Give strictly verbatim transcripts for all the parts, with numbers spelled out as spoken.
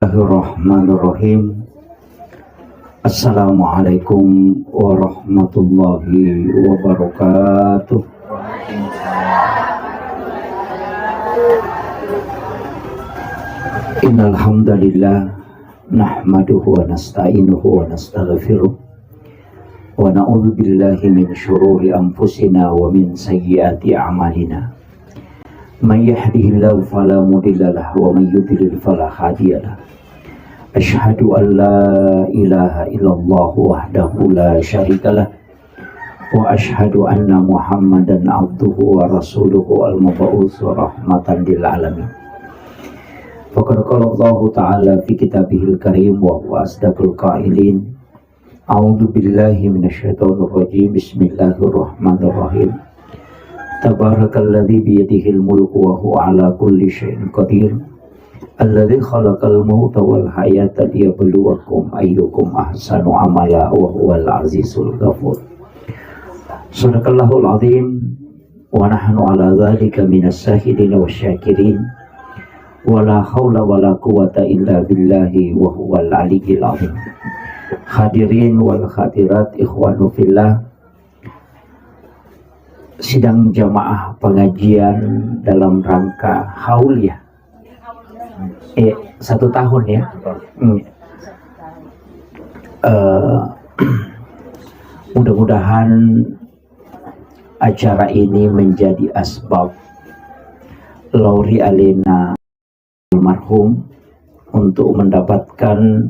Bismillahirrahmanirrahim. Assalamualaikum warahmatullahi wabarakatuh. Innal hamdalillah, nahmaduhu wa nasta'inuhu wa nastaghfiruh, wa na'udzu billahi min syururi anfusina wa min sayyiati a'malina. Man yahdihillahu fala mudhillalah wa man yudlil fala hadiyalah. Asyhadu an la ilaha illallah wahdahu la syarikalah, wa asyhadu anna Muhammadan abduhu wa rasuluhu al-mab'uts rahmatan lil alamin. Faqad qala Allahu ta'ala fi kitabihil karim wa huwa asdaqul qailin. A'udzu billahi minasyaitonir rajim. Bismillahirrahmanirrahim. Tabarakalladzi biyadihil mulku wa huwa ala kulli syai'in qadir. Alladzi khalaqal mauta wal hayata liyabluwakum ayyukum ahsanu amala wa huwal azizul ghafur. Sadaqallahul azim. Wa nahnu ala dzalika minas syahidin wasy syakirin. Wa la haula wa la quwwata illa billahi wa huwal aliyyil azim. Hadirin wal hadirat, ikhwanu fillah, sidang jamaah pengajian dalam rangka haul, ya. Eh, satu tahun, ya. Hmm. Eh, mudah-mudahan acara ini menjadi asbab lao ri alena almarhum untuk mendapatkan,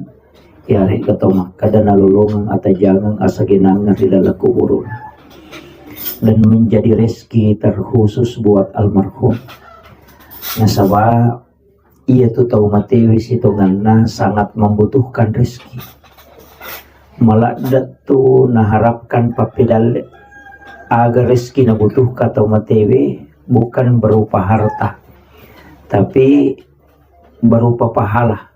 ya, ri ketoma kada nalolongeng atajangeng asagenangeng ri dalam kubur dan menjadi rezeki terkhusus buat almarhum. Nasaba iyatu tau matewe sitongenna sangat membutuhkan rezeki. Maladde tu naharapkan pappedalle. Aga rezeki nabutuhkan tau matewe bukan berupa harta, tapi berupa pahala.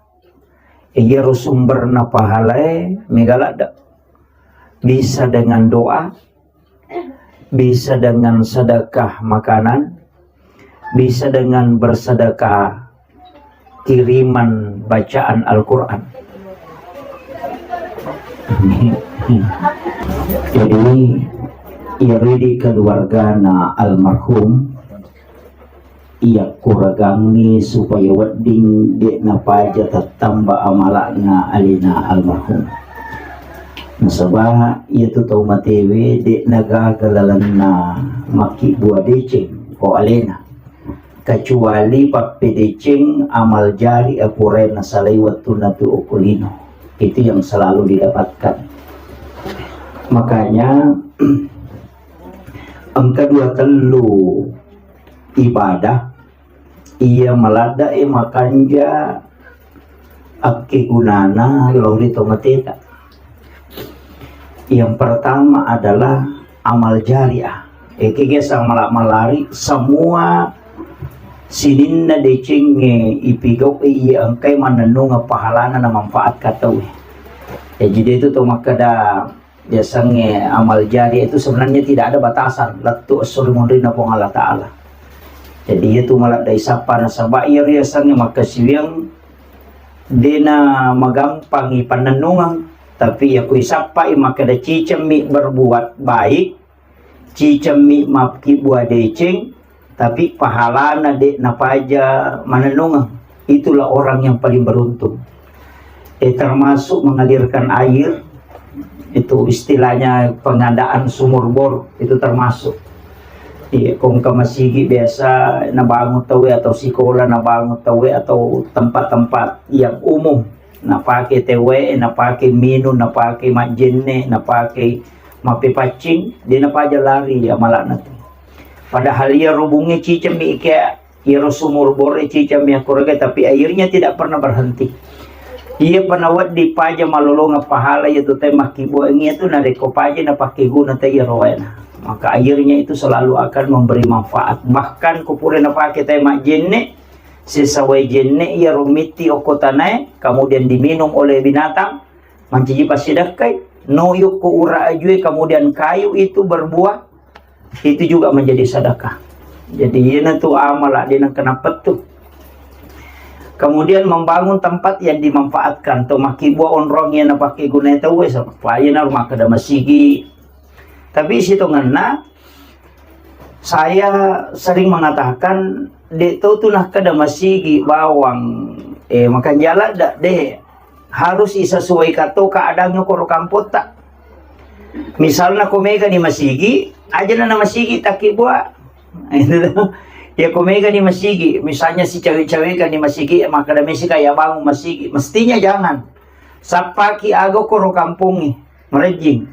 Iyaro sumberna pahalae mega ladde. Bisa dengan doa, bisa dengan sedekah makanan, bisa dengan bersedekah kiriman bacaan Al-Quran. Jadi, iyaro idi keluargana almarhum, iyakkuragangngi supaya wedding de' napaja tattamba amala'na alena almarhum. Nasaba iyatu tau matewe de' nagaga lalenna makkibbua deceng ko alena, kecuali pappedeceng amal jari apurae nasalai wettunna tu okko lino. Itu yang selalu didapatkan. Makanya engka dua tellu ibadah iya maladde'e makanja akkegunana lao ri tomateta. Yang pertama adalah amal jariah. Ekegesa mala-, malari semua sininna decengnge ipigau'i iya engkai mannennungeng pahalana na manfaat ka tauwe. Jaji de tu to makkeda yasengnge amal jariah itu sebenarnya tidak ada batasan, lettu esso ri munrinna Puang Allah Ta'ala. Jadi iyatu maladde'i sappa nasaba iyaro yasengnge makkasiwiang dena magampangi pannennungeng, tapi iyako isappai makkeda cicemmi berbuat baik, cicemmi makkibbua deceng, tapi pahalana de' napaja manennungeng. Itulah orang yang paling beruntung. Eh, termasuk mengalirkan air, itu istilahnya pengadaan sumur bor, itu termasuk. Iya, ko engka masigi biasa nabangun tauwe atau sikola nabangun tauwe atau tempat-tempat yang umum, napake tauwe, napake minung, napake majjenne, napake mappepaccing, de' napaja lari amala'na tu. Padahal iyaro bungnge cicemmi ike, iyaro sumur bore cicemmi akkuraga, tapi airnya tidak pernah berhenti. Iyapa nawedding paja malolongeng pahala iyatu tauwe makkibuangngi iyatu narekko paja napakkeguna tauwe iyaro waena. Maka airnya itu selalu akan memberi manfaat. Bahkan ko pura napake tauwe majjenne, sesa wae jenne iyaro mitti okko tanae, kemudian diminum oleh binatang, mancaji passidakkai, no yokko ura ajue, kemudian kayu itu berbuah, itu juga menjadi sedekah. Jadi, iyana tu amala de' nengka napettu. Kemudian membangun tempat yang dimanfaatkan, to makkibua onrong yang napakai guna tau, eh, supaya na rumah kada masigi. Tapi sitongenna, saya sering mengatakan, de' to tu nakkeda masigi bawang, eh, makanjala da, de', harus isesuaikan to keadaannya koro kampotta. Misalna ko mega ni masigi, aja na masigi takki bua. Ya ko mega ni masigi, misalnya si cawe-cawe kan ni masigi, maka da mesi kayak bangun masigi. Mestinya jangan. Sappaki ago koro kampongi, merejing.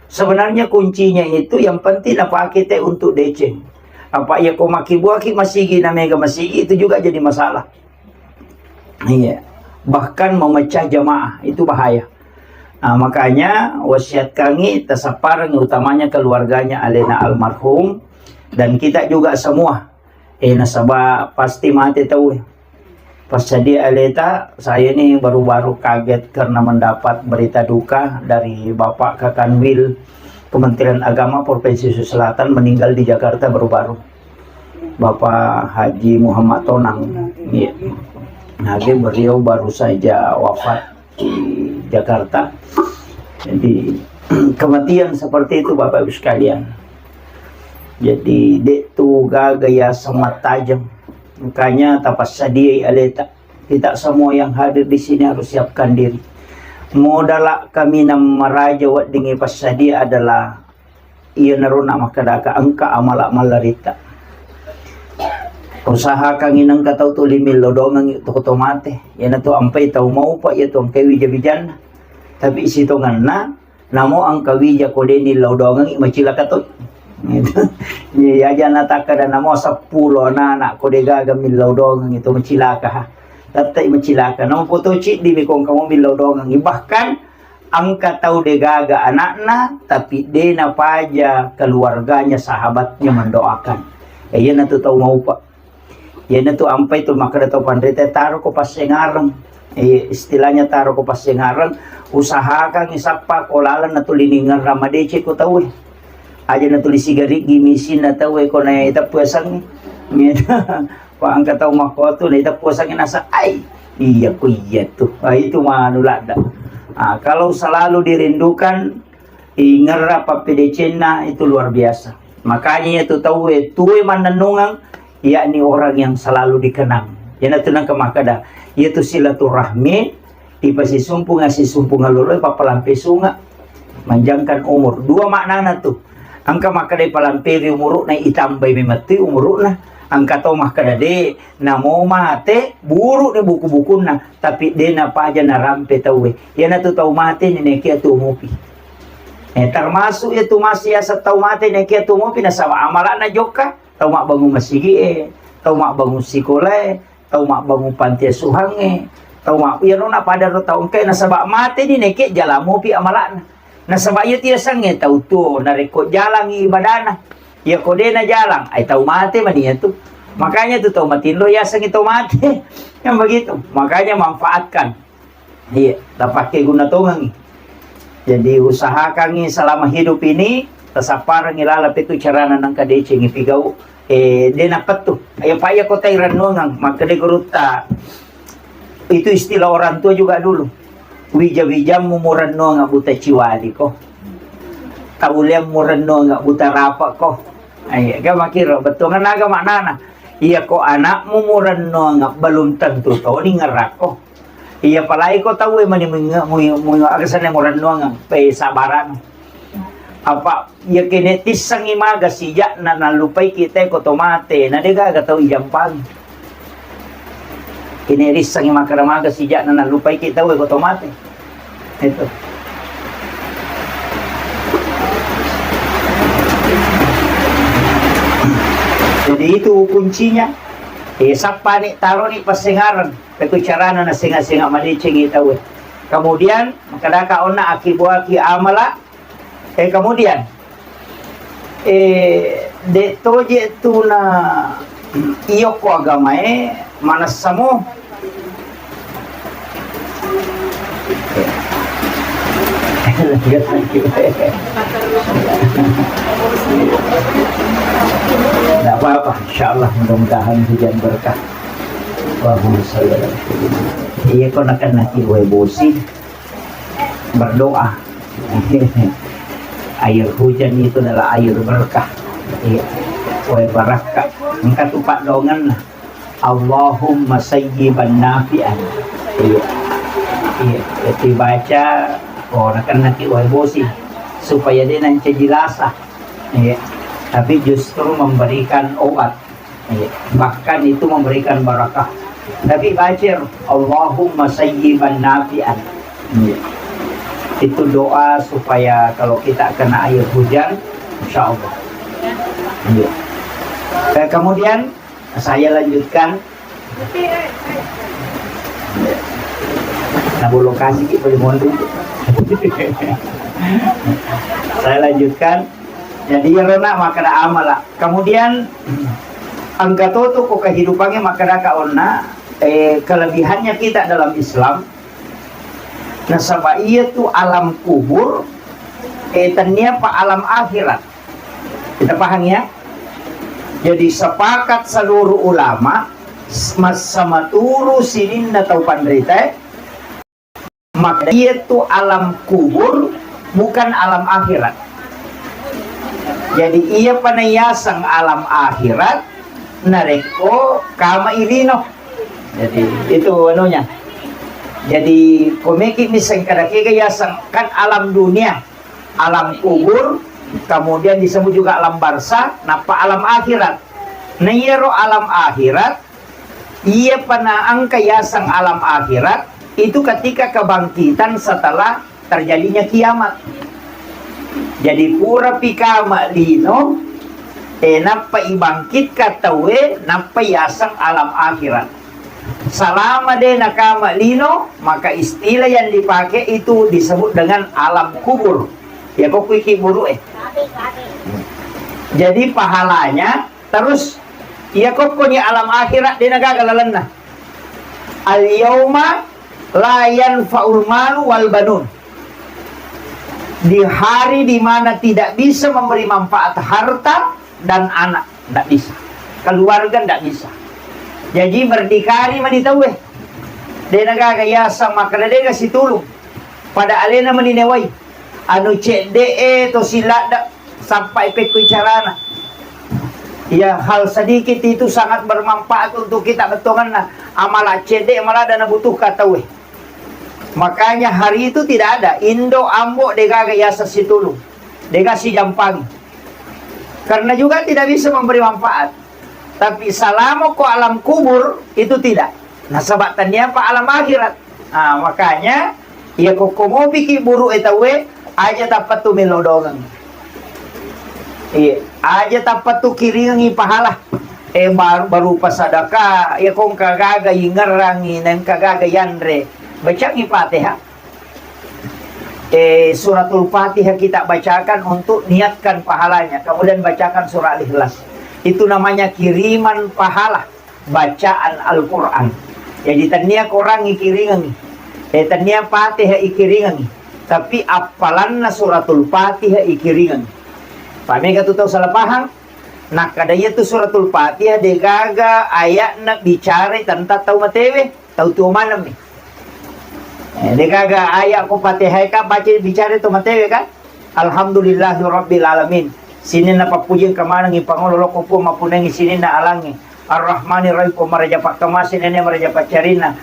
Sebenarnya kuncinya itu yang penting napake te untuk deceng. Apa ya ko makibuaki masigi na mega masigi itu juga jadi masalah. Iya. Bahkan memecah jamaah itu bahaya. Nah, makanya wasiat kami tasappareng utamanya keluarganya alena almarhum dan kita juga semua. Eh, nasaba pasti mate tau. Pas jadi aleta, saya ini baru-baru kaget karena mendapat berita duka dari Bapak Kakanwil Kementerian Agama Provinsi Sulawesi Selatan meninggal di Jakarta baru-baru. Bapak Haji Muhammad Tonang. Iya. Nah, beliau baru saja wafat di Jakarta. Jadi, kematian seperti itu, Bapak Ibu sekalian. Jadi, de' tu gaga ya semat tajam. Makanya tapassadiai aleta. Kita semua yang hadir di sini harus siapkan diri. Modala kami namaraja weddingi passadia adalah iyanaro na makkedaka engka amala mallaritta. Usahakangngi nengka tau tuli millau dongengngi to, to mate. Iyanatu ampai tau maupa, iya tu engkai wija-wijanna. Tapi sitongenna, namo engka wija ko de' nillau dongengngi, macilaka to. Iya, aja natakkeda namo seppulo anak-anak ko de' gaga millau dongengngi to macilaka. Tettai macilaka. Namo foto ciddi mi ko engka mo millau dongengngi. Bahkan engka tau de' gaga anakna, tapi de' napaja keluarganya, sahabatnya mendoakan. Eh, iyanatu tau maupa. Iyanatu ampai tu makkeda tau panrita, taro ko passengareng. Eh, istilahnya taro ko passengareng, usahakan sappa ko laleng natuli ningerra madeceng ko tauwe. Aja natuli sigariggi misinna tauwe ko na iteppu yasengnge. Wa engka tau makkotu na iteppu yasengnge nasa, ai, iya ko iya tu. Ah, itu manu ladda. Ah, kalau selalu dirindukan, ingerra pappedecenna itu luar biasa. Makanya itu tauwe tuwe mannennungeng, yakni orang yang selalu dikenang. Iyanatu nengka makkeda, iyatu silaturahmi, ipasisumpunga, sisumpunga lolo, ipapalampe sunga, manjangkan umur. Dua maknana tu. Engka makkeda ipalampe ri umuru'na, itambai memettui umuru'na. Engka to makkeda de', namo mate, buru'ni buku-bukunna, tapi de' napaja narampe tauwe. Iyanatu tau mate ni nekia tu mupi. Eh, termasuk iyatu masih asa tau mate nekia tu mupi nasaba amala'na jokka, tau mabbangung masigi e, tau mabbangung sikola e, tau mabbangung panti asuhang e, tau ma-, iyaro napada ro tau engkae nasaba mate ni nekia jala mupi amala'na. Nasaba iya tu yasengnge tau tuo, narekko jalangngi ibadana, iya ko de' najalang, ai tau mate mani iyatu. Makanya tu tau matinro yasengnge tau mate. Yang begitu. Makanya manfaatkan. Iya, tapakke guna tongengngi. Jadi usahakangngi selama hidup ini, tasapparengngi laleng petu carana nengka decengngi pigau, eh, de' napettu. Iya pa iya ko tai rennuangeng, makkeda gurutta, itu istilah orang tua juga dulu. Wija-wijammu murennuangeng buta ciwali ko. Tauliammu rennuangeng buta rapa ko. Iya, ga makkiro, bettuanna aga maknana. Iya ko anakmu murennuangeng belum tentu toni ngerrakko. Iya, apalagi ko tauwe mani muinge-, mui-, mui-, aga senna murennuangeng, pe sabarang. Apa iya kene tissengngi maga sijakna nallupai kita ko to mate, na de' gaga tau ijampang. Kene rissengngi makkeda maga sijakna nallupai kita we ko to mate. Itu. Jadi itu kuncinya. Eh, sappani taroni passengareng. Petu carana nasenga-senga madecengngi tauwe. Kemudian, makkedaka onna akibuaki amala. Eh, kemudian, eh, de' toje tu na iyokko agamae manessamo. Tidak apa-apa, insya Allah mudah-mudahan hujan berkah. Allahumma shalli ala Muhammad. Iya, ko nakennaki wae bosi, berdoa. Air hujan itu adalah air berkah. Iya. Wae barakka. Engka tu paddongenna. Allahumma sayyiban nafi'an. Iya. Iya. Jadi baca, oh, nakennaki wae bosi. Supaya dia nanti jelasa. Iya. Tapi justru memberikan obat. Iya. Bahkan itu memberikan barakah. Tapi baca, Allahumma sayyiban nafi'an. Iya. Itu doa supaya kalau kita kena air hujan, insya Allah. Iya. Eh, kemudian saya lanjutkan. Nah, bolong kasih ki boleh monding. Saya lanjutkan. Jadi, iyaro na makkeda amala. Kemudian, engka to tu ko kehidupannya makkeda ka onna, eh, kelebihannya kita dalam Islam. Nasaba iya tu alam kubur, eh, tennia pa alam akhirat. Kita paham ya? Jadi sepakat seluruh ulama, s-, massamaturu sininna tau panrita, eh, maka iya tu alam kubur, bukan alam akhirat. Jadi iya pa naiaseng alam akhirat, narekko kama irino. Jadi itu anunya. Jadi komeki miseng kada kega iaseng kan alam dunia, alam kubur, kemudian disebut juga alam barzah, nappa alam akhirat. Nah, iyaro alam akhirat, iya pa naengka iaseng alam akhirat, itu ketika kebangkitan setelah terjadinya kiamat. Jadi pura pi kama lino, eh, nappa ibangkitka tauwe, nappa iaseng alam akhirat. Salama de nakama lino, maka istilah yang dipakai itu disebut dengan alam kubur. Ya, kokkuiki buru, eh. Jadi pahalanya terus, iya kokkoni alam akhirat de nagaga lalenna. Al yauma la yanfa'ul malu wal banun. Di hari di mana tidak bisa memberi manfaat harta dan anak, ndak bisa. Keluarga ndak bisa. Jadi berdikari mani tauwe. De nagaga iaseng makkeda dega situlung. Pada alena mani newai. Anu cedde e to siladda sampai pekkui carana. Ya, hal sedikit itu sangat bermanfaat untuk kita bettuanna. Amala cedde malah dana butuh ka tauwe. Makanya hari itu tidak ada indo ambo degaga iaseng situlung. Dega sijampangi. Karena juga tidak bisa memberi manfaat. Tapi salamo ko alam kubur itu tidak. Nasaba tania pa alam akhirat. Ah, makanya iya kokko mopiki buru e tauwe, aja tappa tu melo dongeng. Iya, aja tappa tu kiringengi pahala. Eh, bar-, barupa sadaka, iya kong kagaga ingerangi, neng kagaga yanre. Bacangi Fatihah. Eh, suratul Fatihah kita bacakan untuk niatkan pahalanya. Kemudian bacakan surah Al-Ikhlas. Itu namanya kiriman pahala bacaan Al-Quran. Jadi tania Quran ikiringengi. Eh, tania Fatihah ikiringengi. Tapi appalanna suratul Fatihah ikiringengi. Pamega tu tau salah paham? Nakkada iya tu suratul Fatihah degaga ayatna bicara tentang tau matewe. Tau tuo maneng mi. Eh, degaga ayat ko Fatihah ka baca bicara to matewe kan? Alhamdulillahi rabbil alamin. Sininna pappuji engka manengi pangolo loko Puang mappunengi sininna alangi. Ar-Rahmanir Rahim, Puang maraja pakkamase nene maraja paccarinna.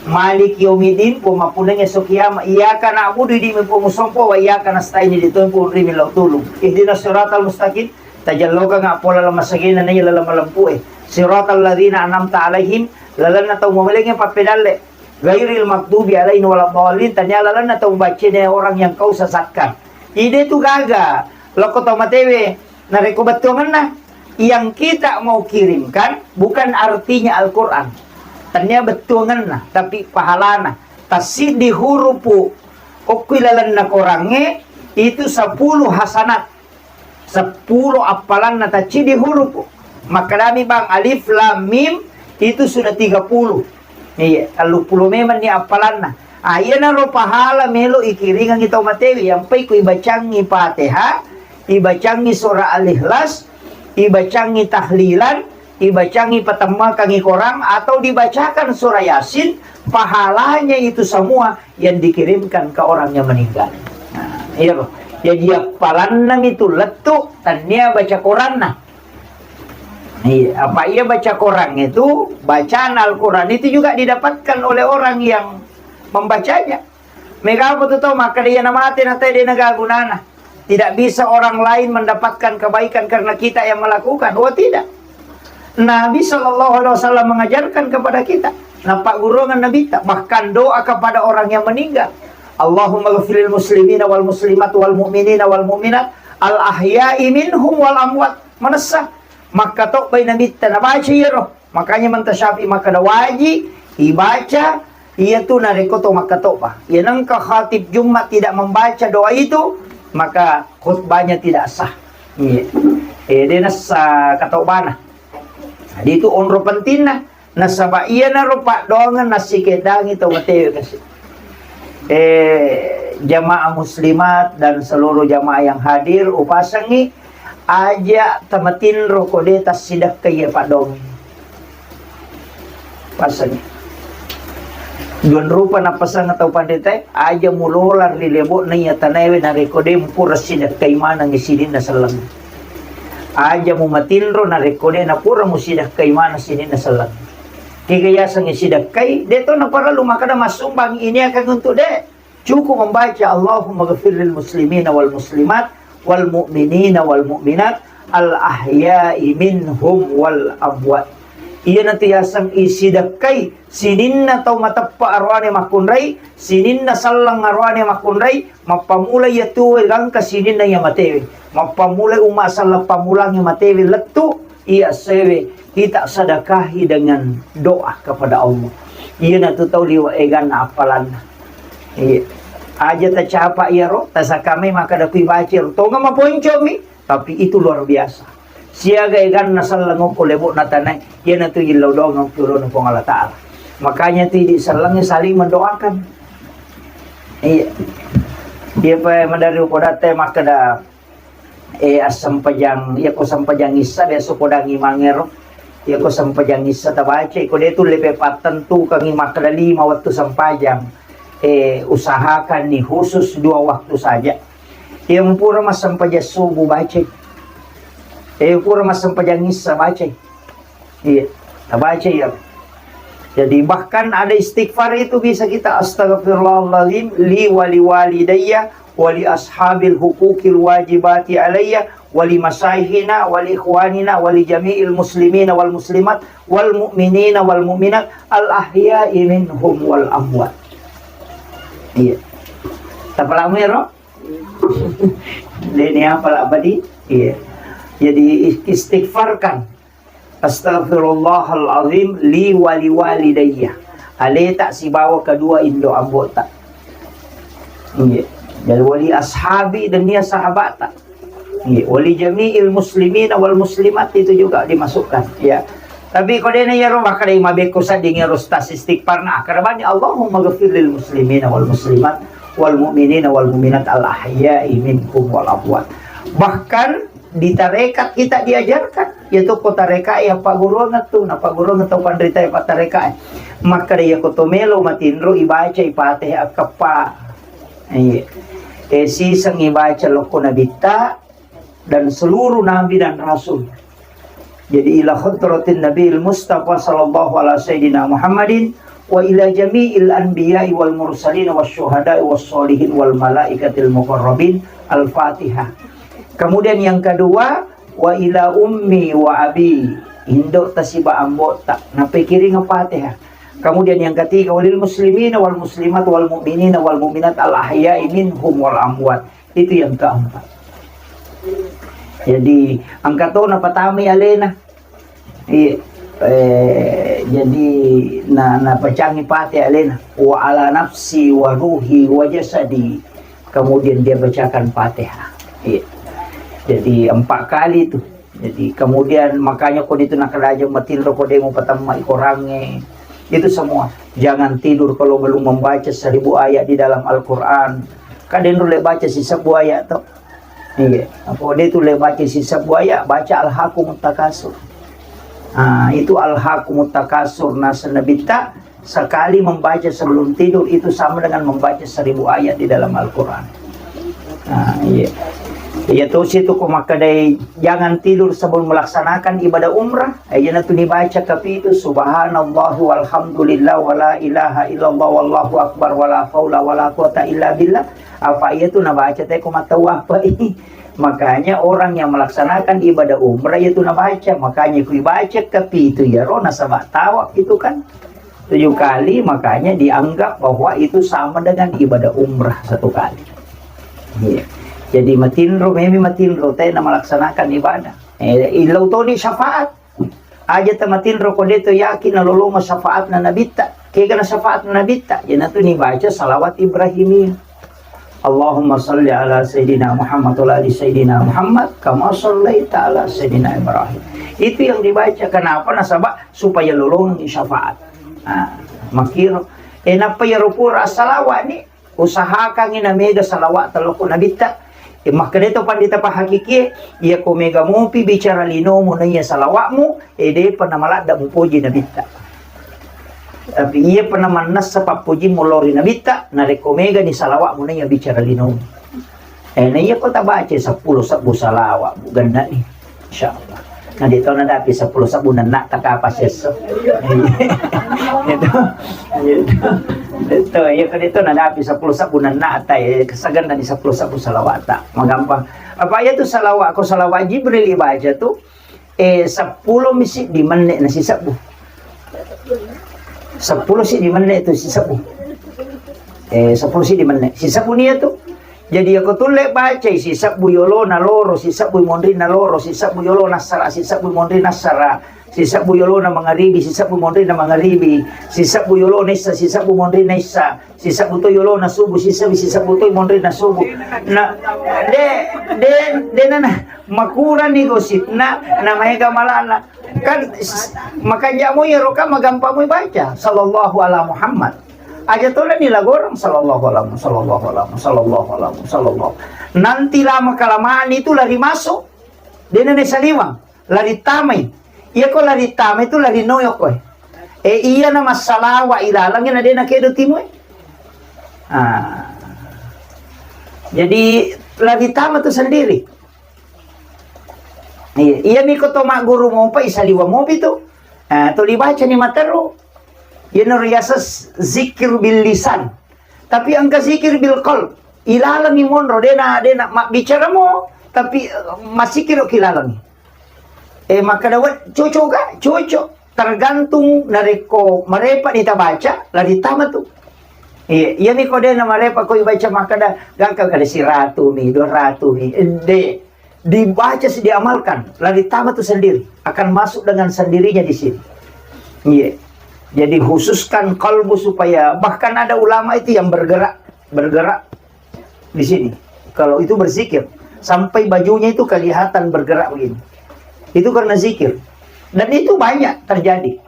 Maliki yaumiddin, Puang mappunengi esso kiamat. Iyyaka na'budu, idi mi Puang musompo, wa iyyaka nasta'in, idi toi Puang ri mi lao tulung. Ihdinas siratal mustaqim, tajallokanga pola lamasagena naiya laleng malempue. Siratal ladzina an'amta alaihim, lalenna tau mumalengnge pappedalle. Ghairil maghdubi alaihim waladdallin, tania lalenna tau baccene orang yang kau sesatkan. Ide tu gaga, lokko tau matewe, narekko bettuangenna, yang kita mau kirimkan bukan artinya Al-Quran. Tania bettuangenna, tapi pahalana. Tassiddi hurupu okkui lalenna korangnge, itu sepuluh hasanat. Seppulo appalanna taccidi hurupu. Makkedami bang, alif lam mim itu sudah tiga puluh. Iya, telluppulo memang ni appalanna. Ah, iyanaro pahala melo ikiringangi tau matewi, yang pai ku ibacangi Fatihah, ibacangi surah Al-Ikhlas, ibacangi tahlilan, ibacangi, patemmakangi Quran atau dibacakan surah Yasin, pahalanya itu semua yang dikirimkan ke orang yang meninggal. Nah, iya loh. Jadi appalanna itu lettu, tania baca Quranna. Iya, apa iya baca Quran itu, bacaan Al-Quran itu juga didapatkan oleh orang yang membacanya. Mega apa tu tau makkeda iya namate na tede naga gunana. Tidak bisa orang lain mendapatkan kebaikan karena kita yang melakukan. Oh, tidak. Nabi Shallallahu Alaihi Wasallam mengajarkan kepada kita. Napaggurungan Nabi ta, bahkan doa kepada orang yang meninggal. Allahumma ghafiril muslimina wal muslimat wal mu'minina wal mu'minat al ahya'i minhum wal amwat. Manessa makkatobbai Nabitta nabaca iyaro. Makanya Imam Syafi'i makkeda waji ibaca iyatu narekko to makkatobba. Iya nengka khatib Jumat tidak membaca doa itu, maka khutbahnya tidak sah. Iya. Eh, de nassa katobana. Jadi itu onro pentingna. Nasaba iyanaro paddoangeng nassikeddangi tau matewe kasi. Eh, jamaah muslimat dan seluruh jamaah yang hadir, upasengi aja tamatinro ko de tassidekkai iya paddoangeng. Pasengi. Duan rupa napasang tau pandetae, aja mulola ri lebo'na iya tanaewe narekko de mupura sidekkai manengngi sininna selleng. Aja mumatinro narekko de napura musidekkai maneng sininna selleng. Kega yasengnge sidekkai, de to naparellu makkeda massumbang ini akan untuk de. Cukup membaca Allahumma ghafir lil muslimina wal muslimat wal mu'minina wal mu'minat al ahya'i minhum wal amwat. Iyanatu yaseng isidekkai sininna tau mateppa aroane makkunrai, sininna selleng aroane makkunrai, mappamula iya tuwe gangka sininna iya matewe. Mappamula umma selleng pammulangnge matewe lettu, iya sewe kita sedekahi dengan doa kepada Allah. Iyanatu tau liwa eganna appalanna. Iya. Aja tacapa iyaro, tasakamai makkeda kui baca ro. Tonga maponcomi, tapi itu luar biasa. Siaga eganna selleng okko lebo'na tanae, iyanatu illau doang okko lona Puang Allah Ta'ala. Makanya tu idi sellengnge saling mendoakan. Iya. Iya pa madari upodatte makkeda eh, assempajang, iya ko sempajang issa biasa podang imangero. Iya ko sempajang issa tabaca, ko de tulle pe pattentukangi makkeda lima wettu sempajang. Eh, usahakan nih khusus dua waktu saja. Iya pura massempajang subuh baca. Iya pura massempajang issa baca. Iya, tabaca iya. Jadi bahkan ada istighfar itu bisa kita, "Astagfirullahaladzim li wali walidayya wali ashabil hukukil wajibati alayya wali masaihina wali ikhwanina wali jami'il muslimina wal muslimat wal mu'minina wal mu'minat al ahya'i minhum wal amwat." Iya. Tapalamu ya, Ro? Deni apa lah badi? Iya. Jadi is- istighfarkan. "Astagfirullahalazim li wali walidayya." Aleta sibawa kedua indo ambota. Iya. Dan wali ashabi dan dia sahabata. Iya. Wali jami'il muslimina wal muslimat itu juga dimasukkan. Ya. Tapi ko dena yaro makkeda mabekko sadding yaro stas istighfar na, karena bani Allahumma ghafir lil muslimina wal muslimat wal mu'minina wal mu'minat al ahya'i minhum wal amwat. Bahkan di tarekat kita diajarkan, yaitu ko tarekat ya pagurungan tu, na pagurungan tu panrita ya tarekat. Makkeda iya ko to melo matinro ibaca i Fatihah akeppa. Iya. Eh, siseng ibaca lokko nabitta dan seluruh nabi dan rasul. Jadi ila hadratin Nabiil Mustafa sallallahu ala sayyidina Muhammadin wa ila jami'il anbiya'i wal mursalin was syuhada'i was sholihin wal malaikatil muqarrabin. Al-Fatihah. Kemudian yang kedua, wa ila ummi wa abi, indo tasiba ambota, napikiring Fatihah. Kemudian yang ketiga, walil muslimina wal muslimat wal mu'minina wal mu'minat al ahya'i minhum wal amwat. Itu yang keempat. Jadi, engka to napatamai alena. Iya. Eh, jadi na napacangi Fatihah alena. Wa ala nafsi wa ruhi wa jasadi. Kemudian dia bacakan Fatihah. Iya. Jadi empat kali itu. Jadi kemudian makanya ko itu nakalaja matinro ko demo patamma ikorange. Itu semua. Jangan tidur kalau belum membaca seribu ayat di dalam Al-Quran. Kadang dulu baca si sebuah ayat tuh. Iya, apa de tu le baca sisa buaya, baca Alhaakumut Takasur. Ah, itu alhaakumut takasur, naseng Nabitta, sekali membaca sebelum tidur itu sama dengan membaca seribu ayat di dalam Al-Quran. Ah, iya. Iya tosi tu ko makkedai jangan tidur sebelum melaksanakan ibadah umrah. Eh, iyanatu nibaca kapitu, subhanallah walhamdulillah wala ilaha illallah wallahu akbar wala haula wala quwata illa billah. Apa iya tu nabaca te ko matawa apa i? Makanya orang yang melaksanakan ibadah umrah itu nabaca. Makanya ku ibaca kapitu iyaro nasaba tawaf itu kan tujuh kali, makanya dianggap bahwa itu sama dengan ibadah umrah satu kali. Iya. Jadi matinro, memi matinro, tena melaksanakan ibadah. Eh, illau toni syafaat. Aja tamatinro ko deto yakin nalolongo syafaatna Nabitta. Kega na syafaatna Nabitta? Iyanatu nibaca salawat Ibrahimiyah. Allahumma salli ala Sayyidina Muhammad wa ala ali Sayyidina Muhammad kama sallaita ala Sayyidina Ibrahim. Itu yang dibaca. Kenapa? Nasaba supaya lolongi syafaat. Nah, makiro. Eh, nappa iyaro pura salawat ni, usahakangi na mega salawat tello ko Nabitta. Eh, makkeda to pandita pahakikie, iya ko mega mupi bicara linomu na iya salawatmu, eh, depa na maladda mupoji Nabitta. Tapi iya pernah mannessa pappojimmu lao ri Nabitta, narekko mega ni salawatmu na iya bicara linomu. Eh, na iya ko tabaca seppulo sebbu salawat, bu, genna ni. Insyaallah. Na de to nadapi seppulo sebbu nanna ta kapa sesso. Itu. Itu. Itu, iya ko de to nadapi seppulo sebbu nanna ta, eh, kesagenna ni seppulo sebbu salawat ta. Magampang. Apa iya tu salawat, ko salawat Jibril ibaca tu, eh, seppulo mi siddi menne na sisebbu. Seppulo siddi menne tu sisebbu. Eh, seppulo siddi menne. Sisebbu nia tu. Jadi, iya ko tulle bacai, sisebbu yolona loro, sisebbu monrinna loro, sisebbu yolona assara, sisebbu monrinna assara, sisebbu yolona mangaribi, sisebbu monrinna mangaribi, sisebbu yolona issa, sisebbu monrinna issa, sisebbu to yolona subuh, sisebbu, sisebbu to monrinna subuh. Na, de, de, de, na, na, makurani gosipna, na maega malana. Kan, s-, makanja mo iyaro kan magampang mo baca, sallallahu ala Muhammad. Aja tolani lagorang, sallallahu ala Muhammad, sallallahu ala Muhammad, sallallahu ala Muhammad, sallallahu. Nanti lama kelamaan itu lari masuk, de na saliwang, lari tamai. Iya ko lari tamai itu lari noyok koe. Eh, iya na massalawa ilalang na de na kedo timue. Ah. Jadi lari tama tu sendiri. Iya, iya mi ko to magguru mopa isaliwa mopi tu. Ah, to dibaca ni materu. Iya no riasa zikir bil lisan. Tapi engka zikir bil qalb. Ilalang mi monro, de na, de na mabbicara mo, tapi, eh, masikiro kilalang. Eh, makkeda, "Wet, cocok gak?" Cocok. Tergantung narekko marepa ni tabaca, lari tama tu. Iya, iya mi ko de na marepa ko ibaca makkeda, gangka kada siratu mi, dua ratu mi. Eh, de, dibaca si diamalkan, lari tama tu sendiri. Akan masuk dengan sendirinya di sini. Iya. Jadi khususkan kalbu supaya, bahkan ada ulama itu yang bergerak, bergerak di sini. Kalau itu berzikir, sampai bajunya itu kelihatan bergerak begini. Itu karena zikir. Dan itu banyak terjadi.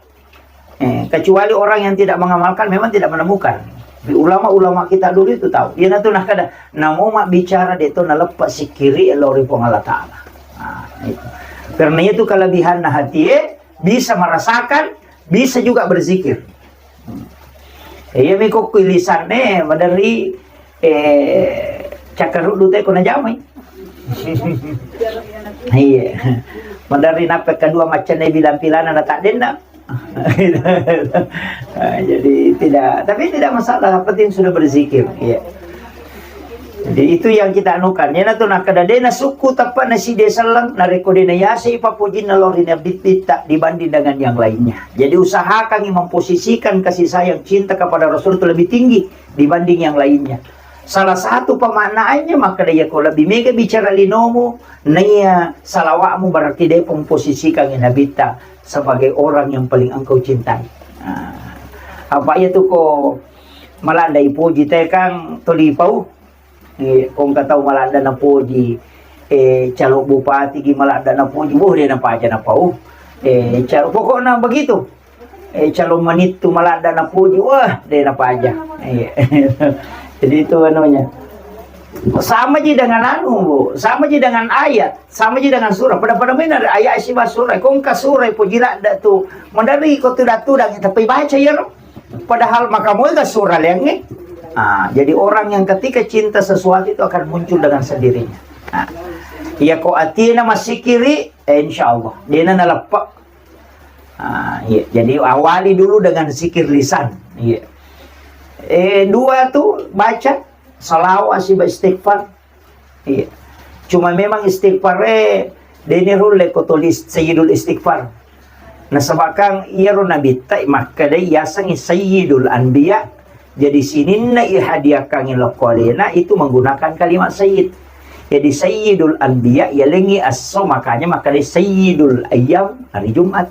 Eh, kecuali orang yang tidak mengamalkan, memang tidak menemukan. Di ulama-ulama kita dulu itu tahu. Iya, na tu nah kada, namo mak bicara de to naleppa sikiri lao ri Puang Allah Taala. Nah, itu. Karena itu kelebihan nah hati, eh, bisa merasakan, bisa juga berzikir. Iya mi ko lisanne maderri, eh, cakkaruddu te ko najamai. Iya. Maderri nappe kedua maccanna bilang-pilana na tak denna. Nah, jadi tidak, tapi tidak masalah, yang penting sudah berzikir. Iya. Jadi itu yang kita anukan. Iyanatu nakkeda de na sukku teppa na side selleng, narekko de na yasei pappojinna lao ri Nabitta dibanding dengan yang lainnya. Jadi usahakan memposisikan kasih sayang cinta kepada Rasul itu lebih tinggi dibanding yang lainnya. Salah satu pemaknaannya, makkeda iya ko lebih mega bicara linomu, naiya salawatmu berarti de memposisikan Nabitta sebagai orang yang paling engkau cintai. Nah, apa iya tu ko maladda ipoji te kang tuli pau. Eh, ko engka tau maladda napoji, eh, calo bupati gi maladda napoji, wah, de napaja napau. Eh, calo, pokokna begitu. Eh, calo manittu maladda napoji, wah, de napaja. Iya. Jadi itu anunya. Sama ji dengan anu, Bu. Sama ji dengan ayat, sama ji dengan surah. Pada-pada main ada ayat siba surah. Kongka surah pojila dak tu. Modari ko tu datu dak tapi baca ya ro. Padahal maka moga surah liangnge. Ah, jadi orang yang ketika cinta sesuatu itu akan muncul dengan sendirinya. Ah. Ya ko atina masikiri, eh, insya Allah. Dena nalepa. Ah, iya. Jadi awali dulu dengan zikir lisan. Iya. Eh, dua tu baca salawat siba istighfar. Iya. Cuma memang istighfar eh deni rulle ko tulis sayyidul istighfar. Nasabakang iyaro nabitta makkeda yasengngi sayyidul anbiya. Jadi sininna ihadiahkangngi lokko alena itu menggunakan kalimat sayyid. Jadi sayyidul anbiya yalengngi esso, makanya makkeda sayyidul ayyam hari Jumat.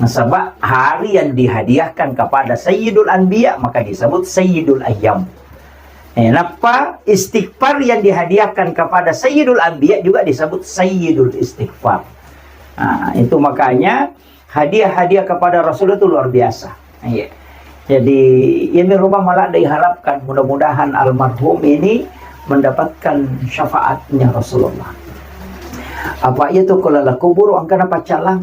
Nasaba hari yang dihadiahkan kepada sayyidul anbiya maka disebut sayyidul ayyam. Eh, nappa istighfar yang dihadiahkan kepada sayyidul anbiya juga disebut sayyidul istighfar. Nah, itu makanya hadiah-hadiah kepada Rasulullah itu luar biasa. Iya. Jadi, yang merubah malah diharapkan mudah-mudahan almarhum ini mendapatkan syafaatnya Rasulullah. Apa iya tu kalau laku buruk angkana pacalang.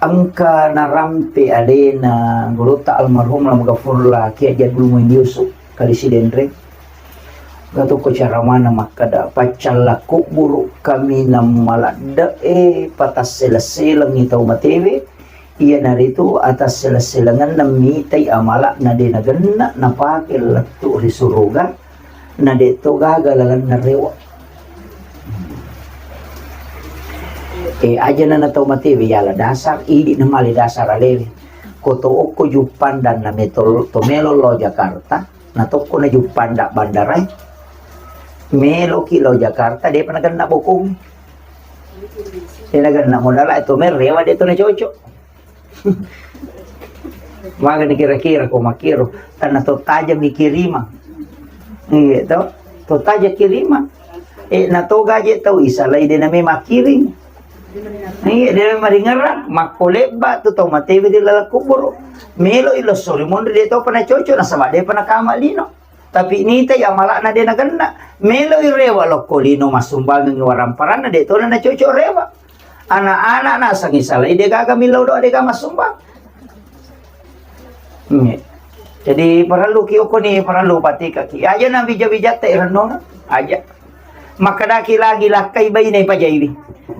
Engka narampe alena gurutta almarhum Lam Gafurla Kiai Haji Abdul Muin Yusuf kali Sidenreng. Engka tokko caramana makkeda, paccalla kubburu kaminang maladde'e patassele-selengngi tau matewe, iyanaritu atassele-selengenna mitai amala'na de nagenna napake lettu ri suruga. Na de to gaga lalenna rewa. Eh, aja na tau matewe yala dasar, idi na male dasar alewe. Ko to okko Juppandang na metol to melo lao Jakarta, na tokko na Juppandang bandara. Meloki lao Jakarta, depa nagenna bokong. De nagenna modala to mel rewa de to na cocok. Magani kira-kira ko makkiro, karena to taja mikirimang. Iya to, to taja kirimang. Eh, na to gaje tau isalai de name makiring. Iya, de name maringerang, makko lebba tu tau matewe di laleng kuburu. Melo ilo sori monri de to pana cocok, nasaba de pana kama lino. Tapi nitai amala'na de nagenna. Meloi rewa lokko lino massumbangengngi waramparanna, de tona nacocok rewa. Anak-anak nasengngi salai de gaga millau doa de gaga massumbang. Nge. Jadi parellu ki okko ni parellu patikaki. Aja na bija-bijatta irennona. Aja. Makkedaki lagi lakkai baine pajaiwi.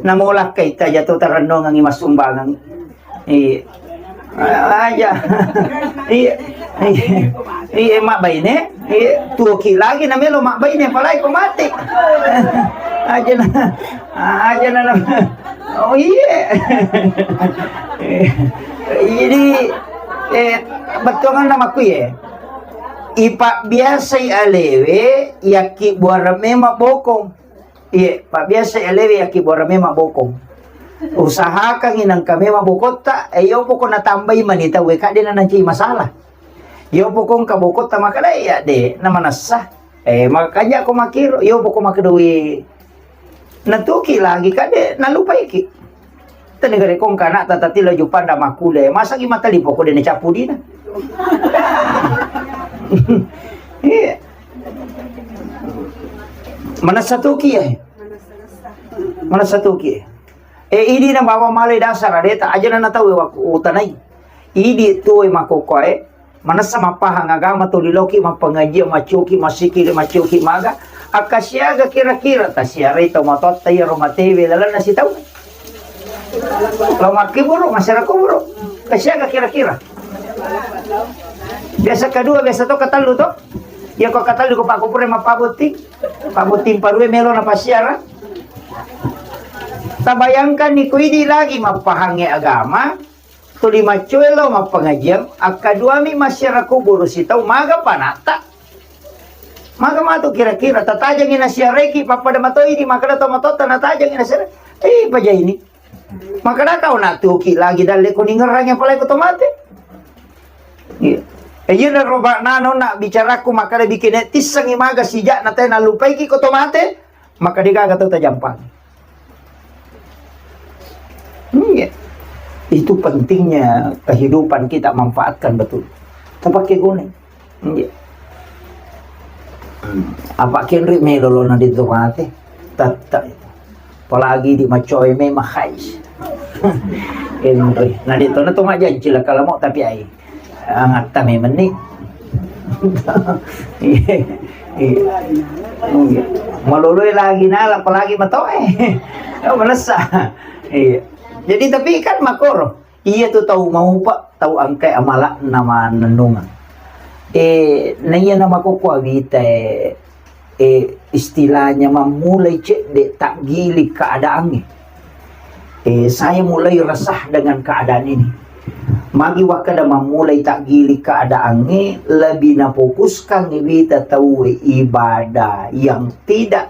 Namo lakkai taja to tarennongengngi massumbangeng. Iya. Aja. Iya. Iya. Iya, mabbaine. Iya, tuoki lagi na melo mabbaine, apalagi ko mate. Aja na. Aja na. Oh iya. Jadi eh bettuanna makku ya. Ipabbiasai alewe yakki buara memang bokong. Iye, pabbiasa alewe yakkibbuareng memang bokong. Usahakangngi nengka memang bokotta, eh, iyo poko natambai mani tau, eh, kadde nanancai masalah. Iyo poko engka bokotta makkeda, iya, de, namanessa. Eh, makanja ko makkiro, iyo poko makkeda, weh. Natuki lagi, kadde nalupaiki. Tani gare kong kana tatati laju panda makkule, masagi matali poko de nacapu dina. Iya. Manessa tuki, eh. Manessa tuki. Eh, idi na bawang male dasar adeta, aja na natau wakku utanai. Idi tuwe makokoe, manessa mappahang agama tuli loki mappangajian, macoki, masikili, macoki, maga. Akkasiaga kira-kira tasiarai tau matotta iya ro matewe lalenna sitau. Lo makkiburu, masyarakat kuburu. Kasiaga kira-kira. Biasa kedua, biasa to ketellu to. Iya ko ketellu ko pakupure mappabotting. Pabotting parue melo na pasiara. Tabayangkan ni ko idi lagi mappahangnge agama, tuli maccoe lo mappangajiang, akkaduami masyarakat kuburu sitau maga panatta. Maga matu kira-kira, tatajangi nasiareki, pappada matoi di makkeda to matotta natajangi nasiare. Eh, paja ini. Makkeda kau natuki lagi dalle ko ningerrangi apalagi ko to mate. Iya. Eh, iya na roba nano na bicaraku makkeda bikin tissengi maga sijak na tena lupaiki ko to mate. Maka degaga tau tajampang. Iya. Itu pentingnya kehidupan kita manfaatkan betul. Tapake guna. Iya. Apa kenri me lolona di tu mate. Tetta itu. Apalagi di macoy me mahais. Kenri. Nah, di tona tu majanci lah kalau mau tapi ai. Angatta me meni. Iya. Iya. Maloloi lagi nala apalagi matoe. Ya, malessa. Iya. Jadi tapi kan makoro. Iya tu tau maupa, tau angkai amala'na mannennungeng. Eh, na iya na makkukku awita, eh, eh, istilahnya mammulai cedde takgiling keadaannya. Eh, saya mulai resah dengan keadaan ini. Magi wakkada mammulai takgiling keadaannya, lebih nafokuskan wita tau ibadah yang tidak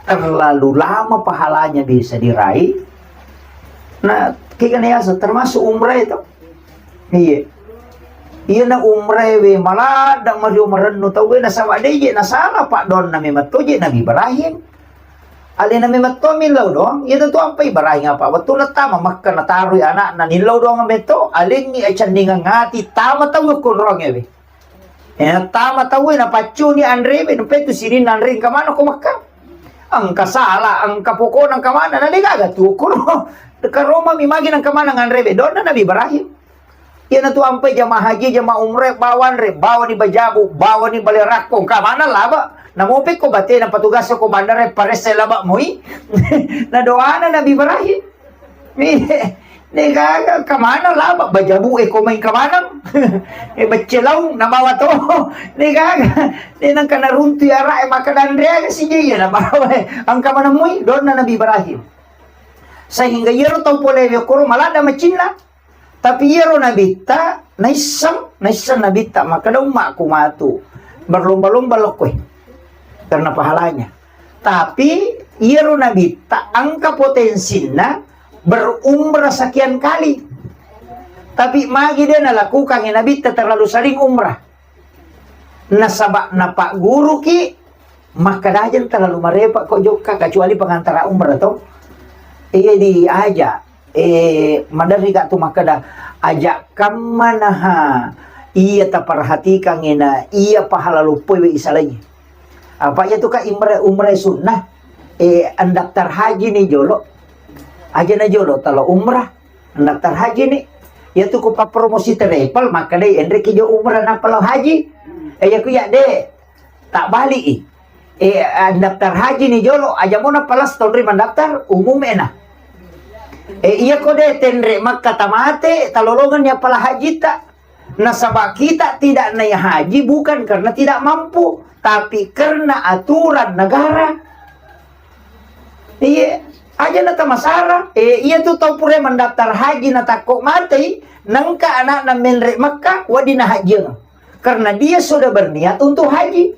terlalu lama pahalanya bisa diraih. Nah, kegana yasa termasuk umrah itu. Iya. Iya na umrah we maladda mario marennu tau we nasaba de je nasala pak donna memang to je Nabi Ibrahim. Alena memang to millau doang. Iya tentu ampa Ibrahim apa waktu natama Makkah natarui anakna nillau doang meto alengi acendingan ngati tama tau ko doang we. Eh, tama tauwe napaccuni anrewe, nampai tu sininna anre engka maneng ko Mekka. Engka sala, engka pokona, engka maneng, na degaga tu okkono. Karoma mi magi nengka maneng anrewe, donna Nabi Ibrahim. Iyanatu ampai jamaah haji, jamaah umrah, bawa anre, bawa ni bajabu, bawa ni bale rakko, engka maneng laba. Namopekko batena patugas ko bandara, paresse laba moi. Na doana Nabi Ibrahim. Degaga, engka maneng laba, bajabu e ko mai engka maneng. E becce laung nabawa to. Degaga, de nengka naruntui ara'e makkeda anreaga sijia nabawa. Engka maneng moi, donna Nabi Ibrahim. Sehingga iyaro tau polewe okkoro maladda macinna. Tapi iyaro nabitta naisseng, naisseng nabitta makkeda ummaku matu berlomba-lomba lokkoe. Karena pahalanya. Tapi iyaro nabitta engka potensinna berumrah sekian kali. Tapi magi de nalakukangi nabitta terlalu sering umrah. Nasaba napagguruki makkeda aja terlalu marepa ko jokka kecuali pengantara umrah to. Iya di aja, eh, maderri ka tu makkeda aja kammanaha iya taperhatikan ena iya pahala loppoe we isalai. Apa iya tu ka imre-, umrah sunnah, eh, andaftar haji ni jolo. Aja na jolo talo umrah, andaftar haji ni. Iya tu ku papromosi travel, makkeda enre ki jo umrah na palo haji. Eh, iya ku iya de, tak balik i. Eh, andaftar haji ni jolo, aja mo na palas tonri mandaftar umum ena. Eh, iya ko de tenre Makkah tamate, talolongan ya pala haji ta. Nasaba kita tidak naik haji bukan karena tidak mampu, tapi karena aturan negara. Iya, aja na tamasara. Eh, iya tu tau pura mandaftar haji na takko matei, nengka anakna menre Mekka, wedding na haji. Karena dia sudah berniat untuk haji.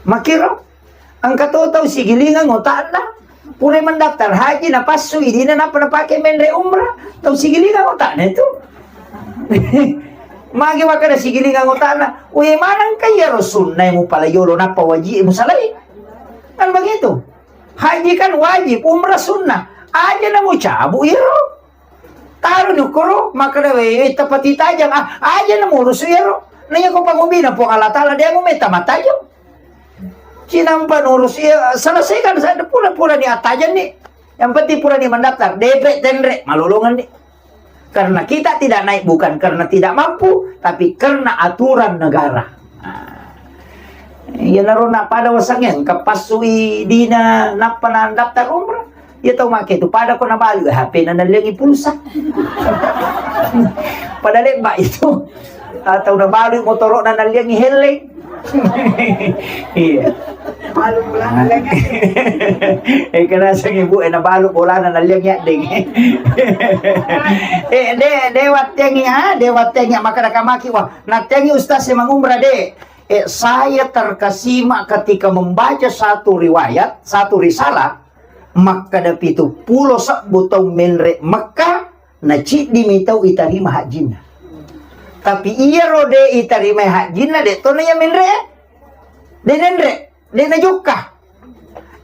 Makiro, engka to tau sigilingang otakna. Pura mandaftar haji, napassu idina, nappa napake menre umrah. Tau sigilingang otakna itu. Magi makkeda sigilingang otakna, we maneng ka iyaro sunnah mupalai yolo, nappa wajib musalai. Kan begitu. Haji kan wajib, umrah sunnah. Aja na mucabu iyaro. Taro ni ukkoro, makkeda, "We, we, tapati tajang, ah, aja na murusu iyaro." Na iya ko pangobina Puang Allah Taala, dia mu metta mattajang. Cinampa nurus iya, selesaikan saja pura-pura ni attajang ni. Yang penting pura ni mendaftar, D P tenre, malolongan ni. Karena kita tidak naik bukan karena tidak mampu, tapi karena aturan negara. Nah, iyanaro na pada wasangnge, engka passui dina nappa na daftar umrah. Iya tau make tu pada ko nabalu H P na nalliangi pulsa. Pada lebba itu. Atau nabalu motoro na nalliangi helleng. Iya. Balu bolana lagi. Eh, kena sang ibu, eh, nabalu bolana nalliangi addeng. Eh, de, de wattengi, ah, de wattengi, maka nakamaki, wah, nattengi ustaz e mangumrah de. Eh, saya terkesima ketika membaca satu riwayat, satu risalah, makkeda pitu pulo sebbu tau menre Mekka, na ciddi mi tau itarima hajjinna. Tapi iyaro de itarimai hajjinna, de to na iya menre, de nenre, de najokka.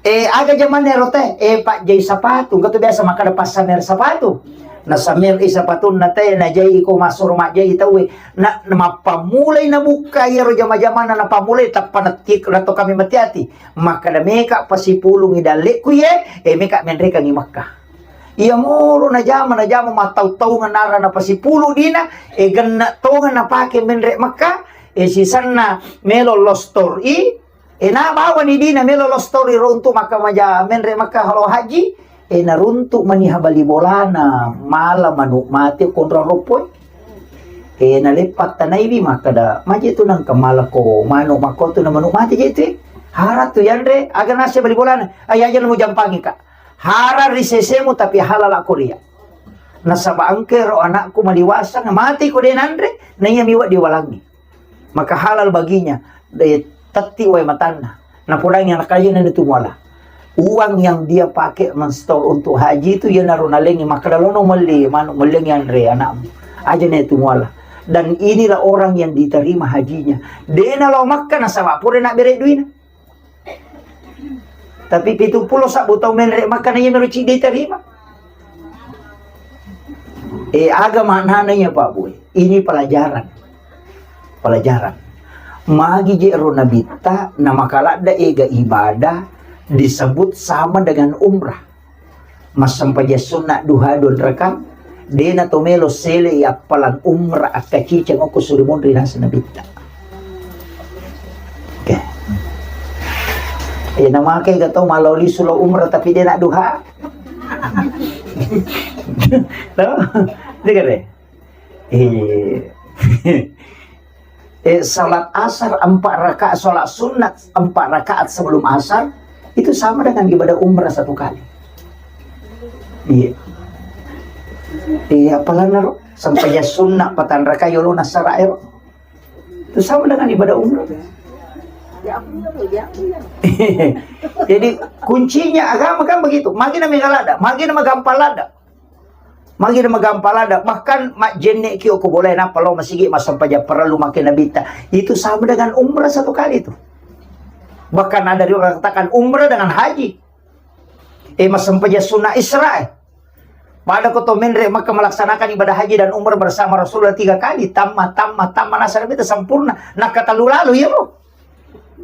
Eh, aga jamanna ero teh? Eh, pajjai sapatu. Engka tu biasa makkeda passamer sapatu. Nasamel i sapatunna te, najai ko massuro majjai tauwe. Na, na mappammulai nabukka iyaro jama-jamana napammulai tappa natti-, natto kami mati ati. Makkada meka pasipulungi dalle'ku iye, e meka menrekangi Makkah. Iya moro najama, najama mattau-taungan nara napasipulu dina, e genne' tonga napake menre Makkah, e sisenna melo lostor i, e na bawani dina melo lostor i ro untuk Makkah maja menre Makkah lo haji, e naruntuk maniha bali bolana, mala manu mate konro roppoi. E naleppa tanaiwi makkada, maje tu nangka mala ko manu makko tu na manu mate je tu. Hara tu yanre, aga nasi bali bolana, ayo aja mu jampangi ka. Hara ri sesemu tapi halala ko ria. Nasaba engka ro anakku maliwasa, na mati ko de nanre, na iya miwa diwalangi. Maka halal baginya, de tetti wae matanna. Napodangi anak kajina itu muala. Uang yang dia pakai mensetor untuk haji itu, ya naro nalengi, maka dalono melli, manu mellengi anre anakmu. Aja na itu muala. Dan inilah orang yang diterima hajinya. Dena lao Makkah nasaba pura nak bere duina. Tapi pitung pulo sabbu tau menre Makkah na iya melo ciddi tarima. E, aga maknana iya, Pak Boy? Ini pelajaran. Pelajaran. Magi je ro nabitta na makaladda ega ibadah disebut sama dengan umrah. Massempajang sunna duha dua rakaat, dena to melo sele i appalang umrah akkaciceng okko suri monri naseng nabitta. Oke. E, namake ga tau malao lisu lao umrah tapi dena duha. Lo? Dengar deh. Eh, eh, salat asar empat rakaat, salat sunat empat rakaat sebelum asar, itu sama dengan ibadah umrah satu kali. Iya. Iya, apalagi naro sampai ya sunat patan rakaat yolo nasara ero. Itu sama dengan ibadah umrah. Jadi kuncinya agama kan begitu. Magi na megalada, magi na magampalada. Magi na magampalada, bahkan majjenne ki okko bolae nappa lao masigi massempajang parellu make nabitta. Itu sama dengan umrah satu kali itu. Bahkan ada riwayat mengatakan umrah dengan haji. Eh, massempajang sunna Isra, eh. Pada ko to menre Makkah melaksanakan ibadah haji dan umrah bersama Rasulullah tiga kali, tamma, tamma, tamma, nasa nabitta sempurna. Nakatalu lalu, iya, Bu.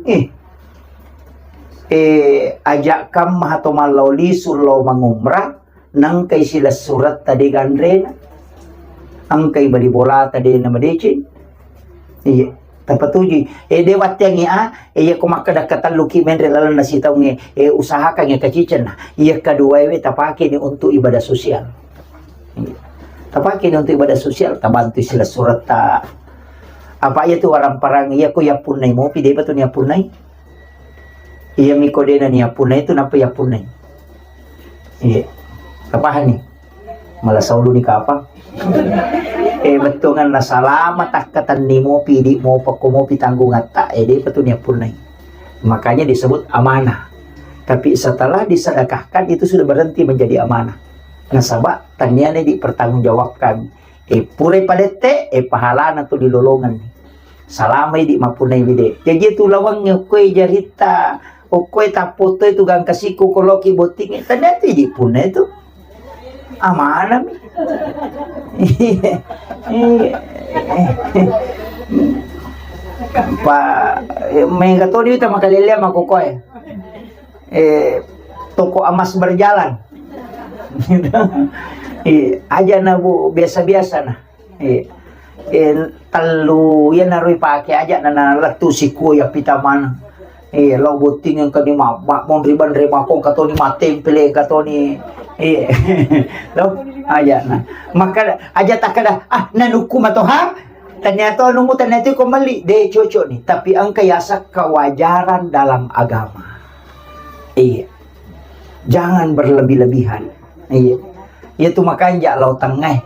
Eh. Eh, ajak kamma to mallao lisu lao mangumrah, nangkai silessuretta de ganrena, angkai bali bolata de namadeceng. Iya, tapatuju. Eh, de watteangngi a, eh, iya ko makkeda katelluki menre lalenna sitaungnge, eh, usahakangngi kacicenna. Iya kaduaewe tapakeni untuk ibadah sosial. Iya. Tapakeni untuk ibadah sosial, tabantu silessuretta. Apa iya tu warang-parang, iya ko yappunnai mopi, depa tu niappunnai. Iya miko dena niappunnai tu, nappa yappunnai. Iya. Tapahani? Mala saulu ni kapang. Eh, bettuanna salama takkatenni mopi, di mopa ko mopi tanggungatta, eh, depa tu niappunnai. Makanya disebut amanah. Tapi setelah disedekahkan, itu sudah berhenti menjadi amanah. Nasaba, tanniane dipertanggungjawabkan. Eh, purai palette, eh, pahalana tu dilolongan. Salama idi mappunnai wide. Jaji tu lawangnge okkoe jaritta, okkoe tappoto itu gangka sikko ko loki bottingnge. Tania tu idi punna itu. Amanami. Iya. Pa, eh, mega todi wita makalelea makokoe. Eh, toko emas berjalan. Iya, aja na, Bu, biasa-biasa na. Iya. Eh, tellu, iya naroi pake aja na, na lettu sikua ya pita maneng. Iya, lao botting yang kani ma, ma, monri banre makong katoni matempele katoni. Iya. Lo, aja na. Maka aja takkeda, "Ah, nanukku matoha." Ternyata numu ternyata ko meli, de cocok nih. Tapi engka yasa kewajaran dalam agama. Iya. Jangan berlebih-lebihan. Iya. Iya tu makanja lao tengah.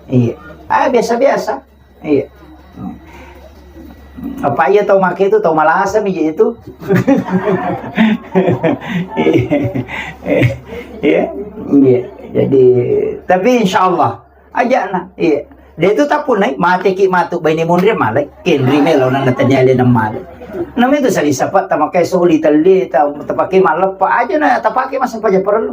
Iya. Ah, biasa-biasa. Iya. Apa iya tau make itu, tau malasa mi je itu. Iya. Iya. Iya. Jadi, tapi insya Allah, Aja'na, iya. De tu tappunnai, mateki matu baine monri malai, kenri melo na nataniale na malai. Nami tu sali sapa tamakai soli telli, ta-, tapake malleppa aja na tapake massempajang parellu.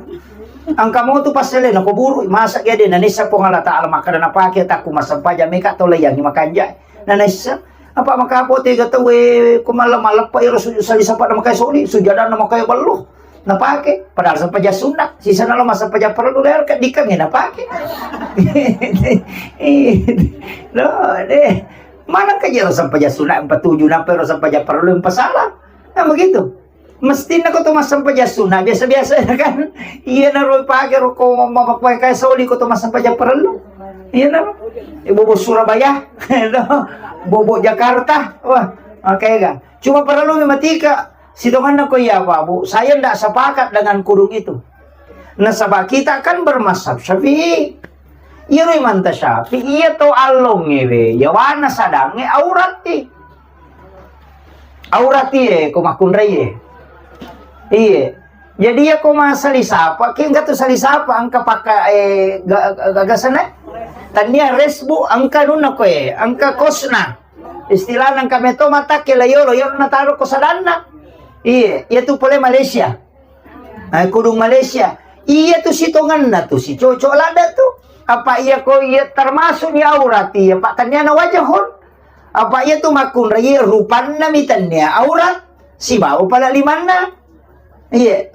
Engka mo tu passelena ko buru, masa ke de' nanessa Puang Allah Ta'ala makkeda napake takku massempajang meka tau layangi makanja. Nanessa, apa makapo tega tau e ko malam-malam pa ero su-, sali sapa na makai soli, sujadanna makai ballo. Napake, padahal sempajang sunna, sisana lo massempajang parellu lewat ke dikang e napake. Lo, deh. Mana ke jero sempajang sunna empat tujuh nampe ero sempajang parellu yang pasalah. Nah, begitu. Mestinna ko to massempajang sunna biasa-biasa kan. Iya naro pake ro ko mama pakai soli ko to massempajang parellu. Iya naro. E, bobo Surabaya. Bobo Jakarta. Wah, makanya kan. Cuma parellu mi matika sitonganna ko iya apa, Bu. Saya ndak sepakat dengan kudung itu. Nasaba kita kan bermazhab Syafi'i. Iyaro imanta Syafi'i iya to allongnge we, yawana sadangnge auratti. Aurat iye ko makkunrai e. Iye. Jadi iya ko masali sapa, ki engka tu sali sapa, engka paka, eh, ga-, ga-, gagasana? Tania resbu, engka nunna ko e, engka kosna. Istilahna engka meto mata ke la yolo, yolo nataro ko sadanna. Iye, iya tu pole Malaysia. Eh, kudung Malaysia. Iya tu sitonganna tu, si cocok lada tu. Apa iya ko iya termasuk ni aurat iya, Pak, tania na wajahun. Apa iya tu makkunrai rupanna mi tania aurat, sibawa pala limanna. Iya.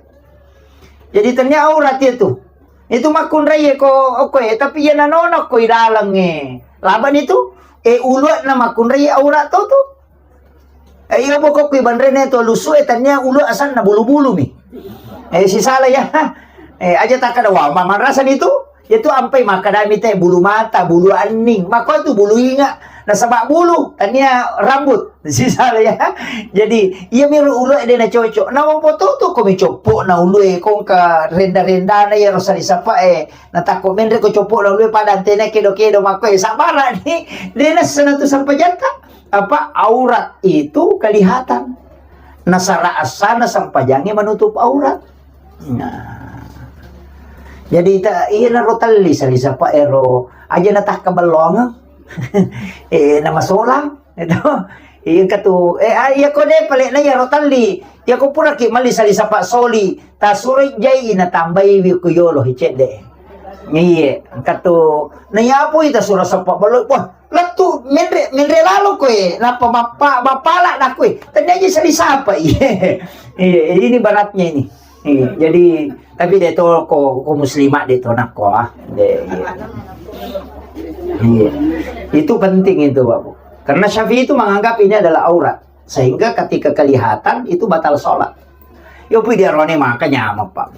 Jadi tania aurat iya tu. Itu makkunrai iya ko, ko e, tapi iya nanona ko i dalang e. Laban itu, e uluakna makkunrai aurat to tu. Eh, iya, pokok kui banrene to lusu e, tania ulu asanna bulu-bulu mi. Eh, sisala ya. Eh, aja takkada wa, ma-, marasa ni tu. Iya tu ampai makkadami te bulu mata, bulu anning. Mako tu bulu inga. Nasaba bulu, tania rambut. Sisala ya. Jadi, iya miro ulu e de na cocok. Na mopo to tu ko mi coppo na ulu e kongka renda-rendana iya rosali sapa e. Na takko menre ko coppo na ulu e pada antena kedo-kedo mako e sabara ni. De na sana tu sampajatta. Apa, aurat itu kelihatan. Nasara asana sampajangnge menutup aurat. Nah. Jadi ta-, iya naro telli sali sapa ero aja natakka bellongeng. Eh, nama solang itu. Iya katu, eh, ah, iya ko de pale na iya ro telli. Iya ko pura ki mali sali sapa soli, tasuroi jai na tambai wi ku yolo hicedde. Iya, katu na iya pui tasura sapa bello. Wah, lettu menre, menre lalo koe, nappa mappa-, mappala na koe. Tania aja sali sapa. Iya. Iya, ini baratnya ini. Iya, jadi, tapi de to ko, ko muslimat de to nakko, ah. De, iya. Iya. Itu penting itu, Bapak. Karena Syafi'i itu menganggap ini adalah aurat. Sehingga ketika kelihatan itu batal sholat. Yo pui dia rone maka nyameng, Pak.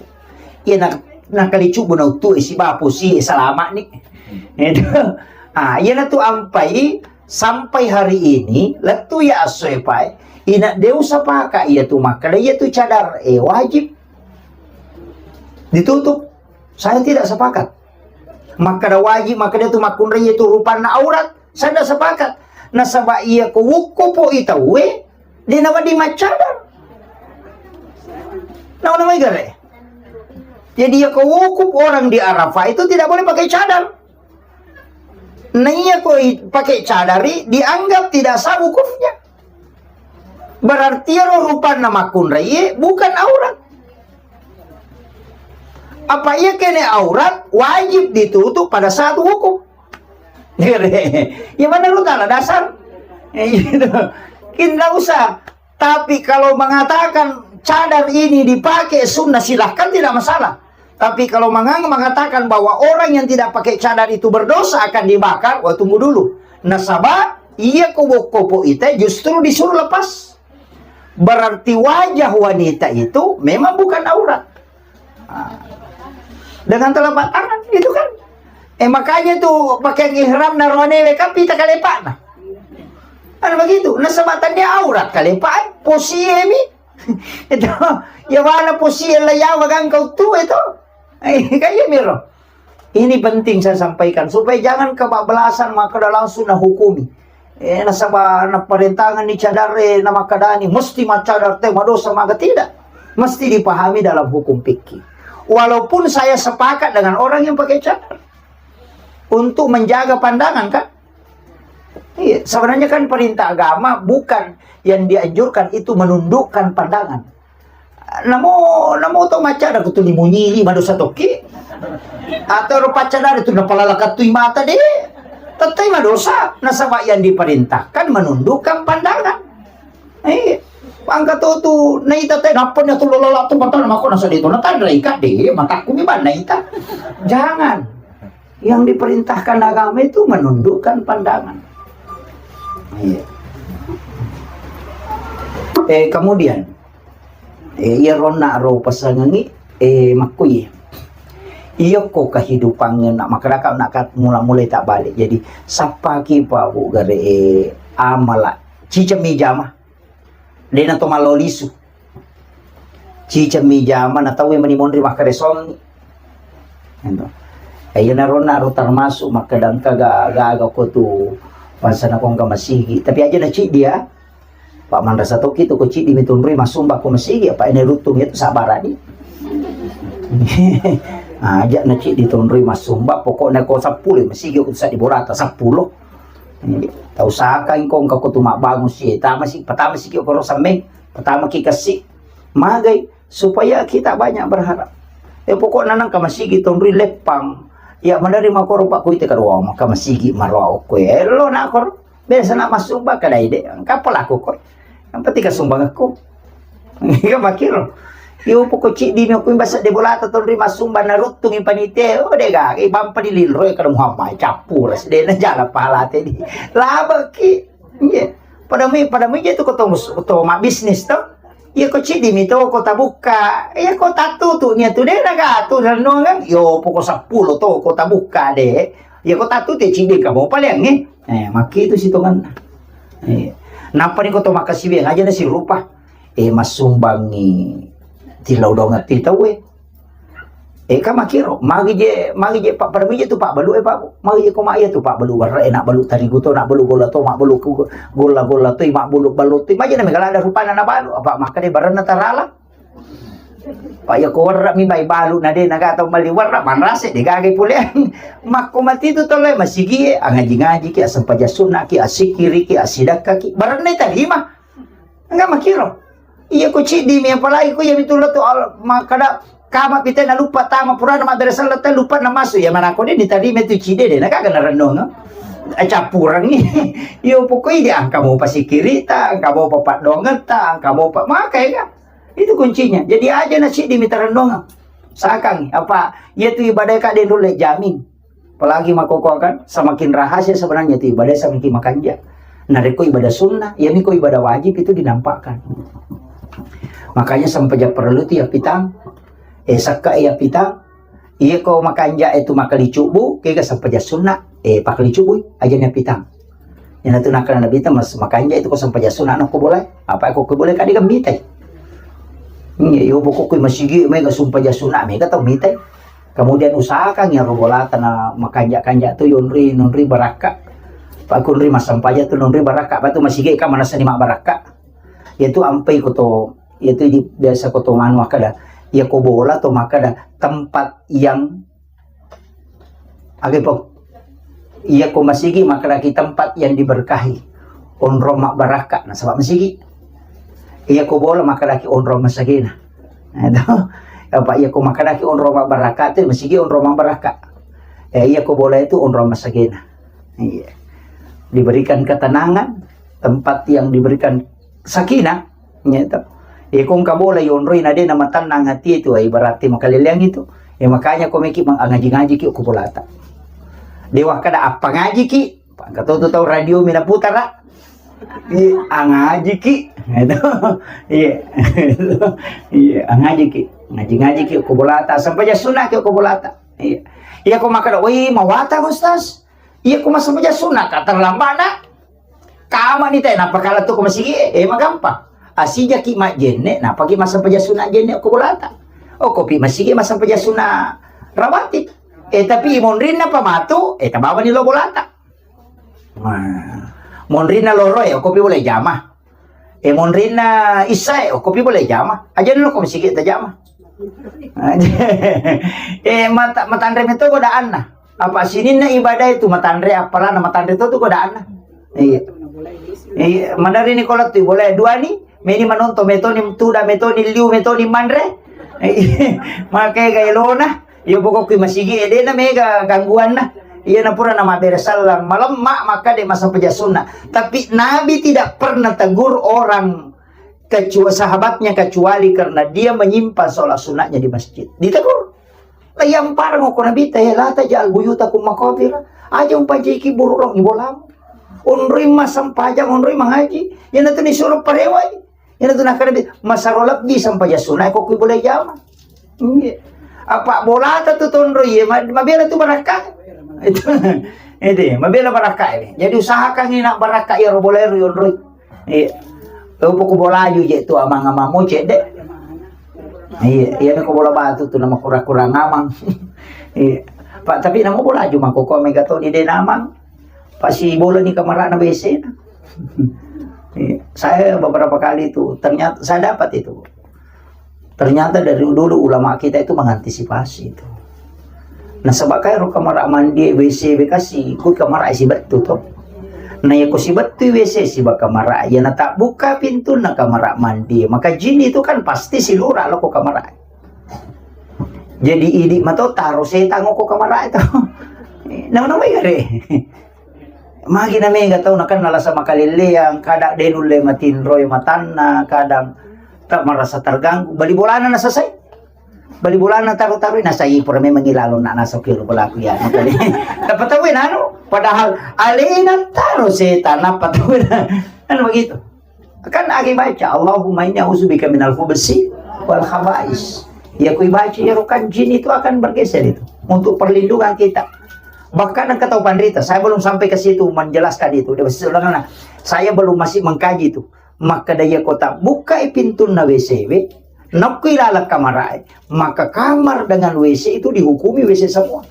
Iya, na, na kali cubu na utu isi bapu si selamat ni. Itu. Ah, iya na tu ampai sampai hari ini, lettu ya asoe pae, ina de usapaka iya tu makkada iya tu cadar, eh, wajib ditutup. Saya tidak sepakat. Makkada wajib, makkada tu makkunrai iya tu rupanna aurat. Saya tidak sepakat. Nasaba iya ko wukkupo i tauwe, de nawedding maccadar. Nawa-nawa gare. Jadi iya ko wukuf orang di Arafah itu tidak boleh pakai cadar. Nah, iya ko i-, pakai cadari dianggap tidak sah wukufnya. Berarti ero rupanna makkunrai bukan aurat. Apa iya kene aurat wajib ditutup pada saat wukuf. Ya mana lu tanah dasar? Eh, gitu. Kita usah. Tapi kalau mengatakan cadar ini dipakai sunnah, silahkan, tidak masalah. Tapi kalau mengang-, mengatakan bahwa orang yang tidak pakai cadar itu berdosa akan dibakar, wah, tunggu dulu. Nasaba, iya ko wukkupo ita justru disuruh lepas. Berarti wajah wanita itu memang bukan aurat. Ah. Dengan telapak tangan, itu kan. Eh, makanya tuh pakaian ihram naronewe kan pita kalepakna. Kan begitu. Nasaba tania aurat kalepak, eh, posie mi. Itu, ya wala posie la yawa gangka utu itu. Eh, kayak miro. Ini penting saya sampaikan supaya jangan kebablasan maka langsung nahukumi. Eh, nasaba naparentangan ni cadare, namakadani mesti maccadar te madosa, maka tidak. Mesti dipahami dalam hukum fikih. Walaupun saya sepakat dengan orang yang pakai cadar untuk menjaga pandangan, kan? Iya, sebenarnya kan perintah agama bukan yang dianjurkan itu menundukkan pandangan. Namo, namo to maccada ko tu limunyili madosa tokki. Atau ro paccada tu napalala kattui mata de. Tettai madosa, nasaba yang diperintahkan menundukkan pandangan. Eh, pangka to tu naita te napanya tu lolala tu mata mako nasa de to natanra ika de, mataku mi ban naita. Jangan. Yang diperintahkan agama itu menundukkan pandangan. Iya. Eh, kemudian, eh, iya ronna ro pasangangi, eh, makkui. Iya ko kehidupannya nak makaraka nak kat mula-mulai tak balik. Jadi, sappa ki pa bu gare, eh, amala. Ciceng mi jama. Dena to malo lisu. Ciceng mi jama na tau mani monri makkaresongi. Ento. Eh, iya naronna ro termasuk makkadangka ga, gaga ko tu bangsa na kongka masigi. Tapi aja na ciddi ya. Pak manrasa toki tu ko ciddi mi tunrui masumba ko masigi apa ini rutung itu sabarani. Aja na ciddi tunrui masumba pokoknya ko sepuluh masigi ko sa di borata sepuluh. Tau saka ingkong ka ko tu mabbangun si, tama si, pertama si ki ko ro semmeng, pertama ki kasi, magai, supaya kita banyak berharap. Eh, pokoknya nang ka masigi tonri leppang. Ya, menerima koro pak kuite kadua, maka masigi marwa okko. Eh, lo nak koro, biasa nak masuk bak kadai de, engka pelaku koro. Yang penting ka sumbang aku. Iya makiro. Yo poko ciddi mi okko imbasa de bolata tonri masumba naruttungi panitia. Oh, de ga, eh, bampa di lilro ya kada Muhammad cappur. Sedena jala pahala tadi. Laba ki. Iya. Pada mi, pada mi je tu ko to, to mabisnis to. Iya ko ciddi mi to ko tabukka. Iya ko tatutu nia tu de naga tu renungan. Yo poko sepuluh to ko tabukka de. Iya ko tatutu ciddi kamu paling eh. Eh, maki itu sitongan. Eh, napa ni ko to makasiwiang aja na sirupa. Eh, masumbangi tilau dongeng ti tau eh. Eh, ka makiro, magi je, magi je, Pak, pada magi je tu, Pak, balu, eh, Pak, magi je, ko, mak, iya tu, Pak, balu, warra, eh, nak balu tarigu to, nak balu golla to, mak balu ku-, golla-golla to, mak balu, balu to, magi na, megala ada rupana na balu, apa, maka de, baranna tarala. Pak, ya, ko, warra, mi, bai, balu, na, de, naga, tau, mali, warra, manrase, de, gagai, pole, makko, mati, tu, tole, masigi, eh, angaji-ngaji, ki, asempajang sunna, ki, asikiri, ki, asidakka, ki, baranna, tarima. Enggak makiro. Iya ko ciddi mi apalagi ko iya mitu lettu al-, makkada kama pite na lupa tama purana mabbere selleng te lupa na masu iya manako de ditarima tu ciddi de na gaga na renung. Acappurangi. Iyo pokoi de angka mo pasikirita, angka mo papaddongetta, angka mo pa-, maka ya. Itu kuncinya. Jadi aja na ciddi mi tarennung. Sakang apa iya tu ibadah ka de nulle jamin. Apalagi makkokkoe kan, semakin rahasia sebenarnya itu ibadah, semakin makanja. Narekko ibadah sunnah, ya miko ibadah wajib itu dinampakkan. Makanya sempajang perlu itu ya pitang, eh, sakka ya pitang, iya ko makanja itu makali cubu, kega sempajang sunnah, eh, pakali cubu, aja ya pitang. Iyana tu nakkeda Nabitta mas-, makanja itu ko sempajang sunna nokko bolai. Apa ko ko bolai kadi kan mitai. Iya, yo pokokku masigi mega sempajang sunna mega tau mitai. Kemudian usahakan ya robolata na makanja-kanja tu yonri nonri barakka. Pak kunri massempajang tu nonri barakka, apa tu masigi ka manasani mabbarakka. Yaitu ampai koto, yaitu di, biasa koto manu makkeda. Ya ko bola to makkeda tempat yang Aga po. Iya ko masigi makkedaki tempat yang diberkahi. Onrong mabbarakka nasaba masigi. Iya ko bola makkedaki onrong masagena. Nah, itu. Apa iya ko makkedaki onrong mabbarakka tu masigi onrong mabbarakka. Eh, iya ko bola itu onrong masagena. Iya. Diberikan ketenangan, tempat yang diberikan sakinah, gitu. Iya, ko engka bola yonroi na de na matannang hati itu, eh, berarti makaleleang itu. Ya, makanya ko meki mang-, ngaji-ngaji ki ko bolata. Dewa kada apa ngaji ki, engka to tu tau radio mina putara. Iya, angaji ki. Gitu. Iya. Iya, angaji ki. Ngaji-ngaji ki ko bolata, sampai ja sunah ki ko bolata. Iya. Iya, ko makkeda, "Woi, mawatang, Ustaz." Iya, ko massempajang sunna ka terlambat na. Kama ni te, nappa kala tu ko masigi, eh, magampang. Asijaki majjenne, napaki massempajang sunna jenne ko bolata. Oh, kopi masigi massempajang sunna rawatib. Eh, tapi monrinna pa matu, eh, tabawani lo bolata. Nah, monrinna loro, eh, kopi boleh jama. Eh, monrinna issae, oh, kopi boleh jama. Aja dulu ko masigi tajama. Eh, mata-, matanre meto godaanna. Apa sininna ibadah itu matanre, apalana matanre to tu godaanna. Iya. Iya, manari ni kola tu boleh dua ni, Meni manonton, metoni tuda, metoni liu, metoni manre. Makkega elona. Iya pokokku masigi e, de'na mega gangguanna. Iyana pura namabbere sallang, malemma, maka de' masampajang sunna. Tapi Nabi tidak pernah tegur orang kecua-, sahabatnya kecuali karena dia menyimpan sholat sunatnya di masjid. Ditegur. Iyampareng ko Nabitta, "Eh, la taj'al buyutakum maqabir." Aja umpajaiki buru' lao bolamu. Onroi massempajang, onroi mangaji. Iyanatu nisuro parewai. Iyanatu nakkeda, "Masero lebbi sempajang sunna ko kui bola jama." Iya. Apa bolata tu tonroi, iya, ma-, mabela tu barakka. Itu. Itu, mabela barakka ini. Jadi usahakan ini nak barakka ya ro bola ro onroi. Iya. Lo poko bolaju je tu amang-amangmu cedde. Iya, iya ko bola batu tu nama kura-kura ngamang. Iya. Pak, tapi nama bolaju mangko ko mega to di denamang. Pasti bola ni kamarana W C na. Iya. Saya beberapa kali itu ternyata saya dapat itu. Ternyata dari dulu ulama kita itu mengantisipasi itu. Nasaba' kaero kamara' mandi, W C bekasi, ku kamara' sibettu to. Na iya ko sibettu W C siba' kamara', iya natabbuka pintunna kamara' mandi, maka jin itu kan pasti silura lao ko kamara'. Jadi idi' mato taro setang ko kamara' itu. Nama-nama gare. Magi na mega tau nakenna lasa makalelleang, kadang de' nulle matinroi matanna, kadang tak merasa terganggu. Bali bolana nasasai. Bali bolana taru-taru nasai pura memang ilalo nak nasok kiro pelaku ya. Makanya, dapat tahu nanu, padahal alena taro setan apa tahu. Kan begitu. Kan agi baca, "Allahumma inni a'udzubika minal khubusi wal khaba'is." Ya kui baca ya kan jin itu akan bergeser itu untuk perlindungan kita. Bahkan engkau tahu panrita, saya belum sampai ke situ menjelaskan itu. Dia masih sederhana. Saya belum masih mengkaji itu. Maka daya kota buka pintunna W C W, nakui lalak kamar, maka kamar dengan W C itu dihukumi W C semua.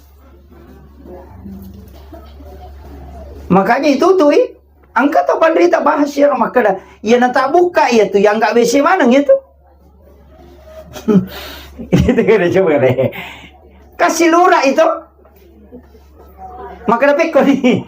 Makanya itu tuh, ih, Engka to panrita bahas iyaro makkeda, iyana tabukka iya tu, iya engka W C maneng iya tu. Itu kada coba deh. Kasi lura itu. Makkeda pekko ni.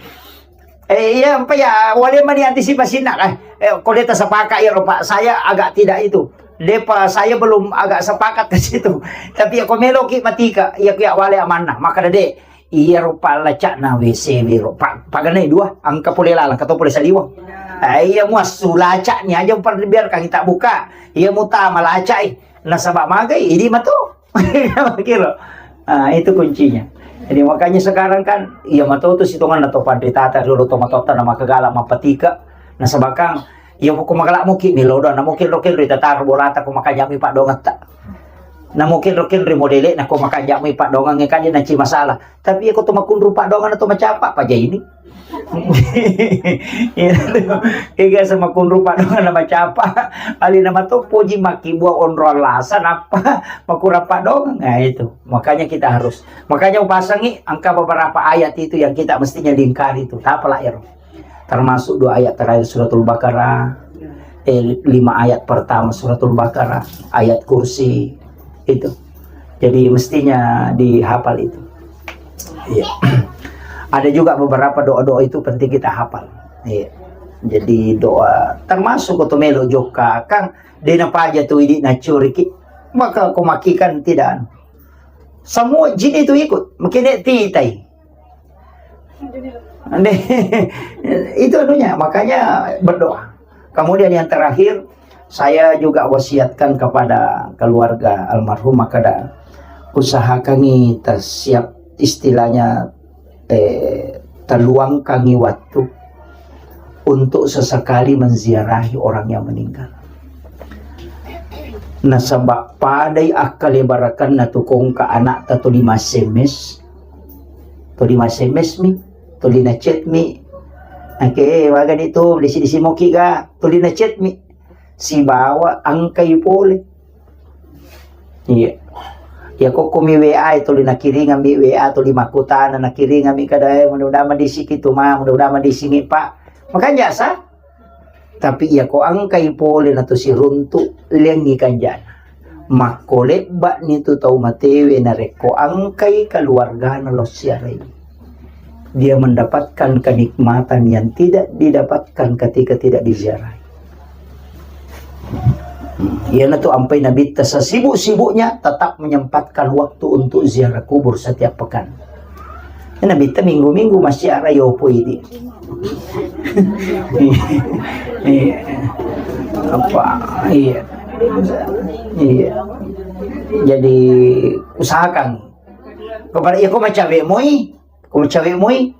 Eh, iya, empa ya, wale mani antisipasi nak, eh. Eh, ko de' tasapaka iyaro, Pak. Saya agak tidak itu. Depa, saya belum agak sepakat ke situ. Tapi ya, ko meloki matika, iya, iya, wale amanna. Makkeda de'. Iyaro pallaca'na W C wero, pa-, paganai dua, engka pole lalang, engka to pole saliweng. Eh, iya muassu laca'ni aja, par-, biarkan kita buka. Iya mutama laca'i. Nasaba magai, idi mato. Kira. Ah, itu kuncinya. Jadi makanya sekarang kan, iya mato tu sitonganna to panritata, riolo to matotta na makagala mapatika. Nasaba kan, iya ko magala muki melo do, na muki ro kenro tataro bolata ko makajami padongetta. Na muki ro kenro modele na ko makajami padongang kan nanci masalah. Tapi iya ko to makunru padongang atau macapa, paja ini. Iya tu. Ega sama kunru padongang na macapa. Ali nama to poji maki buah onro alasan apa makurang padongang. Nah, itu. Makanya kita harus. Makanya upasangi angka beberapa ayat itu yang kita mestinya lingkari itu. Apa lah, Ero? Termasuk dua ayat terakhir Suratul Baqarah, eh, lima ayat pertama Suratul Baqarah, ayat kursi, itu. Jadi mestinya dihafal itu. Iya. Ada juga beberapa doa-doa itu penting kita hafal. Iya. Jadi doa termasuk ko to melo jokka, kan de' napaja tu idi' nacuriki. Maka ko maki kan tidak. Semua jin itu ikut. Mungkin dia titai. Itu anunya, makanya berdoa. Kemudian yang terakhir, saya juga wasiatkan kepada keluarga almarhum, makkeda usahakangi tersiap, istilahnya, eh, terluangkangi waktu untuk sesekali menziarahi orang yang meninggal. Nasaba padai akkalebarakanna tu ko engka anakta tuli ma-S M S, tuli ma-S M S mi, tuli na-chat mi. Oke, waga di tu, disi-disi moki ga, tuli na-chat mi. Sibawa engkai pole. Iya. Ya kokkomi W A tuli nakiringami W A tuli makkutana nakiringami kada, eh, mudah-mudahan madisiki tu ma, mudah-mudahan madisiki Pak. Makanya sa, Tapi iya ko engkai pole na to siruntu, liangngi kanjana. Makko lebba'ni tu tau matewe narekko engkai keluargana lo siarai. Dia mendapatkan kenikmatan yang tidak didapatkan ketika tidak diziarahi. Iyanatu ampai Nabitta sesibuk-sibuknya tetap menyempatkan waktu untuk ziarah kubur setiap pekan. Nabitta minggu-minggu masih ada yopo ini. Iya. Apa? Iya. Iya. Jadi usahakan. Kepada iya ko macawe moi, ko macawe moi.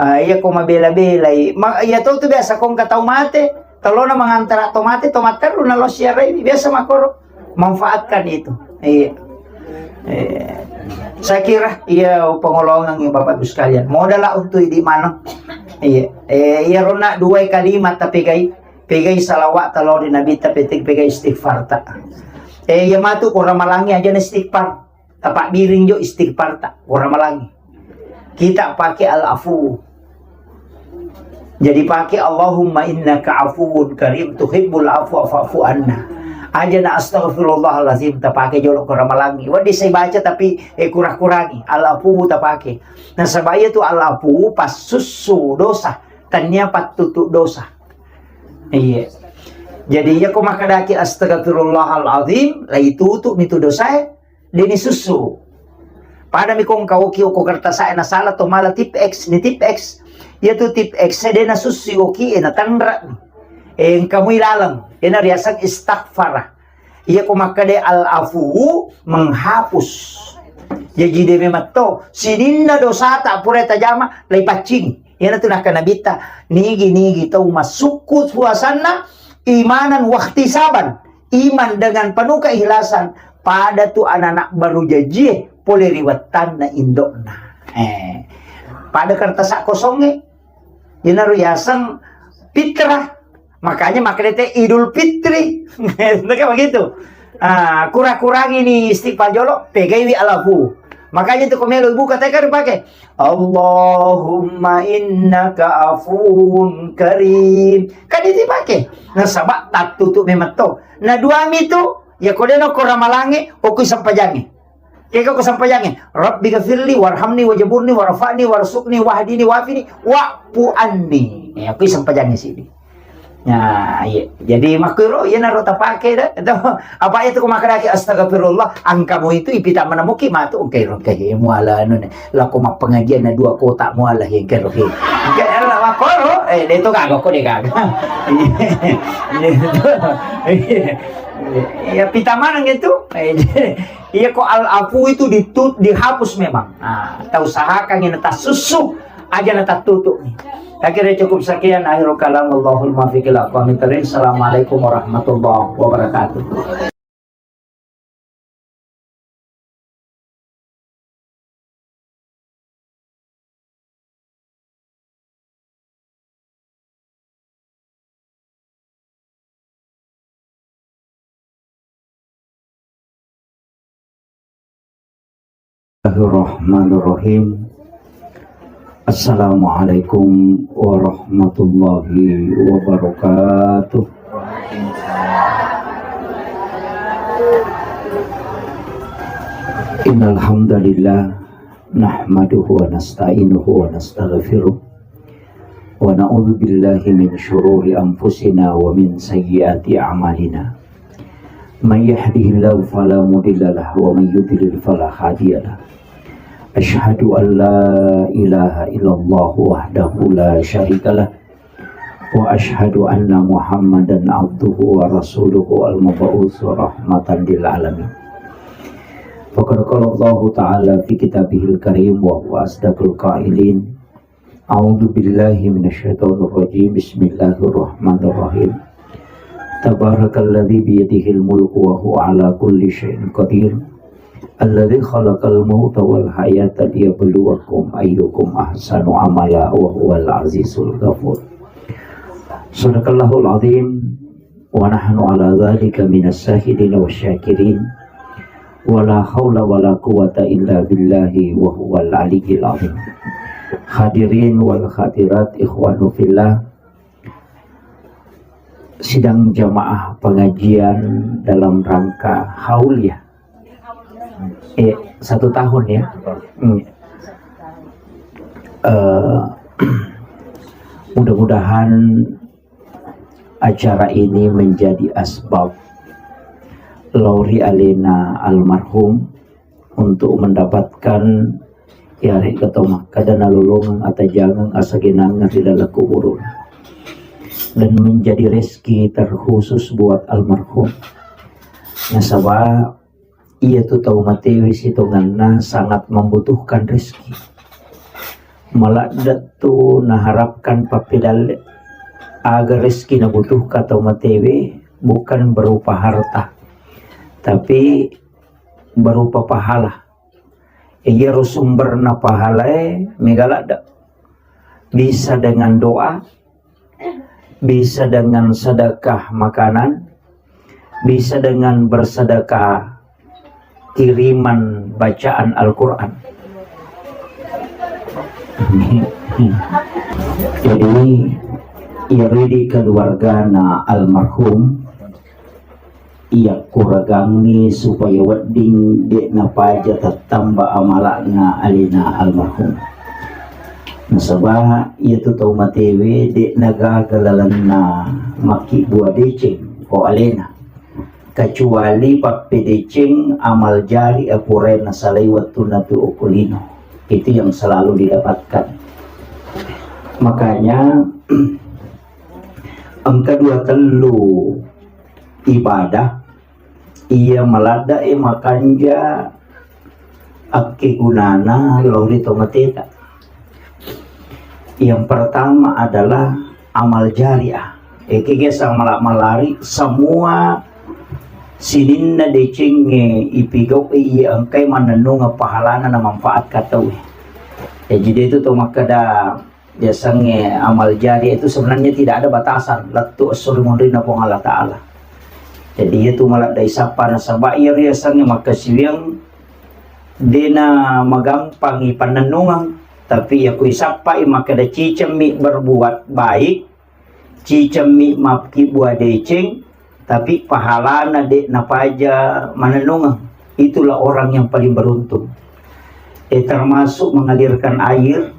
Ah, iya ko mabela-belai. Ma, iya to tu biasa ko engka tau mate, telona mangantara to mate, to matteru na lo siarai, biasa makoro. Manfaatkan itu. Iya. Eh, saya kira iya pengolongan ya Bapak Ibu sekalian. Modal lah untuk idi maneng. Iya. Eh, iya rona dua kalimat tapi gai. Pegai salawat talo di Nabi tapi pegai istighfar tak. Eh, iya matu ko ramalangi aja na istighfar. Tapabbiring jo istighfarta, ko ramalangi. Kita pakai al-afu. Jadi pakai Allahumma innaka afuwun karim tuhibbul afwa fa'fu anna. Aja na astaghfirullahalazim tapake jolo ko ramalangi. Wadi saya baca tapi eh kurang-kurangi. Al-afu tapake. Nasaba iya tu al-afu pas sussu dosa. Tania pattutu dosa. Iya. Jadi iya ko makadaki astaghfirullahalazim, lai tutu mitu dosae. Deni sussu. Pada mi kong kaoki oko kertas e nasala to mala tip X ni tip X. Iya tu tip X e dena sussu oki e na tanra. Engka mui laleng. Ena riaseng istaghfara. Iya ko makkade al afu menghapus. Jaji de memang to sininna dosa tak pura tajama lai paccing. Iyana tu nakka Nabitta, nigi-nigi tau massukku puasanna imanan wahtisaban, iman dengan penuh keikhlasan, pada tu anak-anak baru jajie pole ri wettanna indokna. Eh, pada kertas kosongnge, inaro yaseng fitrah. Makanya makanya te Idul Fitri. Kan begitu. Ah, kura-kurangi ni istighfar jolo, pegaiwi alafu. Makanya itu komelo ibu kata kan dipakai. Allahumma innaka afuwun karim. Kan itu dipakai. Nasaba tattutu memang to. Na duami tu, ya kodeno ko ramalangi, okui sempajangi. Keko ko sempajangi. Rabbi gafirli warhamni wajaburni warfa'ni warsuqni wahdini wafini wa'fu anni. Ya, okui sempajangi sini. Nah, iya. Jadi makkuro iya naro tapake dah. Itu apa itu ko makadaki astagfirullah, angkamu itu ipita manamuki matu engkai ro engkai muala anu ne. Lako mappengajian na dua kota muala he engkai ro he. Engkai ala makoro eh de to gaga ko de gaga. Iya. Iya. Iya pita maneng itu. Eh, iya ko al afu itu ditut dihapus memang. Nah, tau usahakan ini tas susu aja na tattutu. Akhirnya cukup sekian akhirul kalam wallahul muwaffiq ila aqwamit thariq. Assalamualaikum warahmatullahi wabarakatuh. Bismillahirrahmanirrahim. Assalamualaikum warahmatullahi wabarakatuh. Innal hamdalillah nahmaduhu wa nasta'inuhu wa nastaghfiruh wa na'udzu billahi min syururi anfusina wa min sayyiati a'malina. Man yahdihillahu fala mudilla lahu wa man yudlil fala hadiya lahu. Asyhadu an la ilaha illallah wahdahu la syarika lah. Wa asyhadu anna Muhammadan abduhu wa rasuluhu al-mab'uts rahmatan lil alamin. Faqad qala Allahu ta'ala fi kitabihil karim wa huwa asdaqul qailin. A'udzu billahi minasyaitonir rajim. Bismillahirrahmanirrahim. Tabarakalladzi biyadihil mulku wa huwa ala kulli syai'in qadir. Alladzi khalaqal mauta wal hayata liyabluwakum ayyukum ahsanu amala wa huwal azizul ghafur. Sadaqallahul azim. Wa nahnu ala dzalika minas syahidin wasy syakirin. Wa la haula wa la quwwata illa billahi wa huwal aliyyil azim. Hadirin wal hadirat, ikhwanu fillah, sidang jamaah pengajian dalam rangka haul ya. Eh, satu tahun ya. Hmm. Eh, mudah-mudahan Acara ini menjadi asbab lao ri alena almarhum untuk mendapatkan, ya, rek atau makkeda nalolongeng atajangeng asagenangeng ri dalam kubur dan menjadi rezeki terkhusus buat almarhum. Nasaba iyatu tau matewe sitongenna sangat membutuhkan rezeki. Maladde tu naharapkan pappedalle aga rezeki nabutuhkan tau matewe, bukan berupa harta, tapi berupa pahala. Iyaro sumberna pahalae mega ladde. Bisa dengan doa, bisa dengan sedekah makanan, bisa dengan bersedekah kiriman bacaan Al-Quran. Jadi, iyaro idi keluargana almarhum, iyakkuragangngi supaya wedding de' napaja tattamba amala'na alena almarhum. Nasaba iyatu tau matewe de' nagaga lalenna makkibbua deceng ko alena, kecuali pappedeceng amal jari apurae nasalai wettunna tu okko lino. Itu yang selalu didapatkan. Makanya engka dua tellu ibadah iya maladde'e makanja akkegunana lao ri tomateta. Yang pertama adalah amal jariah. Ekege samala-malari semua sininna decengnge ipigau'i iya engkai mannennungeng pahalana na manfaat ka tauwe. Jadi de tu to makkeda biasangnge amal jariah itu sebenarnya tidak ada batasan, lettu esso ri munrinna Puang Allah Ta'ala. Jadi iyatu maladde isappa nasaba iya riasangnge makkasiwiang dena magampangi pannennungeng, tapi iya ku isappai makkeda cicemmi berbuat baik, cicemmi makkibbua deceng, tapi pahalana de' napaja manennungeng. Itulah orang yang paling beruntung. Eh, termasuk mengalirkan air,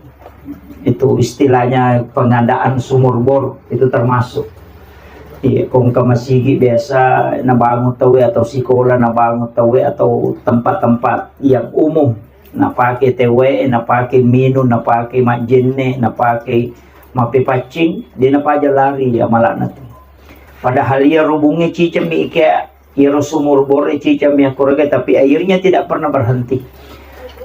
itu istilahnya pengadaan sumur bor, itu termasuk. Iya, kongka masigi biasa nabangun tauwe atau sikola nabangun tauwe atau tempat-tempat yang umum, napake tewwe, napake minum, napake majjenne, napake mappepaccing, de' napaja lari amalana tu. Padahal iya rubungnge cicemmi ke iyaro sumur bore cicemmi akkuraga, tapi airnya tidak pernah berhenti.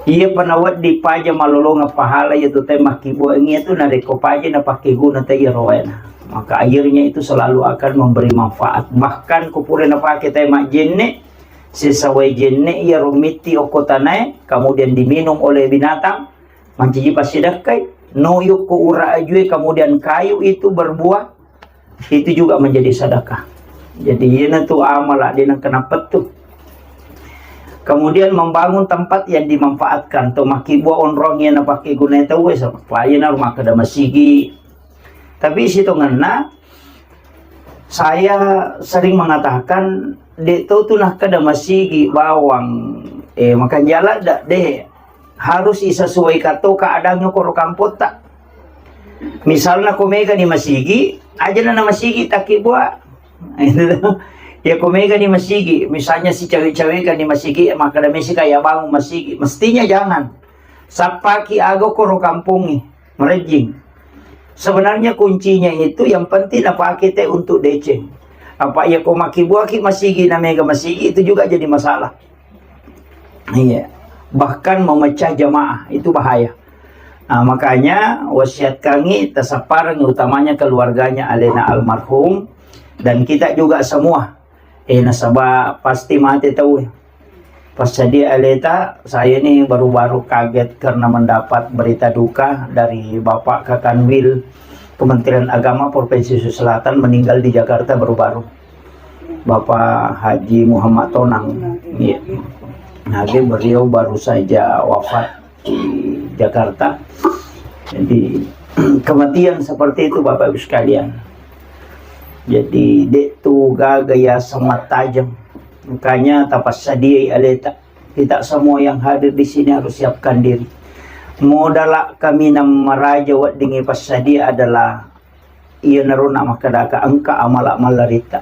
Iya pernah wedding paja malolongeng pahala iyatu tai makkibuangngi iyatu narekko paja napakkeguna tai iyaro waena. Maka airnya itu selalu akan memberi manfaat. Bahkan ko pura napake tai majjenne, sesa wae jenne iyaro mitti okko tanae, kemudian diminum oleh binatang, mancaji passidakkai, no yokko ura ajue, kemudian kayu itu berbuah, itu juga menjadi sedekah. Jadi iyana tu amala de' nengka napettu. Kemudian membangun tempat yang dimanfaatkan, to makkibua onrong iya napake gunai tauwe, sapa iyana rumah kada masigi. Tapi sitongenna saya sering mengatakan, de' to tu nakkeda masigi bawang, eh, makan jala da, de'. Harus isesuaikan to keadaannya koro kampotta. Misalna ko mega ni masigi, aja na masigi takkibua. Ya ko mega ni masigi, misalnya si cawe-cawe kan ni masigi, maka ada mesi kayak bangun masigi. Mestinya jangan. Sappaki aga koro kampongnge, merejing. Sebenarnya kuncinya itu yang penting napake te untuk deceng. Apa iya ko makkibuaki masigi na mega masigi itu juga jadi masalah. Iya. Bahkan memecah jamaah itu bahaya. Nah, makanya wasiat kami tasappareng utamanya keluarganya alena almarhum dan kita juga semua. Eh, nasaba pasti mate tau. Pas jadi aleta, saya ini baru-baru kaget karena mendapat berita duka dari Bapak Kakanwil Kementerian Agama Provinsi Sulawesi Selatan meninggal di Jakarta baru-baru. Bapak Haji Muhammad Tonang. Iya. Nah, dia beliau baru saja wafat di Jakarta. Jadi kematian seperti itu Bapak Ibu sekalian. Jadi de' tu gaga ya semat tajam. Makanya tapassadiai aleta. Kita semua yang hadir di sini harus siapkan diri. Modala kami na maraja weddingngi passadia adalah iyanaro na makkadaka engka amala mallaritta.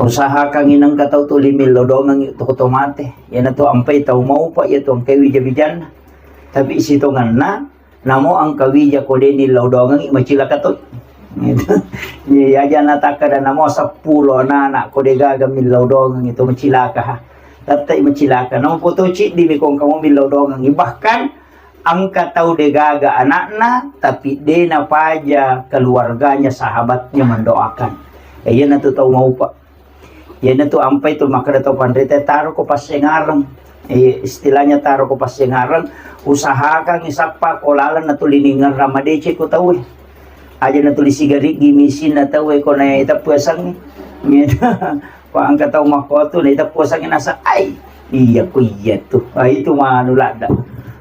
Usahakangngi nengka tau tuli millau dongengngi to, to mate. Iyanatu ampai tau maupa, iyatu engkai wija-wijanna. Tapi sitongenna, namo engka wija ko de nillau dongengngi, macilaka to. Iya, aja natakkada namo seppulo anak-anak ko de gaga millau dongengngi to, macilaka ha. Tettai macilaka. Namo poto ciddi mi ko engka mo millau dongengngi. Bahkan engka tau de gaga anakna, tapi de napaja keluarganya, sahabatnya mendoakan. Eh, iyanatu tau maupa. Iyanatu ampai tu makkeda tau panrita, taro ko passengareng. Eh, istilahnya taro ko passengareng, usahakan isappa ko laleng natuli ningerra madeceng ko tauwe. Aja natuli sigariggi misinna tauwe ko na iteppu yasengnge. Wa engka tau makkotu na iteppu yasengnge nasa, ai, iya ko iya tu. Ah, itu manu ladda.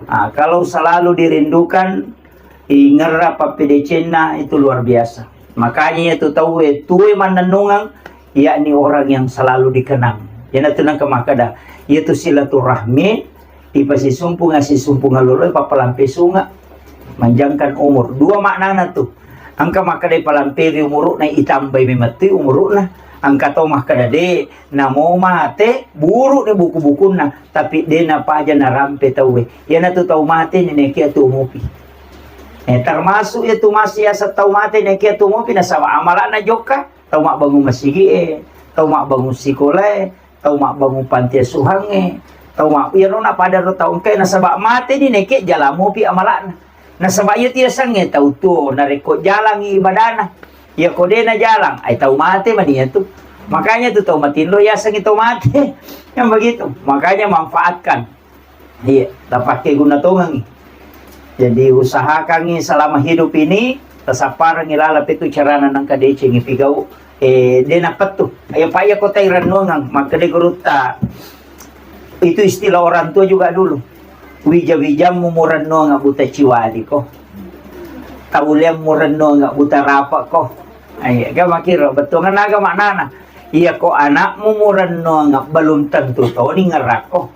Ah, kalau selalu dirindukan, ingerra pappedecenna itu luar biasa. Makanya itu tauwe tuwe mannennungeng, yakni orang yang selalu dikenang. Iyanatu nengka makkeda, iyatu silaturahmi, ipasisumpunga, sisumpunga lolo, papalampe sunga, manjangkan umur. Dua maknana tu. Engka makkeda ipalamperi umuru'na, itambai memettui umuru'na. Engka to makkeda de, namo mate, buru ni buku-bukunna, tapi de napaja narampe tauwe. Iyanatu tau mate ni nekia tu mupi. Eh, termasuk iyatu masih asa tau mate nekia tu mupi nasaba amalana jokka, tau mabbangung masigi e, tau mabbangung sikola e, tau mabbangung panti asuhangnge, tau ma-, iyaro na pada ro tau engkae nasaba mate ni nekia jala mupi amalana. Nasaba iya tiasengnge tau tuo narekko jalangi ibadana. Iya ko de najalang, ai tau mate mani iyatu. Makanya tu tau matinro yasengngi tau mate. Yang begitu. Makanya manfaatkan. Iya, tapakke guna tongengngi. Jadi usahakangngi selama hidup ini, tasapparengngi lala petu carana nengka decengngi pigau, eh, de napettu. Iya pa iya ko tai rennuangang, makkeda gurutta, itu istilah orang tua juga dulu. Wija-wijammu murennuanga buta ciwali ko. Tauliammu rennuanga buta rapa ko. Iya, ga makiro, bettuangan aga maknana. Iya ko anakmu murennuanga belum tentu toni ngerakko.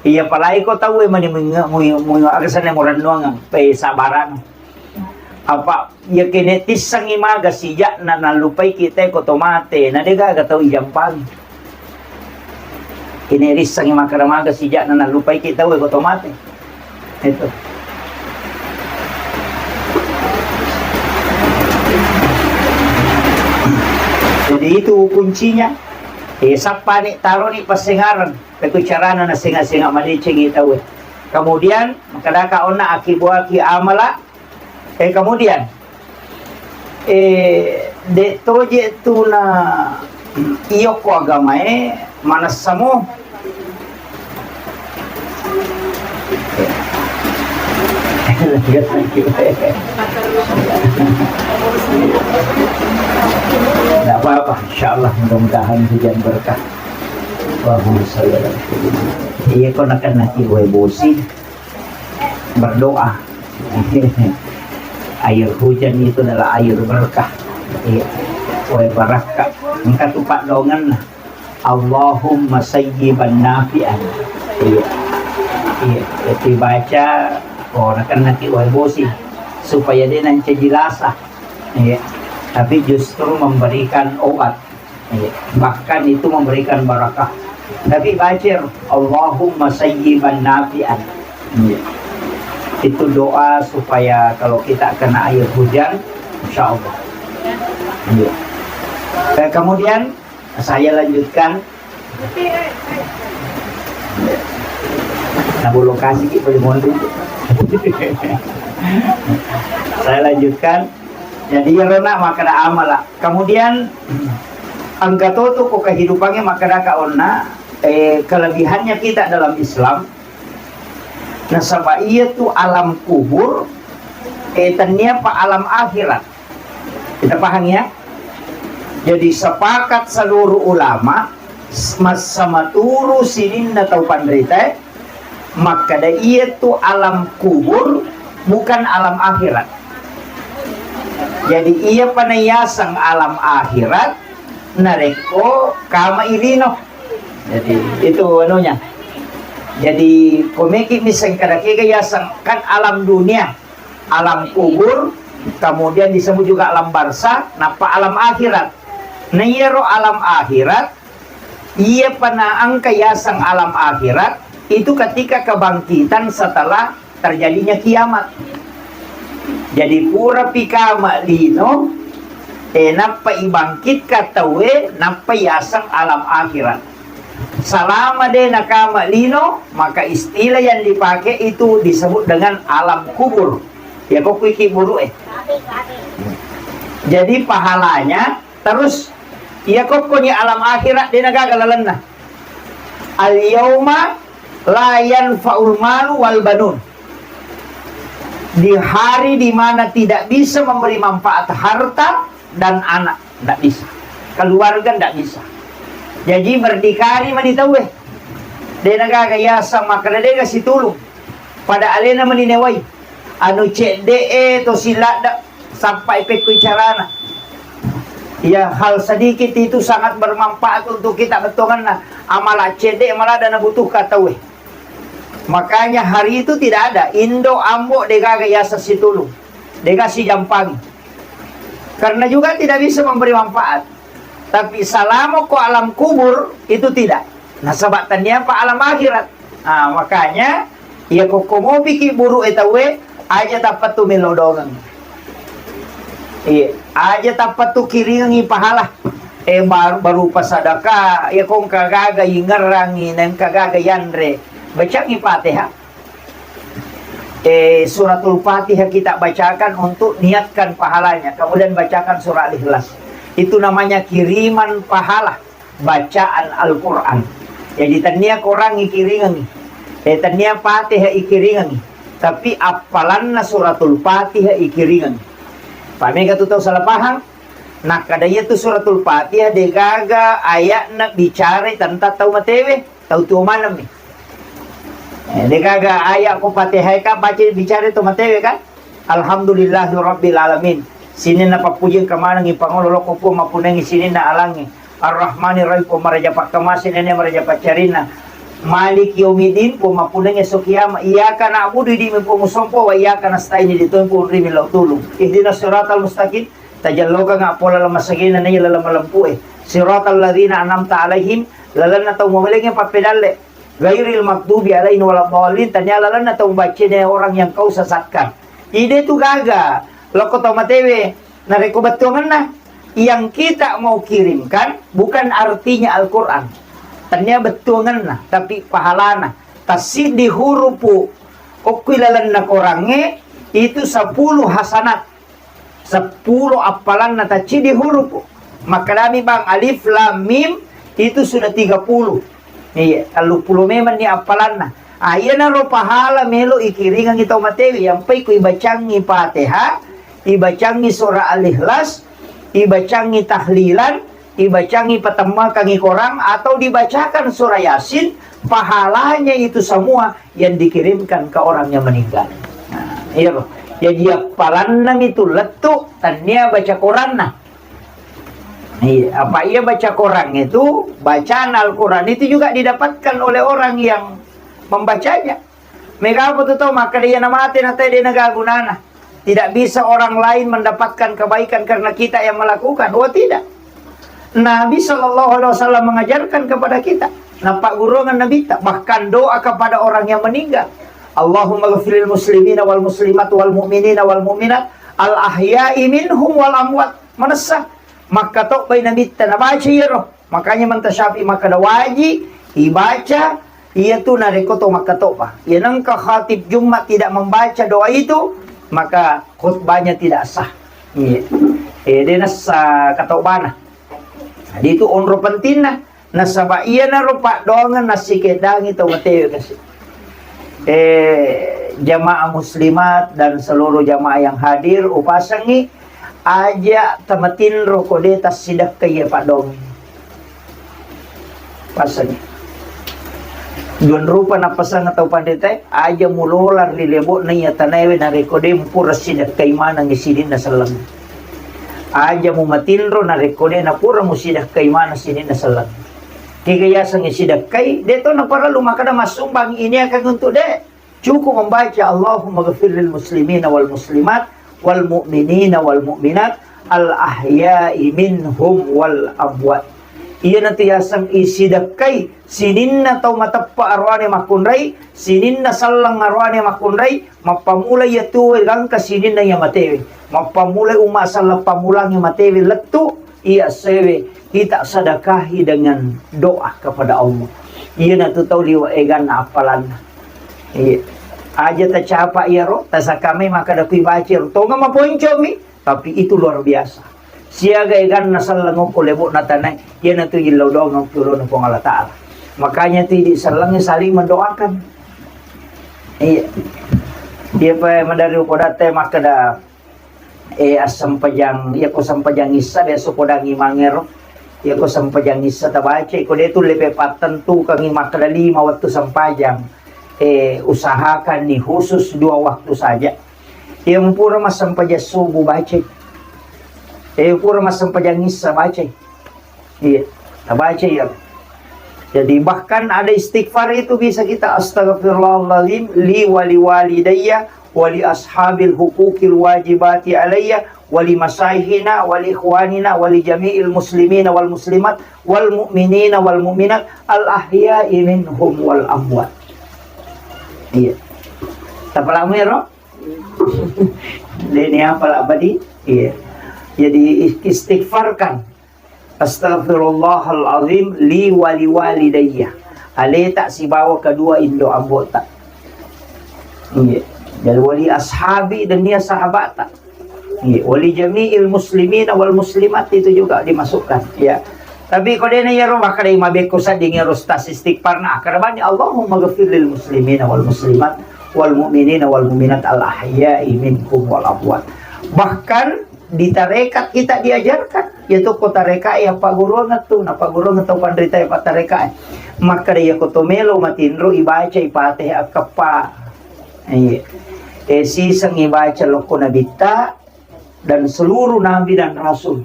Iya, apalagi ko tauwe mani muinga-, mui-, mui-, aga senna murennuanga, pe sabarang. Apa iya kene tissengngi maga sijakna nallupaiki te ko to mate, na de gaga tau ijampangi. Kene rissengngi makkeda maga sijakna nallupaiki tauwe ko to mate. Itu. Jadi itu kuncinya. Eh, sappani, taroni passengareng. Itu carana nasenga-senga madecengi tauwe. Kemudian, makkedaka onna akibuaki amala, Eh, kemudian, eh, de toje tu na iyokko agamae manessamo. Tidak apa-apa, insyaallah, mudah-mudahan hujan berkah. Allahumma shalli ala Sayyidina. Iya, ko nakan naki wae bosi. Berdoa. Air hujan itu adalah air berkah. Iya. Wae barakka. Engka tu paddoangenna. Allahumma sayyiban nafi'an. Iya. Iya. Jadi baca, oh, nakan naki wae bosi. Supaya de nancaji lasa. Iya. Tapi justru memberikan obat. Iya. Bahkan itu memberikan barakah. Tapi baca, Allahumma sayyiban nafi'an. Iya. Itu doa supaya kalau kita kena air hujan, insya Allah. Iya. Eh, kemudian saya lanjutkan. Nah, bolong kasih ki, boleh monding. Saya lanjutkan. Jadi, iyaro na makkeda amala. Kemudian, engka to tu ko kehidupannya makkeda ka onna, eh, kelebihannya kita dalam Islam, nasaba iya tu alam kubur, eh, tennia pa alam akhirat. Kita paham ya? Jadi, sepakat seluruh ulama, s-, massamaturu sininna tau panrita, makkeda iya tu alam kubur bukan alam akhirat. Jadi, iya pa naiyaseng alam akhirat narekko kama irino. Jadi, itu anunya. Jadi, komeki miseng kada kega yaseng kan alam dunia, alam kubur, Kemudian disebut juga alam barzah, nappa alam akhirat. Nah, iyaro alam akhirat, iya panaangka yaseng alam akhirat, itu ketika kebangkitan setelah terjadinya kiamat. Jadi, pura pikama lino, eh, nappa ibangkitkan tauwe, nappa yaseng alam akhirat. Selama de nakama lino, maka istilah yang dipakai itu disebut dengan alam kubur. Ya, kokkuiki buru, eh. Jadi, pahalanya terus, iya kokkoni alam akhirat de nagaga lalenna. Al-yauma la yanfa'ul malu wal banun. Di hari di mana tidak bisa memberi manfaat harta dan anak, tidak bisa. Keluarga tidak bisa. Jadi, berdikari mani tauwe. De nagaga yaseng makkeda de ga situlung. Pada alena mani newai. Anu cedde e to siladda, sampai pekkui carana. Ya, hal sedikit itu sangat bermanfaat untuk kita bettuangenna. Amala cedde malah dana butuh ka tauwe. Makanya hari itu tidak ada indo ambo degaga yaseng situlung, dega sijampangi. Karena juga tidak bisa memberi manfaat. Tapi salamo ko alam kubur itu tidak. Nasaba tania pa alam akhirat. Ah, makanya iya kokko mopiki buru e tauwe, aja tappa tu melo dongeng. Iya, aja tappa tu kiringengi pahala. Eh, baru, baru pasadaka, ya kong kagaga ingerangi, neng kagaga yanre. Bacangi Fatihah. Eh, suratul Fatihah kita bacakan untuk niatkan pahalanya. Kemudian bacakan surah Al-Ikhlas. Itu namanya kiriman pahala bacaan Al-Quran. Jadi, tania Quran ikiringengi. Eh, tania Fatihah ikiringengi. Tapi appalanna suratul Fatihah ikiringengi. Pamega tu tau salah paham? Nakkada iya tu suratul Fatihah degaga ayatna bicara tentang tau matewe, tau tuo maneng mi. Eh, degaga ayat ko Fatihah ka baca bicara to matewe kan? Alhamdulillahi rabbil alamin. Sininna pappuji engka manengi pangolo loko Puang mappunengi sininna alangi. Ar-Rahmanir Rahim, Puang maraja pakkamase nene maraja paccarinna. Maliki yaumiddin, Puang mappunengi esso kiamat. Iyyaka na'budu, idi mi Puang musompo, wa iyyaka nasta'in, idi toi Puang ri millau tulung. Ihdinas siratal mustaqim, tajallokanga pola lamasagena naiya laleng malempue. Siratal ladzina an'amta alaihim, lalenna tau muwelenge pappedalle. Ghairil maghdubi alaihim waladdallin, tania lalenna tau baccene orang yang kau sesatkan. Ide tu gaga, lokko tau matewe, narekko bettuangenna, yang kita mau kirimkan bukan artinya Al-Quran. Tania bettuangenna, tapi pahalana. Tassiddi hurupu, okkui lalenna korangnge, itu sepuluh hasanat. Seppulo appalanna taccidi hurupu. Makkedami bang, alif lam mim itu sudah tiga puluh. Iya, telluppulo memang ni appalanna. Ah, iyanaro pahala melo ikiringangi tau matewi. Yang pai ku ibacangi Fatihah, ibacangi surah Al-Ikhlas, ibacangi tahlilan, ibacangi patemmakangi korang, atau dibacakan surah Yasin, pahalanya itu semua yang dikirimkan ke orang yang meninggal. Nah, iya loh. Jadi appalanna itu lettu tania baca Quranna. Iya, apa iya baca Quran itu, bacaan Al-Quran itu juga didapatkan oleh orang yang membacanya. Mega apa tu tau makkeda iya namate na tede na gagunana. Tidak bisa orang lain mendapatkan kebaikan karena kita yang melakukan. Oh, tidak. Nabi Shallallahu Alaihi Wasallam mengajarkan kepada kita. Napaggurungan Nabi ta, bahkan doa kepada orang yang meninggal. Allahumma ghafiril muslimina wal muslimat wal mu'minina wal mu'minat al ahya'i minhum wal amwat. Manessa makkatobbai Nabi ta nabaca iyaro. Makanya manta Syafi'i makkeda waji ibaca iyatu narekko to makkatobba. Iya nengka khatib Jumat tidak membaca doa itu, maka khutbahnya tidak sah. Iya. Eh, de nessa katobana. Jadi itu onro pentingna. Nasaba iyanaro paddoangeng nassikeddangi tau matewe kasi. Eh, jamaah muslimat dan seluruh jamaah yang hadir, upasengi aja tamatinro ko de tassidekkai iya paddoangeng. Pasengi. Duan rupa napasang tau pandetae, aja mulola ri lebo'na iya tanaewe narekko de mupura sidekkai manengi sininna selleng. Aja mumatinro narekko de napura musidekkai maneng sininna selleng. Kega yasengnge sidekkai, de to naparellu makkeda massumbang ini akan untuk de. Cukup membaca Allahumma ghafir lil muslimina wal muslimat wal mu'minina wal mu'minat, al ahya'i minhum wal amwat. Iyanatu yaseng isidekkai sininna tau mateppa aroane makkunrai, sininna selleng aroane makkunrai, mappamula iya tuwe gangka sininna iya matewe. Mappamula umma selleng pammulangnge matewe lettu, iya sewe, kita sedekahi dengan doa kepada Allah. Iyanatu tau liwa eganna appalanna. Iya. Aja tacapa iyaro, tasakamai makkada kui baca ro. Tonga maponcomi, tapi itu luar biasa. Siaga eganna selleng okko lebo'na tanae, iyanatu illau doang okko lona Puang Allah Ta'ala. Makanya tu idi selleng saling mendoakan. Iya. Iya pa madari upodatta makkada, eh, assempajang, iya ko sempajang issa biasa podang imangero. Iya ko sempajang issa tabaca, iko de tulle pe pattentukangi makkada lima wettu sempajang. Eh, usahakan nih khusus dua waktu saja. Iya pura massempajang subuh baca. Iya pura massempajang issa baca. Iya, tabaca ya. Jadi bahkan ada istighfar itu bisa kita, "Astagfirullahaladzim li wali walidayya wali ashabil hukukil wajibati alayya wali masayihina wali ikhwanina wali jami'il muslimina wal muslimat wal mu'minina wal mu'minat al ahya'i minhum wal amwat." Iya. Tapalamu ya, Ro? Leni apa lah badi? Iya. Jadi is- istighfarkan. "Astagfirullahaladzim li wali walidayya." Aleta sibawa kedua indo ambota. Iya. Jadi wali ashabi dan dia sahabata. Iya. Wali jami'il muslimina wal muslimat itu juga dimasukkan. Ya. Tapi kodena yaro makkada mabekko sadding yaro stas istighfar na akkarabani Allahumma ghafir lil muslimina wal muslimat wal mu'minina wal mu'minat al ahya'i minhum wal amwat. Bahkan di tarekat kita diajarkan, yaitu ko tarekat ya pagurungan tu, na pagurungan tu panrita ya tarekat. Makkada ya ko to melo matinro ibaca ipate akappa. Iya. Eh, siseng ibaca lokko nabitta dan seluruh nabi dan rasul.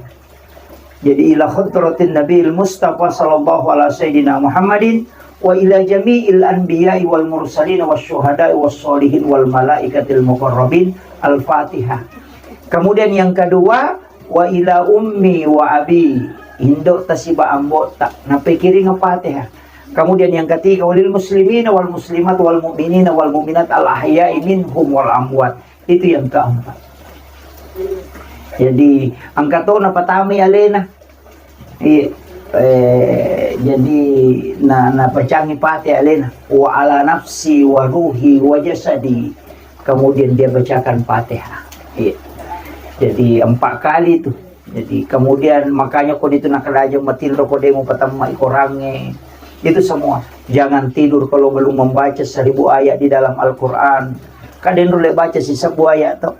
Jadi ila hadratin Nabiil Mustafa sallallahu ala sayyidina Muhammadin wa ila jami'il anbiya'i wal mursalin was syuhada'i was sholihin wal malaikatil muqarrabin. Al-Fatihah. Kemudian yang kedua, wa ila ummi wa abi, indo tasiba ambota, napikiring Fatihah. Kemudian yang ketiga, walil muslimina wal muslimat wal mu'minina wal mu'minat al ahya'i minhum wal amwat. Itu yang keempat. Jadi, engka to napatamai alena. Iya. Eh, jadi, na, napacangi pate alena. Wa ala nafsi wa ruhi wa jasadi. Kemudian dia bacakan Fatihah. Iya. Jadi, empat kali itu. Jadi, kemudian makanya ko ditu nakkada aja matinro ko de mupatamma i korangnge. Itu semua. Jangan tidur kalau belum membaca seribu ayat di dalam Al-Quran. Kadang dulu baca sisebbu ayat to.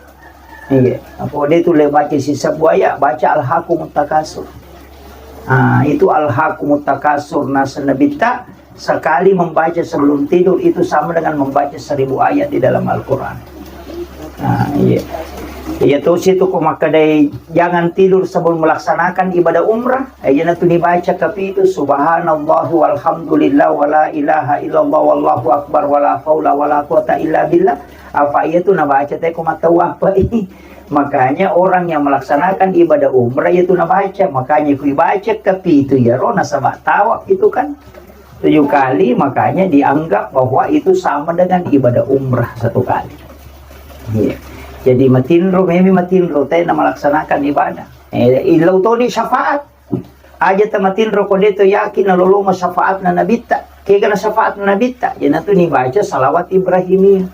Iya. Apa de tu le baca sisebbu ayat, baca Alhaakumut Takasur. Ah, itu Alhaakumut Takasur. Nah, senebita sekali membaca sebelum tidur itu sama dengan membaca seribu ayat di dalam Al-Quran. Nah, iya. Iya, terus itu ko makkadai, jangan tidur sebelum melaksanakan ibadah umrah. Eh, iya, natu dibaca kapitu, subhanallah walhamdulillah wala ilaha illallah wallahu akbar wala haula wala quwata illa billah. Apa iya tu nabaca te ko mattawafai. Makanya orang yang melaksanakan ibadah umrah itu nabaca. Makanya kui baca kapitu ya ro nasaba tawaf itu kan tujuh kali, makanya dianggap bahwa itu sama dengan ibadah umrah satu kali. Iya. Jadi matinro, memi matinro tena melaksanakan ibadah. Eh, illau toni syafaat. Aja tamatinro ko de to yakin nalolongo syafaatna nabitta. Kega na syafaatna nabitta? Iyanatu nibaca salawat Ibrahimiyah.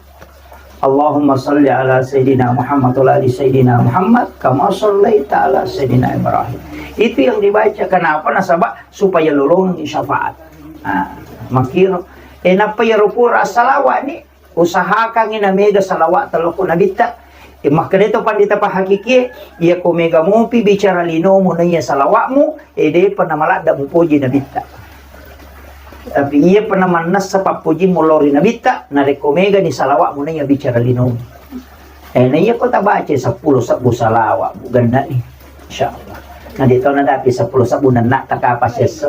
Allahumma salli ala Sayyidina Muhammad wa ala ali Sayyidina Muhammad kama sallaita ala Sayyidina Ibrahim. Itu yang dibaca. Kenapa? Nasaba supaya lolongi syafaat. Nah, makiro. Eh, nappa ya rupura salawat ni, usahakangngi na mega salawat teloko nabitta. Eh, makkeda to pandita pahakikie, iya ko mega mopi bicara linomu na iya salawatmu, eh, depa na maladda mupoji nabitta. Tapi iya pernah mannessa pappojimmu lao ri nabitta, narekko mega ni salawatmu na iya bicara linomu. Eh, na iya ko tabaca seppulo sebbu salawat, bu genna ni. Insyaallah. Nah, di tona dapi seppulo sebbu nenna taka apa sesso.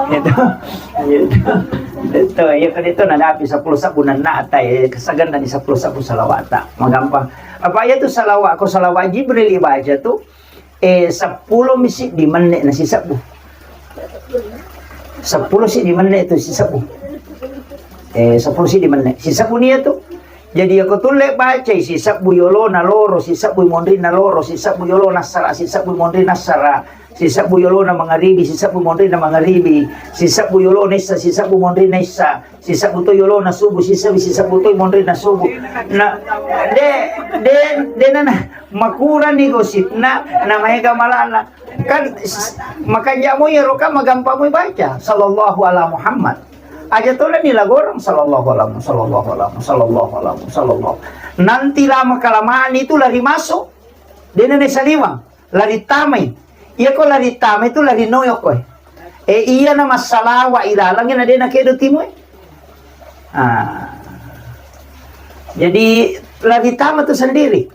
Itu, itu, itu, ya kan itu na dapi seppulo sebbu nenna atai, kesagan dari seppulo sebbu salawata. Magampang. Apa ya tu salawat, ko salawat Jibril ibaca tu, eh, seppulo misi di menit nasi sebbu. Seppulo si di menit tu si sebbu. Eh, seppulo si di menit. Si sebbu nia tu. Jadi, iyako tulle bacai, sisebbu yolona loro, sisebbu monrinna loro, sisebbu yolona assara, sisebbu monrinna assara, sisebbu yolona mangaribi, sisebbu monrinna mangaribi, sisebbu yolona issa, sisebbu monrinna issa, sisebbu to yolona subuh, sisebbu, sisebbu to monrinna subuh. Na, de, de, de nana, makurani gosipna, na maega malana. Kan, s-, makanja mo iyaro kan magampang mo baca, sallallahu ala Muhammad. Aja tolani lagoreng, sallallahu ala Mu-, sallallahu ala Mu-, sallallahu ala Mu-, sallallahu. Nanti lama kelamaan itu lari masuk. Dena ne saliwang, lari tamai. Iya ko lari tamai itu lari noyok koe. Eh, iya na massalawa ilalangi na dena kedo timue. Ah. Jadi lari tama tu sendiri.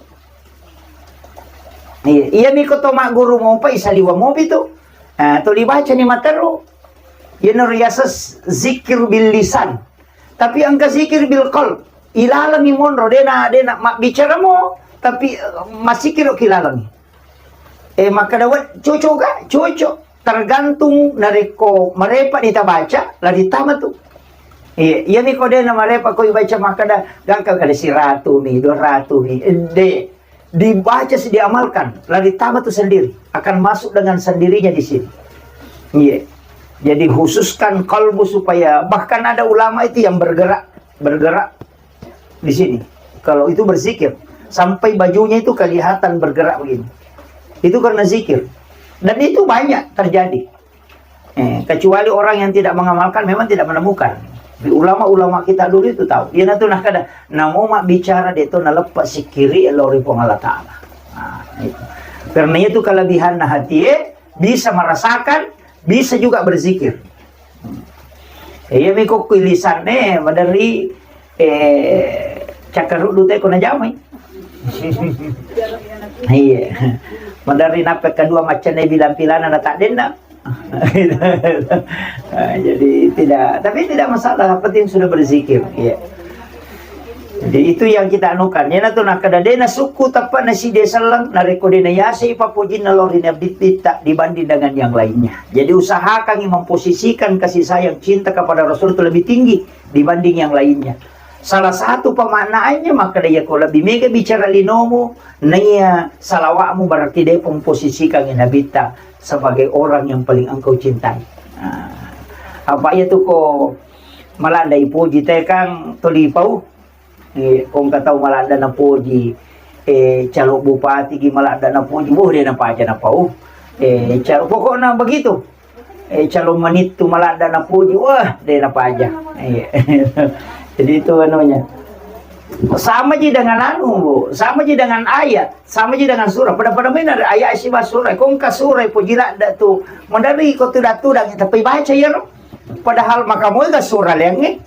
Iya, iya mi ko to magguru mopa isaliwa mopi tu. Ah, to dibaca ni materu. Iya no riasa s-, zikir bil lisan. Tapi engka zikir bil qalb. Ilalangi monro, dena, dena mabbicara mo, tapi, eh, masikiro kilalangi. Eh, makkada wet, cocok ga? Cocok. Tergantung narekko marepa ni tabaca, lari tama tu. Iya, iya mi ko dena marepa ko ibaca makkada, gangka kada siratu mi, dua ratu mi. Eh, de. Dibaca sih, diamalkan, lari tama tu sendiri, akan masuk dengan sendirinya di sini. Iya. Jadi khususkan kalbu supaya, bahkan ada ulama itu yang bergerak, bergerak di sini. Kalau itu berzikir, sampai bajunya itu kelihatan bergerak begini. Itu karena zikir. Dan itu banyak terjadi. Eh, kecuali orang yang tidak mengamalkan memang tidak menemukan. Tapi ulama-ulama kita dulu itu tahu. Iya natu nah kada, namo mak bicara de to naleppa sikiri lao ri Puang Allah Taala. Nah, itu. Karena itu kelebihan nah hati, eh, bisa merasakan, bisa juga berzikir. Eh, iya mi ko lisanne maderi, eh, cakkaruddu te ko najamai. Iya. Maderi nappe kedua macane bilang pilana na tak denna. Ah, jadi tidak, tapi tidak masalah, yang penting sudah berzikir, iya. Jadi itu yang kita anukan. Iyana tu nakkeda dena sukku teppa naside selleng, narekko dena yasei papojinna lao ri Nabitta dibanding dengan yang lainnya. Jadi usahakan memposisikan kasih sayang cinta kepada Rasul itu lebih tinggi dibanding yang lainnya. Salah satu pemaknaannya, makkeda iyako lebih mega bicara linomu, naiya salawatmu berarti depa memposisikan Nabitta sebagai orang yang paling engkau cintai. Nah, apa iya tu ko maladda ipoji te kang tuli pau. Eh, ko engka tau maladda napoji, eh, calo bupati gi maladda napoji, boh de napaja napau. Eh, calo, pokokna begitu. Eh, calo manittu maladda napoji, wah, de napaja. Iya. Jadi itu anunya. Sama ji dengan anu, Bu. Sama ji dengan ayat. Sama ji dengan surah. Pada-pada main ada ayat siba surah. Ko engka surah poji ladda tu. Madari ko tudang-tudang, tapi baca ya, Roh. Padahal maka moga surah liangnge.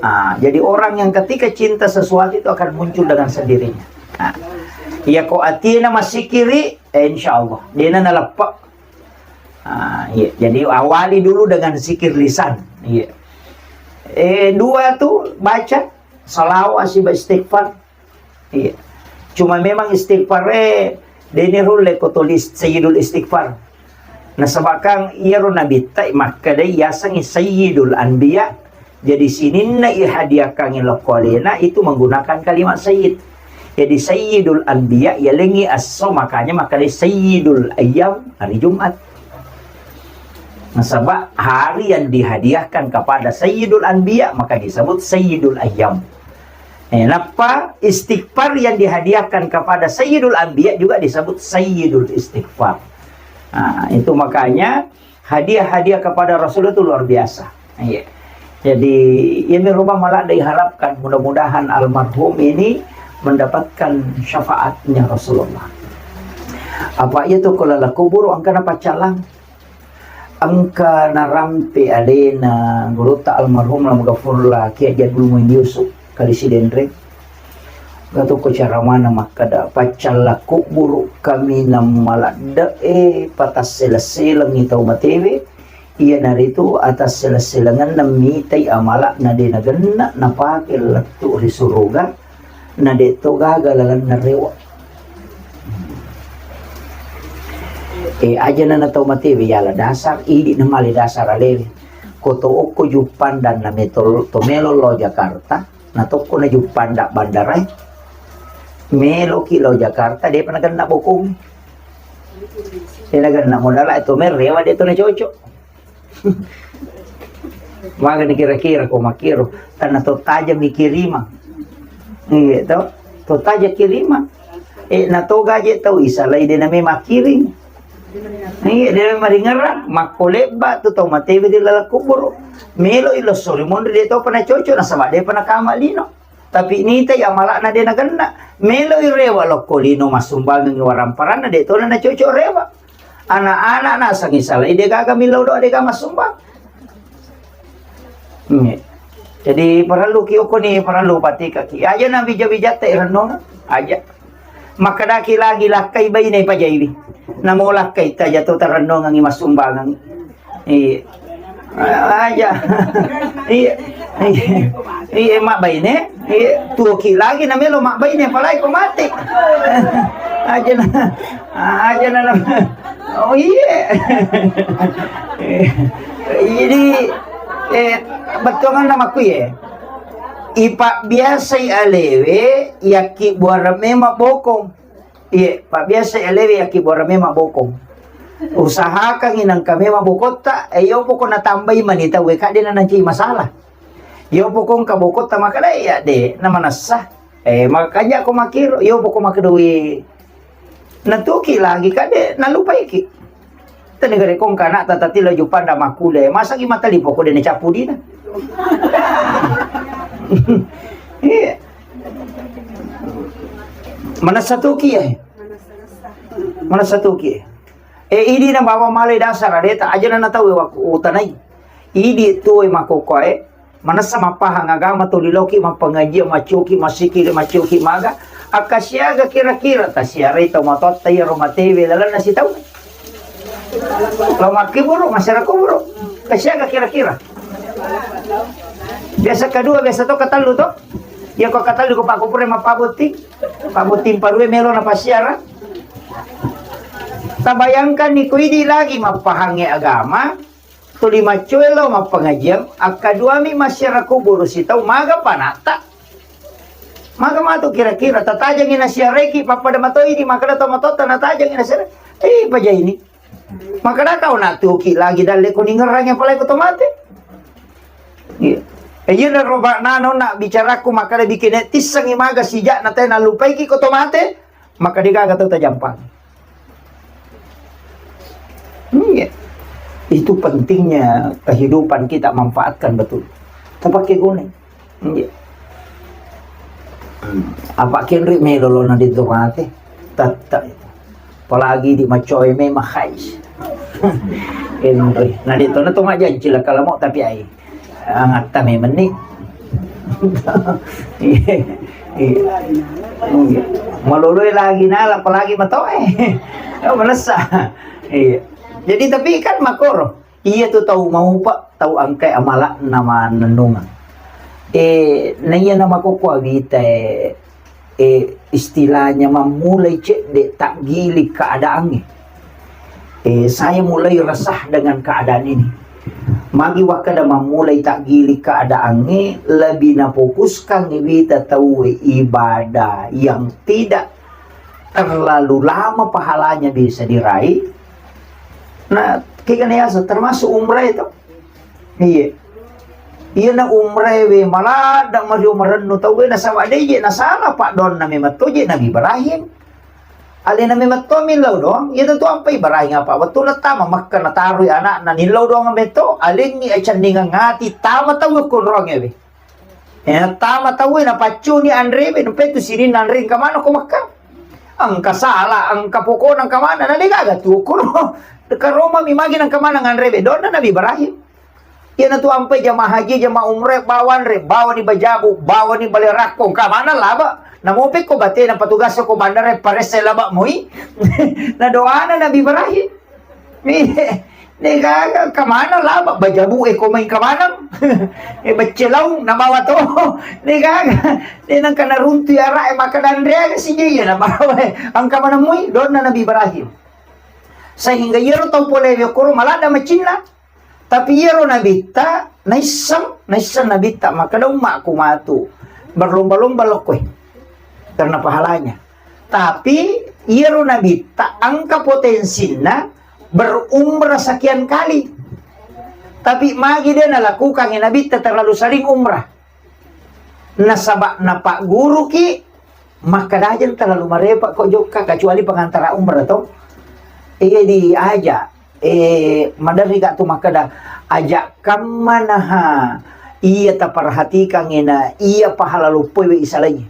Ah, jadi orang yang ketika cinta sesuatu itu akan muncul dengan sendirinya. Nah, iya ko atina masikiri, eh, insya Allah. Dena naleppa. Ah, iya. Jadi awali dulu dengan zikir lisan. Iya. Eh, dua tu baca salawat siba istighfar. Iya. Cuma memang istighfar e, deni rulle ko tulis Sayyidul Istighfar. Nasabakang iyaro Nabitta makkeda yasengngi Sayyidul Anbiya. Jadi sininna ihadiahkangngi lokko alena itu menggunakan kalimat sayyid. Jadi Sayyidul Anbiya yalengngi esso, makanya makkeda Sayyidul Ayyam hari Jumat. Nasaba hari yang dihadiahkan kepada Sayyidul Anbiya maka disebut Sayyidul Ayyam. Eh, nappa istighfar yang dihadiahkan kepada Sayyidul Anbiya juga disebut Sayyidul Istighfar. Nah, itu makanya hadiah-hadiah kepada Rasul itu luar biasa. Iya. Jadi, ini rumah malah diharapkan mudah-mudahan almarhum ini mendapatkan syafaatnya Rasulullah. Apa itu kalau kubur angkana pacalang? Engka narampe alena gurutta almarhum Lam Gafurla Kiai Haji Abdul Muin Yusuf, Kali Sidenreng. Gatokko cara mana makkeda, paccalla kubburu kaminang maladde'e, patasseleng-selengngi tau matewe, iyanaritu atasseleng-selengenna mitai amala'na de nagenna napake lettu ri suruga, na de to gaga lalenna rewa. E, ajana na tau matewe yala dasar, idi na male dasar alewe. Ko to okko Juppandang na metol-, to melo lao Jakarta, na tokko na Juppandang bandarae. Meloki lao Jakarta, depa nagenna bokong. De nagenna modala to mel rewa de to na cocok. Magani kira-kira ko makkiro, tanna to taja mikirimang. Iya to, to taja kirimang. E, na to gaje tau isalai de name makkiring. Iya, de maringerang, makko lebba tu tau matewe di laleng kuburu. Melo ilo sori monri de to pana cocok, nasaba de pana kama lino. Tapi nitai amala'na de nagenna. Meloi rewa lokko lino massumbangengngi waramparanna, de tona na cocok rewa. Anak-anak nasengngi salai de gaga millau doa de gaga massumbang. Iya. Jadi parellu ki okko ni, parellu patikaki. Aja na bija-bijatta irennona. Aja. Makkedaki lagi lakkai baine pajaiwi. Namo lakkai taja to tarennongengngi massumbangeng. Iya. Aja. Iya. Iya. Iya, mabbaine. Iya, tuoki lagi na melo mabbaine, apalagi ko mate. Aja na. Aja na. Oh iya. Jadi, eh, bettuanganna makku ya. Ipabbiasai alewe yakki buareng memang bokong. Iye, pabbiasa elewe yakkibuareng memang bokong. Usahakangngi nengka memang bokotta, eh, iyo poko natambai mani tau, eh, kadde nanancai masalah. Iyo poko engka bokotta makkeda, eh, ya de, namanessa. Eh, makanja ko makkiro, iyo poko makkedoi. Natuki lagi kadde nalupaiki. Tani gare kong kana tata tilo Juppandang makkule. Masagi matalipo ko dene cappu dina. Iya. Manessa tuki ya. Manessa tuki. E, idi na bawa male dasar adeta aja na tau wakku utanai. Idi tuwe makokoe. Manessa mappahang agama tuli loki mappangajiang, maccoki, massikili, maccoki maga. Akkasiaga kira-kira tasiarai tau matoatta iyaro matewe lalenna sitaung. Lao makkiburu, masyarakat kuburu. Kasiaga kira-kira. Biasa kedua, biasa to katellu to. Iya ko katellu ko pakkupure mappabotting. Pabotting parue melo na pasiara. Tabayangkan ni ko idi lagi mappahangnge agama. Tuli maccoe lao mappangajiang, akkaduami massiara kuburu sitau maga panatta. Maga matu kira-kira, tatajangi nasiareki, pappada matoi di makkeda to matotta natajangi nasiare. Eh, pajaini. Makkeda kau natuki lagi dalle kuningerangi apalagi ko to mate. Iya. Eh, iya na roba nano na bicaraku makkeda bikin tissengi maga sijak na tena lupaiki ko to mate. Maka degaga tau tajampang. Iya. Itu pentingnya kehidupan kita manfaatkan betul. Tapake guna. Iya. Apa kenri melo lo na di tu mate. Tatta. Apalagi di macoy memang hais. Kenri. Na di tu na tu majanci lah kalau mau tapi ai. Angatta memeng ni. Iya. Iya. Maloloi lagi nala apalagi matoe. Oh, malessa. Iya. Jadi tapi kan makoro. Iya tu tau maupa, tau angkai amala'na manennungeng. Eh, na iya na makokko awita, eh, eh, istilahnya mammulai cedde takgiling keadaannya. Eh, saya mulai resah dengan keadaan ini. Magi wakkeda mammulai takgiling keadaannya, lebih nafokuskan wita tauwe ibadah yang tidak terlalu lama pahalanya bisa diraih. Nah, kegana yasa termasuk umrah itu. Iya. Iya na umrah we maladda mario marennu tauwe nasaba de je nasala padonna memang to je Nabi Ibrahim. Alena memang to millau doang. Iya tentu ampa Ibrahim apa wettu na tama Makkah natarui anakna nillau doang metto alengi acendingan ngati tama tau ko doang we. Eh, tama tauwe napaccuni anrewe, nampai tu sininna anre engka maneng ko Makkah. Engka sala, engka pokona, engka maneng, na degaga tu ko ro. Karoma mi magi nengka maneng anrewe, donna Nabi Ibrahim. Iyana tu ampai jamaah haji, jamaah umrah, bawanre, bawani bajabu, bawani bale rakko, engka maneng laba. Namopekko batena patugas ko bandara, paresse laba moi. Na doana Nabi Ibrahim. Degaga, engka maneng laba, bajabu e ko mai engka maneng. E, becce laung nabawa to. Degaga, de nengka naruntu ara e, maka danre aga sije iya nabawa e. Engka maneng moi, donna Nabi Ibrahim. Sehingga iyaro tau pole we koro maladda macinna. Tapi iyaro nabitta naisseng, naisseng nabitta makkeda, "Ummaku matu berlomba-lomba lokkoe karena pahalanya." Tapi iyaro nabitta engka potensinna berumrah sekian kali. Tapi magi de nalakukangi nabitta terlalu sering umrah. Nasaba napagguruki, makkeda aja terlalu marepa ko jokka, kecuali pengantara umrah to. Iya diaja, eh, maderri ka tu makkeda, aja kammanaha iya taperhatikan ena iya pahala loppoe we isalai.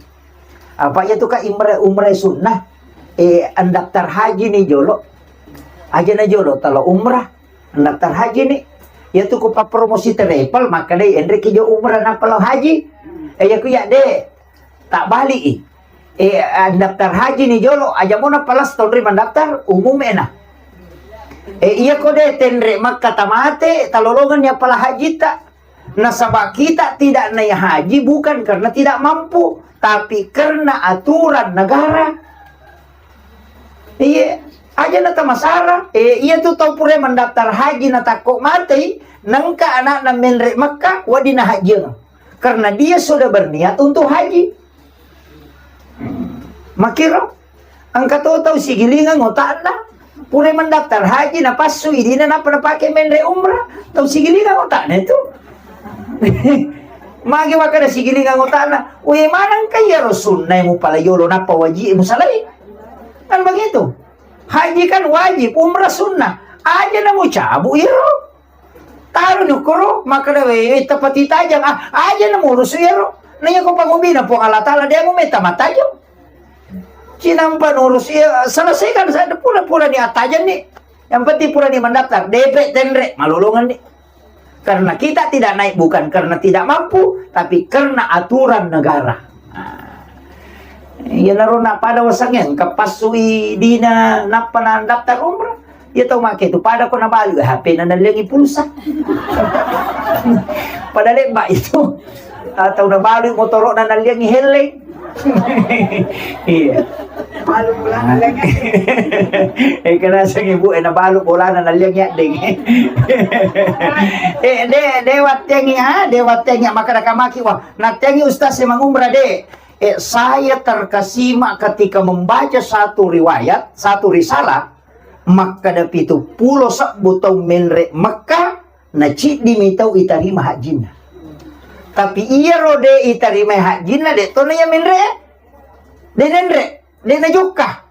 Apa iya tu ka imre-, umrah sunnah, eh, andaftar haji ni jolo. Aja na jolo talo umrah, andaftar haji ni. Iya tu ku papromosi travel, makkeda enreki jo umrah nappa lao haji. Eh, iya ku iya de. Tabbali'i. Eh, andaftar haji ni jolo, aja mona palas tonri mandaftar umum ena. Eh, iya ko de tenre Makka tamate, talolongan ni appala hajita. Nasaba kita tidak naik haji bukan karena tidak mampu, tapi karena aturan negara. Iya, aja na tamasara. Eh, iya tu tau pura mandaftar haji na takko matei, nengka anakna menre Makka, wadi na haji. Karena dia sudah berniat untuk haji. Makiro, engka to tau sigilingang otakna, pura mendaftar haji, napassu idina, nappa napake menre umrah, tau sigilingang otakna itu. Magi makkeda sigilingang otakna, we maneng ka iyaro sunna e mupala yolo, nappa wajib e musalai. Kan begitu. Haji kan wajib, umrah sunnah. Aja na mucabu iyaro. Taro nyukuru, makkeda, "We, we, tepati tajang, ah, aja na murusu iyaro." Na iya ko pangubina Puang Allah Ta'ala, dia mu meta matajang. Cinampa nurus iya, selesaikan saja, pura-pura ni atajang ni. Yang penting pura ni mendaftar, D P tenre, malolongan ni. Karena kita tidak naik bukan karena tidak mampu, tapi karena aturan negara. Nah. Iyanaro na pada wasangnge, engka passui dina nappa na daftar umrah. Iya tau make tu pada ko nabalu H P na nalliangi pulsa. Pada lebba itu. Atau nabalu motoro na nalliangi helleng. Iya. Balu bolana lagi. Eh, kena seng ibu, eh, nabalu bolana nalliangi addeng. Eh, de, de wattengi, ah, de wattengi, maka nakamaki, wah, nattengi ustaz e mangumrah de. Eh, saya terkesima ketika membaca satu riwayat, satu risalah, makkeda pitu pulo sebbu tau menre Mekka, na ciddi mi tau itarima hajjinna. Tapi iyaro de itarima hajjinna, de to na iya menre, de nenre, de na jokka.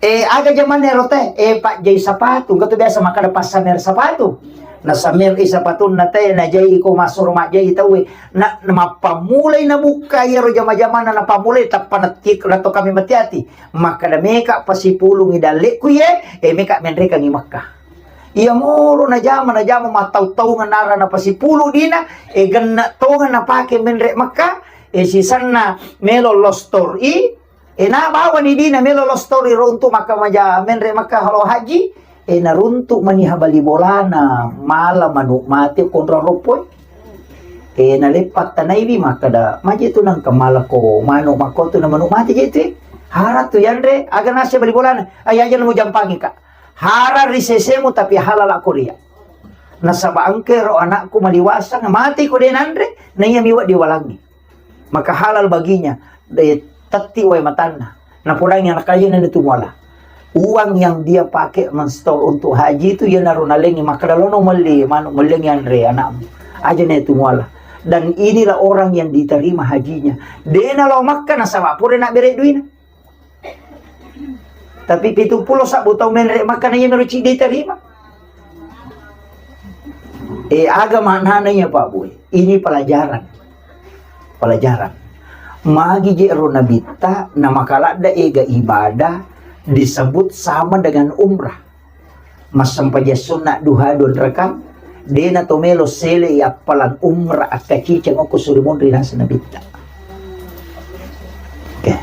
Eh, aga jamanna ero teh? Eh, pajjai sapatu. Engka tu biasa makkeda passamer sapatu. Nasamer i sapatunna teh, najai ko massuro majjai tauwe. Na, na mappammulai nabukka iyaro jama-jamanna napammulai, tappa nattik, nato kami mati-ati. Makkeda meka pasipulungi dallekku iye, eh, meka menrekangi Mekka. Iya moro najama, najama mattau-taungan nara napasipulu dina, eh, genne tonga napake menre Mekka, eh, sisenna melo lostor i, Eh, na bawani dina melo lostori ro untuk maka maja menre Mekka halo haji. Eh, naruntuk maniha bali bolana, mala manu mate konro ropoi. Eh, naleppa tanaiwi makkeda, maje tu nangka mala ko manu makko tu na manu mate je tu. Hara tu yanre, aga nase bali bolana. Ai aja namu jampangi ka. Hara ri sesemu tapi halala koria. Nasaba engke ro anakku maliwasa, mate ko de nanre, na iya miwa diwalangi. Maka halal baginya, de, tetti wae matanna. Napodangi anak kajina itu muala. Uang yang dia pakai menstol untuk haji itu, iyanaro nalengi, makkeda lono melli manu, melli anre anakmu. Aja na itu muala. Dan inilah orang yang diterima hajinya. Dena lo Makkah nasaba pura na bere duina. Tapi pitu pulo sabbu tau menre Makkah na iya mero ciddi tarima. Eh, aga maknana iya, Pak Boy? Ini pelajaran. Pelajaran. Magi je ro nabitta na makaladda ega ibadah disebut sama dengan umrah. Massempajang sunna duha dua rakaat, Dena to melo sele i appalang umrah akkaciceng okko suri monri nasa nabitta. Oke.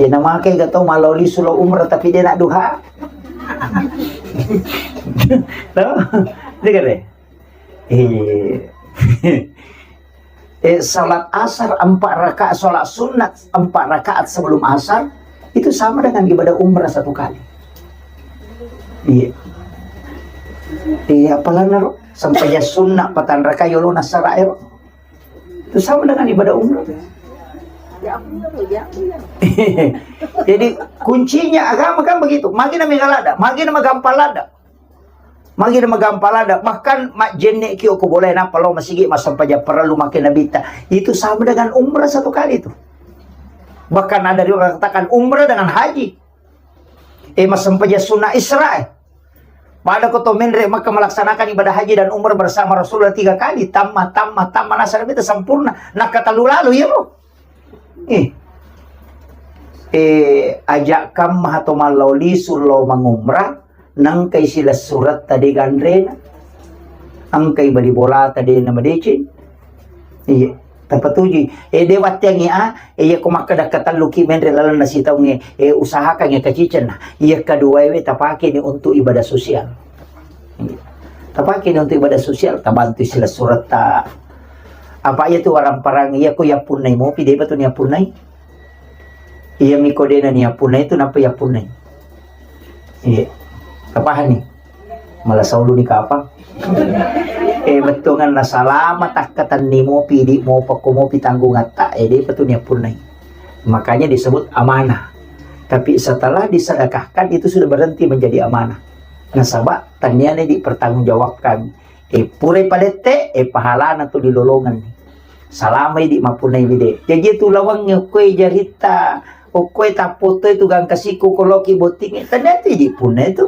Eh, na makai ga tau maloli sulo umrah tapi dena duha. Tau? Dega deh. Eh. Eh, salat asar empat rakaat, salat sunat empat rakaat sebelum asar, itu sama dengan ibadah umrah satu kali. Iya. Iya, apalagi naro sampajang sunat patang rakaat yolo nasara ero. Itu sama dengan ibadah umrah. Jadi kuncinya agama kan begitu. Magi na mega lada, magi na magampang lada. Magi na magampang lada, bahkan majjenne ki okko boleh napa lo masigi massempajang parellu make nabitta. Itu sama dengan umrah satu kali itu. Bahkan ada riwayat mengatakan umrah dengan haji. Eh, massempajang sunnah Isra, eh. Pada ko to menre Makkah melaksanakan ibadah haji dan umrah bersama Rasulullah tiga kali, tamma, tamma, tamma, nasa nabitta sempurna. Nakkatallu lalu, iya, bro. Eh. Eh, ajak kamma to mallao lisu lo mangumrah, nangkai silessuretta de ganrena, angkai bali bolata de namadeceng. Iya, tapatuju. Eh, de watteangngi a, eh, iya ko makkeda katelluki menre lalenna sitaungnge, eh, usahakan ya kacicenna. Iya kaduaewe tapakeni untuk ibadah sosial. Iya. Tapakeni untuk ibadah sosial, tabantu silessuretta. Apa iya tu warang-parang iya ko yappunnai mopi, de batu ni yappunnai. Iya miko dena ni yappunnai tu napa yappunnai. Iya. Tapahani? Mala saulu ni kapang. Eh, bettuanganna salama takkatenni mopi, di mopa ko mopi tanggungatta, eh, de patu ni yappunnai. Makanya disebut amanah. Tapi setelah disedekahkan itu sudah berhenti menjadi amanah. Nasaba tanniane dipertanggungjawabkan. Eh, purai palette, eh, pahalana tu dilolongan. Salamai di mappunnai wide. Jaji tu lawangnge okkoe jaritta, okkoe tappoto itu gangka siku koloki bottingnge. Tania tu di punna itu.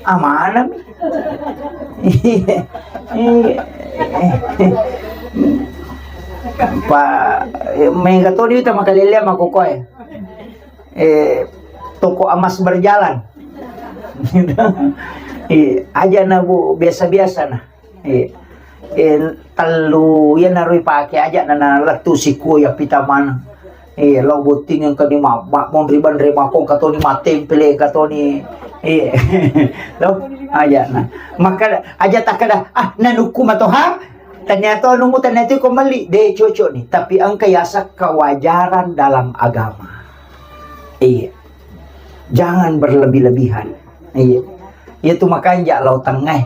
Amanami. Iya. Pa, eh, mega todi wita makalelea makokoe. Eh, toko emas berjalan. Iya, aja na, Bu, biasa-biasa na. Iya. Eh, tellu, iya naroi pake aja na, na lettu sikua ya pita maneng. Iya, lo botting yang kani ma, ma, monri banre makong katoni matempele katoni. Iya. Lo, aja na. Maka aja tak ada, ah, nanukku matoha. Ternyata nunggu ternyata ko meli, de cocok nih. Tapi engka yasa kewajaran dalam agama. Iya. Jangan berlebih-lebihan. Iya. Iya tu makanja lo tengah.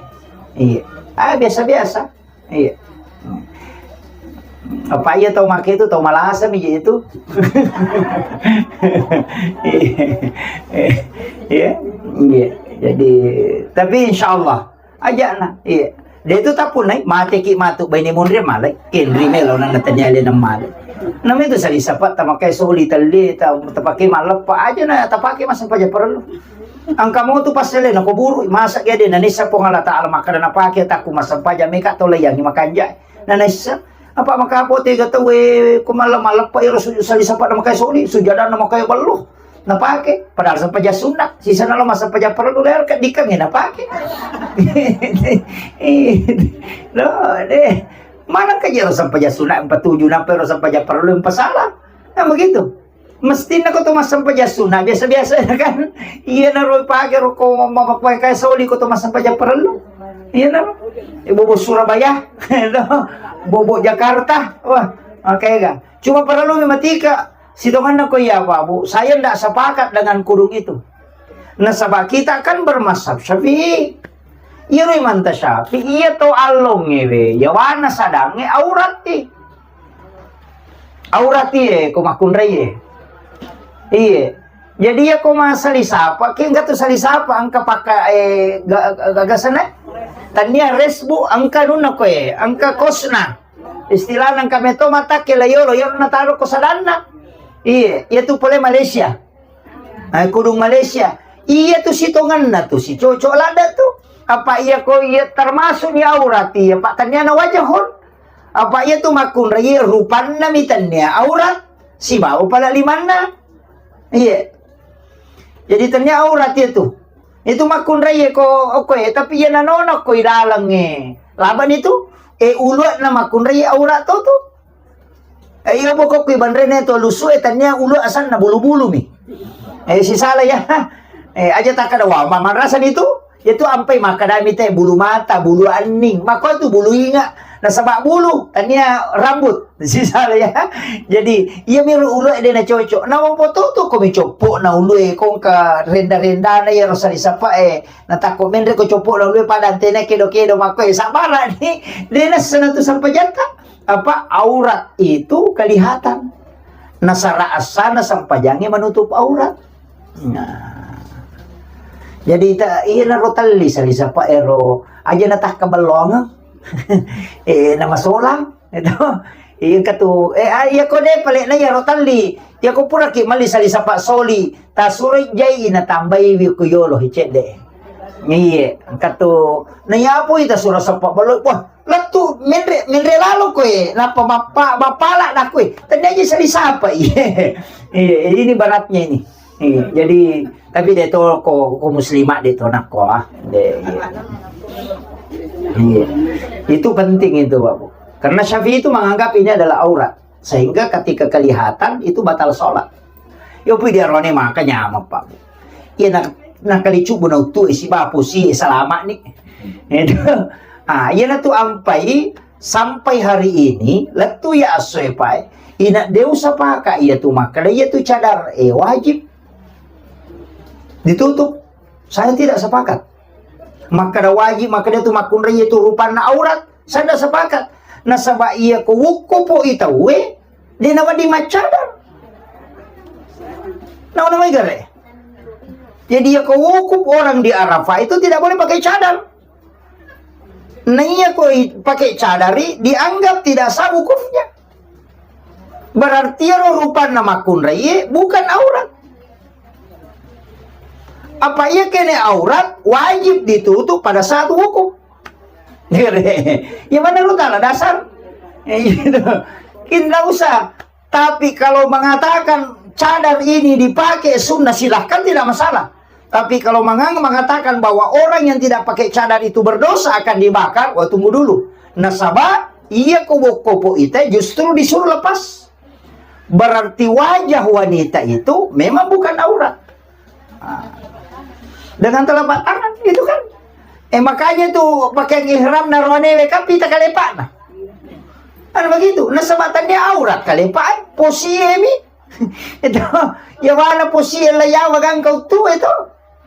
Iya. Ah, biasa-biasa. Iya. Apa iya tau make itu, tau malasa mi itu. Iya. Iya. Iya. Jadi, tapi insya Allah, aja na, iya. De tu tappunnai, mate ki matu baine munri malai. Kenri melo na natanya le na malai. Nama itu sali sapa tamakai soli tali ta tapake maleppa aja na tapake massempajang parellu. Engka mo tu passele na ko buru masa ya de na nissa Puang Allah Taala makkada na pake takku massempajang meka to layangi makanja. Na nissa apa makapo tega tau e ko malam maleppa iro sujud sali sapa na makai soli sujadan na makai bellu. Napake, padahal sempajang sunat, sisana lo massempajang parellu lewat kedikang ya napake. Lo, deh. Mana ka jero sempajang sunat empat tujuh nampe ro sempajang parellu empat salah. Nah, begitu. Mestinna ko to massempajang sunat biasa-biasa ya kan. Iya na ro pake ro ko mamakai soli ko to massempajang parellu. Iya na ro. Eh, bobo Surabaya, bobo Jakarta. Wah, oke kan. Cuma parellu matika. Sitonganna ko iya, Pak, Bu, saya ndak sepakat dengan kudung itu. Nasaba kita kan bermazhab Syafi'i. Iyaro imanta Syafi'i, iya to allongnge we, yawana sadangnge auratti. Auratti e, ko makkunrai e. Iye. Jadi iya ko masali sapa, ki enggak tu sali sapa, engka pakka, eh, ga-, ga-, gagasana. Tania resbu, engka nunna ko e, engka kosna. Istilahna engka meto matakke la yolo, yolo nataro ko sadanna. Iye, iya tu pole Malaysia. Eh, kudung Malaysia. Iya tu sitonganna tu, si cocok lada tu. Apa iya ko iya termasuk ni aurat iya, Pak, taniana wajahun. Apa iya tu makkunra iya rupanna mi tania aurat, sibawa pala limanna. Iya. Jadi tania aurat iya tu. Itu makkunrai e ko, okko e, tapi iya nanono ko i laleng e. Laba ni tu, e, ulu'na makkunrai aurat to tu. E, iya boko kui banrene to lusu e, tania ulu asanna bulu-bulu mi. E, sisala ya. E, aja takkada wa, ma-, marasa ni tu. Iya tu ampai makkadami te bulu mata, bulu anning. Mako tu bulu inga. Nasaba bulu, tania rambut. Sisala ya. Jadi, iya miro ulu e de na cocok. Na mapototo ko mi coppo na ulu e kongka renda-rendana iyaro sali sapa e. Natakko menre ko coppo na ulu e pada antena kedo-kedo mako e sabara ni. De na sana tu sampajatta. Apa aurat itu kelihatan. Nasara asana sampajange menutup aurat. Nah. Jadi ta, iya naro talli sali sapa ero aja natakka bellongeng. E, namasolang. Itu. Iya katu, e, a, iya ko de pale na iyaro talli. Iya ko pura ki mali sali sapa soli, tasuroi jai natambai wi ku yolo hi cedde. Iye, katu na iya pui tasura sapa belo. Wah, lettu menre, menre lalo koe, nappa mappa-, mapala na koe. Tania ji sali sapa iye. Iye, ini baratnya ini. Iya, jadi, tapi de to ko, ko muslimat de to nakko, ah. De, iya. Iya. Itu penting itu, Pak Bu. Karena Syafi'i itu menganggap ini adalah aurat. Sehingga ketika kelihatan itu batal sholat. Yo pui diarone maka nyameng, Pak Bu. Iya, nak, nakali cubu na utu e si bapu si e salama ni. Itu. Ah, iya na tu ampai sampai hari ini, lettu ya asoe pae, ina de usapaka iya tu makkada iya tu cadar e wajib ditutup. Saya tidak sepakat. Makkada wajib, makkada tu makkunrai itu rupanna aurat. Saya tidak sepakat. Nasaba iya ko wukku po itawe, de nawedding maccadar. Nawa-nawa gare. Jadi iya ko wukuf orang di Arafah itu tidak boleh pakai cadar. Nah iya ko i-, pakai cadari dianggap tidak sah wukufnya. Berarti ero rupanna makkunrai bukan aurat. Apa iya kene aurat wajib ditutup pada saat wukuf. Ya mana lu tahu dasar? Ya, gitu. Kita usah. Tapi kalau mengatakan cadar ini dipakai sunnah, silahkan, tidak masalah. Tapi kalau mengang-, mengatakan bahwa orang yang tidak pakai cadar itu berdosa akan dibakar, wah, tunggu dulu. Nasaba, iya ko wukku po ita justru disuruh lepas. Berarti wajah wanita itu memang bukan aurat. Ah. Dengan telapak tangan, gitu kan. Eh, makanya tuh pakaian ihram naronewe kan pita kalepakna. Kan begitu. Nasaba tania aurat kalepak, eh, posie mi. Itu, ya mana posie la yawa gangkau tu itu.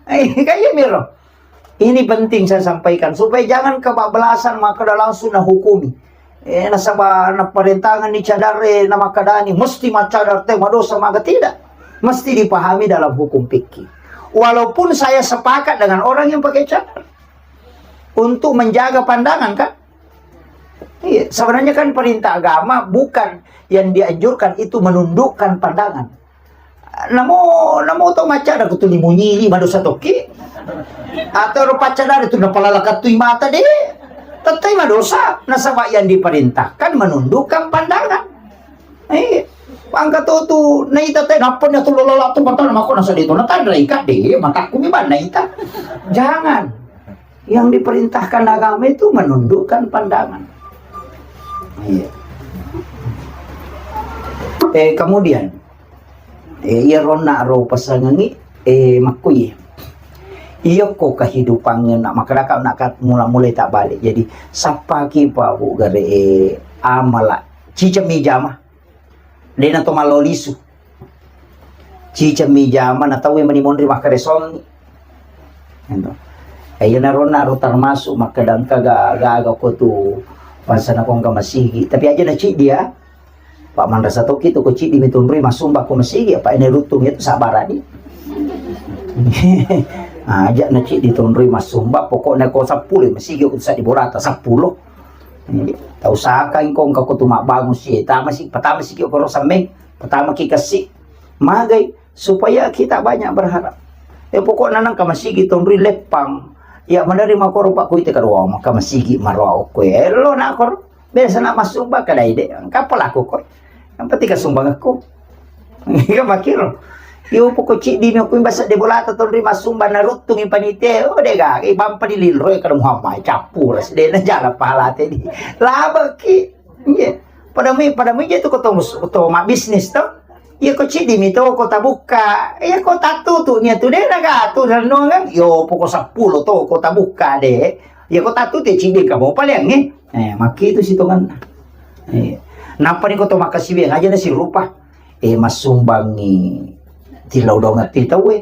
Eh, kayak miro. Ini penting saya sampaikan, supaya jangan kebablasan, makkada langsung nahukumi. Eh, nasaba naparentangan ni cadare, namakadani, mesti maccadar te, madosa maga, tidak. Mesti dipahami dalam hukum fikih. Walaupun saya sepakat dengan orang yang pakai cadar. Untuk menjaga pandangan, kan? Iya, sebenarnya kan perintah agama bukan yang dianjurkan itu menundukkan pandangan. Namo, namo to maccada ko tuli munyili madosa tokki. Atau ro paccadari tu napalala kattui mata de. Tettai madosa, nasaba yang diperintahkan menundukkan pandangan. Eh, angka to tu naita te nappa na tu lola tu mata mako nasa de to natanra ika de matakku mi ban naita. Jangan. Yang diperintahkan agama itu menundukkan pandangan. Iya. Eh, kemudian, eh, iya ronna ro pasangangi, eh, makkui. Iya ko kehidupannya nak makaraka nak kat mula-mula tak balik. Jadi, sapaki pa bu gare, eh, amala. Cicami jama. Dena to malo lisu. Cicami jama na tauwe mani monri makkaresongi. Ento. Eh, iya naronna ro termasuk makkadangka ga-, gaga ko tu bangsa na kongka masigi. Tapi aja na ciddi ya. Pak manrasa tokki tu ko ciddi mi tunrui masumba ko masigi, apa ini rutung itu sabar adi. Aja na ciddi tunrui masumba, pokoknya ko seppulo masigi ko sa di borata seppulo. Tau saka engko engka ko tu mabbangun si, tama si, pertama si ki okoro semmeng, pertama ki kasi. Magai, supaya kita banyak berharap. Eh, pokokna nang ka masigi tonrui leppang. Ya, menerima koro pak kuite kadua, maka masigi maroa okko. Eh, lo na koro. Biasa na masumba kadai de. Engka pelaku ko. Yang penting ka sumbang aku. Iya makiro. Iyo poko ciddi mi okui basa de bolata tonri massumbang naruttungi panitia. Oh, de gaga, ibampa di linro e kada Muhammad cappura sedena jala pahala tedi. Labeki. Iya. Pada mi, pada mi je tu ko to, to mabisnis to. Iya ko ciddi mi to ko tabukka. Iya ko tatu tu nia tu de naga tu renungan. Iyo poko seppulo to ko tabukka de. Iya ko tatu te ciddi kamu paling eh. Eh, maki itu sitongan. Eh, napa ni ko to makasiwe aja na sirupa. Eh, massumbangi tilau dongeng ti tauwe.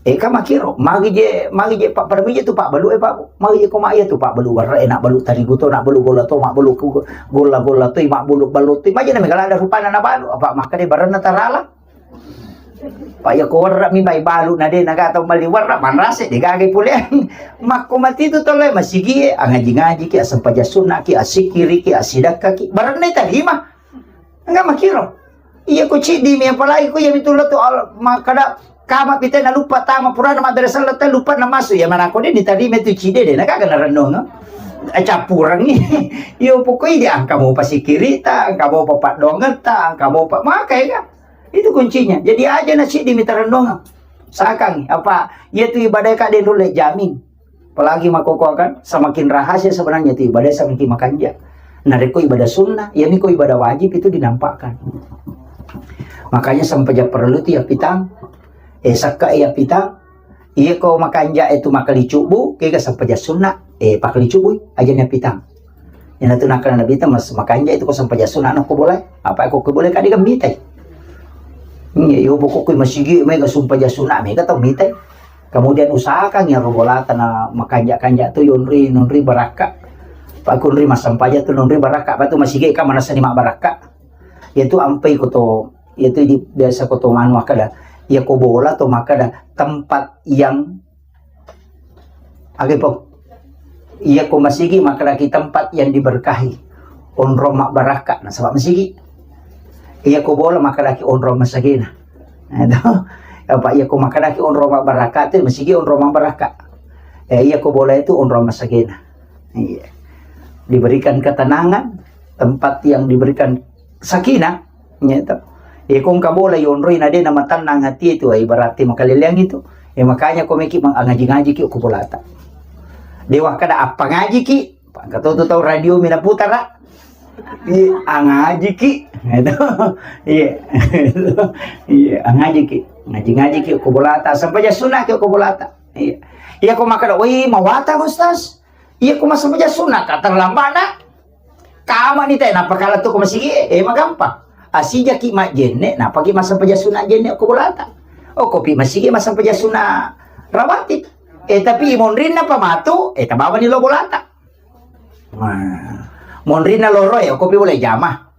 Eh, ka makiro, magi je, magi je, Pak, pada miji tu, Pak, balu, eh, Pak, magi je ko ma iya tu, Pak, balu warra, eh, nak balu tarigu to, nak balu golla to, mak balu ku, golla-golla to, mak balu balu to, magi na megala ada rupana na balu, apa maka de baranna tarala. Pak, ya ko warra mi bai balu na de naga tau mali warra, manrase de gaga pule. Makko mati tu tole masigi, eh, angaji-ngaji ki, asempajang sunna ki, asikiri ki, asidakka ki, baranna tarima. Enggak makiro. Iya ko ciddi mi, apalagi ko iya mi tu lo tu al-, makkada kama pite na lupa tama purana mabbere selleng te lupa na masu. Ya mana ko de ditarima tu ciddi de na gaga na renung. Eh, cappurangi. Iyo pokoi de angka mo pasikirita, angka mo papaddongetta, angka mo pa-, maka ya. Itu kuncinya. Jadi aja na ciddi mi tarennung. Sakang apa iya tu ibadah ka de nulle jamin. Apalagi makkokkoe kan, semakin rahasia sebenarnya itu ibadah, semakin makanja. Narekko ibadah sunnah, ya miko ibadah wajib itu dinampakkan. Makanya sempajang perlu itu ya pitang, eh, sakka ya pitang, iya ko makanja itu makali cubu, kega sempajang sunnah, eh, pakali cubu, aja ya pitang. Ina tu nakkeda Nabi ta mas-, makanja itu ko sempajang sunnah no ko boleh. Apa ko ko boleh kadi kan mitai. Iya, yo pokokku masigi mega sempajang sunnah mega tau mitai. Kemudian usahakan ya robolata na makanja-kanja tu yonri nonri barakka. Pak kunri massempajang tu nonri barakka, apa tu masigi ka manasani mak barakka. Yaitu ampai koto, yaitu di biasa koto manu makkeda. Ya ko bola to makkeda tempat yang Aga po. Iya ko masigi makkedaki tempat yang diberkahi. Onrong mabbarakka nasaba masigi. Iya ko bola makkedaki onrong masagena. Nah, itu. Apa iya ko makkedaki onrong mabbarakka tu masigi onrong mabbarakka. Eh, iya ko bola itu onrong masagena. Iya. Diberikan ketenangan, tempat yang diberikan sakinah. Iya to. Iya ko engka bola yonroi na de na matennang ati itu, eh, berarti makaleleang itu. Eh, makanya ko meki mang-, angaji-ngaji ki ko bolata. Dewa kada apa ngaji ki? Engka to tu tau radio mi naputara. Iya, angaji ki. Itu. Iya. Iya, angaji ki. Ngaji-ngaji ki ko bolata. Sampai ja sunah ki ko bolata. Iya. Iya ko makkeda, "Woi, mawata, Ustaz." Iya ko massempajang sunna ka terlambat na. Kama ni te napakala tu ko masigi, eh, magampang. Asijaki majjenne, napaki massempajang sunna jenne ko bolata. Oh, kopi masigi massempajang sunna rawatib. Eh, tapi monrinna pamatu, eh, tabawani lo bolata. Nah, monrinna loro e, kopi boleh jama.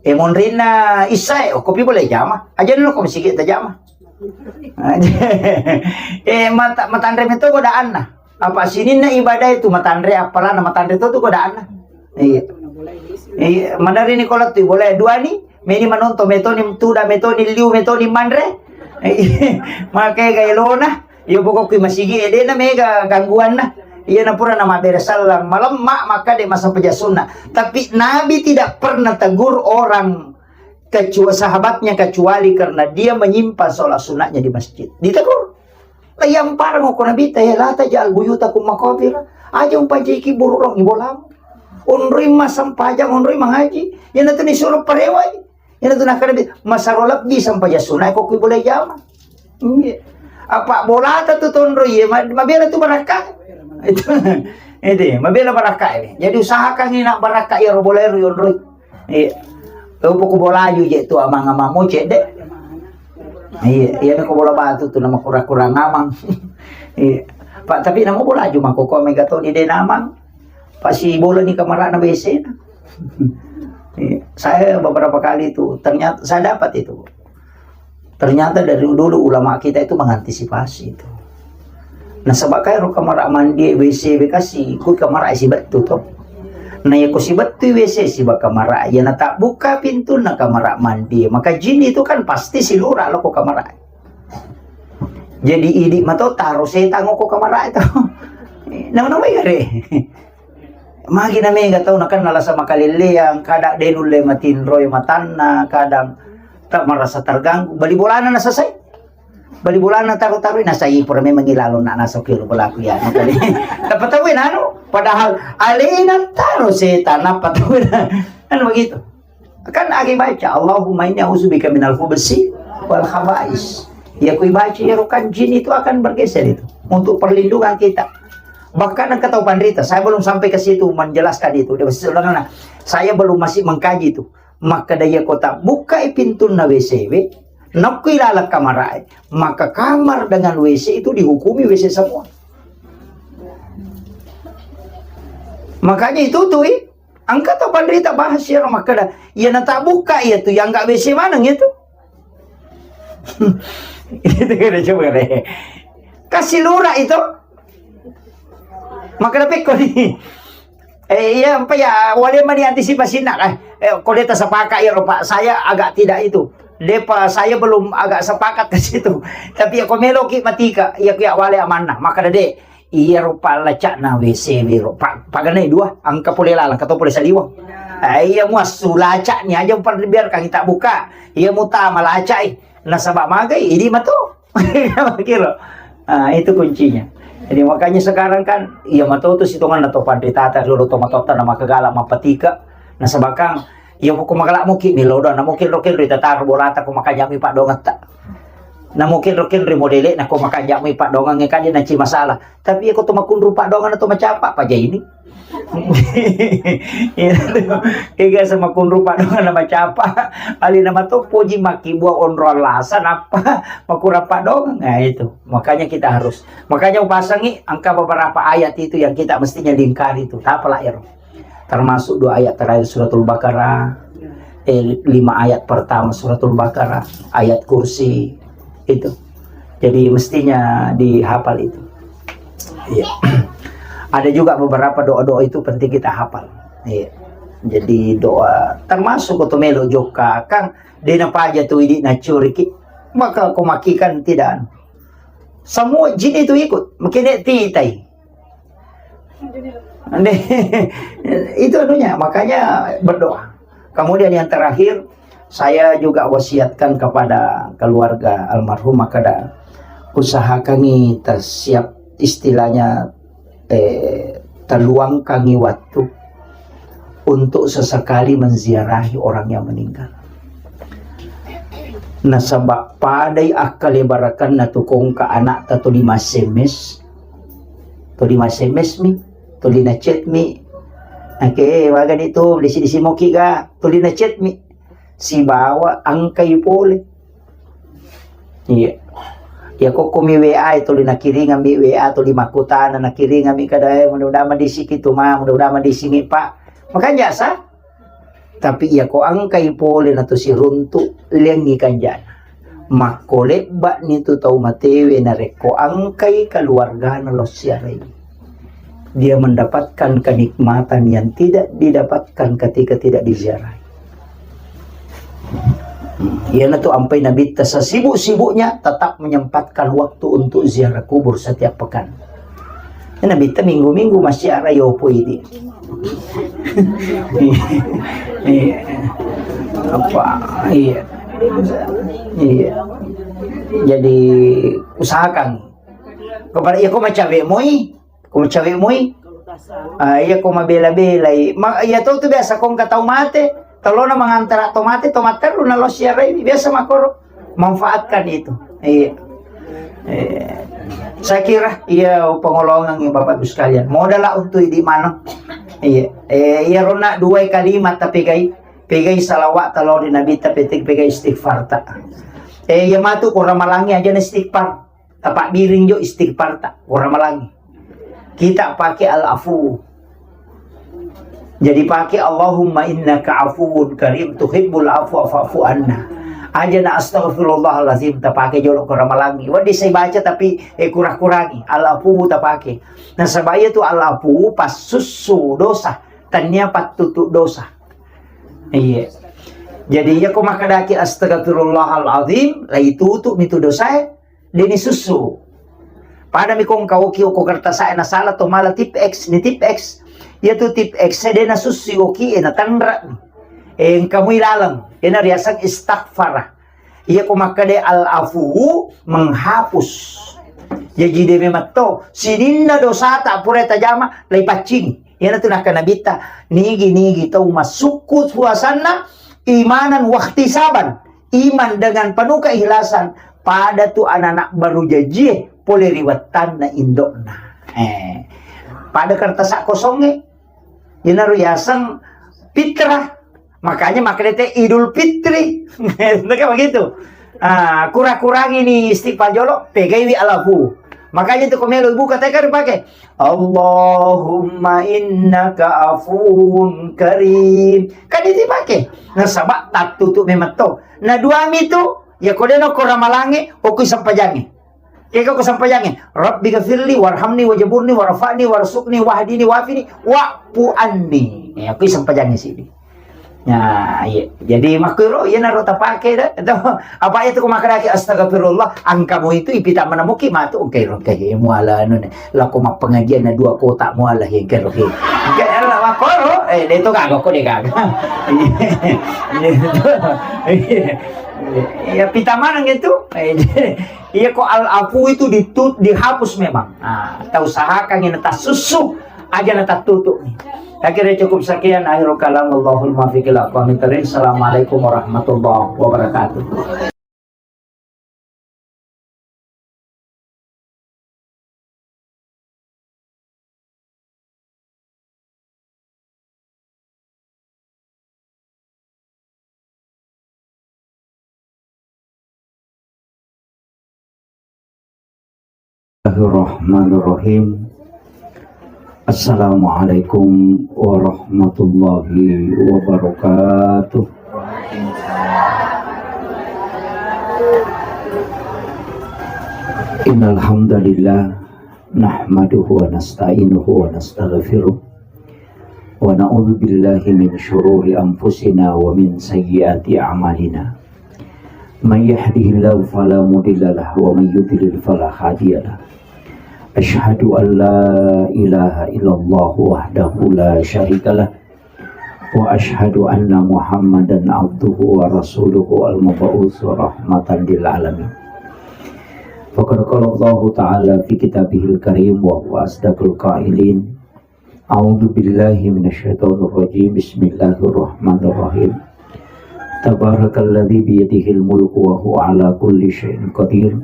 Eh, monrinna issae, oh, kopi boleh jama. Aja dulu ko masigi tajama. Eh, mata-, matanre meto godaanna. Apa sininna ibadah itu matanre, apalana matanre to tu godaanna. Iya. Iya, madari ni kola tu boleh dua ni, meni manonton metoni tuda metoni liu metoni manre. Iya. Makai gaelona. Iya pokokku masigi, eh, dena mega gangguanna. Iya na pura na mabbere sallang malemma maka de massempajang sunna. Tapi Nabi tidak pernah tegur orang kecua-, sahabatnya kecuali karena dia menyimpan sholat sunatnya di masjid. Ditegur. La yang parang ko Nabi ta, "Eh, la taj'al buyutakum maqabir." Aja umpajaiki bururong ibolamu. Onroi massempajang, onroi mangaji. Iya na tu ni suruh parewai. Ina tu nakkeda Nabi, masaro lebbi sempajang sunna ko kui boleh jama. Iya. Apa bolata tu tonro iya, ma-, mabela tu barakka. Itu. Itu, mabela barakka ini. Jadi usahakan ini nak barakka ya robolai ru yonroi. Iya. Tau poko bolaju je tu amang-amang mo cedde. Iya, iya ko bola batu tu nama kura-kura ngamang. Iya. Pak, tapi nama bolaju mako ko mega to di denamang. Pasi bola ni kamarana W C na. Iya. Saya beberapa kali itu, ternyata saya dapat itu. Ternyata dari dulu ulama kita itu mengantisipasi itu. Nasaba kai ro kamara mandi W C bekasi, kui kamara si bettu to. Na iya ko si bettu W C si ba kamara, iya na tak buka pintu na kamara mandi, maka jin itu kan pasti si lura lo ko kamara. Jadi idi mato taro setang ko kamara itu. Nama-nama gare. Magi na mega tau nakenna lasa makalelleang, kadang de nulle matinroi matanna, kadang tak merasa terganggu. Bali bolana nasasai. Bali bolana taru-taru nasai pura memang ilalo nak naso kilo pelaku ya. Tapi tahu nanu, padahal alena taru setan apa tahu kan begitu. Kan agi baca, "Allahumma inni a'udzubika minal khubusi wal khaba'is." Ya kui baca ya kan jin itu akan bergeser itu untuk perlindungan kita. Bahkan engka tau panrita, saya belum sampai ke situ menjelaskan itu. Dia bilang, "Nah, saya belum masih mengkaji itu." Maka dia kota buka pintunna W C W, nakku ilalang kamar, maka kamar dengan W C itu dihukumi W C semua. Makanya itu tuh, ih, engka tau panrita bahas ya, makkeda, iya natabukka iya tu, yang nggak W C maneng itu. Itu kira coba deh. Kasih lurah itu. Makkeda pekko ni. Eh, iya, apa ya, wale mani antisipasi nak, eh. Eh, ko de tasapaka ya, Pak. Saya agak tidak itu. Depa, saya belum agak sepakat ke situ. Tapi ya, ko meloki matika, iya, ku ya wale amanna. Makkeda de, iyaro pallaca'na W C wero, pa-, paganai dua, engka pole laleng, engka to pole saliweng. Eh, iya muassu laca'ni aja, par-, biarkan kita buka. Iya mutama laca'i. Nasaba magai, idi mato. Kira. Ah, itu kuncinya. Jadi makanya sekarang kan, iya mato tu sitonganna to panritata, lolo to matotta na makagala mapatika. Nasaba kan, iya ko magala muki ni lodo, na muki roke ri tatar bolata ko makajami padongetta. Namo kenro-kenro modele, nako makanja'mi paddongang e, kan dia nanci masalah. Tapi iya ko to makunru paddongang atau macapa, paja ini. Iya, ega sama kunru paddongang na macapa. Ali nama to poji makkibua onro alasan apa makurang paddongang. Nah, itu. Makanya kita harus, makanya upasangi angka beberapa ayat itu yang kita mestinya lingkari itu. Tapala ero. Termasuk dua ayat terakhir Suratul Baqarah, eh, lima ayat pertama Suratul Baqarah, ayat kursi, itu. Jadi mestinya dihafal itu. Iya. Ada juga beberapa doa-doa itu penting kita hafal. Iya. Jadi doa termasuk ko to melo jokka, kan dena paja tu idi nacuriki. Maka ko maki kan tidak. Semua jin itu ikut. Mungkin dia titai. Itu anunya, makanya berdoa. Kemudian yang terakhir, saya juga wasiatkan kepada keluarga almarhum, makada usahakangi tersiap, istilahnya, eh, terluangkangi waktu untuk sesekali menziarahi orang yang meninggal. Nasaba padai akkalebarakanna tu kongka anakta tuli ma-S M S, tuli ma-S M S mi, tuli na-chat mi. Oke, waga ni tu, disi-disi moki ga, tuli na-chat mi. Sibawa angkai pole. Iya. Ya kokkomi W A e tuli nakiringami W A tuli makkutana nakiringami kada, eh, mudah-mudahan madisiki tu ma, mudah-mudahan madisiki pa. Makanya sa, Tapi iya ko engkai pole na to siruntu, liangngi kanjana. Makko lebba'ni tu tau matewe narekko engkai keluargana lao siarai. Dia mendapatkan kenikmatan yang tidak didapatkan ketika tidak diziarahi. Hmm, iyanatu ampai Nabitta sesibuk-sibuknya tetap menyempatkan waktu untuk ziarah kubur setiap pekan. Nabitta minggu-minggu massiara yopo idi. Iya. Apa? Iya. Iya. Jadi usahakan. Kepada iya ko macawe moi, ko macawe moi. Ah, iya ko mabela-belai. Ma, iya to tu biasa ko engka tau mate, telona mangantara to mate, to matteru na lo siarai biasa makoro. Manfaatkan itu. Iya. Eh, saya kira iya pengolongan ya Bapak Ibu sekalian. Modal lah untuk idi mano. Iya. Eh, iya rona dua kalimat tapi kai. Pegai salawat talo di Nabi tapi pegai istighfar tak. Eh, iya matu ko ramalangi aja na istighfar. Tapabbiring jo istighfar tak. Ko ramalangi. Kita pakai al-afu. Jadi pakai Allahumma innaka afuwun karim tuhibbul afwa fa'fu anna. Aja na astaghfirullahalazim tapake jolo ko ramalangi. Wadde saya baca tapi, eh, kurang-kurangi. Al-afu tapake. Nasaba iya tu al-afu passussu dosa. Tania pattutu dosa. Iya. Jadi iya ko makadaki astaghfirullahalazim, lai tutu mitu dosae. Deni sussu. Pada mi kong kawoki oko kertas ae nasala to mala tip X ni tip X. Iya tu tip X e dena sussu oki e na tanra. Engka mui laleng. Ena riaseng istighfar. Iya ko makkeda al-afuwu menghapus. Jaji de memang to sininna dosata pura tajama lai paccingi. Iyanatu nakkeda Nabitta, nigi-nigi tau massukku puasanna imanan wahtisaban, iman dengan penuh keikhlasan, pada tu anak-anak baru jajie pole ri wettanna indokna. Eh, pada kertas kosongnge, iyanaro yaseng fitrah. Makanya makkedete Idul Fitri. Kan begitu. Ah, kurang-kurangi ni istighfar jolo, pegaiwi alafu. Makanya itu komelo ibu katanya kan dipakai. Allahumma innaka afuwun karim. Kan itu dipakai. Nasaba tattutu memang to. Nah, duami tu, ya kodeno ko ramalange, okui sempajange. Eka ko sempajange, Rabbi gafirli warhamni wajaburni warfa'ni warzuqni wahdini wafini wa'fu anni. Ya, okui sempajange sini. Nah, iya. Jadi makkuro iyanaro tapake da. Atau apa itu ko makkedaki astagfirullah, angkamu itu ipita manamuki matu engkai rongkai muala anu ne. Lako mappengajian na dua kota muala engkai rongkai. Engkai ala makkoro, eh, de to gaga ko de gaga. Iya. Iya, pita maneng itu. Eh, iya ko al-afu itu ditu-, dihapus memang. Nah, tau usahakan ini tasussu. Aja na tattutu. Akhirnya cukup sekian, akhirul kalam, wallahul muwaffiq ila aqwamit thariq. Assalamualaikum warahmatullahi wabarakatuh. Bismillahirrahmanirrahim. Assalamualaikum warahmatullahi wabarakatuh. Innal hamdalillah, nahmaduhu wa nasta'inuhu wa nastaghfiruh, wa na'udzu billahi min syururi anfusina wa min sayyiati a'malina. May yahdihillahu fala mudhillalah wa may yudhlil fala hadiyalah. Asyhadu an la ilaha illallah wahdahu la syarikalah, wa asyhadu anna Muhammadan abduhu wa rasuluhu al-mab'usu rahmatan lil alamin. Faqad qala Allahu ta'ala fi kitabihil karim wa huwa asdaqul qailin. A'udzu billahi minasyaitonir rajim. Bismillahirrahmanirrahim. Tabarakalladzi biyadihil mulku wa huwa ala kulli syai'in qadir.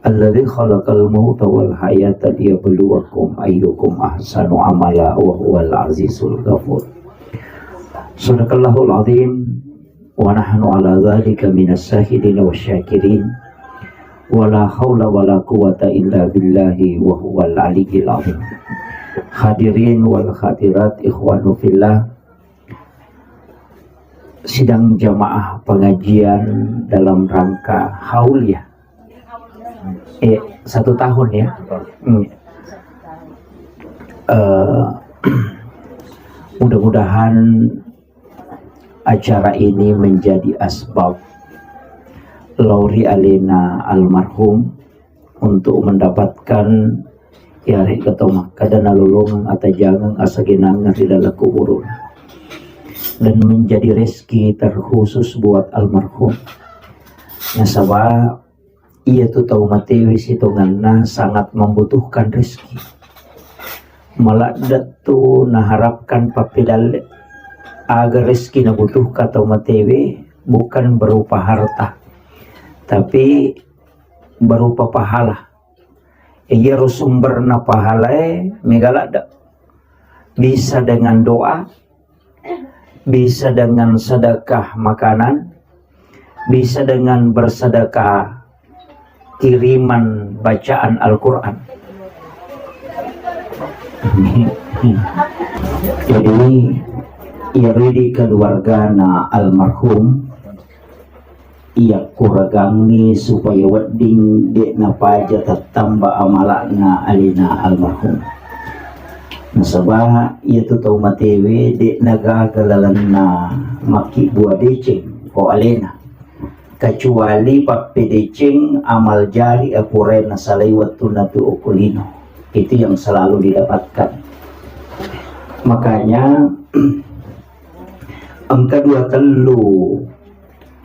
Alladzi khalaqal mauta wal hayata liyabluwakum ayyukum ahsanu amala wa huwal azizul ghafur. Sadaqallahul azim. Wa nahnu ala dzalika minas syahidin wasy syakirin. Wa la haula wa la quwwata illa billahi wa huwal aliyyil azim. Hadirin wal hadirat, ikhwanu fillah, sidang jamaah pengajian dalam rangka haul ya. Eh, satu tahun ya. Hmm. Eh, mudah-mudahan acara ini menjadi asbab lao ri alena almarhum untuk mendapatkan, ya, ri keto makkeda nalolongeng atajangeng asagenangeng ri dalam kubur, dan menjadi rezeki terkhusus buat almarhum. Nasaba iyatu tau matewe sitongenna sangat membutuhkan rezeki. Maladde tu naharapkan pappedalle. Aga rezeki nabutuhkan tau matewe bukan berupa harta, tapi berupa pahala. Iyaro sumberna pahalae mega ladde. Bisa dengan doa, bisa dengan sedekah makanan, bisa dengan bersedekah kiriman bacaan Al-Quran. Jadi, iyaro idi keluargana almarhum, iya kuragangngi supaya wedding de' napaja tattamba amala'na alena almarhum. Nasaba iyatu tau matewe de' nagaga lalenna makkibbua deceng ko alena, kecuali pappedeceng amal jari apurae nasalai wettunna tu okko lino. Itu yang selalu didapatkan. Makanya engka dua tellu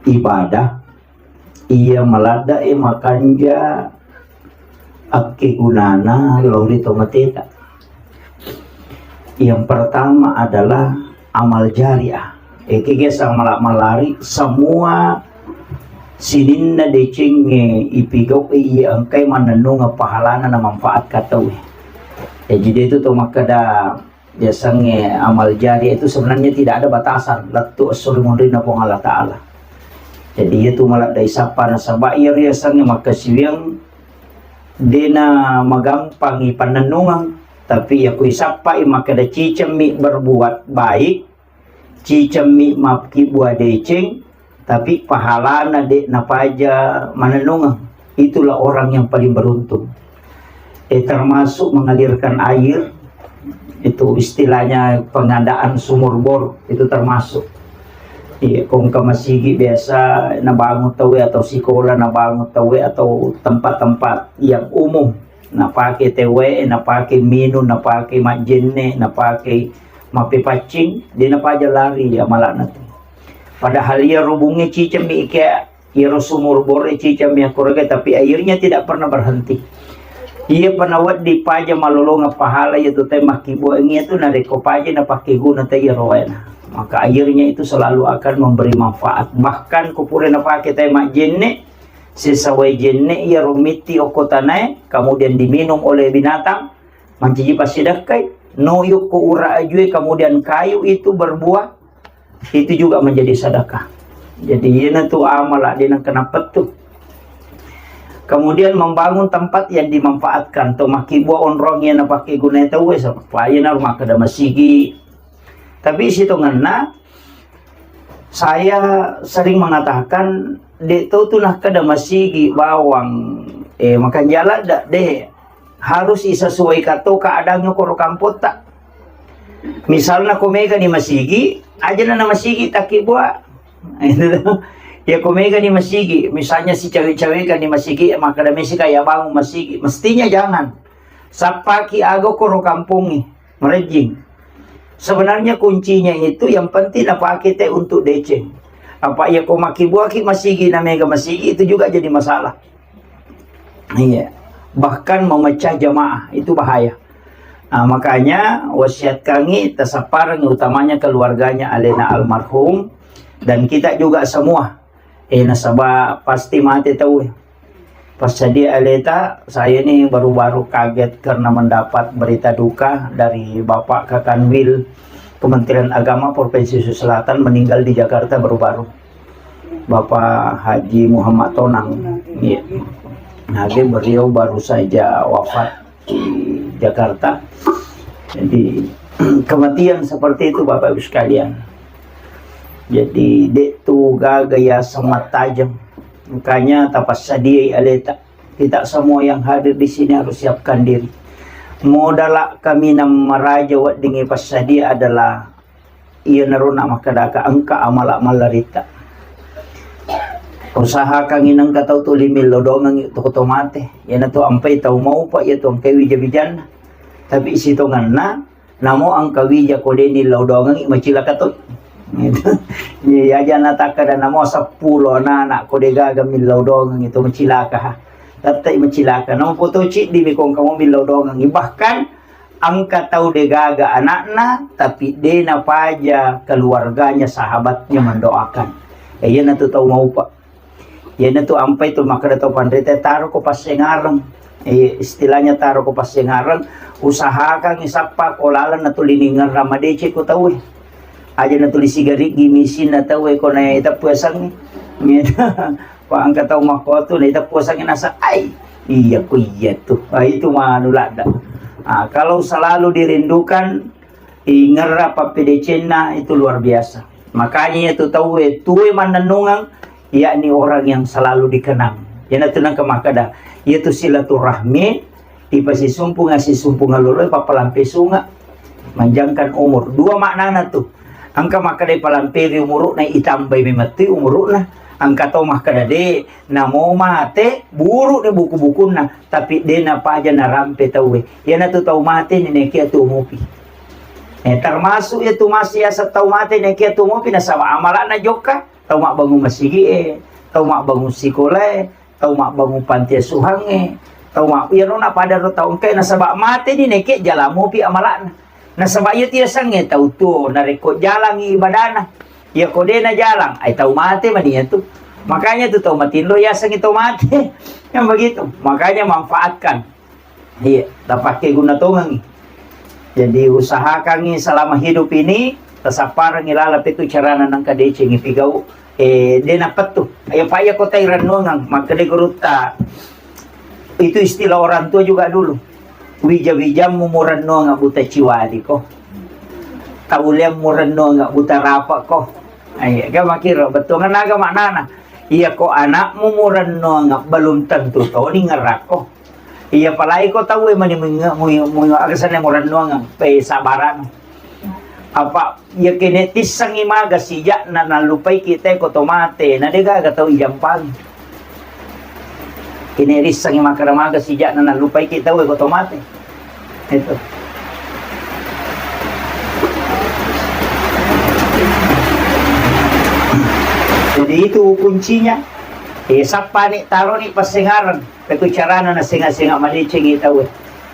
ibadah Iya maladde'e makanja akkegunana lao ri tomateta. Yang pertama adalah amal jariah. Ekege samala malari semua sininna decengnge ipigau iya engkai mannennungeng pahalana na manfaat ka tauwe. Jadi dia itu to makkeda yasengnge amal jariah itu sebenarnya tidak ada batasan lettu esso ri munrinna Puang Allah Ta'ala. Jadi itu maladde isappa nasaba iya riasengnge makkasiwiang dena magampangi pannennungeng, tapi iya ku isappai makkeda cicemmi berbuat baik, cicemmi makkibua deceng, tapi pahalana de napaja manennungeng. Itulah orang yang paling beruntung. Eh, termasuk mengalirkan air, itu istilahnya pengadaan sumur bor, itu termasuk. Iya, kongka masigi biasa nabangun tauwe atau sikola nabangun tauwe atau tempat-tempat yang umum napake tewwe, napake minung, napake majjenne, napake mappepaccing, de napaja lari ya malana tu. Padahal iya rubungnge cicemmi ike, iyaro sumur bore cicemmi akkuraga, tapi airnya tidak pernah berhenti. Iya panawedding paja malolongeng pahala iya tu tai makkibuangngi itu narekko paja napake guna tai iyaro waena. Maka airnya itu selalu akan memberi manfaat. Bahkan kupure napake tai majjenne, sesa wae jenne iyaro mitti okko tanae, kemudian diminum oleh binatang, mancaji passidakkai, no yukko ura ajue, kemudian kayu itu berbuah, itu juga menjadi sedekah. Jadi iyana tu amala de nengka napettu. Kemudian membangun tempat yang dimanfaatkan, to makkibua onrong iya napake gunai tauwe, sapa iyana rumah kada masigi. Tapi sitongenna, saya sering mengatakan, de tau tu nakkeda masigi bawang, eh, makanjala da, de harus isesuaikan to keadaannya koro kampotta. Misalna ko mega ni masigi, aja na masigi takki bua. Ya ko mega ni masigi, misalnya si cawe-cawe kan ni masigi, maka ada mesi kayak bangun masigi, mestinya jangan. Sappaki ago koro kampongi, merejing. Sebenarnya kuncinya itu yang penting napake te untuk deceng. Apa iya ko makibuaki masigi na mega masigi itu juga jadi masalah. Iya. Bahkan memecah jamaah itu bahaya. Nah, makanya wasiat kami tasappareng utamanya keluarganya alena almarhum dan kita juga semua. Eh, nasaba pasti mate tau. Pas jadi aleta, saya ini baru-baru kaget karena mendapat berita duka dari Bapak Kakanwil Kementerian Agama Provinsi Sulawesi Selatan meninggal di Jakarta baru-baru. Bapak Haji Muhammad Tonang. Iya. Nah, dia beliau baru saja wafat di Jakarta. Jadi kematian seperti itu Bapak Ibu sekalian. Jadi dek tu gaga ya semat tajam. Makanya tapas sadiai aleta. Kita semua yang hadir di sini harus siapkan diri. Modala kami nam maraja weddingi passadia adalah iyanaro na makkadaka engka amala mallaritta. Usahakangi nengka tau tuli millau dongengi toko to mate. Iyanatu ampai tau maupa iya tu engkai wija-wijanna. Tapi sitonganna namo engka wija ko deni lau dongengi macilaka to. Iya aja natakkada namo seppulo anak ko degaga millau dongengi to macilaka ha. Tettai macilaka. Namo foto ciddi mi kong kamu millau dongengi. Bahkan engka tau degaga anakna, tapi de napaja keluarganya, sahabatnya mendoakan. Eh, iyanatu tau maupa. Iyanatu ampai tu makkeda tau panrita taro ko passengareng. Eh, istilahnya taro ko passengareng, usahakan isappa ko laleng natu liningerra madeceng ko tau. Aja natu lisigari gimisin na tau ko na itappu asengngi. Pak engka tau makkotu na itappu asengngi nasa ai. Iya ko iya tu. Ah, itu manu ladda. Ah, kalau selalu dirindukan, ingerra pappedecenna itu luar biasa. Makanya itu tauwe tuwe mannennungeng, yakni orang yang selalu dikenang. Iyanatu nengka makkeda, iyatu silaturahmi, ipasisumpunga sisumpunga lolo, papalampe sunga, manjangkan umur. Dua maknana tu. Engka makkeda palamperi umuruna, itambai memettui umuruna. Engka tau makkeda de, namo mate, buru ni buku-bukunna, tapi de napaja narampe tauwe. Iyanatu tau mate ni nekia tu umupi. Eh, termasuk ya tu masih asa tau mate nekia tu umupi nasaba amalana jokka, tau mabbangun masigi e, tau mabbangung sikolae, tau mabbangung panti asuhangnge, tau ma-, iyaro na pada ro tau engkae, nasaba mate ni neke jala mopi amala'na. Nasaba iya tiasengnge tau tuo, narekko jalangi ibadana, iya ko de najalang, ai tau mate mani iyatu. Makanya tu tau matinro yasengngi tau mate. Yang begitu. Makanya manfaatkan. Iya, tapakke guna tongengi. Jadi usahakangi selama hidup ini, tasapparengi lala petu carana nengka decengi pigau, eh, de napettu. Ayo pa iya kotai rennuangang, makkeda gurutta, itu istilah orang tua juga dulu. Wija-wijammu murennuanga buta ciwali ko. Tauliammu rennuanga buta rapa ko. Ayo, ga makiro, bettuangan aga maknana. Iya ko anakmu murennuanga belum tentu toni ngerakko. Iya, apalagi ko tauwe mani muinge-, mui-, mui-, aga senna murennuang pe sabarang. Apa iya kene tissengi maga sijakna nallupaiki te ko to mate, na de gaga tau ijampangi. Kene rissengi makkeda maga sijakna nallupaiki tauwe ko to mate. Itu. Jadi itu kuncinya. Eh, sappani, taroni passengareng. Petu carana nasenga-senga madecengi tauwe.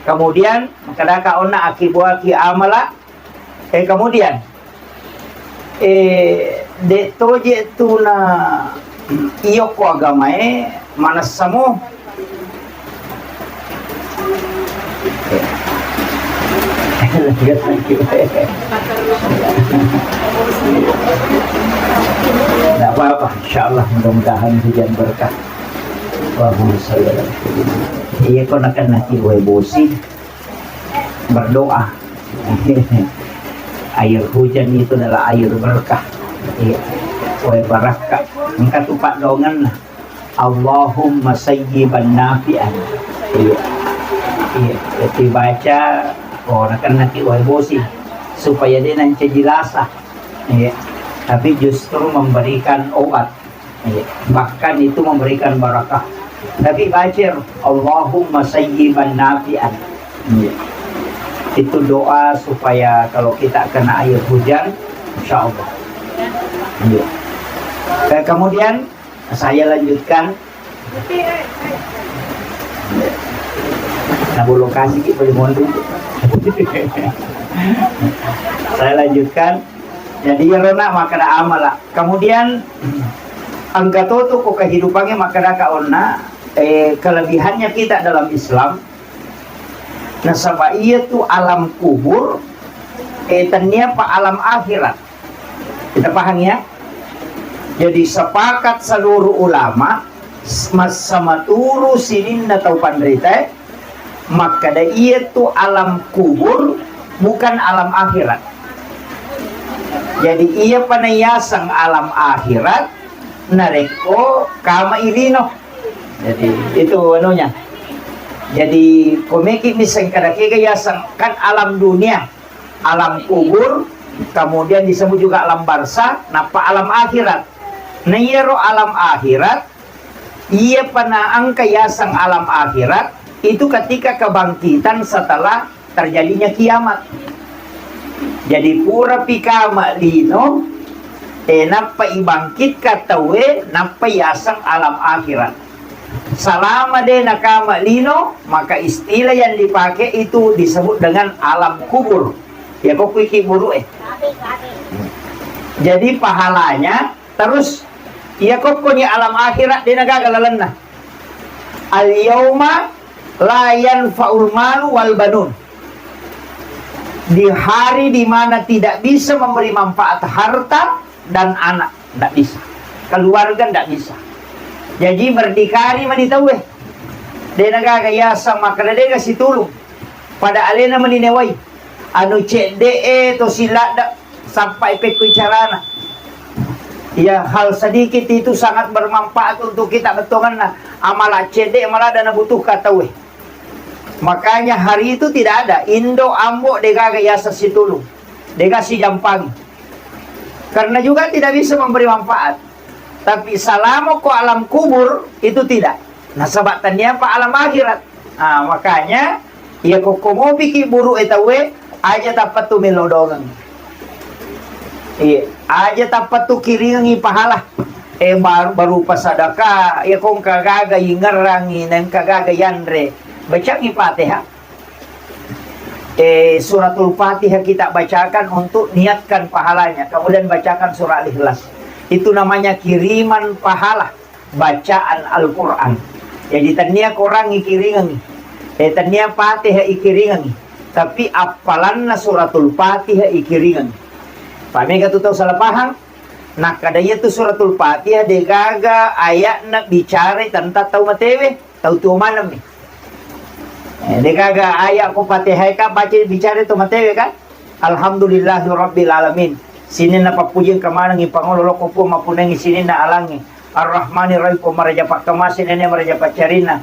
Kemudian, makkedaka onna akibuaki amala. Eh, kemudian, eh, de toje tuna iyo ko agamae manessamo. Tidak apa-apa, insya Allah mudah-mudahan hujan berkah. Allahumma shalli ala Sayyidina. Iya, ko nakennaki wae bosi, berdoa. Air hujan itu adalah air berkah. Iya. Wae barakka. Engka tu paddoangenna. Allahumma sayyiban nafi'an. Iya. Iya. Jadi baca, oh, nakennaki wae bosi. Supaya de nancaji lasa. Iya. Tapi justru memberikan obat. Iya. Bahkan itu memberikan barakah. Tapi baca, Allahumma sayyiban nafi'an. Iya. Itu doa supaya kalau kita kena air hujan, insya Allah. Iya. Eh, kemudian saya lanjutkan. Nah, bu lokasi ki boleh mundur. Saya lanjutkan. Jadi, iyaro na makkeda amala. Kemudian, engka to tu ko kehidupannya makkeda ka onna, eh, kelebihannya kita dalam Islam, nasaba iya tu alam kubur, eh, tennia pa alam akhirat. Kita paham ya? Jadi, sepakat seluruh ulama, s-, mas-, samaturu sininna tau panritae, makkeda iya tu alam kubur bukan alam akhirat. Jadi, iya pa nayaseng alam akhirat narekko kama i lino. Jadi, itu anunya. Jadi, komeki miseng kada kega yaseng kan alam dunia, alam kubur, kemudian disebut juga alam barzah, nappa alam akhirat. Nah, iyaro alam akhirat, iya pa naengka yaseng alam akhirat, itu ketika kebangkitan setelah terjadinya kiamat. Jadi, pura pi kama lino, eh, nappa ibangkitka tauwe, nappa yaseng alam akhirat. Salama de nakama lino, maka istilah yang dipakai itu disebut dengan alam kubur. Ya, kok kuiki buru eh. Jadi, pahalanya terus, iya kokkoni alam akhirat de nagaga lalenna. Al yauma la yanfa'ul malu wal banun. Di hari di mana tidak bisa memberi manfaat harta dan anak, ndak bisa. Keluarga ndak bisa. Jadi, berdikari mani tauwe. De nagaga yaseng makkeda dega situlung. Pada alena mani newai. Anu cedde e to siladda, sampai pekkui carana. Ya, hal sedikit itu sangat bermanfaat untuk kita bettuanna. Amala cedde malah dana butuh ka tauwe. Makanya hari itu tidak ada indo ambo degaga yaseng situlung, dega sijampangi. Karena juga tidak bisa memberi manfaat. Tapi salamo ko alam kubur itu tidak. Nasaba tania pa alam akhirat. Ah, makanya iya ko komopiki buru e tauwe, aja tappa tu melo dongeng. Iya, aja tappa tu kiringi pahala. Eh, bar-, berupa sadaka, ya kong kagaga ingerangi, neng kagaga yanre, bacangi Fatihah. Eh, suratul Fatihah kita bacakan untuk niatkan pahalanya, kemudian bacakan surah Al-Ikhlas. Itu namanya kiriman pahala bacaan Al-Quran. Jadi, tania Quran ikiringengi, eh, tania Fatihah ikiringengi, tapi appalanna suratul Fatihah ikiringengi. Pamega tu tau salah paham? Nakkada iya tu suratul Fatihah degaga ayatna bicara tentang tau matewe, tau tuo maneng mi. Eh, degaga ayat ko Fatihah ka baca bicara tau matewe kan? Alhamdulillahi rabbil alamin. Sininna pappuji engka manengngi pangolo lokko Puang mappunengngi sininna alangnge. Ar-Rahmanir Rahim, Puang maraja pakkamase nene maraja paccarinna.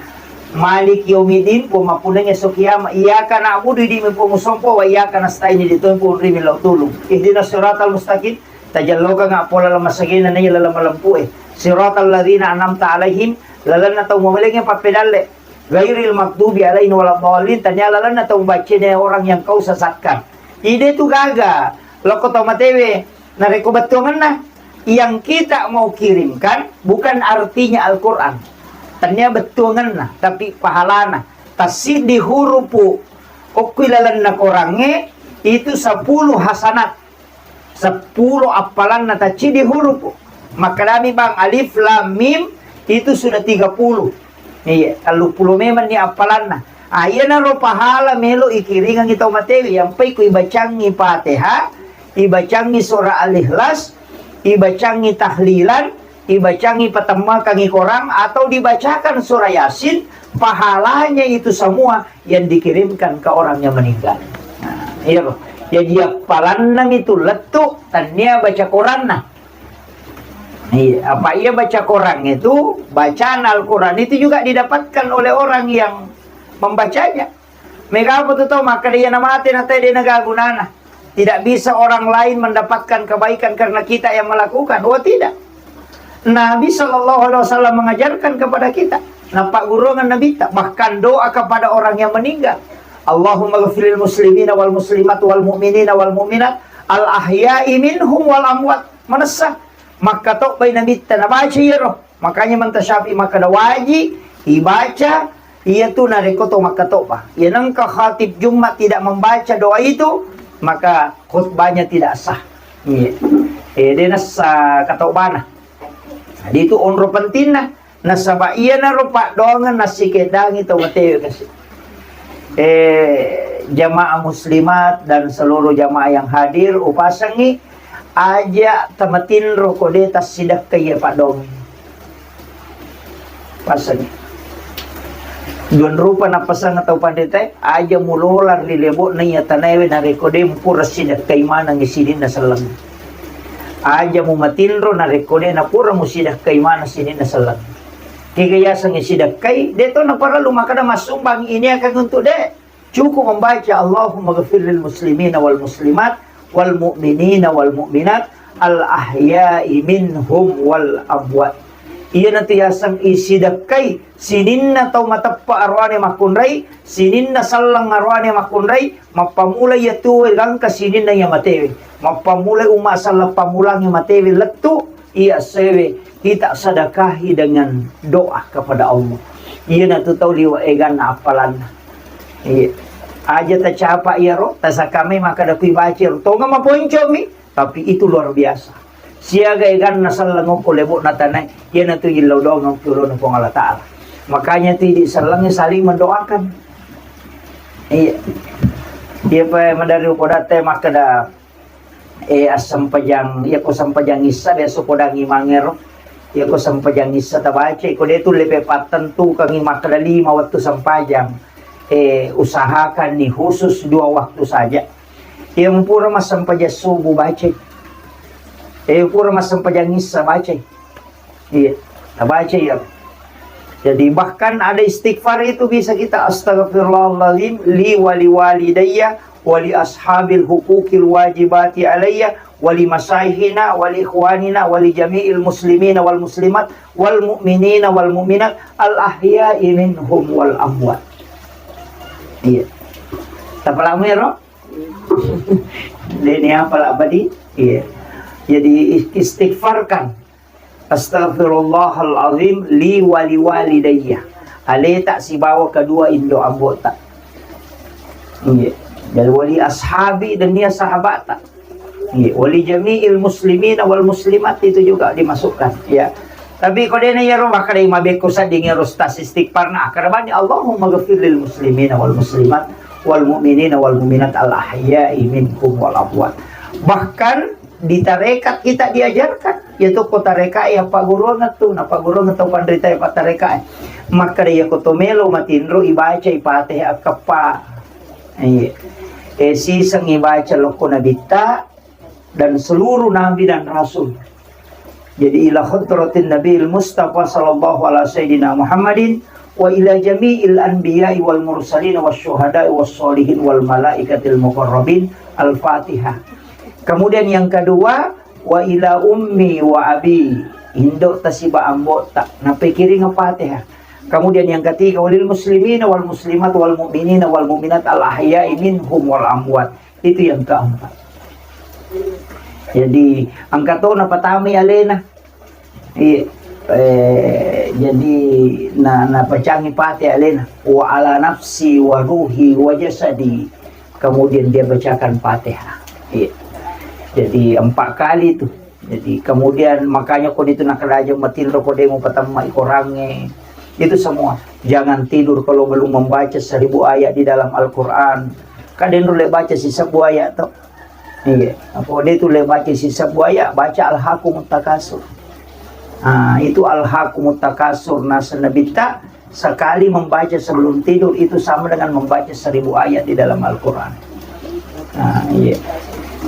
Maliki yaumiddin, Puang mappunengngi esso kiamat. Iyyaka na'budu, idi mi Puang usompo, wa iyyaka nasta'in, idi toi Puang ri millau tulung. Ihdinas siratal mustaqim, tajallokanga pola lamasagena naiya laleng malempue. Siratal ladzina an'amta alaihim, lalenna tau muwelenge pappedalle. Ghairil maghdubi alaihim waladdallin, tania lalenna tau baccene orang yang kau sesatkan. Ide tu gaga, lokko tau matewe, narekko bettuangenna, yang kita mau kirimkan bukan artinya Al-Quran. Tania bettuangenna, tapi pahalana. Tassiddi hurupu, okkui lalenna korangnge, itu sepuluh hasanat. Seppulo appalanna taccidi hurupu. Makkedami bang, alif lam mim itu sudah tiga puluh. Iya, telluppulo memang ni appalanna. Ah, iyanaro pahala melo ikiringangi tau matewe, yang pai ku ibacangi Fatihah, ibacangi surah Al-Ikhlas, ibacangi tahlilan, ibacangi patemmakangi Quran, atau dibacakan surah Yasin, pahalanya itu semua yang dikirimkan ke orang yang meninggal. Nah, iya, Bro. Jadi, appalanna itu lettu, tania baca Quranna. Iya, apa iya baca Quran itu, bacaan Al-Quran itu juga didapatkan oleh orang yang membacanya. Mega apa tu tau makkeda iya namate na tede na gagunana. Tidak bisa orang lain mendapatkan kebaikan karena kita yang melakukan. Oh, tidak. Nabi Shallallahu Alaihi Wasallam mengajarkan kepada kita. Napaggurungan Nabi ta, bahkan doa kepada orang yang meninggal. Allahumma ghafiril muslimina wal muslimat wal mu'minina wal mu'minat al ahya'i minhum wal amwat. Manessa. Makkatobbai Nabitta nabaca iyaro. Makanya Imam Syafi'i makkeda waji ibaca iyatu narekko to makkatobba. Iya nengka khatib Jumat tidak membaca doa itu, maka khutbahnya tidak sah. Iya. Eh, de nessa katobbana. Jadi itu onro pentingna. Nasaba iyanaro paddoangeng nassikeddangi tau matewe kasi. Eh, jamaah muslimat dan seluruh jamaah yang hadir, upasengi aja tamatinro ko de tassidekkai iya paddoangeng. Pasengi. Duan rupa napasang tau pandetae, aja mulola ri lebo'na iya tanaewe narekko de mpura sidekkai maneng sininna selleng. Aja mumatinro narekko de napura musidekkai maneng sininna selleng. Kega yaseng sidekkai, de to naparellu makkeda massumbang ini akan untuk de. Cukup membaca Allahumma ghafir lil muslimina wal muslimat wal mu'minina wal mu'minat al ahya'i minhum wal amwat. Iyanatu yaseng isidekkai sininna tau mateppa aroane makkunrai, sininna selleng aroane makkunrai, mappamula iya tuo gangka sininna iya matewe, mappamula umma selleng pammulangnge matewe lettu, iya sewe kita sedekahi dengan doa kepada Allah. Iyanatu tau liwa eganna appalanna. Iya. Aja tacapa iyaro, tasakame makkeda kui baca ro. Tonga maponcomi, tapi itu luar biasa. Siaga eganna selleng okko lebo'na tanae, iyanatu illau doang okko lona Puang Allah Ta'ala. Makanya tu idi sellengnge saling mendoakan. Iya. Iya pa madari upodatte makkeda, eh, assempajang, iya ko sempajang issa biasa podangi mangero. Iya ko sempajang issa tabaca, ko de tulle pe pattentukangi makkeda lima wettu sempajang. Eh, usahakan nih khusus dua waktu saja. Iya pura massempajang subuh bacai. Iya pura massempajang issa bacai. Iya, tabaca ya. Jadi bahkan ada istighfar itu bisa kita, astaghfirullahaladzim li wali walidayya wali ashabil hukukil wajibati alayya wali masaihina wali ikhwanina wali jami'il muslimina wal muslimat wal mu'minina wal mu'minat al ahya'i minhum wal amwat. Iya. Tapalamu ya, Ro? Deni apa lah badi? Iya. Jadi is-, istighfarkan. Astaghfirullahal azim li wa li walidayya. Aleta sibawa kedua indo ambo'ta. Iya. Dan wali ashabi dan nia sahabata. Iya. Wali jami'il muslimina wal muslimat itu juga dimasukkan. Ya. Tapi ko dena iyaro makkeda mabekko sedding iyaro statistik parna akkarabani Allahumma ghafir lil muslimina wal muslimat wal mu'minina wal mu'minat al ahya'i minhum wal amwat. Bahkan di tarekat kita diajarkan, yaitu ko tarekat ya pagguruangngettu, na pagguruangngettu panrita ya tarekat. Makkeda iya ko to melo matinro ibaca Fatihah akeppa. Iya. E siseng ibaca lokko nabitta dan seluruh nabi dan rasul. Jadi ila hadratin Nabiil Mustafa sallallahu ala sayyidina Muhammadin wa ila jami'il anbiya'i wal mursalin was syuhada'i was sholihin wal malaikatil muqarrabin. Al-Fatihah. Kemudian yang kedua, wa ila ummi wa abi, indo tasiba ambo'ta, napikiring Fatihah. Kemudian yang ketiga, walil muslimina wal muslimat wal mu'minina wal mu'minat al ahya'i minhum wal amwat. Itu yang keempat. Jadi, engka to napatamai alena. Iya. Eh, jadi na napacangi pate alena, wa ala nafsi wa ruhi wa jasadi. Kemudian dia bacakan Fatihah. Iya. Jadi empat kali itu. Jadi kemudian makanya ko itu nakaraja matinro ko demo patamma ikorange. Itu semua. Jangan tidur kalau belum membaca seribu ayat di dalam Al-Quran. Kadang dulu baca si sebuah ayat tuh. Iya, apa dia tu le baca sisa buaya, baca Alhaakumut Takasur. Ah, itu Alhaakumut Takasur. Nah, senabitta sekali membaca sebelum tidur itu sama dengan membaca seribu ayat di dalam Al-Quran. Ah, iya.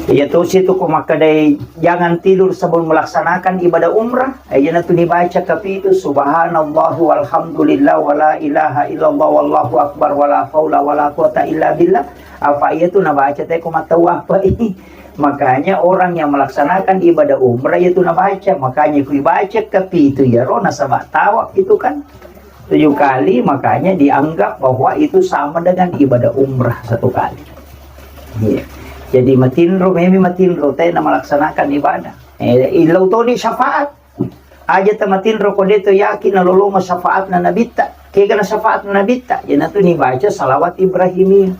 Iya, terus itu ko makkadai, jangan tidur sebelum melaksanakan ibadah umrah. Eh, iya, natu dibaca kapitu, subhanallah walhamdulillah wala ilaha illallah wallahu akbar wala haula wala quwata illa billah. Apa iya tu nabaca te ko mattau apa i. Makanya orang yang melaksanakan ibadah umrah itu nabaca. Makanya ku ibaca kapitu ya ro nasaba tawaf itu kan tujuh kali, makanya dianggap bahwa itu sama dengan ibadah umrah satu kali. Iya. Jadi matinro, memi matinro te na melaksanakan ibadah. Eh, illau toni syafaat. Aja tamatinro ko deto yakin nalolongo syafaatna nabitta. Kegana syafaatna nabitta, iyanatu nibaca salawat Ibrahimiyah.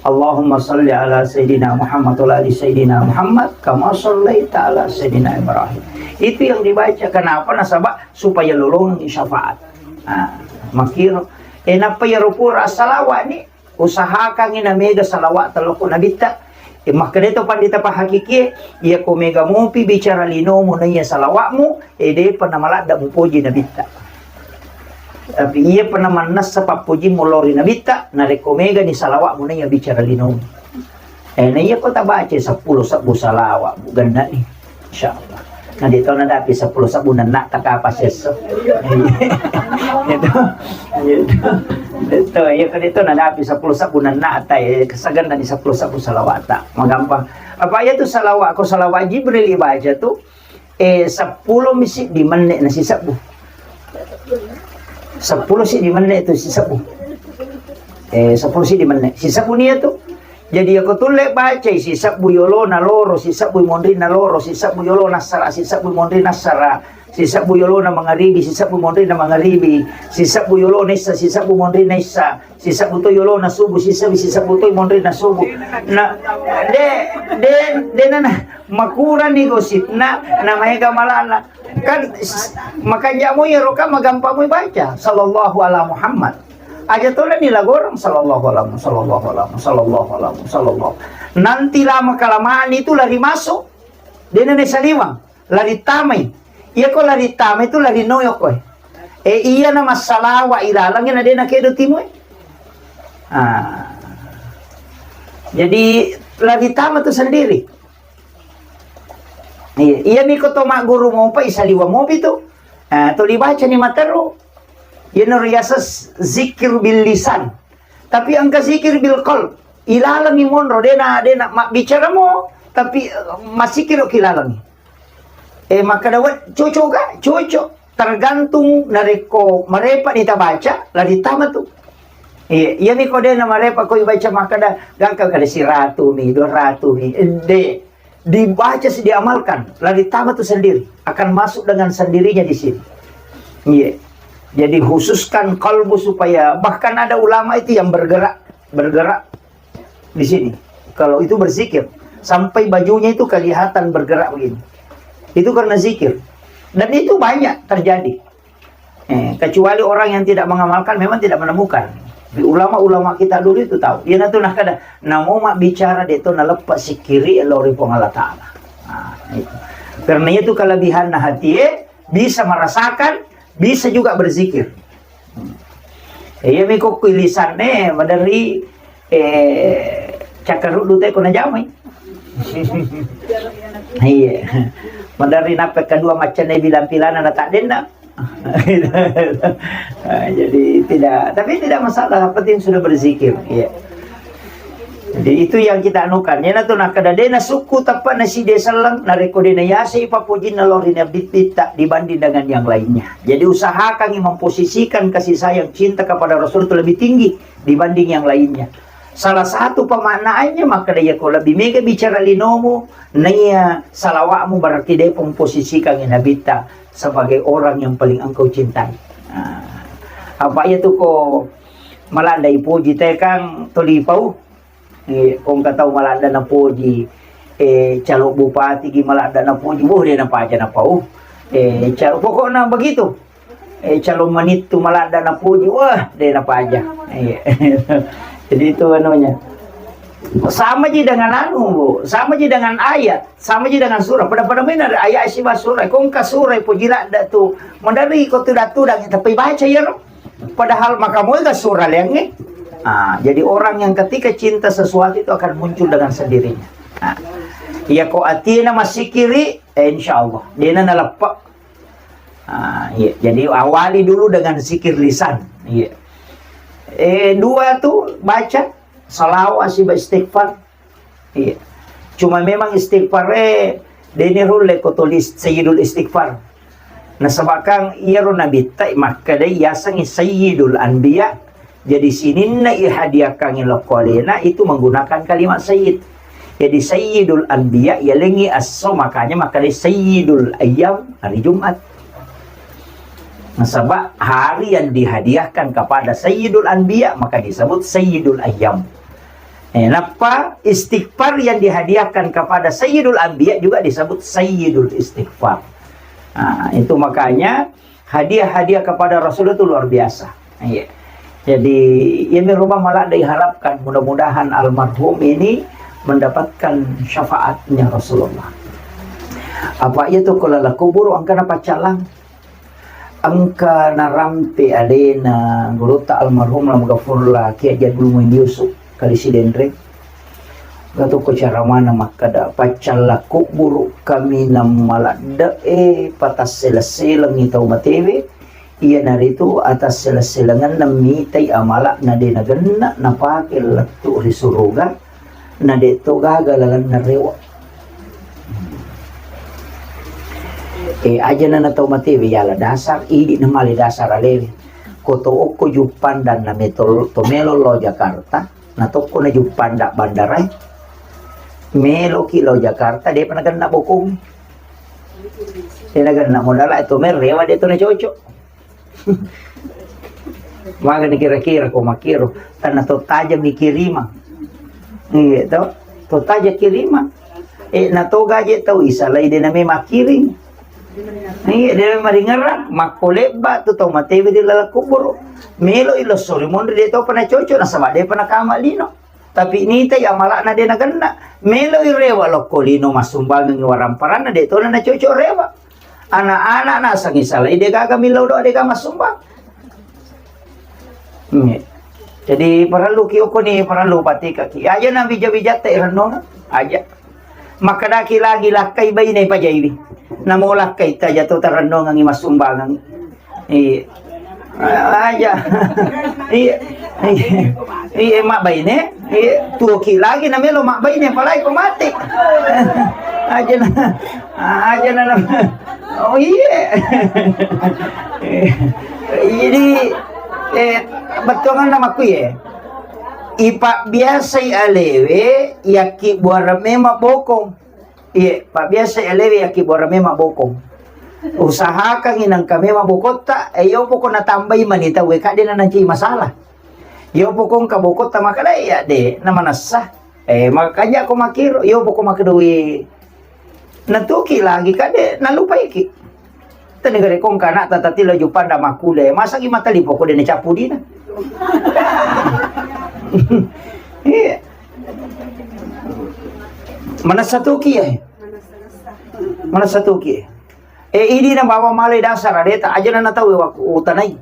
Allahumma salli ala Sayyidina Muhammad wa ala ali Sayyidina Muhammad kama sallaita ala Sayyidina Ibrahim. Itu yang dibaca. Kenapa? Nasaba supaya lolongi syafaat. Nah, makiro. Eh, nappa iyaro pura salawat ni, usahakangngi na mega salawa'ta lokko nabitta. E, makkeda to pandita pahakikie, iya ko mega mopi bicara linomu naiya salawa'mu, e, depa namaladda mupoji nabitta. Tapi iya pernah mannessa pappojimmu lao ri nabitta, narekko mega ni salawa'mu naiya bicara linomu. E, naiya ko tabaca seppulo sebbu salawa', bu, gennani. Insyaallah. Nah, de to nadapi seppulo sebbu nenna ta kapa sesso. Itu. Itu. Itu, iya kan itu nadapi seppulo sebbu nenna ta, eh, kesagan dari seppulo sebbu salawata. Magampang. Apa iya tu salawat, ko salawat Jibril ibaca tu, eh, seppulo misi di menit nasi sebbu. Seppulo si di menit tu si sebbu. Eh, seppulo si di menit. Si sebbu nia tu. Jadi, iyako tulle bacai, sisebbu yolona loro, sisebbu monrinna loro, sisebbu yolona assara, sisebbu monrinna assara, sisebbu yolona mangaribi, sisebbu monrinna mangaribi, sisebbu yolona issa, sisebbu monrinna issa, sisebbu to yolona subu, sisebbu, sisebbu to monrinna subu. Na, de, de, de nana, makurani gosipna, na maega malana. Kan, s-, makanja' mo iyaro kan magampang mo ibaca, sallallahu ala Muhammad. Aja tolani lagorong, sallallahu ala Mu-, sallallahu ala Mu-, sallallahu ala Mu-, sallallahu. Nanti lama kelamaan itu lari masuk. Dena ne saliwang, lari tamai. Iya ko lari tamai itu lari noyo koe. E, iya na massalawa ilalangi na dena kedo timue. Ah. Jadi lari tama tu sendiri. Iya, iya mi ko to magguru mopa, isaliwa mopi tu. Ah, to dibaca ni materu. Iya no riasa z-, zikir bil lisan. Tapi engka zikir bil qalb. Ilalangi monro, dena, dena mabbicara mo, tapi, eh, masikiro kilalangi. Eh, makkada we, cocok ga? Cocok. Tergantung narekko marepa ni tabaca, lari tama tu. Iya, iya mi ko dena marepa ko ibaca makkada, gangka kada siratu mi, dua ratu mi. Eh, de. dibaca, diamalkan, lari tama tu sendiri, akan masuk dengan sendirinya di sini. Iya. Jadi khususkan kalbu supaya, bahkan ada ulama itu yang bergerak, bergerak di sini. Kalau itu berzikir, sampai bajunya itu kelihatan bergerak begini. Itu karena zikir. Dan itu banyak terjadi. Eh, kecuali orang yang tidak mengamalkan, memang tidak menemukan. Di ulama-ulama kita dulu itu tahu. Iya, nah, tu nah kada, namo mak bicara de to naleppa sikiri lao ri Puang Allah Ta'ala. Nah, itu. Karena itu kelebihan nah hati, eh, bisa merasakan, bisa juga berzikir. Iya, mi kokko lisanne, maderi, eh, cakkaruddu te ko najamai. Iya. Maderi nappe kedua macam bilang pilana na tak denna. Ah, jadi tidak, tapi tidak masalah, yang penting sudah berzikir. Iya. Jadi itu yang kita anukan. Iyana tu nakkeda de nasukku teppa naside selleng, narekko de nayasei pappojinna lao ri Nabitta dibanding dengan yang lainnya. Jadi usahakan memposisikan kasih sayang cinta kepada Rasul itu lebih tinggi dibanding yang lainnya. Salah satu pemaknaannya, makkeda iyako lebih mega bicara linomu, naiya salawatmu, berarti de memposisikan Nabitta sebagai orang yang paling engkau cintai. Nah, apa iya tu ko maladda ipoji te kang toli pau. Eh, ko engka tau maladda napoji, eh, calon bupati gi maladda napoji, wah, de napaja napau. Eh, calon, pokoknya begitu. Eh, calon manittu maladda napoji, wah, de napaja. Iya. Jadi itu anunya. Sama ji dengan anu, Bu. Sama ji dengan ayat, sama ji dengan surah. Pada-pada main ada ayat siba surah. Ko engka surah poji ladda tu. Madari ko tudang-tudang, tapi baca ya, Roh. Padahal maka moga surah liangnge. Ah, jadi orang yang ketika cinta sesuatu itu akan muncul dengan sendirinya. Ah, iya ko atina masikiri, eh, insya Allah. Dena naleppa. Ah, iya. Jadi awali dulu dengan zikir lisan. Iya. Eh, dua tu baca salawat siba istighfar. Iya. Cuma memang istighfar, eh, deni rulle ko tulis Sayyidul Istighfar. Nasaba kang iyaro nabitta makkeda yasengngi Sayyidul Anbiya. Jadi sininna ihadiahkangngi lokko alena itu menggunakan kalimat sayyid. Jadi Sayyidul Anbiya yalengngi esso, makanya makkeda Sayyidul Ayyam, hari Jumat. Nasaba hari yang dihadiahkan kepada Sayyidul Anbiya maka disebut Sayyidul Ayyam. Eh, nappa istighfar yang dihadiahkan kepada Sayyidul Anbiya juga disebut Sayyidul Istighfar. Nah, itu makanya hadiah-hadiah kepada Rasul itu luar biasa. Iya. Jadi, ini rumah malah diharapkan, mudah-mudahan almarhum ini mendapatkan syafaatnya Rasulullah. Apa iya tu ko lala kubur engka napaccalang? Engka narampe alena gurutta almarhum Lam Gafurla, Kiai Haji Abdul Muin Yusuf, Kali Sidenreng. Engka tokko caramana makkeda, paccalla kubburu kaminang maladde'e, patassele-selengngi tau matewe, iyanaritu atassele-selengenna mitai amala'na de nagenna napake lettu ri suruga, na de to gaga lalenna rewa. Eh, aja na tau matewe yala dasar, idi na male dasar alewe. Ko to okko Juppandang na metol to melo lao Jakarta, na tokko na Juppandang bandarae. Meloki lao Jakarta, depa nagenna bokong. De nagenna modala to mel rewa de to na cocok. Magani kira-kira ko makkiro, tanna to taja mikirimang. Iya to, to taja kirimang. Eh, na to gaje tau isalai de name makkiring. Iya, de maringerang, makko lebba tu tau matewe di laleng kuburu. Melo ilo sori monri de to pernah cocok, nasaba de pernah kama lino. Tapi nitai amala'na de nagenna. Meloi rewa lokko lino massumbangengngi waramparanna, de tona nacocok rewa. Anak-anak nasengngi salai de gaga millau doa de gaga massumbang. Nggih. Jadi parelluki okko ni, parellu patikaki. Aja na bija-bijatta irennona. Aja. Makkedaki lagi lakkai baine pajaiwi. Namo lakkai taja to tarennongengngi massumbangeng. Iya. Aja. Iya. Iya. Iya, mabbaine. Iya, tuoki lagi na melo mabbaine, apalagi ko mate. Aja na. Aja na. Oh, iya. Jadi, eh, bettuanna makku ya. Ipabbiasai alewe, yakki buareng memang bokong. Iye, pabbiasa elewe yakkibbuareng memang bokong. Usahakangngi nengka memang bokotta, eh, iyo poko natambai mani tau, eh, kadde nanancai masalah. Iyo poko engka bokotta makkeda, iya de, namanessa. Eh, makanja ko makkiro, iyo poko makkedoi. Natuki lagi, kadde nalupaiki. Tani gare kong kana tata tilo jupanda makkule. Masagi matali poko de nacapu dina. Iya. Manessa tuki, eh. Manessa tuki, eh. Eh, idi na bawa male dasar adeta aja na tau waktu utanai.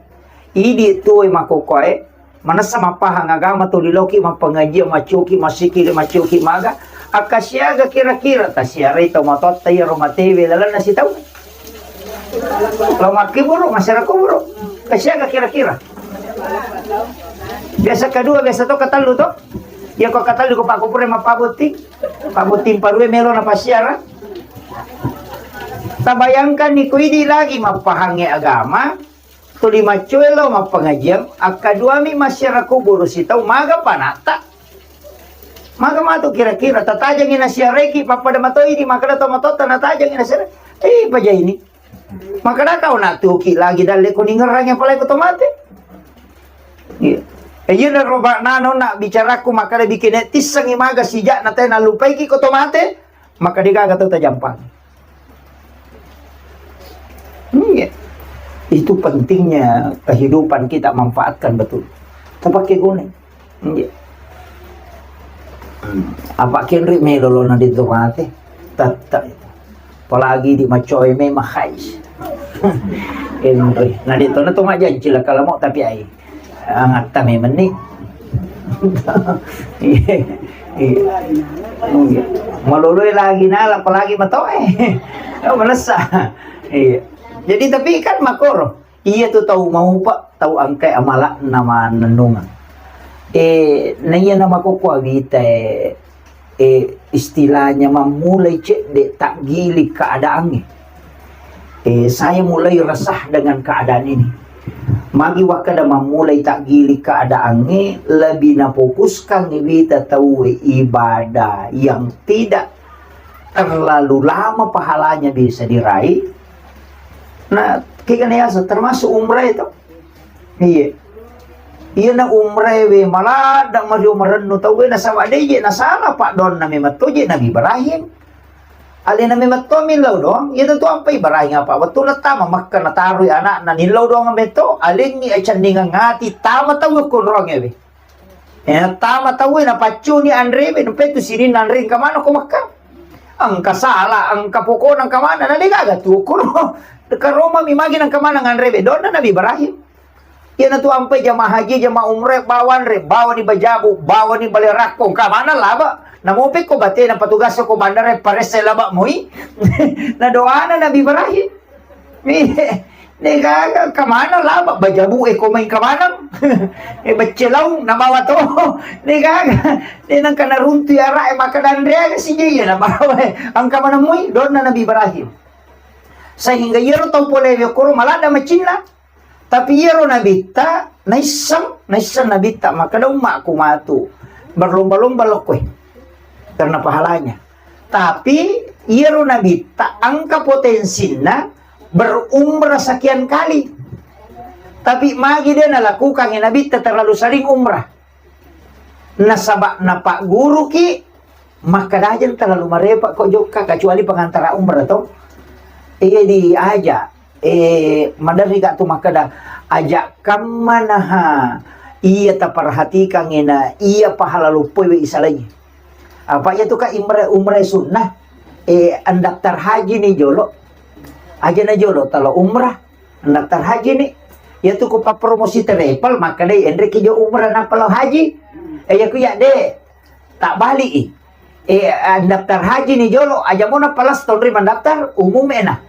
Idi tuwe makokoe. Manessa mappahang agama tuli loki mappangajiang, maccoki, massikili, maccoki maga. Akkasiaga kira-kira tasiarai tau matotta iyaro matewe lalenna sitau. Lo makkiburu, masyarakat kuburu. Kasiaga kira-kira. Biasa kedua, biasa to katellu to. Iya ko katellu ko pakupure mappabotting. Pabotting parue melo na pasiara. Tabayangkan ni ko idi lagi mappahangnge agama. Tuli maccoe lao mappangajiang, akkaduami massiara kuburu sitau, maga panatta. Maga matu kira-kira, tatajangi nasiareki, pappada matoi di makkeda to matotta natajangi nasiareki. Eh, paja ini. Makkeda kau natuki lagi dalle ko ningerrangi apalagi ko to mate. Iya. Eh, iya naro ba nano nak bicaraku makkeda bikin tissengi maga sijak na te nalupaiki ko to mate. Maka degaga tau tajampang. Iya. Itu pentingnya kehidupan kita manfaatkan betul. Tapake guna. Iya. Apa kenri melo lo na di tu mate? Tata itu. Apalagi di macoy memang hais. Enri. Na di tu na tu majanci lah kalau mau tapi ai. Angatta memang ni. Iya. Iya. Iya. Maloloi lagi nala apalagi matoe. Oh, manessa. Iya. Jadi tapi kan makoro. Iya tu tau maupa, tau angkai amala na mannennungeng. Eh, na iya na makokko awita, eh, eh, istilahnya mammulai cedde takgiling keadaannya. Eh, saya mulai resah dengan keadaan ini. Magi wakkeda mammulai takgiling keadaannya, lebih nafokuskan wita tau ibadah yang tidak terlalu lama pahalanya bisa diraih. Nah, kegana yasa termasuk umrah itu. Iya. Iya na umrah we maladda mario marennu tau we nasaba de je nasala pak donna memang toje Nabi Ibrahim. Alena memang to millau doang. Iya tentu ampa Ibrahim apa? Wettu na tama Makkah natarui anakna nillau doang meto. Alengi acendingan ngati tama tau ko roang we. Eh, tama tau we napaccuni anre we. Nampe tu sininna anre engka mana ko Makkah. Engka sala, engka pokona engka mana. Na degaga tu ko. Dekaroma mi magi nangka mana nganre we. Donna Nabi Ibrahim. Iyanatu ampai jamaah haji, jamaah umrah, bawa anre, bawa ni bajabu, bawa ni bale rakko, engka mana laba. Namopekko batena patugas ko bandara paresse laba moi. Na doana Nabi Ibrahim. Degaga engka mana laba bajabu e ko mai engka mana. E becce laung nabawa to. Degaga. De nangka naruntu yara e maka danre aga sije iya nabawa. Engka mana moi donna Nabi Ibrahim. Sehingga iyaro tau pole we koro maladda macinna. Tapi iyaro nabitta naisseng, naisseng nabitta makkeda ummaku matu berlomba-lomba lokkoe karena pahalanya. Tapi iyaro nabitta engka potensinna berumrah sekian kali. Tapi magi de nalakukangi nabitta terlalu sering umrah. Nasaba napagguruki, makkadajeng terlalu marepa ko jokka, kecuali pengantara umrah to. Iya diaja, eh, maderri ka tu makkada, aja kammanaha iya taperhatikan ena iya pahala loppoe we isalai. Apa iya tu ka imre-, umrah sunnah, eh, andaftar haji ni jolo. Aja na jolo talo umrah, andaftar haji ni. Iya tu ku papromosi travel, makkadai enreki jo umrah nappa lao haji. Eh, iya ku iya de. Tak balik i. Eh, daftar haji ni jolo, aja mona palas tonri mandaftar umum ena.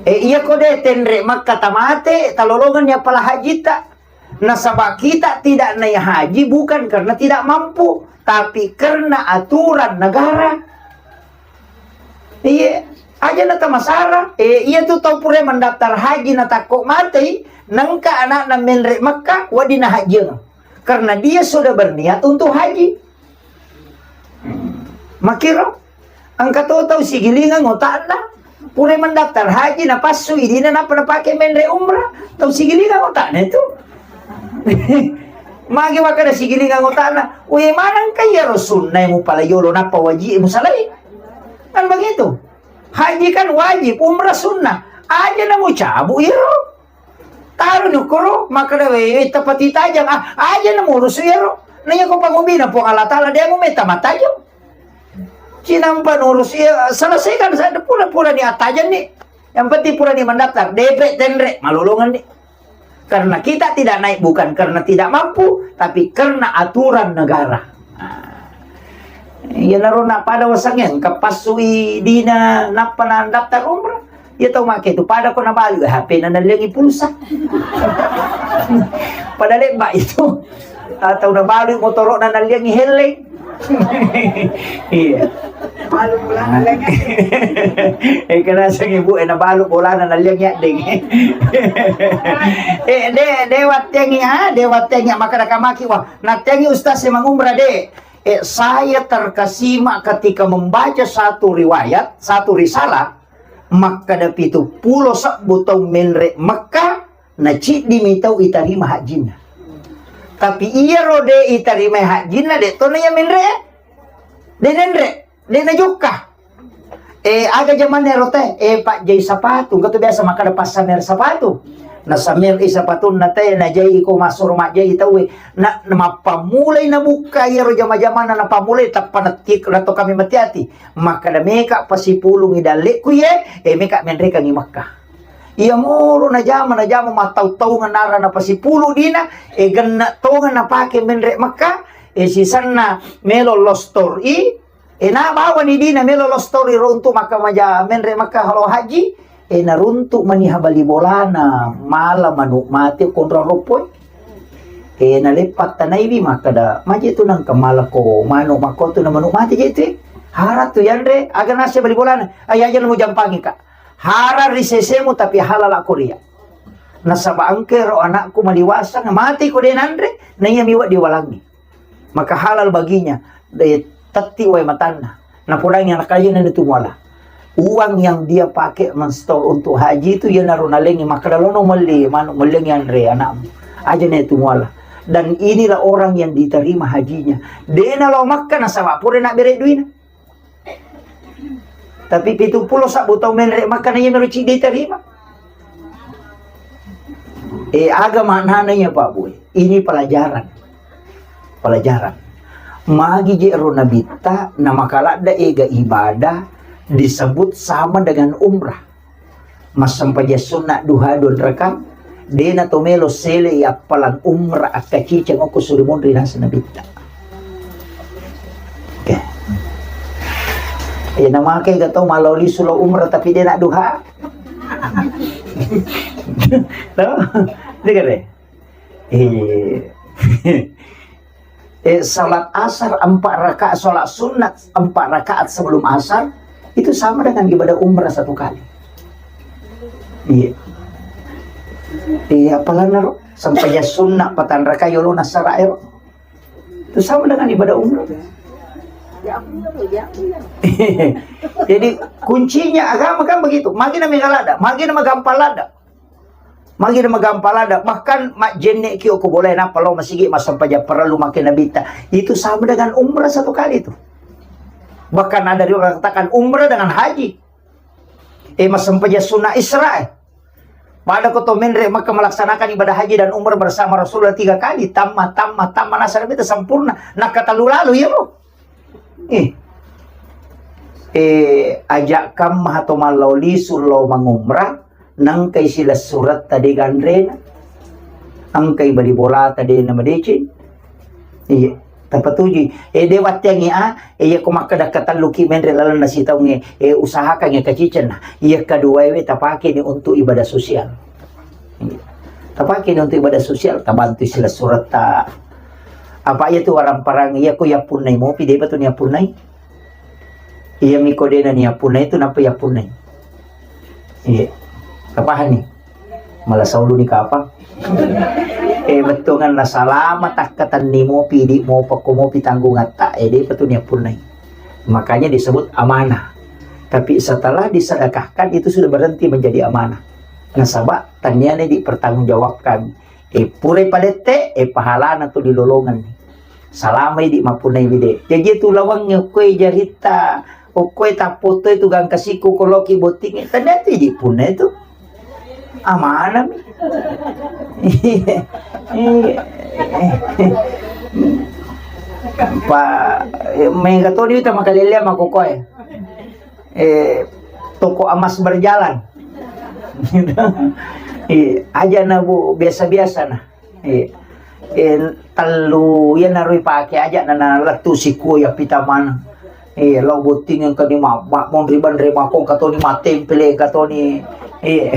Eh, iya ko de tenre Makkah tamate, talolongan ni apala haji ta. Nasaba kita tidak naik haji bukan karena tidak mampu, tapi karena aturan negara. Iya, aja na tamasara. Eh, iya tu tau pura mandaftar haji na takko matei, nengka anakna menre Makkah, wadi na haji. Karena dia sudah berniat untuk haji. Makiro, Engka to tau sigilingang otakna, pura mendaftar haji, napassu idina, nappa napake menre umrah. Tau sigilingang otakna itu. Magi makkeda sigilingang otakna, we maneng ka iyaro sunnae mupalai yolo nappa waji'e musalai. Kan begitu. Haji kan wajib, umrah sunnah. Aja na mucabu iyaro. Taro ni ukkoro, makkeda, "We, we, tapati tajang, ah, aja na murusu iyaro." Na iya ko pangobina Puang Allah Taala, de mumeta matajang. Cinampa nurus iya, selesaikan saja, pura-pura ni attajang ni. Yang penting pura ni mendaftar, depe tenre, malolongan ni. Karena kita tidak naik bukan karena tidak mampu, tapi karena aturan negara. Nah, iyanaro na pada wasangnge engka passui dina nappa na daftar umrah. Iya tau make tu pada ko nabalu H P na nalliangi pulsa. Pada lebba itu. Atau nabalu motoro na nalliangi helleng. Iya. Balu bolana. Eh, kena seng ibu, eh, nabalu bolana nalliangi addeng. Eh, de, de wattengi, ah, de wattengi, maka da kamaki, wah, nattengi ustaz e mangumrah de. Eh, saya terkesima ketika membaca satu riwayat, satu risalah, makkada pitu pulo sebbu tau menre Mekah, na ciddi mi tau itarima hajjinna. Tapi iyaro de itarima hajjinna, de to na iya menre, de nenre, de najokka. Eh, aga jamanna ero teh? Eh, pajjai sapatu. Engka tu biasa makkada passamer sapatu. Nasamer i sapatunna teh, najai iko massuro majjai tauwe. Na, na mappammulai nabukka iyaro jama-jamanna napammulai, tappa nattik-, natto kami mati-ati. Makkada meka pasipulungi dalle'ku iye, eh, meka menrekangi Makkah. Iya moro najama, najama mattau-taungeng nara napasipulu dina, eh, genna tongeng napake menre Makkah, eh, sisenna melo lostor i, Eh, na bawani dina melo lostori ro untu makkamaja menre Makkah lao haji. Eh, naruntu maniha bali bolana, mala manu mate konro roppoi. Eh, naleppa tanaiwi makkada, maje tu nangka mala ko manu makko tu na manu mate je tu. Hara tu yanre, aga nase bali bolana. Ai aja mujampangi ka. Hara ri sesemu tapi halala koria. Nasaba engke ro anakku maliwasang, mate ko de nanre, na iya miwa diwalangi. Maka halal baginya, de tetti wae matanna. Napodangi anak kayana itu muala. Uang yang dia pakai menstol untuk haji itu, iyanaro nalengi, makkada lono melli manu, melli anre anakmu. Aja na itu muala. Dan inilah orang yang diterima hajinya. Dena lao Makkah nasaba pura na bere duina. Tapi pitu pulo sabbu tau menre Makkah na iya mero ciddi tarima. Eh, aga maknana iya, Pak Boy? Ini pelajaran. Pelajaran. Magi je ro nabitta na makaladda ega ibadah disebut sama dengan umrah. Massempajang sunna duha dua rakaat, dena to melo sele appalang umrah akkaciceng okko suri monri naseng nabitta. Oke. Eh, namake ga tau malao lisu lao umrah tapi dena duha. Tau? Dengar deh. Eh. Eh, salat asar empat rakaat, salat sunat empat rakaat sebelum asar, itu sama dengan ibadah umrah satu kali. Iya. Iya, apalagi ro, sempajang sunat patang rakaat yolo nasara ero. Itu sama dengan ibadah umrah. Jadi, kuncinya agama kan begitu. Magi na mega ladda, magi na magampang ladda. Magi na magampang ladda, bahkan majjenne ki okko bolae nappa lao masigi massempajang parellu make nabitta. Itu sama dengan umrah satu kali itu. Bahkan ada juga katakan umrah dengan haji. Eh, massempajang sunna Isra, eh. Pada ko to menre Makkah melaksanakan ibadah haji dan umrah bersama Rasulullah tiga kali, tamma, tamma, tamma, nasara itu sempurna. Nakkatallu lalu, iya, Bu. Eh. Eh, ajak kamma to malao lisu lao mangumrah, nangkai silessuretta de ganrena, engkai bali bolata de namadeceng. Iya, tapatujui. Eh, de watteangi a, eh, iya ko makkeda katelluki menre lalenna sitaungnge, eh, usahakan iya kacicenna. Iya kaduaewe tapakeni untuk ibadah sosial. Iya. Tapakeni untuk ibadah sosial, tabantu silessuretta. Apa iya tu waramparang, iya ko yappunnai mopi, depa tu ni yappunnai. Iya miko dena ni yappunnai tu, napa yappunnai? Iya. Tapahani? Mala saulu ni kapang. Eh, bettuanna salama takkatenni mopi, idi mopa ko mopi tanggungatta, eh, depa tu ni yappunnai. Makanya disebut amanah. Tapi setelah disedekahkan, itu sudah berhenti menjadi amanah. Nasaba tanniana dipertanggungjawabkan. Eh, purai padette, eh, pahalana tu dilolongan. Salamai di mapunai wide. Jadi tu lawangnge okkoe jarita, okkoe tappoto itu gangka siku koloki bottingnge. Tannia tu di punna itu. Amanah mi. Iya. Iya. Pa, eh, mega toni uta makalelea makokoe. Eh, toko emas berjalan. Iya, aja na, Bu, biasa-biasa na. Iya. Eh, tellu, iya naro ipake aja na, na lettu sikua iya pita maneng. Iya, lao botting engka ni ma-, ma-, monri banre makong katoni matempele katoni. Iya.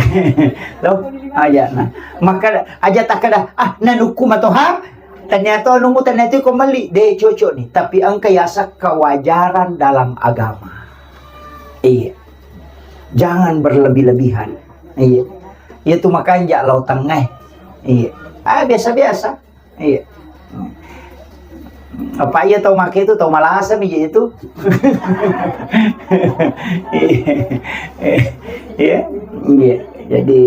Lo, aja na. Maka aja takkeda, "Ah, nanukku matoha." Ternyata nunggu ternyata ko meli, de cocok ni. Tapi engka yaseng kewajaran dalam agama. Iya. Jangan berlebih-lebihan. Iya. Iya tu makanja lao tengngai. Iya. Ah, biasa-biasa. Iya. Apa iya tau make itu, tau malasa mi itu. Iya. Iya. Iya. Jadi,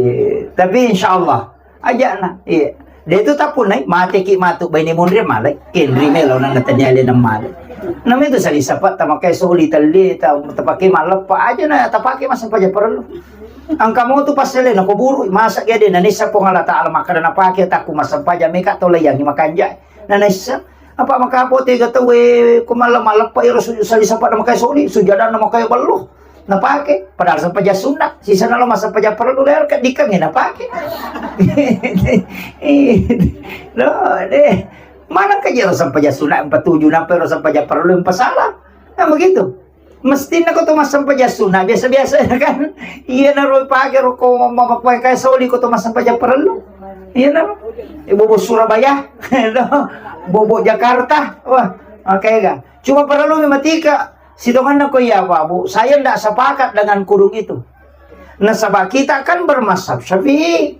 tapi insyaallah aja na. Iya. De tu tapunai, mate ki matu baine munri malai. Kenri melo nang tanya le nang malai. Nama itu sali sapa tamakai soli tali ta tapake maleppa aja na tapake masa paja perlu. Engka mo tu passele na kuburu, masa ge de nanissa Puang Allah Taala makkeda napake takku massempajang meka to layangi makanja. Nanissa apa maka pote ga tau e ko malam maleppa iro sujud sali sapa na makai soli, sujadan na makai ballo. Napake padahal sempajang sunna, sisa na lo massempajang perlu leher ke dikang e napake. Lo de. Mana ka jero sempajang sunna empat tujuh nampai ro sempajang perlu empat salah. Nah begitu. Mestinna ko to massempajang sunna biasa-biasa kan. Iya na ro pake ro ko mamakai soli ko to massempajang parellu. Iya na ro. Eh, bobo Surabaya, bobo Jakarta. Wah, oke kan. Cuma parellu mi matika. Sitonganna ko iya apa, Bu? Saya ndak sepakat dengan kudung itu. Nasaba kita kan bermazhab Syafi'i.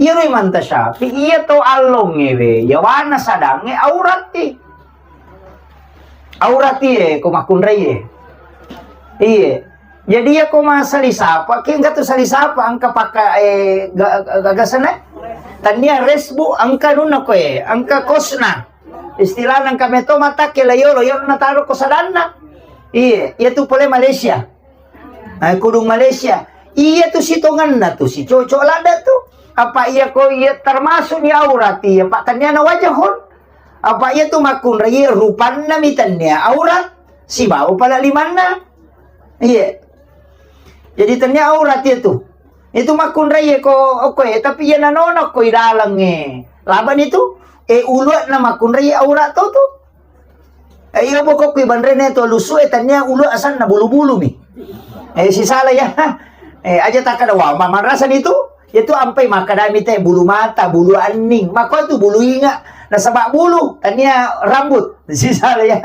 Iya ro imanta Syafi'i, iya to allonge we, yawana sadange aurat i. Aurat iye ko makkunrai e. Iye. Jadi iya ko masali sapa, ki engka tu sali sapa, engka paka, eh, ga-, ga-, gagasana? Tania resbu, engka nunna ko e, engka kosna. Istilahna engka meto mata ke layolo, yolo nataro ko sadanna. Iye, iya tu pole Malaysia. Eh, kudung Malaysia. Iya tu sitonganna tu, si cocok ladda tu. Apa iya ko iya termasuk ni aurat iya, Pak, tania na wajahun. Apa iya tu makkunrai rupanna mi tania aurat sibawa pala limanna. Iya. Jadi tania aurat iya tu. Itu makkunrai ko okko e, tapi iya nanona ko idalangnge. Laban itu, e uluakna makkunrai aurat to tu. Eh, iya pokok kui banrene to lusu e tania ulu asanna bulu-bulu mi. Eh, sisala ya. Eh, aja takkada wa ma-, marasa ni tu. Itu ampai makkadami te bulu mata, bulu anning. Mako tu bulu inga. Nasaba bulu, tania rambut. Sisala ya.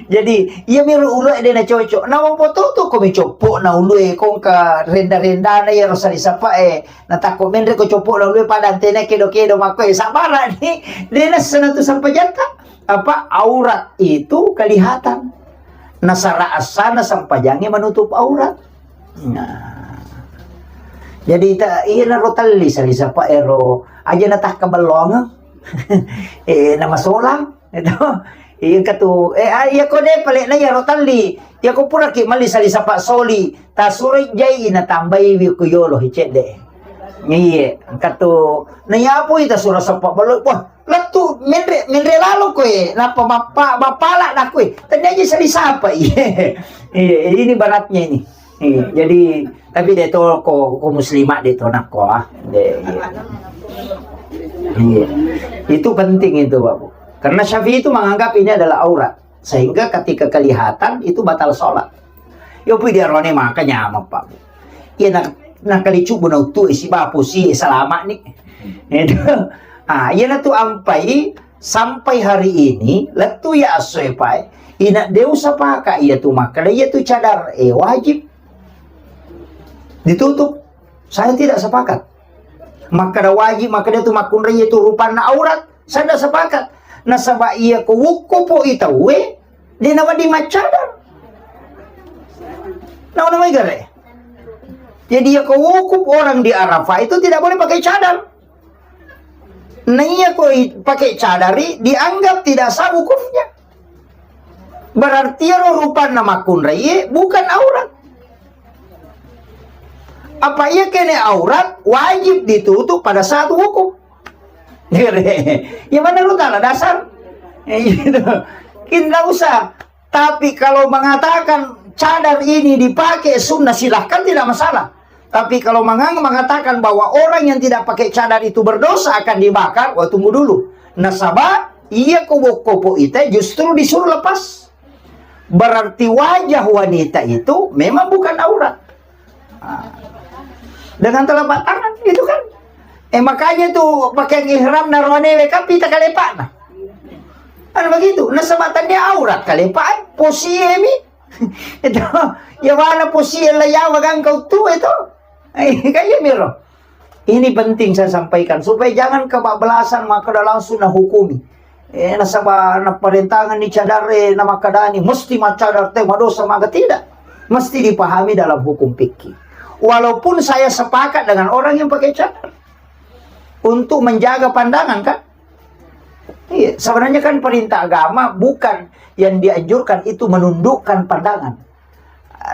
Jadi, iya mi ulu e de na cocok. Na mopo tu tu ko mi coppo na ulu e kongka renda-rendana ya rosali sapa e. Na takko menre ko coppo na ulu e pada antena kedo-kedo mako e sabara ni. De na sana tu sampajatta. Apa, aurat itu kelihatan. Nasara asana sempajangnge menutup aurat. Nah. Jadi ta-, iya naro telli sali sapa ero aja natakka bellongeng. Eh, nama solang, gitu. Iya katu, eh, ah, iya kode pale na iya ro telli. Iya ko pura ki mali sali sapa soli. Tasuro jai na tambai wi ku yolo hicedde. Iye, engka tu, na yapo ita sura seppa ballo, wah, lettu menre, menre lalo koe, nappa mappa-, mappala na koe, tania ji sali sapa, iye. Iye, ini baratnya ini. Iye, jadi, tapi de to ko, ko muslimat de to nakko, ah. De, iye. Iye. Itu penting itu, Bapak. Karena Syafi'i itu menganggap ini adalah aurat. Sehingga ketika kelihatan itu batal sholat. Yo pui diarone maka nyameng, Pak. Iya na, na kali cubu na utu isi bapu si salama ni. Itu. Ah, iya na tu ampai sampai hari ini lettu ya asoe pai. Ina deusa paka iya tu makkada iya tu cadar e wajib ditutup. Saya tidak sepakat. Makkada wajib, makkada tu makkunrai itu rupanna aurat. Saya tidak sepakat. Nasaba iya ko wukko po itawe, de nawedding maccadar. Nawa-nawa gare. Jadi, ya, ko wukuf orang di Arafah itu tidak boleh pakai cadar. Nah, iya, ko i-, pakai cadari dianggap tidak sah wukufnya. Berarti ero rupanna makkunraie bukan aurat. Apa iya kene aurat wajib ditutup pada saat wukuf. Ya mana lu tala dasar? Eh, gitu. Kita usah. Tapi kalau mengatakan cadar ini dipakai sunnah, silahkan, tidak masalah. Tapi kalau mengang-, mengatakan bahwa orang yang tidak pakai cadar itu berdosa, akan dibakar, wah, tunggu dulu. Nasaba iya ko bokko po ita justru disuruh lepas. Berarti wajah wanita itu memang bukan aurat. Ah. Dengan telapak tangan itu kan. Eh, makanya tuh pakaian ihram naroane kan pita kalepana. Kan begitu. Nasaba tania aurat kalepa, eh, posiemi. Itu, ya mana posie la yawa gangkau tu itu. Eh, kayak miro. Ini penting saya sampaikan supaya jangan kebablasan maka langsung nahukumi. Eh, nasaba naparentangan ni cadare, namakadani mesti maccadar te madosa, maka tidak. Mesti dipahami dalam hukum fikih. Walaupun saya sepakat dengan orang yang pakai cadar untuk menjaga pandangan, kan? Iya, sebenarnya kan perintah agama bukan yang dianjurkan itu menundukkan pandangan.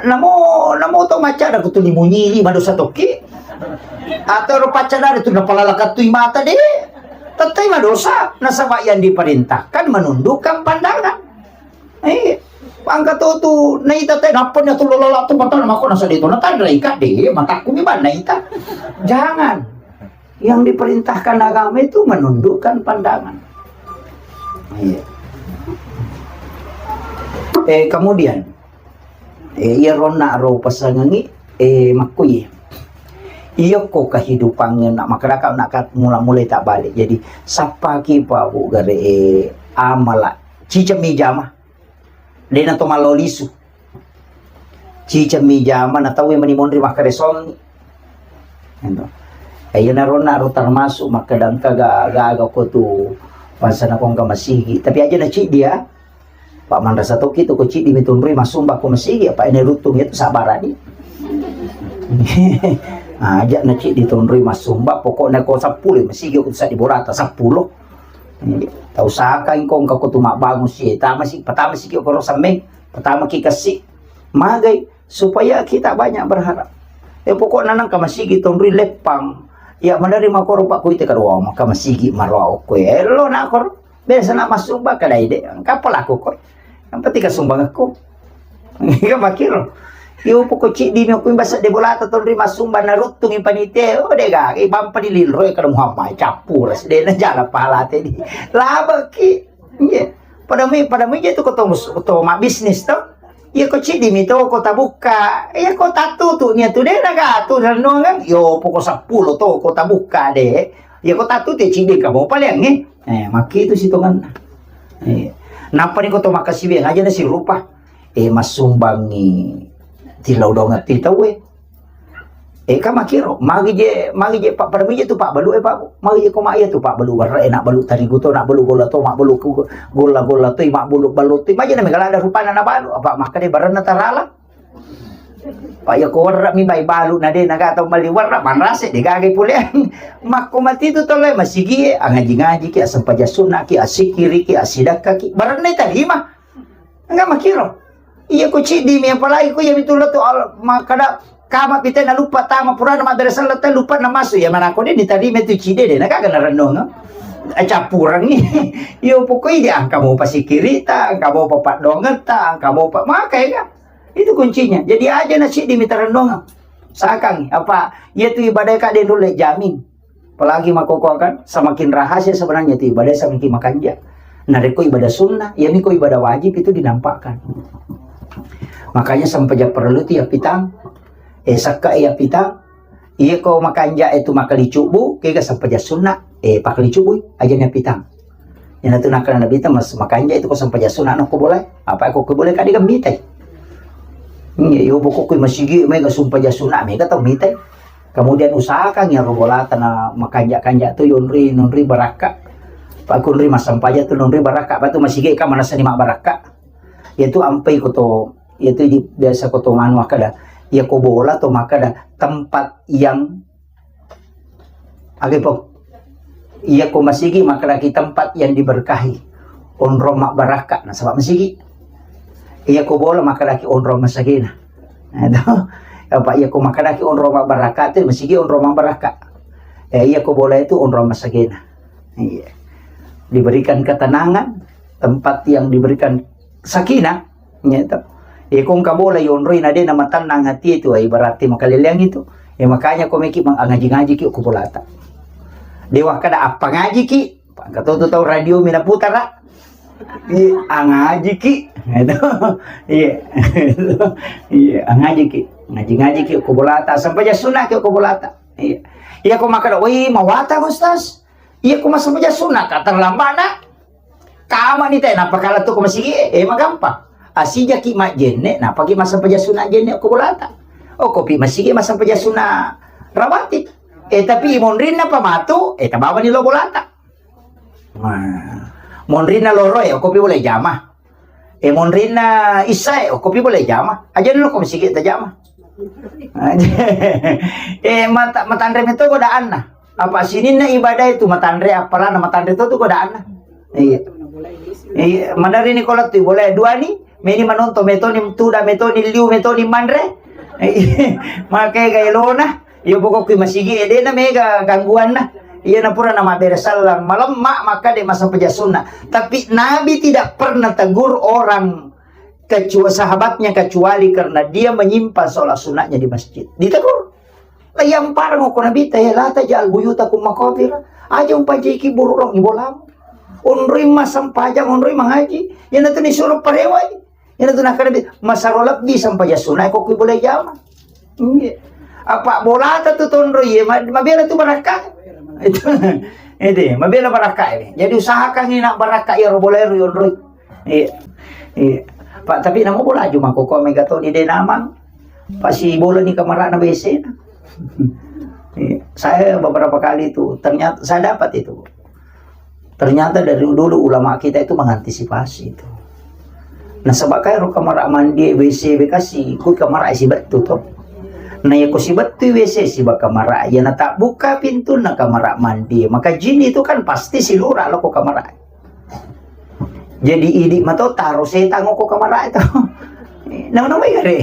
Namo, namo to maccadar ko tu limunyi, madosa tokki. Atau ro paccadar tu napalalakatui mata de. Tettai madosa, nasaba yang diperintahkan menundukkan pandangan. Eh, pangka to tu naita te napanya tu lolala tu mata mako nasa de to natanra ika de, mataku mi ban naita. Jangan. Yang diperintahkan agama itu menundukkan pandangan. Iya. Eh, kemudian, eh, iya ronna ro pasangangi, eh, makkui. Iya ko kehidupannya nak makaraka nak kat-, mula-mulai tak balik. Jadi, sapaki pa bu gare, eh, amala. Cicami jama. Dena to malo lisu. Cicami jama na tau mani monri makkaresongi. Ento. Eh, iya naronna ro termasuk makkadangka ga-, gaga ko tu bangsa na kongka masigi. Tapi aja na ciddi ya. Pak manrasa toki tu ko ciddi mitunrui masumba ko masigi, apa ini rutung itu sabarani. Aja na ciddi tunrui masumba, pokoknya ko seppulo masigi ko sa di borata seppulo. Tau saka engko engka ko tu mabbangun si, tama si, pertama si ki ko semmeng, pertama ki kasi. Magai supaya kita banyak berharap. Eh, pokoknya nang ka masigi tonrui leppang. Ya, menerima koro pak kuite kadua maka masigi marwa okko. Eh, lo na koro. Biasa na masumba kadai de. Engka pelaku ko. Yang penting ka sumbangku. Iya makiro. Iyo poko ciddi mi okko imbasa de bolata tonrui masumba naruttungi panitia. Oh, de ga, ibampa di linro ya kada Muhammad cappura si de na jala pala tedi. Laba ki. Iya. Pada mi, pada mi je tu ko to, to mabisnis to. Iya ko ciddi mi to ko tabukka. Iya ko tatutu ni tu de na ga tu renungan. Iyo poko seppulo to ko tabukka de. Iya ko tatutu ciddi ka mo paling eh. Eh, makkitu sitongenna. Eh, nappa ni ko to makkasiwiang aja na sirupa. Eh, massumbangi tillau dongeng ti tauwe. Eh, ka makkiro, magi je, magi je, pa-, pada magi je tu pabbalu, eh, pa-, magi je ko ma iya tu pabbalu warra, eh, nak balu tarigu to, nak balu golla to, mak balu ku-, golla-golla to, mak balu balu to, magi na mega lada rupana na balu, apa makkeda baranna tarala. Pak, ya ko warra mi bai balu na de na ga tau mali warra, manrase de gaga pole. Makko mati tu tole masigi, angaji-ngaji ki, asempajang sunna ki, asikiri ki, asidakka ki, baranna tarima. Enggak makkiro. Iya ko ciddi mi, apalagi ko iya mi tu lo tu al-, makkada kama pite na lupa tama purana mabbere selleng te lupa na masuk, ya manako de ditarima tu ciddi de na gaga na renung. Acappurangi. Iyo pokoknya dia angka mau pasikirita, angka mau papaddongetta, angka mau pa-, makai ka. Itu kuncinya. Jadi aja na siddi mita renungang. Sakang, apa, iya tu ibadah ka de nulle jamin. Apalagi makkokkoe kan, semakin rahasia sebenarnya tu ibadah, semakin makanja. Narekko ibadah sunnah, iya mi ko ibadah wajib itu dinampakkan. Makanya sempajang parellu tu iya pitang, eh, sakka iya pitang, iya ko makanja itu makali cubu, kega sempajang sunnah, eh, pakali cubui, aja na pitang. Iyana tu nakkeda Nabitta, mas-, makanja itu ko sempajang sunna nokko bolae. Apa ko ko bolae kade ga mitai. Iya, iyo pokokku masigi mega sempajang sunna mega tau mitai. Kemudian usahakan ya ro bolata na makanja-kanja tu yonri nonri barakka. Pak kunri massempajang tu nonri barakka, apa tu masigi ka manasani mabbarakka. Iya tu ampai ko to, iya tu di, biasa ko to manu makkeda, Iya ko bola to makkeda tempat yang, aga po? Iya ko masigi makkedaki tempat yang diberkahi, onrong mabbarakka, nasaba masigi. Iya ko bola makkedaki onrong masagena. Nah, itu. Apa iya ko makkedaki onrong mabbarakka, itu masigi onrong mabbarakka. Eh, iya ko bola itu onrong masagena. Iya. Diberikan ketenangan, tempat yang diberikan sakinah, gitu. Iya ko engka bola yonroi na de na matannang hati itu, eh, berarti makaleleang itu. Ya makanya ko meki mang-, ngaji-ngaji ki ko bolata. Dewa kada apa ngaji ki, Pak, engka to tu tau radio mi naputara. Iya, angaji ki. Gitu. Iya. Iya, angaji ki. Ngaji-ngaji ki ko bolata, sampai sunat ki ko bolata. Iya. Iya ko makkeda, "Woi, mawata, Ustaz." Iya ko massempajang sunna ka terlambat na. Kama ni te, nappa kala tu ko masigi, eh, magampang. Asijaki majjenne, napaki massempajang sunna jenne ko bolata. Oh, kopi masigi massempajang sunna rawatib. Eh, tapi monrinna pa matu, eh, tabawani lo bolata. Nah, monrinna loro, eh, kopi boleh jama. Eh, monrinna issae, oh, kopi boleh jama. Aja dulu ko masigi tajama. Eh, mata-, matanre meto godaanna. Apa sininna ibadah itu matanre, apalana matanre to tu godaanna. Iya. Iya, madari ni kola tu boleh dua ni, meni manonton metoni tuda, metoni liu, metoni manre. Iya. Makai gaya lona. Iya, pokokku masigi, eh, dena mega gangguanna. Iya, na pura na mabbere sallang malemma, maka de massempajang sunna. Tapi Nabi tidak pernah tegur orang kecua-, sahabatnya kecuali karena dia menyimpan sholat sunatnya di masjid. Ditegur. La yang parang ko Nabi te, "La taj'al buyutakum maqabir." Aja umpajaiki bururong ibolamu. Onroi massempajang, onroi mangaji. Iya na tu ni suruh parewai. Iyana tu nakkeda, masaro lebbi sempajang sunna ko kui boleh jama. Iya. Apa bolata tu tonro, iya, ma-, mabela tu barakka. Itu. Itu, mabela barakka ini. Jadi usahakan ini nak barakka iya ro boleh ro yonroi. Iya. Iya. Pak, tapi namo bola cuma koko mega to di denamang. Pasti bola ni kamar anak B C. Iya. Saya beberapa kali itu, ternyata saya dapat itu. Ternyata dari dulu ulama kita itu mengantisipasi itu. Nasaba kae ro kamara mandi, W C bekasi, kui kamara sibettu to. Nah, iya ko sibettu W C siba kamara, iya natabbuka pintunna kamara mandi, maka jin itu kan pasti silura lo ko kamara. Jadi idi mato taro setang ko kamara itu. Nama-nama gare.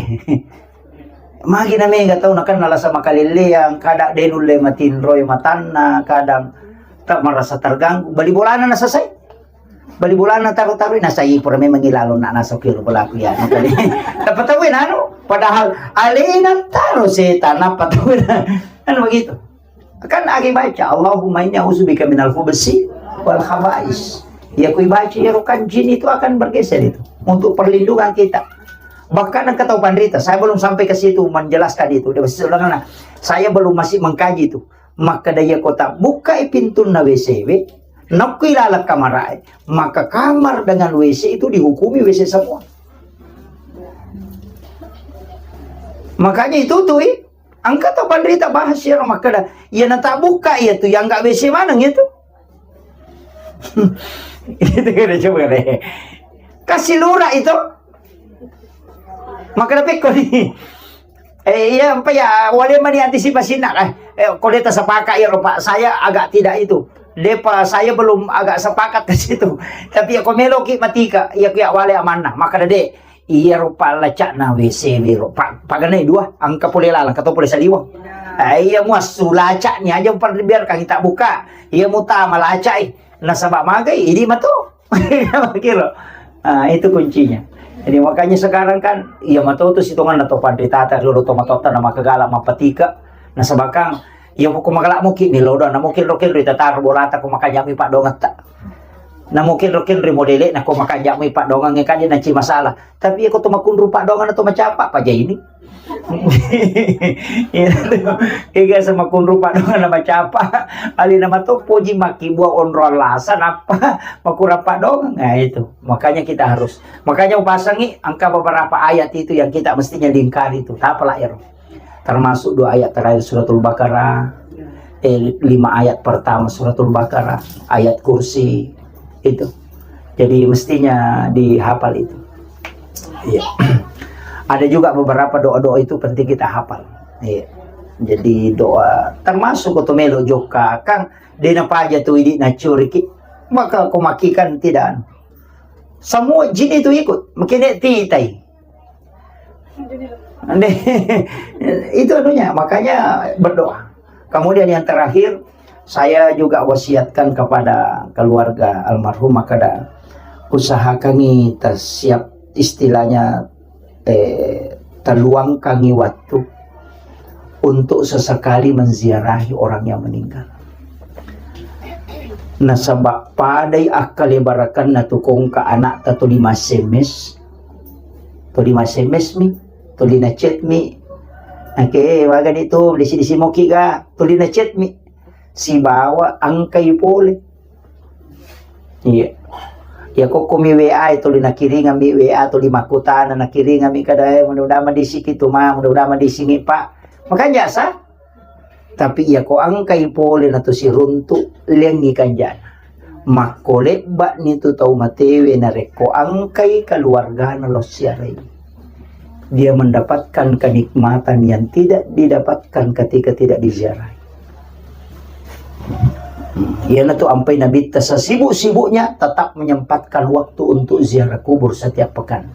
Magi na mega tau nakenna lasa makalelleang, kadang de nulle matinroi matanna, kadang tak merasa terganggu. Bali bolana nasasai. Bali bolana taru-taru nasai pura memang ilalo nak nasok kilo bolaku ya. Tapi tahu nanu, padahal alena taro setan apa tahu. Kan begitu. Kan agi baca, "Allahumma inni a'udzubika minal khubusi wal khaba'is." Ya kui baca ya kan jin itu akan bergeser itu untuk perlindungan kita. Bahkan engka tau panrita, saya belum sampai ke situ menjelaskan itu. Dia masih bilang, "Nah, saya belum masih mengkaji itu." Maka dia kota buka pintunna W C W, nakui lalak kamar, maka kamar dengan W C itu dihukumi W C semua. Makanya itu tuh, ih, Engka to panrita bahas iyaro makkeda, iyana tabukka iya tu, iya engka W C maneng iya tu. Itu kada coba deh. Kasi lura itu. Makkeda pekko ni. Eh, iya, empa ya, wale mani antisipasi nak, eh. Eh, ko de tasapaka iyaro, Pak. Saya agak tidak itu. Depa, saya belum agak sepakat ke situ. Tapi ya, ko meloki matika, iya, iya, wale amanna. Makkeda de, Iyaro pallaca'na W C wero, pa-, paganai dua, engka pole laleng, engka to pole saliweng. Eh, iya muassu laca'ni aja, umpan biarkan kita buka. Iya mutama laca'i. Nasaba magai, idi mato. Kiro. Ah, itu kuncinya. Jadi makanya sekarang kan, iya mato tu sitonganna to panritata, riolo to matotta na makagala mapatika. Nasaba kang, iya ko magala muki ni lodo, na muki rokin ri tataro bolata ko makajami padongetta. Na muki rokin ri modele, na ko makajami padongang kan dia nanci masalah. Tapi iya ko to makunru padongan atau macapa, paja ini. Iya, tu. Iya, sama kunru padongan na macapa. Ali nama to poji maki buah onro alasan apa makurang padongan. Nah, itu. Makanya kita harus. Makanya upasangi angka beberapa ayat itu yang kita mestinya lingkari itu. Apa lah, ya, Roh? Termasuk dua ayat terakhir Suratul Baqarah, eh, lima ayat pertama Suratul Baqarah, ayat kursi, itu. Jadi mestinya dihafal itu. Iya. Ada juga beberapa doa-doa itu penting kita hafal. Iya. Jadi doa termasuk ko to melo jokka kang dena paja tu idi nacuriki. Maka ko makikan tidak anu. Semua jin itu ikut. Mungkin dia titai. Itu anunya, makanya berdoa. Kemudian yang terakhir, saya juga wasiatkan kepada keluarga almarhum, maka da usahakangi tersiap istilahnya, eh, terluangkangi waktu untuk sesekali menziarahi orang yang meninggal. Nasaba padai akkalebarakanna tu kongka anakta tuli S M S, tuli S M S mi, tuli na chat mi. Oke, waga di tu, disi-disi moki ga, tuli na chat mi. Sibawa engkai pole. Iya. Ya kokkomi W A e tuli nakiringami W A tuli makkutana nakiringami kada, eh, mudah-mudahan madisiki tu ma, mudah-mudahan madisiki pak. Makanya sa. Tapi iya ko engkai pole na tu siruntu liangi kanjana. Makko lebba ni tu tau matewe narekko engkai keluargana lo siarai. Dia mendapatkan kenikmatan yang tidak didapatkan ketika tidak diziarahi. Iyanatu ampai Nabitta sesibuk-sibuknya tetap menyempatkan waktu untuk ziarah kubur setiap pekan.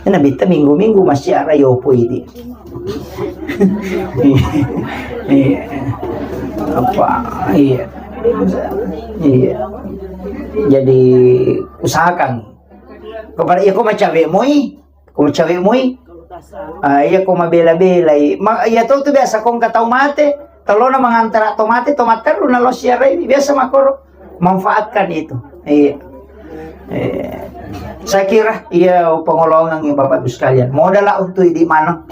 Nabitta minggu-minggu masih ada yopo ini. Iya. Apa? Iya. Iya. Jadi usahakan. Kepada iya ko macawe moi, ko macawe moi. Ah, iya ko mabela-belai. Ma, iya to tu biasa ko engka tau mate, telona mangantara to mate, to matteru na lo siarai, biasa makoro. Manfaatkan itu. Iya. Eh, saya kira iya pengolongan ya Bapak Ibu sekalian. Modal lah untuk idi mano.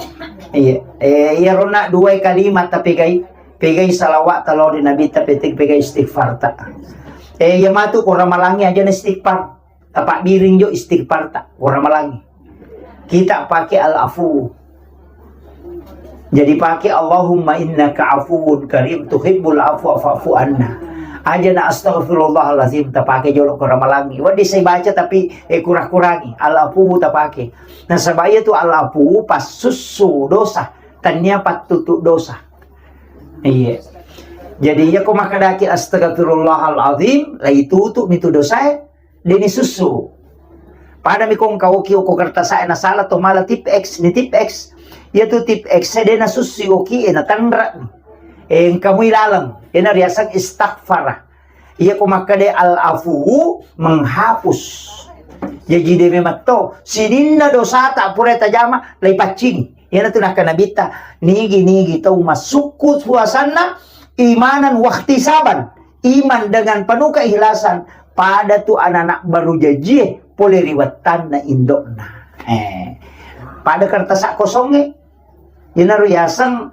Iya. Eh, iya rona dua kalimat tapi gai, pegai salawat talo di Nabi tapi pegai istighfar tak. Eh, iya matu ko ramalangi aja na istighfar. Tapabbiring jo istighfar ta, ko ramalangi. Kita pakai al-afu. Jadi pakai Allahumma innaka afuwun karim tuhibbul afwa fa'fu anna. Aja na astaghfirullahalazim tapake jolo ko ramalangi. Wadi saya baca tapi eh kurang-kurangi. Al-afu tapake. Nah sabaya tu al-afu pas susu dosa. Tania pattutu dosa. Iya. Jadi iya ko makadaki astaghfirullahalazim, lai tutu mitu dosae. Deni susu. Pada mi kong kau ki oko kertas saya na salah to mala tip X ni tip X. Iya tu tip X saya dena susu oki e na tanra. Eh, engka mui laleng. Ena riasang istighfar. Iya ko makkeda al afu menghapus. Jaji de memang to sininna dosa tak pura tajama lai paccing. Iyana tu nakka Nabitta, nigi-nigi tau massukku puasanna imanan wahtisaban, iman dengan penuh keikhlasan, pada tu anak-anak baru jajie pole ri wettanna indokna. Eh, pada kertas kosongnge, yenaro yaseng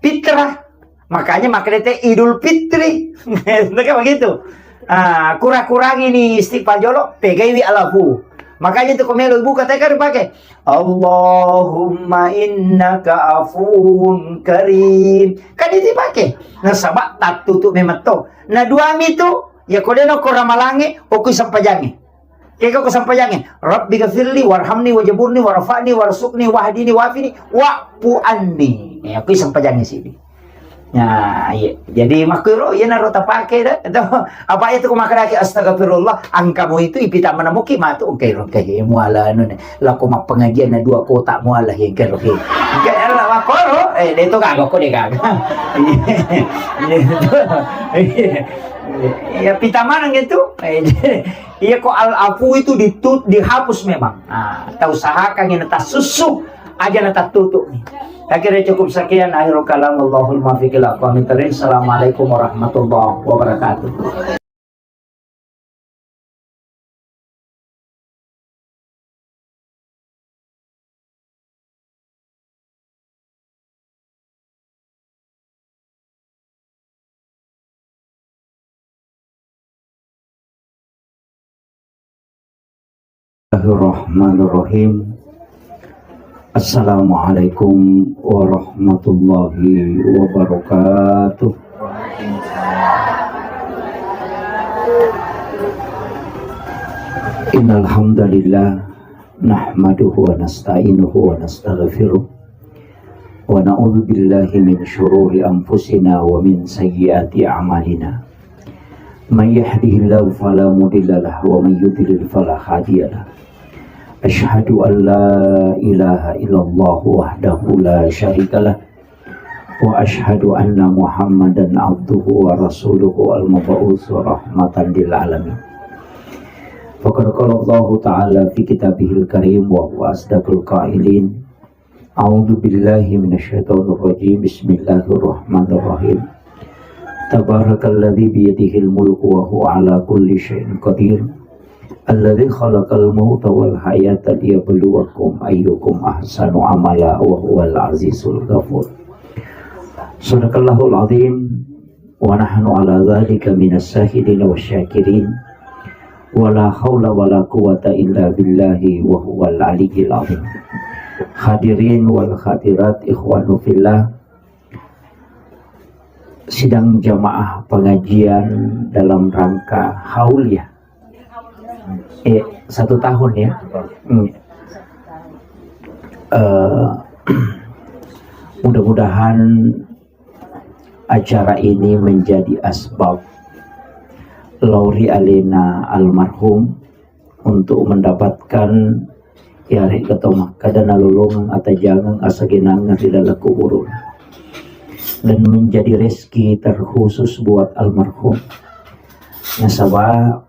fitrah. Makanya makanya te Idul Fitri. Kan begitu. Ah, kurang-kurangi ni istighfar jolo, pegaiwi alafu. Makanya tu komelo buka teka dipakai. Allahumma innaka afuwun karim. Kan itu dipakai. Nasaba tattutu memang to. Na dua mi tu, ya kodeno ko ramalange, okui sempajange. Keko ko sempajange. Rabbi gafirli warhamni wajaburni warfa'ni warsuqni wahdini wafini wa'fu anni. Ya, okui sempajange sini. Ya, iya. Jadi makkuro iyanaro tapake da. Atau apa itu ko makadaki astagfirullah, angkamu itu ipita manamuki matu engkai rongkai muala anu ne. Lako mappengajian na dua kotak muala engkai rongkai. Engkai ala makoro, eh de to gaga ko de gaga. Iya. Iya. Ya pita maneng itu. Eh, iya ko al afu itu ditu, dihapus memang. Nah, tau usahakan ini tasusu aja na tattutu. Akhirnya cukup sekian akhirul kalam, wallahul muwaffiq ila aqwamit thariq. Assalamualaikum warahmatullahi wabarakatuh. Bismillahirrahmanirrahim. Assalamualaikum warahmatullahi wabarakatuh. Innal hamdalillah نحمده ونستعينه ونستغفره، ونعوذ بالله من شرور أنفسنا ومن سيئات أعمالنا. من يهده الله فلا مضل له، ومن يضلل فلا هادي له. أشهد أن لا إله إلا الله وحده لا شريك له، وأشهد أن محمدا عبده ورسوله المبعوث رحمة للعالمين. فقد قال الله تعالى في كتابه الكريم وهو أصدق القائلين: أعوذ بالله من الشيطان الرجيم. بسم الله الرحمن الرحيم. تبارك الذي بيده الملك وهو على كل شيء قدير. الذي خلق الموت والحياة ليبلوكم أيكم أحسن عملا وهو العزيز الغفور. صدق الله العظيم، ونحن على ذلك من الشاهدين والشاكرين، ولا حول ولا قوة إلا بالله وهو العلي العظيم. Hadirin wal hadirat, ikhwanu fillah, sidang jamaah pengajian dalam rangka haul, ya. Eh, satu tahun, ya. Hmm. Eh, mudah-mudahan acara ini menjadi asbab lao ri alena almarhum untuk mendapatkan yarega tau makkeda nalolongeng atajangeng asagenangeng ri laleng kuburung, dan menjadi rezeki terkhusus buat almarhum. Nasaba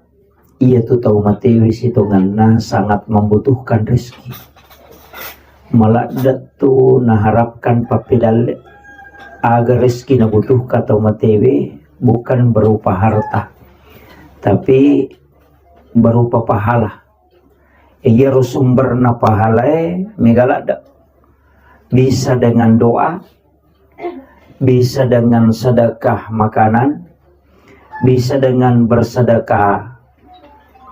iyatu tau matewe sitongenna sangat membutuhkan rezeki. Maladde tu naharapkan pappedalle aga rezeki nabutuhkan tau matewe, bukan berupa harta, tapi berupa pahala. Iyaro sumberna pahalae mega ladde. Bisa dengan doa, bisa dengan sedekah makanan, bisa dengan bersedekah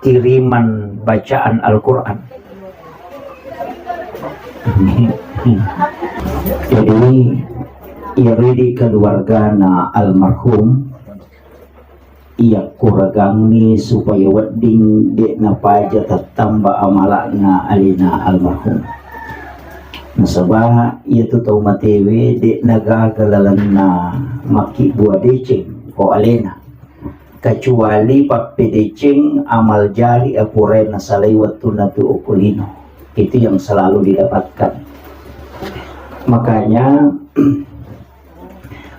kiriman bacaan Al-Quran. Jadi, iyaro idi keluargana almarhum, iyakkuragangngi supaya wedding de' napaja tattamba amala'na alena almarhum. Nasaba iyatu tau matewe de' nagaga lalenna makkibbua deceng ko alena, kecuali pappedeceng amal jari apurae nasalai wettunna tu okko lino. Itu yang selalu didapatkan. Makanya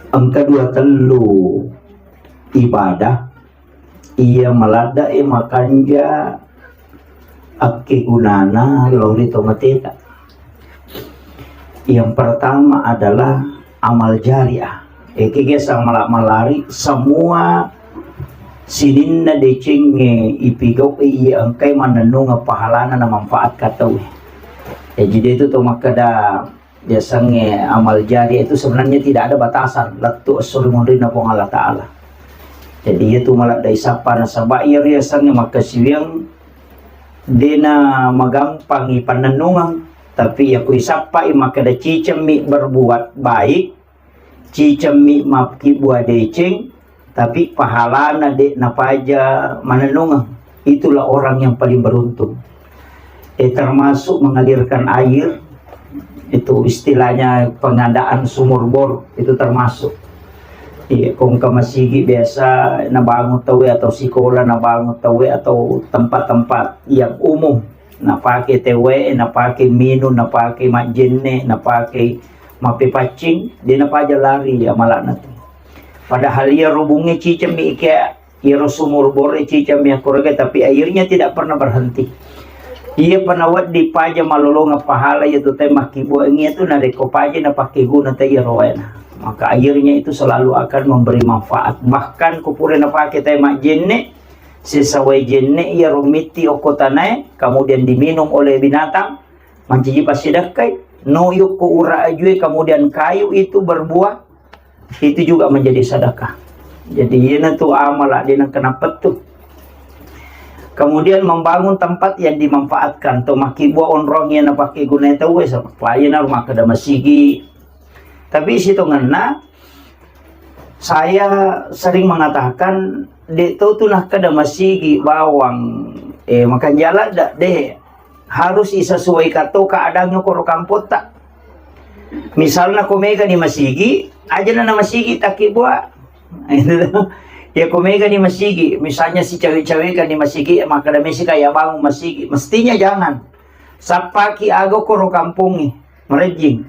engka dua tellu ibadah iya maladde'e makanja akkegunana lao ri tomateta. Yang pertama adalah amal jariah. Ekege samala-malari semua sininna decengnge ipigau'i iya engkai mannennungeng pahalana na manfaat ka tauwe. Jaji de tu to makkeda biasangnge amal jariah itu sebenarnya tidak ada batasan, lettu esso ri munrinna Puang Allah Ta'ala. Jadi iyatu maladde isappa nasaba iya riasangnge makkasiwiang dena magampang ipannennungeng, tapi iya ku isappai makkeda cicemmi berbuat baik, cicemmi makkibbua deceng, tapi pahalana de' napaja manennungeng. Itulah orang yang paling beruntung. Eh, termasuk mengalirkan air, itu istilahnya pengadaan sumur bor, itu termasuk. Iya, kongka masigi biasa nabangun tauwe atau sikola nabangun tauwe atau tempat-tempat yang umum napake tewwe, napake minung, napake majjenne, napake mappepaccing, de' napaja lari amala'na tu. Padahal iya rubungnge cicemmi ike, iyaro sumur bore cicemmi akkurage, tapi airnya tidak pernah berhenti. Iya pernah wedding paja malolongeng pahala iya tu te makkibbuang iya tu narekko paja napakkeguna te iyaro waena. Maka airnya itu selalu akan memberi manfaat. Bahkan kupure napake te majjenne, sesa wae jenne iyaro mitti okko tanae, kemudian diminum oleh binatang, mancaji passidakkai, no yokko ura ajue, kemudian kayu itu berbuah, itu juga menjadi sedekah. Jadi iyana tu amala de' nengka napettu. Kemudian membangun tempat yang dimanfaatkan, to makkibua onrong iya napake gunai tauwe, sapa iyana makkeda masigi. Tapi sitongenna, saya sering mengatakan, de' to tu nakkeda masigi bawang, eh, makanjala da, de'. harus isesuaikan to keadaannya koro kampotta. Misalna ko mega ni masigi, aja na masigi takki bua. Ya ko mega ni masigi, misalnya si cawe-cawe kan ni masigi, maka ada mesi kayak bangun masigi. Mestinya jangan. Sappaki aga koro kampongi, merejing.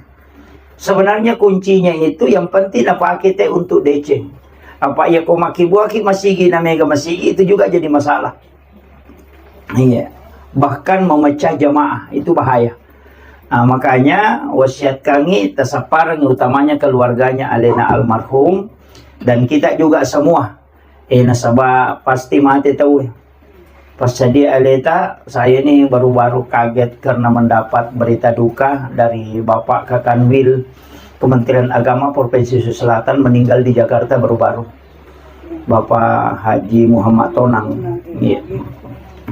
Sebenarnya kuncinya itu yang penting napake te untuk deceng. Apa ya ko makibuaki masigi na mega masigi itu juga jadi masalah. Iya. Bahkan memecah jamaah itu bahaya. Nah, makanya wasiat kami tasappareng utamanya keluarganya alena almarhum dan kita juga semua. Eh, nasaba pasti mate tau. Pas jadi aleta, saya ini baru-baru kaget karena mendapat berita duka dari Bapak Kakanwil Kementerian Agama Provinsi Sulawesi Selatan meninggal di Jakarta baru-baru. Bapak Haji Muhammad Tonang. Iya.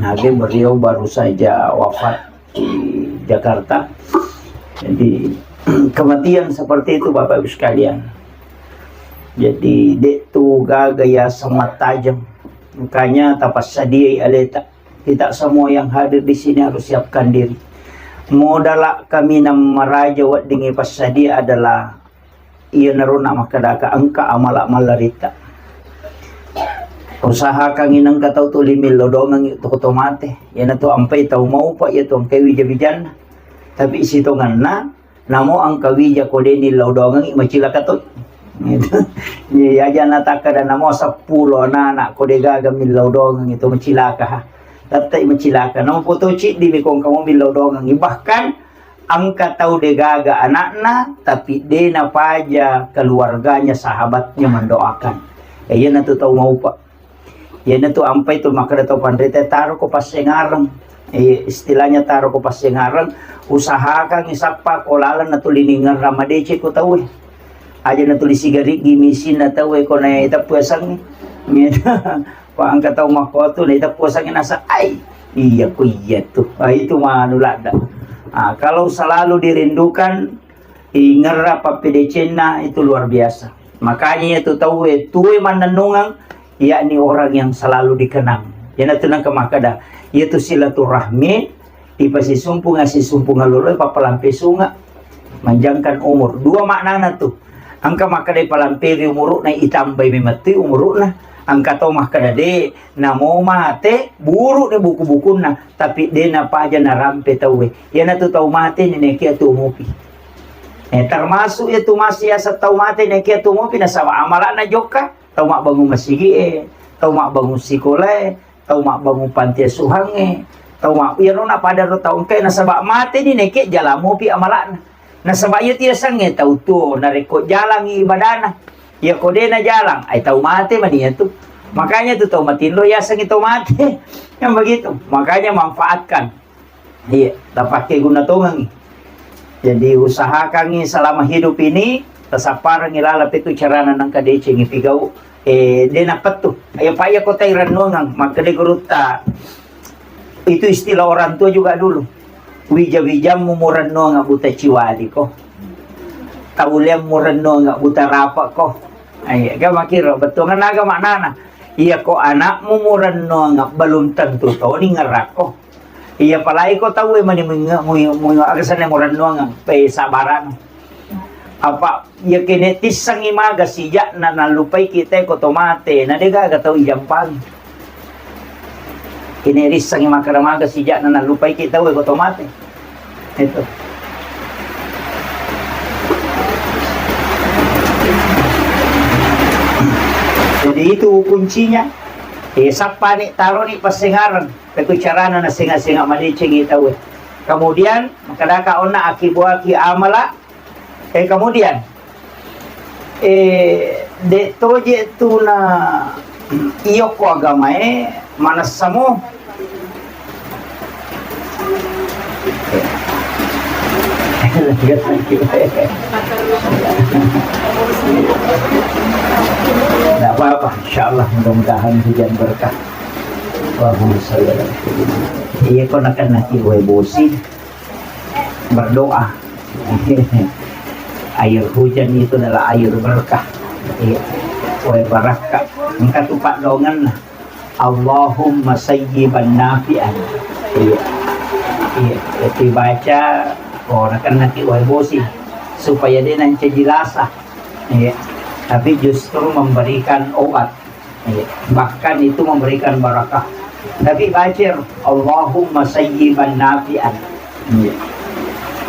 Nah, dia beliau baru saja wafat di Jakarta. Jadi kematian seperti itu Bapak Ibu sekalian. Jadi dek tu gaga ya semat tajam. Makanya tapassadiai aleta. Kita semua yang hadir di sini harus siapkan diri. Modala kami nam maraja weddingi passadia adalah iyanaro na makkadaka engka amala mallaritta. Usahakangngi nengka tau tuli millau dongengngi to, to mate. Iyanatu ampai tau maupa iya tu engkai wija-wijanna. Tapi sitongenna namo engka wija ko de nillau dongengngi macilaka to. Gitu. Iya aja natakkada namo seppulo anak ko de gaga millau dongengngi to macilaka ha. Tettai macilaka. Namo foto ciddi mi ko engka mo millau dongengngi. Bahkan engka tau degaga anakna, tapi de napaja keluarganya, sahabatnya mendoakan. Eh, iyanatu tau maupa. Iyanatu ampai tu makkeda tau panrita, taro ko passengareng. Eh, istilahnya taro ko passengareng, usahakan isappa ko laleng natuli ningerra madeceng ko tau. Aja natuli sigariggi misinna tau ko na iteppu asengnge. Gitu. Ko engka tau makkotu na iteppu asengnge nasa, ai, iya ko iya tu. Ah, itu manu ladda. Ah, kalau selalu dirindukan, ingerra pappedecenna itu luar biasa. Makanya itu tau e, tue mannennungeng, yakni orang yang selalu dikenang. Iyanatu nengka makkeda, iya tu silaturahmi, ipasisumpunga, sisumpunga lolo, papalampe sunga, manjangkan umur. Dua maknana tu. Engka makkeda ipalamperi umuru'na, itambai memettui umuru'na. Engka tau makkeda de, namo mate, buru de buku-bukunna, tapi de napaja narampe tauwe. Iyanatu tau mate ni nekia tu mupi. Eh, termasuk iya tu masih asa tau mate nekia tu mupi nasaba amalana jokka, tau mabbangun masigi e, tau mabbangun sikola e, tau mabbangun panti asuhangnge, tau ma-, iyaro napada ro tau engkae nasaba mate ni nekke jala mopi amala'na. Nasaba iya tiasengnge tau tuo narekko jalangngi ibadana. Iya ko de najalang, ai tau mate mani iyatu. Makanya tu tau matinro yasengngi tau mate. Yang begitu. Makanya manfaatkan. Iya, tapakke guna tongengngi. Jadi usahakangngi selama hidup ini, tasapparengngi laleng petu carana nengka decengngi pigau, eh, de napettu. Iya pa iya kotai rennuangang, makkeda gurutta, itu istilah orang tua juga dulu. Wija-wijammu murennuanga buta ciwali ko. Tauliammu rennuanga buta rapa ko. Iya, ga makkiro, bettuanna aga maknana. Iya ko anakmu murennuanga belum tentu toni ngerakko. Iya, apalagi ko tauwe mani muinge-, mui-, mui-, aga senna murennuang, pe sabarang. Apa iya kene tissengngi maga sijakna nallupai kita ko to mate, na de gaga tau ijampang. Kene rissengngi makkeda maga sijakna nallupai kita ko to mate. Itu. Jadi itu kuncinya. Eh, sappani, taroni passengareng. Petu carana nasenga-senga madecengi tauwe. Kemudian, makkedaka onna akibuaki amala. Eh, kemudian, eh, de toje tuna iyo ko agamae manessamo. Tidak apa-apa, insyaallah mudah-mudahan hujan berkah. Allahumma shalli ala sayyidina. Iya, ko nakan naki wae bosi berdoa. Air hujan itu adalah air berkah. Iya. Wae barakka. Engka tu paddoangenna. Allahumma sayyiban nafi'an. Iya. Iya, itu baca, oh, nakennaki wae bosi, supaya dia nancaji lasa. Iya. Tapi justru memberikan obat. Iya. Bahkan itu memberikan barakah. Tapi baca, "Allahumma sayyiban nafi'an." Iya.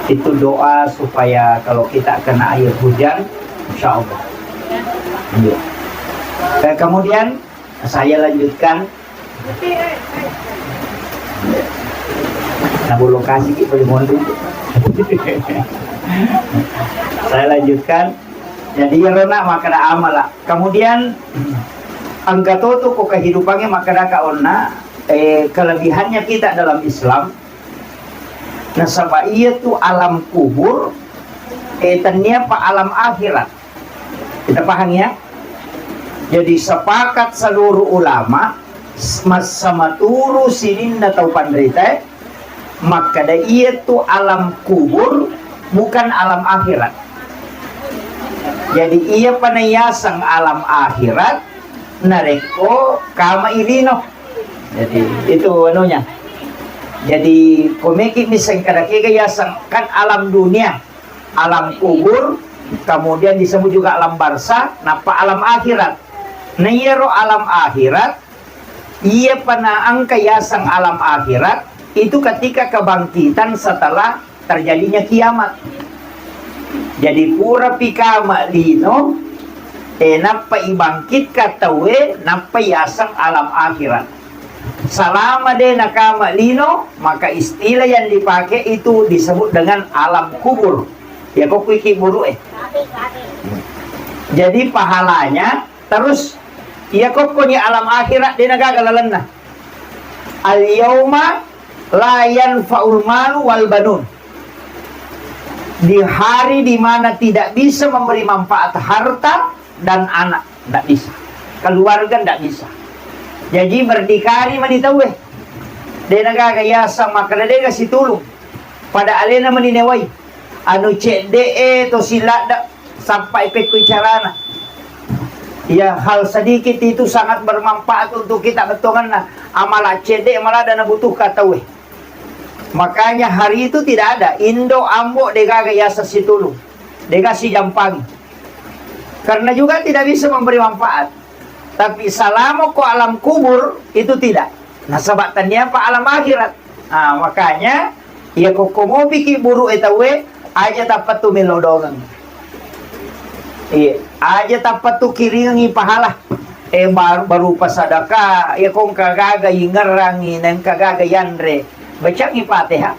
Itu doa supaya kalau kita kena air hujan, insya Allah. Iya. Eh, kemudian saya lanjutkan. Nah, bolong kasih ki, boleh monding. Saya lanjutkan. Jadi, iyaro na makkeda amala. Kemudian, engka to tu ko kehidupannya makkeda ka onna, eh, kelebihannya kita dalam Islam. Nasaba iya tu alam kubur, eh, tennia pa alam akhirat. Kita paham ya? Jadi sepakat seluruh ulama, s-, massamaturu sininna tau panrita, makkeda iya tu alam kubur bukan alam akhirat. Jadi iya pa naiaseng alam akhirat narekko kama ilino. Jadi itu anunya. Jadi komeki miseng kada kega yaseng kan alam dunia, alam kubur, kemudian disebut juga alam barzah, nappa alam akhirat. Nah, iyaro alam akhirat, iya pa naengka yaseng alam akhirat, itu ketika kebangkitan setelah terjadinya kiamat. Jadi pura pi kama lino, eh, nappa ibangkitka tauwe, nappa yaseng alam akhirat. Salama de nakama lino, maka istilah yang dipakai itu disebut dengan alam kubur. Ya, kok kuiki buru eh. Jadi pahalanya terus, iya kokkoni alam akhirat de nagaga lalenna. Al yauma la yanfa'ul malu wal banun. Di hari di mana tidak bisa memberi manfaat harta dan anak, ndak bisa. Keluarga ndak bisa. Jadi berdikari mani tauwe. De nagaga yaseng makkeda dega situlung. Pada alena mani newai. Anu cedde e to siladda, sampai pekkui carana. Ya, hal sedikit itu sangat bermanfaat untuk kita bettuanganna. Amala cedde malada nabutuhka tauwe. Makanya hari itu tidak ada indo ambo degaga yaseng situlung. Dega sijampangi. Karena juga tidak bisa memberi manfaat. Tapi salamo ko alam kubur itu tidak. Nasaba tania pa alam akhirat. Ah, makanya iya kokko mopiki buru e tauwe, aja tappa tu melo dongeng. Iya, aja tappa tu kiringi pahala. Eh, bar-, barupa sadaka, iya kongka gaga ingerangi, nengka gaga yanre. Bacangi Fatihah.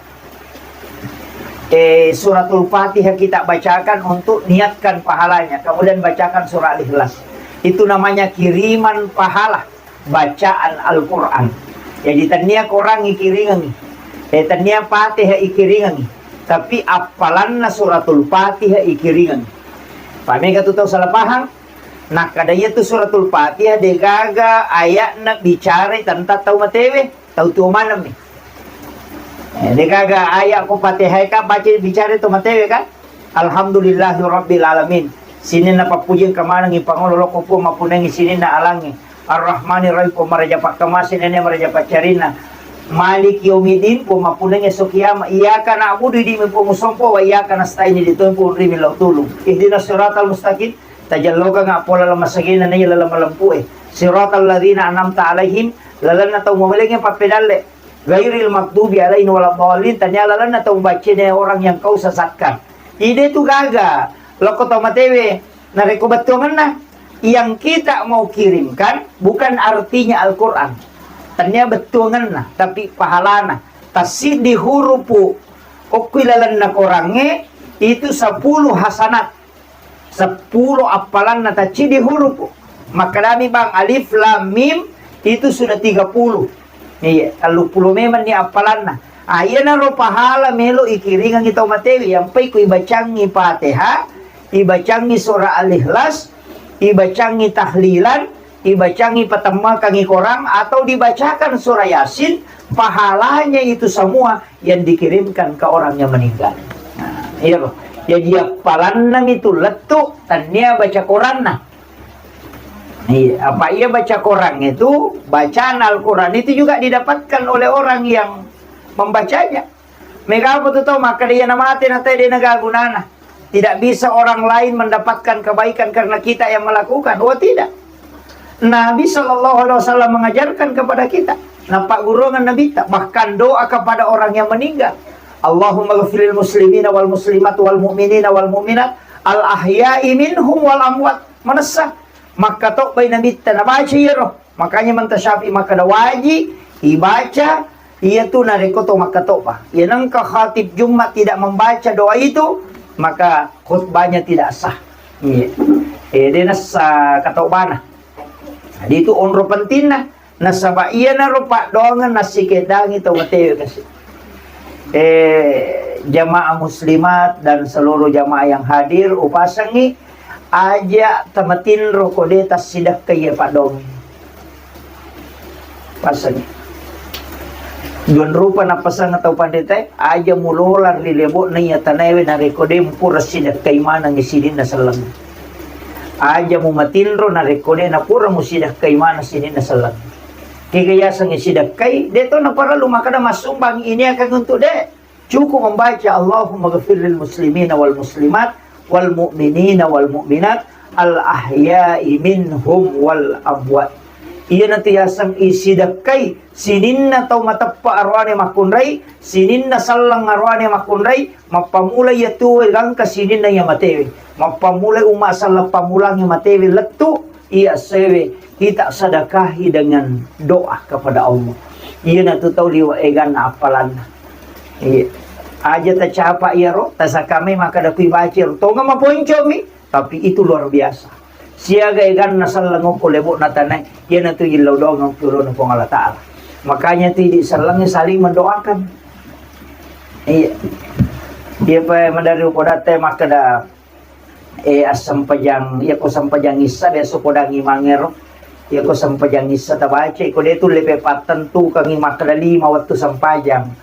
Eh, suratul Fatihah kita bacakan untuk niatkan pahalanya. Kemudian bacakan surah Al-Ikhlas. Itu namanya kiriman pahala bacaan Al-Quran. Jadi, tania Quran ikiringengi. Eh, tania Fatihah ikiringengi. Tapi appalanna suratul Fatihah ikiringengi. Pamega tu tau salah paham? Nakkada iya tu suratul Fatihah degaga ayatna bicara tentang tau matewe, tau tuo maneng mi. Eh, degaga ayat ko Fatihah ka baca bicara to matewe kan? Alhamdulillahi rabbil alamin. Sininna pappuji engka manengngi pangolo lokko Puang mappunengngi sininna alangnge. Arrahmanir Rahim, Puang maraja pakkamase, nene maraja paccarinna. Maliki yaumiddin, Puang mappunengngi esso kiama. Iyyaka na'budu, idi mi Puang usompo, wa iyyaka nasta'in, idi toi Puang ri millau tulung. Ihdinas siratal mustaqim, tajallokanga pola lamma sagena naiya laleng malempu'e. Siratal ladzina an'amta alaihim, lalenna tau muwelenge pappedalle. Ghairil maghdubi alaihim waladdallin, tania lalenna tau baccene orang yang kau sesatkan. Ide tu gaga, lokko tau matewe, narekko bettuangenna, yang kita mau kirimkan bukan artinya Al-Quran. Tania bettuangenna, tapi pahalana. Tassiddi hurupu, okkui lalenna korangnge, itu sepuluh hasanat. Seppulo appalanna tacciddi hurupu. Makkadami bang alif lam mim itu sudah tiga puluh. Iya, telluppulo memang ni appalanna. Ah, iyanaro pahala melo ikiringangi tau matewi, yang pai ku ibacangi Fatihah, ibacangi surah Al-Ikhlas, ibacangi tahlilan, ibacangi patemmakangi Quran, atau dibacakan surah Yasin, pahalanya itu semua yang dikirimkan ke orang yang meninggal. Nah, iya loh. Jadi appalanna itu lettu tania baca Quranna. Iya, apa iya baca Quran itu, bacaan Al-Quran itu juga didapatkan oleh orang yang membacanya. Mega apa tu tau makkeda iya namate na tau de' naga gunana. Tidak bisa orang lain mendapatkan kebaikan karena kita yang melakukan. Oh, tidak. Nabi sallallahu alaihi wasallam mengajarkan kepada kita. Napaggurungan Nabitta, bahkan doa kepada orang yang meninggal. Allahumma ghfirlil muslimina wal muslimat wal mu'minina wal mu'minat al ahya'i minhum wal amwat. Manessa makkatobbai Nabitta nabaca iyaro. Makanya Imam Syafi'i makkeda waji ibaca iyatu narekko to makkatobba. Iya nengka khatib Jumat tidak membaca doa itu, maka khutbahnya tidak sah. Iya. Eh, de' nessa katobbana. Jadi itu onro pentingna. Nasaba iyanaro paddoangeng nassikeddangi tau matewe kasi. Eh, jamaah muslimat dan seluruh jamaah yang hadir, upasengngi, aja tamatinro ko de' tassidekkai iya paddoangeng. Pasengngi. Duan rupa napasang tau panritae, aja mulola ri lebo'na iya tanaewe narekko de' mupura sidekkai maneng sininna selleng. Aja mumatinro narekko de' napura musidekkai maneng sininna selleng. Kega yaseng sidekkai, de' to naparellu makkeda massumbang ini akan untuk de'. Cukup membaca Allahumma ghafir lil muslimina wal muslimat wal mu'minina wal mu'minat al ahya'i minhum wal amwat. Iyanatu yaseng isidekkai sininna tau mateppa aroane makkunrai, sininna selleng aroane makkunrai, mappamula iya tuwe gangka sininna iya matewe. Mappamula umma selleng pammulang iya matewe lettu, iya sewe kita sedekahi dengan doa kepada Allah. Iyanatu tau liwe' eganna appalanna. Iya. Aja tacapa iyaro, tasakame makkeda kui baca iyaro. Tonga maponcomi, tapi itu luar biasa. Siaga eganna selleng okko lebo'na tanae, iyanatu illau doang okko lona Puang Allah Ta'ala. Makanya tu idi sellengnge saling mendoakan. Iya. Iya pa madari upodatte makkeda, eh, assempajang, iya ko sempajang issa biasa podang imangero. Iya ko sempajang issa tabaca, ko de' tulle pe pattentukangi makkeda lima wettu sempajang.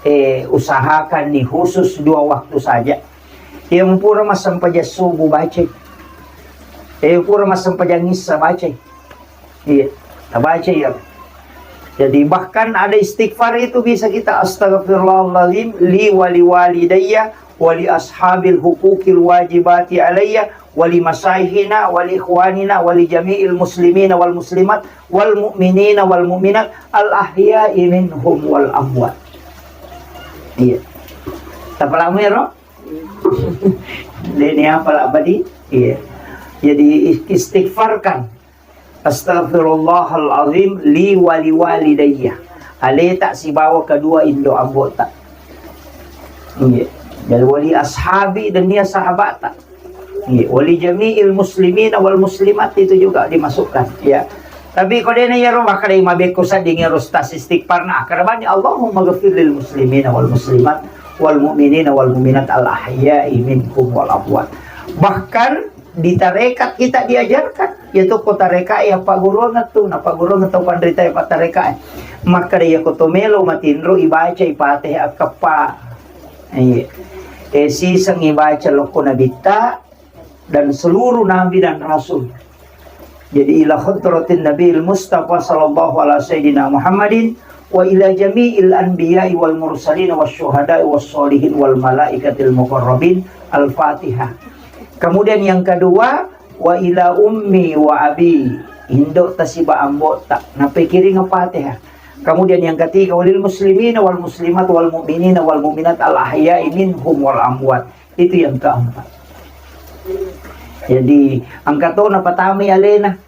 Eh, usahakan nih khusus dua waktu saja. Iya mupura massempajang subuh bacai. Iya mupura massempajang issa bacai. Iya, tabaca iya. Jadi bahkan ada istighfar itu bisa kita astagfirullahaladzim li wali walidayya wali ashabil hukukil wajibati alayya wali masaihina wali ikhwanina wali jami'il muslimina wal muslimat wal mu'minina wal mu'minat al ahya'i minhum wal amwat. Iya. Tapalamu ya, Ro? Deni apa lah badi? Iya. Jadi is- istighfarkan. Astagfirullahalazim li wali walidayya. Aleta sibawa kedua indo ambota. Iya. Jadi wali ashabi dan dia sahabata. Iya. Wali jami'il muslimina wal muslimat itu juga dimasukkan. Ya. Tapi ko dena iyaro makkeda mabekko sadding iyaro tas istighfarna. Karena bani Allahumma ghafir lil muslimina wal muslimat wal mu'minina wal mu'minat al ahya'i minhum wal amwat. Bahkan di tarekat kita diajarkan, yaitu ko tarekat ya pagguruan tu, na pagguruan tau panrita ya tarekat. Makkeda iya ko to melo matinro ibaca Fatihah akeppa. Iya. Eh, siseng ibaca lokko nabitta dan seluruh nabi dan rasul. Jadi ila hadratin Nabi Mustafa sallallahu alaihi sayyidina Muhammadin wa ila jami'il anbiya'i wal mursalin was syuhada'i was sholihin wal malaikatil muqarrabin. Al-Fatihah. Kemudian yang kedua, wa ila ummi wa abi, indo tasiba ambota, napikiring Fatihah. Kemudian yang ketiga, walil muslimina wal muslimat wal mu'minina wal mu'minat al ahya'i minhum wal amwat. Itu yang keempat. Jadi, engka to napatamai alena.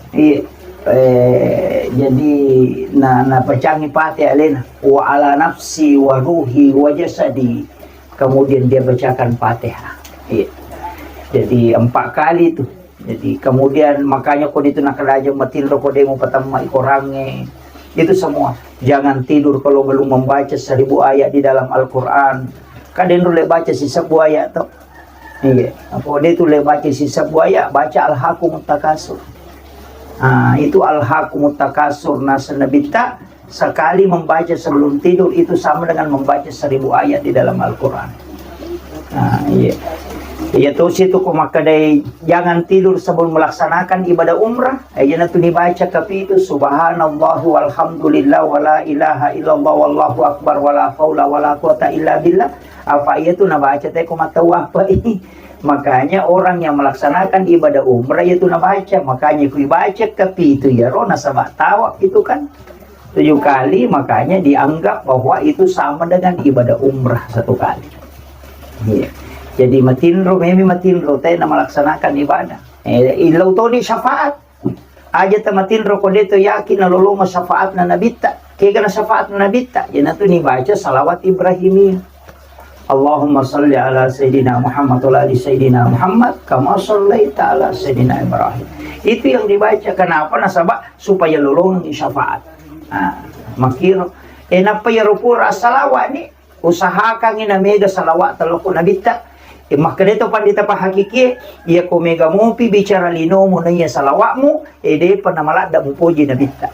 Iya. Eh, jadi na napacangi Fatihah alena. Wa ala nafsi wa ruhi wa jasadi. Kemudian dia bacakan Fatihah. Iya. Jadi empat kali itu. Jadi kemudian makanya ko itu nakalaja matinro ko demo patamma ikorange. Itu semua. Jangan tidur kalau belum membaca seribu ayat di dalam Al-Quran. Kadang dulu baca si sebuah ayat tuh. Iya, apa dia tuh baca si sebuah ayat, baca Alhaakumut Takasur. Ah, itu Alhaakumut Takasur. Nah, senabitta sekali membaca sebelum tidur itu sama dengan membaca seribu ayat di dalam Al-Quran. Ah, iya. Iya tosi tu ko makkedai, jangan tidur sebelum melaksanakan ibadah umrah. Eh, iyanatu nibaca kapitu, subhanallah walhamdulillah wala ilaha illallah wallahu akbar wala haula wala quwata illa billah. Apa iya tu nabaca te ko mattawaffa. Makanya orang yang melaksanakan ibadah umrah itu nabaca. Makanya ku ibaca kapitu iyaro nasaba tawaf itu kan tujuh kali, makanya dianggap bahwa itu sama dengan ibadah umrah satu kali. Iya. Jadi matinro, memi matinro, tena melaksanakan ibadah. Eh, illau toni syafaat. Aja tamatinro ko deto yakin nalolongo syafaatna nabitta. Kega na syafaatna nabitta? Iyanatu nibaca salawat Ibrahimiyah. Allahumma salli ala Sayyidina Muhammad wa ala ali Sayyidina Muhammad kama sallaita ala Sayyidina Ibrahim. Itu yang dibaca. Kenapa? Nasaba supaya lolongi syafaat. Nah, makiro. Eh, nappa iyaro pura salawat ni, usahakangi na mega salawat telokko nabitta. Eh, makkedeto pandita pahakikie, iya ko mega mopi bicara linomu naiya salawatmu, eh, depa namaladda mupoji nabitta.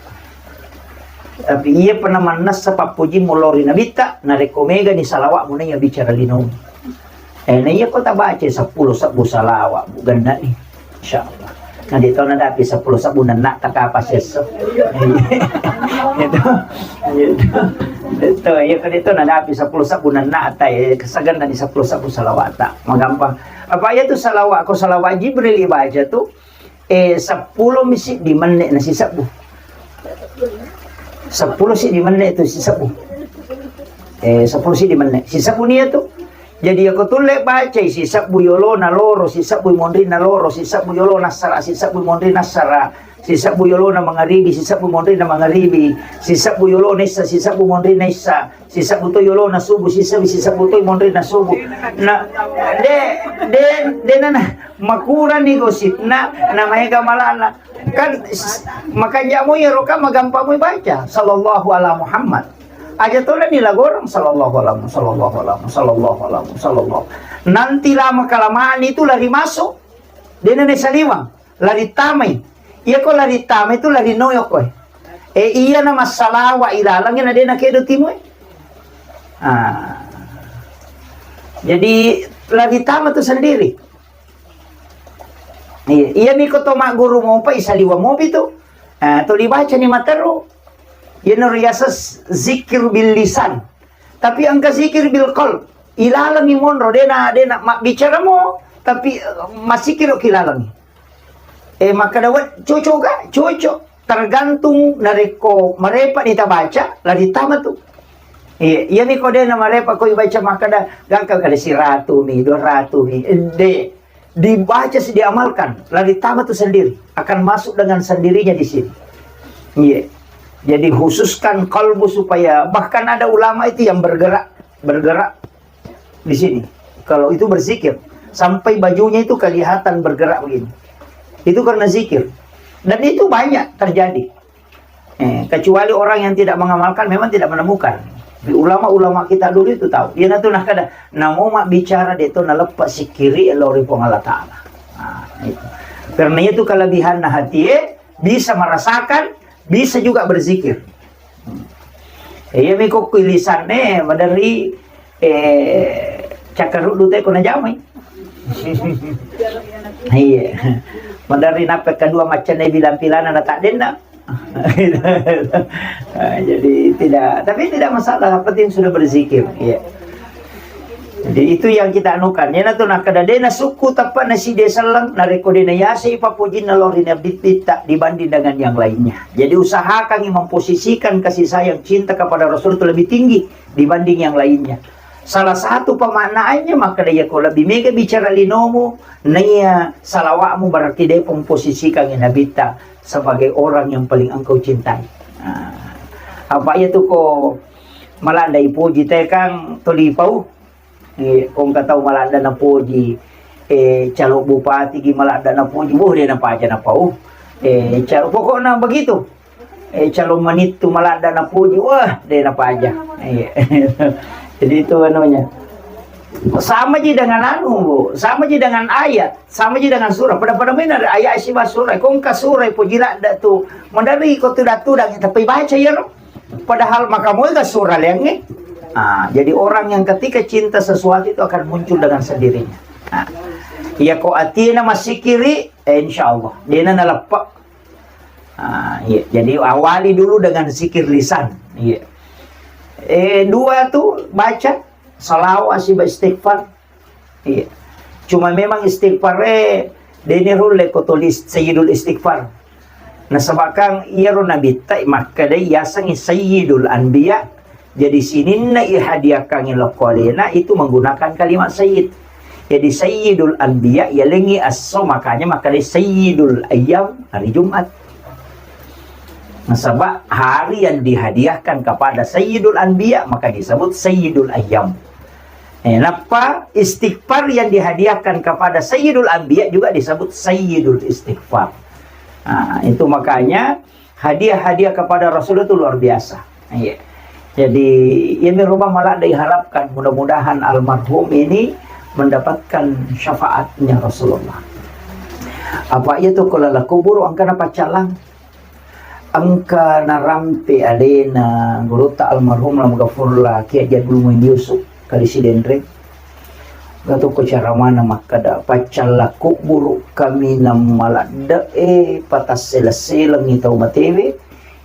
Tapi iya pernah mannessa pappojimmu lao ri nabitta, narekko mega ni salawatmu naiya bicara linomu. Eh, na iya ko tabaca seppulo sebbu salawat, bu, genna ni. Insyaallah. Na de to nadapi seppulo sebbu nenna ta kapa sesso. Itu. Itu. Itu, iya ko de to nadapi seppulo sebbu nenna ta, eh, kesagenna ni seppulo sebbu salawat ta. Magampang. Apa iya tu salawat, ko salawat Jibril ibaca tu, eh, seppulo mi siddi menne na sisebbu. Seppulo siddi menne tu sisebbu. Eh, seppulo siddi menne. Sisebbu nia tu. Jadi, iya ko tulle bacai sisebbu yolona loro, sisebbu monrinna loro, sisebbu yolona assara, sisebbu monrinna assara, sisebbu yolona mangaribi, sisebbu monrinna mangaribi, sisebbu yolona issa, sisebbu monrinna issa, sisebbu to yolona subuh, sisebbu, sisebbu to monrinna subuh. Na, de, de, de nana, makurani gosipna, na maega malana. Kan, s-, makanja mo iyaro kan magampang mo baca, sallallahu ala Muhammad. Aja tona ni lagorang, sallallahu ala Muhammad, sallallahu ala Muhammad, sallallahu ala Muhammad, sallallahu. Nanti lama kelamaan itu lari masuk. De nana saliwang, lari tamai. Iya ko lari tamai itu lari noyo koe. Eh, iya na massalawa ilalangi na de na kedo timue. Ah. Jadi lari tama tu sendiri. Iya, iya mi ko to magguru mopa isaliwa mopi tu. Ah, to dibaca ni materu. Iya no riasa zikir bil lisan. Tapi engka zikir bil qalb. Ilalangi monro, dena, dena mabbicara mo, tapi, eh, masikiro kilalangi. Eh, makkeda we, cocok ga? Cocok. Tergantung narekko marepa ni tabaca, lari tama tu. Iya, iya mi ko dena marepa ko ibaca makkeda, gangka kada siratu mi, dua ratu mi. Eh, de. Dibaca sih, diamalkan, lari tama tu sendiri, akan masuk dengan sendirinya di sini. Iya. Jadi khususkan kalbu supaya, bahkan ada ulama itu yang bergerak, bergerak di sini. Kalau itu berzikir, sampai bajunya itu kelihatan bergerak begini. Itu karena zikir. Dan itu banyak terjadi. Eh, kecuali orang yang tidak mengamalkan memang tidak menemukan. Di ulama-ulama kita dulu itu tahu. Iya natu nah kada, namo mak bicara de to naleppa sikiri lao ri Puang Allah Taala. Nah, itu. Karena itu kelebihan nah hati, eh, bisa merasakan, bisa juga berzikir. Hmm. Iya mi ko lisanne maderi, eh, cakkaruddu te ko najamai. Iya. Maderi nape kedua macam bilang pilana na tak denna. Ah, jadi tidak, tapi tidak masalah, yang penting sudah berzikir, iya. Jadi itu yang kita anukan. Iyana tu nakkeda dena sukku tappa nasi de selleng, narekko dena yasei papojinna lao ri Nabi Pitta dibanding dengan yang lainnya. Jadi usahakan memposisikan kasih sayang cinta kepada Rasul itu lebih tinggi dibanding yang lainnya. Salah satu pemaknaannya, makkeda iya ko lebih mega bicara linomu, naiya salawatmu berarti de memposisikan Nabitta sebagai orang yang paling engkau cintai. Nah, apa iya tu ko maladda ipoji te kang toli pau. Eh, ko engka tau maladda napoji, eh, calo bupati gi maladda napoji, wah de napaja napau. Eh, calo pokokna begitu. Eh, calo manittu maladda napoji, wah de napaja. Iya. Jadi itu anunya. Sama ji dengan anu, Bu. Sama ji dengan ayat. Sama ji dengan surah. Pada-pada main ada ayat siba surah. Ko engka surah poji ladda tu. Maderi ko tudang-tudang, tapi baca ya, Roh. Padahal maka moga surah liangnge. Ah, jadi orang yang ketika cinta sesuatu itu akan muncul dengan sendirinya. Ah. Iya ko atina masikiri, eh, insya Allah dena naleppe. Ah, iya. Jadi awali dulu dengan zikir lisan. Iya. Eh, dua tu baca salawat siba istighfar. Iya. Cuma memang istighfar eh deni rulle ko tulis Sayyidul Istighfar. Nasaba kan iyaro nabitta makkedai yasengngi Sayyidul Anbiya. Jadi sininna ihadiahkangngi lokko alena itu menggunakan kalimat sayyid. Jadi Sayyidul Anbiya yalengngi esso, makanya makkedai Sayyidul Ayyam hari Jumat. Nasaba hari yang dihadiahkan kepada Sayyidul Anbiya maka disebut Sayyidul Ayyam. Eh, nappa istighfar yang dihadiahkan kepada Sayyidul Anbiya juga disebut Sayyidul Istighfar. Nah, itu makanya hadiah-hadiah kepada Rasulullah itu luar biasa. Iya. Jadi, ini rumah malah diharapkan mudah-mudahan almarhum ini mendapatkan syafaatnya Rasulullah. Apa iya tu kalau kubur angkana pacalang. Engka narampe alena gurutta almarhum Lam Gafurla Kiai Haji Abdul Muin Yusuf, Kali Sidenreng. Engka tokko caramana makkeda, paccalla kubburu kaminang maladde'e patasseleng-selengngi tau matewe,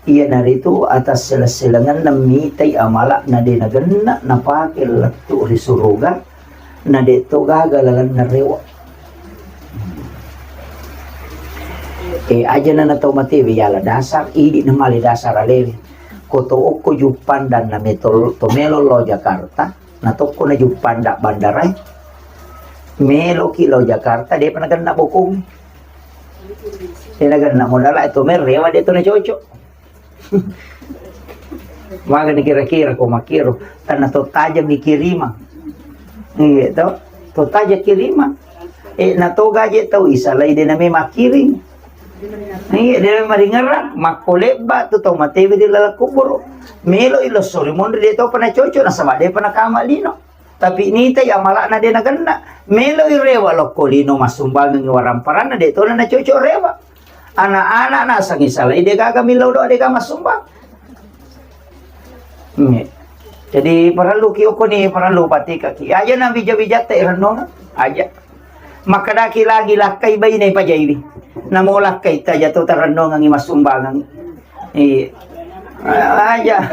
iyanaritu atasseleng-selengenna mitai amala'na de nagenna napake lettu ri suruga, na de'to gaga lalenna rewa. Eh, aja na tau matewe yala dasar, idi na male dasar alewe. Ko to okko juppandang na metol to melo lao Jakarta, na tokko na juppandang bandarae. Meloki lao Jakarta, depa nagenna bokong. De nagenna modala to mel rewa de to na cocok. Magani kira-kira ko makkiro, tanna to tajang mikirimang. Iya to, to tajang kirimang. Eh, na to gaje tau isalai de name makkiring. Iya, de name maringerang, makko lebba tu tau matewe di laleng kuburu. Melo ilo sori monri de to pernah cocok nasaba de pernah kama lino. Tapi nitai amala'na de nagenna. Meloi rewa lokko lino massumbangengngi waramparanna de tona nacocok rewa. Anak-anak nasengngi salai de gaga millau doa de gaga massumbang. Nge. Jadi parellu ki okko ni parellu patikaki. Aja na bija-bijatta irennona. Aja. Makkedaki lagi lakkai baine pajaiwi. Namo lakkai taja to tarennongengngi massumbangeng. Iya. Aja.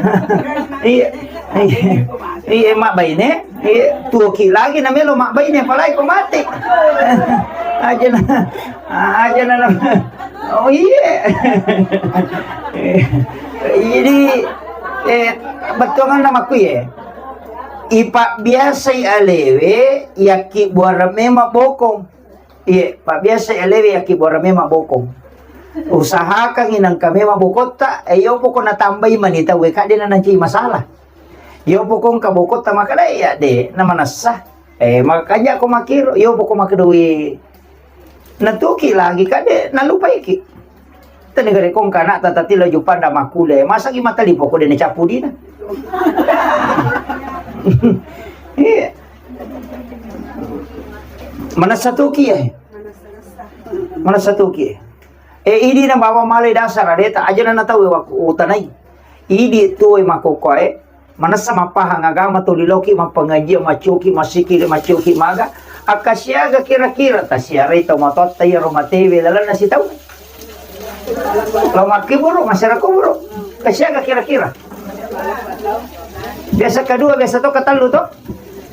Iya. Iya, iya, mabbaine. Iya, tuoki lagi na melo mabbaine, apalagi ko mate. Aja na. Aja na. Oh, iya. Jadi, eh, bettuanna makku ya. Ipabbiasai alewe, yakki buareng memang bokong. Iye, pabbiasa alewe yakkibuara memang bokong. Usahakangngi nengka memang bokotta, eh, iyo poko natambai mani tau, eh, kadde na nanci masalah. Iyo poko engka bokotta makada, eh, ya de, na manessa. Eh, makanja ko makiro, iyo poko makedoi. Natuki lagi kadde nalupaiki. Tani gare kong kana tata tilo jupanda makule. Masa ki matali poko de na cappu dina. Iya. Manessa tuki, eh. Manessa tuki, eh. Eh, idi na bawa male dasar adeta aja na tau wakku utanai. Idi tuwe makokkoe, manessa mappahang agama tuli loki mappangajiang, macoki, masikili, macoki maga. Akka siaga kira-kira tasiarai tau matotta iyaro matewe lalenna sitau. Lo makkiburu, masyarakat kuburu. Kasiaga kira-kira. Biasa kedua, biasa to ketellu to.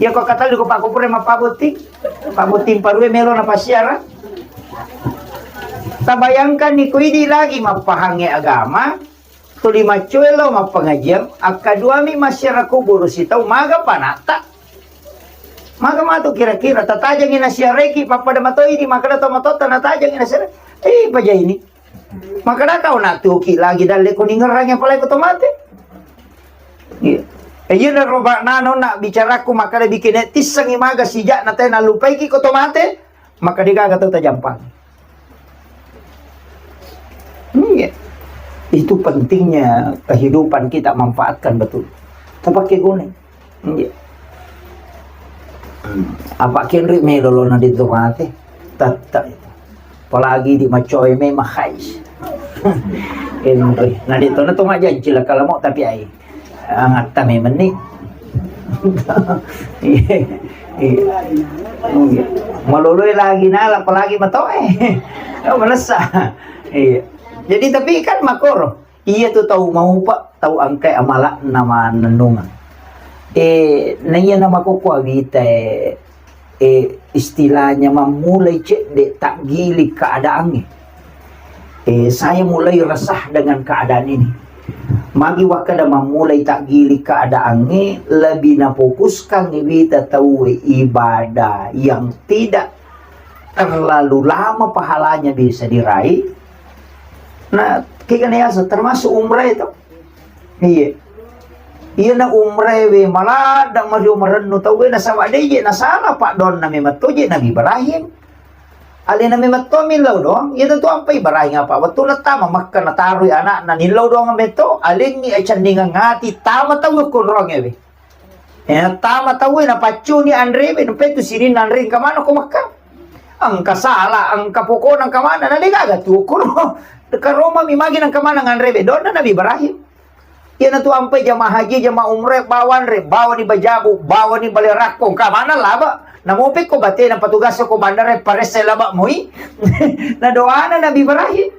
Ya ko ketellu ko pakupure mappabotting. Pabotting parue melo na pasiara. Tabayangkan ni ko idi lagi mappahangnge agama, tuli maccoe lao mappangajiang, akkaduami masyarakat kuburu sitau maga panatta. Maga matu kira-kira, tatajangi nasiareki, pappada matoi di, makkada to matotta natajangi nasiare-, eh, paja ini. Makkada kau natuki lagi dalle ko ningerrangi apalagi ko to mate. Iya. Eh, iya na roba nano na bicaraku makkada bikin tissengi maga sijak na te nalupaiki ko to mate. Maka degaga tau tajampang. Iya. Itu pentingnya kehidupan kita manfaatkan betul. Tapake guna. Iya. Hmm. Apa kenri melo lo na di tu mate? Tatta itu. Apalagi di macoy memang hais. Kenri. Nah, di tu na tu majanci lah kalau mau tapi ai. Angatta memang ni. Iya. Iya. Iya. Maloloi lagi nala, apalagi matoe. Oh, malessa. Iya. Jadi, tapi kan makoro. Iya tu tau maupa, tau engkai amala'na mannennungeng. Eh, na iya na makkukku awita, eh, eh, istilahnya mammulai cedde taggiling keadaangnge. Eh, saya mulai resah dengan keadaan ini. Magi wakkeda mammulai taggiling keadaangnge, lebih nafokuskan wita tauwe ibadah yang tidak terlalu lama pahalanya bisa diraih. Nah, kegana yaseng termasuk umrah itu. Iya. Iya na umrah we maladda mario marennu tauwe nasaba de je nasala, pak, donna memang toje Nabi Ibrahim. Alena memang to millau doang. Iya tentu ampa Ibrahim apa wettu na tama Makkah nataroi anakna nillau doang meto alengi acendingan ngati tama tau kurang we. Eh, tama tauwe napaccuni anrewe, nampai tu sininna anre engka maneng ko Makkah. Engka sala, engka pokona engka maneng, na degaga tu kuro. Karoma mi magi nengka maneng anrewe, donna Nabi Ibrahim. Iyana tu ampai jamaah haji, jamaah umrah, bawa anre, bawa ni bajabu, bawa ni bale rakko, engka maneng laba. Namope ko batena patugas ko bandara, paresse laba moi. Na doana Nabi Ibrahim.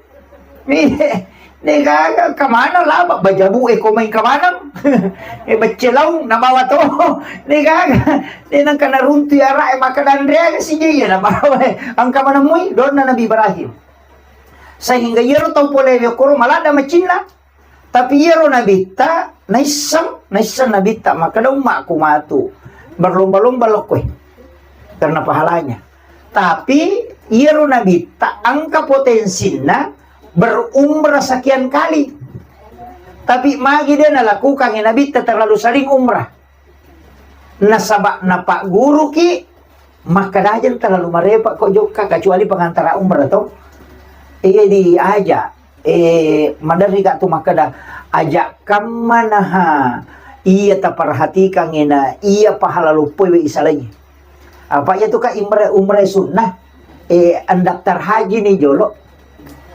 Iya, de gaga, engka maneng laba, bajabu e ko mai engka maneng. Eh, becce laung nabawa to. De gaga, de nengka naruntui ara'e makkeda anreaga sije iya nabawa. Engka maneng moi, donna Nabi Ibrahim. Sehingga iyaro tau pole we koro maladda macinna. Tapi iyaro nabitta naisseng, naisseng nabitta makkeda ummaku matu berlomba-lomba lokkoe karena pahalanya. Tapi iyaro nabitta engka potensinna berumrah sekian kali. Tapi magi de nalakukangi nabitta terlalu sering umrah. Nasaba napagguruki, makkeda aja terlalu marepa ko jokka, kecuali pengantara umrah to. Iya diaja, eh, maderri ka tu makkeda, aja kammanaha iya taperhatikan ena iya pahala loppoi we isalai. Apa iya tu ka imre-, umrah sunnah, eh, andaftar haji ni jolo.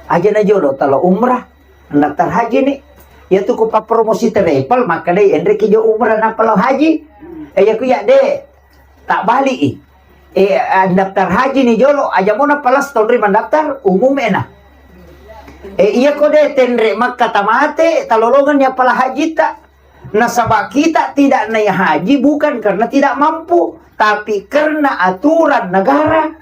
Aja na jolo talo umrah, andaftar haji ni. Iya tu ku papromosi travel, makkedai enreki jo umrah nappa lao haji. Eh, iya ku iya de, tak balik i. Eh, andaftar haji ni jolo, aja mo nappa las tonri mandaftar umum ena. Eh, iya ko de tenre Makkah tamate, talolongan ni appala haji ta. Nasaba kita tidak naik haji bukan karena tidak mampu, tapi karena aturan negara.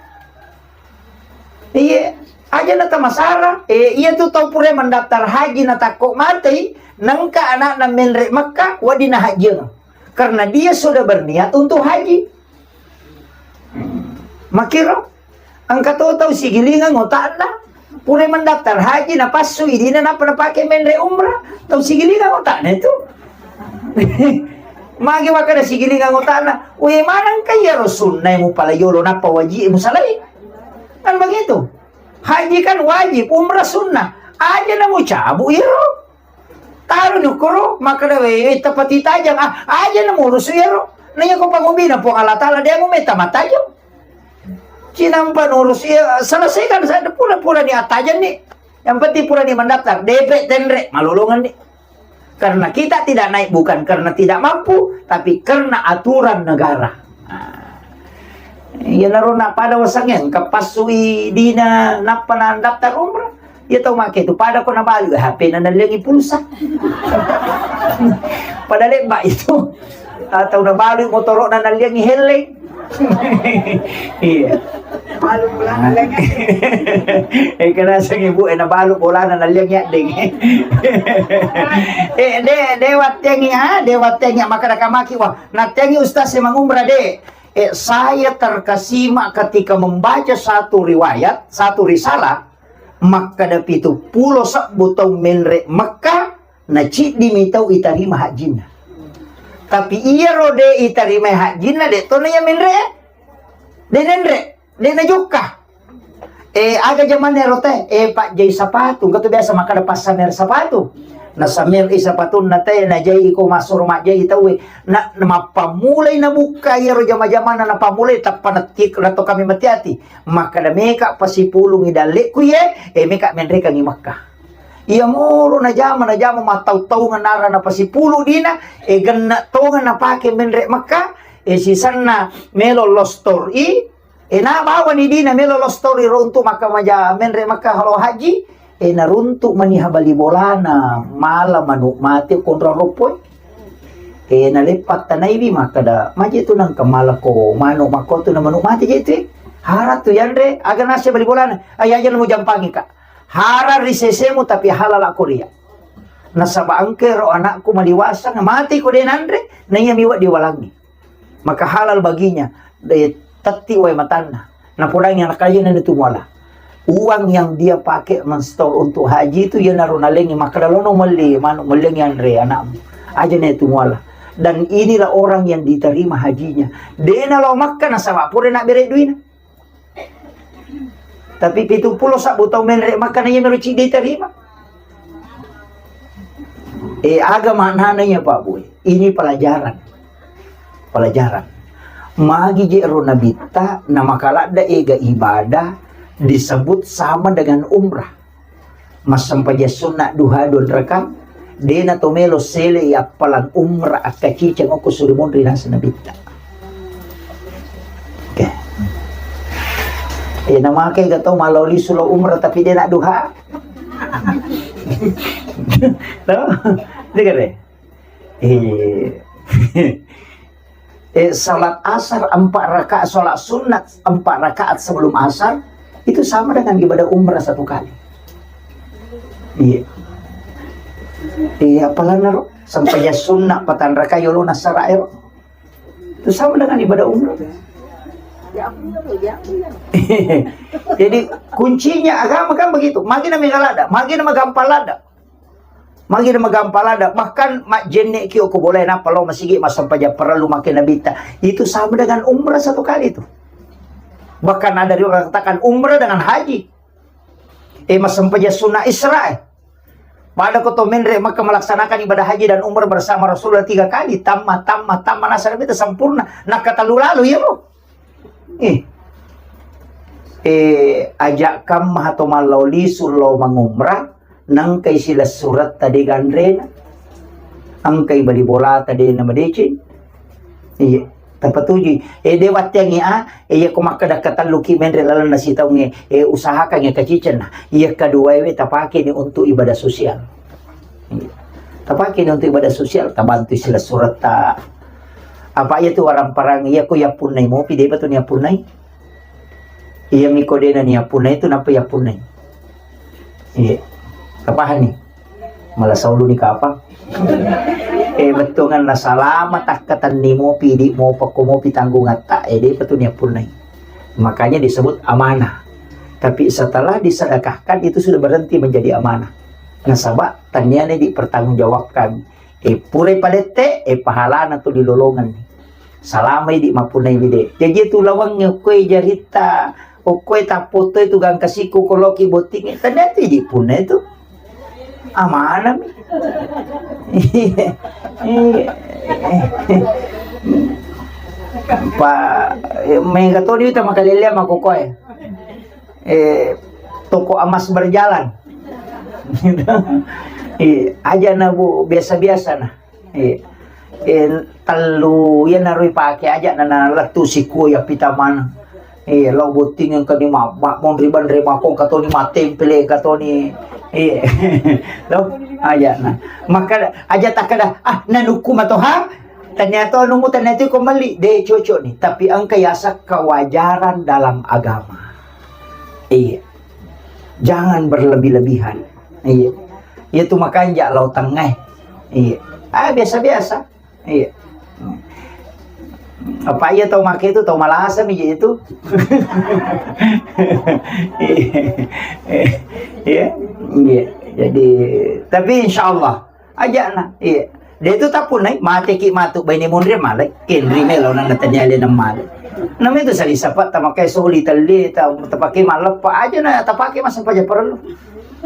Iya, aja na tamasara. Eh, iya tu tau pura mandaftar haji na takko matei, nengka anakna menre Makkah, wedding na hajieng. Karena dia sudah berniat untuk haji. Makiro, engka to tau sigilingang otakna, pura mandaftar haji, napassu idina, nappa napake menre umrah, tau sigilingang otakna itu. Magi makkeda sigilingang otakna, we manengka iyaro sunnae mupalai yolo, nappa waji'e musalai. Kan begitu. Haji kan wajib, umrah sunnah. Aja na mucabu iyaro. Taro ni ukkoro, makkeda, "We, tapati tajang, ah, aja na murusu iyaro." Na iya ko pangobina Puang Allah Taala, de mumeta matajang. Cinampa nurus iya, selesaikan saja, pura-pura ni atajang ni. Yang penting pura ni mendaftar, D P tenre, malolongan ni. Karena kita tidak naik bukan karena tidak mampu, tapi karena aturan negara. Nah. Iyanaro na pada wasengnge engka passui dina nappa na daftar umrah. Iya tau make tu pada ko nabalu H P na nalliangi pulsa. Pada lebba itu. Atau nabalu motoro na nalliangi helleng. Iya. Balu bolana. Eh, kena seng ibu, eh, nabalu bolana nalliangi addeng. Eh, de, de wattengi, ah, de wattengi, maka nakamaki, wah, nattengi ustaz e mangumrah de. Eh, saya terkesima ketika membaca satu riwayat, satu risalah, makkeda pitu pulo sebbu tau menre Mekah, na ciddi mi tau itarima hajjinna. Tapi iyaro de itarimai hajjinna, de to na iya menre, de nenre, de najokka. Eh, aga jamanna ero teh? Eh, pajjai sapatu. Engka tu biasa makkeda passamer sapatu. Nasamer i sapatunna teh, najai iko massuro majjai tauwe. Na, na mappammulai nabukka iyaro jama-jamanna napammulai, tappa nattik, nato kami mati ati. Makkeda meka pasipulungi dallekku iye, eh, meka menrekangi Mekka. Iya moro najama, najama mattau-taungeng nara napasipulu dina, e genne' tongeng napake menre' Mekka, e sisenna melo lostor i, e na bawani dina melo lostor i ro untuk Mekka maja menre' Mekka halo haji, e naruntu' maniha bali bolana, mala manu' mate konro roppoe. E naleppa tanaiwi makkeda, maje tu nangka mala ko manu' makko tu na manu' mate je tu e. Hara tu yanre, aga nase bali bolana, ai aja mujampangi ka. Hara ri sesemu tapi halal ko ria. Nasaba engka ro anakku maliwasang, mate ko de nanre, na iya miwa diwalangi. Maka halal baginya, de tetti wae matanna. Napodangi anak kaya na tu muala. Uang yang dia pakai mensetor untuk haji itu, ya naro nalengi, maka dalono melli, manu melli anre anakmu. Aja na tu muala. Dan inilah orang yang diterima hajinya. De na lao Makkah nasaba pura na bere duina. Tapi pitu pulo sabbu tau menre' Makkah na iya mero ciddi tarima. E, aga maknana iya, Pak Boy? Ini pelajaran. Pelajaran. Magi je ro nabitta na makaladda ega ibadah disebut sama dengan umrah. Massempajang sunna duha dua raka, de na to melo sele appalang umrah akkaciceng okko suri monri naseng nabitta. Oke. E, na make ga tau malao lisu lao umrah tapi de na duha. Tau? Dengar deh. Eh, eh, salat asar empat rakaat, salat sunat empat rakaat sebelum asar, itu sama dengan ibadah umrah satu kali. Iya. Iya, apalagi ro, sampai ya sunat patang rakaat yolo nasara ero. Itu sama dengan ibadah umrah. Jadi, kuncinya agama kan begitu. Magi na megalada, magi na magampalada. Magi na magampalada, bahkan majjenne ki ko boleh napa lo masigi massempajang parellu make nabitta. Itu sama dengan umrah satu kali itu. Bahkan ada riwayat katakan umrah dengan haji. Eh, massempajang sunna Isra, eh. Pada ko to menre' Makkah melaksanakan ibadah haji dan umrah bersama Rasulullah tiga kali, tamma, tamma, tamma, nasara itu sempurna. Nakatalu lalu, iya, Bu. Eh. Eh, ajak kamma to mallau lisu lo mangumrah, nangkai silessuretta de ganrena. Angkai bali bolata de na madeceng. Iya, tapatujui. Eh, de watteangi a, eh, iya ko makkeda katelluki menre' lalenna sitaungnge, eh, usahakan iya kacicenna. Iya kaduaewe tapakeni untuk ibadah sosial. Iya. Tapakeni untuk ibadah sosial, tabantu silessuretta. Apa iya tu warang-parang iya ko yappunnai mopi, depa tu niappunnai. Iya miko dena niappunnai tu napa yappunnai. Iya. Tapahani? Mala saulu ni kapang. Eh, bettuanganna salama takkatenni mopi, idi mopa ko mopi tanggungatta, eh, depa tu niappunnai. Makanya disebut amanah. Tapi setelah disedekahkan itu sudah berhenti menjadi amanah. Nasaba tanniana dipertanggungjawabkan. Eh, purai padette, eh, pahalana tu dilolongenni. Salamai di mappunnai bide. Jaji tu lawangnge okkoe jaritta, okkoe tappottoi tu gangka sikku ko loki bottingnge. Tania tu idi punna itu. Amanami. Pa, eh, mega toni uta makalelea makokoe. Eh, toko emas berjalan. Eh, aja na, Bu, biasa-biasa na. Eh, eh, tellu, iya naro ipake aja na, na lettu sikku ya pita maneng. Eh, lao botting engka ni ma, ma, monri banre makong katoni matempele katoni. Eh, lo, aja na. Maka aja takkeda, "Ah, nanukku matoha." Ternyata nunggu ternyata ko meli, de cocok ni. Tapi engka yaseng kewajaran dalam agama. Iya. Jangan berlebih-lebihan. Iya. Iya tu makanja lao tengngai. Iya. Ah, biasa-biasa. Iya. Apa iya tau make itu, tau malasa mi itu. Iya. Iya. Iya. Jadi, tapi insya Allah, Aja'na, iya. De tu tappunnai, mateki matu baine munri malai. Kenri melo nang natanya ale nang malai. Nama itu sali sapa tamakai soli tali ta tapake malleppa aja na tapake massempajang parellu.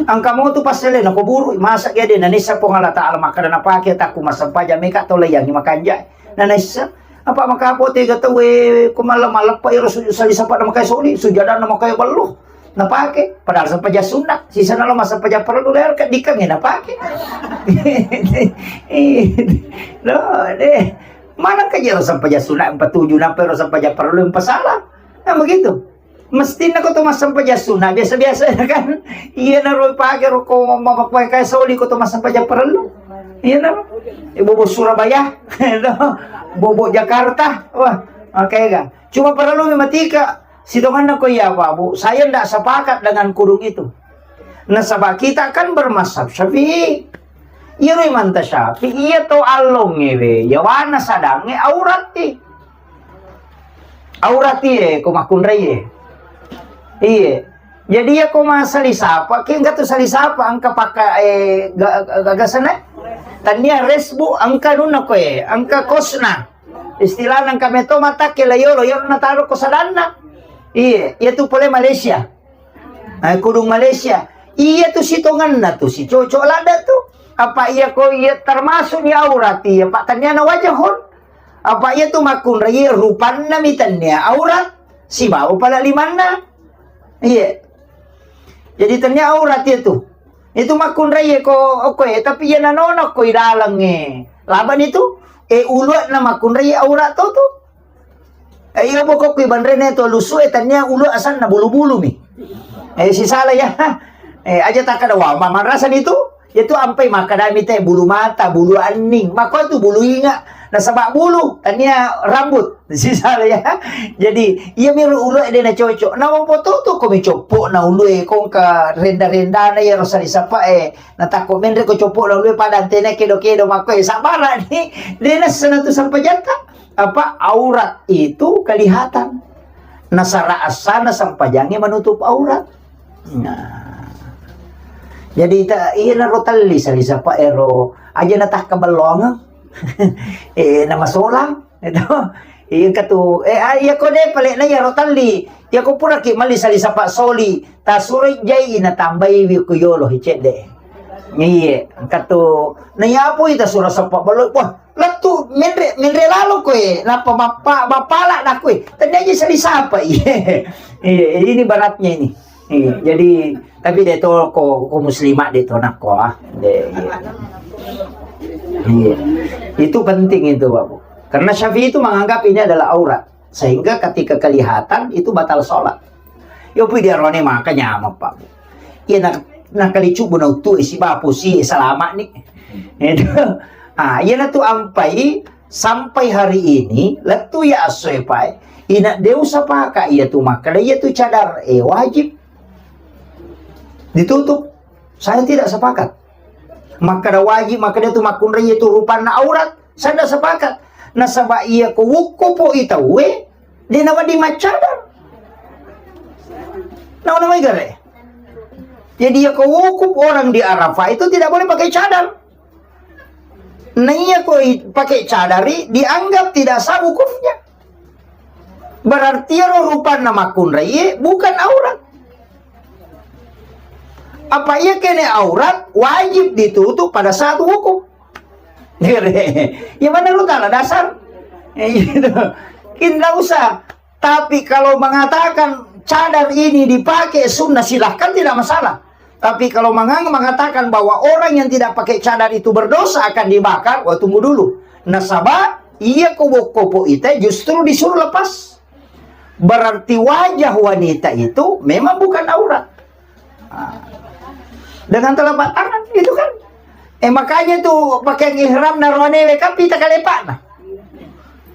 Engka mo tu passele na kuburu masa ge de na nissa Puang Allah Taala makkada napake takku massempajang meka to layangi makanja. Na nissa apa maka pote ga tau e ko malla malleppa iro sujud sali sapa na makai soli sujadanna makai ballo. napake, padahal sempajang sunna, sisana lo massempajang parellu, leo keddikangnge napake. No, deh. Mana kajero sempajang sunna empat tujuh, nappa ero sempajang parellu yang pasala. Nah, begitu. Mestinna ko to massempajang sunna, biasa-biasa kan. Iya, naro pake ro ko mama pakai soli ko to massempajang parellu. Iya, naro. Eh, bobo Surabaya, bobo Jakarta. Wah, oke kan. Cuma parellu mi matika. Sitonganna ko iya, Pak, Bu, saya ndak sepakat dengan kudung itu. Nasaba kita kan bermazhab Syafi'i. Iyaro Imam Syafi'i, iya to allongnge we, yawana sadangnge aurat i. Aurat i, eh, ko makkunrai, eh. Iye. Jadi, iya ko masali sapa, ki engka tu sali sapa, engka pakka, eh, ga-, ga-, gagasana? Tania resbu, engka nunna ko, eh, engka kosna. Istilahna engka meto matakke la yolo, yolo nataro ko sadanna. Iye, iya tu pole Malaysia. Eh, kudung Malaysia. Iya tu sitonganna tu, si cocok ladda tu. Apa iya ko iya termasuk ni aurat iya, Pak, taniana wajahun. Apa iya tu makkunrai rupanna mi tania aurat, sibawa pala limanna. Iya. Jadi tania aurat iya tu. Itu makkunrai ko, oke, tapi iya nanona ko idalangnge. Laban itu, eh, uluakna makkunrai aurat to tu. Eh, iya, pokok kui banrene to lusu, eh, tania ulu asanna bulu-bulu mi. Eh, sisala ya. Eh, aja takkada, wah, ma-, marasani tu. Iya tu ampai makkadami te bulu mata, bulu anning. Mako tu bulu inga. Nasaba bulu, tania rambut. Sisala ya. Jadi, iya miro ulu de na cocok. Na mopo tu tu ko mi coppo na ulu e, kongka renda-rendana ya rosali sapa e. Na takko menre ko coppo na ulu e pada antena kedo-kedo mako e. Sabara ni, de na sana tu sampajatta. Apa, aurat itu kelihatan. Nasara asana sampajangnge menutup aurat. Nah. Jadi ta-, iya naro telli sali sapa ero aja natakka bellongeng. Eh, namasolang, itu. Iya engka tu, eh, ah, iya ko de pale na iya ro telli. Iya ko pura ki mali sali sapa soli, tasuro jai natambai wi ku yolo hi cedde. Iya, engka tu, na iya pui tasuro sapa bello, wah, lettu menre, menre lalo koe, nappa mappa-, mappala na koe. Tania ji sali sapa, iya. Iya, ini baratnya ini. Iya, jadi, tapi de to ko, ko muslimat de to nakko, ah. De, iya. Iya. Itu penting itu, Pak, Bu. Karena Syafi'i itu menganggap ini adalah aurat. Sehingga ketika kelihatan, itu batal sholat. Yo pui diarone maka nyameng, Pak, Bu. Iya, nak, nakalicu bu na utu, eh, si bapu si, eh, salama ni. Itu. Ah, iya na tu ampai, sampai hari ini, lettu ya asoe pae, ina de usapaka iya tu makkada iya tu cadar, eh, wajib ditutup. Saya tidak sepakat. Makkada wajib, makkada tu makkunrai iya tu rupanna aurat. Saya tidak sepakat. Nasaba iya ko wukkupo i tauwe, de nawedding maccadar. Nawa-nawa gare. Jadi iya ko wukuf orang di Arafah itu tidak boleh pakai cadar. Nah, iya ko i-, pakai cadari dianggap tidak sah wukufnya. Berarti ero rupanna makkunrai bukan aurat. Apa iya kene aurat wajib ditutup pada saat wukuf. Ya mana lu tanah dasar? Eh, gitu. Kita usah. Tapi kalau mengatakan cadar ini dipakai sunnah, silahkan, tidak masalah. Tapi kalau mengang-, mengatakan bahwa orang yang tidak pakai cadar itu berdosa akan dibakar, wah, tunggu dulu. Nasaba, iya ko wukkupo ita justru disuruh lepas. Berarti wajah wanita itu memang bukan aurat. Ah. Dengan telapak tangan, gitu kan. Eh, makanya tuh pakaian ihram naroane we kan pita kalepana.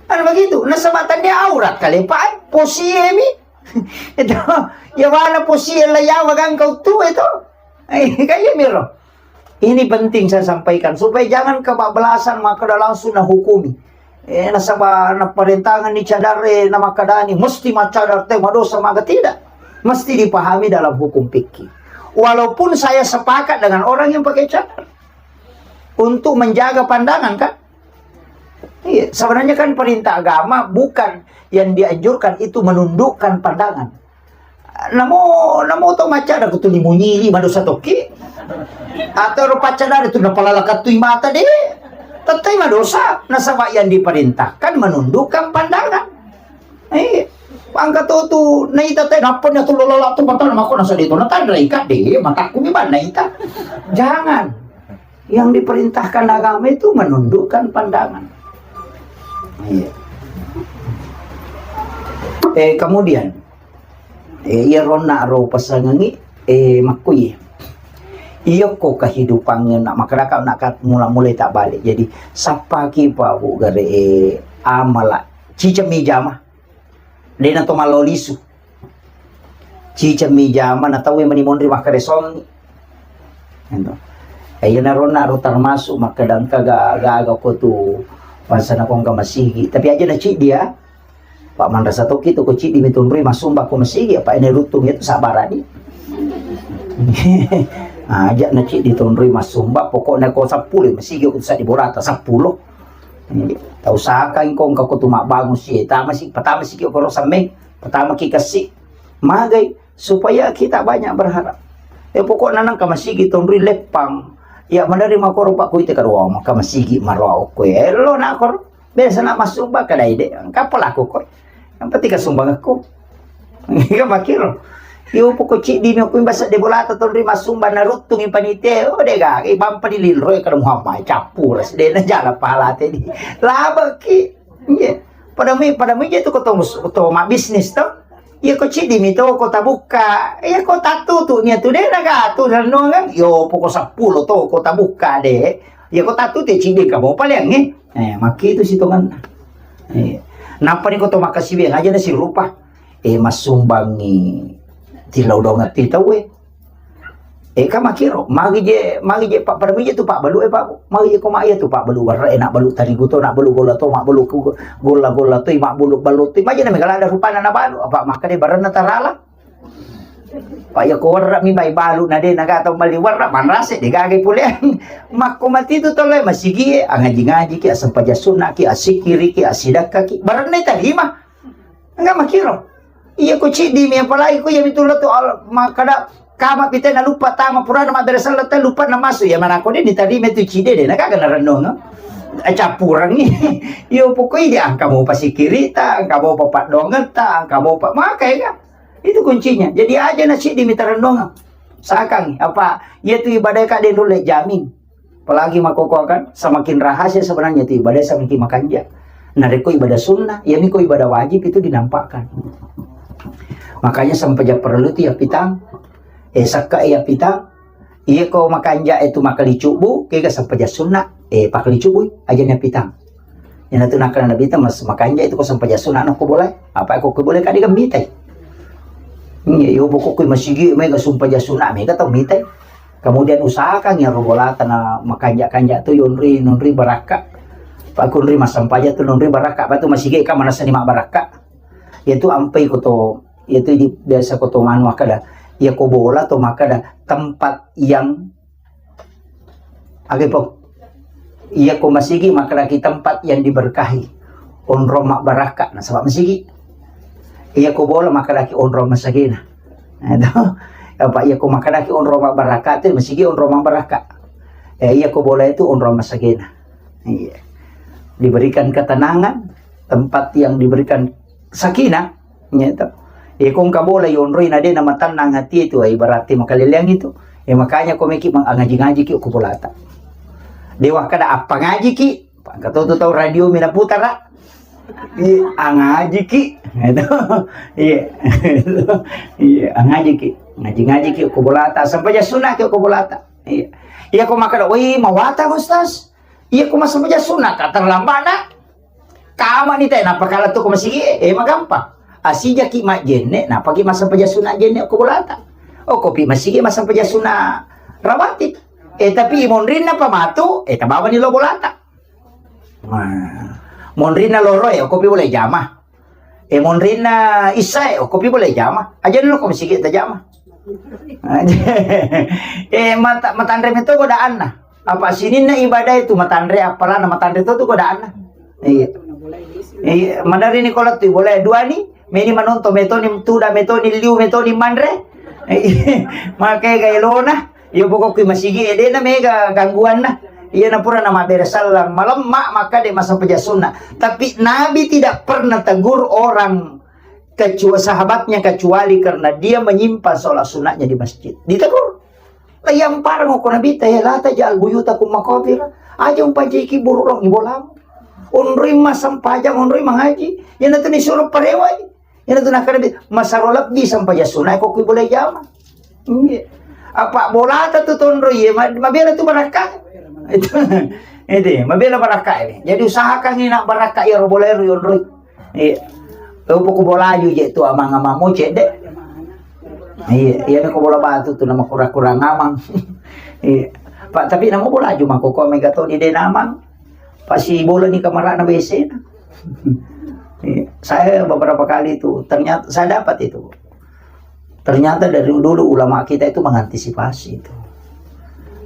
Kan begitu. Nasaba tania aurat kalepa, eh, posie mi. Itu, ya wala posie la yawa gangka utu itu. Eh, kayak miro. Ini penting saya sampaikan supaya jangan kebablasan maka langsung nahukumi. Eh, nasaba naparentangan ni cadare na makadani mesti macadar te madosa maga, tidak. Mesti dipahami dalam hukum fikih. Walaupun saya sepakat dengan orang yang pakai cadar untuk menjaga pandangan, kan? Iya, sebenarnya kan perintah agama bukan yang dianjurkan itu menundukkan pandangan. Namo, namo to macada kutu limunyi madosa toki. Atau ro paccadari tu napalala katui mata de. Tettai madosa. Nasaba yang diperintahkan menundukkan pandangan. Eh, Pangka to tu naita te nappa nya tu lolala tu mata mako nasa de to natanre ika de matakku mi ban naita. Jangan. Yang diperintahkan agama itu menundukkan pandangan. Iya. Eh, kemudian, eh, iya ronna ro pasangangi, eh, makkui. Iya ko kehidupan nak makaraka nak kat mula-mulai tak balik. Jadi, sapaki pa bu gare, eh, amala. Cicami jama. Dena to malo lisu. Cicami jama na tauwe mani monri makkaresongi. Ento. Eh, iyanaro naro termasuk makkeda engka ga-, gaga ko tu bangsa na kongka masigi. Tapi aja na ciddi ya. Pak manrasa toki tu ko ciddi mitunrui masumba ko masigi apa ini rutung itu sabarani. Aja na ciddi tunrui masumba pokoknya ko seppulo masigi ko sa di borata seppulo. Tau saka engko engka ko tu mabbangun si, tama si, patama si ki okoro sammeng, patama ki kessi. Magai, supaya kita banyak berharap. Eh, pokokna nang ka masigi tonrui leppang. Ya, menerima koro pak kuite kadua, maka masigi maroa okko. Eh, lo na koro. Biasa nak masuk bak kadai de. Engka pelaku koi. Yang penting ka sumbang aku. Iya makiro. Iyo poko ciddi mi okko imbasa de bolata tonrui masumba naruttungi panitia. Oh, de ga, ibampa di linro ya kada Muhammad campur. Sedena jala pala tadi. Labeki. Iya. Pada mi, pada mi je tu ko to, to mabisnis to. Iya ko ciddi mi to ko tabukka. Iya ko tatu tu nia tu de naga tu renungan. Iyo poko seppulo to ko tabukka de. Iya ko tatu te ciddi kamu paling eh. Eh, makki itu sitongan. Eh, napa ni ko to makasiwiang aja na sirupa. Eh, masumbangi tilau dongeng ti tau eh. Eh, ka makiro, magi je, magi je pak pada mije tu pak balu eh pak, magi je ko mak iya tu pak balu warra eh nak balu tarigu to, nak balu golla to, mak balu ku-, golla-golla to, mak balu balu to, maja na megala ada rupana na balu, apa maka de baranna tarala. Pak ya ko warra mi bai balu na de naga tau mali warra manrase de gaga pule. Makko mati tu tole masigi eh, angaji-ngaji ki, asempaja sunna ki, asikiri ki, asidakka ki, baranna tarima. Enggak makiro. Iya ko ciddi mi apalagi ko iya mitu lo tu al-, makkada kama pite na lupa tama purana mabbere selleng te lupa na masuk ya mana ko de ditarima tu cidde de na gaga na renung. Eh, campurangi. Iyo pokoknya dia angka mau pasikirita, angka mau papaddongetta, angka mau pa-, maka ya kan? Itu kuncinya. Jadi aja na ciddi mi tarennung. Sakang apa iya tu ibadah ka de nulle jamin. Apalagi makkokkoe kan, semakin rahasia sebenarnya itu ibadah semakin makanja. Narekko ibadah sunnah, ya miko ibadah wajib itu dinampakkan. Makanya sempajang perlu itu ya pitang, eh sakka ya pitang, iya ko makanja itu makali cubu, kega sempajang sunnah, eh pakali cubu, aja ya pitang. Ina tu nakkeda Nabitta mas-, makanja itu ko sempajang sunna ko boleh. Apa ko ko boleh kadi gamitai. Iya, yo pokokku masigi mega sempajang sunna mega tau mitai. Kemudian usahakan ya robolata na makanja-kanja tu yonri nonri barakka. Pak kunri massempajang tu nonri barakka, apa tu masigi ka manasani mak barakka. Yaitu ampai ko to, yaitu di, biasa ko to manu makkeda. Ya ko bola to makkeda tempat yang Aga po? Iya ko masigi makkedaki tempat yang diberkahi. Onrong mabbarakka nasaba masigi. Iya ko bola makkedaki onrong masagena. Nah, itu. Apa iya ko makkedaki onrong mabbarakka tu masigi onrong mabbarakka. Eh, iya ko bola itu onrong masagena. Iya. Diberikan ketenangan, tempat yang diberikan sakinah, gitu. Iya, ko engka bola yonroi na de na matannang hati itu, eh, berarti makaleleang itu. Ya, makanya ko meki mang-, angaji-ngaji ki ko bolata. Dewa kada apa ngaji ki? Pangka to tau radio mina putara. Iya, angaji ki. Gitu. Iya. Iya, angaji ki. Ngaji-ngaji ki ko bolata, sampai sunah ki ko bolata. Iya. Iya, ko makkeda, "Woi, mawata, Ustaz." Iya, ko massempajang sunna ka terlambat na. Kama ni te, nappa kala tu ko masigi, eh, magampang. Asijaki majjenne, napaki massempajang sunna jenne ko bolata. Oh, kopi masigi massempajang sunna rawatib. Eh, tapi monrinna pa matu, eh, tabawani lo bolata. Nah, monrinna loro, eh, kopi boleh jama. Eh, monrinna issae, oh, kopi boleh jama. Aja dulu ko masigi tajama. Eh, mata-, matanre meto godaanna. Apa sininna ibadah itu matanre, apalana matanre to tu godaanna. Iya. Iya, madari ni kola tu boleh dua ni, meni manonton metoni tuda, metoni liu, metoni manre. Iya. Makai gaelona. Iya, pokokku masigi, eh, dena mega gangguanna. Iya, na pura na mabbere sallang malemma, maka de massempajang sunna. Tapi Nabi tidak pernah tegur orang, kecua-, sahabatnya, kecuali karena dia menyimpan sholat sunatnya di masjid. Ditegur. Iyampareng ko Nabitta, "Eh, la taj'al buyutakum maqabir." Aja umpajaiki bururong ibolamu. Onroi massempajang, onroi mangaji. Iyanatu nisuro parewai. Iyanatu nakkeda Nabi, masero lebbi sempajang sunat ko kui bola jama. Iya. Apa bolata tu tonroi, iya, ma-, mabela tu barakka. Itu, itu, mabela barakka ini. Jadi usahakan ina barakka iyaro bola ero yonroi. Iya. Tau poko bolaju je tu amang-amangmu cedde. Iya, iya ko bola batu tu nama kura-kura ngamang. Iya. Pak, tapi namu bolaju mako ko mega to di denamang. Pasti bola ni kamarana W C na. Iya. Saya beberapa kali itu ternyata saya dapat itu. Ternyata dari dulu ulama kita itu mengantisipasi itu.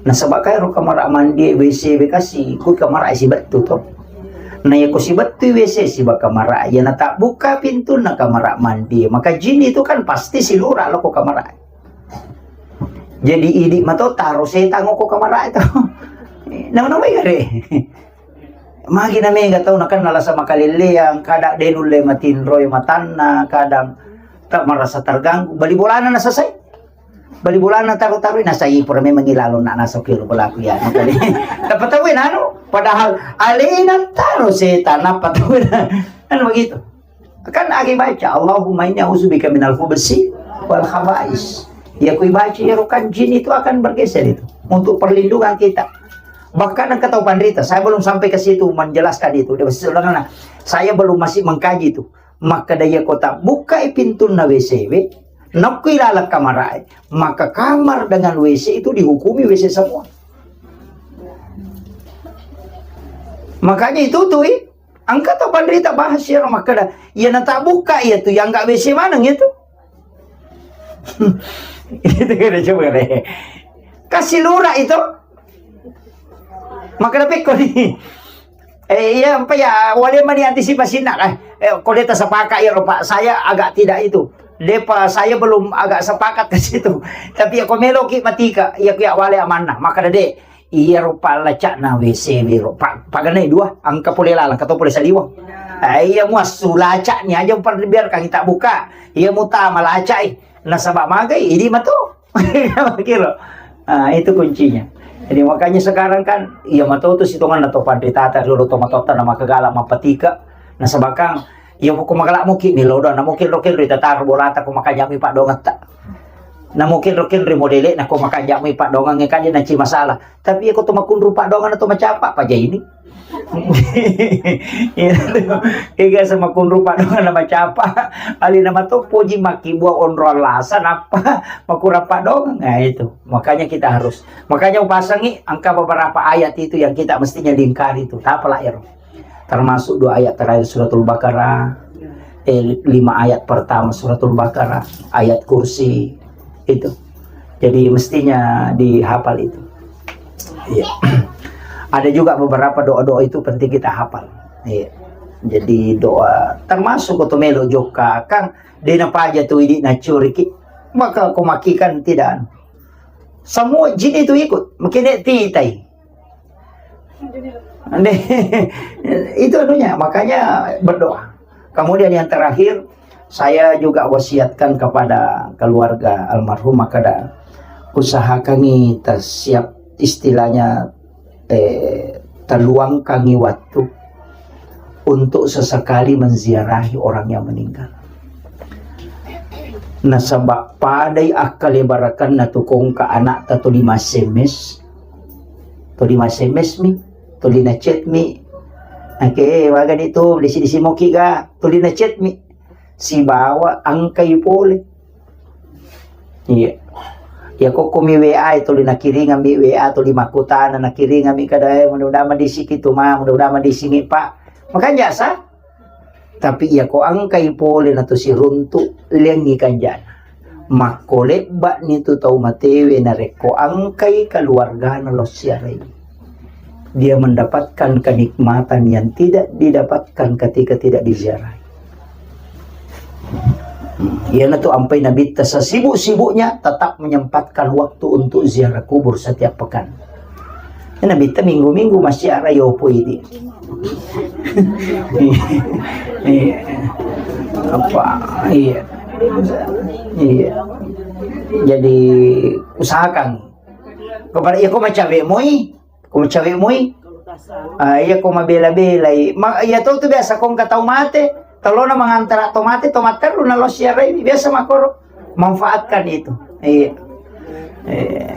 Nasaba kaero kamara mandi W C bekasi, kui kamara sibettu to. Na yako sibettu W C siba kamara, ya natabbuka pintunna kamara mandi, maka jin itu kan pasti silura lo ko kamara. Jadi idi mato taro setang ko kamara itu. Nama-nama gare. Magi na mega tau nakenna lasa makalelleang, kadang de nulle matinroi matanna, kadang tak merasa terganggu. Bali bolana nasasai. Bali bolana taru-taru nasai pura memang ilalo nak nasok kiro pelaku ya. Tapi tahu nanu, padahal alena taro setan apa tahu. Kan begitu. Kan agi baca, "Allahumma inni a'udzubika minal khubusi wal khaba'is." Ya kui baca ya kan jin itu akan bergeser itu untuk perlindungan kita. Bahkan engka tau panrita, saya belum sampai ke situ menjelaskan itu. Dia masih sederhana. Saya belum masih mengkaji itu. Maka dia kota buka pintunna W C W, nakui lalak kamar, maka kamar dengan W C itu dihukumi W C semua. Makanya itu tuh, ih, Engka tau panrita bahas iyaro makkeda, "Iyana tabukka iya tu, yangga W C maneng iya tu." Itu kena coba deh. Kasi lura itu. Makkeda pekko ni. Eh, iya, empa ya, wale mani antisipasi nak, eh. Eh, ko de tasapaka iyaro, Pak. Saya agak tidak itu. Depa, saya belum agak sepakat ke situ. Tapi ya, ko meloki matika, iya, iya, wale amanna. Makkeda de, Iyaro pallaca'na W C wero, pa-, paganai dua, engka pole laleng, engka to pole saliweng. Eh, iya muassu laca'ni aja uparbiarkan kita buka. Iya mutama laca'i, nasaba magai, idi mato. Kira. Ah, itu kuncinya. Jadi makanya sekarang kan, iya mato tu sitonganna to panritata, riolo to matotta na makagala mapatika. Nasaba kan, iya ko magala muki ni lodo, na muki rokin ri tataro bolata ko makajami padongetta. Na muki rokin ri modele, na ko makajami padongang kan dia naci masalah. Tapi iya ko to makunru padongan atau macapa, paja ini. Iya, tu. Ega sama kunru padongan na macapa. Ali nama to poji maki buah onro alasan apa makura padongan. Nah, itu. Makanya kita harus. Makanya upasangi angka beberapa ayat itu yang kita mestinya lingkari itu. Apa lah, Ero? Termasuk dua ayat terakhir Suratul Baqarah, eh, lima ayat pertama Suratul Baqarah, ayat kursi, itu. Jadi mestinya dihafal itu. Iya. Ada juga beberapa doa-doa itu penting kita hafal. Iya. Jadi doa termasuk koto melo jokka, kan dena paja tu idi nacuriki. Maka ko maki kan tidak. Semua jin itu ikut. Mungkin titai. Itu anunya, makanya berdoa. Kemudian yang terakhir, saya juga wasiatkan kepada keluarga almarhum, makada usahakangi tersiap istilahnya, eh, terluangkangi waktu untuk sesekali menziarahi orang yang meninggal. Nasaba padai akkalebarakanna tu kongka anakta tuli ma S M S, tuli ma S M S mi, tuli na chat mi. Ake, eh, waga di tu, disi-disi moki ga, tuli na chat mi. Sibawa angkai pole. Iya. Ya kokkomi W A tuli nakiringammi W A tuli makkutana nakiringammi kada, eh, mudah-mudahan madisiki tu ma, mudah-mudahan madisiki Pak. Makanya sa, Tapi iya ko engkai pole na to siruntu, liangngi kanjana. Makko lebba'ni tu tau matewe narekko engkai keluargana lo siarai. Dia mendapatkan kenikmatan yang tidak didapatkan ketika tidak diziarahi. Hmm, iyanatu ampai Nabitta sesibuk-sibuknya tetap menyempatkan waktu untuk ziarah kubur setiap pekan. Nabitta minggu-minggu massiara yopo idi. Iya. Apa? Iya. Iya. Jadi usahakan. Kepada iya ko macawe moi, ko macawe moi. Ah, iya ko mabela-belai. Ma, iya to tu biasa ko engka tau mate, telona mangantara to mate, to matteru na lo siarai biasa makoro. Manfaatkan itu. Iya. Eh,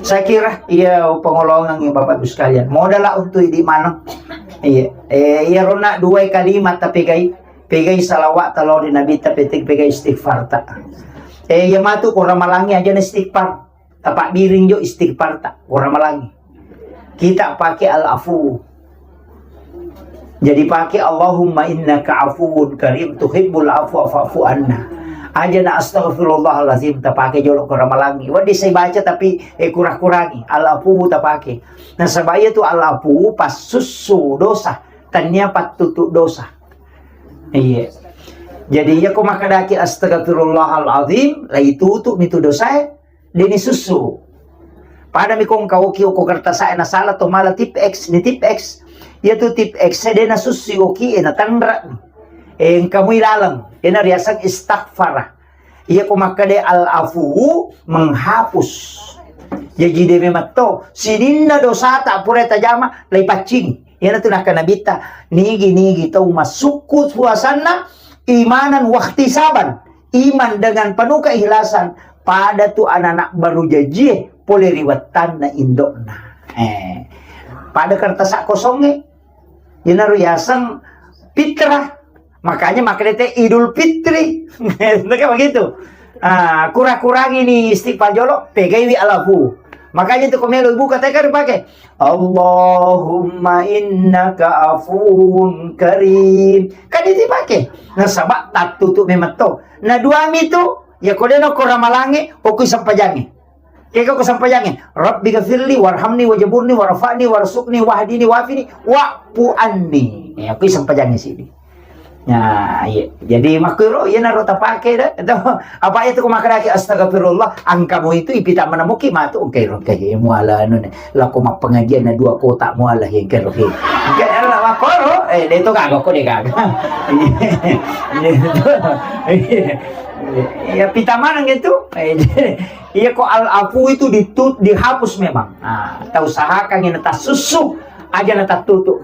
saya kira iya pengolongan ya Bapak Ibu sekalian. Modal lah untuk idi maneng. Iya. Eh, iya rona dua kalimat tapi gai pegai salawat talo di Nabi ta petik pegai istighfar ta. Eh, iya matu ko ramalangi aja na istighfar. Tapabbiring jo istighfar ta ko ramalangi. Kita pakai al-afu. Jadi pakai Allahumma innaka afuwun karim tuhibbul afwa fa'fu anna. Aja na astaghfirullahalazim tapake jolo ko ramalangi. Wadi saya baca tapi eh kurang-kurangi al-afu tapake. Nasaba iya tu al-afu passussu dosa, tania pattutu dosa. Iya. Jadi iya ko makadaki astaghfirullahalazim, lai tutu mitu dosae, deni sussu. Pada mi kong kau kio ko kertas saya na salah to mala tip X ni tip X. Iya tu tip X dena sussu oki na tanra. Engka mui laleng, ena riaseng istaghfara. Iya ko makkeda al-afu menghapus. Jaji de memang to sininna dosata pura tajama lai paccingi. Iyanatu nakkeda Nabitta, nigi-nigi tau massukku puasanna imanan wahtisaban, iman dengan penuh keikhlasan, pada tu anak-anak baru jajie pole ri wettanna indo'na. Eh, pada kertas kosongnge, iyanaro yaseng fitrah. Makanya makkedete Idul Fitri. Kan begitu. Ah, kura-kurangi ni istighfar jolo, pegaiwi alafu. Makanya itu komelo ibu kata kan pakai Allahumma innaka afuwun karim. Kan itu pakai. Nasaba tattutu memang to. Na dua mi tu ya kodeno ko ramalangi, okui sempajangi. Kega ko sempajangi. Rabbi gafirli warhamni wajaburni warfa'ni warzuqni wahdini wafini wa'fu anni. Ya, okui sempajangi sini. Nah, iya. Jadi makkuro iyanaro tapake da. Itu apa itu ko makkedaki astagfirullah, angkamu itu ipita manamuki matu engkai ro engkai muala anu ne. Lako mappengajian na dua kota muala engkai ro. Engkai ro makkoro, eh de to gaga ko de gaga. Iya. Iya, pita maneng itu. Eh, iya ko al-afu itu ditu-, dihapus memang. Nah, tau usahakan ini tasussu aja na tattutu.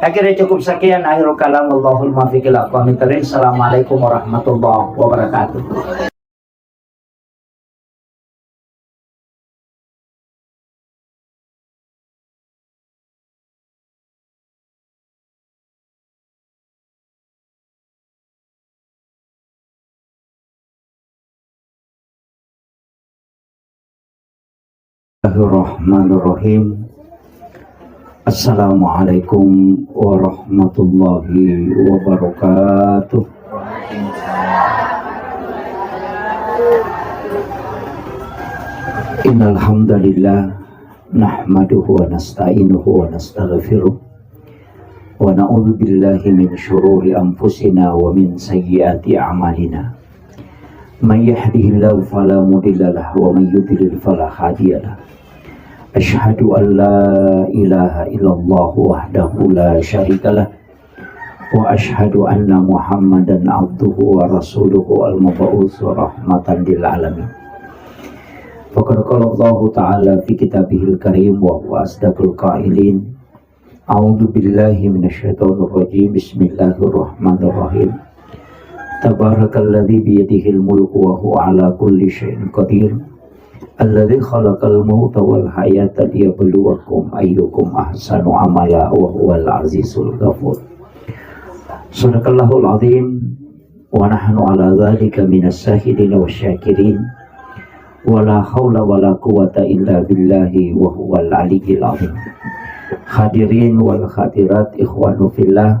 Saya kira cukup sekian akhirul kalam. Allahul muwaffiq ila aqwamit thariq. Assalamualaikum warahmatullahi wabarakatuh. Bismillahirrahmanirrahim. Assalamualaikum warahmatullahi wabarakatuh. Innal hamdalillah, nahmaduhu wa nasta'inuhu wa nastaghfiruh, wa na'udzu billahi min syururi anfusina wa min sayyiati a'malina. May yahdihillahu fala mudhillalah wa may yudhlil fala hadiyalah. Asyhadu an la ilaha illallah wahdahu la syarikalah, wa asyhadu anna Muhammadan abduhu wa rasuluhu al-mab'uts rahmatan lil alamin. Faqad qala Allahu ta'ala fi kitabihil karim wa huwa asdaqul qailin. A'udzu billahi minasy syaithanir rajim. Bismillahirrahmanirrahim. Tabarakalladzi biyadihil mulku wa huwa ala kulli syai'in qadir. Alladzi khalaqal mauta wal hayata liyabluwakum ayyukum ahsanu amala wa huwal azizul ghafur. Sadaqallahul azim. Wa nahnu ala dzalika minas syahidin wasyakirin. Wa la haula wa la quwwata illa billahi wa huwal aliyyil azim. Hadirin wal hadirat, ikhwanu fillah,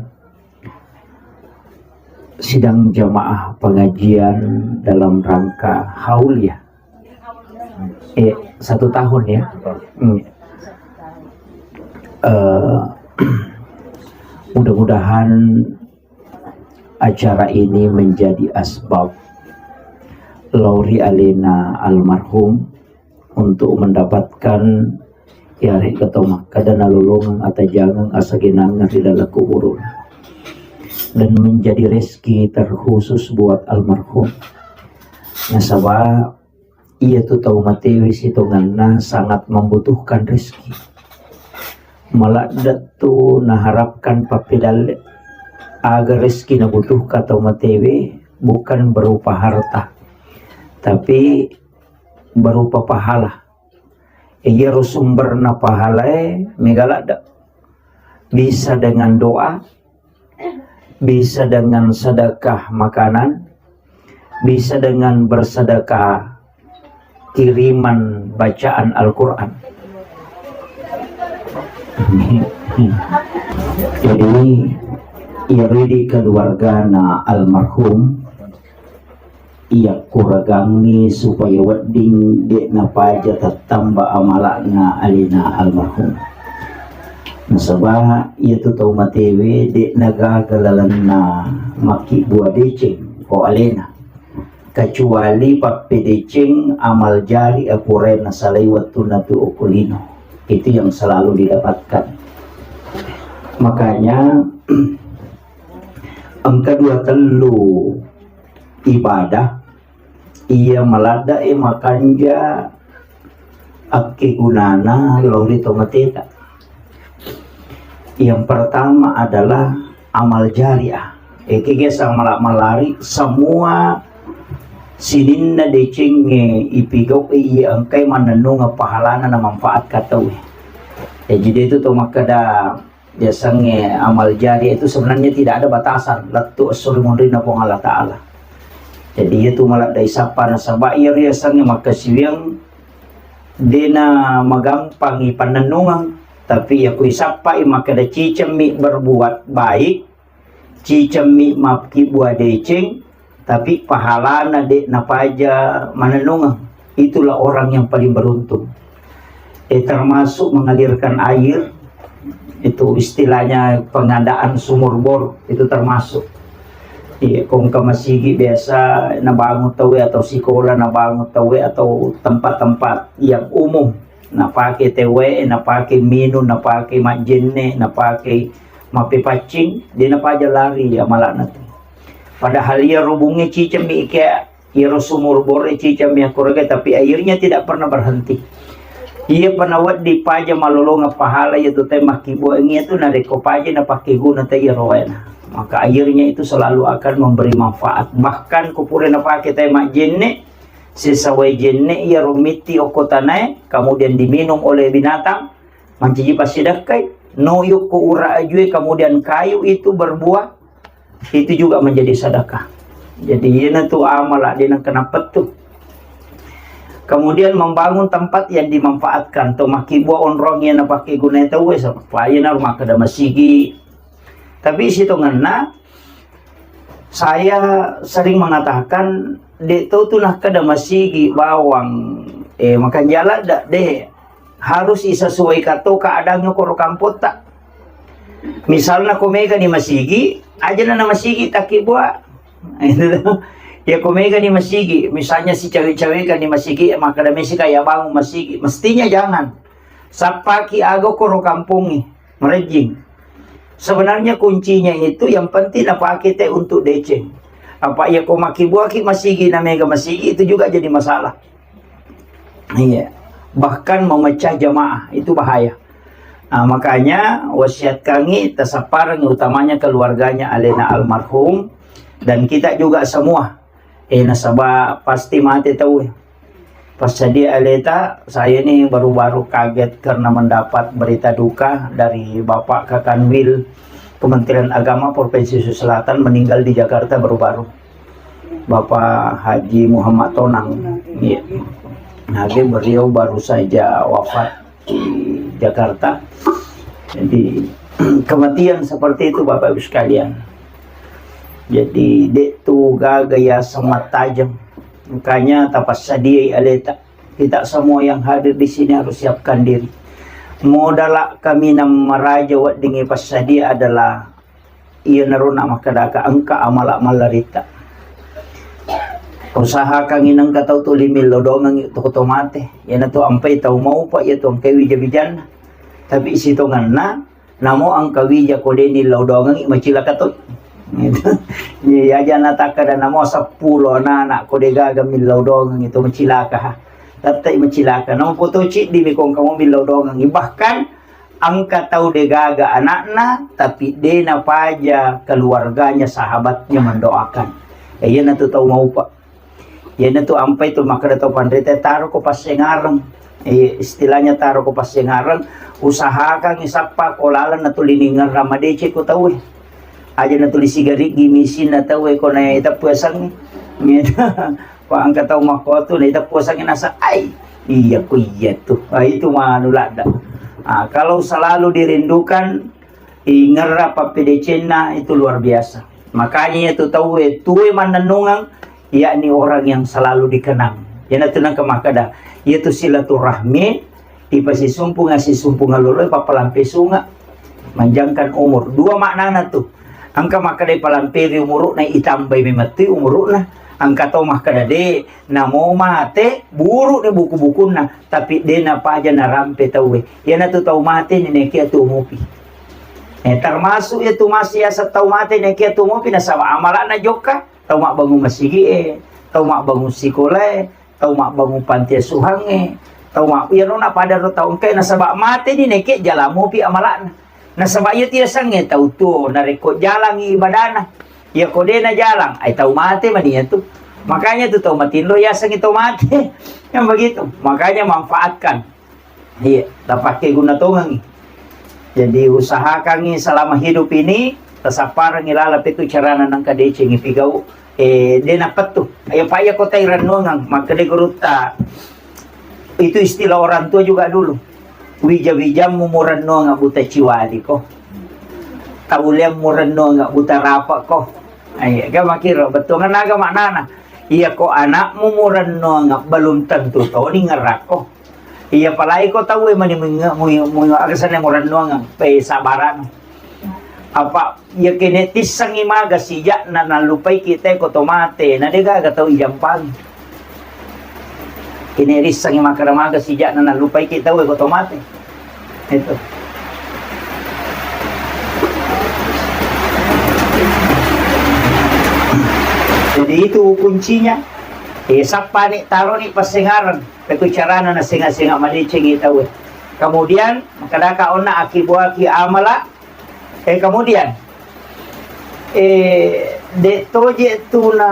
sidang jamaah pengajian dalam rangka haul ya. Eh, satu tahun ya. Hmm. Eh, mudah-mudahan acara ini menjadi asbab lao ri alena almarhum untuk mendapatkan yarega to makkeda nalolongeng atajangeng asagenangeng ri laleng kuburung. dan menjadi rezeki terkhusus buat almarhum. Nasaba iyatu tau matewe sitongenna sangat membutuhkan rezeki. Maladde tu naharapkan pappedalle aga rezeki nabutuhkan tau matewe, bukan berupa harta, tapi berupa pahala. Iyaro sumberna pahalae mega ladde. Bisa dengan doa, bisa dengan sedekah makanan, bisa dengan bersedekah kiriman bacaan Al-Quran. Jadi, iyaro idi keluargana almarhum, iyakkuragangngi supaya wedding de' napaja tattamba amala'na alena almarhum. Nasaba iyatu tau matewe de' nagaga lalenna makkibbua deceng ko alena, kecuali pappedeceng amal jari apurae nasalai wettunna tu okko lino. Itu yang selalu didapatkan. Makanya engka dua tellu ibadah iya maladde'e makanja akkegunana lao ri tomateta. Yang pertama adalah amal jariah. Eke biasa mala-, malari semua sininna decengnge ipigau'i iya engkai mannennungeng pahalana na manfaat ka tauwe. Jaji de' tu to makkeda yasengnge amal jariah itu sebenarnya tidak ada batasan, lettu esso ri munrinna Puang Allah Ta'ala. Jadi iyatu maladde isappa nasaba iyaro yasengnge makkasiwiang de'na magampangi pannennungeng, tapi iyako isappai makkeda cicemmi berbuat baik, cicemmi makkibbua deceng, tapi pahalana de' napaja manennungeng. Itulah orang yang paling beruntung. Eh, termasuk mengalirkan air, itu istilahnya pengadaan sumur bor, itu termasuk. Iya, ko engka masigi biasa nabangun tauwe atau sikola nabangun tauwe atau tempat-tempat yang umum, napake tauwe, napake minung, napake majjenne, napake mappepaccing, de' napaja lari amala'na tu. Padahal iyaro bungnge cicemmi ike, iyaro sumur bore cicemmi akkuraga, tapi airnya tidak pernah berhenti. Iyapa nawedding paja malolongeng pahala iyatu tauwe makkibbuang iyatu narekko paja napakkeguna tauwe iyaro waena. Maka airnya itu selalu akan memberi manfaat. Bahkan ko pura napake tauwe majjenne, sesa wae jenne iyaro mitti okko tanae, kemudian diminum oleh binatang, mancaji passidakkai, no yokko ura ajue, kemudian kayu itu berbuah, itu juga menjadi sedekah. Jadi, iyana tu amala de' nengka napettu. Kemudian membangun tempat yang dimanfaatkan, to makkibbuang onrong iya napake gunai tauwe, supaya na rumah kada masigi. Tapi sitongenna, saya sering mengatakan, de' to tu nakkeda masigi bawang, eh, makanjala da, de'. Harus isesuaikan to keadaannya koro kampotta. Misalna ko mega ni masigi, aja na masigi takki bua. Ya ko mega ni masigi, misalnya si cawe-cawe kan ni masigi, maka da mesi kayak bangun masigi, mestinya jangan. Sappaki aga koro kampongngi, merejing. Sebenarnya kuncinya itu yang penting napake te untuk deceng. Apa iya ko makibuaki masigi na mega masigi itu juga jadi masalah. Iya. Bahkan memecah jamaah itu bahaya. Nah, makanya wasiat kami tasappareng utamanya keluarganya alena almarhum dan kita juga semua. Eh, nasaba pasti mate tau. Pas jadi aleta, saya ini baru-baru kaget karena mendapat berita duka dari Bapak Kakanwil Kementerian Agama Provinsi Sulawesi Selatan meninggal di Jakarta baru-baru. Bapak Haji Muhammad Tonang. Iya. Nah, dia beliau baru saja wafat di Jakarta. Jadi, kematian seperti itu, Bapak Ibu sekalian. Jadi, de' tu gaga ya semat tajam. Makanya tapassadiai aleta. Kita semua yang hadir di sini harus siapkan diri. Modala kami namaraja weddingngi passadia adalah iyanaro na makkadaka engka amala mallaritta. Usahakangngi nengka tau tuli millau dongengngi toko to mate. Iyanatu ampai tau maupa, iyatu engkai wija-wijanna. Tapi sitongenna, namo engka wija ko de' nillau dongengngi macilaka toi. Iya, aja' natakkeda namo seppulo anak-anak ko de'gaga millau dongeng itu macilaka, ha. Tettai macilaka. Nampo to ciddi mi ko engka mo millau dongengngi. Bahkan engka tau de'gaga anakna, tapi de' napaja keluarganya, sahabatnya mendoakan. Eh, iyanatu tau maupa. Iyanatu ampai tu makkeda tau panrita, taro ko passengareng. Eh, istilahnya taro ko passengareng, usahakan isappa ko laleng natuli ningerra madeceng ko tauwe. Aja' natuli sigariggi misinna tauwe ko naiteppu asengnge. Wa engka tau makkotu naiteppu asengnge nasa, ai, iya ko iya tu. Ah, itu manu ladda. Ah, kalau selalu dirindukan, ingerra pappedecenna itu luar biasa. Makanya itu tauwe tuwe mannennungeng, yakni orang yang selalu dikenang. Iyanatu nengka makkeda, iyatu silaturahmi, ipasisumpunga sisumpunga lolo, papalampe sunga, manjangkan umur. Dua maknana tu. Engka makkeda ipalamperi umuru'na, itambai memettui umuru'na. Engka tau makkeda de', namo mate, buru' ni buku-bukunna, tapi de' napaja narampe tauwe. Iyanatu tau mate ni nekia tu mupi. Eh, termasuk iyatu masih asa tau mate nekia tu mupi nasaba amala'na jokka. Tau mabbangung masigi'e, tau mabbangung sikolae, tau mabbangung panti asuhangnge, tau ma-, iyaro napada ro tau engkae nasaba mate ni nekke jala mopi amala'na. Nasaba iya tiasengnge tau tuo narekko jalangngi ibadana. Iya ko de' najalang, ai tau mate mani iyatu. Makanya tu tau matinro yasengngi tau mate. Yang begitu. Makanya manfaatkan. Iya, tapakke guna tongengngi. Jadi, usahakangngi selama hidup ini, tasapparengngi laleng petu carana nengka decengngi pigau, eh, de' napettu. Ayo, pa iya ko tai rennuangeng, makkeda gurutta, itu istilah orang tua juga dulu. Wija-wijammu murennuangeng buta ciwali ko. Tauliammu rennuangeng buta rapa ko. Ayo, ga makkiro, bettuanna aga maknana. Iya ko anakmu murennuangeng belum tentu toni ngerakko. Iya, apalagi ko tauwe mani muinge-, mui-, mui-, aga senna murennuangeng, pe sabarang. Apa iya kene tissengngi maga sijakna nallupai kita ko to mate, na de' gaga tau ijampangi. Kene rissengngi makkeda maga sijakna nallupai kita ko to mate. Itu. Jadi itu kuncinya. Eh, sappani, taroni passengareng. Petu carana nasenga-senga madecengngi tauwe. Kemudian, makkedaka onna akibuaki amala. Eh, kemudian, eh, de' toje tu na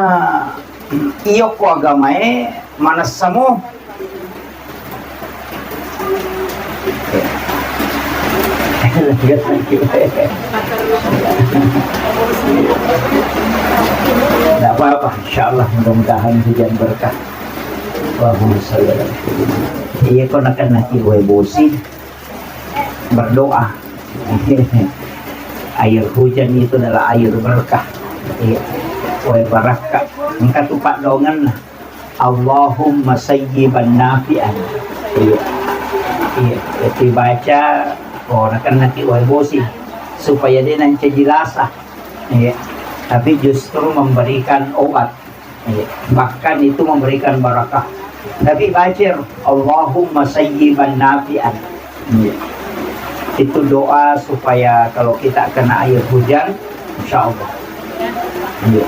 iyokko agamae manessamo. Tidak apa-apa, insya Allah mudah-mudahan hujan berkah. Allahumma shalli ala Muhammad. Iya, ko nakan naki wae bosi berdoa. Air hujan itu adalah air berkah. Iya. Wae barakka. Engka tu paddoangenna. Allahumma sayyiban nafi'an. Iya. Iya. Jadi baca, oh, nakan naki wae bosi. Supaya de' nancaji lasa. Iya. Tapi justru memberikan obat. Iya. Bahkan itu memberikan barakah. Tapi baca, Allahumma sayyiban nafi'an. Iya. Itu doa supaya kalau kita kena air hujan, insya Allah. Iya.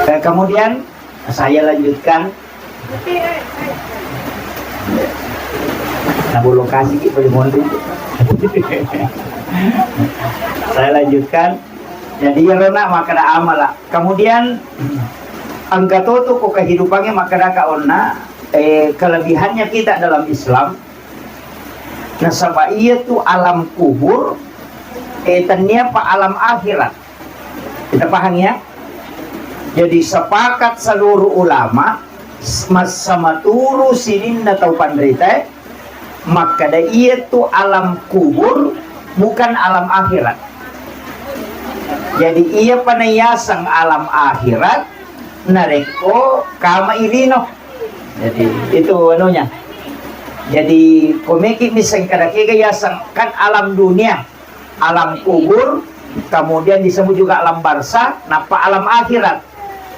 Eh, kemudian saya lanjutkan. Nah, bolokasi ki boleh monding. Saya lanjutkan. Jadi, iyarona makkeda amala. Kemudian, engka to tu ko kehidupannya makkeda ka onna, eh, kelebihannya kita dalam Islam, nasaba iya tu alam kubur, eh, tennia pa alam akhirat. Kita paham ya? Jadi, sepakat seluruh ulama, s-, massamaturu sininna tau panrita, makkeda iya tu alam kubur, bukan alam akhirat. Jadi, iya pa nayaseng alam akhirat, narekko kama ilino. Jadi, itu anunya. Jadi, komeki miseng kada kega yaseng, kan alam dunia, alam kubur, kemudian disebut juga alam barzah, nappa alam akhirat.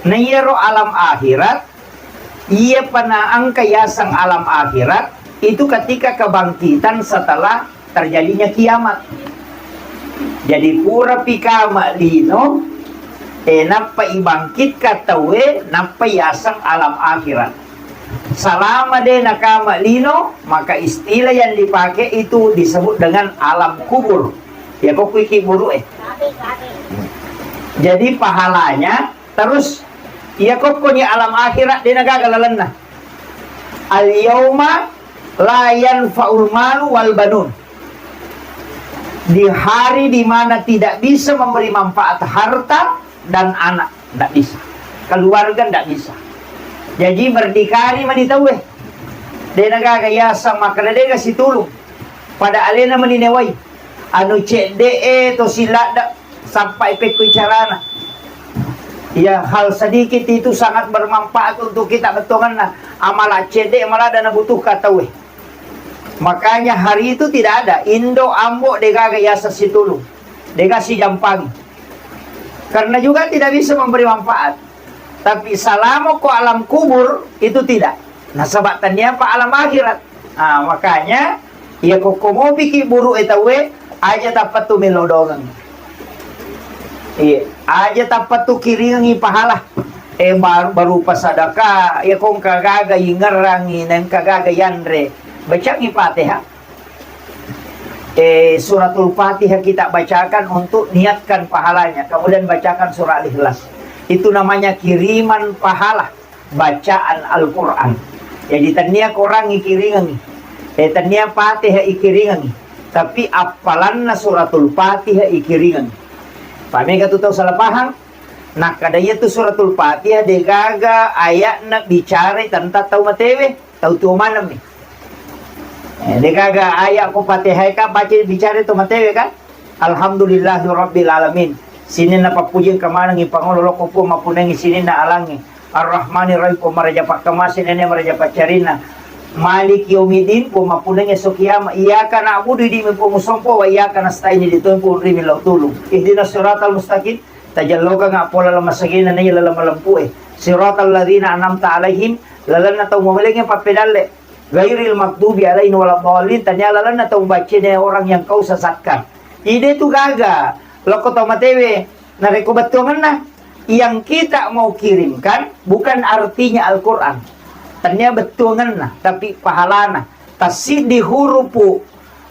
Nah, iyaro alam akhirat, iya pa naengka yaseng alam akhirat, itu ketika kebangkitan setelah terjadinya kiamat. Jadi, pura pi kama lino, Eh, nappa ibangkitkan tauwe, nappa yaseng alam akhirat. Salama de nakama lino, maka istilah yang dipakai itu disebut dengan alam kubur. Ya, kok kuiki buru eh. Jadi pahalanya terus, ya, kokkoni alam akhirat de nagaga lalenna. Al yauma la yanfa'ul malu wal banun. Di hari di mana tidak bisa memberi manfaat harta dan anak, ndak bisa. Keluarga ndak bisa. Jadi berdikari mani tauwe. De nagaga yaseng makkeda dega situlung. Pada alena mani newai. Anu cedde e to siladda, sampai pekkui carana. Ya, hal sedikit itu sangat bermanfaat untuk kita bettuanganna. Amala cedde malah dana butuh ka tauwe. Makanya hari itu tidak ada indo ambo degaga yaseng situlung, dega sijampangi. Karena juga tidak bisa memberi manfaat. Tapi salamo ko alam kubur itu tidak. Nasaba tania pa alam akhirat. Ah, makanya iya ko komopiki buru e tauwe, aja tappa tu melo dongeng. Iya, aja tappa tu kiringi pahala. Eh, bar-, barupa sadaka, ya kong kagaga ingerangi, neng kagaga yanre. Bacangi Fatihah. Eh, suratul Fatihah kita bacakan untuk niatkan pahalanya. Kemudian bacakan surah Al-Ikhlas. Itu namanya kiriman pahala bacaan Al-Quran. Jadi tania korang ikiringangi. Eh, tania Fatihah ikiringangi. Tapi appalanna suratul Fatihah ikiringangi. Pamega tu tau salah paham? Nakkada iya tu suratul Fatihah degaga ayatna bicara tentang tau matewe, tau tuo maneng mi. Eh, degaga ayat ko Fatihah ka baca bicara tau matewe kan? Alhamdulillahi rabbil alamin. Sininna pappuji engka manengi pangolo lokko Puang mappunengi sininna alangi. Ar-Rahmanir Rahim, Puang maraja pakkamase nene maraja paccarinna. Maliki yaumiddin, Puang mappunengi esso kiamat. Iyyaka na'budu, idi mi Puang usompo, wa iyyaka nasta'in, idi toi Puang ri mi lao tulung. Ihdinas siratal mustaqim, tajallokang appola lamasagena naiya laleng malempu e. Siratal ladzina an'amta alaihim, lalenna tau mumelengnge pappedalle. Ghairil maghdubi alaihim waladdallin, tania lalenna tau baccene orang yang kau sesatkan. Ide tu gaga, lokko tau matewe, narekko bettuangenna, yang kita mau kirimkan bukan artinya Al-Quran. Tania bettuangenna, tapi pahalana. Tassiddi hurupu,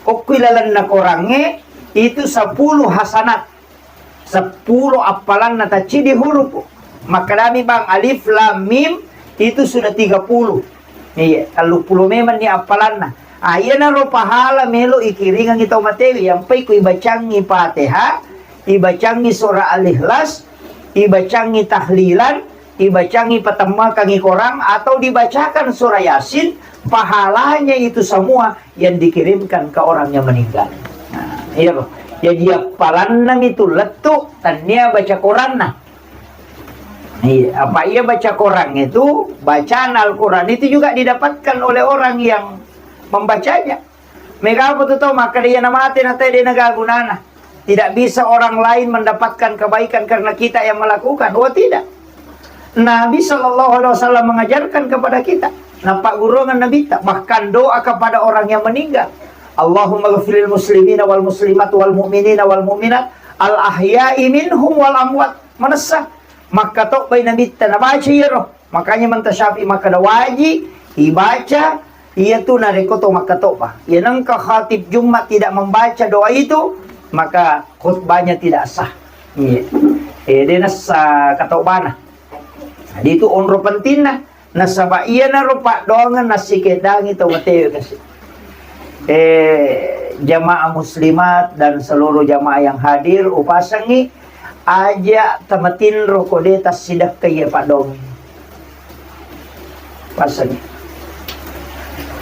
okkui lalenna korangnge, itu sepuluh hasanat. Seppulo appalanna taccidi hurupu. Makkedami bang, alif lam mim itu sudah tiga puluh. Iya, telluppulo memang ni appalanna. Ah, iyanaro pahala melo ikiringangi tau matewi. Yang pai ku ibacangi Fatihah, ibacangi surah Al-Ikhlas, ibacangi tahlilan, ibacangi patemmakangi korang, atau dibacakan surah Yasin, pahalanya itu semua yang dikirimkan ke orang yang meninggal. Nah, iya, Bro. Jadi, appalanna itu lettu, tania baca Quranna. Iya, apa iya baca Quran itu, bacaan Al-Quran itu juga didapatkan oleh orang yang membacanya. Mega apa tu tau, maka dia namate na tede na gagunana. Tidak bisa orang lain mendapatkan kebaikan karena kita yang melakukan. Oh, tidak. Nabi Shallallahu Alaihi Wasallam mengajarkan kepada kita. Napak gurungan Nabi ta, bahkan doa kepada orang yang meninggal. Allahumma ghafiril muslimina wal muslimat wal mu'minina wal mu'minat al ahya'i minhum wal amwat. Manessa. Makkatobbai Nabi ta, nabaca iyaro. Makanya Imam Syafi'i makkeda wajib ibaca iyatu narekko to makkatobba. Iya nengka khatib Jumat tidak membaca doa itu, maka khutbahnya tidak sah. Iya. Eh, de nessa katobbana. Jadi itu onro pentingna. Nasaba iyanaro paddoangeng nassikeddangi tau matewe kasi. Eh, jamaah muslimat dan seluruh jamaah yang hadir, upasengi aja tamatinro ko de tassidekkai iya paddoangeng. Pasengi.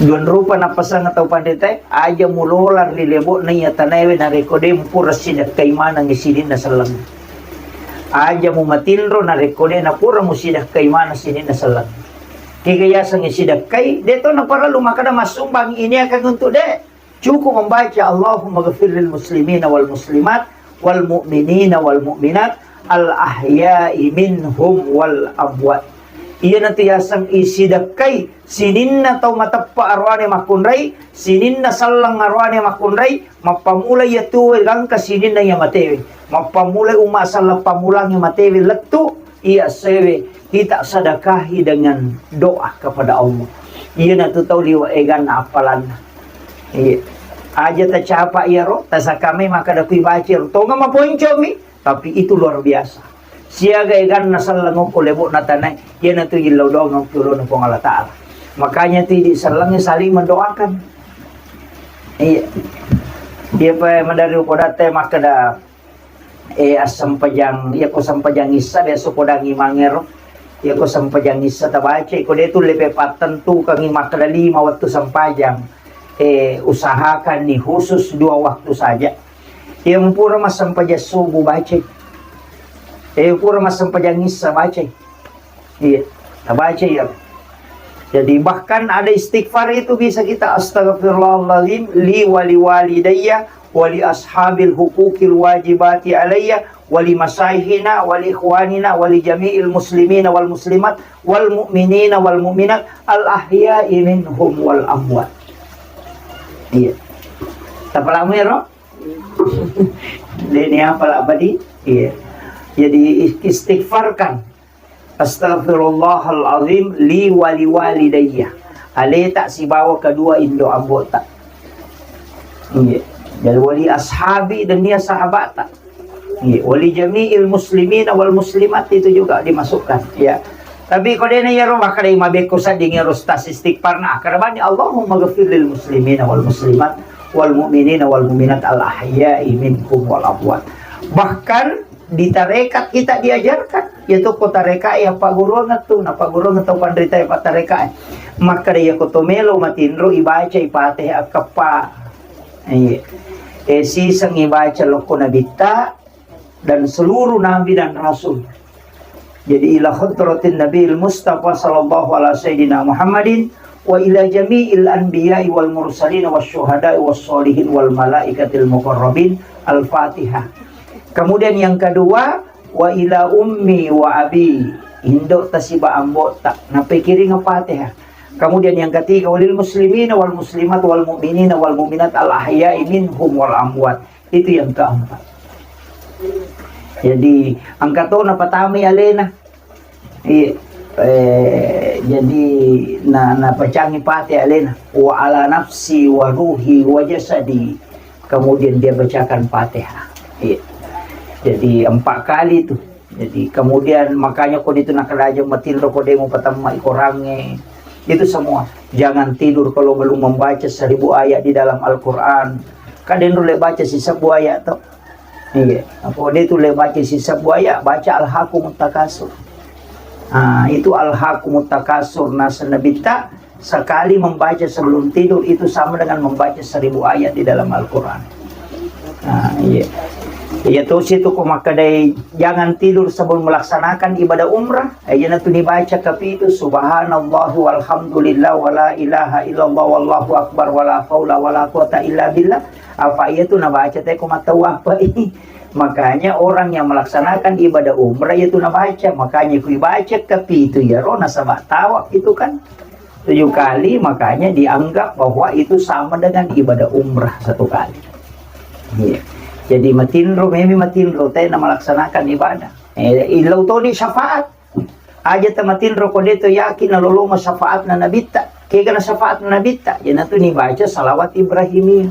Duan rupa nappasang tau pandetae, aja mulolang ri lebo'na iya tanaewe narekko de mupura sidekkai maneng sininna selleng. Aja mumatinro narekko de napura musidekkai maneng sininna selleng. Kega yaseng sidekkai, de to naparellu makkeda massumbang ini akan untuk de. Cukup membaca Allahumma ghafir lil muslimina wal muslimat wal mu'minina wal mu'minat al ahya'i minhum wal amwat. Iyanatu yaseng isidekkai sininna tau mateppa aroane makkunrai, sininna selleng aroane makkunrai, mappammula iya tuwe gangka sininna iya matewe. Mappammula umma selleng pammulang iya matewe lettu, iya sewe kita sedekahi dengan doa kepada Allah. Iyanatu tau liwa eganna appalanna. Iya. Aja tacapa iyaro, tasakkamai makkeda kui baca iyaro. Tonga maponcomi, tapi itu luar biasa. Siaga eganna selleng okko lebo'na tanae, iyanatu illau doang okko lona Puang Allah Ta'ala. Makanya tu idi sellengnge saling mendoakan. Iya. Iya pa madari upodatte makkeda, eh, assempajang, iya ko sempajang issa biasa podangi mangero. Iya ko sempajang issa tabaca, ko de tulle pe pattentukangi makkeda lima wettu sempajang. Eh, usahakan nih khusus dua waktu saja. Iya, pura massempajang subuh bacai. Iya, pura massempajang issa bacai. Iya, tabaca ya. Jadi bahkan ada istighfar itu bisa kita, "Astagfirullahaladzim li wali walidayya wali ashabil hukukil wajibati alayya wali masaihina wali ikhwanina wali jami'il muslimina wal muslimat wal mu'minina wal mu'minat al ahya'i minhum wal amwat." Iya. Tapalamu ya, Ro? Deni apa lah badi? Iya. Jadi istighfarkan. "Astagfirullahaladzim li wali walidayya." Aleta sibawa kedua indo ambota. Iya. Jadi wali ashabi dan dia sahabata. Iya. Wali jami'il muslimina wal muslimat itu juga dimasukkan. Ya. Tapi ko dena yaro makkeda mabekko sadding yaro tas istighfar na, karena bani Allahumma ghafir lil muslimina wal muslimat wal mu'minina wal mu'minat al ahya'i minhum wal amwat. Bahkan di tarekat kita diajarkan, yaitu ko tarekat ya pagguruan tu, na pagguruan tu panrita ya tarekat. Makkeda ya ko to melo matinro ibaca ipate akappa. Iya. Eh, siseng ibaca lokko nabitta dan seluruh nabi dan rasul. Jadi ila hadratin Nabi Mustafa sallallahu ala sayyidina Muhammadin wa ila jami'il anbiya'i wal mursalin was syuhada'i was sholihin wal malaikatil muqarrabin. Al-Fatihah. Kemudian yang kedua, wa ila ummi wa abi, indo tasiba ambota, napikiring Fatihah. Kemudian yang ketiga, walil muslimina wal muslimat wal mu'minina wal mu'minat al ahya'i minhum wal amwat. Itu yang keempat. Jadi, engka to napatamai alena. Iya. Eh, jadi, na, napacangi pate alena. Wa ala nafsi wa ruhi wa jasadi. Kemudian dia bacakan Fatihah. Iya. Jadi, empat kali itu. Jadi, kemudian makanya ko ditu nakkeda aja matinro ko de mupatemma i korangnge. Itu semua. Jangan tidur kalau belum membaca seribu ayat di dalam Al-Quran. Kadang dulu baca sisebbu ayat to. Iya. Apa de tulle baca sisebbu ayat, baca Alhaakumut Takasur. Ah, itu Alhaakumut Takasur. Nah, senabitta sekali membaca sebelum tidur itu sama dengan membaca seribu ayat di dalam Al-Quran. Nah, iya. Iya, terus itu ko makkedai, "Jangan tidur sebelum melaksanakan ibadah umrah." Eh, iya, natu dibaca kapitu, "Subhanallah walhamdulillah wala ilaha illallah wallahu akbar wala haula wala quwata illa billah." Apa iya tu nabaca te ko mattawwa apa ini? Makanya orang yang melaksanakan ibadah umrah itu nabaca. Makanya kui baca kapitu ya ro nasaba tawaf itu kan tujuh kali, makanya dianggap bahwa itu sama dengan ibadah umrah satu kali. Iya. Jadi matinro, memi matinro tena melaksanakan ibadah. Eh, illau toni syafaat. Aja tamatinro ko de to yakin nalolongo syafaatna nabitta. Kegana syafaatna nabitta? Iyanatu nibaca salawat Ibrahimiyah.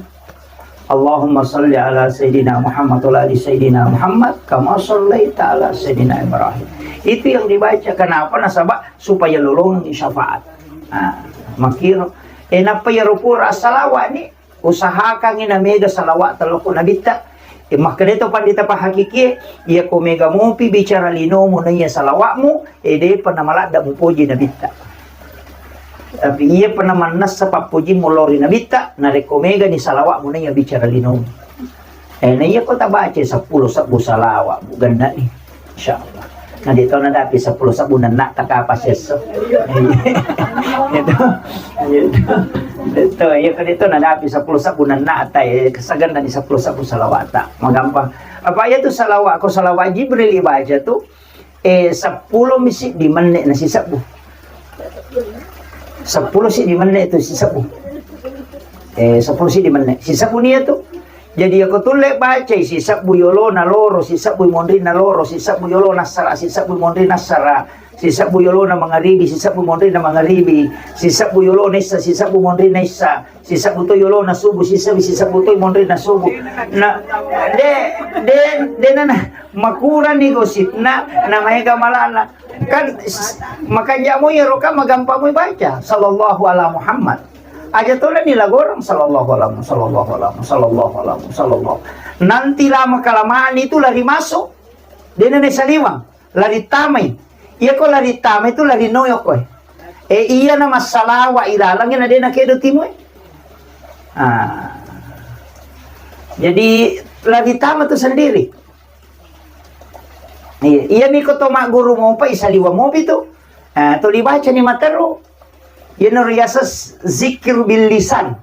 Allahumma salli ala Sayyidina Muhammad wa ala ali Sayyidina Muhammad kama sallaita ala Sayyidina Ibrahim. Itu yang dibaca. Kenapa? Nasaba supaya lolongi syafaat. Nah, makiro. Eh, nappa iyaro pura salawat ni, usahakangi na mega salawat lokko nabitta. Eh, makkeda to pandita pahakikie, iya ko mega mopi bicara linomu na iya salawatmu, eh, depa na maladda mupoji nabitta. Tapi iya pa na mannessa pappojimmu lao ri nabitta, narekko mega ni salawatmu na iya bicara linomu. Eh, na iya ko tabaca seppulo sebbu salawat, Bu, genna ni. Insyaallah. Na de to nadapi seppulo sebbu nenna ta kapa sesso. Itu. Itu. Itu. Iya ko de to nadapi seppulo sebbu nenna ta, eh, kesagenna ni seppulo sebbu salawat ta. Magampang. Apa iya tu salawat, ko salawat Jibril ibaca tu, eh, seppulo mi siddi menne na sisebbu. Seppulo siddi menne' tu sisebbu. Eh, seppulo siddi menne'. Sisebbu nia tu. Jadi, iyako tulle bacai sisebbu yolona loro, sisebbu monrinna loro, sisebbu yolona assara, sisebbu monrinna assara, sisebbu yolona mangaribi, sisebbu monrinna mangaribi, sisebbu yolona issa, sisebbu monrinna issa, sisebbu to yolona subuh, sisebbu, sisebbu to monrinna subuh. Na, de, de, de nana, makurani gosipna, na maega malana. Kan, s-, makanja' mo iyaro kan magampang mo baca, sallallahu ala Muhammad. Aja' tona ni lagorong, sallallahu ala Mu-, sallallahu ala Mu-, sallallahu ala Mu-, sallallahu. Nanti lama kelamaan itu lari masuk. De nana saliwang, lari tamai. Iyako lari tamai itu lari noyo koe. Eh, iya na massalawa ilalangi na de nakedo timoi. Ah. Jadi, lari tama tu sendiri. Iya, iya miko to magguru mopa isaliwa mopi tu. Ah, to dibaca ni materu. Iyana riaseng zikir bil lisan.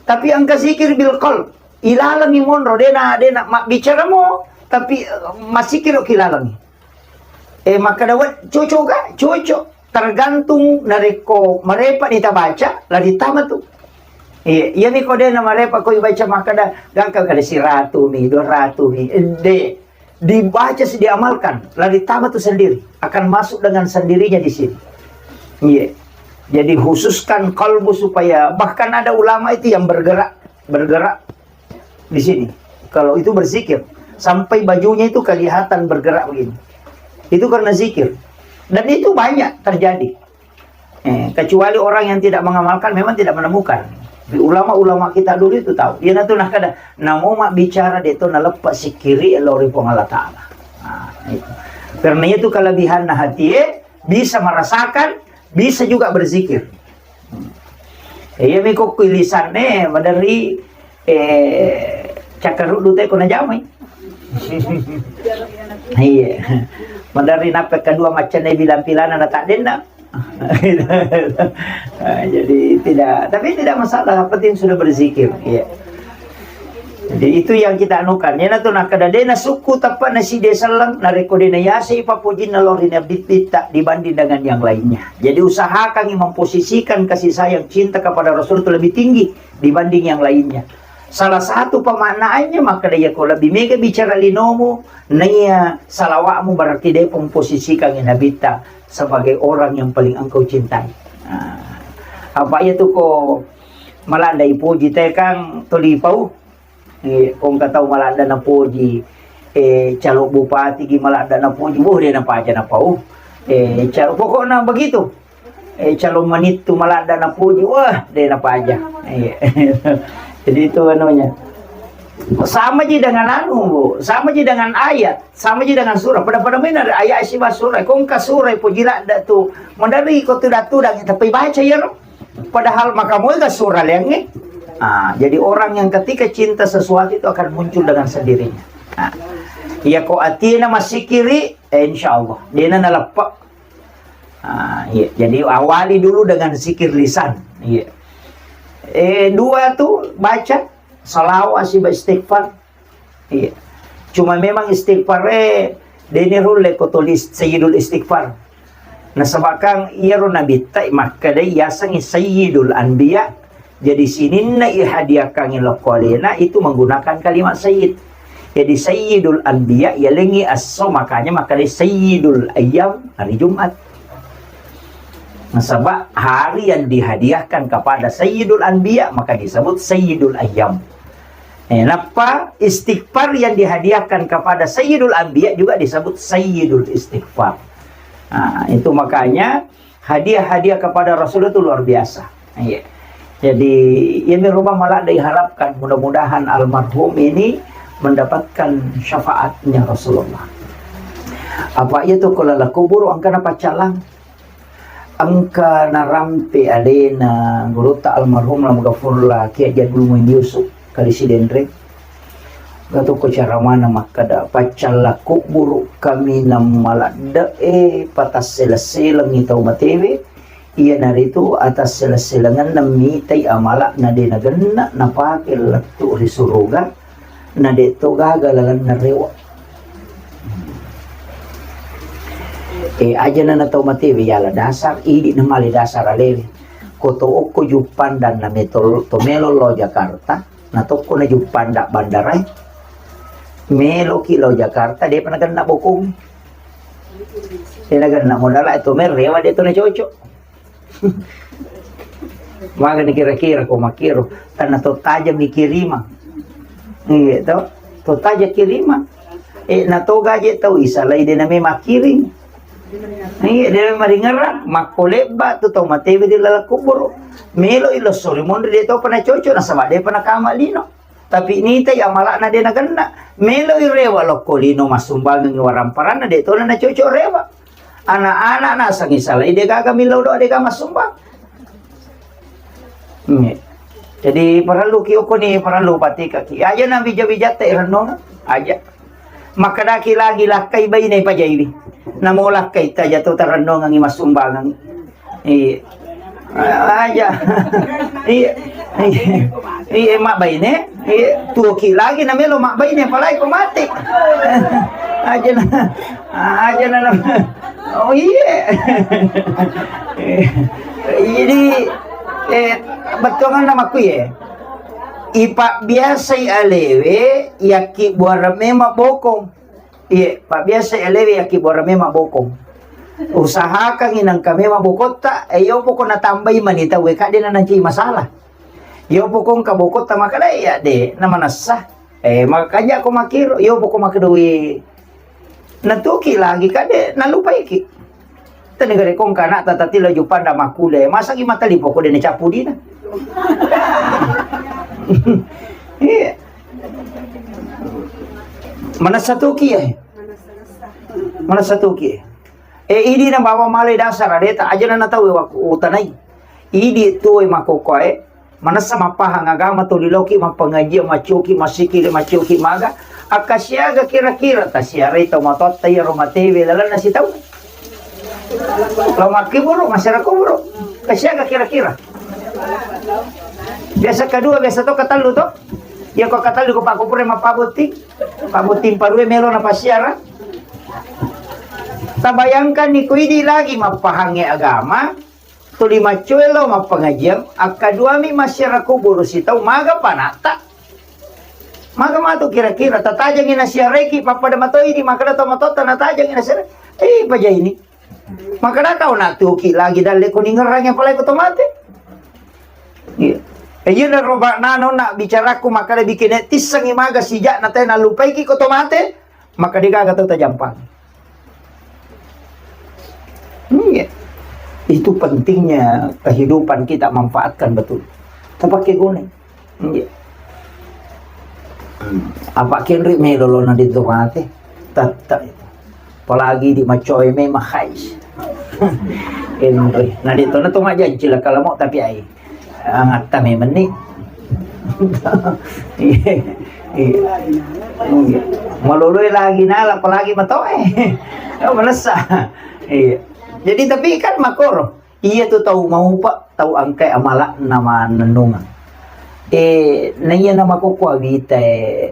Tapi engka zikir bil qalb. Ilalangi monro, dena, dena mabbicara mo, tapi, eh, masikiro kilalangi. Eh, makkada, "Wah, cocok ga?" Cocok. Tergantung narekko marepa ni tabaca, lari tama tu. Iya, iya miko dena marepa ko ibaca makkada, gangka kada siratu mi, dua ratu mi. Eh, de. Dibaca sih, diamalkan, lari tama tu sendiri, akan masuk dengan sendirinya di sini. Iya. Jadi khususkan kalbu supaya, bahkan ada ulama itu yang bergerak, bergerak di sini. Kalau itu berzikir, sampai bajunya itu kelihatan bergerak begini. Itu karena zikir. Dan itu banyak terjadi. Eh, kecuali orang yang tidak mengamalkan, memang tidak menemukan. Di ulama-ulama kita dulu itu tahu. Iyana tu nakkada, namo mabbicara de to naleppa sikkiri lao ri Puang Allah Ta'ala. Nah, itu. Karena itu kelebihan na hatie, bisa merasakan, bisa juga berzikir. Eh, iya miko kui lisanne, maderri, eh, cakkaruddu te ko najamai. Iya. Maderri nappe kedua macane bilang pilana na tak denna. Ah, jadi tidak, tapi tidak masalah, yang penting sudah berzikir. Iya. Jadi itu yang kita anukan. Iyana tu nakkada de nasukku teppa naside selleng, narekko de nayasei papojinna lao ri Nabitta dibanding dengan yang lainnya. Jadi usahakan memposisikan kasih sayang cinta kepada Rasul itu lebih tinggi dibanding yang lainnya. Salah satu pemaknaannya, makkada iyako lebih mega bicara linomu, naiya salawatmu berarti de pomposisikan Nabitta sebagai orang yang paling engkau cintai. Nah, apa iya tu ko maladda ipoji te kang toli pau. Eh, ko engka tau maladda napoji, eh, calo bupati gi maladda napoji, wah, de napaja napau. Eh, calo, pokokna begitu. Eh, calo manittu maladda napoji, wah, de napaja. Iya. Jadi itu anunya. Sama ji dengan anu, Bu. Sama ji dengan ayat, sama ji dengan surah. Pada-pada main ada ayat siba surah. Ko engka surah poji ladda tu. Maderri ko tudang-tudang, tapi baca ya, no? Padahal maka moega sura leangnge. Ah, jadi orang yang ketika cinta sesuatu itu akan muncul dengan sendirinya. Ah, iya ko atina masikiri, eh, insya Allah. Dena naleppa. Ah, iya. Jadi awali dulu dengan zikir lisan. Iya. Eh, dua tu baca salawat siba istighfar. Iya. Cuma memang istighfar e, deni rulle ko tulis Sayyidul Istighfar. Nasaba kan iyaro Nabitta makkedai yasengngi Sayyidul Anbiya. Jadi sininna ihadiahkangngi lokko alena itu menggunakan kalimat sayyid. Jadi Sayyidul Anbiya yalengngi esso, makanya makkedai Sayyidul Ayyam hari Jumat. Nasaba hari yang dihadiahkan kepada Sayyidul Anbiya maka disebut Sayyidul Ayyam. Eh, nappa istighfar yang dihadiahkan kepada Sayyidul Anbiya juga disebut Sayyidul Istighfar. Nah, itu makanya hadiah-hadiah kepada Rasul itu luar biasa. Iya. Jadi, ini rumah malah diharapkan mudah-mudahan almarhum ini mendapatkan syafaatnya Rasulullah. Apa iya tu kalau kubur angkana pacalang? Engka narampe alena gurutta almarhum Lam Gafurla Kiai Haji Abdul Muin Yusuf, kali Sidenreng. Engka tokko caramana makkada, "Paccalla kubburu kaminang maladde'e, patasseleng-selengngi tau matewe, iyanaritu atasseleng-selengenna mitai amala'na de nagenna napake lettu ri suruga." Na de' to gaga lalenna rewe'. Eh, aja na tau matewe yala dasar, idi na male dasar alewe. Ko to okko Juppandang na meto to melo lao Jakarta, na tokko na Juppandang bandarae. Meloki lao Jakarta, depa nagenna bokong. De nagenna modala to melo rewa de to na cocok. Magani kira-kira ko makkiro, tanna to tajang mikirimang. Iya to, to tajang kirimang. Eh, na to gaje tau isalai de name makkiring. Iya, de maringerang, makko lebba tu tau matewe di laleng kuburu. Melo ilo sori monri de to pernah cocok, nasaba de pernah kama lino. Tapi nita ya malakna de nagenna. Melo irewa lokko lino masumbangengi waramparanna de to na cocok rewa. Anak-anak nasengngi salai de gaga millau doa de gaga massumbang. Iya. Jadi parellu ki okko ni parellu patika ki. Aja na bija-bijatta irennonga. Aja. Makkedaki lagi lakkai baine pajaiwi. Namo lakkai taja to tarennongangi massumbangeng. Iya. Aja. Iya. Iya. Iya, mabbaine. Iya, tuoki lagi na melo mabbaine, apalagi ko mate. Aja na, aja na. Oh iya. Jadi, eh, bettuanna makku ya. Ipabbiasai alewe yakki buara memang bokong. Iye, pabbiasa elewe yakkibuareng memang bokong. Usahakangngi nengka memang bokotta, e, iyo poko natambai mani tau, e, kadde nanancai masalah. Iyo poko engka bokotta makkeda, iya de, namanessa. E, makanja ko makkiro, iyo poko makkedoi. Natuki lagi kadde nalupaiki. Tani gare kong kana tata tilo jupanda makkule. Masagi matali poko de nacapu dina. Iya. Manessa toki, eh. Manessa toki, eh. Eh, idi na bawa malai dasar adeta aja na tau wakku utanai. Idi tuwe makokkoe, manessa mappahang agama tuli loki mappangajiang, maccoki, massiki, maccoki maga. Akka siaga kira-kira tasiarai tau matotta iyaro matewe lalenna sitau. Lo makkiburu, masyarakat kuburu. Kasiaga kira-kira. Biasa kedua, biasa to ketellu to. Ya ko ketellu ko Pak Kupure mappabotti. Pabotti parue melo na pasiara. Tabayangkan ni ko idi lagi mappahangnge agama, tuli maccoe lo mappangajiang, akkaduami masyarakat kuburu sitau maga panatta. Maga matu kira-kira, tatajangi nasiareki, pappada matoi di makkeda to matotta natajangi nasiareki. Eh, paja ini. Makkeda kau natuki lagi dalle ko ningerrangi apalagi ko to mate. Iya. Eh, iya na roba nano na bicaraku makkeda bikin tissengi maga sijak na te nalupaiki ko to mate, maka degaga to tajampang. Iya. Itu pentingnya kehidupan kita manfaatkan betul. Tapake guna. Iya. Apa kenri melo lo na di to mate? Tetta. Apalagi di macoe memang hais. Enre. Na de tona to majanci la kalamo tapi ai. Angatta memang ni. Iya. Iya. Maloloi lagi nala apalagi matoe. Oh, manessa. Iya. Jadi tapi kan makoro. Iya tu tau maupa, tau angkai amalakna mannennungeng. Eh, na iya na makokko awita, eh,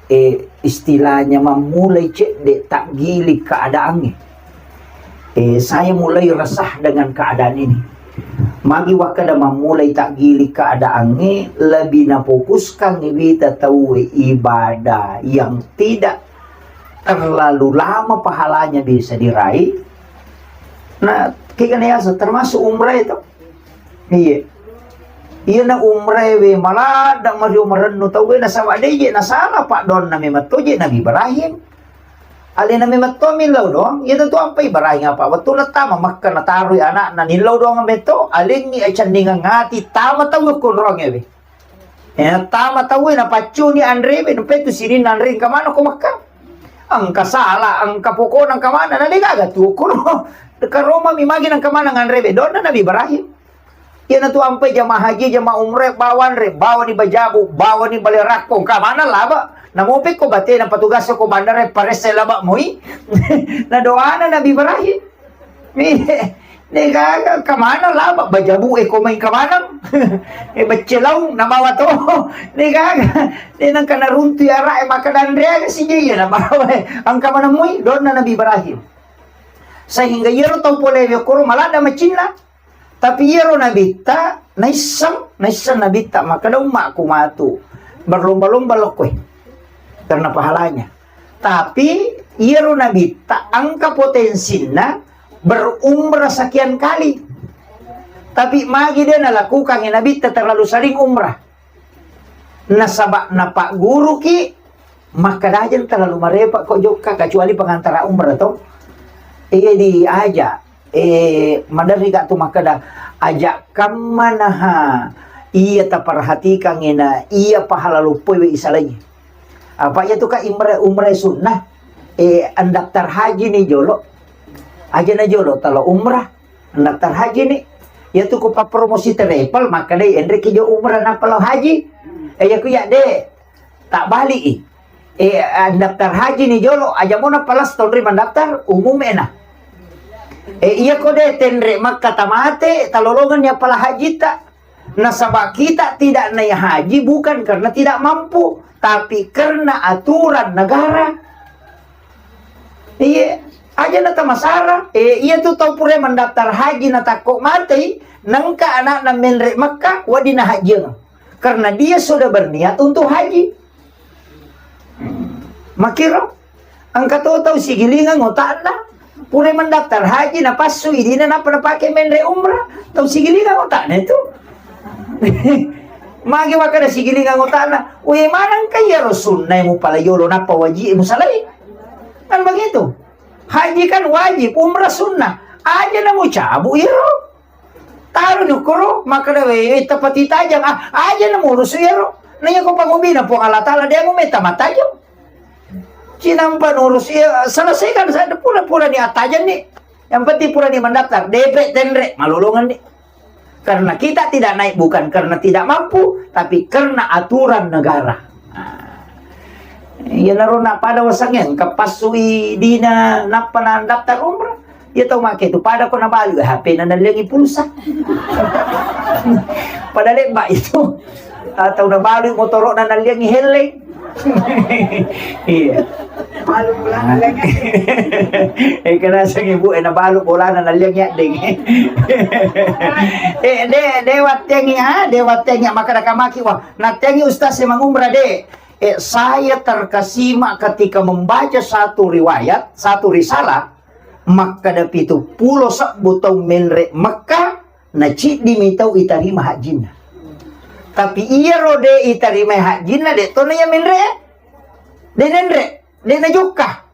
eh, istilahnya mammulai cedde takgiling keadaannya. Eh, saya mulai resah dengan keadaan ini. Magi wakkeda mammulai takgiling keadaannya, lebih nafokuskan wita tau ibadah yang tidak terlalu lama pahalanya bisa diraih. Nah, kegana yasa termasuk umrah itu. Iya. Iya na umrah we maladda mario marennu tau we nasaba de je nasala pak donna memang to je Nabi Ibrahim. Alena memang to millau doang. Iya tentu ampa Ibrahim apa waktu na tama Makkah natarui anakna nillau doang meto alengi acendingan ngati tama tau ko doang we. Eh, tama tauwe napaccuni anrewe, napettu sininna anre engka maneng ko Makkah. Engka sala, engka pokona engka maneng, na degaga tu okkono. Karoma mi magi nengka maneng anrewe, donna Nabi Ibrahim. Iyana tu ampai jamaah haji, jamaah umrah, bawa anre, bawa ni bajabu, bawa ni bale rakko, engka maneng laba. Namope ko batena patugas ko bandara paresse laba moi. Na doana Nabi Ibrahim. Degaga, engka maneng laba, bajabu e ko mai engka maneng. E becce laung nabawa to. Degaga, de nengka naruntui ara e makkeda anreaga sije iya nabawa e. Engka maneng moi, donna Nabi Ibrahim. Sehingga iyaro tau pole we koro maladda macinna. Tapi iyaro nabitta naisseng, naisseng nabitta makkeda, "Ummaku matu berlomba-lomba lokkoe karena pahalanya." Tapi iyaro nabitta engka potensinna berumrah sekian kali. Tapi magi de nalakukangi nabitta terlalu sering umrah. Nasaba napagguruki, makkeda aja terlalu marepa ko jokka, kecuali pengantara umrah to. Iya diaja, eh, maderri ka tu makkeda, aja kammanaha iya taperhatikan ena iya pahala loppoi we isalai. Apa iya tu ka imre-, umrah sunnah, eh, andaftar haji ni jolo. Aja na jolo talo umrah. Daftar haji ni. Iya tu ku pappromosi travel, makkedai enreki jo umrah nappa lao haji. Eh, iya ku iya de. Tak balik i. Eh, daftar haji ni jolo, aja mo nappa las tonri mandaftar, umum ena. Eh, iya ko de tenre Makkah tamate, talolongan ni appala haji ta. Nasaba kita tidak naik haji bukan karena tidak mampu, tapi karena aturan negara. Iya, aja na tamasara. Eh, iya tu tau pura mandaftar haji na takko matei, nengka anakna menre Mekka, wedding na hajiang. Karena dia sudah berniat untuk haji. Makiro, engka to tau sigilingang otakna, pura mandaftar haji, napassu idina, nappa napake menre umrah, tau sigilingang otakna itu. Magi makkeda sigilingang otakna, "We, maneng ka iyaro sunnai mupalai yolo nappa waji musalai?" Kan begitu. Haji kan wajib, umrah sunnah. Aja na mucabu iyaro. Taru ni ukkoro, makkeda, "We, we, tepati tajang." Ah, aja na murusu iyaro. Na iya ko pangobina Puang Allah Taala, de mu meta matajang. Cinampa nurus iya, selesaikan saja, pura-pura ni atajang ni. Yang penting pura ni mendaftar, D P tenre, malolongan ni. Karena kita tidak naik bukan karena tidak mampu, tapi karena aturan negara. Nah, iyanaro na pada wasangnge engka passui dina nappa na daftar umrah. Iya tau make tu pada ko nabalu H P na nalliangi pulsa. Pada lebba itu. Atau nabalu motoro na nalliangi helleng. Iya. Balu bolana lagi. Eh, kena sang ibu, eh, nabalu bolana nalliang yaddeng. Eh, de, de wattengi, ah, de wattengi, maka da kamaki, wah, nattengi ustaz e mangumrah, de. Eh, saya terkesima ketika membaca satu riwayat, satu risalah, makkada pitu pulo sebbu tau menre Mekka, na ciddi mi tau itarima hajjinna. Tapi iyaro de itarimai hajjinna, de to na iya menre, de nenre, de na jokka.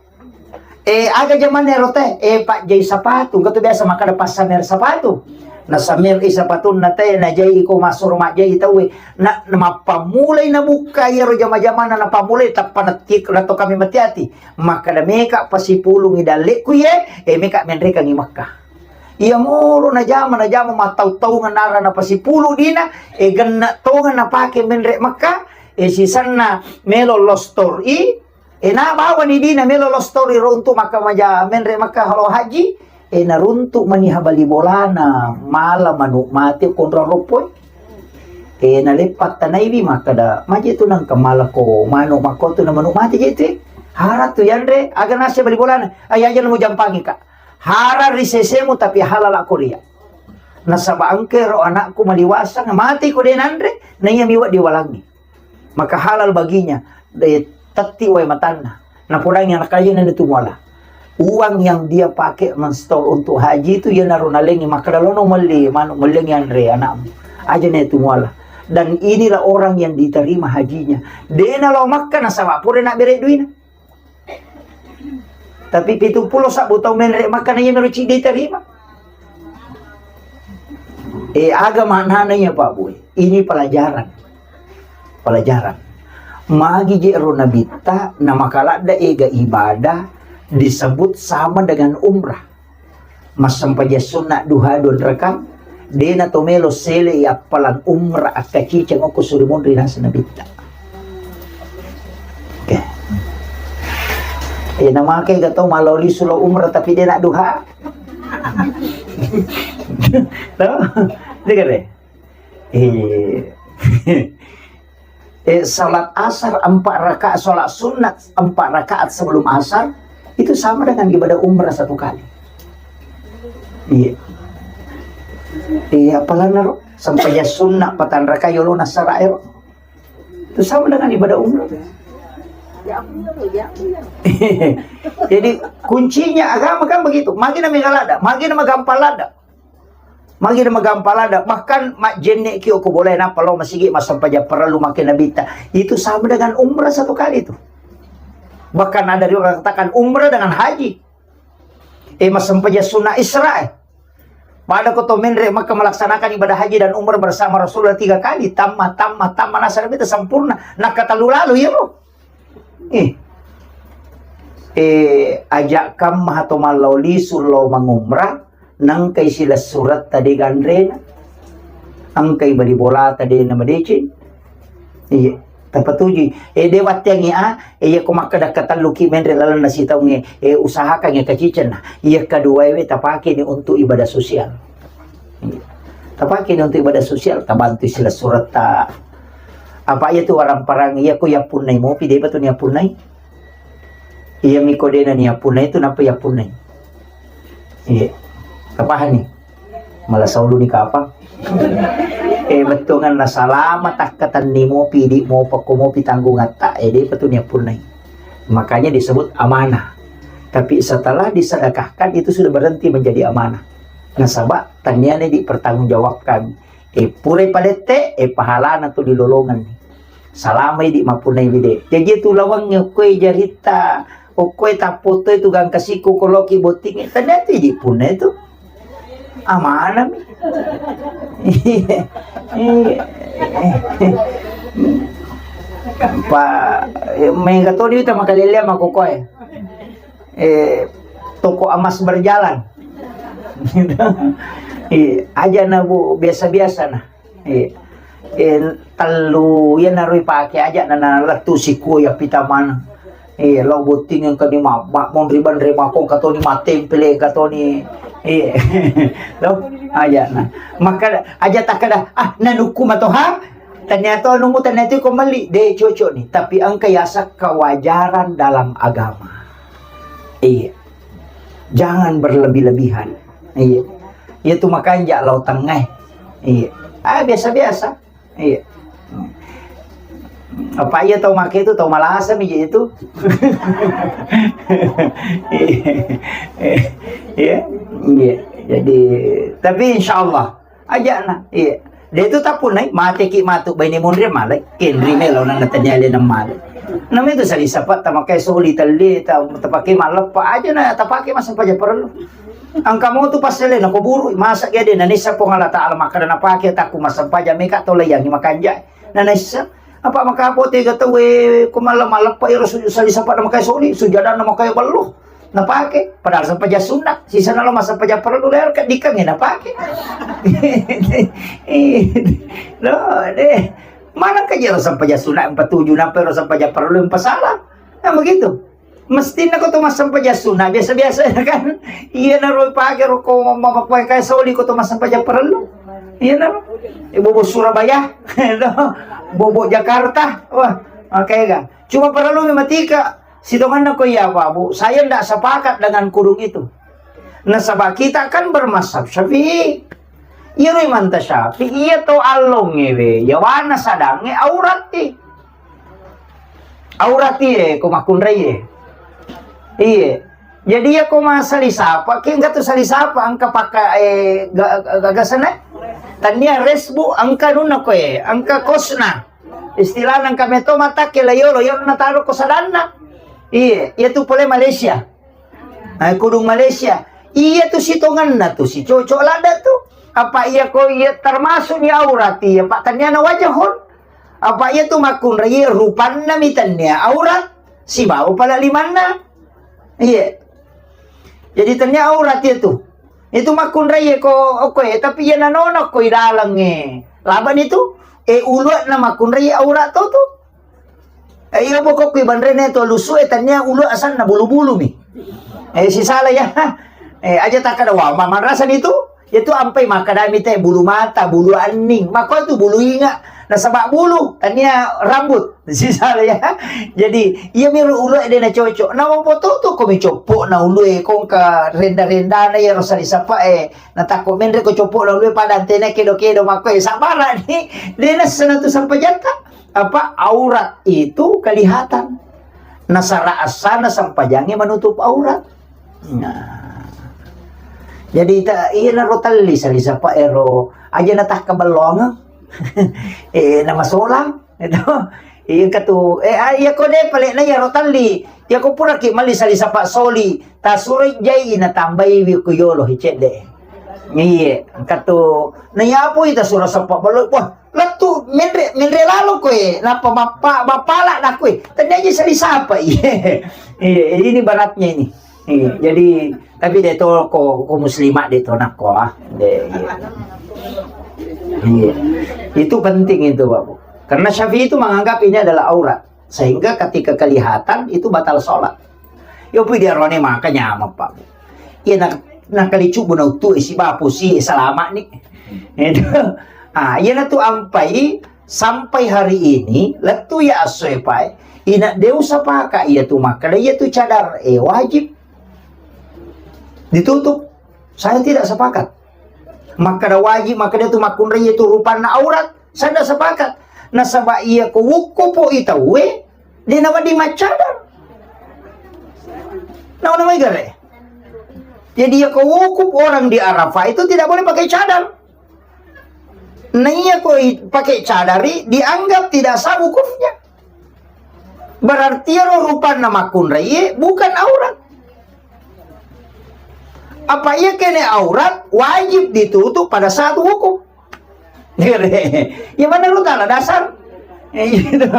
Eh, aga jamanna ero te, eh, pajjai sapatu, engka tu biasa makkada passamer sapatu. Na samer i sapatunna te, na jai iko massuro majjai tauwe. Na, na mappammulai nabukka iyaro jama-jamana napammulai tappa nattik, na to kami mati ati. Makkada meka pasipulungi dallekku iye, eh, meka menrekangi Mekka. Iyamoro najama, najama mattau-taungeng nara napasipulu dina, e, genne tongeng napake menre Mekka, e, sisenna melo loss tori, e, na bawani dina melo loss tori ro untu Mekka maja menre Mekka halo haji, e, naruntu maniha bali bolana, mala manu mate konro roppoi. E, naleppa tanaiwi makkada, maje tu nangka mala ko manu makko tu na manu mate je tu, e. Hara tu yanre, aga nase bali bolana, ayaja mu jampangi ka. Hara ri sesemu tapi halala ko ria. Nasaba engka ero anakku maliwasang, mati ko de nanre, na iya mi wedding walangi. Maka halal baginya, de tetti wae matanna. Napodangi anak kaya na tu muala. Uang yang dia pakai menstol untuk haji itu, iyanaro nalengi, makkada lono melli manu, mellengi anre anakmu. Aja na tu muala. Dan inilah orang yang diterima hajinya. De na lao Makka nasaba pura na bere duina. Tapi pitu pulo sabbu tau menre Mekka na iya mero ciddi tarima. Eh, aga maknana iya, Pak Boy? Ini pelajaran. Pelajaran. Magi je ro nabitta na makaladda ega ibadah disebut sama dengan umrah. Massempajang sunna duha dua rakaat, de na to melo sele i appalang umrah akkaciceng okko suri monri naseng nabitta. Oke. Eh, na make ga to maloli sulo umrah tapi de na duha. To? Dengar deh. Eh. Eh, salat asar empat rakaat, salat sunat empat rakaat sebelum asar, itu sama dengan ibadah umrah satu kali. Iya. Iya, apalana ro? Sempajang sunna patanrakai yolona sara ero. Itu sama dengan ibadah umrah. Jadi kuncinya agama kan begitu. Magi na mega ladda, magi na magampang ladda. Magi na magampang ladda. Bahkan majjenne ki ko boleh napa lo masigi massempajang parellu make nabitta. Itu sama dengan umrah satu kali itu. Bahkan ada juga katakan umrah dengan haji. Eh, massempajang sunna Isra, eh. Pada ko to menre Mekah melaksanakan ibadah haji dan umrah bersama Rasulullah tiga kali, tamma, tamma, tamma, nasara itu sempurna. Nakkatallu lalu, iya, Bu. Eh. Eh, ajakkan maha to mallau lisu lo mangumrah, nangkai silessuretta de ganrena. Angkai bali bolata de na madeceng. Iya, tapatujui. Eh, de watteangngi a, eh, iya ko makkeda katelluki menre lalenna sitaungnge, eh, usahakangngi kacicenna. Iya kaduaewe tapakeni untuk ibadah sosial. Iya. Tapakeni untuk ibadah sosial, tabantui silessuretta. Apa iya tu warang-parang, iya ko yappunnai mopi, de batu ni yappunnai. Iya miko de na ni yappunnai tu, napa yappunnai. Iya. Tapahani? Mala saulu ni kapang. Eh, bettuanganna salama takkatenni mopi, di mopa ko mopi tanggungatta, eh, de patu ni appunnai. Makanya disebut amanah. Tapi setelah disedekahkan, itu sudah berhenti menjadi amanah. Nasaba tenniani dipertanggungjawabkan. Eh, purai padette, eh, pahalana tu dilolongan. Salamai di mappunnai wide. Jaji tu lawangnge okkoe jaritta, okkoe tappottoi tu gangka sikku ko loki bottingnge. Tennia tu idi punna itu. Amanami. Iya. Pa, eh, mega toni wita makalelea makokoe. Eh, toko emas berjalan. Iya, aja na, Bu, biasa-biasa na. Iya. Eh, tellu, iya naro ipake aja na, na lettu sikku ya pita maneng. Iya, lo botting yang kani mabba, mon riban re makong katoni matempele katoni. Iya. Lo, aja na. Maka aja takkeda, "Ah, nanukku matoha." Ternyata nunggu ternyata ko meli, de cocok nih. Tapi engka yasa kewajaran dalam agama. Iya. Jangan berlebih-lebihan. Iya. Iya tu makanja lo tengah. Iya. Ah, biasa-biasa. Iya. Apa iya tau make itu, tau malasa mi itu. Iya. Iya. Iya. Jadi, tapi insya Allah, aja na. Iya. Dia itu tak punai, mate ki matu, baini munri malai. Kenri melo na natanya le na malai. Nama itu sali sapa, tamakai soli tali, ta-, tapake maleppa aja na, tapake masa paja perlu. Engka mo tu pasele na kuburu, masa ki ade na nissa Puang Allah Taala makkeda napake takku massempajang meka to layangi makanja. Na nissa, apa maka pote ga tau, eh, ko malam maleppa iro su-, sali sapa na makai soli, sujadan na makai bellu. Napake, padahal sempajang sunna, sisa na lo massempajang perlu, leo kedikang ya napake. Lo, deh. Mana ka jero sempajang sunna empat tujuh, napa ro sempajang perlu, empat salah. Nah, begitu. Mestinna ko to massempajang sunna, biasa-biasa ya kan. Iya na ro pake ro ko ma-, ma-, ma-, kai soli ko to massempajang perlu. Iya na ro. Eh, bobo Surabaya, bobo Jakarta. Wah, oke ga. Cuma perlu matika. Sitonganna ko iya, Pak, Bu, saya ndak sepakat dengan kudung itu. Nasaba kita kan bermazhab Syafi'i. Iyaro imanta Syafi'i, iya to allongnge we, yawana sadangnge auratti. Auratti, eh, ko makkunrai, eh. Iye. Jadi iya ko masali sapa, ki engka tu sali sapa, engka pakka, eh, ga-, ga-, gagasana. Tania resbu, engka nunna ko, eh, engka kosna. Istilah nang kami to matakke la yolo, yolo nataro ko sadanna. Iye, iya tu pole Malaysia. Eh, kudung Malaysia. Iya tu sitonganna tu, si cocok ladda tu. Apa iya ko iya termasuk ni aurat iya, Pak, taniana wajahun. Apa iya tu makkunrai rupanna mi tania aurat, sibawa pala limanna. Iya. Jadi tania aurat iya tu. Itu makkunrai ko, oke, tapi iya nanono ko idalangnge. Laban itu, eh, uluakna makkunrai aurat to tu. Eh, iya boko kui banrene to lusu, eh, tania ulu asanna bulu-bulu mi. Eh, sisala ya. Eh, aja takkada wa, ma-, manrasa ni tu. Iya tu ampai makkadami te bulu mata, bulu anning. Mako tu bulu inga. Nasaba bulu, tania rambut. Sisala ya. Jadi, iya miro ulue de' nacocok. Namopototo ko mi coppo na ulue, ko engka renda-rendana iyaro sali sapa'e. Natakko menre ko coppo na ulue pada antena kedo-kedo makko e. Sabara ni, de' nassana tu sampajatta. Apa, aurat itu kelihatan. Nasara asana sampajangnge menutup aurat. Nah. Jadi ta-, iya naro telli sali sapa'ero. Aja natakka bellongeng. Eh, namasolang. Itu. Iya katu, eh, ah, iya ko de' pale na iyaro telli. Iya ko puraki melli sali sapa soli. Tasuroi jai natambaiwi ku yolo hicedde. Iya, katu. Na iya pui tasura sapa bello. Wah, lettu menre, menre lalo koe. Nappa mappa-, mappala na koe. Tania ji sali sapa. Iya. Iya, ini baratnya ini. Iya, jadi, tapi de' to ko, ko muslimat de' to nakko, ah. De', iya. Iya. Itu penting itu, Pak Bu. Karena Syafi'i itu menganggap ini adalah aurat. Sehingga ketika kelihatan itu batal sholat. Yo pui diarone maka nyameng, Pak Bu. Iya, nak, nakali cubu na utu isi bapu si salama ni. Itu. Ah, iya na tu ampai sampai hari ini, lettu ya asoe pae, ina de' usapaka iya tu makkeda iya tu cadar, eh, wajib ditutup. Saya tidak sepakat. Makkeda wajib, makkeda tu makkunrai iya tu rupanna aurat, saya tidak sepakat. Nasaba iya ko wukku po itawe, de' nawedding maccadar. Nawa-nawa igare. Jadi iya ko wukuf orang di Arafah itu tidak boleh pakai cadar. Nah, iya ko i-, pakai cadari dianggap tidak sah wukufnya. Berarti iyaro rupanna makkunrai bukan aurat. Apa iya kene aurat wajib ditutup pada saat wukuf. Ya mana lu tanah dasar? Ya, gitu.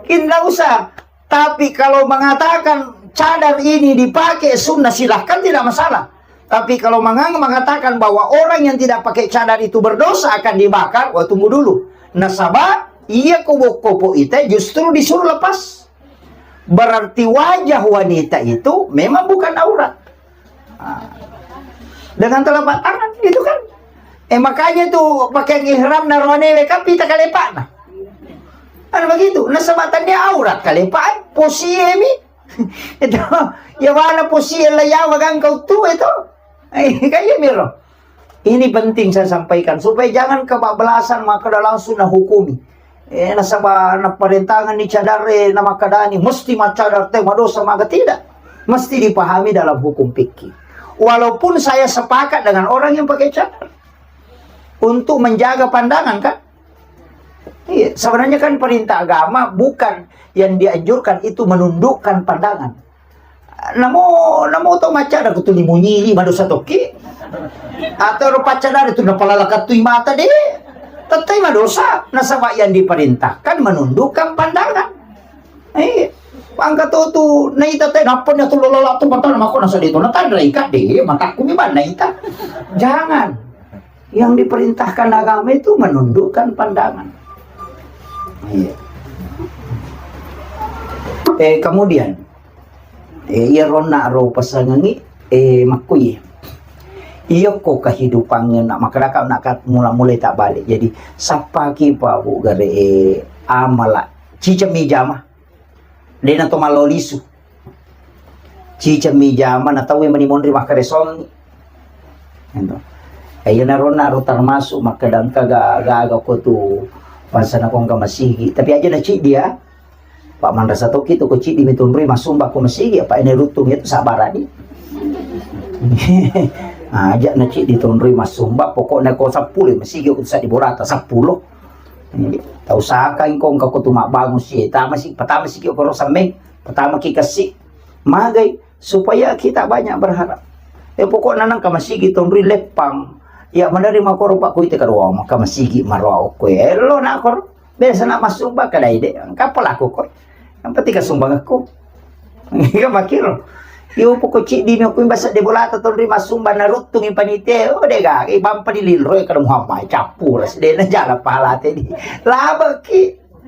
Kita usah. Tapi kalau mengatakan cadar ini dipakai sunnah, silahkan, tidak masalah. Tapi kalau mengang-, mengatakan bahwa orang yang tidak pakai cadar itu berdosa akan dibakar, wah, tunggu dulu. Nasaba, iya ko bokko po ita justru disuruh lepas. Berarti wajah wanita itu memang bukan aurat. Ah. Dengan telapak tangan, itu kan. Eh, makanya tuh pakaian ihram naroane we kan pita kalepana. Kan begitu. Nasaba tania aurat kalepa, eh, posie mi. Itu, ya mana posie la yawa gangka utu itu. Eh, kayak miro. Ini penting saya sampaikan supaya jangan kebablasan makkeda langsung nahukumi. Eh, nasaba naparentangan ni cadare, namakkedani mesti maccadar te madosa maga, tidak. Mesti dipahami dalam hukum fikih. Walaupun saya sepakat dengan orang yang pakai cadar untuk menjaga pandangan, kan? Iya, sebenarnya kan perintah agama bukan yang dianjurkan itu menundukkan pandangan. Namo, namo to maccadar ko tuli munyili madosa tokki. Atau ro paccadar tu napalalakattu i mata de'. Tettai madosa. Nasaba yang diperintahkan menundukkan pandangan. Eh, pangka to tu naita te nappa na tu lololatu mata mako nasa de' to natanra ika de', matakku mi ban naita. Jangan. Yang diperintahkan agama itu menundukkan pandangan. Iya. Eh, kemudian, eh, iya ronna ro pasangangi, eh, makkuye. Iya ko kehidupannya nak masyarakat nak kat mula-mulai tak balik. Jadi, sapaki pa bu gare, eh, amala. Cicami jama. De' na to mallo lisu. Cicami jama na tauwe mani monri makkaresongi. Ento. Eh, iya naronna ro termasuk makkeda engka ga-, gaga ko tu bangsana ko engka masigi. Tapi aja na ciddi ya. Pak manrasa tokki tu ko ciddi mi tonroi massumba ko masigi, apa ini rutung itu sabarani. Aja na ciddi tonroi massumba, pokoknya ko seppulo masigi ko sa di borata seppulo. Tau saka engko engka ko tu mabbangun si, tama si, pertama si ki okoro semmeng, pertama ki kasi, magai, supaya kita banyak berharap. Eh, pokokna nang ka masigi tonroi leppang. Ya, menerima koro pak kuite kadua, maka masigi maroa okko. Eh, lo na koro. Biasa na masumba kadai de. Engka apa laku ko? Yang penting ka sumbang aku. Iya makiro. Yo poko ciddi mi okko imbasa de bolata tonroi massumba naruttungi panitia. Oh, de gaga, ibampa di lilro ya kada Muhammad cappura sedena jala palate di. Labeki.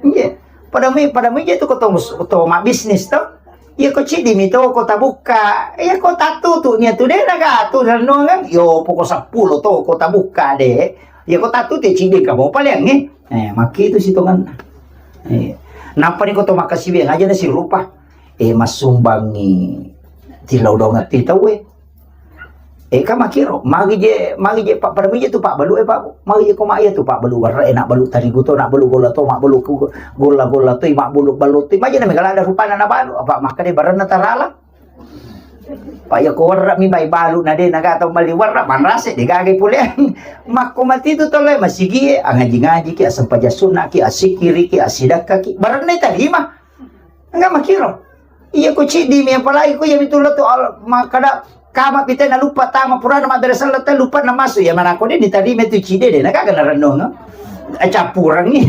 Iya. Pada mi, pada mi je tu ko to, to mabisnis to. Iya ko ciddi mi to ko tabukka. Iya ko tatutu nia tu de naga tu renungan. Yo poko seppulo to ko tabukka de. Iya ko tatu te cidi engka mo paleang e. Eh, makkitu sitongenna. Eh, nappa ni ko to makkasiwiang aja na sirupa. Eh, massumbangi tilau dongeng ti tau e. Eh, ka makkiro, magi je, magi je pa, pada miji tu pabbalu e, Pak. Magi je ko ma iya tu pabbalu warra e, nak balu tarigu to, nak balu golla to, mak balu ku, golla-golla to, mak balu balu to. Maja na mega lada rupana na balu, apa makkeda baranna tarala. Pak, iya ko warra mi bai balu na de na gata mali warra, manrase de gaga pole. Makko mati tu tole masigi e, angaji-ngaji ki, asempaja sunna ki, asikiri ki, asidakka ki. Baranna tarima. Enggak makkiro. Iya ko cidi mi, apalagi ko iya mi tu lo tu al-, makkeda kama pite na lupa tama purana mabbere selleng te lupa na masuk. Iya mana ko de ditarima tu cidi de na gaga na renung. Eh, campurangi.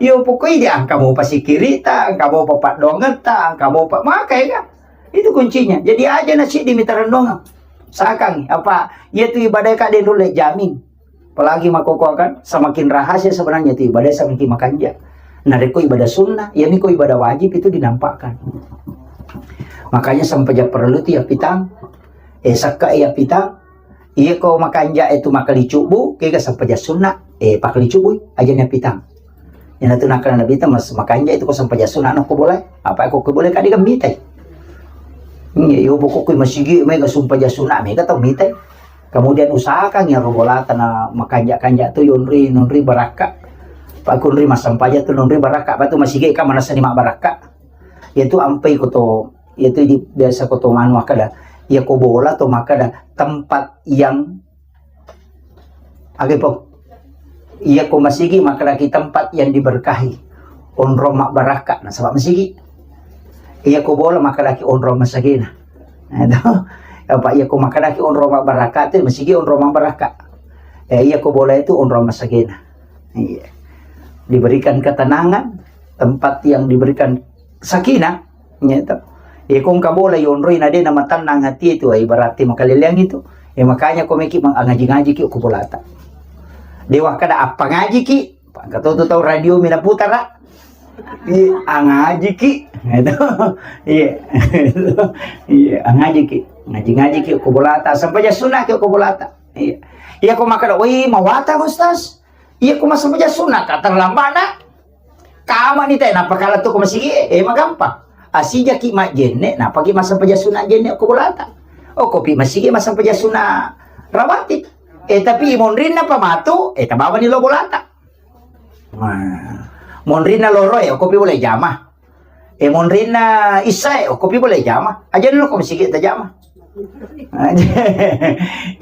Iyo pokoknya dia engka mo pasikiri ta, engka mo papaddongeng ta, engka mo pa-, makai ka. Itu kuncinya. Jadi aja na cidi mi tarennung. Sakang apa? Iya tu ibadah ka de nulle jamin. Apalagi makkokkoe kan, semakin rahasia sebenarnya itu ibadah, semakin makanja. Narekko ibadah sunnah, ya miko ibadah wajib itu dinampakkan. Makanya sempajang parellu tu ya pitang, eh, sakka ya pitang, iya ko makanja itu makali cubu, kega sempajang sunnah, eh, pakali cubu, aja ya pitang. Iyana tu nakkeda Nabitta mas-, makanja itu ko sempajang sunna no ko bolai. Apa ko ko bolai kadi kan mitai. Iya, yo pokokku masigi mega sempajang sunna mega tau mitai. Kemudian usahakan ya ro bolata na makanja-kanja tu yonri nonri barakka. Pak kunri massempajang tu nonri barakka, apa tu masigi ka manasani mak barakka. Yaitu ampai ko to, yaitu di, biasa ko to manu makkeda. Ya ko bola to makkeda tempat yang Aga po? Iya ko masigi makkedaki tempat yang diberkahi, onrong mabbarakka, nasaba masigi. Iya ko bola makkedaki onrong masagena. Nah, itu. Apa iya ko makkedaki onrong mabbarakka, itu masigi onrong mabbarakka. Eh, iya ko bola itu onrong masagena. Iya. Diberikan ketenangan, tempat yang diberikan sakinah, gitu. Iya ko engka bola yonroi na de na matannang hati itu, eh, berarti makaleleang itu. Ya makanya ko meki mang-, angaji-ngaji ki ko bolata. Dewa kada apa ngaji ki? Pangka tu tau radio mina putara. Iya, angaji ki. Gitu. Iya. Iya, angaji ki. Ngaji-ngaji ki ko bolata. Sampai ja sunah ki ko bolata. Iya. Iya ko makkeda, "Woi, mawata, Ustaz." Iya ko massempajang sunna ka terlambat na. Kama ni te nappa kala tu ko masigi e, eh, magampang. Asijaki majjenne, napaki massempajang sunna jenne ko bolata. Oh, kopi masigi massempajang sunna rawatib. Eh, tapi monrinna pamatu, eh, tabawani lo bolata. Nah, monrinna loro e, kopi boleh jama. Eh, monrinna issae, oh, kopi boleh jama. Aja dulu ko masigi tajama.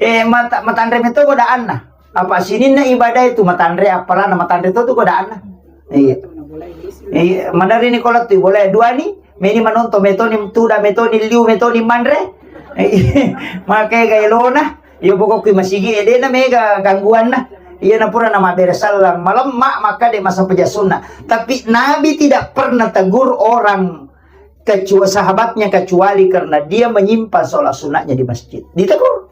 Eh, mata-, matanre meto godaanna. Apa sininna ibadah itu matanre, apalana matanre to tu godaanna. Iya. Iya, madari ni kola tu boleh dua ni, meni manonton metoni tuda, metoni liu, metoni manre. Iya, makai gaelona. Iya, pokokku masigi e, dena mega gangguanna. Iya, na pura na mabbere sallang malemma, maka de massempajang sunna. Tapi Nabi tidak pernah tegur orang kecua-, sahabatnya kecuali karena dia menyimpan sholat sunatnya di masjid. Ditegur.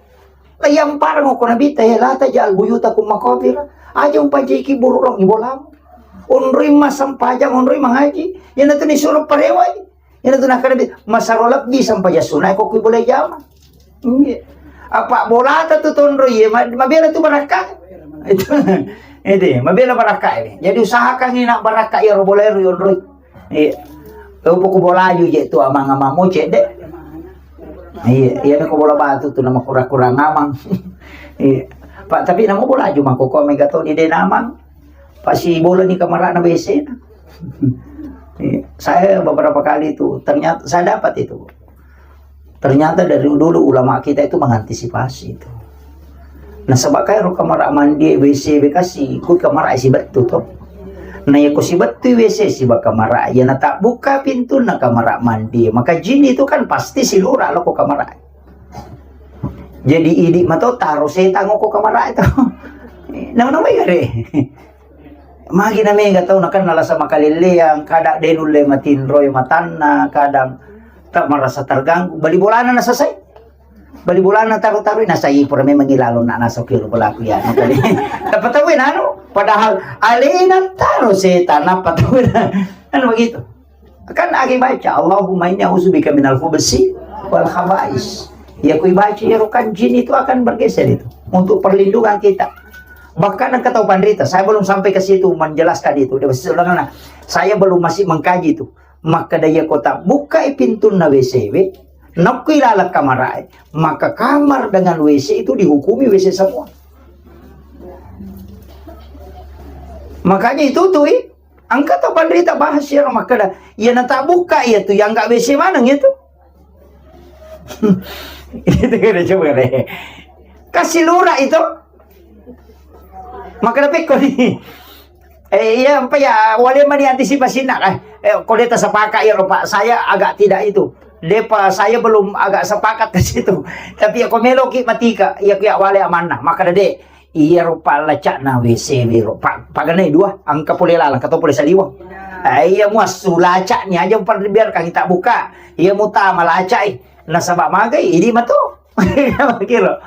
La yang parang ko Nabi ta, "Ya, la taj'al buyutakum maqabir." Aja umpajaiki bururong ibolamu. Onroi massempajang, onroi mangaji. Iyana tu nisuro parewai. Iyana tu nakkeda, "Masaro lebbi sempajang sunai ko kui boleh jama." Iya. Apa bolata tu tonroi, iya, ma-, mabela tu barakka. Itu. Itu, mabela barakka ini. Jadi usahakan ini nak barakka ya ro boleh ro yonroi. Iya. Upo ku bolaju je tu amang-amang mo cedde. Iya, iya ko bola batu tu nama kura-kura ngamang. Iya. Pak, tapi nama bolaju mako ko mega to di denamang. Pasti bola ni kamarana besena. Iya. Saya beberapa kali itu ternyata saya dapat itu. Ternyata dari dulu ulama kita itu mengantisipasi itu. Nasaba kaero kamara mandi, W C bekasi, ku kamara sibettu to. Na yako sibettu W C siba kamara, ya natabbuka pintunna kamara mandi, maka jin itu kan pasti silura lo ko kamara. Jadi idi mato taro setang ko kamara itu. Nama-nama gare. Magi na mega tau nakenna lasa makalelleang, kadang de nulle matinroi matanna, kadang tak merasa terganggu. Bali bolana na selesai. Bali bolana taru-taru na sai pura memang ilalo na naso kiro pelaku ya. Tapi tahu nanu, padahal alena taro setan apa tahu. Kan begitu. Kan agi baca, "Allahumma inni a'udzubika minal khubusi wal khaba'is." Ya kui baca ya kan jin itu akan bergeser itu untuk perlindungan kita. Bahkan engka tau panrita, saya belum sampai ke situ menjelaskan itu. Dia masih ulangan, saya belum masih mengkaji itu. Makkeda iya ko tabbukkai pintunna W C we, nakkui laleng kamarae, maka kamar dengan W C itu dihukumi W C semua. Makanya itu tuh, ih, engka tau panrita bahas ya, makkeda, iya natabbukka iya tuh, yang nggak W C maneng itu. Itu kira coba deh. Kasih lurah itu. Makkeda pekko ni. Eh, iya, apa ya, wale mani antisipasi nak, eh. Eh, ko de tasepakat ya, Pak. Saya agak tidak itu. Depa, saya belum agak sepakat ke situ. Tapi ya, ko meloki matika, iya, iya, wale amanna. Makkeda de, iya, rupa lacakna W C, wiro. Pak, paganai dua, engka pole laleng, kato pole saliweng. Eh, iya, muassu lacak ni aja, pada biarkan kita buka. Iya, mutama lacak, eh. Nasaba magai, idi mato. Kira.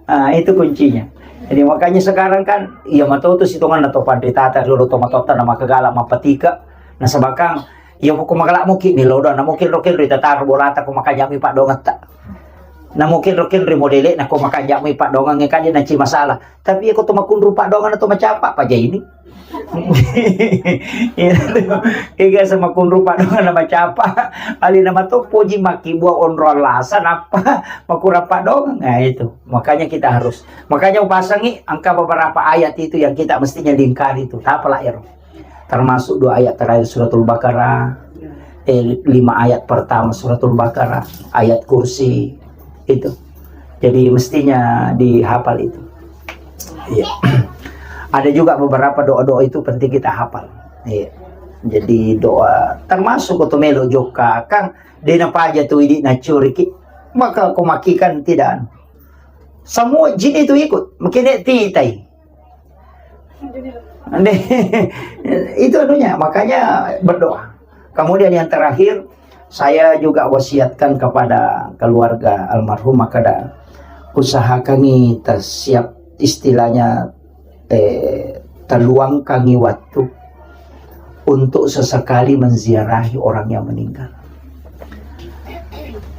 Ah, itu kuncinya. Jadi makanya sekarang kan, iya mato tu sitongan atau panritata dulu to matotta na makagala mapatika. Nasaba kan, iya ko magala muki ni lodo, na muki rokin rita tar bolata ko makajami pak dongetta. Na muki rokin ri modele na ko makajami pak dongang kan dia nanci masalah. Tapi iya ko to makunru pak dongang atau macapa paja ini. Iya, ega sama kunru padongan nama capa. Ali nama to poji maki buah onrol lasa napa makurang padongan. Nah, itu. Makanya kita harus, makanya upasangi angka beberapa ayat itu yang kita mestinya lingkari itu. Apa lah, ya? Termasuk dua ayat terakhir suratul Baqarah, eh, lima ayat pertama suratul Baqarah, ayat kursi itu. Jadi mestinya dihafal itu. Iya. Ada juga beberapa doa-doa itu penting kita hafal. Iya. Jadi doa termasuk koto melo jokka kan dena paja tu idi nacuriki. Maka ko maki kan tidak anu. Semua jin itu ikut. Mungkin dia titai. Itu anunya, makanya berdoa. Kemudian yang terakhir, saya juga wasiatkan kepada keluarga almarhum, makada usahakangi tersiap istilahnya, eh, terluangkangi waktu untuk sesekali menziarahi orang yang meninggal.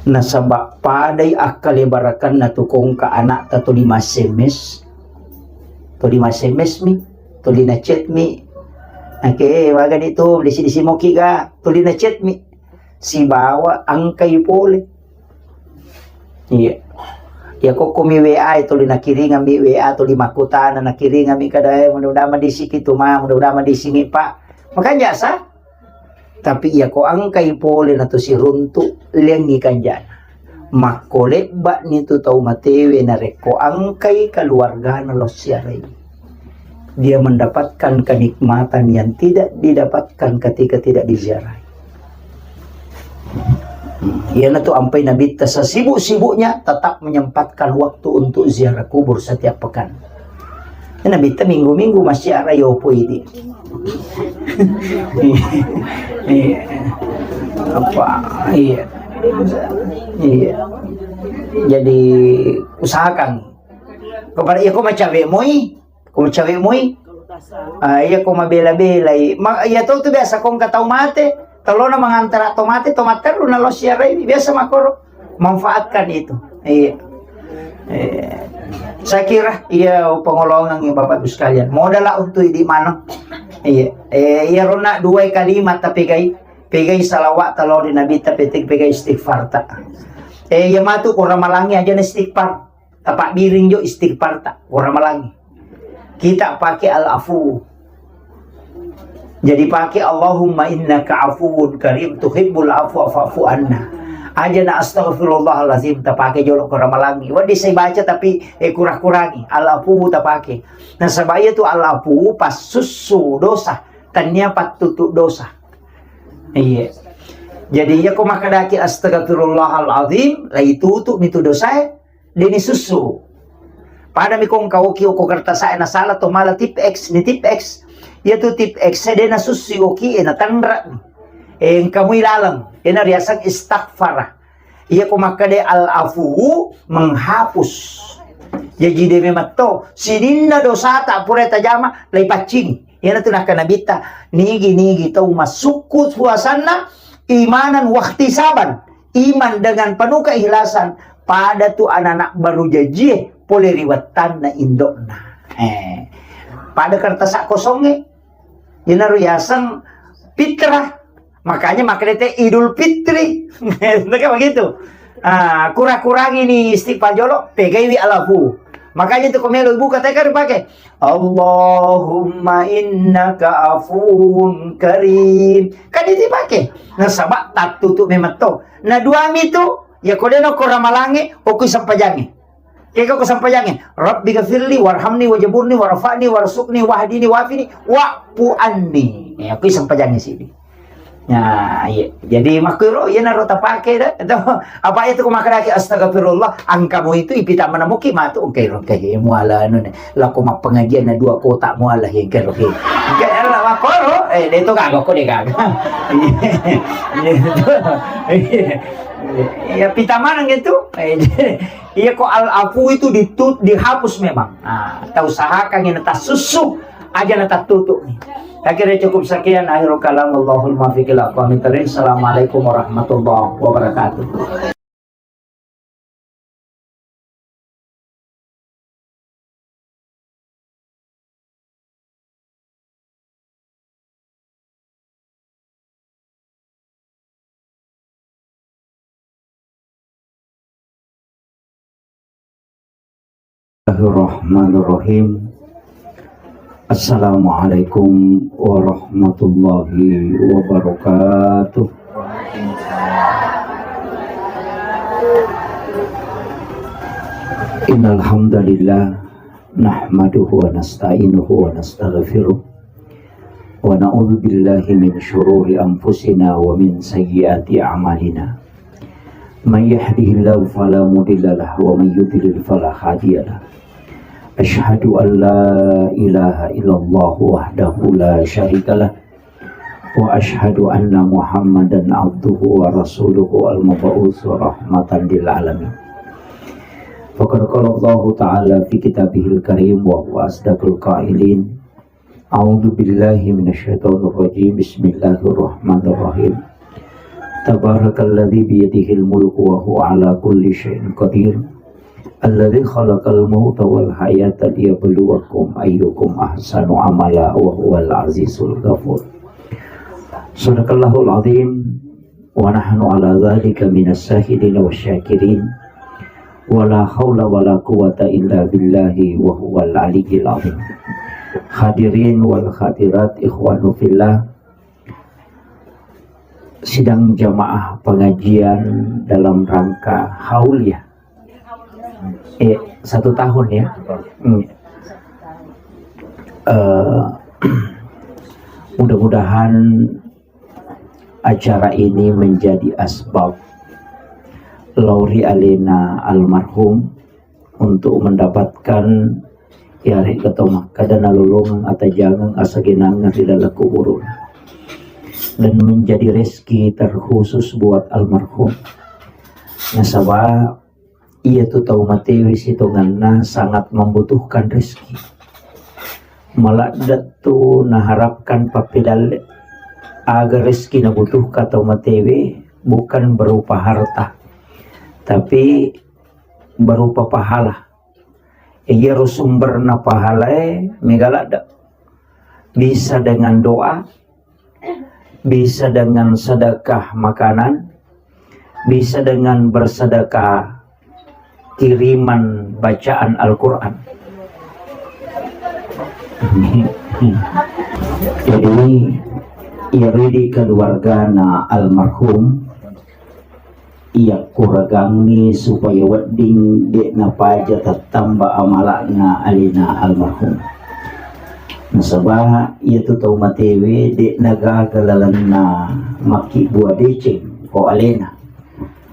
Nasaba padai akkalebarakanna tu kongka anakta tu lima S M S, tuli ma S M S mi, tuli na chat mi. Oke, waga di tu, disi-disi moki ga, tuli na chat mi. Sibawa angkai pole. Iya. Ya kokko mi W A, tuli nakiringan mi W A, tuli makkutana nakiringan mi kada, eh, mudah-mudahan madisiki tu ma, mudah-mudahan madisi mi pak. Makanya sa, Tapi iya ko angkai pole na to siruntu, liangngi kanjana. Makko lebba'ni tu tau matewe narekko angkai keluargana lao siarai. Dia mendapatkan kenikmatan yang tidak didapatkan ketika tidak diziarahi. Hmm, iyanatu ampai Nabitta sesibuk-sibuknya tetap menyempatkan waktu untuk ziarah kubur setiap pekan. Nabitta minggu-minggu massiara yopo idi. Iya. Apa? Iya. Iya. Jadi usahakan. Kepada iya ko macawe moi, ko macawe moi. Ah, iya ko mabela-belai. Ma, iya to tu biasa ko engka tau mate, telona mangantara to mate, to matteru na lo siarai biasa makoro. Manfaatkan itu. Iya. Eh, saya kira iya pengolongan ya Bapak Ibu sekalian. Modal lah untuk idi maneng. Iya. Eh, iya rona dua kalimat tapi gai, pegai salawat talo di Nabi tapi pegai istighfar tak. Eh, iya matu kurang malangi aja nih istighfar. Tapak biring jo istighfar tak kurang malangi. Kita pakai al-afu. Jadi pakai Allahumma innaka afuwun karim tuhibbul afwa fa'fu anna. Aja na astaghfirullahalazim tapake jolo ko ramalangi. Wadi saya baca tapi eh kurang-kurangi. Al-afu tapake. Nasaba iya tu al-afu pas sussu dosa. Tania pattutu dosa. Iya. Jadi iya ko makadaki astaghfirullahalazim, lai tutu mitu dosae. Deni sussu. Pada mi kong kau kio ko kertas saya na salah to mala tip X ni tip X. Iya tu tip X saya dena sussu oki e na tanra. Engka mui laleng. Ena riasang istaghfara. Iya ko makkade al afu menghapus. Jaji de memang to sininna dosa tak pura tajama lai paccing. Ena tu nakka nabitta nigi-nigi tau masukku puasanna imanan wahtisaban. Iman dengan penuh keikhlasan pada tu anak-anak baru jajie pole ri wettanna indokna. Eh, pada kertas kosongnya, iyanaro yaseng fitrah. Makanya makkedai te Idul Fitri. Kan begitu. Ah, kura-kurangi ni istighfar jolo, pegaiwi alafu. Makanya itu komelo ibu kata kan pakai Allahumma innaka afuwun karim. Kan itu dipakai. Nasaba tattutu memang to. Nah, dua mi tu, ya kodeno ko ramalange, okui sempajange. Kega ko sempajange, Rabbi gafirli warhamni wajaburni warfa'ni warsuqni wahdini wafini wa'fu anni. Ya, okui sempajange sidi. Ya, iya. Jadi makkuro iyanaro tapake da. Itu apa itu ko makkedaki astagfirullah, angkamu itu ipita manamuki matu engkai rongkai muala anu ne. Lako mappengajian na dua kota muala engkai rongkai. Engkai Allah makkuro, eh, de to gaga ko de gaga. Iya. Iya, pita maneng itu. Eh, iya ko al-afu itu ditu-, dihapus memang. Nah, kita usahakan ini tas susu aja na tattutu. Akhirnya cukup sekian, akhirul kalam, Allahul muwaffiq ila aqwamit thariq. Assalamualaikum warahmatullahi wabarakatuh. Bismillahirrahmanirrahim. Assalamualaikum warahmatullahi wabarakatuh. Innal hamdalillah, nahmaduhu wa nasta'inuhu wa nastaghfiruh, wa na'udzu billahi min syururi anfusina wa min sayyiati a'malina. May yahdihillahu fala mudhillalah wa may yudhlil fala hadiyalah. Asyhadu an la ilaha illallah wahdahu la syarikalah, wa asyhadu anna Muhammadan abduhu wa rasuluhu al-mab'uts rahmatan lil alamin. Faqad qala Allahu ta'ala fi kitabihil karim wa huwa asdaqul qailin. A'udzu billahi minasyaitonir rajim. Bismillahirrahmanirrahim. Tabarakalladzi biyadihil mulku wa huwa ala kulli syai'in qadir. Alladzi khalaqal mauta wal hayata liyabluwakum ayyukum ahsanu amala wa huwal azizul ghafur. Sadaqallahul azim. Wa nahnu ala dzalika minas syahidin wasyakirin. Wa la haula wa la quwwata illa billahi wa huwal aliyyil azim. Hadirin wal hadirat, ikhwanu fillah, sidang jamaah pengajian dalam rangka haul ya. Eh, satu tahun ya. Hmm. Eh, mudah-mudahan acara ini menjadi asbab lao ri alena almarhum untuk mendapatkan, ya, ri keto makkeda nalolongeng atajangeng asagenangeng ri dalam kuburun dan menjadi rezeki terkhusus buat almarhum. Nasaba iyatu tau matewe sitongenna sangat membutuhkan rezeki. Maladde tu naharapkan pappedalle aga rezeki nabutuhkan tau matewe, bukan berupa harta, tapi berupa pahala. Iyaro sumberna pahalae mega ladde. Bisa dengan doa, bisa dengan sedekah makanan, bisa dengan bersedekah kiriman bacaan Al-Quran. Jadi, iyaro idi keluargana almarhum, iyakkuragangngi supaya wedding de'na paja tattamba amala'na alena almarhum. Nasaba iyatu tau matewe de'na gaga lalenna makkibbua deceng ko alena,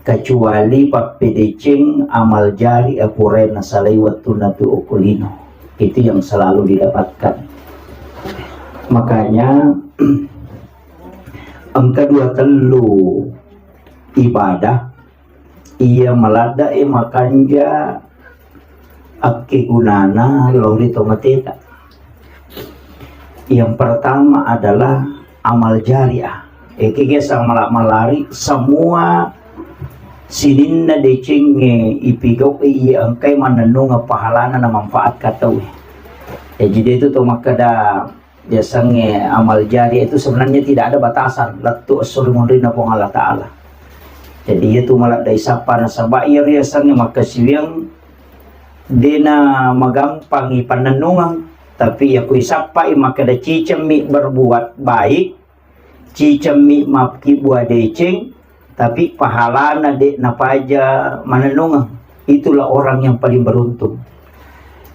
kecuali pappedeceng amal jari apurae nasalai wettunna tu okko lino. Itu yang selalu didapatkan. Makanya engka dua tellu ibadah iya maladde'e makanja akkegunana lao ri tomateta. Yang pertama adalah amal jariah. Ekege samala-malari semua sininna decengnge ipigau'i iya engkai mannennungeng pahalana na manfaat ka tauwe. Jadi dia itu tuh makkeda biasanya amal jariah itu sebenarnya tidak ada batasan, lettu esso ri munrinna Puang Allah Ta'ala. Jadi itu maladde isappa nasaba iya riasengnge makkasiwiang dena magampangi pannennungeng, tapi iya ku isappai makkeda cicemmi berbuat baik, cicemmi makkibua deceng, tapi pahalana de napaja manennungeng. Itulah orang yang paling beruntung.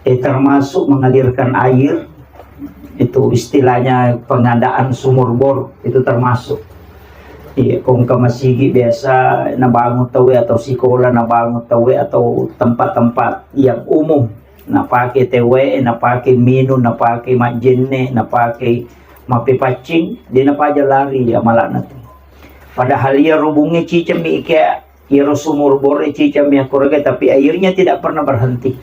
Eh, termasuk mengalirkan air, itu istilahnya pengadaan sumur bor, itu termasuk. Iya, kongka masigi biasa nabangun tauwe atau sikola nabangun tauwe atau tempat-tempat yang umum, napake tewwe, napake minung, napake majjenne, napake mappepaccing, de napaja lari amalana tu. Padahal iya rubungnge cicemmi ike, iyaro sumur bore cicemmi akkuraga, tapi airnya tidak pernah berhenti.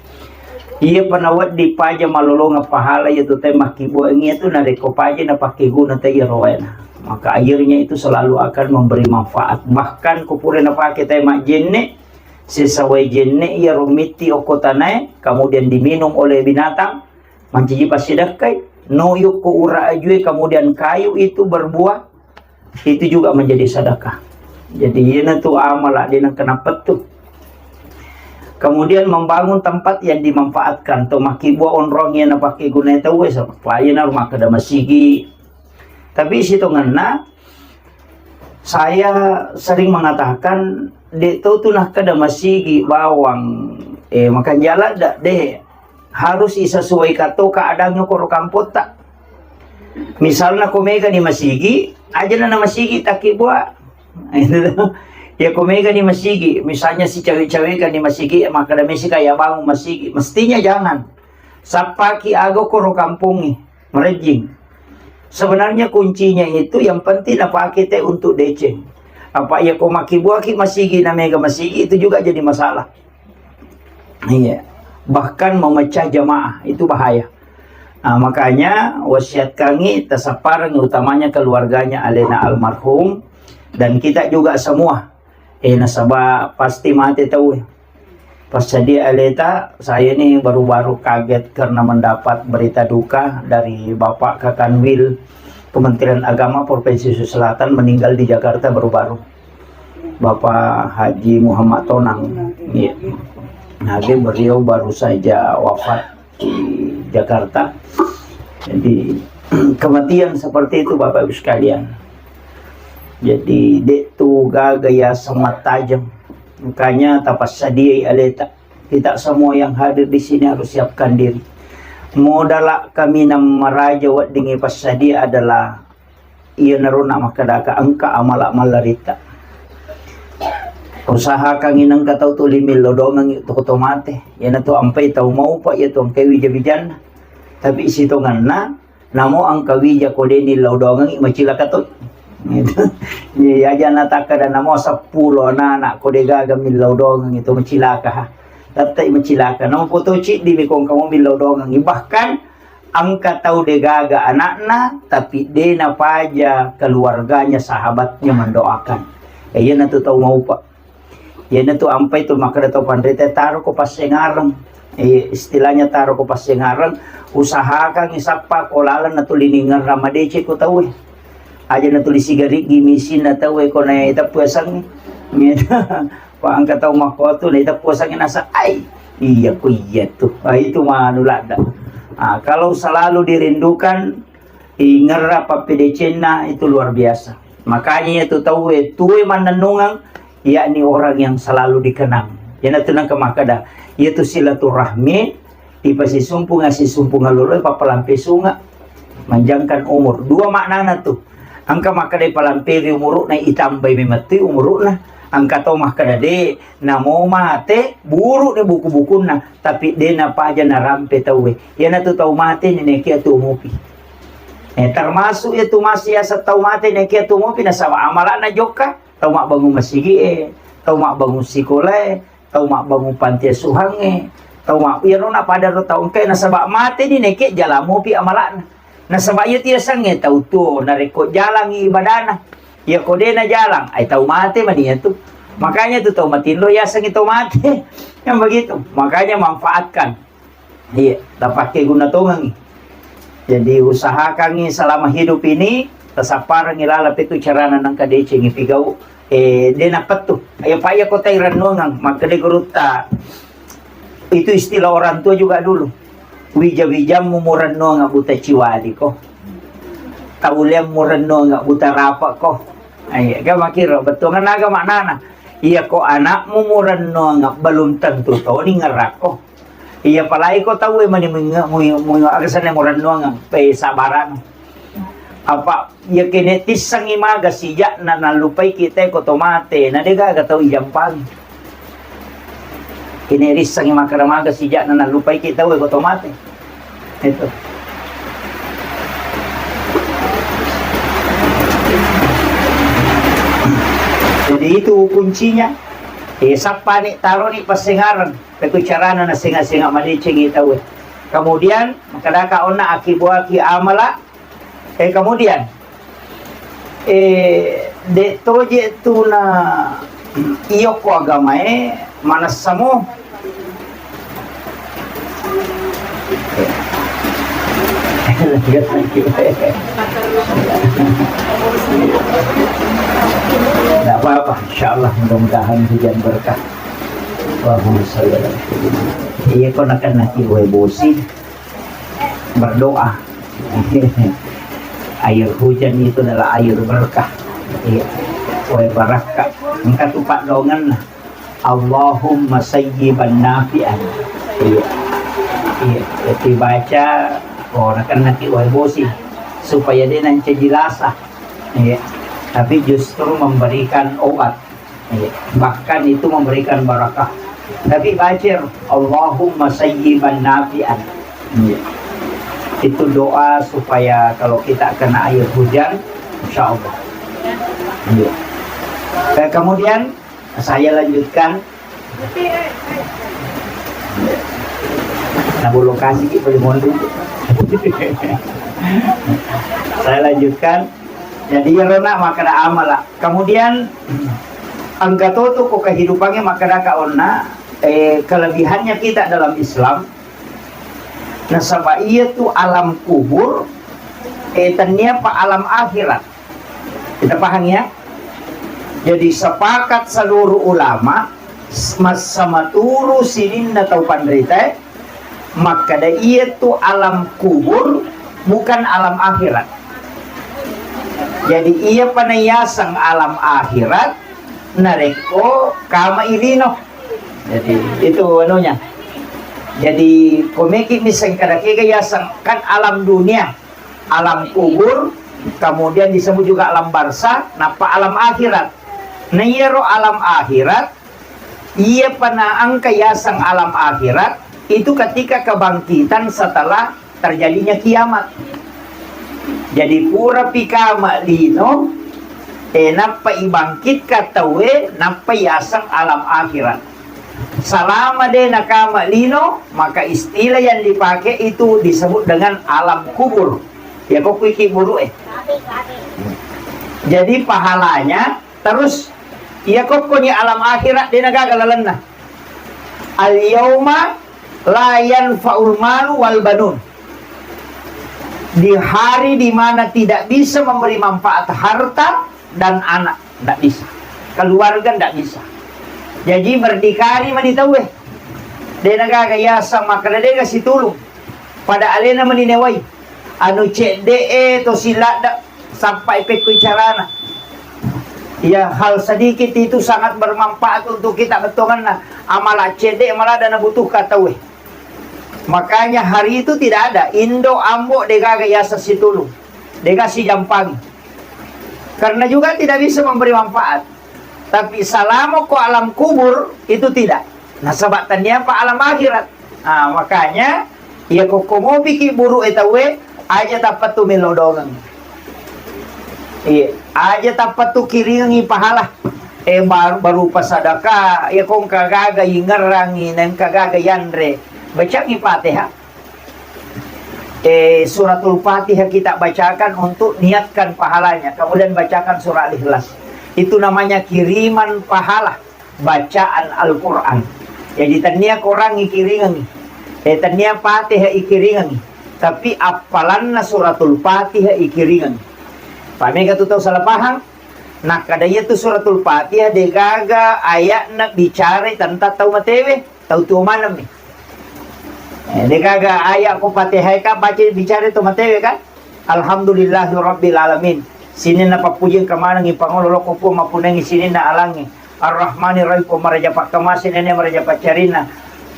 Iya pernah wedding paja malolongeng pahala iya tu tai makkibuangngi itu narekko paja napake guna tai iyaro waena. Maka airnya itu selalu akan memberi manfaat. Bahkan kupure napake tai majjenne, sesa wae jenne iyaro mitti okko tanae, kemudian diminum oleh binatang, mancaji passidakkai, no yukko ura ajue, kemudian kayu itu berbuah, itu juga menjadi sedekah. Jadi, iyana tu amala de nengka napettu. Kemudian membangun tempat yang dimanfaatkan, to makkibua onrong iya napake gunai tauwe, supaya na rumah kada masigi. Tapi sitongenna, saya sering mengatakan, de to tu nakkeda masigi bawang, eh, makanjala da, de. Harus isesuaikan to keadaannya koro kampotta. Misalna ko mega ni masigi, aja na masigi takki bua. Ya ko mega ni masigi, misalnya si cawe-cawe kan ni masigi, maka ada mesi kayak bangun masigi, mestinya jangan. Sappaki ago koro kampongi, merejing. Sebenarnya kuncinya itu yang penting napake te untuk deceng. Apa ya ko makibuaki masigi na mega masigi itu juga jadi masalah. Iya. Bahkan memecah jamaah, itu bahaya. Nah, makanya wasiat kami tasappareng, utamanya keluarganya alena almarhum dan kita juga semua. Eh, nasaba pasti mate tau. Pas jadi aleta, saya ini baru-baru kaget karena mendapat berita duka dari Bapak Kakanwil Kementerian Agama Provinsi Sulawesi Selatan meninggal di Jakarta baru-baru. Bapak Haji Muhammad Tonang. Iya. Nah, dia beliau baru saja wafat di Jakarta. Jadi, kematian seperti itu, Bapak Ibu sekalian. Jadi, de tu gaga ya semat tajam. Makanya tapassadiai aleta. Kita semua yang hadir di sini harus siapkan diri. Modala kami nang maraja weddingngi passadia adalah iyanaro na makkedaka engka amala mallaritta. Usahakangngi nengka tau tuli millau dongengngi toko to mate. Iyanatu ampai tau maupa iya tu engkai wija-wijanna. Tapi sitongenna, namo engka wija ko de nillau dongengngi macilaka toi. Iya aja natakkeda namo seppulo anak-anak ko de gaga millau dongengngi to macilaka ha. Tettai macilaka. Namo poto ciddi mi ko engka mo millau dongengngi. Bahkan engka tau de gaga anakna, tapi de napaja keluarganya, sahabatnya mendoakan. Eh, iyanatu tau maupa. Iyanatu ampai tu makkeda tau panrita, taro ko passengareng. Eh, istilahnya taro ko passengareng, usahakan isappa ko laleng natuli ningerra madeceng ko tauwe. Aja natuli sigariggi misinna tauwe ko nae teppuaseng. Wa engka tau makkotu naita puasangngi nasa, ai, iya ko iya tu. Ah, itu manu ladda. Ah, kalau selalu dirindukan, ingerra pappedecenna itu luar biasa. Makanya itu tauwe tue mannennungeng, yakni orang yang selalu dikenang. Iyanatu nengka makkeda, iya tu silaturahmi, ipasisumpunga sisumpunga lolo, papalampe sunga, manjangkan umur. Dua maknana tu. Engka makkeda palampe ri umuru'na, itambai memettui umuru'na. Engka to makkeda de, namo mate, buru ni buku-bukunna, tapi de napaja narampe tauwe. Iyanatu tau mate ni nekia tu mupi. Eh, termasuk iya tu masih asa tau mate nekia tu mupi nasaba amalana jokka, tau mabbangun masigi e, tau mabbangun sikola e, tau mabbangun panti asuhangnge, tau ma-, iyaro na pada ro tau engkae nasaba mate ni nekke jala mopi amala'na. Nasaba iya tiasengnge tau tuo narekko jalangngi ibadana. Iya ko de najalang, ai tau mate mani iya tu. Makanya tu tau matinro yasengnge tau mate. Yang begitu. Makanya manfaatkan. Iya, tapakke guna tongengi. Jadi usahakangi selama hidup ini, tasapparengi laleng pekko carana nengka decengi pigau, eh, de napettu. Ayo pa iya kota irennuangeng, makkeda gurutta, itu istilah orang tua juga dulu. Wija-wijammu murennuangeng buta ciwali ko. Tauliammu rennuangeng buta rapa ko. Ayo, ga makiro, bettuangan naga maknana. Iya ko anakmu murennuangeng belum tentu toni ngerakko. Iya, apalagi ko tauwe mani muinge-, mui-, mui-, aga senna murennuangeng, pe sabarang. Apa, iya kene tissengi maga sijakna nallupai kita ko to mate, na de gaga tau ijampangi. Kene rissengi makkeda maga sijakna nallupai kita we ko to mate. Itu. Jadi itu kuncinya. Eh, sappani, taroni passengareng. Pekko carana nasenga-senga madecengi tauwe. Kemudian, makkedaka onna akibuaki amala. Eh, kemudian, eh, de toje tuna iyo ko agamae manessamo. Tidak apa-apa, insya Allah mudah-mudahan hujan berkah. Allahumma sholli ala Sayyidina. Iya, ko nakennaki wae bosi, berdoa. Air hujan itu adalah air berkah. Iya. Wae barakka. Engka tu paddoangenna. Allahumma sayyiban nafi'an. Iya. Iya. Jadi baca, oh, nakennaki wae bosi. Supaya de nancaji lasa. Iya. Tapi justru memberikan obat. Iya. Bahkan itu memberikan barakah. Tapi baca, Allahumma sayyiban nafi'an. Iya. Itu doa supaya kalau kita kena air hujan, insya Allah. Iya. Eh, kemudian saya lanjutkan. Nah, bu lokasi ki boleh mundur. Saya lanjutkan. Jadi, iyaro na makkeda amala. Kemudian, engka to tu ko kehidupannya makkeda ka onna, eh, kelebihannya kita dalam Islam, nasaba iya tu alam kubur, eh, tennia pa alam akhirat. Kita paham ya? Jadi, sepakat seluruh ulama, s-, massamaturu sininna tau panrita, makkeda iya tu alam kubur bukan alam akhirat. Jadi, iya pa naiaseng alam akhirat narekko kama ilino. Jadi, itu anunya. Jadi, komeki miseng kada kega yaseng kan alam dunia, alam kubur, kemudian disebut juga alam barzah, napa alam akhirat. Nah, iyaro alam akhirat, iya pa naengka yaseng alam akhirat, itu ketika kebangkitan setelah terjadinya kiamat. Jadi, pura pi kama lino, eh, nappa ibangkitka tauwe, nappa yaseng alam akhirat. Salama de nakama lino, maka istilah yang dipakai itu disebut dengan alam kubur. Ya, kok kuiki buru, eh. Jadi, pahalanya terus, iya kokkoni alam akhirat, de nagaga lalenna. Al-yauma la yanfa'ul malu wal banun. Di hari di mana tidak bisa memberi manfaat harta dan anak, tidak bisa. Keluarga tidak bisa. Jadi, berdikari mani tauwe. De nagaga yaseng makkeda dega situlung. Pada alena mani newai. Anu cedde e to siladda. Sampai pekkui carana. Ya, hal sedikit itu sangat bermanfaat untuk kita bettuanna. Amala cedde malah dana butuh ka tauwe. Makanya hari itu tidak ada indo ambo degaga yaseng situlung, dega sijampangi. Karena juga tidak bisa memberi manfaat. Tapi salamo ko alam kubur itu tidak. Nasaba tania pa alam akhirat. Ah, makanya, iya kokko mopiki buru e tauwe, aja tappa tu melo dongeng. Iya, aja tappa tu kiringi pahala. Eh, bar-, barupa sadaka, iya kongka gaga ingerangi, nengka gaga yanre. Bacangi Fatihah. Eh, suratul Fatihah kita bacakan untuk niatkan pahalanya. Kemudian bacakan surah Al-Ikhlas. Itu namanya kiriman pahala. Bacaan Al-Quran. Jadi, tania korangi kiringengi. Eh, tennia Fatihah ikiringengngi, tapi appalanna Suratul Fatihah ikiringengngi. Pamega tu tau salah pahang? Nakkada iya tu Suratul Fatihah degaga ayatna bicara tentang tau matewe, tau tuo manemmi. Eh, degaga ayat ko Fatihah ka baca bicara tau matewe kan? Alhamdulillahi Rabbil Alamin. Sininna pappuji engka manengngi pangolo lokko Puang mappunengngi sininna alangnge. Ar-Rahmanir Rahim, Puang maraja pakkamase nennia maraja paccarinna.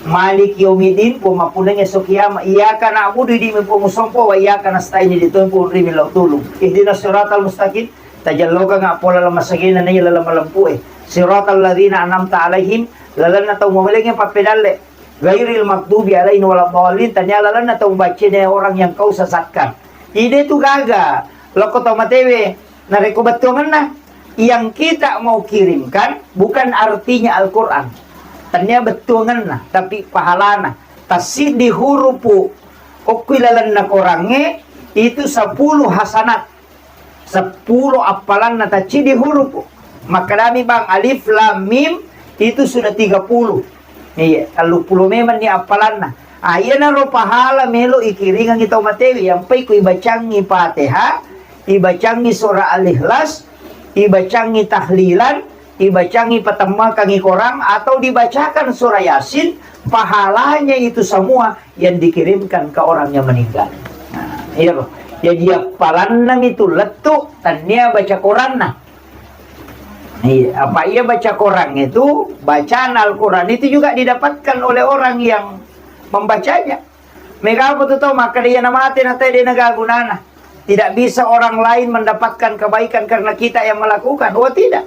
Maliki Yaumiddin, Puang mappunengngi esso kiama. Iyyaka na'budu, idi mi Puang usompo, wa iyyaka nasta'in, idi toi Puang ri millau tulung. Ihdinas siratal mustaqim, tajallokanga pola lamasagena naiya laleng malempu'e. Siratal ladzina an'amta alaihim, lalenna tau muwelenge pappedalle. Ghairil maghdubi alaihim waladdallin, tania lalenna tau baccene orang yang kau sesatkan. Ide tu gaga, lokko tau matewe, narekko bettuangenna, yang kita mau kirimkan bukan artinya Al-Quran. Tania bettuangenna, tapi pahalana. Tassiddi hurupu, okkui lalenna korangnge, itu sepuluh hasanat. Seppulo appalanna tacciddi hurupu. Makkadami bang, alif lam mim itu sudah tiga puluh. Iya, telluppulo memang ni appalanna. Ah, iyanaro pahala melo ikiringangi tau matewi, yang pai ku ibacangi Fatihah, ibacangi surah Al-Ikhlas, ibacangi tahlilan, ibacangi patemmakangi Quran, atau dibacakan surah Yasin, pahalanya itu semua yang dikirimkan ke orang yang meninggal. Nah, iya loh. Jadi appalanna itu lettu, tania baca Quranna. Iya, apa iya baca Quran itu, bacaan Al-Quran itu juga didapatkan oleh orang yang membacanya. Mega apa tu tau makkeda iya namate na tede na gagunana. Tidak bisa orang lain mendapatkan kebaikan karena kita yang melakukan. Oh, tidak.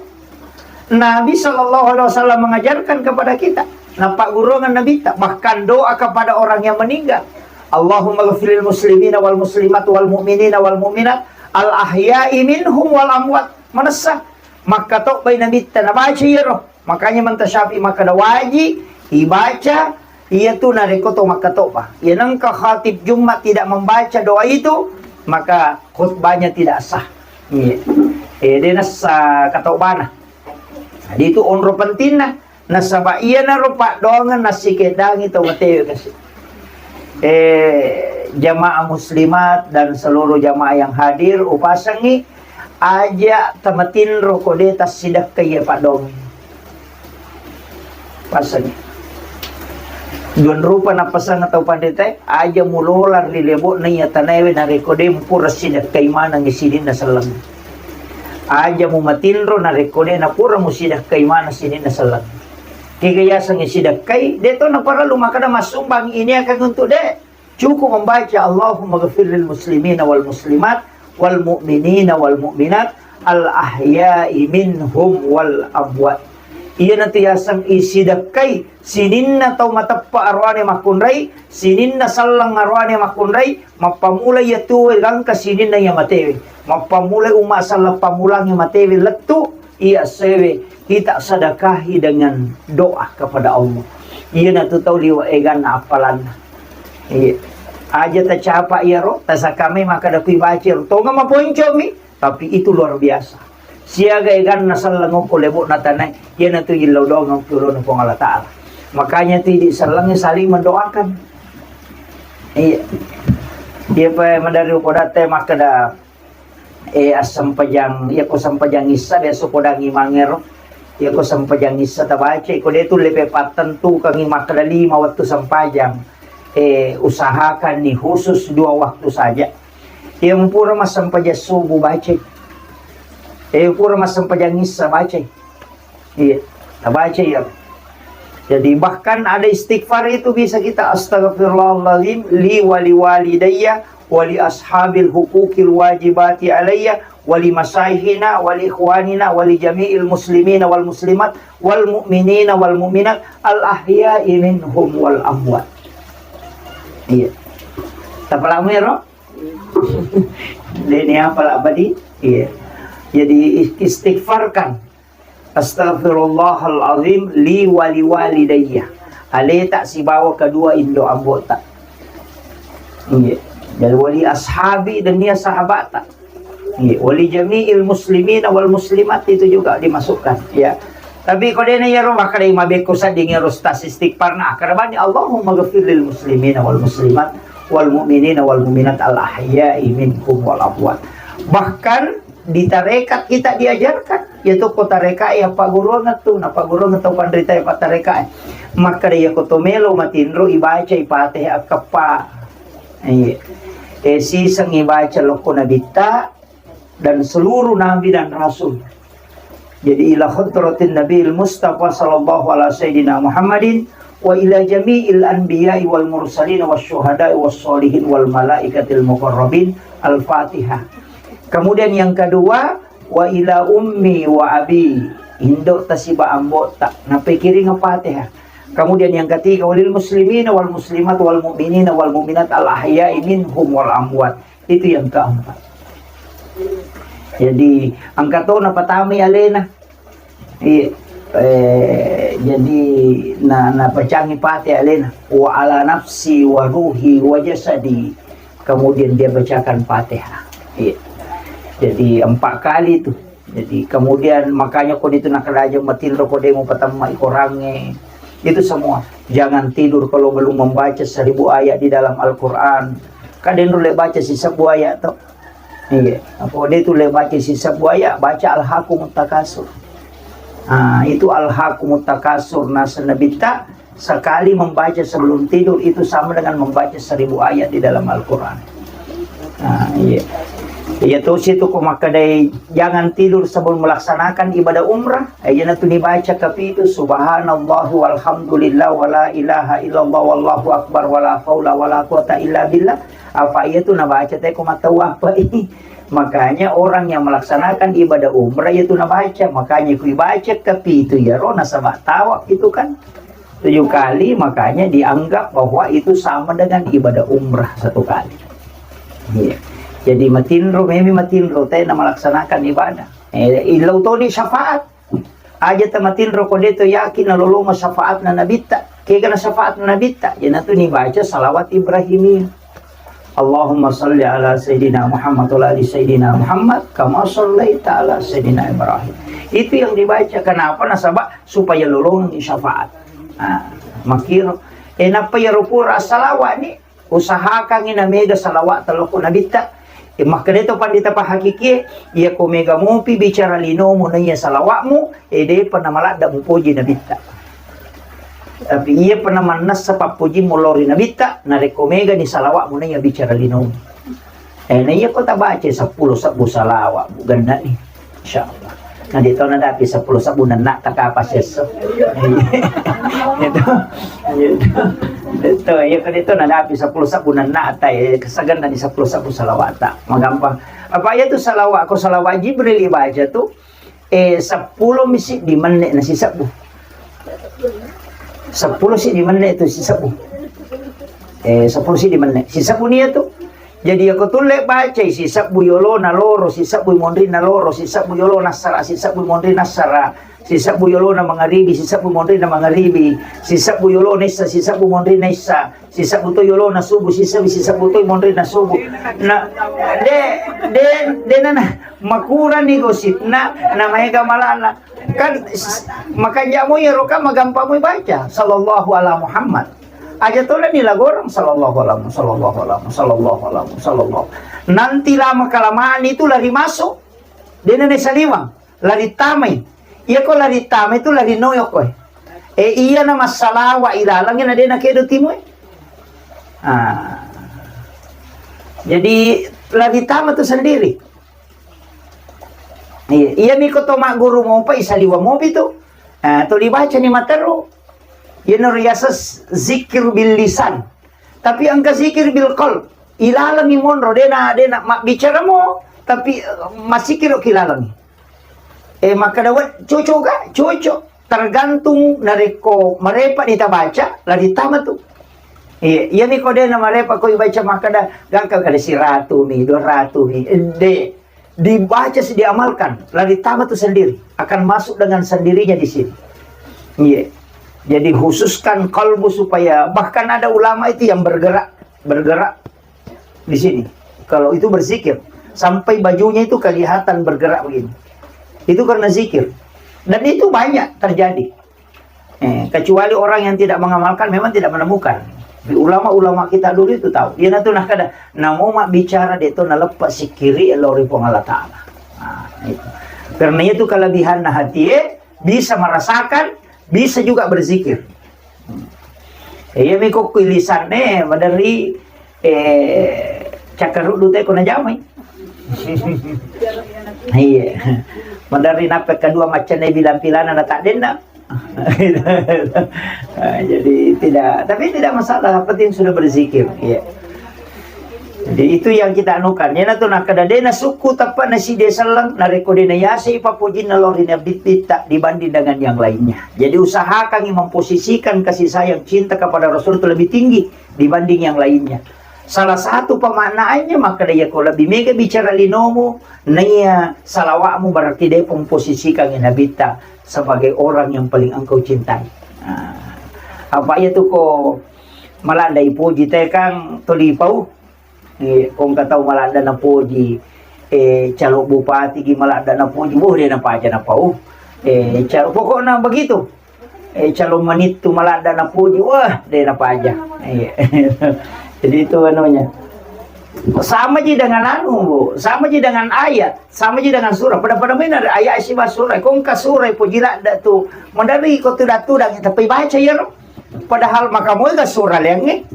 Nabi Shallallahu Alaihi Wasallam mengajarkan kepada kita, napaggurungan Nabi ta, bahkan doa kepada orang yang meninggal. Allahumma ghfirlil muslimina wal muslimat wal mu'minina wal mu'minat al ahya'i minhum wal amwat. Manessa makkatobbai Nabitta nabaca iyaro. Makanya Imam Syafi'i makkeda waji ibaca iyatu narekko to makkatobba. Iya nengka khatib Jumat tidak membaca doa itu, maka khutbahnya tidak sah. Iya. Eh, de nessa katobbana. Jadi itu onro pentingna. Nasaba iyanaro paddoangeng nassikeddangi tau matewe kasi. Eh, jamaah muslimat dan seluruh jamaah yang hadir, upasengngi aja tamatinro ko de tassidekkai iya paddoangeng. Pasengngi. Duan rupa napasang tau pandetae, aja mulola ri lebo'na iya tanaewe narekko de mupura sidekkai manengngi sininna selleng. Aja mumatinro narekko de napura musidekkai maneng sininna selleng. Kega yasengnge sidekkai, de to naparellu makkeda massumbang ini akan untuk de. Cukup membaca Allahumma ghafir lil muslimina wal muslimat wal mu'minina wal mu'minat al ahya'i minhum wal amwat. Iyanatu yaseng isidekkai sininna tau mateppa aroane makkunrai, sininna selleng aroane makkunrai, mappamula iya tuwe gangka sininna iya matewe. Mappamula umma selleng pammulang iya matewe lettu, iya sewe kita sedekahi dengan doa kepada Allah. Iyanatu tau liwa eganna appalanna. Iya. Aja tacapa iyaro, tasakame makkeda kui baca iyaro. Tonga maponcomi, tapi itu luar biasa. Siaga eganna selleng okko lebo'na tanae, iyanatu illau doang okko lona Puang Allah Ta'ala. Makanya tu idi sellengnge saling mendoakan. Iya. Iya pa madari upodatte makkeda eh, assempajang, iyako sempajang issa biasa podangi mangero. Iyako sempajang issa tabaca, iko de tulle pe pattentukangi makkeda lima wettu sempajang, eh, usahakanni khusus dua waktu saja. Iya pura massempajang subuh baca. Eh, pura massempajang issa baca. Iya, tabaca ya. Jadi bahkan ada istighfar itu bisa kita, "Astagfirullahaladzim li wali walidayya wali ashabil hukukil wajibati alayya wali masayihina wali ikhwanina wali jami'il muslimina wal muslimat wal mu'minina wal mu'minat al ahya'i minhum wal amwat." Iya. Tapalamu ya, Ro? Dene apa lah badi? Iya. Jadi istighfarkan. Astaghfirullahalazim li wali walidayya. Aleta sibawa kedua indo ambota. Iya. Dan wali ashabi dan dia sahabata. Iya. Wali jami'il muslimina wal muslimat itu juga dimasukkan. Ya. Tapi ko dena iyaro, makkedai mabekko sedding iyaro tas istighfar, na akkeda bani, "Allahumma ghafir lil muslimina wal muslimat wal mu'minina wal mu'minat al ahya'i minhum wal amwat." Bahkan di tarekat kita diajarkan, yaitu ko tarekat ya pagguruan tu, na pagguruan tau panrita ya tarekat. Makkeda iya ko to melo matinro ibaca Fatihah akeppa. Iya. Eh, siseng ibaca lokko nabitta, dan seluruh nabi dan rasul. Jadi, ila hadratin Nabiil Mustafa sallallahu ala sayyidina Muhammadin wa ila jami'il anbiya'i wal mursalin was syuhada'i was sholihin wal malaikatil muqarrabin. Al-Fatihah. Kemudian yang kedua, wa ila ummi wa abi, indo tasiba ambo ta, napikiring Fatihah. Kemudian yang ketiga, walil muslimina wal muslimat wal mu'minina wal mu'minat al ahya'i minhum wal amwat. Itu yang keempat. Jadi, engka to napatamai alena. Iya. Eh, jadi, na, napacangi Fatihah alena. Wa ala nafsi wa ruhi wa jasadi. Kemudian dia bacakan Fatihah. Iya. Jadi, empat kali itu. Jadi, kemudian makanya ko itu nakkeda aja matinro ko de mupatamai korangnge. Itu semua. Jangan tidur kalau belum membaca seribu ayat di dalam Al-Quran. Kadang dulu baca sisebbu ayat to. Iya. Apa de tu le baca sisebbu ayat, baca Alhaakumut Takasur. Ah, itu Alhaakumut Takasur. Nah, senabitta sekali membaca sebelum tidur itu sama dengan membaca seribu ayat di dalam Al-Quran. Nah, iya. Iya, terus itu ko makkedai, jangan tidur sebelum melaksanakan ibadah umrah. Eh, iya, natu dibaca kapitu, subhanallah walhamdulillah wala ilaha illallah wallahu akbar wala haula wala quwata illa billah. Apa iya tu nabaca te ko matau apa ini? Makanya orang yang melaksanakan ibadah umrah itu nabaca. Makanya ku ibaca kapitu ya ro nasaba tawaf itu kan tujuh kali, makanya dianggap bahwa itu sama dengan ibadah umrah satu kali. Iya. Jadi matinro, memi matinro tena melaksanakan ibadah. Eh, illau toni syafaat. Aja tamatinro ko de to yakin nalolongo syafaatna nabitta. Kega na syafaatna nabitta? Iyanatu nibaca salawat Ibrahimiyah. Allahumma salli ala Sayyidina Muhammad wa ala ali Sayyidina Muhammad kama sallaita ala Sayyidina Ibrahim. Itu yang dibaca. Kenapa? Nasaba supaya lolongi syafaat. Nah, makiro. Eh, nappa iyaro pura salawat ni, usahakangngi namega salawat telokko nabitta. Eh, makkeda to pandita pahakikie, iya ko mega mopi bicara linomu naiya salawatmu, eh, depa namaladda mupoji nabitta. Tapi iya pernah mannessa pappojimmu lao ri nabitta, narekko megani salawatmu naiya bicara linomu. Eh, na iya ko tabaca seppulo sebbu salawat, bu, gennani. Insyaallah. Na de to nadapi seppulo sebbu nenna ta kapa sesso. Itu. Itu. Itu, iya ko de to nadapi seppulo sebbu nenna ta, eh, kesagenna di seppulo sebbu salawat ta. Magampang. Apa iya tu salawat, ko salawat Jibril ibaca tu, eh, seppulo mi siddi menne na sisebbu. Seppulo siddi menne tu sisebbu. Eh, seppulo siddi menne. Sisebbu nia tu. Jadi, ako tulle bacai sisebbu yolona loro, sisebbu monrinna loro, sisebbu yolona assara, sisebbu monrinna assara, sisebbu yolona mangaribi, sisebbu monrinna mangaribi, sisebbu yolona issa, sisebbu monrinna issa, sisebbu to yolona subu, sisebbu, sisebbu to monrinna subu. Na, de, de, de nana, makurani gosipna, na maega malana. Kan, s-, makanja mo iyaro kan magampa mo baca, sallallahu ala Muhammad. Aja tola ni lagorang, sallallahu ala Muhammad, sallallahu ala Muhammad, sallallahu ala Muhammad, sallallahu. Nanti lama kelamaan itu lari masuk. De nana saliwang, lari tamai. Iya ko lari tamai itu lari noyo koe. Eh, iya na massalawa ilalang na de na kedo timue. Ah. Jadi lari tama tu sendiri. Iya, iya mi ko to magguru mopa isaliwa mopi tu. Ah, to dibaca ni materu. Iya no riasa zikir bil lisan. Tapi engka zikir bil qalb. Ilalang mi monro, de na, de na mabbicara mo, tapi, eh, masikiro kilalang. Eh, makkeda, "Wah, cocok ga?" Cocok. Tergantung narekko marepa ni tabaca, lari tama tu. Iya, iya mi ko de na marepa ko ibaca makkeda, gangka kada siratu mi, dua ratu mi. Eh, de. Dibaca, diamalkan, lari tama tu sendiri. Akan masuk dengan sendirinya di sini. Iya. Jadi khususkan kalbu supaya, bahkan ada ulama itu yang bergerak, bergerak di sini. Kalau itu berzikir, sampai bajunya itu kelihatan bergerak begini. Itu karena zikir. Dan itu banyak terjadi. Eh, kecuali orang yang tidak mengamalkan, memang tidak menemukan. Ulama-ulama kita dulu itu tahu. Iya, nah, itu nah kada, namo mak bicara de to naleppe sikiri lao ri Puang Allah Ta'ala. Nah, itu. Karena itu kelebihan nah hati, eh, bisa merasakan, bisa juga berzikir. Eh, iya mi kokko lisanne, maderri, eh, cakkaruddu te ko najamai. Iya. Maderri nappe kedua macane bilang pilana na tak denna. Ah, jadi tidak, tapi tidak masalah, yang penting sudah berzikir. Iya. Jadi itu yang kita anukan. Iyana tu nakkeda de nasukku teppa naside selleng narekko de nayasei pappojinna lao ri Nabitta dibanding dengan yang lainnya. Jadi usahakan memposisikan kasih sayang cinta kepada Rasul itu lebih tinggi dibanding yang lainnya. Salah satu pemaknaannya makkeda iyako lebih mega bicara linomu, naiya salawatmu berarti de memposisikan Nabitta sebagai orang yang paling engkau cintai. Nah, apa iya tu ko maladda ipoji te kang toli pau. Eh, ko engka tau maladda napoji, eh, calo bupati gi maladda napoji, wah, de napaja napau. Eh, calo, pokokna begitu. Eh, calo manittu maladda napoji, wah, de napaja. Iya. Jadi itu anunya. Sama ji dengan anu, Bu. Sama ji dengan ayat, sama ji dengan surah. Pada-pada main ada ayat isi surah. Ko engka surah poji ladda tu. Maderri ko tudang-tudang tapi baca ya, Ro. Padahal maka moega sura lengnge.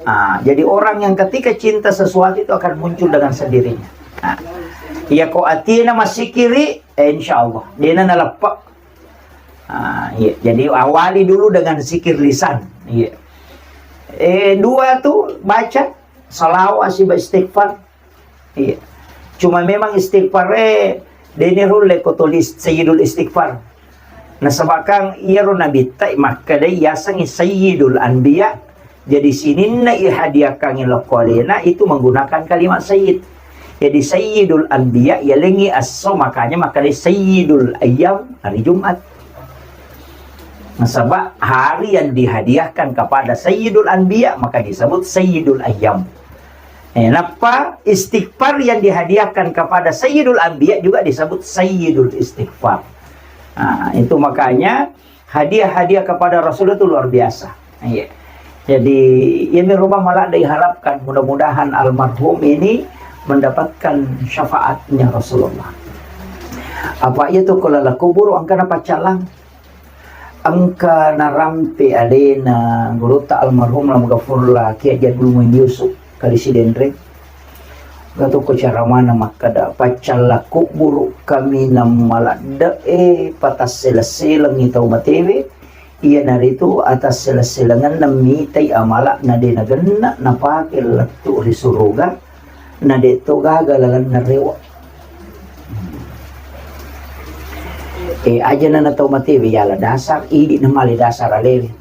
Ah, jadi orang yang ketika cinta sesuatu itu akan muncul dengan sendirinya. Ah, iya ko atina masikiri, eh, insya Allah. Dena naleppe. Ah, iya. Jadi awali dulu dengan zikir lisan. Iya. Eh, dua tu baca salawat siba istighfar. Iya. Cuma memang istighfar, eh, dene rulle ko tulis Sayyidul Istighfar. Nasabakang iyaro nabitta makkedai yasengngi Sayyidul Anbiya. Jadi sininna ihadiahkangngi lokko alena itu menggunakan kalimat sayyid. Jadi Sayyidul Anbiya yalengngi esso, makanya makkedai Sayyidul Ayyam hari Jumat. Nasaba hari yang dihadiahkan kepada Sayyidul Anbiya maka disebut Sayyidul Ayyam. Eh, nappa istighfar yang dihadiahkan kepada Sayyidul Anbiya juga disebut Sayyidul Istighfar. Nah, itu makanya hadiah-hadiah kepada Rasulullah itu luar biasa. Iya. Jadi, ini rumah malah diharapkan mudah-mudahan almarhum ini mendapatkan syafaatnya Rasulullah. Apa iya tu kalau kubur angkana pacalang? Engka narampe alena gurutta almarhum Lam Gafurla Kiai Haji Abdul Muin Yusuf, Kali Sidenreng. Engka tokko caramana makkeda, paccalla kubburu kaminang maladde'e patasseleng-selengngi tau matewe, iyanaritu atasseleng-selengenna mitai amala'na de nagenna napake lettu ri suruga, na de to gaga lalenna rewa. Eh, aja na tau matewe yala dasar, idi na male dasar alewe.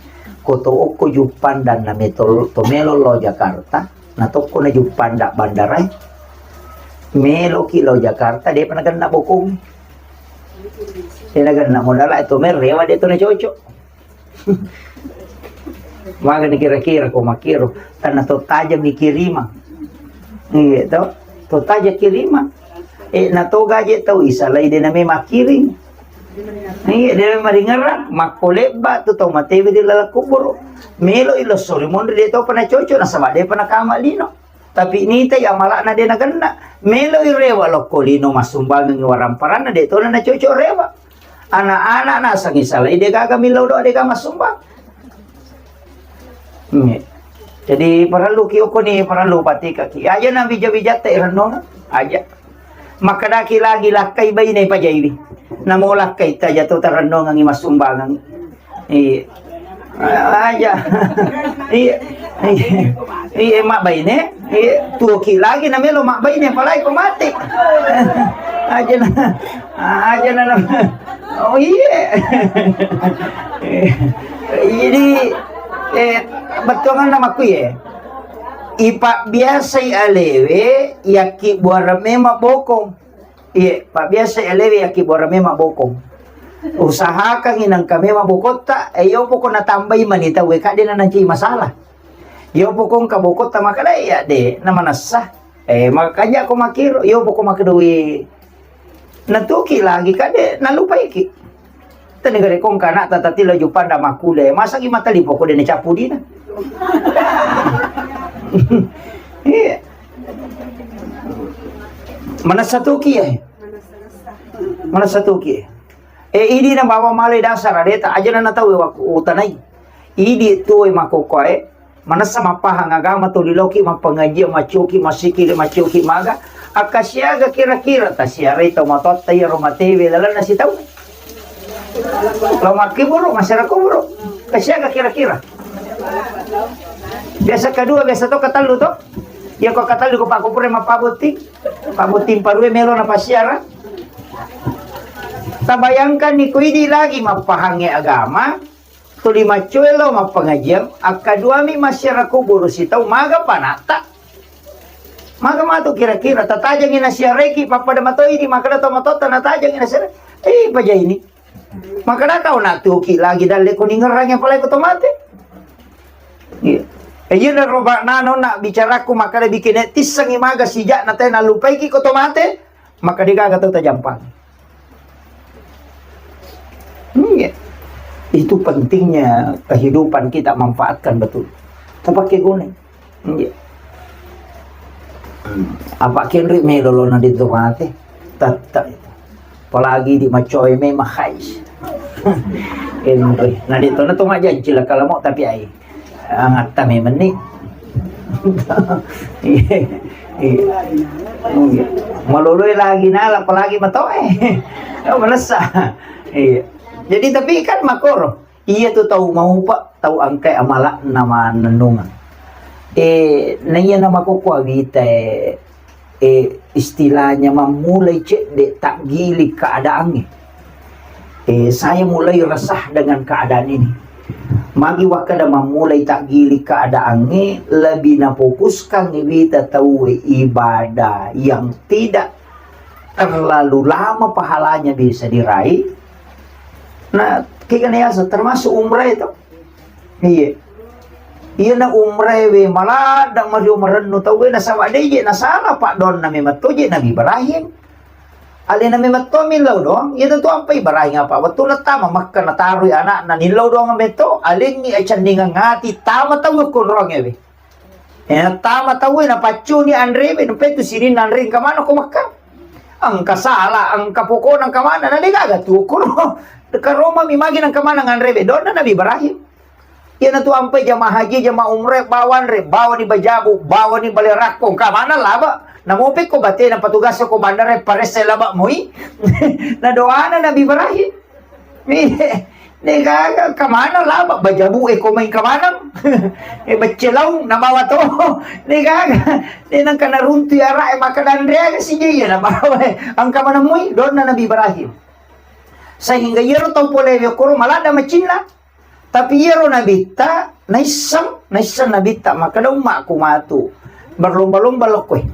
Ko to okko Juppandang na metol, to melo lao Jakarta, na tokko na Juppandang bandarae. Meloki lao Jakarta, depa nagenna bokong. De nagenna modala to mel rewa de to na cocok. Magani kira-kira ko makkiro, tanna to taja mikirimang. Iya to, to taja kirimang. Eh, na to gaje tau isalai de name makkiring. Iya, de name maringerang, makko lebba tu tau matewe di laleng kuburu. Melo ilo sori monri de to pana cocok, nasaba de pana kama lino. Tapi nitai amala'na de nagenna. Meloi rewa lokko lino massumbangengngi waramparanna, de tona nacocok rewa. Anak-anak nasengngi salai de gaga millau doa de gaga massumbang. Nge. Jadi parellu ki okko ni parellu patikaki. Aja na bija-bijatta irennona. Aja. Makkedaki lagi lakkai baine pajaiwi. Namo lakkai taja to tarennongengngi massumbangeng. Iya. Aja. Iya. Iya. Iya, mak baine. Iya, tuoki lagi na melo mak baine, apalagi ko mate. Aja na. Aja na. Oh iya. Jadi eh bettuanganna makku ya. Ipa biasai alewe yakki buara memang bokong. Iye, pabbiasa elewe yakkibuarang memang bokong. Usahakangngi nengka memang bokotta, eh, iyo poko natambai mani tauwe, kak de nanancai masalah. Iyo poko engka bokotta makkeda, iya de, namanessa. Eh, makanja ko makkiro, iyo poko makkedoi. Natuki lagi, kak de nalupaiki. Tani gare kong kana tata tilo jupanda makule. Masa ki mata lipo ko dene capudina. Iya. Mana satu ki ya? Mana satu ki? Eh, idi na bawa male dasar adeta aja na tahu waktu utanai. Idi tuwe makokoe, manessa mappahang agama tuli loki mappangajiang, maccoki, massikili, maccoki maga, akka siaga kira-kira tasiarai tau matotta iyaro matewe lalenna sitaung. Lo makkiburu, masyarakat kuburu. Kasiaga kira-kira. Biasa kedua, biasa to katellu to. Ya ko katellu ko Pak Kupure mappabotting. Pabotting parue melo na pasiara. Tabayangkan ni ko idi lagi mappahangnge agama, tuli maccoe lao mappangajiang, akkaduami massiara kuburu sitau maga panatta. Maga matu kira-kira, tatajangi nasiareki, pappada matoi di makkeda to matotta natajangi nasiareki. Eh, paja ini. Makkeda kau natuki lagi dalle ko ningerrangi apalagi ko to mate. Iya. Eh, iya na roba nano na bicaraku makkeda bikin tissengi maga sijak na tena lupaiki ko to mate. Maka degaga tau tajampang. Iya. Itu pentingnya kehidupan kita manfaatkan betul. Tapake guna. Iya. Hmm. Apa kenri melo lo na di tu mate? Tata itu. Apalagi di macoy memang hais. Kenri. Nah, di tu na tu majanci lah kalau mau tapi ai. Angatta memeng ni. Iya. Iya. Maloloi lagi nala, apalagi matoe. Oh, manessa. Iya. Jadi, tapi kan makoro. Iya tu tau maupa, tau angkai amala na manennungan. Eh, na iya na makoko awita, eh, eh, istilahnya mammulai cedde takgiling keadaannya. Eh, saya mulai resah dengan keadaan ini. Magi wakkeda mammulai takgiling keadaannya, lebih nafokuskan wita tau ibadah yang tidak terlalu lama pahalanya bisa diraih. Nah, kegana yasa termasuk umrah itu. Iya. Iya na umrah we maladda mario marennu tau we nasaba de je nasala pak donna memang toje Nabi Ibrahim. Alena memang to millau doang. Iya tentu ampai Ibrahim apa wettu na tama Makkah natarui anakna nillau doang meto alengi acendingan ngati tama tau we konroang we. Eh, tama tau we napaccuni anre we nempe tu sininna anre engka mana ko Makkah. Engka sala, engka pokona engka mana na de gaga tu kuro. Karoma mi magi nengka mana nganre we donna Nabi Ibrahim. Iyanatu ampai jamaah haji, jamaah umrah, bawanre, bawani bajabu, bawani bale rakko, engka mana laba. Namopekko batena patugas ko bandara paresse laba moi. Na doana Nabi Ibrahim. Degaga engka mana laba bajabu e ko mai engka mana. E becce laung nabawa to. Degaga. De nengka naruntu yara e maka danreaga sije iya nabawa e. Engka mana moi donna Nabi Ibrahim. Sehingga iyaro tau pole we koro maladda macinna. Tapi iyaro nabitta naisseng, naisseng nabitta makkeda ummaku matu berlomba-lomba lokkoe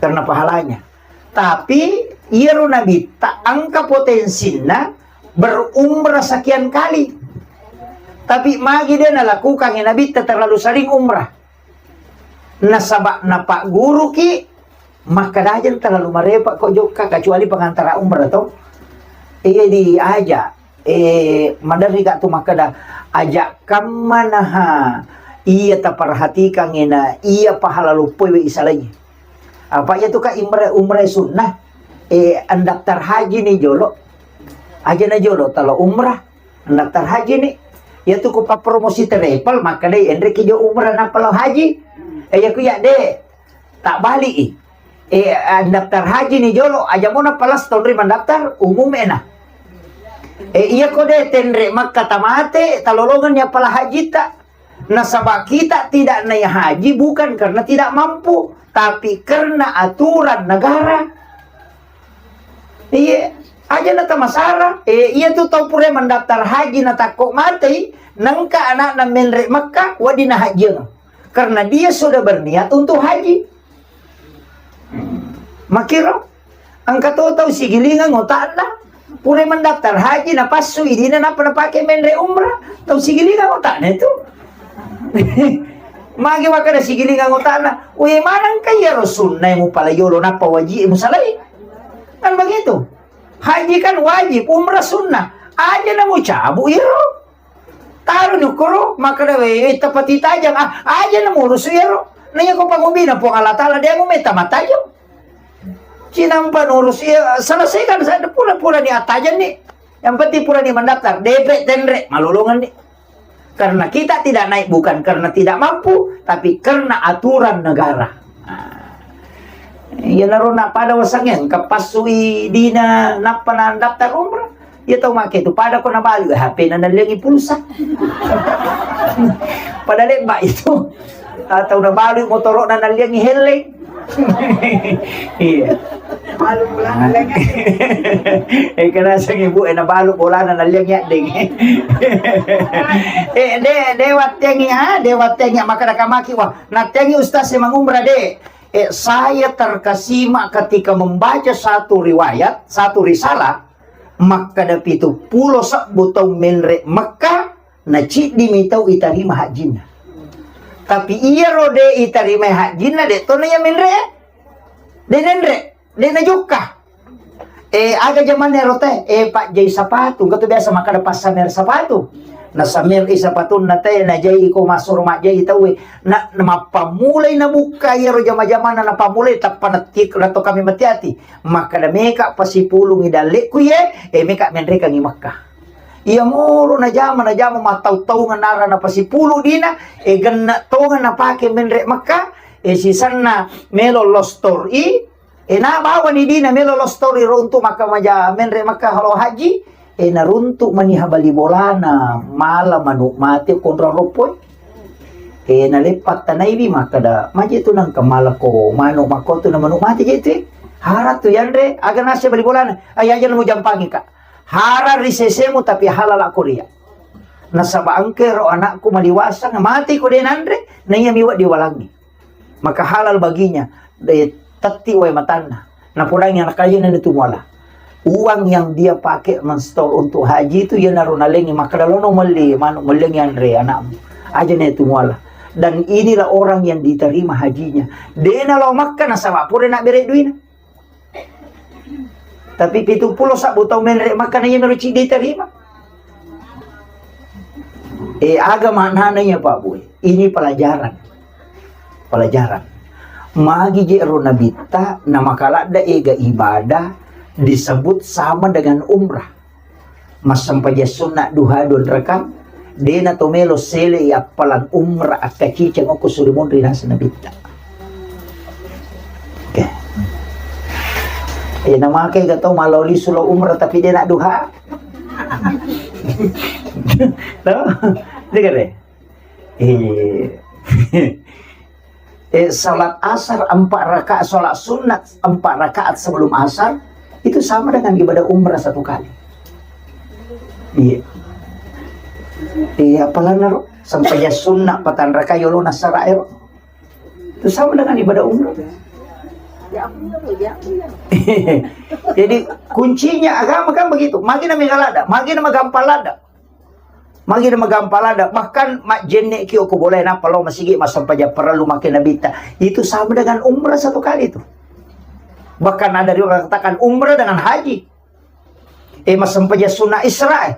karena pahalanya. Tapi iyaro nabitta engka potensinna berumrah sekian kali. Tapi magi de nalakukangi nabitta terlalu sering umrah. Nasaba napagguruki makkeda aja terlalu marepa ko jokka kecuali pengantara umrah to. Iya diaja. Eh, maderri ka tu makkeda aja kammanaha iya taperhatikan ena iya pahala luppoi we isalai. Apa iya tu ka imre umrah sunnah. Eh, andaftar haji ni jolo. Aja na jolo talo umrah. Daftar haji ni. Iya tu ku pappromosi travel, makkeda enreki jo umrah nappa lao haji. Eh, iya ku iya de. Tak balik i. Eh, daftar haji ni jolo, aja mo nappa las tonri mandaftar umum ena. Eh, iya ko de tenre Makkah tamate, talolongan ni appala haji ta. Nasaba kita tidak naik haji bukan karena tidak mampu, tapi karena aturan negara. Iya, aja na tamasara. Eh, iya tu tau pura mandaftar haji na takko matei, nengka anakna menre Mekka, wedding na hajieng. Karena dia sudah berniat untuk haji. Makiro, engka to tau sigilingang otakna, pura mandaftar haji, napassu idina, nappa napake menre umrah, tau sigilingang otakna itu. Magi makkeda sigilingang otakna, we maneng ka iyaro sunnae mupalai yolo nappa waji'e musalai. Kan begitu. Haji kan wajib, umrah sunnah. Aja na mucabu iro. Taro ni ukkoro, makkeda, "Wé, wé, tapati tajang." Ah, aja na murusu iro. Na iya ko pangombina Puang Allah Taala, dé' mu meta matajang. Cinampa nurus iya, selesaikan saja, pura-pura ni attajang ni. Yang penting pura ni mendaftar, D P tenre, malolongan ni. Karena kita tidak naik bukan karena tidak mampu, tapi karena aturan negara. Nah, iya naro na pada wasangnya, engka passui dina nappa na daftar umrah. Iya tau make tu, pada ko nabalu H P na nalliangi pulsa. Pada lebba itu. Atau nabalu motoro na nalliangi helleng. Iya. Balu bolana lengan. Eh, kena sang ibu, eh, nabalu bolana nalliang yadding. Eh, de, de wattengi, ah, de wattengi, maka da kamaki, wah, nattengi ustaz e mangumrah de. Eh, saya terkesima ketika membaca satu riwayat, satu risalah, makkeda pitu pulo sebbu tau menre Mekah, na ciddi mi tau itarima hajjinna. Tapi iyaro de itarima hajjinna, de to na iya menre, de nenre, de na jokka. Eh, aga jamanna ero teh? Eh, pajjai sapatu. Engka tu biasa makkeda passamer sapatu. Na samer i sapatunna teh, na jai ko massuro majjai tauwe. Na, na mappammulai nabukka iyaro jama-jamanna, napammulai tappa netti, na to kami mati ati. Makkeda meka pasipulungi dalle'ku iye, eh, meka menrekangi Mekka. Iya moro najama, najama mattau-taungeng nara napasipulu dina, eh, genne tongeng napake menre Mekka, eh, sisenna melo lostor i, Eh, na bawani dina melo lostori ro untuk maka maja menre Mekka halo haji. Eh, naruntuk mani habali bolana, mala manu mate konro roppoi. Eh, naleppa tanaiwi makkeda, maje tu nangka mala ko manu makko tu na manu mate je tu. Hara tu yanre, aga nasi bali bolana. Ai aja mu jampangi ka. Hara ri sesemu tapi halala ko ria. Nasaba engke ro anakku maliwasa na mate ko de nanre, na iya miwa diwalangi. Maka halal baginya, de tetti wae matanna. Napodangi anak kaya nene tu muala. Uang yang dia pakai menstol untuk haji itu, ya naro nalengi, maka dalono melli, manu mellengi anre anakmu. Aja ne tu muala. Dan inilah orang yang diterima hajinya. Dena lao Makkah nasaba pura na bere duina. Tapi pitu pulo sabbu tau menre Makkah na iya mero ciddi terima. Eh, aga maknana iya, Pak Boy? Ini pelajaran. Pelajaran. Magi je ro nabitta na makaladda ega ibadah disebut sama dengan umrah. Massempajang sunna duha dua rakaat, dena to melo sele appalang umrah akkaciceng okko suri monri naseng nabitta. Oke. Eh, namake ga tau malao lisu lao umrah tapi dena duha. Tau? Dengar deh. Eh. Eh, salat asar empat rakaat, salat sunat empat rakaat sebelum asar, itu sama dengan ibadah umrah satu kali. Iya. Iya, apalagi naro sempajang sunat patang rakaat yolo nasara ero. Itu sama dengan ibadah umrah. Jadi, kuncinya agama kan begitu. Magi na megalada, magi na magampalada. Magi na magampalada, bahkan majjenne ki ko boleh napa lo masigi massempajang parellu make nabitta. Itu sama dengan umrah satu kali itu. Bahkan ada riwayat katakan umrah dengan haji. Eh, massempajang sunat Isra, eh.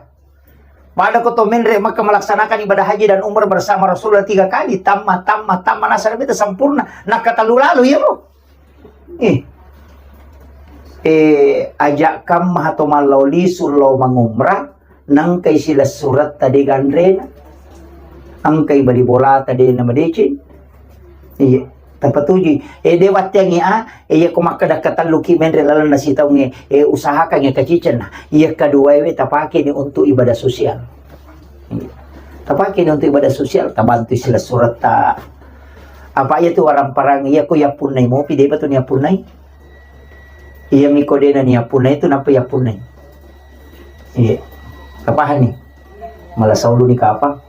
Pada ko to menre Makkah melaksanakan ibadah haji dan umrah bersama Rasulullah tiga kali, tamma, tamma, tamma, nasara itu sempurna. Nakatalu lalu, ya, Bu. Eh. Eh, ajak kam maha to mallau lisu lo mangumrah, nangkai silessuretta de ganrena. Angkai bali bolata de na madeceng. Iya, tapatujui. Eh, de watteangi a, eh, iya ko makkeda katelluki menre lalenna sitaungnge, eh, usahakan iya kacicenna. Iya kaduaewe tapakeni untuk ibadah sosial. Iya. Tapakeni untuk ibadah sosial, tabantui silessuretta. Apa iya tu waramparang iya ko yappunnai mopi, de batu ni yappunnai. Iya miko dena ni yappunnai tu napa yappunnai. Iya. Tapahani? Mala saulu ni kapang.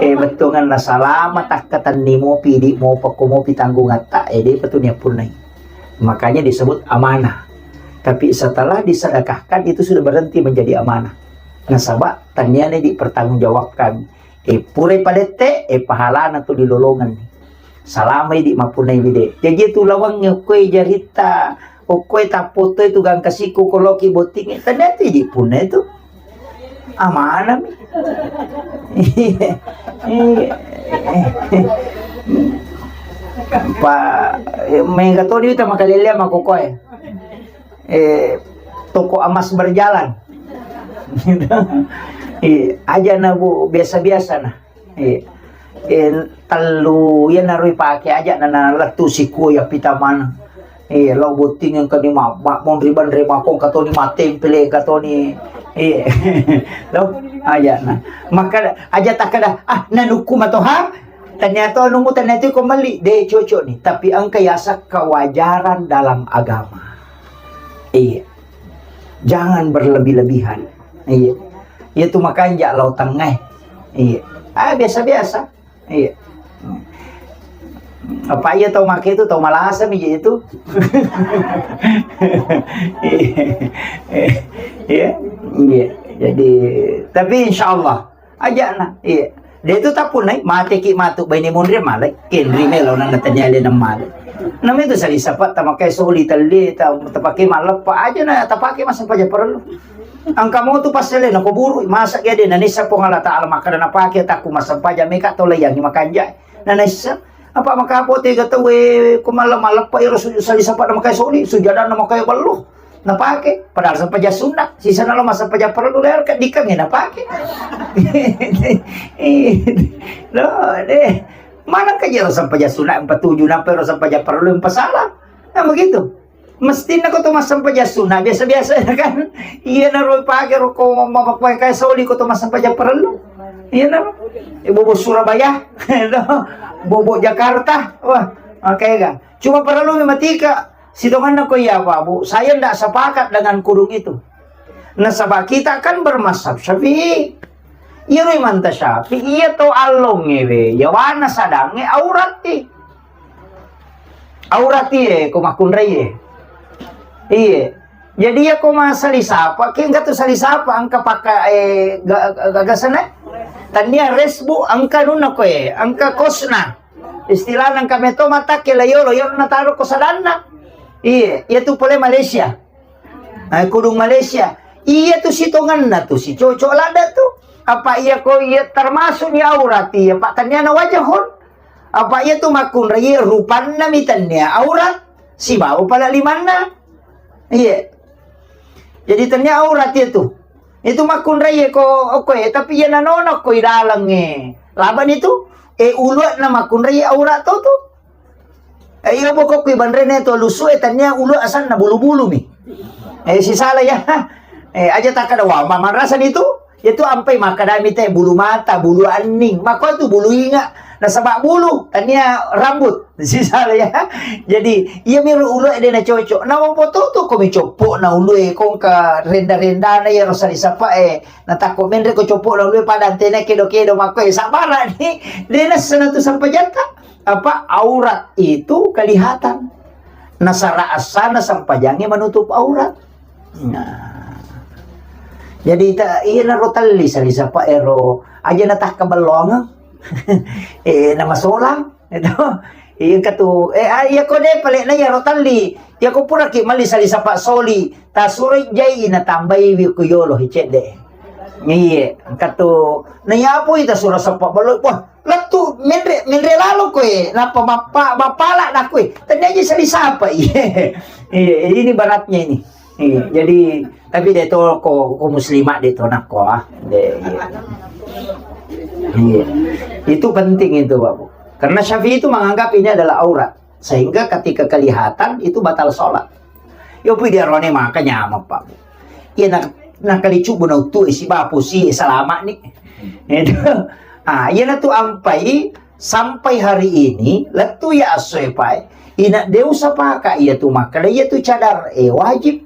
Eh, bettuanganna salama takkatenni mopi, idi mopa ko mopi tanggungatta, eh, de patu ni appunnai. Makanya disebut amanah. Tapi setelah disedekahkan itu sudah berhenti menjadi amanah. Nasaba tanniane dipertanggungjawabkan. Eh, purai padette, eh, pahalana tu dilolongan. Salama idi mappunnai wide. Jaji tu lawangnge koe jaritta, okkoe tappoto itu gangka siku koloki bottingnge. Tania tu idi punna itu. Amanami. Iya. Iya. Pa, eh, mega to diuta makalelea makokoe. Eh, toko emas berjalan. Iya, aja na, Bu, biasa-biasa na. Iya. Eh, tellu, iya, naroi pake aja na, na lettu sikua ya pita maneng. Iya, lao botting engka ni ma-, ma-, monri banre makong katoni matempele katoni. Iya. Lo, aja na. Maka aja takkeda, "Ah, nanukku matoha." Ternyata nunggu ternyata ko melli, de cocok ni. Tapi engka yasa kewajaran dalam agama. Iya. Jangan berlebih-lebihan. Iya. Iya tu makanja lao tengngai. Iya. Ah, biasa-biasa. Iya. Apa iya tau make itu, tau malasa mi itu. Iya. Iya. Iya. Jadi, tapi insya Allah, aja na. Iya. De tu tapunai, mate ki matu baine monri malai. Kenri melo na natanya le na malai. Nama itu sali sapa tamakai soli tali, ta-, tapake maleppa aja na, tapake massempajang parellu. Engka mo tu passele na ko buru, masa ki ade na nissa Puang Allah Taala makkeda napake takku massempajang meka to layangi makanja. Na nissa, apa maka apote ga tau, eh, ko malam-malam pa iro su-, sali sapa na makai soli, sujada na makai bellu. Napake, padahal sempajang sunna, sisa na lo massempajang parellu, leo ke dikang ya napake. Lo, deh. Mana ka jero sempajang sunna empat tujuh, nampai ro sempajang parellu, empat salah. Nah, begitu. Mestinna ko to massempajang sunna, biasa-biasa ya kan. Iya na ro pake ro ko ma-, ma-, kai soli ko to massempajang parellu. Iya na ro. Eh, bobo Surabaya. Bobo Jakarta. Wah, makanya kan. Cuma parellu mi matika. Sitonganna ko iya, Pak, Bu, saya ndak sepakat dengan kudung itu. Nasaba kita kan bermazhab Syafi'i. Iyaro imanta Syafi'i, iya to allongnge we, yawana sadangnge auratti. Auratti e, ko makkunrai e. Iye. Jadi iya ko masali sapa, ki engka tu sali sapa, engka paka, eh, ga-, ga-, gagasana? Tania resbu, engka nunna ko e, engka kosna. Istilahna engka meto matakke la yolo, yolo nataro ko sadanna. Iye, iya tu pole Malaysia. Eh, kudung Malaysia. Iya tu sitonganna tu si cocok ladda tu. Apa iya ko iya termasuk ni aurat iya, Pak, tania na wajahun. Apa iya tu makkunrai rupanna mi tania aurat. Sibawa pala limanna. Iya. Jadi tania aurat iya tu. Itu makkunrai ko, okko e, tapi iya nanono ko ilaleng e. Labani tu, e ulu'na makkunrai aurat to tu. Eh, iya, pokok kui banrene to lusu e, tania ulu asanna bulu-bulu mi. Eh, sisala ya. Eh, aja takkada wa, ma-, marasani tu. Itu ampai makkadami te bulu mata, bulu anning. Mako tu bulu inga. Nasaba bulu, tania rambut. Sisala ya. Jadi, iya miru ulu e de na cocok. Na mopo tu tu ko mi coppo na ulu e, kongka renda-rendana ya rosali sapa e. Na takko menre ko coppo na ulu e pada antena kedo-kedo mako e. Sabara ni. De na sana tu sampajanta. Apa, aurat itu kelihatan. Nasara asana sempajangnge menutup aurat. Nah. Jadi ta-, iya na ro telli sali sapa ero aja na takka bellongeng. Eh, nama solang itu. Iya katu, eh, ah, iya ko de pale na iya ro telli. Iya ko pura ki mali sali sapa soli. Tasuro jai na tambai wi ku yolo hicedde. Iye, engka tu. Na iya pui tasuro seppa baloi. Wah, lettu menre, menre lalo koe. Nappa mappa-, mappala na koe. Tania ji sali sapa. Iye. Iye, ini baratnya ini. Iye, jadi, tapi de to ko, ko muslimat de to nakko, ah. De, iye. Iye. Itu penting itu, Bapak. Karena Syafi'i itu menganggap ini adalah aurat. Sehingga ketika kelihatan itu batal sholat. Yo pui diarone maka nyameng, Pak. Iya na, na kali cubu na utu e si bapu si salama ni. Itu. Ah, iya na tu ampai sampai hari ini lettu ya asoe pai. Ina de usapaka iya tu makkada iya tu cadar e wajib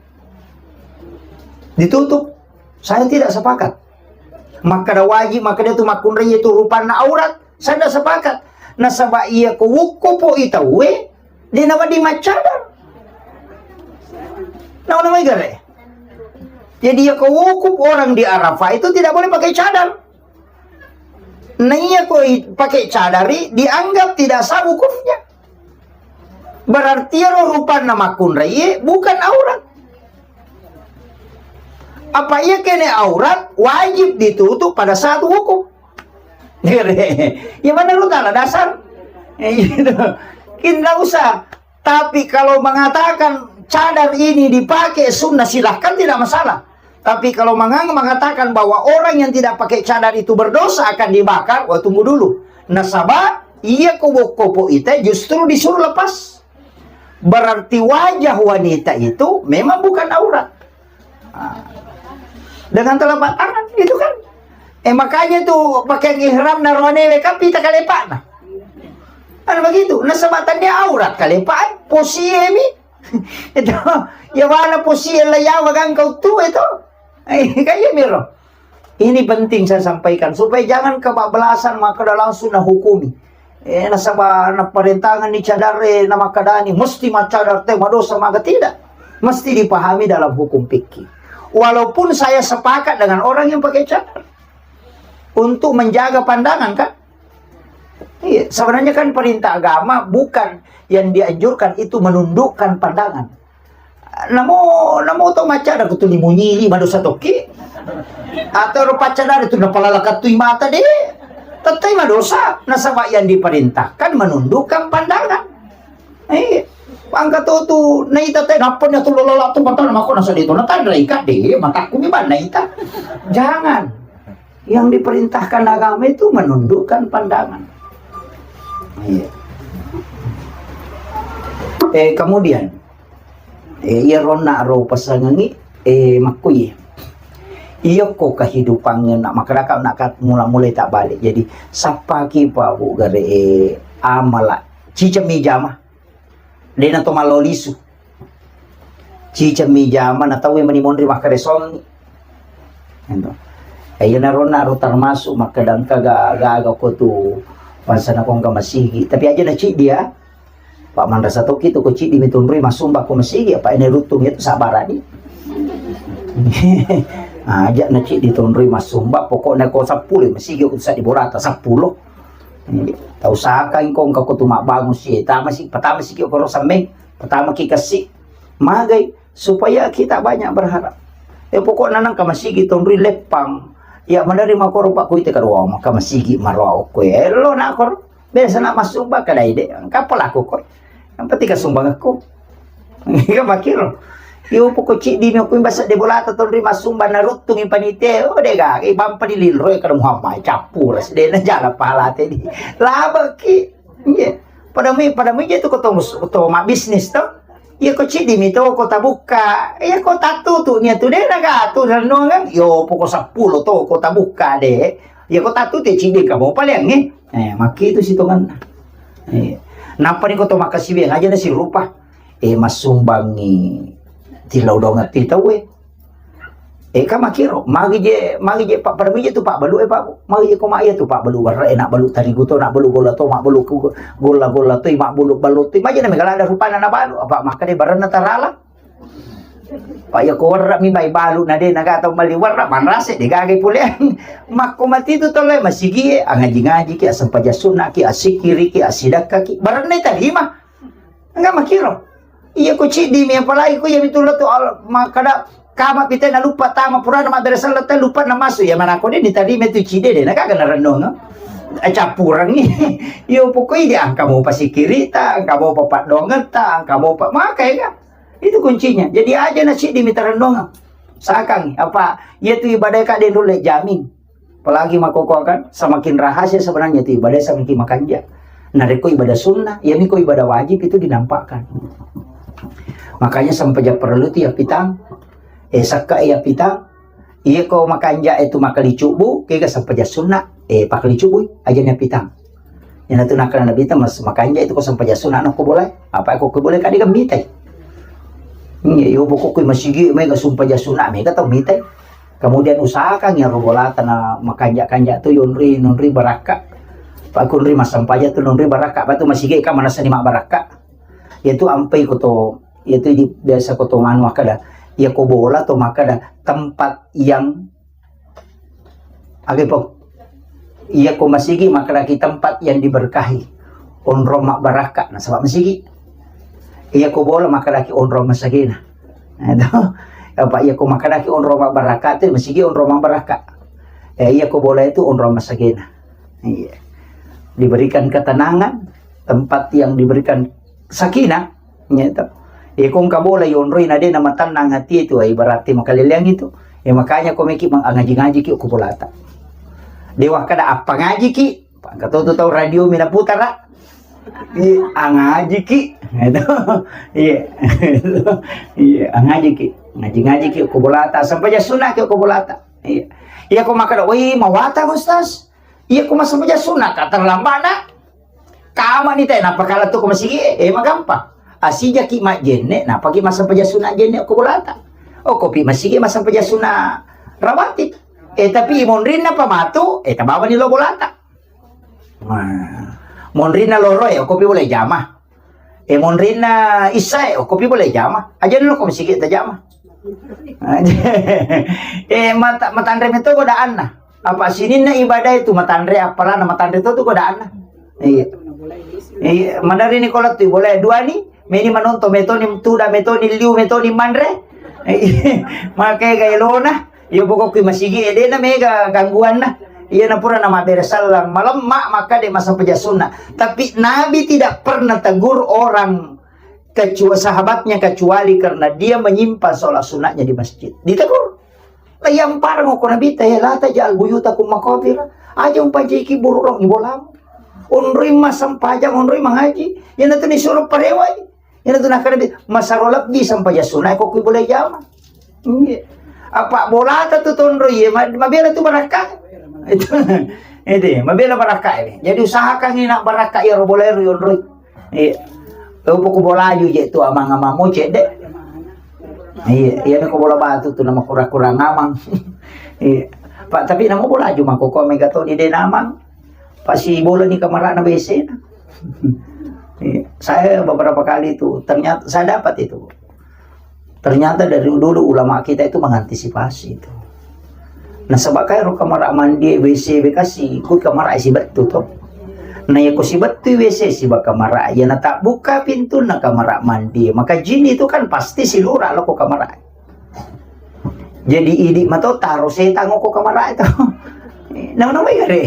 ditutup. Saya tidak sepakat. Makkada wajib, makkada tu makkunrai itu rupanna aurat. Saya tidak sepakat. Nasaba iya ko wukkupo i tauwe, de nawedding maccadar. Nawa-nawa gare. Jadi iya ko wukuf orang di Arafah itu tidak boleh pakai cadar. Nah iya ko i-, pakai cadari dianggap tidak sah wukufnya. Berarti ero rupanna makkunrai bukan aurat. Apa iya kene aurat wajib ditutup pada satu hukum. Ya mana lu tanah dasar? Eh, gitu. Kita usah. Tapi kalau mengatakan cadar ini dipakai sunnah, silahkan, tidak masalah. Tapi kalau mengang- mengatakan bahwa orang yang tidak pakai cadar itu berdosa, akan dibakar, wah, tunggu dulu. Nasaba iya kobo-kobo ita justru disuruh lepas. Berarti wajah wanita itu memang bukan aurat. Ah. Dengan telapak tangan itu kan. Eh, makanya tuh pakaian ihram naroane kan pita kalepana. Kan begitu. Nasaba tania aurat kalepa, posie mi. Itu, ya mana posie la yawa kan kau tu itu. Eh, kayak miro. Ini penting saya sampaikan supaya jangan kebablasan maka langsung nahukumi. Eh, nasaba naparentangan ni cadare, namakadani mesti macadar te madosa, maka tidak. Mesti dipahami dalam hukum fikih. Walaupun saya sepakat dengan orang yang pakai cadar untuk menjaga pandangan, kan? Iya, sebenarnya kan perintah agama bukan yang dianjurkan itu menundukkan pandangan. Namo, namo to macadar ko tu limu nyili madosa tokki. Atau ro paccadar itu napalalakatui mata de. Tettai madosa. Nasaba yang diperintahkan menundukkan pandangan. Eh, pangka to tu naita te napanya tu lolala tu mata mako nasa de to natanra ika de mataku mi ban naita. Jangan. Yang diperintahkan agama itu menundukkan pandangan. Iya. Eh, kemudian, eh, iya ronna ro pasangangi, eh, makkui. Iya ko kehidupan nak makaraka nak kat mula-mulai tak balik. Jadi, sapaki pa bu gare, eh, amala. Cicami jama. Dena to malo lisu. Cicami jama na tau mani monri makkaresong. Ento. Eh, iya na ronna ro termasuk makkadangka ga, ga, ga ko tu bangsa na kongka masigi. Tapi aja na cik dia. Pak manrasa toki tu ko cik di mitunrui masumba ko masigi apa ini rutung itu sabarani. Aja na cik ditunrui masumba pokoknya ko sepuluh masigi ko sa di borata sepuluh. Tau saka engko engka ko tu mabbangun si, tama si, pertama si ki okoro semmeng, pertama ki kessi. Magai, supaya kita banyak berharap. Ya pokokna nang ka masigi tonrui leppang. Ya menerima koro pak kuite kadua maka masigi maroa okko ya. Elo na koro. Biasa na masumba kadai de. Engka pelaku koi. Yang penting kasumbanganku. Iya makiro. Iyo poko ciddi mi okko imbasa de bolata tonri masumba naruttungi panitia. Oh de gaga ibampa di lilro ya kada Muhammad cappura sedena jala pahala tedi. Labeki. Iya. Pada mi pada mi je tu koto mus- koto ma bisnis to. Iya ko ciddi mi to kota buka. Iya kota tutu ni tu de naga tu renungan. Yo poko sepuluh to kota buka de. Iya kota tutu ciddi kamu paling eh. Eh, makkitu sitongenna. Eh, nappa ni ko to makkasiwiang aja na sirupa. Eh, massumbangi tilau dongeng ti tauwe. Eh, ka makkiro, magi je, magi je pa pada mije tu pabbalu e pa, magi je ko maya tu pabbalu warra e nak balu tarigu to, nak balu golla to, mak balu golla golla to, mak balu balu to, maja na mega lada rupana na balu, apa makkade baranna tarala. Pak ya ko werra mi bai balu na de naga tau mali werra manrase de gaga pole. Makko mati tu tole masigi e angaji-ngaji ki asempajang sunna ki asikiri ki asidakka ki baranna tarima. Enggak makiro. Iya ko ciddi mi apalagi ko iya mitu lo tu al- makkada kama pite na lupa tama purana mabbere sella te lupa na masu ya mana ko de ditarima tu cide de naga na renung. Acappurangi. Iyo pokoi de angka mau pasikiri ta, angka mau papaddongeng ta, angka mau pa makai ka. Itu kuncinya. Jadi aja na siddi mita renungang. Sakang apa iya tu ibadah ka de nulle jamin. Apalagi makkoko kan semakin rahasia sebenarnya tu ibadah semakin makanja. Narekko ibadah sunnah, ya miko ibadah wajib itu dinampakkan. Makanya sempajang perlu tu ya pitang, eh sakka ya pitang, iya ko makanja itu makali cubu, kega sempajang sunnah, eh pakali cubu, aja na pitang. Iyana tu nakkeda Nabitta mas-, makanja itu ko sempajang sunna na ko bolai. Apa ko ko bolai kade kan mitai. Iya, yo pokok ko masigi mega sempajang sunna mega tau mitai. Kemudian usahakan ya robolata na makanja-kanja tu yonri nonri barakka. Pak kunri massempajang tu nonri barakka, apa tu masigi ka manasani mak barakka. Yaitu ampai ko to, yaitu di, biasa ko to manu makkeda. Ya ko bola to makkeda tempat yang Aga po. Iya ko masigi makkedaki tempat yang diberkahi. Onrong mabbarakka nasaba masigi. Iya ko bola makkedaki onrong masagena. Nah, itu. Apa iya ko makkadaki onrong mabbarakka tu, masigi onrong mabbarakka. Eh, iya ko bola itu onrong masagena. Iya. Diberikan ketenangan, tempat yang diberikan sakinah, gitu. Iya ko engka bola yonroi na de na matannang hati itu, eh, berarti makaleleang itu. Ya makanya ko meki mang-, ngaji-ngaji ki ko bolata. Dewa kada apa ngaji ki, Engka to tu tau radio mi naputara. Iya, angajiki. Gitu. Iya. Iya, angajiki. Ngaji-ngajiki ko bolata, sampajang sunna ki ko bolata. Iya. Iya ko makkada, "Woi, mawatang, Ustaz." Iya ko masampajang sunna ka terlambat na. Kama ni te, napa kala tu ko masigi, eh, magampang. Asijaki majenne, napaki masampajang sunna jenne ko bolata. Oh, kopi masigi masampajang sunna rawatib. Eh, tapi monrinna pamatu, eh, tabawani lo bolata. Nah, monrinna loroe, okkopi boleh jama. Eh, monrinna issae, okkopi boleh jama. Aja dulu ko masigi tajama. Eh, mata-, matanre meto godaanna. Apa sininna ibadah itu matanre, apalana matanre to tu godaanna. Iya. Iya, madari ni kola tu boleh dua ni, meni manonto metoni tuda, metoni liu, metoni manre. Iya, makai gaelona. Iya, pokokku masigi e, dena mega gangguanna. Iya, na pura na mabbere sallang malemma, maka de masampajang sunna. Tapi Nabi tidak pernah tegur orang kecua-, sahabatnya kecuali karena dia menyimpan sholat sunnahnya di masjid. Ditegur. La yang parang ko Nabi ta, "La taj'al buyutakum maqabir." Aja umpajiki bururong ibolamu. Onroi masampajang, onroi mangaji. Iya, na tu ni suruh parewai. Iyana tu nakkeda, masaro lebbi sampajang sunna ko kui boleh jama. Iya. Apa bolata tu tonro, iya, ma-, mabela tu barakka. Itu, itu, mabela barakka ini. Jadi usahakan ini nak barakka ya, ro boleh ro yonroi. Iya. Lo poko bolaju je tu amang-amang mo cedde. Iya, iya, ko bola batu tu nama kurang-kurang amang. Iya. Pak, tapi nama bolaju mako ko mega to di denamang. Pasi bola ni kamarana W C na. Iya, saya beberapa kali itu, ternyata saya dapat itu. Ternyata dari dulu ulama kita itu mengantisipasi itu. Nasaba kai ro kamara mandi W C bekasi, ku kamara sibettu to. Nah, ya ku sibettu W C siba kamara, ya na tak buka pintu na kamara mandi, maka jin itu kan pasti silura lo ko kamara. Jadi idi mato taro setang ko kamara itu. Nama-nama gare.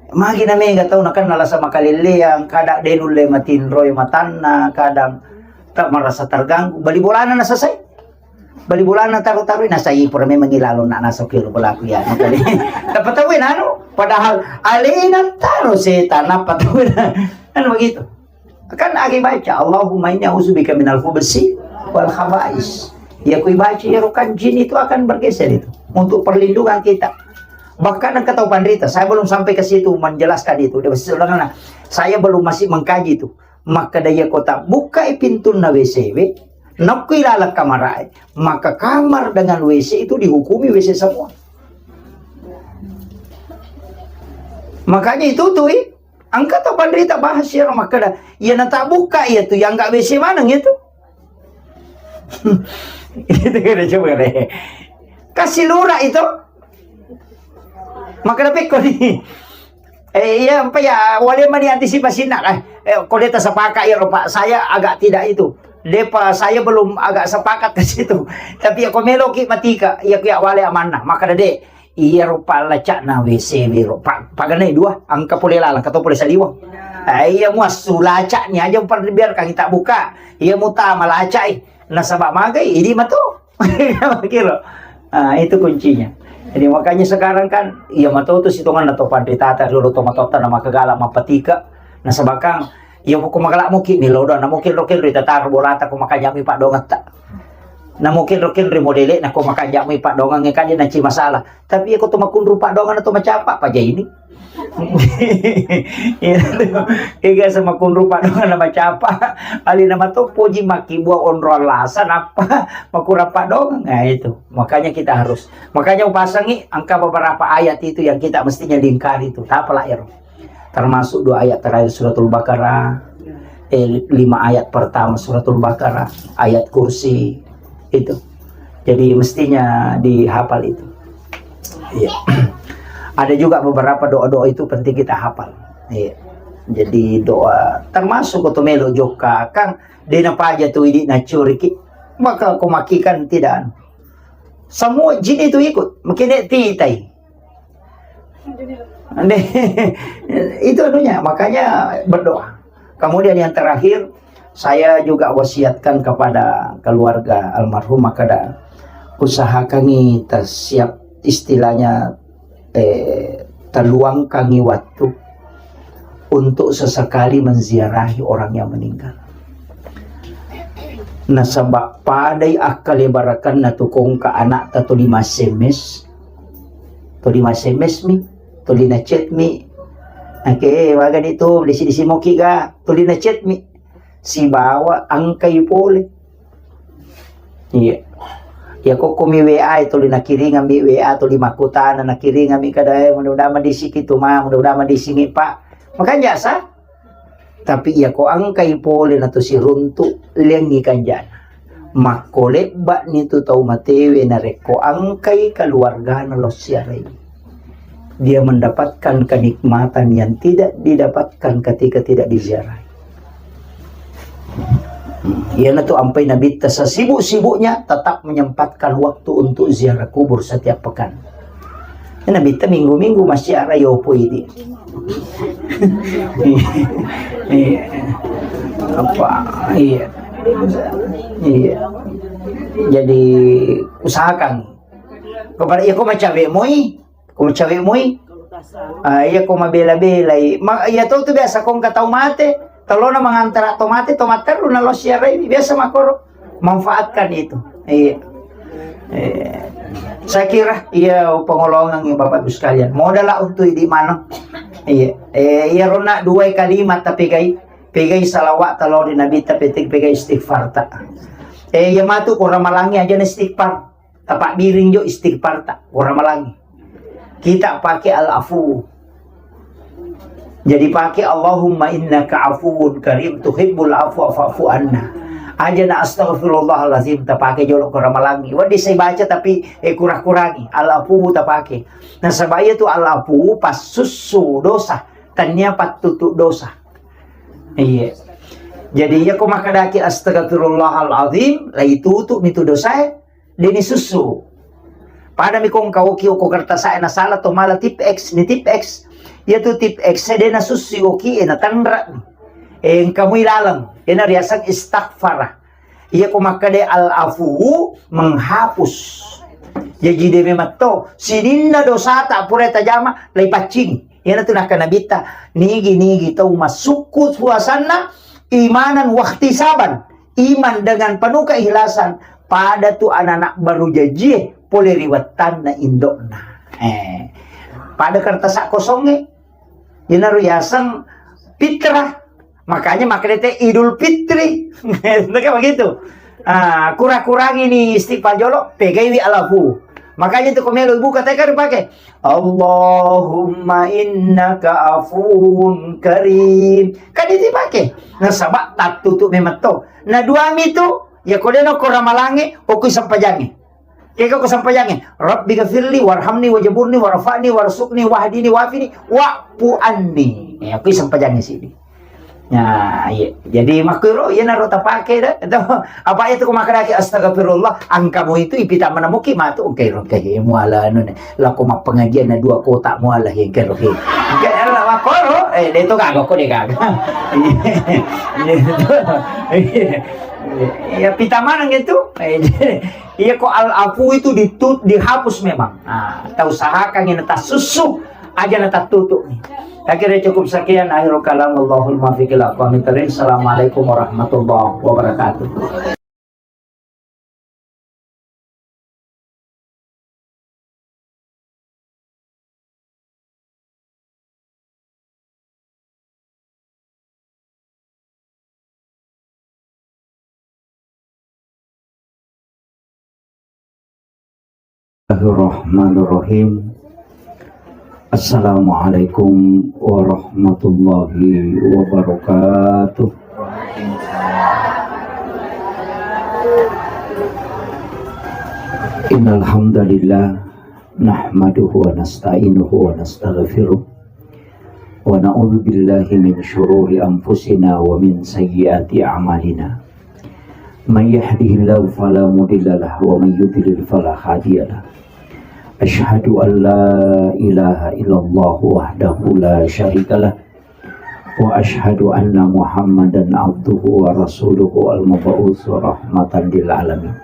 Magi na mega tau na kan nalasa makalelleang, kadang de nulle matinroi matanna, kadang tak merasa terganggu. Bali bolana nasasai. Bali bolana taru-taru nasai pura memang ilalo na naso kiro pelaku ya. Makanya dapat tahu nanu, padahal alena taro setan apa tahu. Kan begitu. Kan agi baca, "Allahumma inni a'udzubika minal khubusi wal khaba'is." Ya, kui baca ya, kan jin itu akan bergeser itu untuk perlindungan kita. Bahkan engka tau panrita, saya belum sampai ke situ menjelaskan itu. Dia berseberangan, saya belum masih mengkaji itu. Maka daya kota buka pintunna W C W, nakku ilalang kamar, maka kamar dengan W C itu dihukumi W C semua. Makanya itu tuh, ih, Engka tau panrita bahas iyaro makkeda, iya na tabukka iya tu, iya nggak W C maneng iya tu. Itu kira coba deh. Kasi lura itu. Makkeda pekko ni. Eh, iya, empa ya, wale mani antisipasi nak, eh. Eh, ko de tasapaka iyaro, Pak. Saya agak tidak itu. Depa, saya belum agak sepakat ke situ. Tapi ya ko meloki matika, iya ku ya wale amanna. Makkeda de, Iyaro pallaca'na W C wero, pa-, paganai dua, engka pole lalang, engka to pole saliweng. Eh, iya muassu laca'ni aja, par-, biarkan kita buka. Iya mutama laca'i. Nasaba magai, idi mato. Kira. Ah, itu kuncinya. Jadi makanya sekarang kan, iya mato tu sitonganna to panritata, dulu to matotta na makagala, mapatika. Nasaba kang, iya ko magala muki, ni lodo, na muki rokin rita taru bolata ko makanya mi padongetta. Na muki rokin ri modele, na ko makanya mi padongang kan dia nanci masalah. Tapi iya ko to makunru padongang atau macapa, paja ini. Iya, tu. Ega sama kunru padongang na macapa. Ali nama to poji maki buah onroang lasa, napa makurang padongang. Nah, itu. Makanya kita harus, makanya upasangi angka beberapa ayat itu yang kita mestinya lingkari itu. Apa lah, ero? Termasuk dua ayat terakhir Suratul Baqarah, eh, lima ayat pertama Suratul Baqarah, ayat kursi, itu. Jadi mestinya dihafal itu. Iya. Ada juga beberapa doa-doa itu penting kita hafal. Iya. Jadi doa termasuk ko to melo jokka, kang de napaja tu idi nacuriki. Maka ko makikan tidak anu. Semua jin itu ikut, mungkin dia titai. Itu anunya, makanya berdoa. Kemudian yang terakhir, saya juga wasiatkan kepada keluarga almarhum, makada usahakangi tersiap, istilahnya, eh, terluangkangi waktu untuk sesekali menziarahi orang yang meninggal. Nasaba padai akkalebarakanna tu kongka anakta tuli ma S M S, tuli ma S M S mi, tuli na chat mi. Oke, waga di tu, disi-disi moki ga, tuli na chat mi. Sibawa engkai pole. Iya. Ya kokko mi W A tuli nakiringan mi W A tuli makkutana nakiringan mi kada, eh, mudah-mudahan madisiki tu ma, mudah-mudahan madisiki Pak. Makanya sa. Tapi iya ko engkai pole na tu siruntu, liangi kanjana. Makko lebba ni tu tau matewe narekko engkai keluargana lo siarai. Dia mendapatkan kenikmatan yang tidak didapatkan ketika tidak diziarahi. Iyanatu ampai Nabitta sesibuk-sibuknya tetap menyempatkan waktu untuk ziarah kubur setiap pekan. Nabitta minggu-minggu masih ada yopo ini. Iya. Apa? Iya. Iya. Jadi usahakan. Kepada iya ko macawe moi. Ko cawe moi. Ah, iya ko mabela-belai. Ma, iya to tu biasa ko engka tau mate. Telona mangantara to mate, to matteru na lo siarai. Biasa makoro. Manfaatkan itu. Iya. Eh, saya kira iya pengolongan ya Bapak Ibu sekalian. Modal lah untuk di mana? Iya. Eh, iya rona dua kalimat tapi gai. Pegai salawat talo di Nabi tapi pegai istighfar tak. Eh, iya matu kurang malangi aja na istighfar. Tapabbiring jo istighfar ta, pura malangi. Kita pakai al-afu. Jadi pakai Allahumma innaka afuwun karim tuhibbul afwa fa'fu anna. Aja na astaghfirullahalazim tapake jolo ko ramalangi. Wadi saya baca tapi eh kurang-kurangi. Al-afu tapake. Nasaba iya tu al-afu pas sussu dosa, tania pattutu dosa. Iya. Jadi iya ko makadaki astaghfirullahalazim, lai tutu mitu dosae. Deni sussu. Pada mi kong kau ki oko kertas saya na salah to mala tip X ni tip X. Iya tu tip X saya dena sussu oki e na tanra. Engka mui laleng. Ena riaseng istaghfara. Iya ko makkade al afu menghapus. Jaji de memang to sininna dosa tak pura tajama lai paccing. Iyana tu nakka Nabitta, nigi-nigi tau massukku puasanna imanan wahtisaban, iman dengan penuh keikhlasan, pada tu anak-anak baru jajie pole ri wettanna indokna. Eh, pada kertas kosongnge, yenaro yaseng fitrah. Makanya makkedete Idul Fitri. Kan begitu. Ah, kura-kurangi ni istighfar jolo, pegaiwi alafu. Makanya itu komelo ibu katanya kan dipakai. Allahumma innaka afuwun karim. Kan itu dipakai. Nasaba tattutu memang to. Na dua mi tu, ya kodeno ko ramalangi, okui sempajangi. Kega ko sempajangi. Rabbi gafirli warhamni wajaburni warfa'ni warsuqni wahdini wafini wa'fu anni. Ya, okui sempajangi sini. Nah, iya. Jadi makkuro iya naro tapake da. Itu apa itu ko makadaki astagfirullah, angkamu itu ipita manamuki matu engkai rongkai muala anu ne. Lako mappengajian na dua kota muala engkai rongkai. Engkai ala makoro eh de to gaga ko de gaga. Iya. Iya pita maneng itu. Eh, iya ko al afu itu ditut dihapus memang. Nah, tau usahakan ini tas susu aja na tattutu. Akhirnya cukup sekian akhirul kalam Allahul muwaffiq ila aqwamit thariq. Assalamualaikum warahmatullahi wabarakatuh. Bismillahirrahmanirrahim. Assalamualaikum warahmatullahi wabarakatuh. Innal hamdalillah nahmaduhu wa nasta'inuhu wa nastaghfiruh wa na'udzu billahi min syururi anfusina wa min sayyiati a'malina. من يهده الله فلا مضل له ومن يضلل فلا هادي له. أشهد أن لا إله إلا الله وحده لا شريك له، وأشهد أن محمدا عبده ورسوله المبعوث رحمة للعالمين.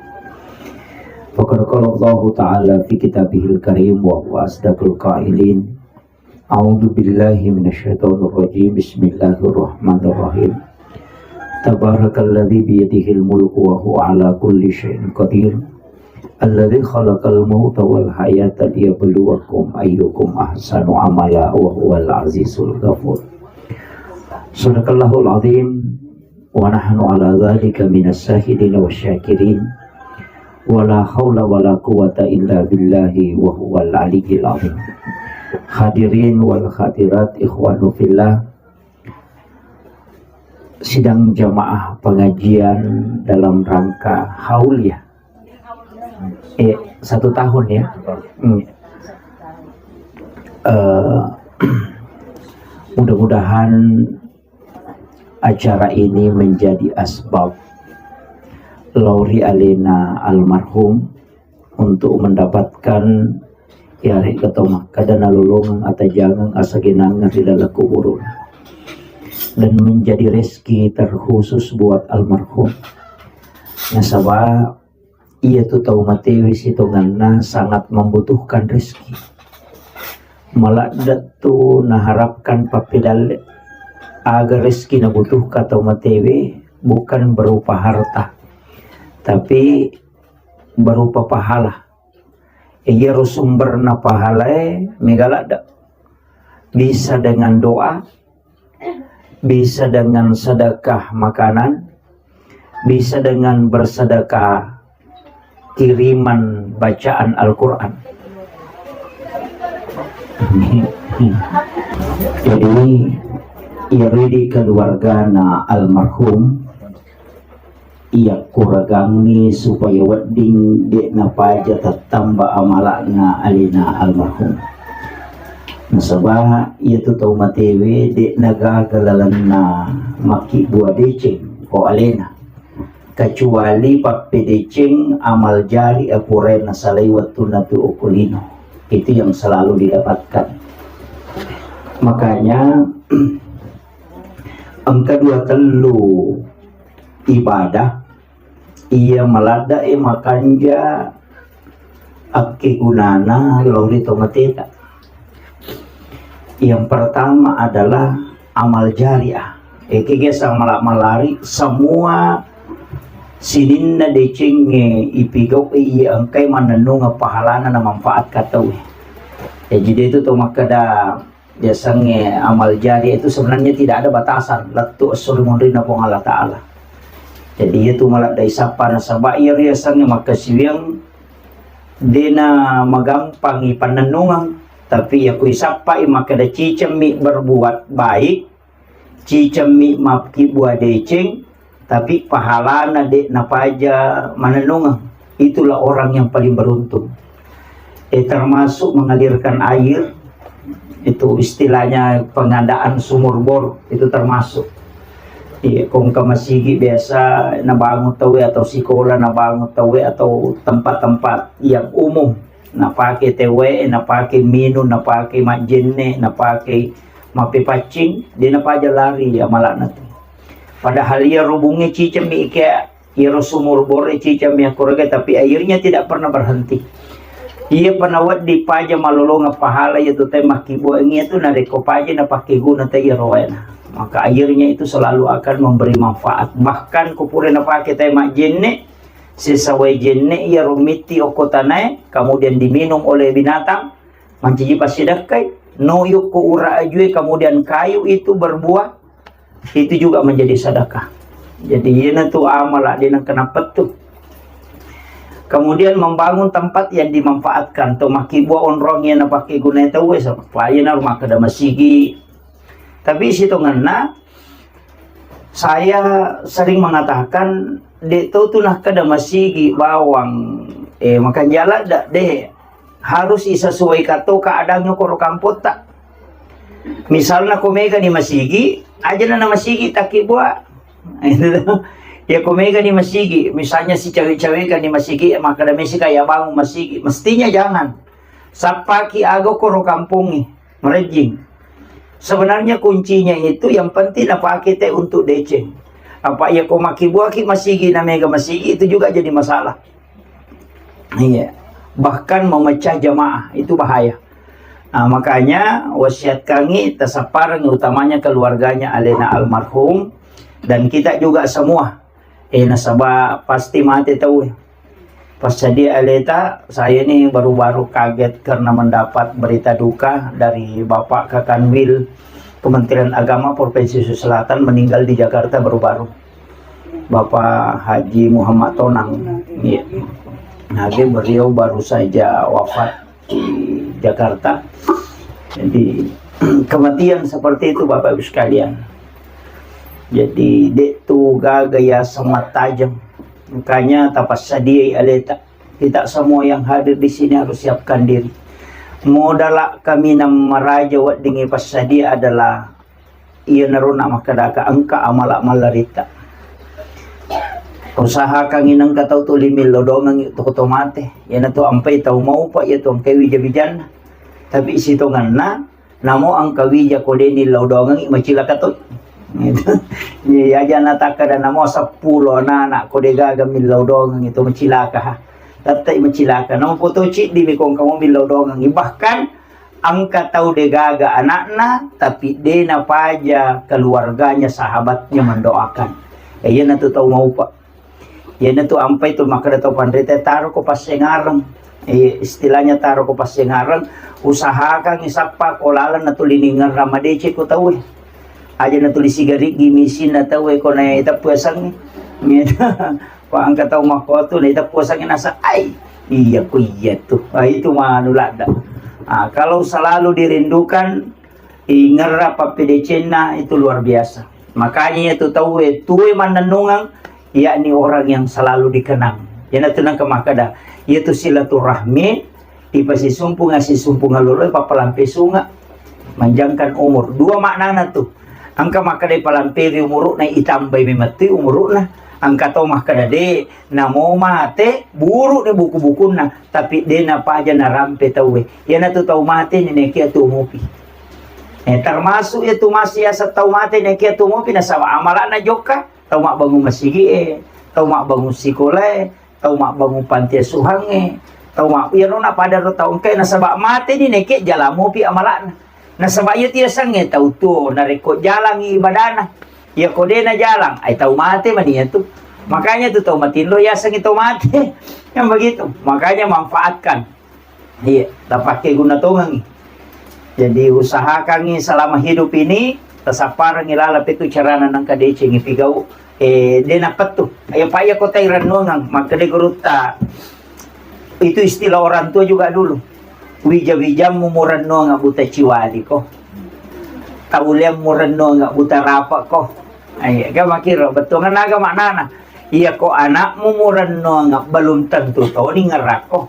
فقد قال الله تعالى في كتابه الكريم وهو أصدق القائلين: أعوذ بالله من الشيطان الرجيم. بسم الله الرحمن الرحيم. تبارك الذي بيده الملك وهو على كل شيء قدير. الذي خلق الموت والحياة ليبلوكم أيكم أحسن عملا وهو العزيز الغفور. صدق الله العظيم. ونحن على ذلك من الشاهدين والشاكرين. ولا حول ولا قوة إلا بالله وهو العلي العظيم. Hadirin wal hadirat, ikhwanu fillah, sidang jamaah pengajian dalam rangka haul, ya. Eh, satu tahun, ya. Hmm. Eh, mudah-mudahan acara ini menjadi asbab lao ri alena almarhum untuk mendapatkan yare keto makkeda nalolongeng atajangeng asagenangeng ri dalam kuburun, dan menjadi rezeki terkhusus buat almarhum. Nasaba iyatu tau matewe sitongenna sangat membutuhkan rezeki. Maladde tu naharapkan pappedalle aga rezeki nabutuhkan tau matewe, bukan berupa harta, tapi berupa pahala. Iyaro sumberna pahalae mega ladde. Bisa dengan doa, bisa dengan sedekah makanan, bisa dengan bersedekah kiriman bacaan Al-Quran. Jadi, iyaro idi keluargana almarhum, iyakkuragangngi supaya wedding de' napaja tattamba amala'na alena almarhum. Nasaba iyatu tau matewe de' nagaga lalenna makkibbua deceng ko alena, kecuali pappedeceng amal jari apurae nasalai wettunna tu okko lino. Itu yang selalu didapatkan. Makanya engka dua tellu ibadah iya maladde'e makanja akkegunana lao ri tomateta. Yang pertama adalah amal jariah. Ekege sang mala-, malari semua sininna decengnge ipigau'i iya engkai mannennungeng pahalana na manfaat ka tauwe. Jaji de tu to makkeda biasangnge amal jari itu sebenarnya tidak ada batasan, lettu esso ri munrinna Puang Allah Ta'ala. Jadi, iyatu maladde isappa nasaba iyaro yasengnge makkasiwiang dena magampangi pannennungeng, tapi iyako isappai makkeda cicemmi berbuat baik, cicemmi makkibbua deceng, tapi pahalana de' napaja manennungeng. Itulah orang yang paling beruntung. Eh, termasuk mengalirkan air, itu istilahnya pengadaan sumur bor, itu termasuk. Iya, ko engka masigi biasa nabangun tauwe atau sikola nabangun tauwe atau tempat-tempat yang umum, napake tauwe, napake minung, napake majjenne, napake mappepaccing, de' napaja lari amala'na tu. Padahal iyaro bungnge cicemmi ike, iyaro sumur bore cicemmi akkuraga, tapi airnya tidak pernah berhenti. Iyapa nawedding paja malolongeng pahala iyatu tauwe makkibuangngi iyatu narekko paja napakkeguna tauwe iyaro waena. Maka airnya itu selalu akan memberi manfaat. Bahkan ko pura napake tauwe majjenne, sesa wae jenne iyaro mitti okko tanae, kemudian diminum oleh binatang, mancaji passidakkai, no yokko ura ajue, kemudian kayu itu berbuah, itu juga menjadi sedekah. Jadi, iyana tu amala de' nengka napettu. Kemudian membangun tempat yang dimanfaatkan, to makkibua onrong iya napake gunai tauwe, supaya na rumah kada masigi. Tapi sitongenna, saya sering mengatakan, de' to tu nakkeda masigi bawang, eh, makanjala da, de'. Harus isesuaikan to keadaannya koro kampotta. Misalna ko mega ni masigi, aja na masigi takki bua. Itu to. Iya ko mega ni masigi, misalnya si cawe-cawe kan ni masigi, maka ada mesi kayak bangun masigi, mestinya jangan. Sappaki aga koro kampongnge, marejjing. Sebenarnya kuncinya itu yang penting napake te untuk deceng. Apa iya ko makibuaki masigi na mega masigi itu juga jadi masalah. Iya. Bahkan memecah jamaah itu bahaya. Nah, makanya wasiat kami tasappareng utamanya keluarganya alena almarhum dan kita juga semua. Eh, nasaba pasti mate tau. Pas jadi aleta, saya ini baru-baru kaget karena mendapat berita duka dari Bapak Kakanwil Kementerian Agama Provinsi Sulawesi Selatan meninggal di Jakarta baru-baru. Bapak Haji Muhammad Tonang. Iya. Nah, dia beliau baru saja wafat di Jakarta. Jadi kematian seperti itu Bapak Ibu sekalian. Jadi dek tu gaga ya semat tajam. Makanya tapassadiai aleta. Kita semua yang hadir di sini harus siapkan diri. Modala kami nang maraja weddingi passadia adalah iyanaro na makkedaka engka amala mallaritta. Usahakangngi nengka tau tuli millau dongengngi to, to mate. Iyanatu ampai tau maupa iya tu engkai wija-wijanna. Tapi sitongenna namo engka wija ko de nillau dongengngi macilaka to. Iya aja natakkeda namo seppulo anak-anak ko de gaga millau dongengngi to macilaka ha. Tettai macilaka. Namo foto ciddi mi ko engka mo millau dongengngi. Bahkan engka tau degaga anakna, tapi de napaja keluarganya, sahabatnya mendoakan. Eh, iyanatu tau maupa. Iyanatu ampai tu makkeda tau panrita, taro ko passengareng. Eh, istilahnya taro ko passengareng, usahakan isappa ko laleng natuli ningerra madeceng ko tauwe. Aja natuli sigariggi misinna tauwe ko na iteppu yasengnge. Ko engka tau makkotu na iteppu yasengnge nasa, ai, iya ko iya tu. Ah, itu manu ladda. Ah, kalau selalu dirindukan, ingerra pappedecenna itu luar biasa. Makanya itu tauwe tuwe mannennungeng, yakni orang yang selalu dikenang. Iyanatu nengka makkeda, iyatu silaturahmi, ipasisumpunga, sisumpunga lolo, papalampe sunga, manjangkan umur. Dua maknana tu. Engka makkeda palampe ri umuru'na, itambai memettui umuru'na. Engka to makkeda de, namo mate, buru ni buku-bukunna, tapi de napaja narampe tauwe. Iyanatu tau mate ni nekia tu mupi. Eh, termasuk iyatu masih asa tau mate nekia tu mupi nasaba amalana jokka. Tau mabbangung masigi'e, tau mabbangung sikolae, tau mabbangung panti asuhangnge, tau ma-, iyaro na pada ro tau engkae nasaba mate ni nekke jalamopi amala'na. Nasaba iya tiasengnge tau tuo narekko jalangngi ibadana. Iya ko de najalang, ai tau mate mani iyatu. Makanya tu tau matinro yasengngi tau mate. Yang begitu. Makanya manfaatkan. Iya, tapakke guna tongengngi. Jadi usahakangngi selama hidup ini, tasapparengngi laleng petu carana nengka decengngi pigau, eh, de napettu. Iya, pa iya kota irennuangeng, makkeda gurutta, itu istilah orang tua juga dulu. Wija-wijammu murennuangeng buta ciwali ko. Tauliammu rennuangeng buta rapa ko. Iya, ga makkiro, bettuanna aga maknana. Iya ko anakmu murennuangeng belum tentu toni ngerakko.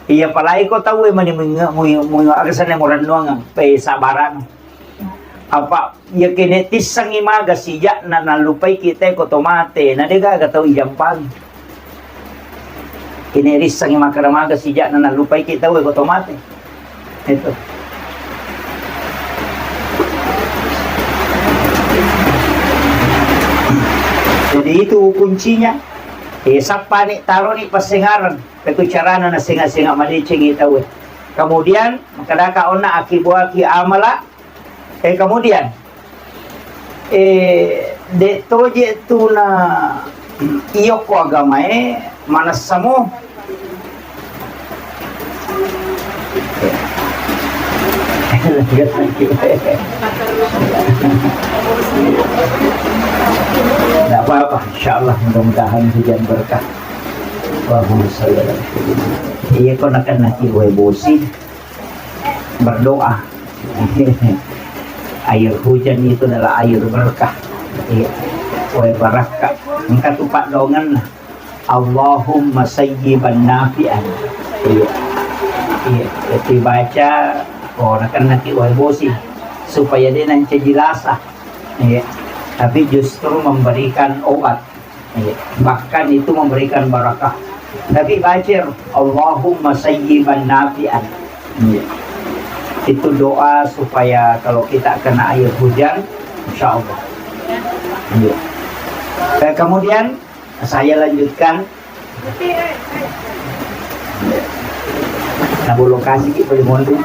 Iya, apalagi ko tauwe mani muinge-, mui-, mui-, aga senna murennuangeng, pe sabarang. Apa iya kene tissengngi maga sijakna nallupai kita ko to mate, na de gaga tau ijampangi. Kene rissengngi makkeda maga sijakna nallupai kita ko to mate. Itu. Jadi itu kuncinya. Eh, sappani, taroni passengareng. Petu carana nasenga-senga madecengi tauwe. Kemudian, makkedaka onna akibuaki amala. Eh, kemudian, eh, de toje tuna iyokko agamae manessamo. Tidak apa-apa, insya Allah, mudah-mudahan hujan berkah. Allahumma shalli ala Sayyidina. Iya, kau nak kena kiwe bosi, berdoa. Air hujan itu adalah air berkah. Iya. Wae barakka. Engka tu paddoangenna. Allahumma sayyiban nafi'an. Iya. Iya. Jadi baca, oh, nak kena kiwe bosi. Supaya dia nanti jelasa. Iya. Tapi justru memberikan obat. Iya. Bahkan itu memberikan barakah. Tapi baca, "Allahumma sayyiban nafi'an." Iya. Itu doa supaya kalau kita kena air hujan, insya Allah. Iya. Eh, kemudian saya lanjutkan. Nah, bu lokasi ki boleh mondok.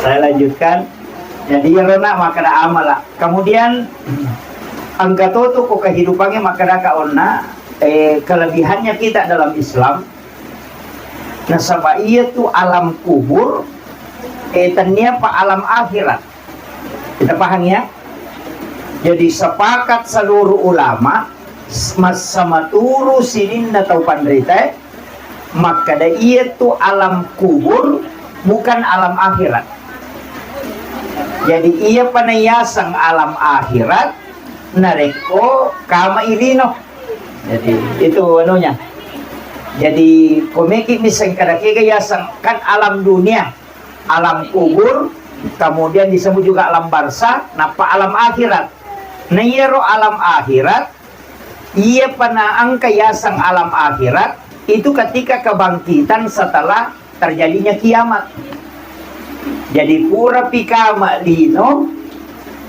Saya lanjutkan. Jadi, iyaro na makkeda amala. Kemudian, engka to tu ko kehidupannya makkeda ka onna, eh, kelebihannya kita dalam Islam. Nasaba iya tu alam kubur, eh, tennia pa alam akhirat. Kita paham ya? Jadi sepakat seluruh ulama, s-, massamaturu sininna tau panrita, makkeda iya tu alam kubur bukan alam akhirat. Jadi iya pa nayaseng alam akhirat, narekko kama ilino. Jadi itu anunya. Jadi komeki miseng kada kega yaseng kan alam dunia, alam kubur, kemudian disebut juga alam barzah, napa alam akhirat. Nah, iyaro alam akhirat, iya pa naengka yaseng alam akhirat, itu ketika kebangkitan setelah terjadinya kiamat. Jadi pura pikama lino,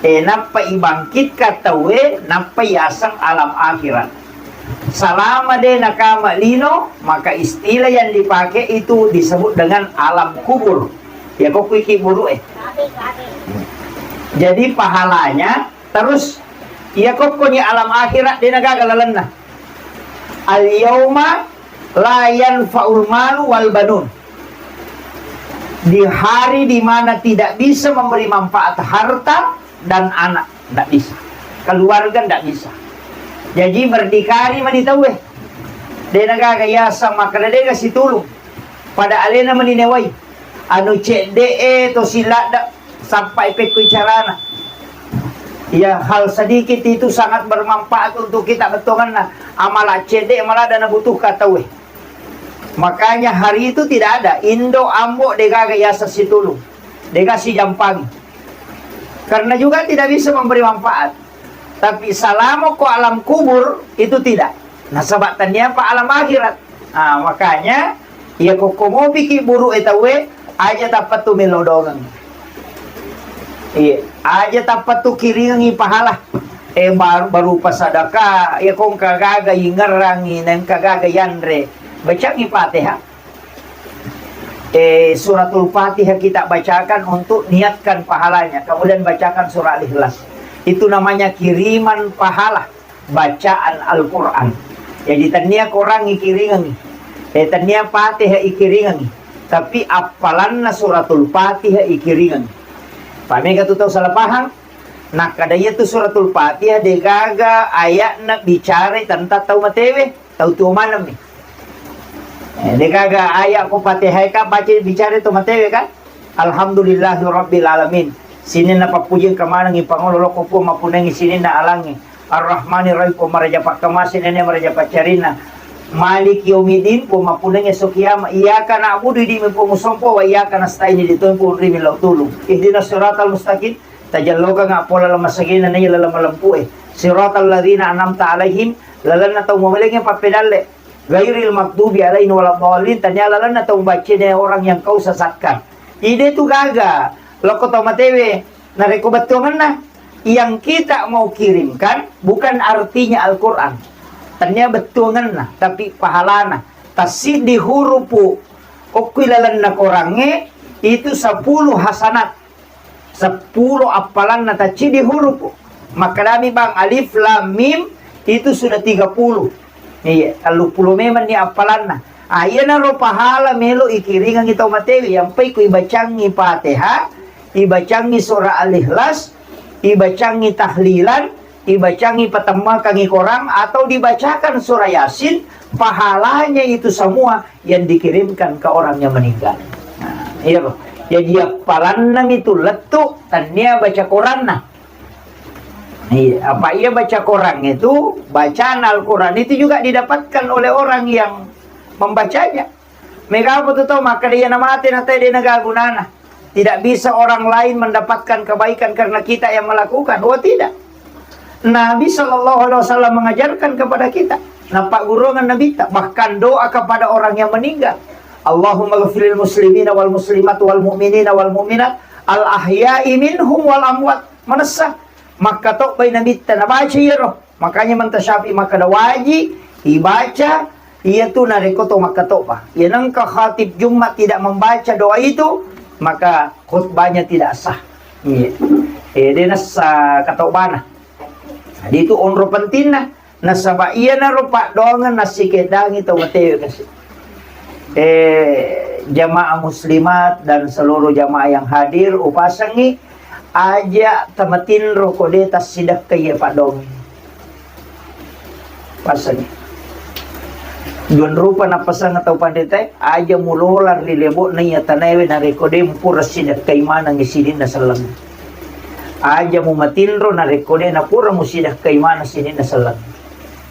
eh, nappa ibangkitka tauwe, nappa yaseng alam akhirat. Salama de nakama lino, maka istilah yang dipakai itu disebut dengan alam kubur. Ya, kok kuiki buru eh. Jadi pahalanya terus, iya kokkoni alam akhirat de nagaga lalenna. Al yauma la yanfa'ul malu wal banun. Di hari di mana tidak bisa memberi manfaat harta dan anak, tidak bisa. Keluarga tidak bisa. Jadi berdikari mani tauwe. De nagaga yaseng makkeda dega situlung. Pada alena mani newai. Anu cedde'e to siladda sampai pekkui carana. Ya, hal sedikit itu sangat bermanfaat untuk kita bettuanganna. Amala cedde maladda nabutuhka tauwe. Makanya hari itu tidak ada indo ambo degaga yaseng situlung. Dega sijampangi. Karena juga tidak bisa memberi manfaat. Tapi salamo ko alam kubur itu tidak. Nasaba tennia pa alam akhirat. Ah, makanya iya kokko mopiki buru e tauwe, aja tappa tu melo dongeng. Iya, aja tappa tu kiringi pahala. Eh, bar-, berupa sadaka, ya kong kagaga ingerangi, neng kagaga yanre. Bacangi Fatihah. Eh, suratul Fatihah kita bacakan untuk niatkan pahalanya. Kemudian bacakan surah Al-Ikhlas. Itu namanya kiriman pahala bacaan Al-Quran. Jadi tennia Quran ikiringengi. Eh, tennia Fatihah ikiringengi. Tapi appalanna suratul Fatihah ikiringengi. Pamega tu tau salah paham? Nakkada iya tu suratul Fatihah degaga ayatna bicara tentang tau matewe, tau tuo manemmi. Eh, degaga ayat ko Fatihah ka baca bicara to matewe kan? Alhamdulillahi rabbil alamin. Sininna pappuji engka manengngi pangolo lokko Puang mappunengngi sininna alangnge. Arrahmanirrahim, Puang maraja pakkamase nennia maraja paccarinna. Maliki yaumiddin, Puang mappunengngi esso kiama. Iyyaka na'budu, idi mi Puang usompo, wa iyyaka nasta'in, idi toi Puang ri millau tulung. Ihdinas siratal mustaqim, tajallokanga pola lemmasagena naiya laleng malempu'e. Siratal ladzina an'amta alaihim, lalenna tau mawelengnge pappedalle. Ghairil maghdubi alaihim waladdallin, tania lalenna tau baccene orang yang kau sesatkan. Ide tu gaga, lokko tau matewe, narekko bettuangenna, yang kita mau kirimkan bukan artinya Al-Quran. Tania bettuangenna, tapi pahalana. Tassiddi hurupu okkui lalenna korangnge, itu sepuluh hasanat. Seppulo appalanna taccidi hurupu. Makkedami bang, alif lam mim itu sudah tiga puluh. Iya, telluppulo memang ni appalanna. Ah, iyanaro pahala melo ikiringangi tau matewi, yang pai ku ibacangi Fatihah, ibacangi surah Al-Ikhlas, ibacangi tahlilan, ibacangi patemmakangi Quran atau dibacakan surah Yasin, pahalanya itu semua yang dikirimkan ke orang yang meninggal. Nah, iya loh. Jadi appalanna itu lettu tania baca Quranna. Iya, apa iya baca Quran itu, bacaan Al-Quran itu juga didapatkan oleh orang yang membacanya. Mega apa tu tau makkeda iya namate na tede naga gunana. Tidak bisa orang lain mendapatkan kebaikan karena kita yang melakukan. Oh, tidak. Nabi Shallallahu Alaihi Wasallam mengajarkan kepada kita, napaggurungan Nabitta, bahkan doa kepada orang yang meninggal. Allahumma ghafiril muslimina wal muslimat wal mu'minina wal mu'minat al ahya'i minhum wal amwat. Manessa makkatobbai Nabitta nabaca iyaro. Makanya manta Syafi'i makkada waji ibaca iyatu narekko to makkatobba. Iya nengka khatib Jumat tidak membaca doa itu, maka khutbahnya tidak sah. Iya. Eh, de nassa katobana. Jadi itu onro pentingna. Nasaba iyanaro paddoangeng nassikeddangi tau matewe kasi. Eh, jamaah muslimat dan seluruh jamaah yang hadir, upasengi aja tamatinro ko de tassidekkai iya paddoangeng. Pasengi. Duan rupa napasang tau panritae, aja mulola ri lebo'na iya tanaewe narekko de mupura sidekkai manengngi sininna selleng. Aja mumatinro narekko de napura musidekkai maneng sininna selleng.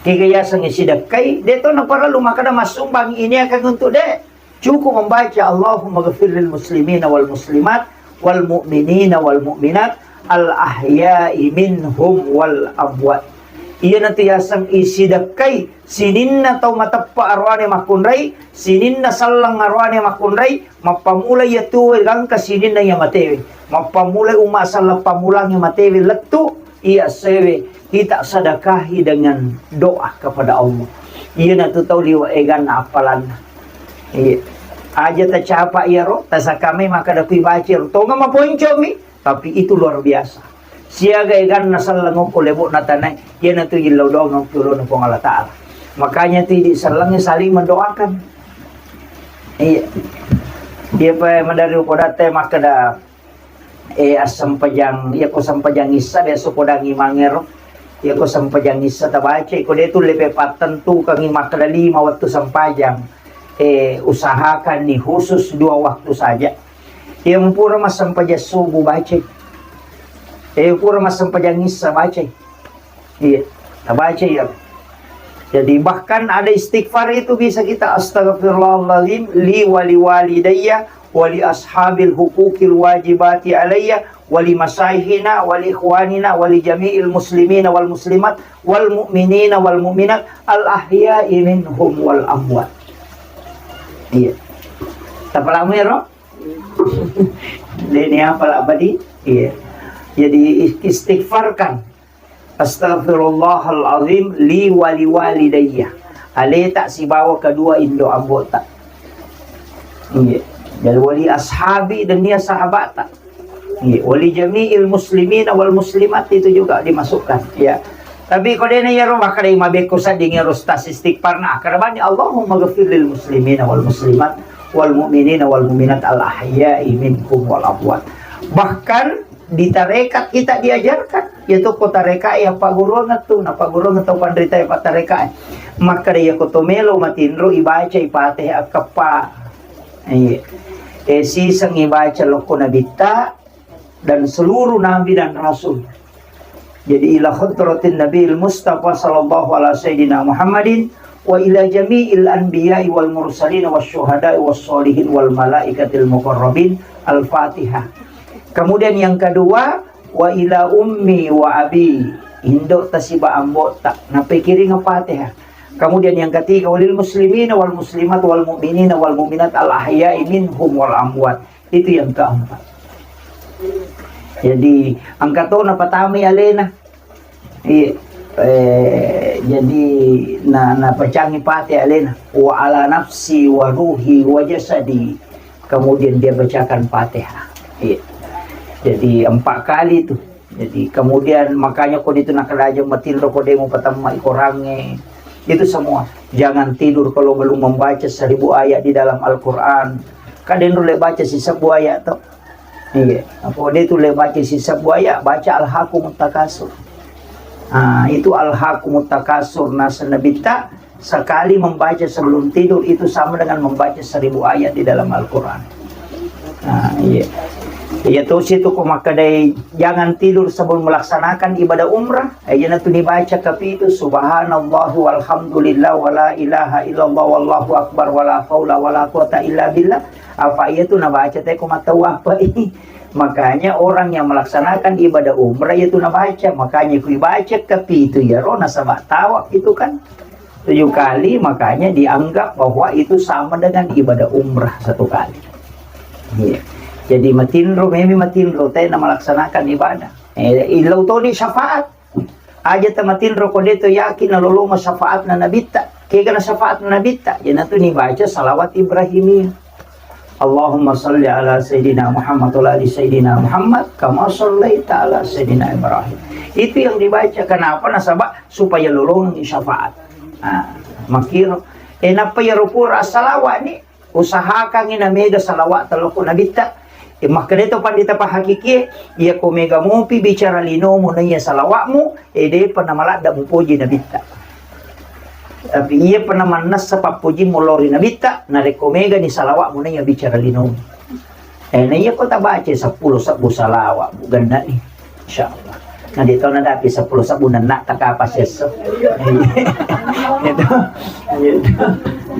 Kega yasengnge sidekkai, de to naparellu makkada massumbang ini akan untuk de. Cukup membaca Allahumma ghafir lil muslimina wal muslimat wal mu'minina wal mu'minat al ahya'i minhum wal amwat. Iyanatu yaseng isidekkai sininna tau mateppa aroane makkunrai, sininna selleng aroane makkunrai, mappamula iya tuwe gangka sininna iya matewe. Mappamula umma selleng pammulang iya matewe lettu, iya sewe kita sedekahi dengan doa kepada Allah. Iyanatu tau liwa eganna appalanna. Iya. Aja tacapa iyaro, tasakame makkada kui baca ro. Tonga maponcomi, tapi itu luar biasa. Siaga eganna selleng okko lebo'na tanae, iyanatu illau doang okko lona Puang Allah Ta'ala. Makanya tu idi sellengnge saling mendoakan. Iya. Dia pa madari upodatte makkada, eh, assempajang, iya ko sempajang issa biasa podang imangero. Iya ko sempajang issa tabaca, ko de tulle pe pattentukangi makkada lima waktu sempajang. Eh, usahakan nih khusus dua waktu saja. Iya pura massempajang subuh baca. Iya pura massempajang issa baca. Iya, tabaca iya. Jadi bahkan ada istighfar itu bisa kita, "Astagfirullahaladzim li wa li walidayya wa li ashabil huquqil wajibati alayya wa li masyaikhina wa li ikhwanina wa li jami'il muslimina wal muslimat wal mu'minina wal mu'minat al ahya'i minhum wal amwat." Iya. Tapalami ro? Deni apa lah badi? Iya. Jadi istighfarkan. "Astaghfirullahalazim li wa li walidayya." Aleta sibawa kedua indo ambota. Iya. Dan wali ashabi dan nia sahabata. Iya. Wali jami'il muslimina wal muslimat itu juga dimasukkan. Ya. Tapi ko dena yaro makkada mabekko sadding yaro tas istighfar na akkada bani Allahumma ghafir lil muslimina wal muslimat wal mu'minina wal mu'minat al ahya'i minkum wal amwat. Bahkan di tarekat kita diajarkan, yaitu ko tareka ya pagurungan tu, na pagurungan tau panrita ya tareka. Makkada ya ko to melo matinro ibaca ipate akkepa. Iya. Eh, siseng ibaca lokko nabitta dan seluruh nabi dan rasul. Jadi ila hadratin Nabiil Mustafa sallallahu ala sayyidina Muhammadin wa ila jami'il anbiya'i wal mursalin was syuhada'i was sholihin wal malaikatil muqarrabin. Al-Fatihah. Kemudian yang kedua, wa ila ummi wa abi, indo tasiba ambota, napikiring Fatihah. Kemudian yang ketiga, walil muslimina wal muslimat wal mu'minina wal mu'minat al ahya'i minhum wal amwat. Itu yang keempat. Jadi, angka to na patami alena. Iya. Eh, jadi na, na pacangi pate alena. Wa ala nafsi wa ruhi wa jasadi. Kemudian dia bacakan Fatihah. Iya. Jadi empat kali itu. Jadi kemudian makanya ko itu nakalaja matinro ko demo patamma ikorange. Itu semua. Jangan tidur kalau belum membaca seribu ayat di dalam Al-Quran. Kadang dulu baca si sebuah ayat tuh. Iya, apa dia tu le baca sisa buaya, baca Alhaakumut Takasur. Ah, itu Alhaakumut Takasur. Nah, senabitta sekali membaca sebelum tidur itu sama dengan membaca seribu ayat di dalam Al-Quran. Nah, iya. Iya, terus itu ko makkadai jangan tidur sebelum melaksanakan ibadah umrah. Eh, iya, nanti dibaca kapitu, subhanallah walhamdulillah wala ilaha illallah wallahu akbar wala haula wala quwata illa billah. Apa iya tu nabaca teko mata apa ini? Makanya orang yang melaksanakan ibadah umrah itu nabaca. Makanya kui baca kepitu ya roh nasaba tawa itu kan tujuh kali, makanya dianggap bahwa itu sama dengan ibadah umrah satu kali. Iya. Jadi matinro, memi matinro tena melaksanakan ibadah. Eh, illau toni syafaat. Aja tamatinro ko deto yakin nalolongo syafaatna nabitta. Kega na syafaatna nabitta? Iyanatu nibaca salawat Ibrahimiyah. Allahumma salli ala Sayyidina Muhammad wa ala ali Sayyidina Muhammad kama sallaita ala Sayyidina Ibrahim. Itu yang dibaca. Kenapa? Nasaba supaya lolongi syafaat. Nah, makiro. Eh, nappa iyaro pura salawat ni, usahakangngi namega salawat talokko nabitta. Eh, makkeda to pandita pahakikie, iya ko mega mopi bicara linomu naiya salawatmu, eh, depa namaladda mupoji nabitta. Tapi iya pernah mannessa pappojimmu lao ri nabitta, narekko megani salawatmu naiya bicara linomu. Eh, na iya ko tabaca seppulo sebbu salawat, Bu, gennani. Insyaallah. Na de to nadapi seppulo sebbu nenna takapa sesso. Itu. Itu.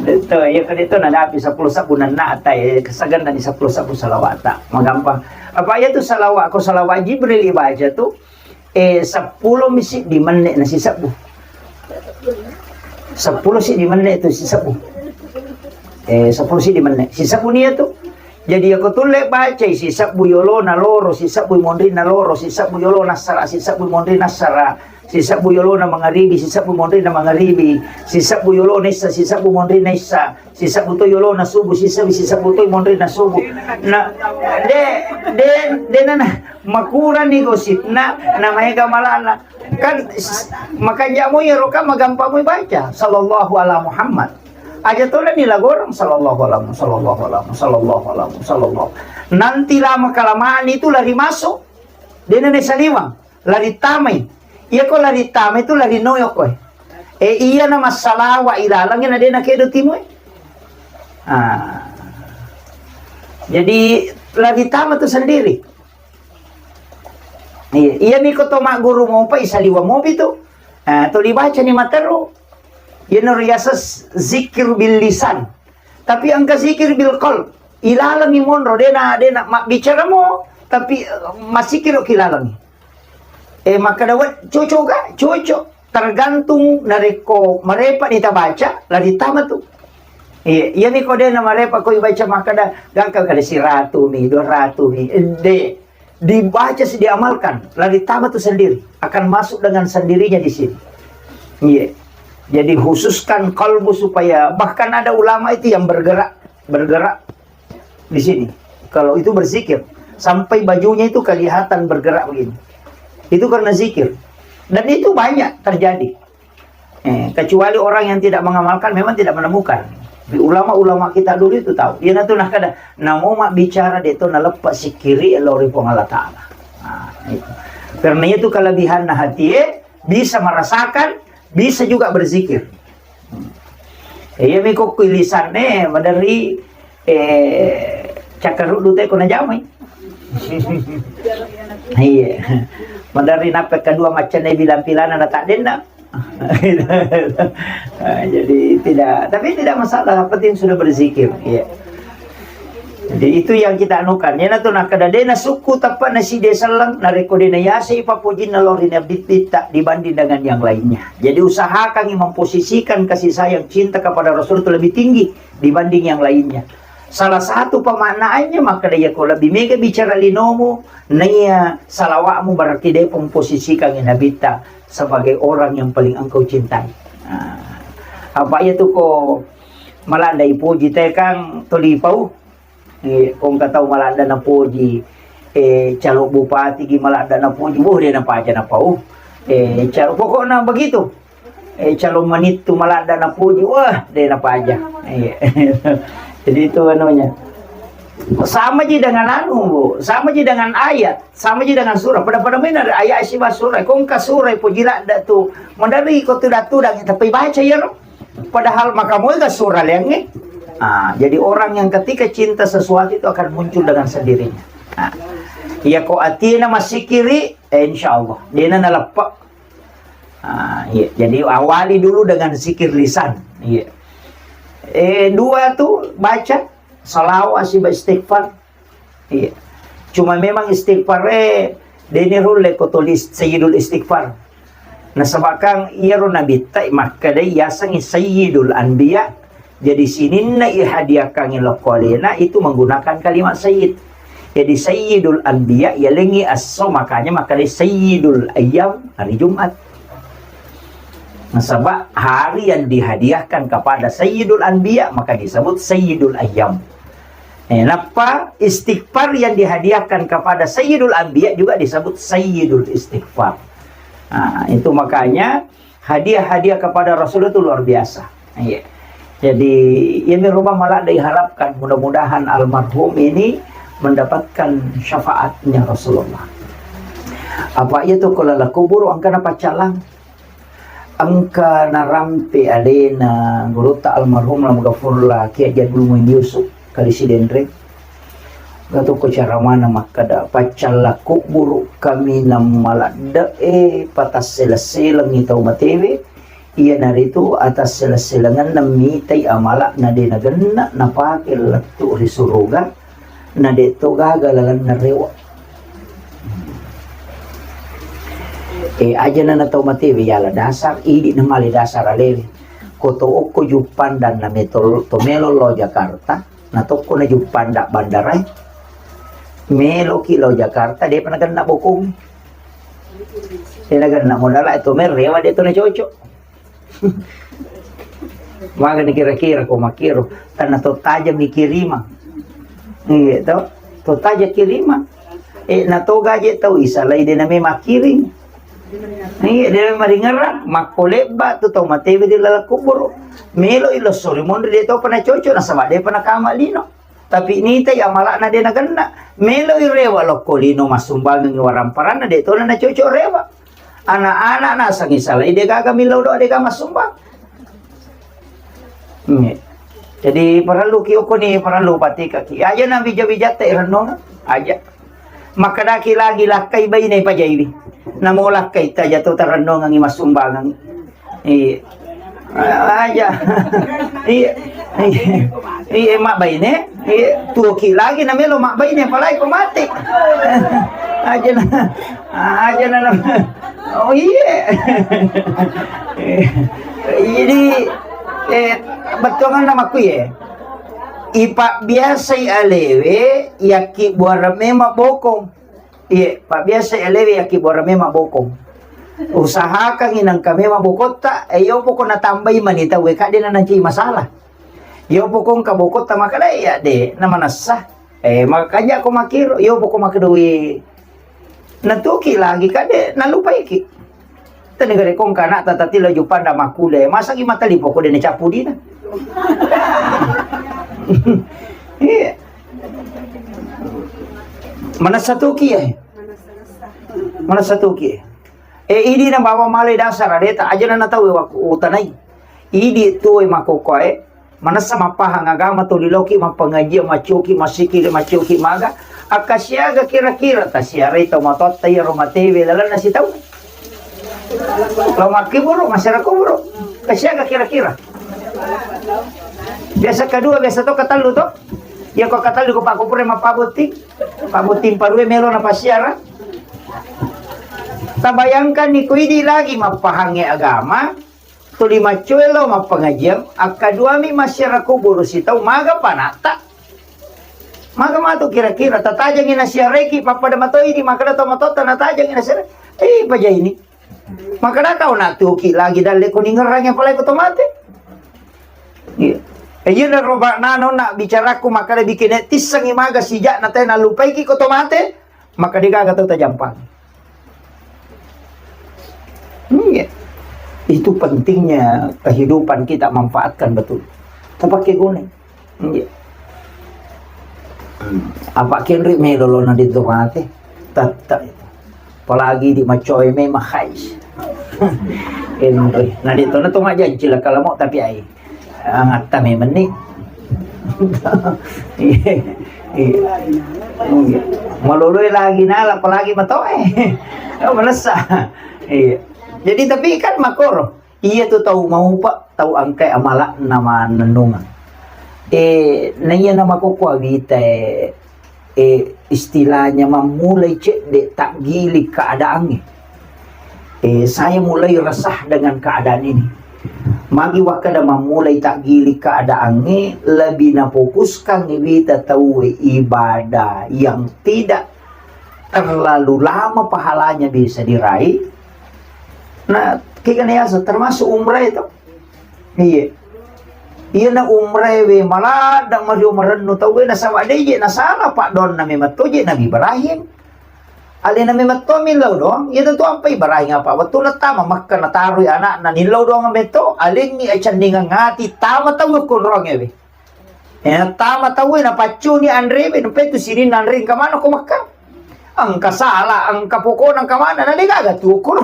Itu, iya ko de to nadapi seppulo sebbu nenna ta, eh, kesagennani seppulo sebbu salawat ta. Magampang. Apa iya tu salawat, ko salawat Jibril ibaca tu, eh, seppulo mi siddi menne na sisebbu. Seppulo siddi menne tu sisebbu. Eh, seppulo siddi menne. Sisebbu nia tu. Jadi, iyako tulle bacai sisebbu yolona loro, sisebbu monrinna loro, sisebbu yolona assara, sisebbu monrinna assara, sisebbu yolona mangaribi, sisebbu monrinna mangaribi, sisebbu yolona issa, sisebbu monrinna issa, sisebbu to yolona subuh, sisebbu, sisebbu to monrinna subuh. Na, de, de, de nana, makurani gosipna, na maega malana. Kan, s-, makanja mo iyaro kan magampa mo baca, sallallahu ala Muhammad. Aja tona ni lagorang, sallallahu ala, sallallahu ala, sallallahu ala, sallallahu. Nanti lama kelamaan itu lari masuk. De nana saliwang, lari tamai. Iya ko lari tamai itu lari noyok koe. Eh, iya na massalawa ilalang na de na kedo timoi. Ah. Jadi lari tama tu sendiri. Iya, iya mi ko to magguru mopa isaliwa mopi tu. Ah, to dibaca ni materu. Iya no riasa z-, zikir bil lisan. Tapi engka zikir bil qalb. Ilalang ni monro, de na, de na mabbicara mo, tapi, eh, masikiro kilalang ni. Eh, makkeda, "Wet, cocok ga?" Cocok. Tergantung narekko marepa ni tabaca, lari tama tu. Iya, iya mi ko de na marepa ko ibaca makkeda, gangka kada siratu mi, dua ratu mi. Eh, de. Dibaca si diamalkan, lari tama tu sendiri. Akan masuk dengan sendirinya di sini. Iya. Jadi khususkan kalbu supaya, bahkan ada ulama itu yang bergerak, bergerak di sini. Kalau itu berzikir, sampai bajunya itu kelihatan bergerak begini. Itu karena zikir. Dan itu banyak terjadi. Eh, kecuali orang yang tidak mengamalkan, memang tidak menemukan. Tapi ulama-ulama kita dulu itu tahu. Iya na tu nah kada, namo mak bicara de to naleppe sikiri lao ri Puang Allah Ta'ala. Nah, itu. Karena itu kelebihan nah hati, eh, bisa merasakan, bisa juga berzikir. Eh, iya mi ko kui lisanne, maderri, eh, cakkaruddu te ko najamai. Iya. Maderri nappe kedua macane bilang pilana na tak denna. Ah, jadi tidak, tapi tidak masalah, yang penting sudah berzikir. Iya. Jadi itu yang kita anukan. Iyanatu nakkeda de nasukku teppa naside selleng, narekko de nayasei pappojinna lao ri Nabitta dibanding dengan yang lainnya. Jadi usahakangi memposisikan kasih sayang cinta kepada Rasul itu lebih tinggi dibanding yang lainnya. Salah satu pemaknaannya, makkeda iyako lebih mega bicara linomu, naiya salawatmu berarti de memposisikangi Nabitta sebagai orang yang paling engkau cintai. Nah, apa iya tu ko maladda ipoji te kang toli pau. Eh, ko engka tau maladda napoji, eh, calo bupati gi maladda napoji, boh, de napaja napau. Eh, calo, pokokna begitu. Eh, calo manittu maladda napoji, wah, de napaja. Iya. Jadi itu anunya. Sama ji dengan anu, Bu. Sama ji dengan ayat, sama ji dengan surah. Pada-pada main ada ayat siba surah. Ko engka surah poji ladda tu. Maderri ko tudang-tudang tapi baca ya, no? Padahal maka moga surah liangnge. Ah, jadi orang yang ketika cinta sesuatu itu akan muncul dengan sendirinya. Ah. Iya ko atina masikiri, eh, insya Allah. Dena naleppa. Ah, iya. Jadi awali dulu dengan zikir lisan. Iya. Eh, dua tu baca salawat siba istighfar. Iya. Cuma memang istighfar e, deni rulle ko tulis Sayyidul Istighfar. Nasabakang iyaro nabitta makkedai yasengngi Sayyidul Anbiya. Jadi sininna ihadiahkangngi lokko alena itu menggunakan kalimat sayyid. Jadi Sayyidul Anbiya yalengngi esso, makanya makkedai Sayyidul Ayyam hari Jumat. Nasaba hari yang dihadiahkan kepada Sayyidul Anbiya maka disebut Sayyidul Ayyam. Eh, nappa istighfar yang dihadiahkan kepada Sayyidul Anbiya juga disebut Sayyidul Istighfar. Nah, itu makanya hadiah-hadiah kepada Rasulullah itu luar biasa. Iya. Jadi, yang merubah malah diharapkan mudah-mudahan almarhum ini mendapatkan syafaatnya Rasulullah. Apa iya tu kalau kubur angkana pacalang. Engka narampe alena gurutta almarhum Lam Gafurla Kiai Haji Abdul Muin Yusuf, Kali Sidenreng. Engka tokko caramana makkeda, paccalla kubburu kaminang maladde'e patasseleng-selengngi tau matewe, iyanaritu atasseleng-selengenna mitai amala'na de nagenna napake lettu ri suruga, na de to gaga lalenna rewa. Eh, aja na tau matewe yala dasar, idi na male dasar alewe. Ko to okko Juppandang na metol to melo lao Jakarta, na tokko na Juppandang bandarae. Meloki lao Jakarta, depa nagenna bokong. De nagenna modala to mel rewa de to na cocok. Magani kira-kira ko makkiro, tanna to tajang mi kirimang. Iya to, to tajang kirimang. Eh, na to gaje tau isalai de name makkiring. Iya, de maringerang, makko lebba tu tau matewe di laleng kuburu. Melo ilo sori monri de to pernah cocok, nasaba de pernah kama lino. Tapi nitai amala'na de nagenna. Meloi rewa lokko lino massumbangengngi waramparanna, de tona nacocok rewa. Anak-anak nasengngi salai de gaga millau doa de gaga massumbang. Nge. Jadi parellu ki okko ni parellu patikaki. Aja na bija-bijatta irennong aja. Makkedaki lagi lakkai baine pajaiwi. Namo lakkai taja to tarennongengngi massumbangengngi. Iya. Aja. Iya. Iya. Iya, mabbaine. Iya, tuoki lagi na melo mabbaine, apalagi ko mate. Aja na. Aja na. Oh, iya. Jadi, eh, bettuanganna makku ya. Ipa biasa alewe, yakki buara memang bokong. Iye, pabbiasa alewe yakkibuareng memang bokong. Usahakangngi nengka memang bokotta, eh, iyo poko natambai mani tau, eh, kadde nanancai masalah. Iyo poko engka bokotta makkeda, iya, de, namanessa. Eh, makanja ko makkiro, iyo poko makkedoi. Natuki lagi, kadde nalupaiki. Tani gare kong kana tata tilo Juppandang makkule, masagi matalipo ko dene cappu dina. Iya. Manessa tuki, eh. Manessa tuki, eh. Eh, idi na bawa male dasar adeta aja na tau wakku utanai. Idi tuwe makoko, eh. Manessa mappahang agama tuli loki mappangajiang, maccoki, massikili, maccoki maga. Akka siaga kira-kira tasiarai tau matoatta iyaro matewe lalenna sitaung. Lo makkiburu, masyarakat kuburu. Kasiaga kira-kira. Biasa kedua, biasa to katellu to. Ya ko katellu ko Pak Kupure mappabotting. Pabotting parue melo na pasiara. Tabayangkan ni ko idi lagi mappahangnge agama. Tuli maccoe lo mappangajiang, akkaduami masyarakat kuburu sitau maga panatta. Maga matu kira-kira, tatajangi nasiareki, pappada matoi di, makkeda to matotta natajangi nasiareki. Eh, paja ini. Makkeda kau natuki lagi dalle ko ningerang yang palai ko to mate. Iya. Eh, iya na roba nano na bicaraku makkeda bikin tissengi maga sijak na tena lupaiki ko to mate. Maka degaga tau tajampang. Iya. Itu pentingnya kehidupan kita manfaatkan betul. Tapake guna. Iya. Apa kenri melo lona di tu mate. Tata. Apalagi di macoy memang hais. Kenri. Nah, di tona tu majanci lah kalau mau tapi ai. Angatta memeng ni. Iya. Iya. Maloloi lagi nala, apalagi matoe. Oh, manessa. Iya. Jadi, tapi kan makoro. Iya tu tau maupa, tau angkai amala nama nenungan. Eh, na iya nama koko awita, eh, eh, istilahnya mammulai cedde takgiling keadaannya. Eh, saya mulai resah dengan keadaan ini. Magi wakkeda mammulai takgiling keadaannya, lebih nafokuskan wita tauwe ibadah yang tidak terlalu lama pahalanya bisa diraih. Nah, kegana yasa termasuk umrah itu. Iya. Iya na umrah we maladda mario marennu tauwe nasaba deje nasala pak donna memang toje Nabi Ibrahim. Alena memang to millau doang, iya tentu ampai Ibrahim apa wettu na tama Makkah natarui anakna nillau doang meto, alengi acendingan ngati tama tau kunrong ewe. Eh, tama tauwe napaccuni anrewe, nampai tu sininna anre engka maneng ko Makkah. Engka sala, engka pokona engka maneng, na degaga tu ukur.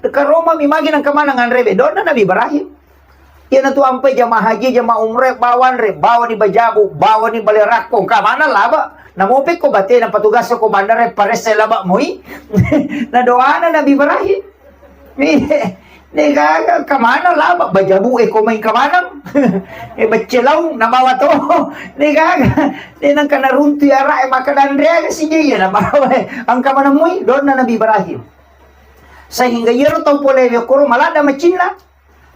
Karoma mi magi nengka maneng anrewe, donna Nabi Ibrahim. Iyanatu ampai jamaah haji, jamaah umrah, bawa anre, bawa ni bajabu, bawa ni bale rakko, engka maneng laba. Namope ko batena patugas ko bandara paresse laba moi. Na doana Nabi Ibrahim. Degaga, engka maneng laba, bajabu e ko mai engka maneng. E becce laung nabawa to. Degaga, de nengka naruntui ara'e maka danreaga sijai nabawa. Engka maneng moi, donna Nabi Ibrahim. Sehingga iyaro tau pole okkoro maladda macinna.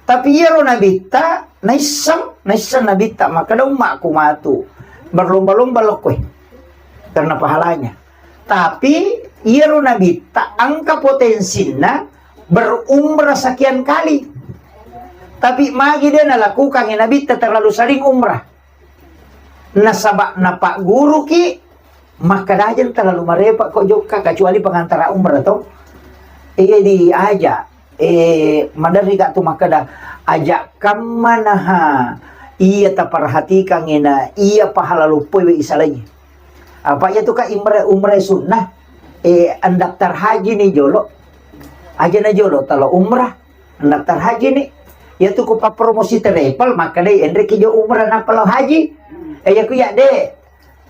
Tapi iyaro nabitta naisseng, naisseng nabitta makkeda ummaku matu berlomba-lomba lokkoe karena pahalanya. Tapi iyaro nabitta engka potensinna berumrah sekian kali. Tapi magi de nalakukan nabitta terlalu sering umrah. Nasaba napagguruki, makkadajeng terlalu marepa ko jokka, kecuali pengantara umrah to. Iya diaja, eh, maderri ka tu makkada, aja kammanaha iya taperhatikan ena iya pahala loppoe we isalai. Apa iya tu ka imre-, umrah sunnah, eh, andaftar haji ni jolo. Aja na jolo talo umrah. Daftar haji ni. Iya tu ku pappromosi travel, makkadai enreki jo umrah nappa lao haji. Eh, iya ku iya de.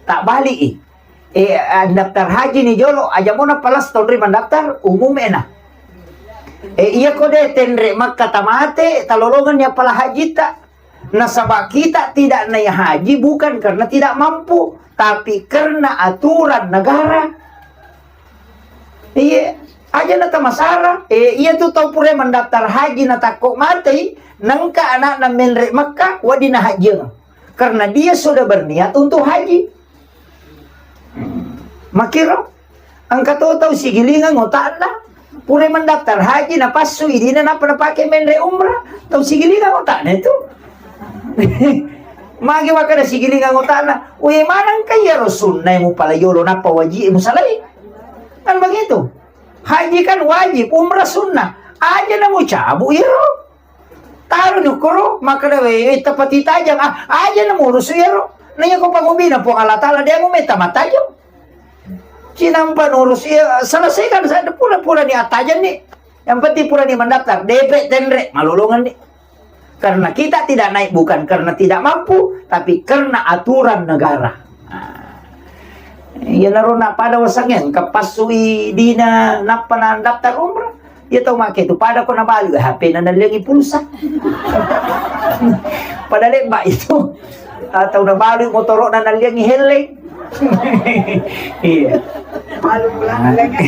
Tak balik i. Eh, daftar haji ni jolo, aja mo nappa las tonri mandaftar, umum ena. Eh, iya ko de tenre Makkah tamate, talolongan ni appala haji ta. Nasaba kita tidak naik haji bukan karena tidak mampu, tapi karena aturan negara. Iya, aja na tamasara. Eh, iya tu tau pura mandaftar haji na takko matei, nengka anakna menre Mekka, wedding na hajieng. Karena dia sudah berniat untuk haji. Makiro, engka to tau sigilingang otakna, pura mandaftar haji, napassu idina, nappa napake menre umrah, tau sigilingang otakna itu. Magi makkada sigilingang otakna, we maneng ka iyaro sunnae mupalai yolo, nappa waji musalai. Kan begitu. Haji kan wajib, umrah sunnah. Aja na mucabu iyaro. Taroni ukkoro, makkeda, "We, we, tapati tajang, ah, aja na murusu iyaro." Na iya ko pangobina Puang Allah Taala, de mumeta matajang. Cinampa nurus iya, selesaikan saja pura-pura ni atajang ni. Yang penting pura ni mendaftar, D P tenre, malolongan ni. Karena kita tidak naik bukan karena tidak mampu, tapi karena aturan negara. Nah, iyanaro na pada wasangnge engka passui dina nappa na daftar umrah. Iya tau make tu pada ko nabalu H P na nalliangi pulsa. Pada lebba itu. Atau nabalu motoro na nalliangi helleng. Iya. Balu bolana lagi.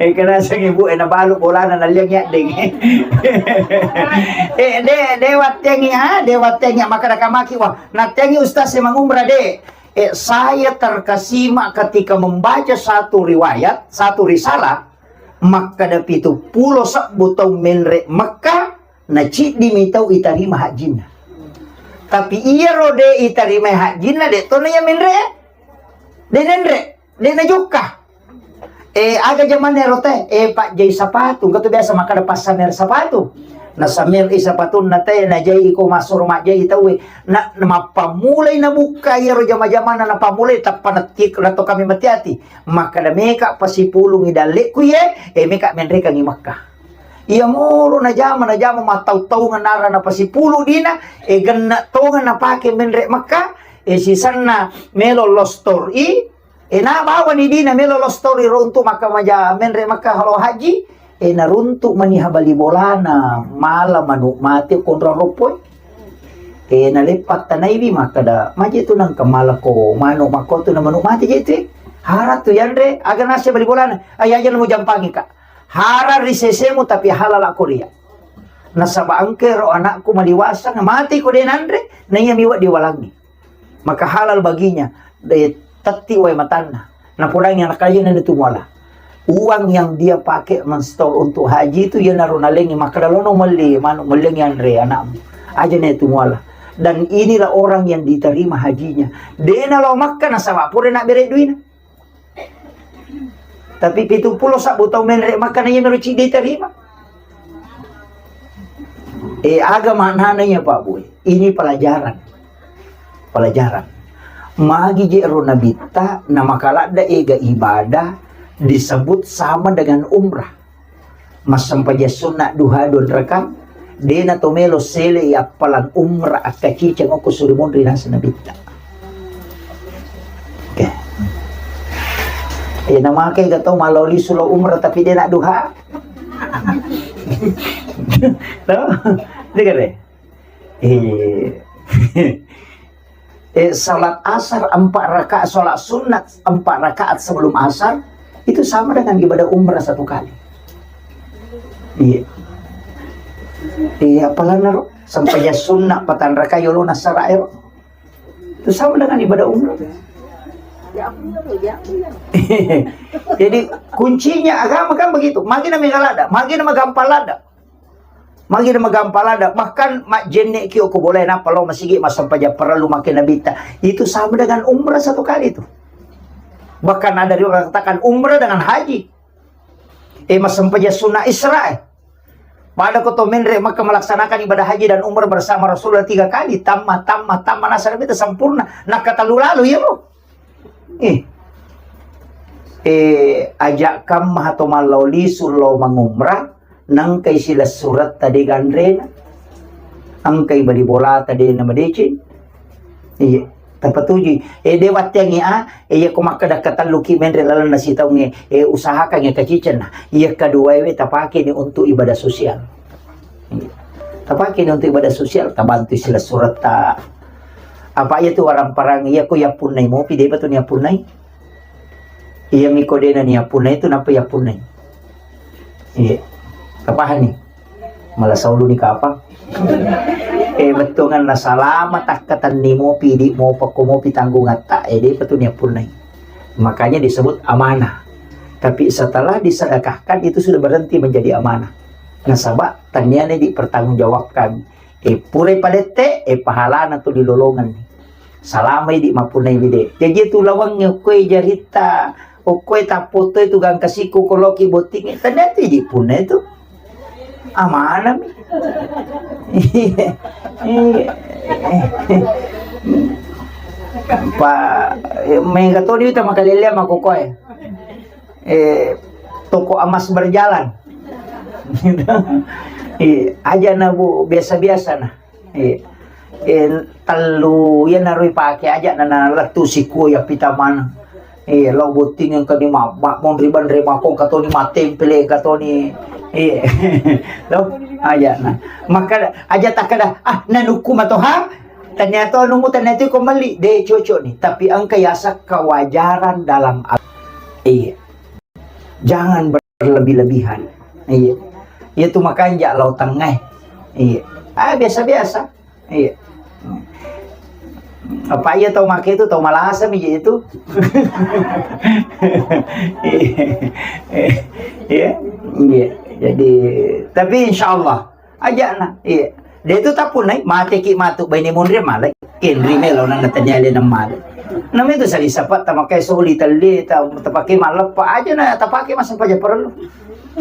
Eh, kena sang ibu, eh, nabalu bolana nalliangi addeng. Eh, de, de wattengi, ah, de wattengi, maka da kamaki, wah, nattengi ustaz e mangumrah de. Eh, saya terkesima ketika membaca satu riwayat, satu risalah, makkada pitu pulo sebbu tau menre Mekka, na ciddi mi tau itarima hajjinna. Tapi iyaro de itarima hajjinna, de to na iya menre, de nenre, de najokka. Eh, aga jamanna ero teh? Eh, pajjai sapatu. Engka tu biasa makkada passamer sapatu. Nasamer i sapatunna teh, najai iko massuro majjai tauwe. Na, na mappammulai nabukka iyaro jama-jamanna, napammulai tappa natti-, natto kami mati-ati. Makkada meka pasipulungi dallekku iye, eh, meka menrekangi Mekka. Iya moro najama, najama mattau-taungan nara napasipulu dina, eh, genna tongan napake menre Mekka, eh, sisenna melo lostor i, Eh, na bawani dina melo lostori ro untuk maka maja menre Mekka halo haji. Eh, naruntuk mani habali bolana, mala manu mate konrang roppoi. Eh, naleppa tanaiwi makkeda, "Maje tu nangka malako manu makko tu na manu mati je tu." Hara tu yanre, aga nase bali bolana. Ai aja mu jampangi, Kak. Hara ri sesemu tapi halala ko ria. Nasaba engke ro anakku maliwasa, mati ko de nanre, na iya miwa diwalangi. Maka halal baginya, de tetti wae matanna. Napodangi anak aja nene tu muala. Uang yang dia pakai menstol untuk haji itu, ya naro nalengi, makkeda lono melli manu, mellengi anre anakmu. Aja ne tu muala. Dan inilah orang yang diterima hajinya. Dena lao Makkah nasaba pura na bere duina. Tapi pitung pulo sabbu tau menre Makkah na iya mero cidi terima. Eh, aga maknana iya, Pak Boy? Ini pelajaran. Pelajaran. Magi je ro nabitta na makaladda ega ibadah disebut sama dengan umrah. Massempajang sunna duha dua rakaat, dena to melo sele appalang umrah akkaciceng okko suri monri naseng nabitta. Oke. Eh, namake ga tau maloli sulo umrah tapi dena duha. Tau? Dengar deh. Eh. Eh, salat asar empat rakaat, salat sunat empat rakaat sebelum asar, itu sama dengan ibadah umrah satu kali. Iya. Iya, apalagi naro sempajang sunat patang rakaat yolo nasara ero. Itu sama dengan ibadah umrah. Jadi kuncinya agama kan begitu. Magi na megalada, magi na magampalada. Magi na magampalada, bahkan majjenne ki ko boleh napa lo masigi massempajang parellu make nabitta. Itu sama dengan umrah satu kali itu. Bahkan ada juga katakan umrah dengan haji. Eh, massempajang sunat Isra, eh. Pada ko to menre Makkah melaksanakan ibadah haji dan umrah bersama Rasulullah tiga kali, tamma, tamma, tamma, nasara itu sempurna. Nakatalu lalu ya, Bro. Eh. Eh, ajak kam maha to mallao lisu lao mangumrah, nangkai silessuretta de ganrena. Angkai bali bolata de na madeceng. Iya. Tapatuju. Eh, de watteangngi a, eh, iya ko makkeda katelluki menre lalenna sitaungnge, eh, usahakan ya kacicenna. Iya kedua we tapake ni untuk ibadah sosial. Iya. Tapake ni untuk ibadah sosial, tabantu silessuretta. Apa iya tu warang parang iya ko yappunnai mopi, de batu ni yappunnai. Iya miko de na ni yappunnai tu napa yappunnai. Iya. Tapahani. Mala saulu ni kapang. Eh, bettuanganna salama takkatenni mopi, idi mopa ko mopi tanggungatta, eh, depa tu niappunnai. Makanya disebut amanah. Tapi setelah disedekahkan, itu sudah berhenti menjadi amanah. Nasaba, tenniani dipertanggungjawabkan. Eh, purai padette, eh, pahalana tu dilolongan. Salamai di mappunnai wide. Jaji tu lawangnge okkoe jaritta, okkoe tappoto itu gangka siku koloki bottingnge. Tennia tu idi punna itu. Amanami. Pa, eh, mega toni wita makalelea makokoe. Eh, toko emas berjalan. Eh, aja na, Bu, biasa-biasa na. Eh, eh, tellu, iya naro ipake aja na, na lettu sikua ya pita maneng. Eh, lao botting engka ni ma, ma, monri banre makong katoni matempele katoni. Eh, lo, aja na. Maka aja takkeda, "Ah, nanukku matoha." Ternyata nunggu ternyata ko meli, de cocok ni. Tapi engka yasa kewajaran dalam ag-, iya. Jangan berlebih-lebihan. Iya. Iya tu makanja lao tengngai. Iya. Ah, biasa-biasa. Iya. Apa iya tau make itu, tau malasa mi itu. Iya. Iya. Iya. Jadi, tapi insya Allah, Aja'na, iya. De tu tappunnai, mateki matu baine monri malai. Kenri melo nang natanya le nang malai. Nama itu sali sapa tamakai soli telle ta, tapake malleppa aja na tapake massempajang parellu.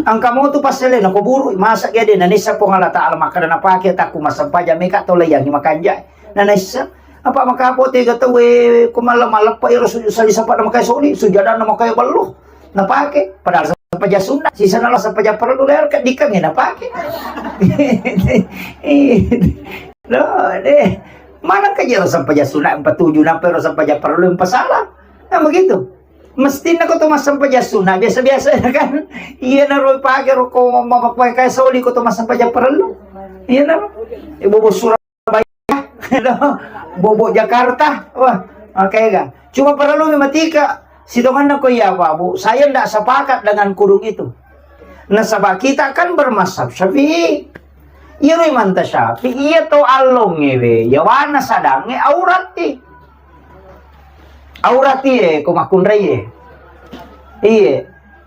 Engka mo tu passele na kuburu, masa ke de na nissa Puang Allah Taala makkeda napake takku massempajang meka to layangi makanja. Na nissa apa maka pote ga tau e ko malla-, malleppa ero su-, sali sapa na makai soli, sujadanna makai ballo. Napake, padahal sempajang sunna, sisana lo sempajang parellu lel keddikangnge napake. Lo, deh. Mana kaji lo sempajang sunna empat tujuh, nampai lo sempajang parellu empat salam. Nah, begitu. Mestinna ko to massempajang sunna, biasa-biasa kan. Iya na ro pake ro ko mamakai soli ko to massempajang parellu. Iya na ro. Ibu bos surah Bobo Jakarta, wah, makega. Cuma perlu matika, sitonganna ko iya, Pak Bu, saya ndak sepakat dengan kudung itu. Nasaba kita kan bermazhab Syafi'i. Iyaro Imam Syafi'i, iya to allongnge we, yawana sadangnge aurat i. Aurat i, eh, ko makkunrai e. Iye.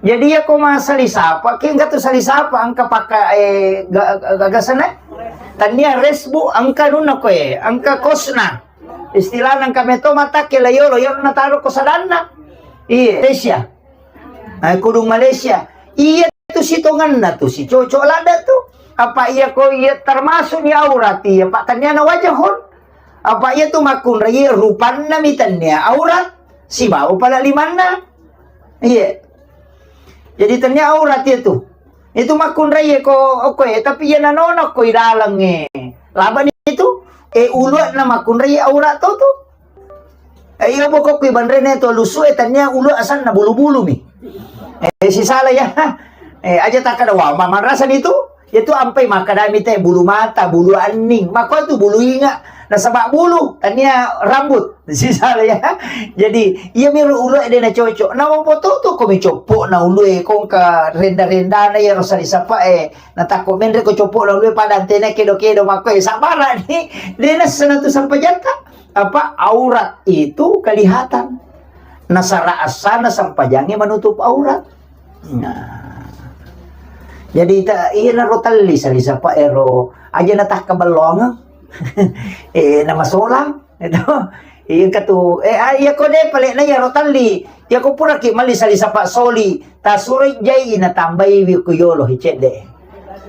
Jadi iya ko masali sapa, ki engka tu sali sapa, engka pakka, eh, ga-, ga-, gagasana? Tania resbu, engka nunna ko, eh, engka kosna. Istilahna engka meto mata ke layolo, yang nataro ko sadanna. Iye, Malaysia. Eh, kudung Malaysia. Iya tu sitonganna tu, si cocok ladda tu. Apa iya ko iya termasuk ni aurat iya, Pak, tania na wajahun. Apa iya tu makkunrai rupanna mi tania aurat, sibawa pala limanna. Iya. Jadi tania aurat iya tu. Itu makkunrai ko, okko e, tapi iya nanono ko i dalang e. Laba ni itu, e, ulu'na makkunrai aurat to tu. Eh, iya, pokokku ibanrene to lusu e, tania ulu asanna bulu-bulu mi. Eh, sisala ya. Eh, aja takkada, wah, ma-, marasa ni tu. Iya tu ampai makkadami te bulu mata, bulu anning. Makko tu bulu inga. Nasaba bulu, tania rambut. Sisala ya. Jadi, iya miro ulu e de na cocok. Na mopo tu tu ko mi coppo na ulu e, kongka renda-rendana iya rosa disapa e. Na takko menre ko coppo na ulu e pada antena kedo-kedo makko e. Sabara ni. De na sana tu sampajanta. Apa, aurat itu kelihatan. Nasara asana sampajangnge menutup aurat. Nah. Jadi ta-, iya naro talli sali sapa ero aja natakka bellongeng. Eh, nama solang itu. Iya katu, eh, ah, iya ko de pale na iya ro talli. Iya ko pura ki mali sali sapa soli, tasuro jai na tambai wi ku yolo hicedde.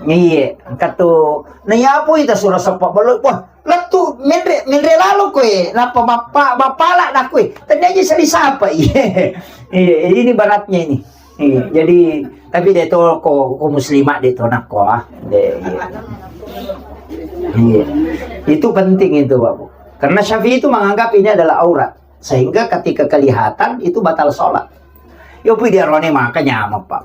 Iye, engka tu, na iya pui tasuro sapa bello, wah, lettu menre, menre lalo koe, nappa mappa-, mappala na koe. Tania ji sali sapa, iye. Iye, ini baratnya ini. Iye, jadi, tapi de to ko, ko muslimat de to nakko, ah. De, iye. Iye. Itu penting itu, Bapak. Karena Syafi'i itu menganggap ini adalah aurat. Sehingga ketika kelihatan itu batal sholat. Yo pui diarone maka nyameng, Pak.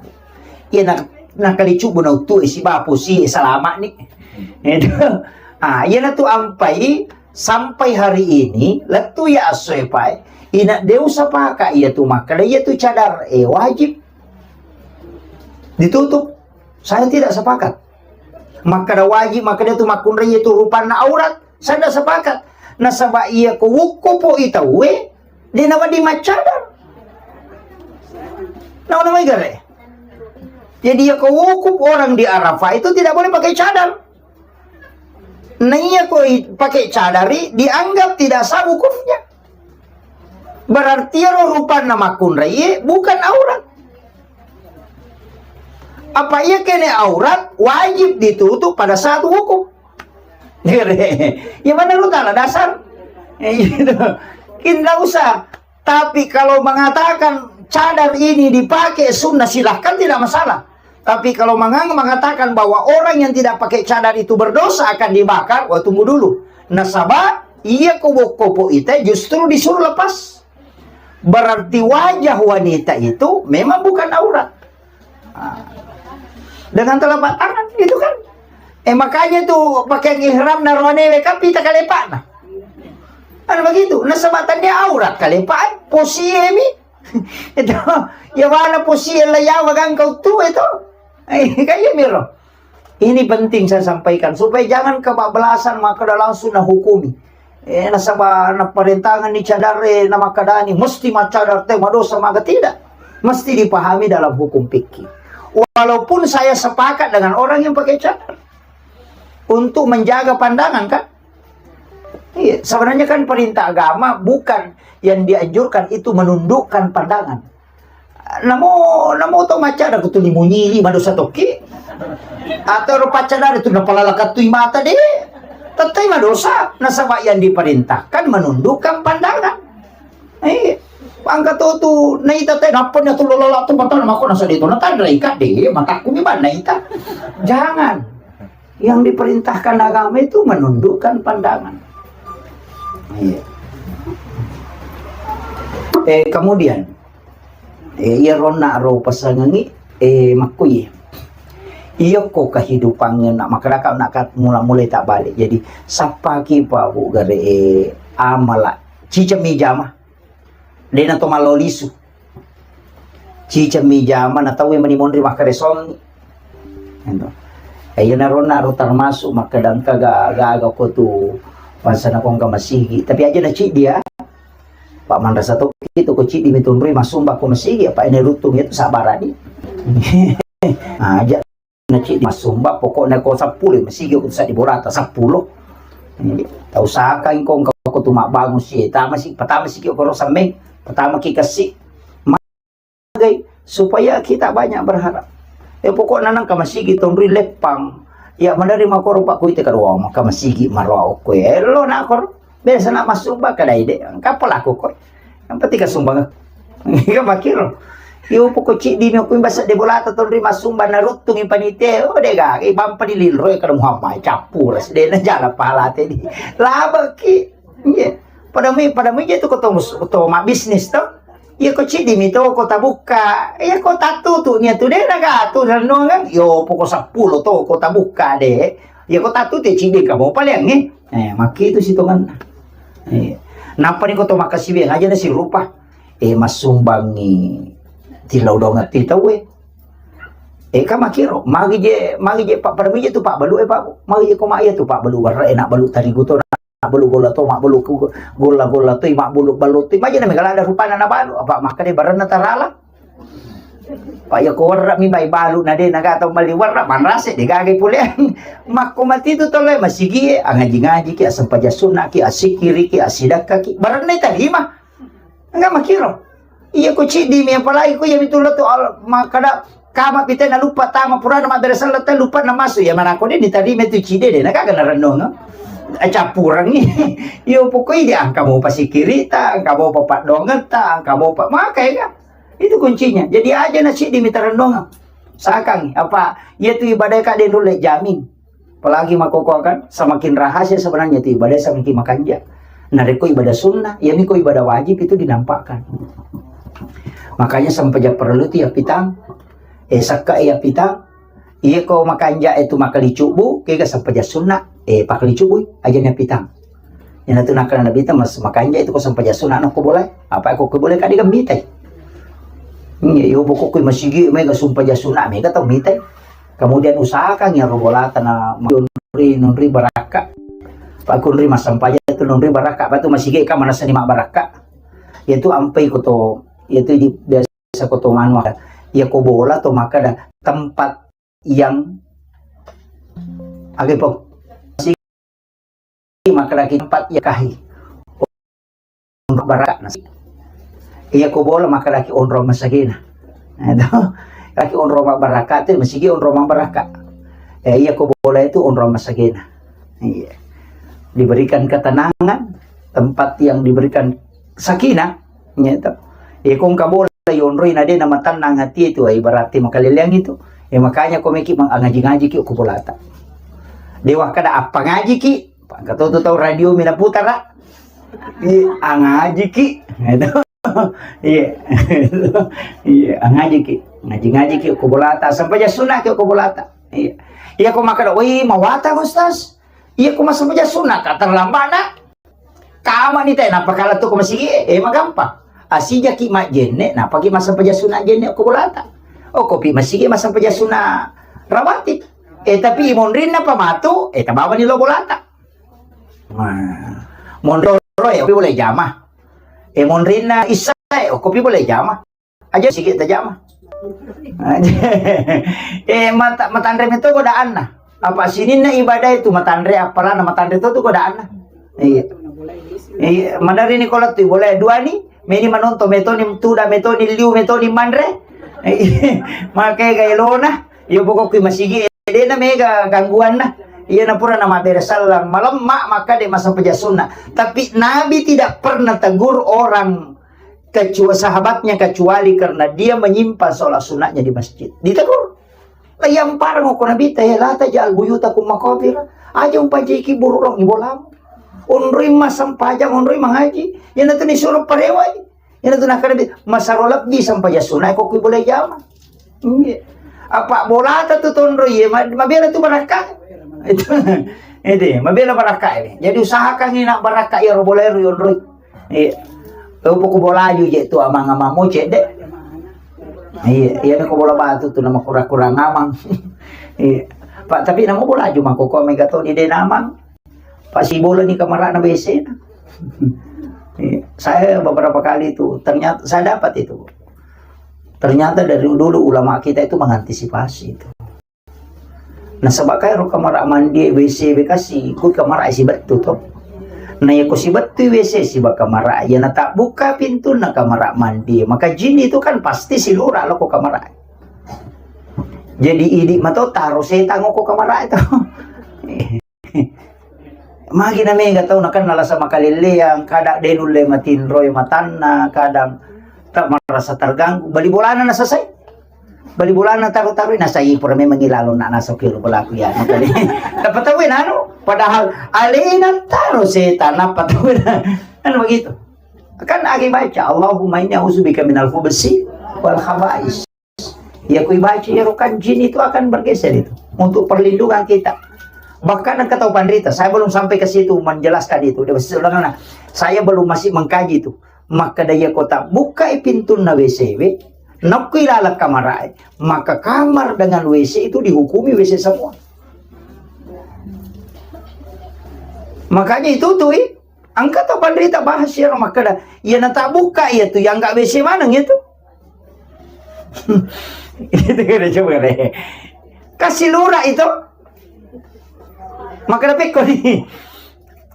Iya na, nakalicu bona utu e siba pusi e salama ni. Itu. Ah, iya na tu ampai sampai hari ini lettu ya asoe pai. Ina de usapaka iya tu makkada iya tu cadar e wajib ditutup. Saya tidak sepakat. Makkada wajib, makkada tu makkunrai iya tu rupanna aurat. Saya ndak sepakat. Nasaba iya ko wukkupo i tauwe, de nawedding maccadar. Nawa-nawa igare. Jadi iya ko wukuf orang di Arafah itu tidak boleh pakai cadar. Nah iya ko i-, pakai cadari dianggap tidak sah wukufnya. Berarti ero rupanna makkunrai bukan aurat. Apa iya kene aurat wajib ditutup pada saat wukuf. Ya mana lu tanah dasar? Eh, gitu. Kita usah. Tapi kalau mengatakan cadar ini dipakai sunnah, silahkan, tidak masalah. Tapi kalau mengang-, mengatakan bahwa orang yang tidak pakai cadar itu berdosa akan dibakar, wah, tunggu dulu. Nasaba iya ko wukkupo ita justru disuruh lepas. Berarti wajah wanita itu memang bukan aurat. Ah. Dengan telapak tangan itu kan. Eh, makanya tu pakaian ihram naroane we kan pita kalepana. Kan begitu. Nasaba tania aurat kalepa, eh, posie mi. Itu, ya mana posie la yawa gangka utu itu. Eh, kayak miro. Ini penting saya sampaikan supaya jangan kebablasan makkada langsung nahukumi. Eh, nasaba naparentangan ni cadare, namakkadani mesti maccadar te madosa maga, tidak. Mesti dipahami dalam hukum fikih. Walaupun saya sepakat dengan orang yang pakai cadar untuk menjaga pandangan kan. Iya, sebenarnya kan perintah agama bukan yang dianjurkan itu menundukkan pandangan. Namo, namo to maccadar ko tuli munyili madosa tokki. Atau ro paccadar tu napalala kattui mata de. Tettai madosa. Nasaba yang diperintahkan menundukkan pandangan. Eh, pangka to tu naita te nappa na tu lolala tu mata mako nasa de to natanra ika de matakku mi banna ita. Jangan. Yang diperintahkan agama itu menundukkan pandangan. Iya. Eh, kemudian, eh, iya ronna ro pasangangi, eh, makkuye. Iya ko kehidupannya nak makkadaka nak kat-, mula-mulai tak balik. Jadi, sappaki pa bu gare, eh, amala. Ciceng mi jama. Dena to mallo lisu. Ciceng mi jama na tau mani monri makkaresong. Ento. Eh, iya naro nak ro termasuk makkadangka ga-, gaga ko tu bangsa na kongka masigi. Tapi aja na cik dia. Pak manrasa to itu ko cik di mitunrui masumba ko masigi apa ini rutung itu sabar adi. Aja na cik masumba pokoknya ko seppulo masigi ko sa di borata seppulo. Tau saka ingko engka ko tu mabbangun si, tama si, pertama si ko ro semmeng, pertama ki kasi. Magai, supaya kita banyak berharap. Eh, pokoknya nang ka masigi tonri leppang. Ya, menerima koro pak kuite kadua maka masigi marwa okko. Elo nak koro. Biasa nak masumba kadai de. Engka pelaku koi. Yang penting ka sumbang. Iya makiro. Yo poko cik di mi okko imbasa de bolata tonri masumba na ruttungi panitia. Oh, de ga, eh, bampa di lilro ya kada Muhammad campur. Sedena jala pahala tadi. Labeki. Iya. Pada mi, pada mi je tu ko to mus-, to mabisnis to. Iya ko cik di mi to ko tabukka. Iya ko tatu tu nia tu de na ga tu renungan. Yo poko seppulo to ko tabukka de. Iya ko tatu te cik di kamu paling eh. Eh, maki itu sitongan. Eh, napa ni ko to makasiwiang aja na si rupa. Eh, masumbangi tilau dongan ti tau eh. Eh, ka makiro, magi je, magi je pak pada mije tu pak balu eh pak, magi je ko mak iya tu pak balu warra eh nak balu tarigu to, nak balu golla to, mak balu ku-, golla-golla to, mak balu balu to, magi na megala ada rupana na balu, apa maka de baranna tarala. Pak ya ko warra mi bai balu na de na gata mali warra manrase de gagai pole. Makko mati tu tole masigi eh, angaji-ngaji ki, asempajang sunna ki, asikiri ki, asidakka ki, baranna tarima. Enggak makiro. Iya ko cidi mi apalagi ko iya mitu lo tu al-, makkada kama pite na lupa tama purana mabbere selleng te lupa na masuk ya manako de ditarima tu cide de na gaga na renung. Acappurangi. Yo pokoi de angka mo pasikirita, angka mo papaddongetta, angka mo pa-, maka ya kan? Itu kuncinya. Jadi aja na cidi mi tarennung. Sakang apa iya tu ibadah ka de nulle jamin. Apalagi makkokkoe kan, semakin rahasia sebenarnya itu ibadah, semakin makanja. Narekko ibadah sunnah, iya miko ibadah wajib itu dinampakkan. Makanya sempajang parellu tu iya pitang, eh, sakka iya pitang, iya ko makanja itu makali cubu, kega sempajang sunnah, eh, pakali cubu, aja iya pitang. Iyana tu nakkeda Nabitta, mas-, makanja itu ko sempajang sunna ko bolai. Apa ko, ko bolai kadi gambitai. Iya, yo pokokku masigi mega sempajang sunna mega tau mitai. Kemudian usahakan ya robolata na nunri, nunri barakka. Pak kunri massempajang tu nunri barakka, apa tu masigi ka manasani mabbarakka. Yaitu ampai ko to, yaitu di biasa ko to manu. Ya ko bola to maka ada tempat yang age po. Makkadaki tempat iya kahi. Onrong barakka nasi. Iya ko bola makkadaki onrong masagena. Itu. Kaki onrong mabbarakka tu masigi onrong mabbarakka. Eh, iya ko bola itu onrong masagena. Iya. Diberikan ketenangan, tempat yang diberikan sakinah. Iya to. Iya ko engka bola yonroi na de na matennang hati itu, eh, berarti makaleleang itu. Ya makanya ko meki mangaji-ngaji ki ko bolata. Dewa kada apa ngaji ki? Pak, engka to tu tau radio mi naputara. Iya, angaji ki. Itu. Iya. Iya, angaji ki. Ngaji-ngaji ki ko bolata, sempajang sunna ki ko bolata. Iya. Iya ko makkada, "Woi, mawatang Ustaz." Iya ko massempajang sunna ka terlambat na. Kama ni te, nappa kala tu ko masigi, eh, magampang. Asijaki majjenne, napaki massempajang sunna jenne ko bolata. Oh, kopi masigi massempajang sunna rawatib. Eh, tapi monrinna pa matu, eh, tabawani lo bolata. Nah, monro ya, kopi boleh jama. Eh, monrinna isya, eh, kopi boleh jama. Aja sikit tajama. Eh, mata-, matanre meto godaanna. Apa sininna ibadah itu matanre, apalana matanre to tu godaanna. Iya. Iya, manari ni kola tu boleh dua ni, meni manonton metoni tuda, metoni liu, metoni manre. Iya. Makai gaelona, yo pokokku masigi dena mega gangguanna. Iya na pura na mabbere sallang malemma maka de massempajang sunna. Tapi Nabi tidak pernah tegur orang kecua-, sahabatnya kecuali karena dia menyimpan sholat sunatnya di masjid. Ditegur. Yang parang ko Nabitta, "Eh, la taj'al buyutakum maqabir." Aja umpajaiki bururong ibolamu. Onroi massempajang, onroi mangaji. Iyana tu nisuro parewai. Iyana tu nakkeda Nabi, masaro lebbi sempajang sunna ko kui boleh jama. Iya. Apa bolata tu tonroi, iya, ma-, mabela tu barakka. Itu, itu, mabela barakka ini. Jadi usahakan ini nak barakka ya, ro bola ro yonroi. Iya. Tau poko bolaju je tu amang-amang mo cedde. Iya, iya ko bola batu tu nama kura-kura ngamang. Iya. Pak, tapi nama bolaju mangko ko mega to di de namang. Pasibolani kamara'na W C-na. Iya. Saya beberapa kali itu, ternyata saya dapat itu. Ternyata dari dulu ulama kita itu mengantisipasi itu. Nasaba kairo kamara mandi W C bekasi, ku kamara sibettu to. Na yako sibettu W C siba kamara, ya natabbuka pintunna kamara mandi, maka jin itu kan pasti silura lo ko kamara. Jadi idi mato taro setang ko kamara itu. Magi na mega tau nakenna lasa makalelleang, kadang de nulle matinroi matanna, kadang tak merasa terganggu. Bali bolana nasasai. Bali bolana taru-taru nasai pura memang ilalo nak nasok kilo pelaku ya. Makanya dapat tahu nanu. Padahal alena taro setan apa tahu. Kan begitu. Kan agi baca Allahumma inni a'udzubika minal khubsi wal khabais. Ya, kui baca ya, kan jin itu akan bergeser itu untuk perlindungan kita. Bahkan engkau tahu panrita, saya belum sampai ke situ menjelaskan itu. Dia masih ulangan, nah, saya belum masih mengkaji itu. Maka daya kota buka pintunna W C W, nakui lalak kamar, maka kamar dengan W C itu dihukumi W C semua. Makanya itu tuh, ih, Engka tau panrita bahas iyaro makkeda, iya natabukka iya tu, iya engka W C maneng iya tu. Itu kena coba deh. Kasi lura itu. Makkeda pekko ni.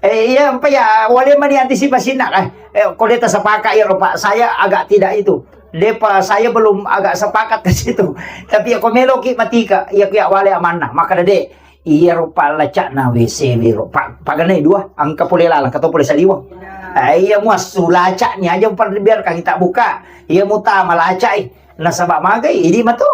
Eh, iya, empa ya, wale mani antisipasi nak, eh. Eh, ko de tasapaka iyaro, Pak. Saya agak tidak itu. Depa, saya belum agak sepakat ke situ. Tapi ya ko meloki matika, iya ku ya wale amanna. Makkeda de, Iyaro pallaca'na W C wero, pa-, paganai dua, engka pole laleng, engka to pole saliweng. Eh, iya muassu laca'ni aja, par-, biarkan kita buka. Iya mutama laca'i. Nasaba magai, idi mato.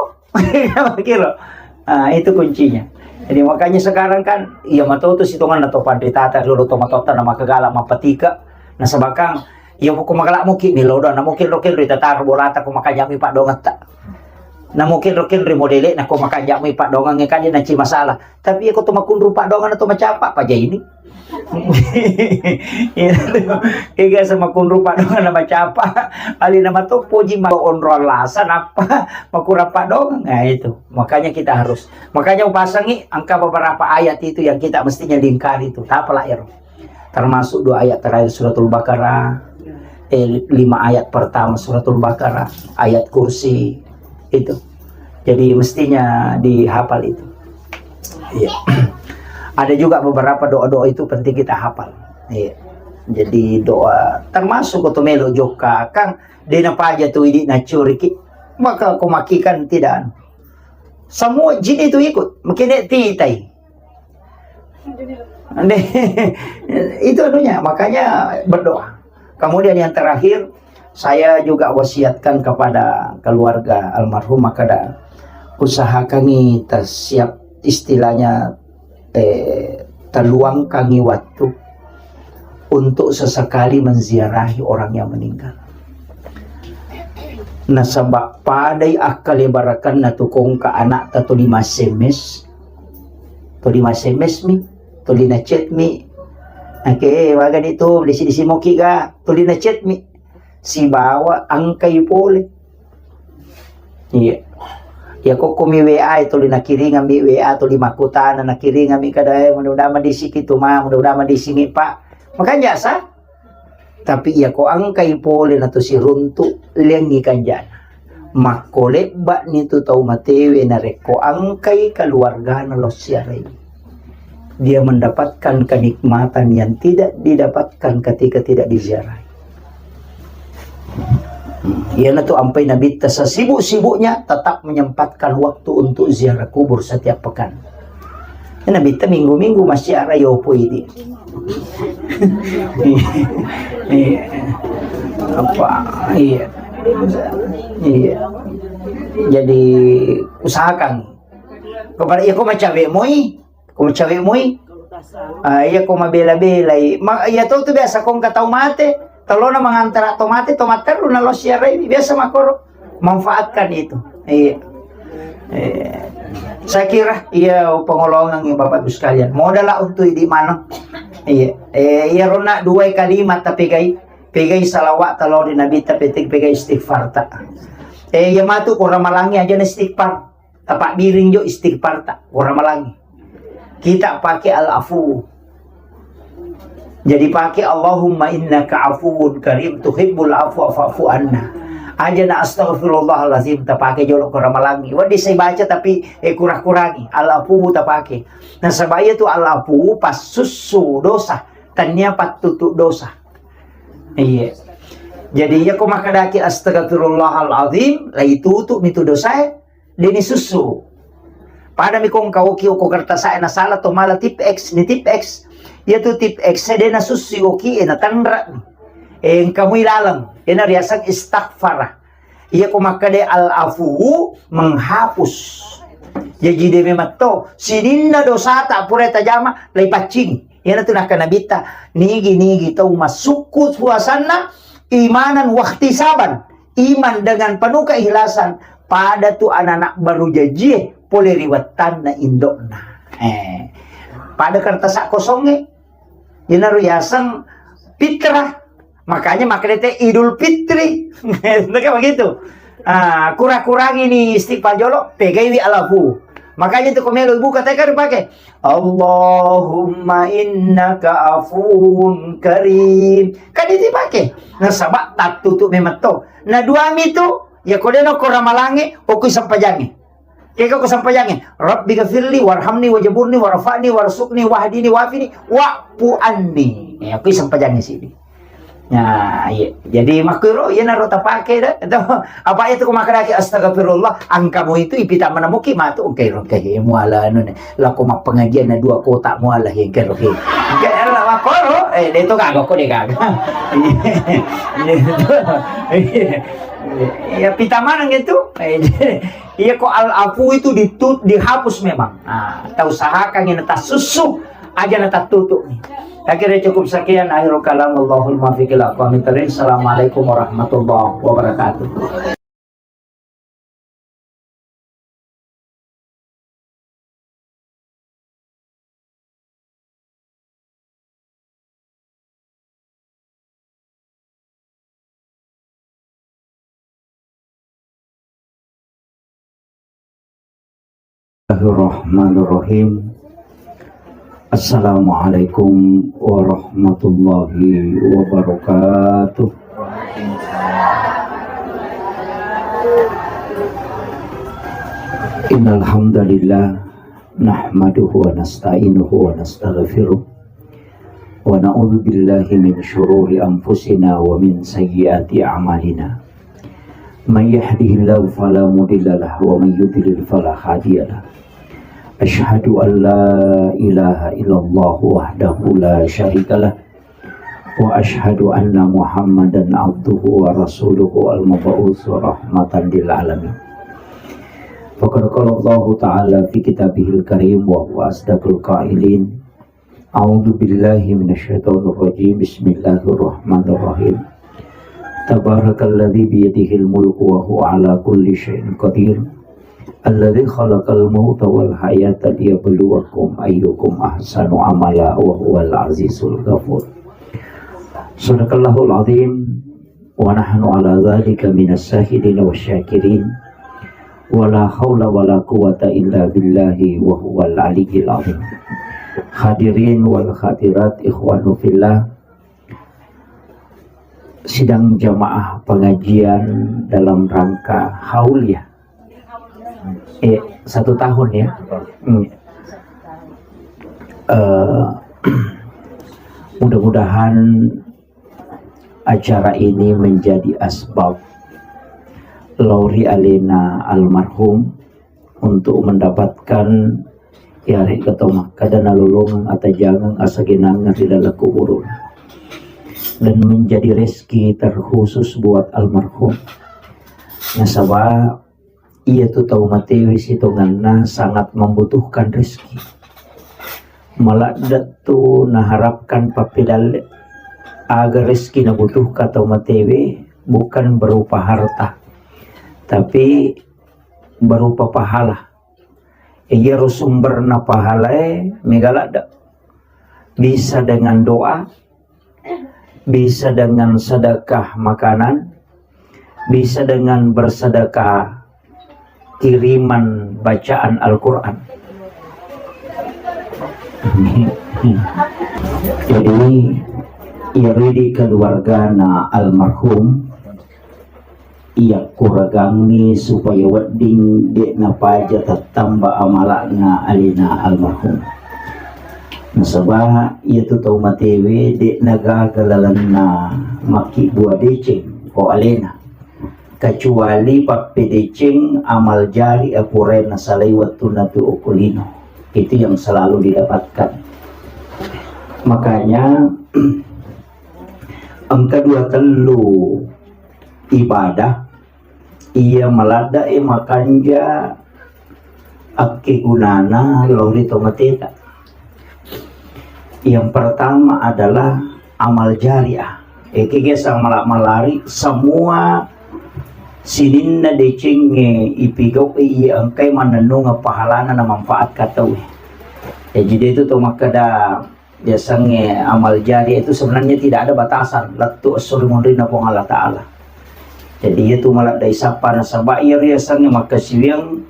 Kira. Ah, itu kuncinya. Jadi makanya sekarang kan, iya mato tu sitongan na to panritata, lolo to matotta na makagala mapatika. Nasaba kan, iya ko magala muki ni lodo, na muki rokin rita taro bolata ko makajami padongetta. Na muki rokin ri modele na ko makajami padongang kan na ci masalah. Tapi iya ko to makunru padongang na to macapa paja ini. Iya tu. Iya sama kunru padongang na macapa. Ali nama to poji ma onro alasan apa makurang padongang. Nah, itu. Makanya kita harus, makanya upasangi angka beberapa ayat itu yang kita mestinya lingkari itu. Tapala ero. Termasuk dua ayat terakhir Suratul Baqarah, eh, lima ayat pertama Suratul Baqarah, ayat kursi, itu. Jadi mestinya dihafal itu. Iya. Ada juga beberapa doa-doa itu penting kita hafal. Iya. Jadi doa termasuk koto melo jokka, kan dena paja tu idi nacuriki. Maka ko maki kan tidak anu. Semua jin itu ikut, mungkin titai. Itu anunya, makanya berdoa. Kemudian yang terakhir, saya juga wasiatkan kepada keluarga almarhum, maka da-, usahakangi tersiap, istilahnya, eh, terluangkangi waktu untuk sesekali menziarahi orang yang meninggal. Nasaba padai akkalebarakanna tu kongka anakta tuli ma S M S, tuli ma S M S mi, tuli na chat mi. Oke, waga di tu, disi-disi moki ga, tuli na chat mi. Sibawa angkai pole. Iya. Ya kokkomi W A itu, tuli nakiringami W A, tuli makkutana nakiringami kada, eh, mudah-mudahan madisiki tu ma, mudah-mudahan madisiki Pak. Makanya sa. Tapi iya ko angkai pole na tu siruntu, liangi kanjana. Makko lebba ni tu tau matewe narekko angkai keluargana lo siarai. Dia mendapatkan kenikmatan yang tidak didapatkan ketika tidak diziarahi. Hmm, iyanatu ampai Nabitta sesibuk-sibuknya tetap menyempatkan waktu untuk ziarah kubur setiap pekan. Nabitta minggu-minggu massiara yopo idi. Iya. Apa? Iya. Iya. Jadi usahakan. Kepada iya ko macawe moi. Ko macawe moi. Ah, iya ko mabela-belai. Ma-, iya to tu biasa ko engka tau mate, telona mangantara to mate, to matteru na lo siarai, biasa makoro. Manfaatkan itu. Iya. Eh, saya kira iya pengolongan ya Bapak Ibu sekalian. Modal lah untuk idi maneng. Iya, eh, iya rona dua kalimat tapi gai, pegai salawat talo di Nabi tapi pegai istighfar tak. Eh, iya matu kurang malangi aja na istighfar. Tapak biring jo istighfar tak kurang malangi. Kita pakai al-afu. Jadi pakai Allahumma innaka afuwun karim tuhibbul afwa fa'fu anna. Aja na astaghfirullahalazim tapake jolo ko ramalangi. Wadi saya baca tapi eh kurang-kurangi al-afu tapake. Nasaba iya tu al-afu passussu dosa, tania pattutu dosa. Iya. Jadi iya ko makadaki astaghfirullahalazim, lai tutu mitu dosae. Deni susu. Pada mi kong kau ki oko kertas saya na salah to mala tip X ni tip X. Iya tu tip X saya dena susu oki ena tanra ni. Eng kamu ilaleng. Ena riasang istighfar. Iya ko makkade al afu menghapus. Jadi de memang to sininna dosa tak pura tajama lai paccing. Iyana tu nakkeda Nabitta, nigi-nigi tau massukku puasanna, imanan wahtisaban, iman dengan penuh keikhlasan, pada tu anak-anak baru jajie pole ri wettanna indo'na. Eh, pada kertas kosongnge, yenaro yaseng fitrah. Makanya makkedete Idul Fitri. Kan begitu. Ah, kura-kurangi ni istighfar jolo, pegaiwi alafu. Makanya itu komelo ibu kata kan dipakai. Allahumma innaka afuwun karim. Kan itu dipakai. Nasaba tattutu memang to. Nah, dua mi tu, ya kodeno ko ramalangi, okui sempajangi. Kega ko sampajangnge, "Rabbi ghafirli warhamni wajaburni warfa'ni warzuqni wahdini wafini wa'fu anni." Ya, kui sampajangnge sini. Nah, iya. Jadi makkuro iya naro tapake dah. Atau apa itu ko makkadaki astagfirullah, angkamu itu ipita manamuki matu engkai ro engkai muala anu ne. Lako mappengajian na dua kota muala engkai ro. Engkai ala makkuro, eh, de to gaga ko de gaga. Iya. Iya, pita maneng itu. Eh, Iya ko al-afu itu ditu-, dihapus memang. Nah, kita usahakan ini tas susu aja na tattutu nih. Saya kira cukup sekian akhirul kalam. Allahul muwaffiq ila aqwamit thariq. Assalamualaikum warahmatullahi wabarakatuh. Bismillahirrahmanirrahim. Assalamualaikum warahmatullahi wabarakatuh. Innal hamdalillah, nahmaduhu wa nasta'inuhu wa nastaghfiruh, wa na'udzu billahi min syururi anfusina wa min sayyiati a'malina. May yahdihillahu fala mudhillalah wa may yudlil fala hadiyalah. Asyhadu an la ilaha illallah wahdahu la syarikalah. Wa asyhadu anna Muhammadan abduhu wa rasuluhu al-mab'uts rahmatan lil alamin. Faqad qala Allahu ta'ala fi kitabihil karim wa huwa asdaqul qailin. A'udzu billahi minasyaitonir rajim. Bismillahirrahmanirrahim. Tabarakalladzi biyadihil mulku wa huwa ala kulli syai'in qadir. Alladzi khalaqal mauta wal hayata liyabluwakum ayyukum ahsanu amala wa huwal azizul ghafur. Sadaqallahul azim wa nahnu ala dzalika minas syahidin wasyakirin. Wa la haula wa la quwwata illa billahi wa huwal aliyyil azim. Hadirin wal hadirat, ikhwanu fillah, sidang jamaah pengajian dalam rangka haul ya. Eh, satu tahun ya. Hmm. Eh, mudah-mudahan acara ini menjadi asbab lao ri alena almarhum untuk mendapatkan, ya, rek ketoma kada nalolongeng atajangeng asagenangeng ri dalam kubur dan menjadi rezeki terkhusus buat almarhum. Nasaba iya tu tau matewe sitonganna sangat membutuhkan rezeki. Maladde tu naharapkan pappedalle aga rezeki nabutuhkan tau matewe bukan berupa harta, tapi berupa pahala. Iyaro sumberna pahalae mega ladde. Bisa dengan doa, bisa dengan sedekah makanan, bisa dengan bersedekah kiriman bacaan Al-Quran. Jadi, iyaro idi keluargana almarhum, iyakkuragangngi supaya wedding de' napaja tattamba amala'na alena almarhum. Nasaba iyatu tau matewe de' nagaga lalenna makkibbua deceng ko alena, kecuali pappedeceng amal jari apurae nasalai wettunna tu okko lino. Itu yang selalu didapatkan. Makanya engka dua tellu ibadah iya maladde'e makanja akkegunana lao ri tomateta. Yang pertama adalah amal jariah. Ekege samala-malari semua sininna decengnge ipigau'i iya engkai mannennungeng pahalana na manfaat ka tauwe. Jaji de tu to makkeda yasengnge amal jariah itu sebenarnya tidak ada batasan, lettu esso ri munrinna Puang Allah Ta'ala. Jadi, iyatu maladde isappa nasaba iyaro yasengnge makkasiwiang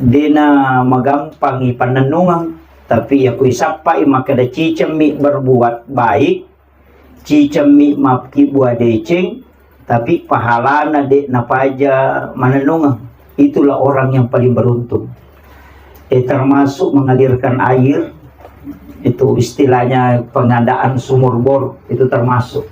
dena magampangi pannennungeng, tapi iyako isappai makkeda cicemmi berbuat baik, cicemmi makkibbua deceng, tapi pahalana de' napaja manennungeng. Itulah orang yang paling beruntung. Eh, termasuk mengalirkan air, itu istilahnya pengadaan sumur bor, itu termasuk.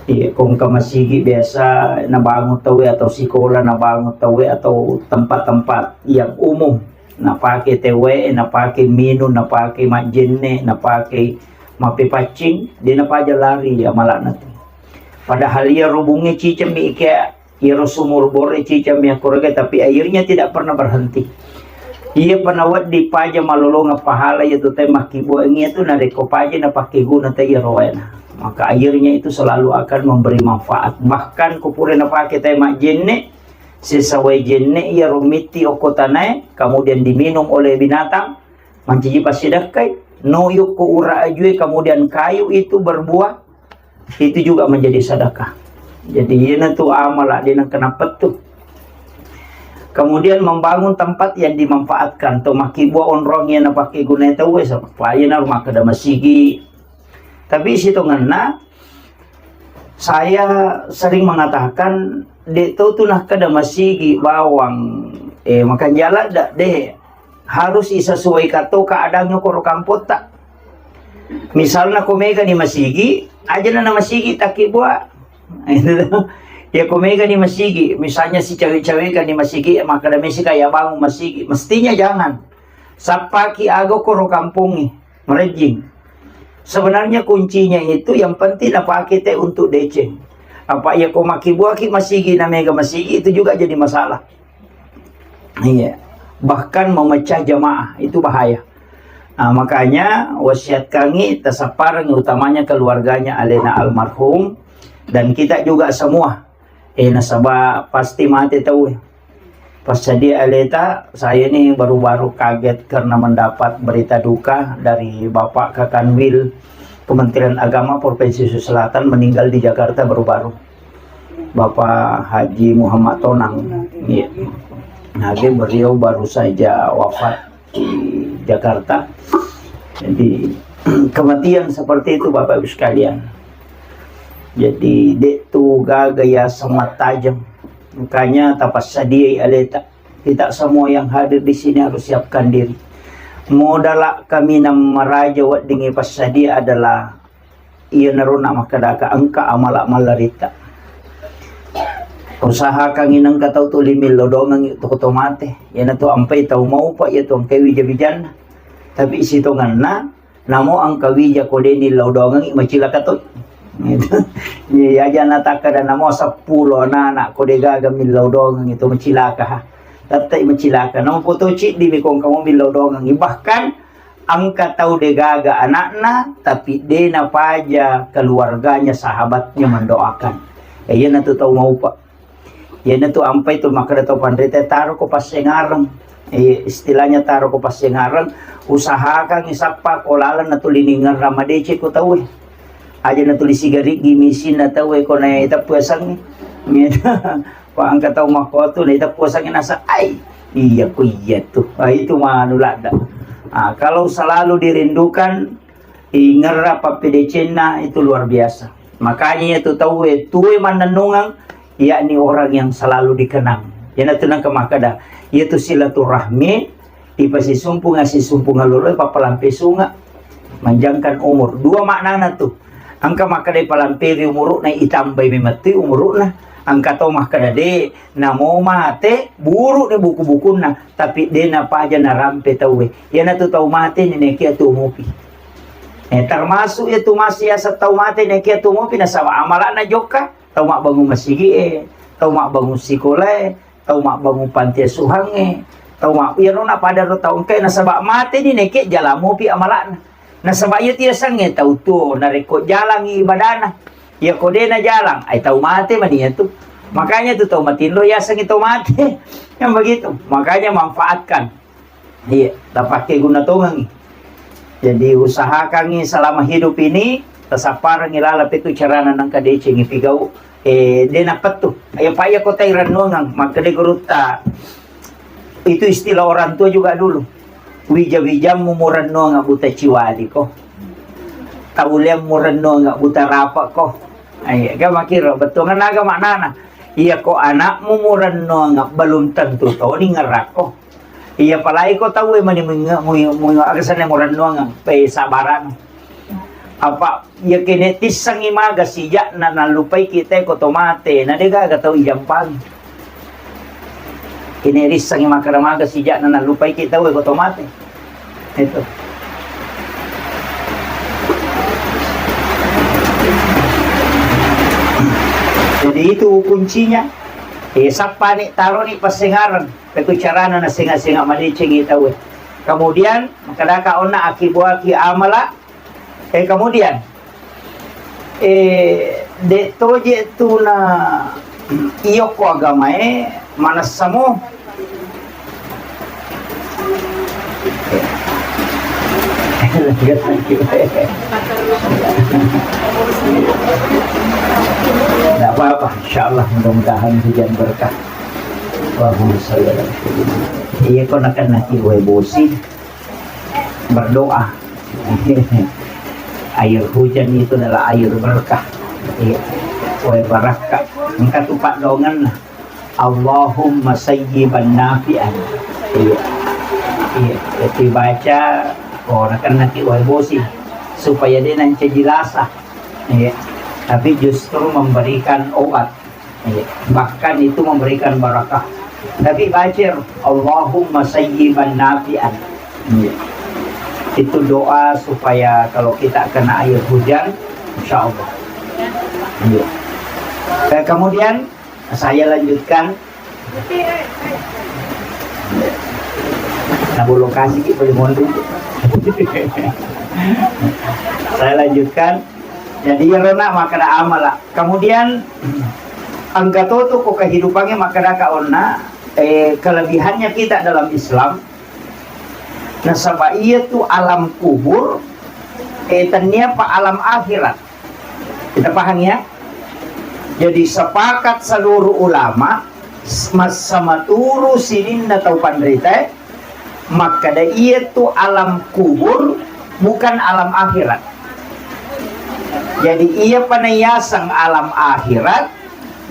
Iya, ko engka masigi biasa nabangun tauwe atau sikola nabangun tauwe atau tempat-tempat yang umum, napake tauwe, napake minung, napake majjenne, napake mappepaccing, de' napaja lari amala'na tu. Padahal iyaro bungnge cicemmi ike, iyaro sumur bore cicemmi akkuraga, tapi airnya tidak pernah berhenti. Iyapa nawedding paja malolongeng pahala iyatu taue makkibuangngi iyatu narekko paja napakkeguna taue iyaro waena. Maka airnya itu selalu akan memberi manfaat. Bahkan ko pura napake taue majjenne, sesa wae jenne iyaro mitti okko tanae, kemudian diminum oleh binatang, mancaji passidakkai, no yokko ura ajue, kemudian kayu itu berbuah, itu juga menjadi sedekah. Jadi, iyana tu amala de' nengka napettu. Kemudian membangun tempat yang dimanfaatkan, to makkibua onrong iya napake gunai tauwe, supaya na rumah kada masigi. Tapi sitongenna, saya sering mengatakan, de' to tu nakkeda masigi bawang, eh, makanjala da, de'. Harus isesuaikan to keadaannya koro kampotta. Misalna ko mega ni masigi, aja na masigi takkibua. Ya ko mega ni masigi, misalnya si cawe-cawe kan ni masigi, maka da mesi kayak bangun masigi. Mestinya jangan. Sappaki aga koro kampongngi, merejing. Sebenarnya kuncinya itu yang penting napake te untuk deceng. Apa iya ko makkibuaki masigi na mega masigi itu juga jadi masalah. Iya. Bahkan memecah jamaah, itu bahaya. Nah, makanya wasiat kami tasappareng utamanya keluarganya alena almarhum dan kita juga semua. Eh, nasaba pasti mate tau. Pas jadi aleta, saya ini baru-baru kaget karena mendapat berita duka dari Bapak Kakanwil Kementerian Agama Provinsi Sulawesi Selatan meninggal di Jakarta baru-baru. Bapak Haji Muhammad Tonang. Iya. Nah, dia beliau baru saja wafat di Jakarta. Jadi, kematian seperti itu, Bapak Ibu sekalian. Jadi, de' tu gaga ya semat tajam. Makanya, tapassadiai aleta. Kita semua yang hadir di sini harus siapkan diri. Modala kaminang maraja weddingngi passadia adalah iyanaro na makkedaka engka amala mallaritta. Usahakangngi nengka tau tuli millau dongengngi toko to mate. Iyanatu ampai tau maupa iya tu engkai wija-wijanna. Tapi sitongenna, namo engka wija ko de' nillau dongengngi macilaka to. Gitu. Iya, aja natakkeda namo seppulo anak-anak ko de' gaga millau dongengngi to macilaka ha. Tettai macilaka. Namo poto ciddi mi ko engka mo millau dongengngi. Bahkan engka tau de' gaga anakna, tapi de' napaja keluarganya, sahabatnya mendoakan. Eh, iyanatu tau maupa. Iyanatu ampai tu makkeda tau panrita, taro ko passengareng. Eh, istilahnya taro ko passengareng, usahakan isappa ko laleng natuli ningerra madeceng ko tauwe. Aja natuli sigariggi misinna tauwe ko na iteppu yasengnge. Ko engka tau makkotu na iteppu yasengnge nasa, ai, iya ko iya tu. Ah, itu manu ladda. Ah, kalau selalu dirindukan, ingerra pappedecenna itu luar biasa. Makanya itu tauwe tuwe mannennungeng, yakni orang yang selalu dikenang. Iyanatu nengka makkeda, iyatu silaturahmi, ipasisumpunga, sisumpunga lolo, papalampe sunga, manjangkan umur. Dua maknana tu. Engka makkeda ipalamperi umuru'na, itambai memettui umuru'na. Engka to makkeda de, namo mate, buru ni buku-bukunna, tapi de napaja narampe tauwe. Iyanatu tau mate ni nekia tu mupi. Eh, termasuk iyatu masiasa tau mate nekia tu mupi nasaba amala'na jokka. Tau mabbangung masigi e, tau mabbangung sikola e, tau mabbangung panti asuhang e, tau ma-, iyaro na pada ro tau engka e, nasaba mate ni nekke jala mopi amala'na. Nasaba iya tiasengnge tau tuo narekko jalangi ibadana. Iya ko de na jalang, ai tau mate mani iyatu. Makanya tu tau matinro yasengnge tau mate. Yang begitu. Makanya manfaatkan. Iya, tapakke guna tongengi. Jadi usahakangi selama hidup ini, tasapparengi lala petu carana nengka decengi pigau, eh, de napettu. Iya, Pak, iya kota irennuangang, makkeda gurutta, itu istilah orang tua juga dulu. Wija-wijammu murennuanga buta ciwali ko. Tauliammu rennuanga buta rapa ko. Iya, ga makiro, bettuangan aga maknana. Iya ko anakmu murennuanga belum tentu toni ngerakko. Iya, apalagi ko tauwe mani muinge-, mui-, mui-, aga senna murennuang, pe sabarang. Apa iya kene tissengi maga sijakna nallupai kita ko to mate, na de gaga tau ijampang. Kene rissengi makkeda maga sijakna nallupai kita ko to mate. Itu. Jadi itu kuncinya. Eh, sappani, taroni passengareng. Petu carana nasenga-senga madecengi tauwe. Kemudian, makkedaka onna akibuaki amala. Eh, kemudian, eh, de toje tu na iyokko agamae manessamo. Tidak apa-apa, insya Allah mudah-mudahan hujan berkah. Allahumma shalli ala Sayyidina. Iya, ko nakennaki wae bosi, berdoa. Air hujan itu adalah air berkah. Iya. Wae barakka. Engka tu paddoangenna. Allahumma sayyiban nafi'an. Iya. Iya. Jadi baca, oh, nakennaki wae bosi. Supaya de nancaji lasa. Iya. Tapi justru memberikan obat. Iya, bahkan itu memberikan barakah. Tapi baca, Allahumma sayyiban nafi'an. Iya. Itu doa supaya kalau kita kena air hujan, insya Allah. Iya. Eh, kemudian saya lanjutkan. Nah, bolong kasih ki boleh monding. Saya lanjutkan. Jadi, iyaro na makkeda amala. Kemudian, engka to tu ko kehidupannya makkeda ka onna, eh, kelebihannya kita dalam Islam, nasaba iya tu alam kubur, eh, tennia pa alam akhirat. Kita paham ya? Jadi, sepakat seluruh ulama, s-, massamaturu sininna tau panrita, makkeda iya tu alam kubur bukan alam akhirat. Jadi, iya pa nayaseng alam akhirat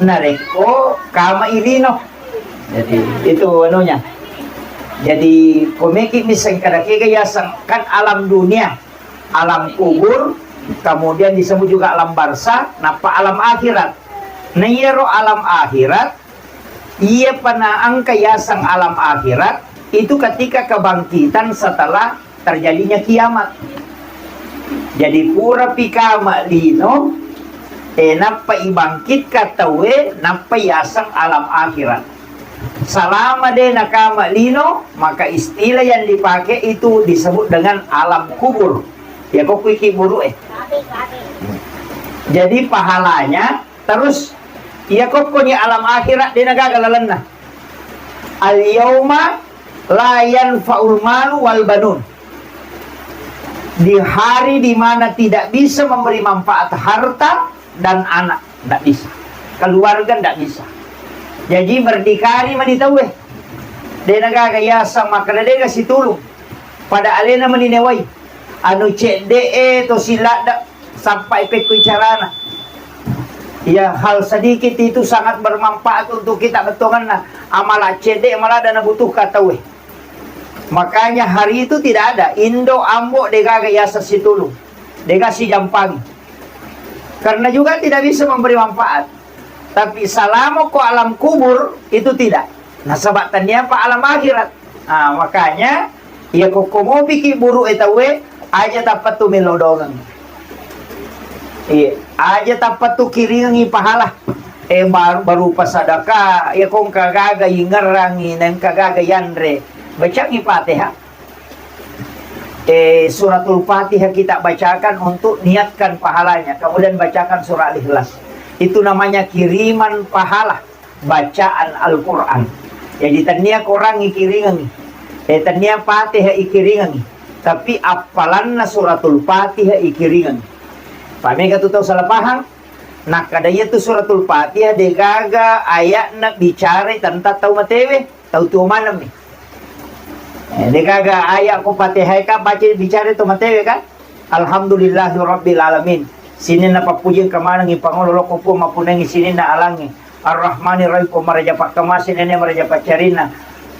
narekko kama i lino. Jadi, itu anunya. Jadi, ko meki miseng kada kega yaseng kan alam dunia, alam kubur, kemudian disebut juga alam barzah, nappa alam akhirat. Nah, iyaro alam akhirat, iya pa naengka yaseng alam akhirat, itu ketika kebangkitan setelah terjadinya kiamat. Jadi, purapi kama lino, eh, nappa ibangkitkan tauwe, nappa yaseng alam akhirat. Selama de nakama lino, maka istilah yang dipakai itu disebut dengan alam kubur. Ya, kok kuiki buru, eh. Jadi, pahalanya terus, Iya kokkoni alam akhirat de nagaga lalenna. Al yauma la yanfa'ul malu wal banun. Di hari di mana tidak bisa memberi manfaat harta dan anak, ndak bisa. Keluarga ndak bisa. Jadi berdikari mani tauwe. De nagaga yaseng makkeda de ga situlung. Pada alena mani newai. Anu cedde e to siladda sampai pekko carana. Ya, hal sedikit itu sangat bermanfaat untuk kita bettuanna. Amala cedde malah dana butuh katawe. Makanya hari itu tidak ada indo ambo de gaga yaseng situlung. De gaga sijampangi. Karena juga tidak bisa memberi manfaat. Tapi salamo ko alam kubur itu tidak. Nasaba tania pa alam akhirat. Ah, makanya iya ko komopiki buru e tauwe, aja tappa tu melo dongeng. Iya, aja tappa tu kiringengi pahala. Eh, bar-, barupa sadaka, iya ko engka gaga ingerangi, na engka gaga yanre. Bacangi Fatihah. Eh, suratul Fatihah kita bacakan untuk niatkan pahalanya. Kemudian bacakan surah Al-Ikhlas. Itu namanya kiriman pahala bacaan Al-Quran. Jadi tania korangi kiringengi. Eh, tania Fatihah ikiringengi. Tapi appalanna suratul Fatihah ikiringengi. Pamega tu tau salah paham? Nakkada iya tu suratul Fatihah de gaga ayatna bicara tentang tau matewe. Tau tuo maneng mi. Eh, de gaga aya ko Fatihah ka baca bicara to matewe kan? Alhamdulillahi rabbil alamin. Sininna pappuji engka manengngi pangolo loko Puang mappunengngi sininna alangnge. Arrahmanir Rahim, Puang maraja pakkamase nene maraja paccarinna.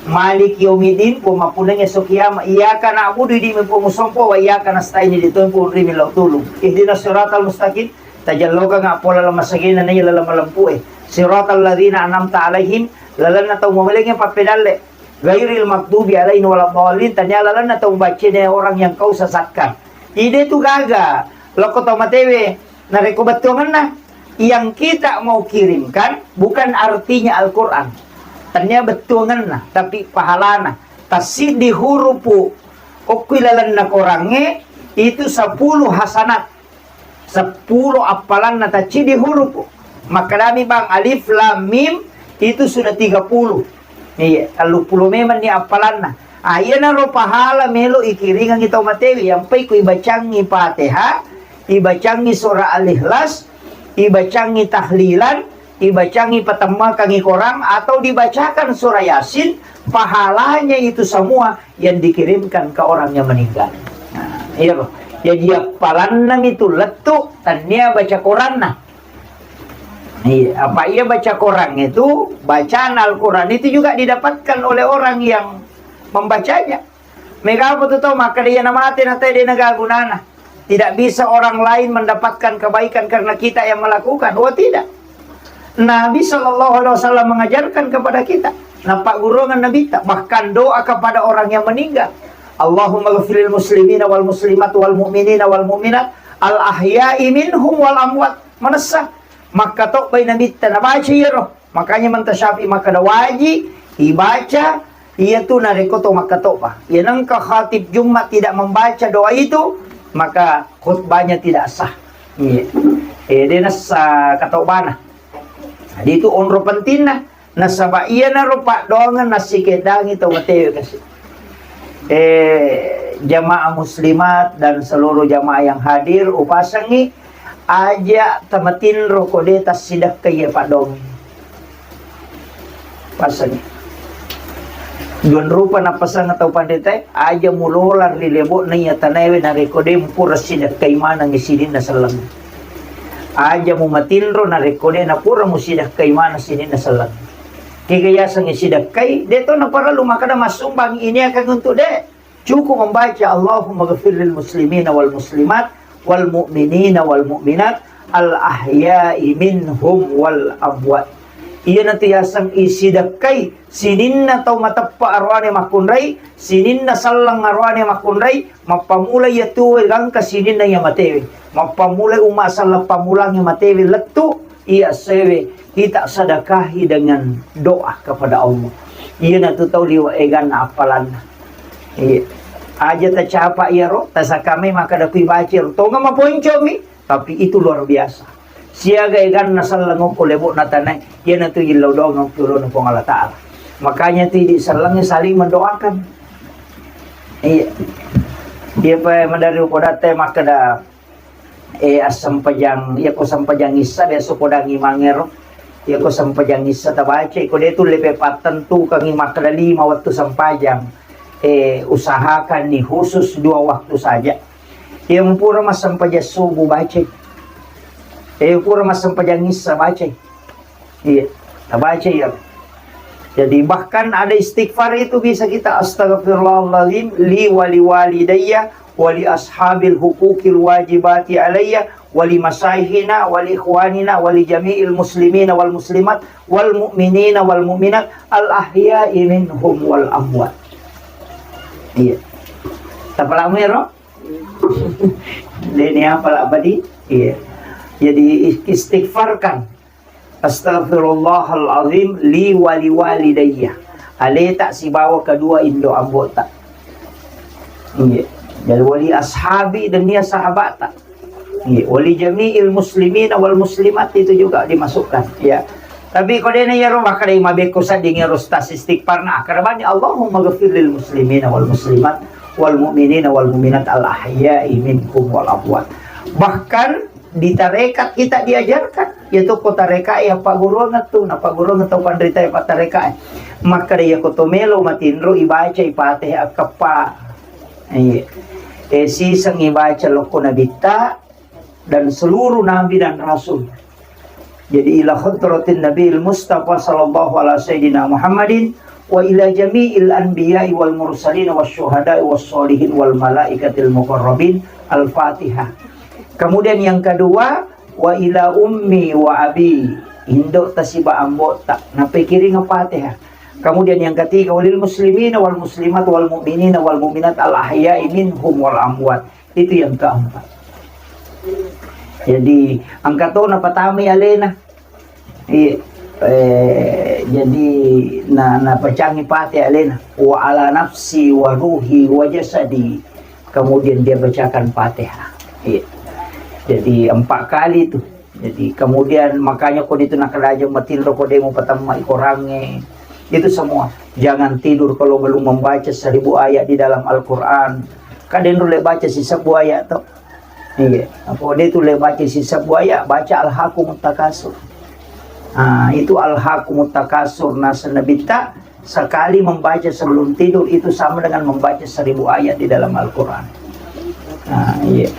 Maliki yaumiddin, Puang mappunengngi esso kiama. Iyyaka na'budu, idi mi Puang musompo, wa iyyaka nasta'in, idi toi Puang ri millau tulung. Ihdinas siratal mustaqim, tajallokanga pola lamasagena naiya laleng malempue. Siratal ladzina an'amta alaihim, lalenna tau muwelenge pappedalle. Ghairil maghdubi alaihim waladdallin, tania lalenna tau baccene orang yang kau sesatkan. Ide tu gaga, loko tau matewe, narekko bettuangenna, yang kita mau kirimkan bukan artinya Al-Quran. Tania bettuangenna, tapi pahalana. Tassiddi hurupu, okkui lalenna korangnge, itu sepuluh hasanat. Seppulo appalanna taccidi hurupu. Makkedami bang alif lam mim itu sudah tiga puluh. Iya, telluppulo memang ni appalanna. Ah, iyanaro pahala melo ikiringangi tau matewi, yang pai ku ibacangi Fatihah, ibacangi surah Al-Ikhlas, ibacangi tahlilan, ibacangi patemmakangi Quran atau dibacakan surah Yasin, pahalanya itu semua yang dikirimkan ke orang yang meninggal. Nah, iya loh. Jadi appalanna itu lettu tania baca Quranna. Iya, apa iya baca Quran itu, bacaan Al-Quran itu juga didapatkan oleh orang yang membacanya. Mega apa tu tau makkeda iya namate na tede naga gunana. Tidak bisa orang lain mendapatkan kebaikan karena kita yang melakukan. Oh, tidak. Nabi Shallallahu Alaihi Wasallam mengajarkan kepada kita. Napaggurungan Nabi ta, bahkan doa kepada orang yang meninggal. Allahumma ghafiril muslimina wal muslimat wal mu'minina wal mu'minat al ahya'i minhum wal amwat. Manessa makkatobbai Nabi ta nabaca iyaro. Makanya manta Syafi'i makkeda waji ibaca iyatu narekko to makkatobba. Iya nengka khatib Jumat tidak membaca doa itu, maka khutbahnya tidak sah. Iya. Eh, de nassa katobbana. Jadi itu onro pentingna. Nasaba iyanaro paddoangeng nassikeddangi tau matewe kasi. Eh, jamaah muslimat dan seluruh jamaah yang hadir, upasengi aja tamatinro ko de tassidekkai iya paddoangeng. Pasengi. Duan rupa napasang tau pandetae, aja mulola ri lebo'na iya tanaewe narekko de mupura sidekkai manengngi sininna selleng. Aja mumatinro narekko de napura musidekkai maneng sininna selleng. Kega yasengnge sidekkai, de to naparellu makkeda massumbang iniakang untuk de. Cukup membaca Allahumma ghafir lil muslimina wal muslimat wal mu'minina wal mu'minat al ahya'i minhum wal amwat. Iyanatu yaseng isidekkai sininna tau mateppa aroane makkunrai, sininna selleng aroane makkunrai, mappamula iya tuwe gangka sininna iya matewe. Mappamula umma selleng pammulangnge matewe lettu, iya sewe kita sedekahi dengan doa kepada Allah. Iyanatu tau liwa eganna appalanna. Iya. Aja tacapa iyaro, tasakamai makkeda kui baca ro. Tonga maponcomi, tapi itu luar biasa. Siaga eganna selleng okko lebo'na tanae, iyanatu illau doang okko yolona Puang Allah Ta'ala. Makanya tu idi sellengnge saling mendoakan. Iya. Iya pa maderri upodatta makkeda, eh, assempajang, iya ko sempajang issa biasa podangi mangero. Iya ko sempajang issa tabaca, ko de tulle pe pattentukangi makkeda lima wettu sempajang. Eh, usahakan nih khusus dua waktu saja. Iya, pura massempajang subuh bacai. Iya, pura massempajang issa bacai. Iya, baca ya. Jadi bahkan ada istighfar itu bisa kita, "Astagfirullahaladzim li wali walidayya wali ashabil hukukil wajibati alayya wali masayihina wali ikhwanina wali jami'il muslimina wal muslimat wal mu'minina wal mu'minat al ahya'i minhum wal amwat." Iya. Tapalamu ya, Ro? Dene apa lah abadi? Iya. Jadi is-, istighfarkan. "Astagfirullahaladzim li wali walidayya." Aleta sibawa kedua indo ambota. Iya. Jadi wali ashabi dan dia sahabata. Iya. Wali jami'il muslimina wal muslimat itu juga dimasukkan. Ya. Tapi ko dene ya rumah kada mabeko sading ya rustas istighfar na akar bani Allahumma ghafir lil muslimina wal muslimat wal mu'minina wal mu'minat al ahya'i minhum wal amwat. Bahkan di tarekat kita diajarkan, yaitu ko tarekat ya pagurungan tu, na pagurungan tau panrita ya tarekat. Maka dia ko to melo matinro ibaca ipateh akappa. Eh, eh, siseng ibaca lokko nabitta dan seluruh nabi dan rasul. Jadi ila hadratin Nabi Mustafa sallallahu ala sayyidina Muhammadin wa ila jami'il anbiya'i wal mursalin was syuhada'i was sholihin wal malaikatil muqarrabin. Al-Fatihah. Kemudian yang kedua, wa ila ummi wa abi, indo tasiba ambota, napikiring Fatihah. Kemudian yang ketiga, walil muslimina wal muslimat wal mu'minina wal mu'minat al ahya'i minhum wal amwat. Itu yang keempat. Jadi, angka to napatamai alena. Iya. Eh, jadi na napacangi pate alena. Wa ala nafsi wa ruhi wa jasadi. Kemudian dia bacakan Fatihah. Iya. Jadi empat kali itu. Jadi kemudian makanya ko itu nakalaja matinro ko demo patamma ikorange. Itu semua. Jangan tidur kalau belum membaca seribu ayat di dalam Al-Quran. Kadang dulu baca si sebuah ayat tuh. Iya, apa dia tuh le baca sisa buaya, baca Alhaakumut Takasur. Ah, itu Alhaakumut Takasur, nasa Nabitta sekali membaca sebelum tidur itu sama dengan membaca seribu ayat di dalam Al-Quran. Ah, iya.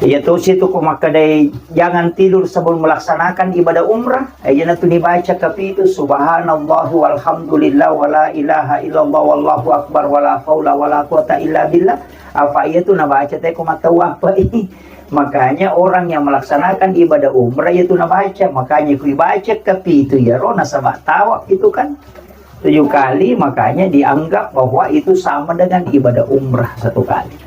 Iya, terus itu ko makkadai, jangan tidur sebelum melaksanakan ibadah umrah. Eh, jangan tuh dibaca tapi itu subhanallah walhamdulillah wala ilaha illallah wallahu akbar wala haula wala quwata illa billah. Apa iya tuh nabaca teko matau apa ini? Makanya orang yang melaksanakan ibadah umrah itu nabaca. Makanya kui baca kepitu ya roh nasaba tawaf itu kan tujuh kali, makanya dianggap bahwa itu sama dengan ibadah umrah satu kali.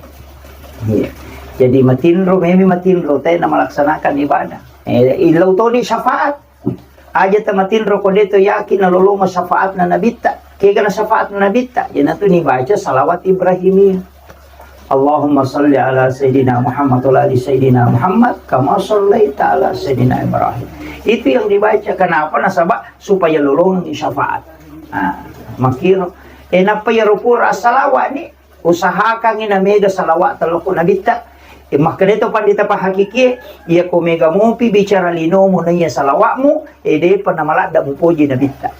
Iya. Jadi matinro, memi matinro tena melaksanakan ibadah. Eh, illau toni syafaat. Aja tamatinro ko deto yakin nalolongo syafaatna nabitta. Kega na syafaatna nabitta? Iyanatu nibaca salawat Ibrahimiyah. Allahumma salli ala Sayyidina Muhammad wa ala ali Sayyidina Muhammad kama sallaita ala Sayyidina Ibrahim. Itu yang dibaca. Kenapa? Nasaba supaya lolongi syafaat. Nah, makiro. Eh, nappa ya rupura salawat ni usahakangngi na mega salawat tello ko nabitta. Eh, makkeda to pandita pahakikie, iya ko mega mopi bicara linomu na iya salawatmu, eh, depa na maladda mupoji nabitta.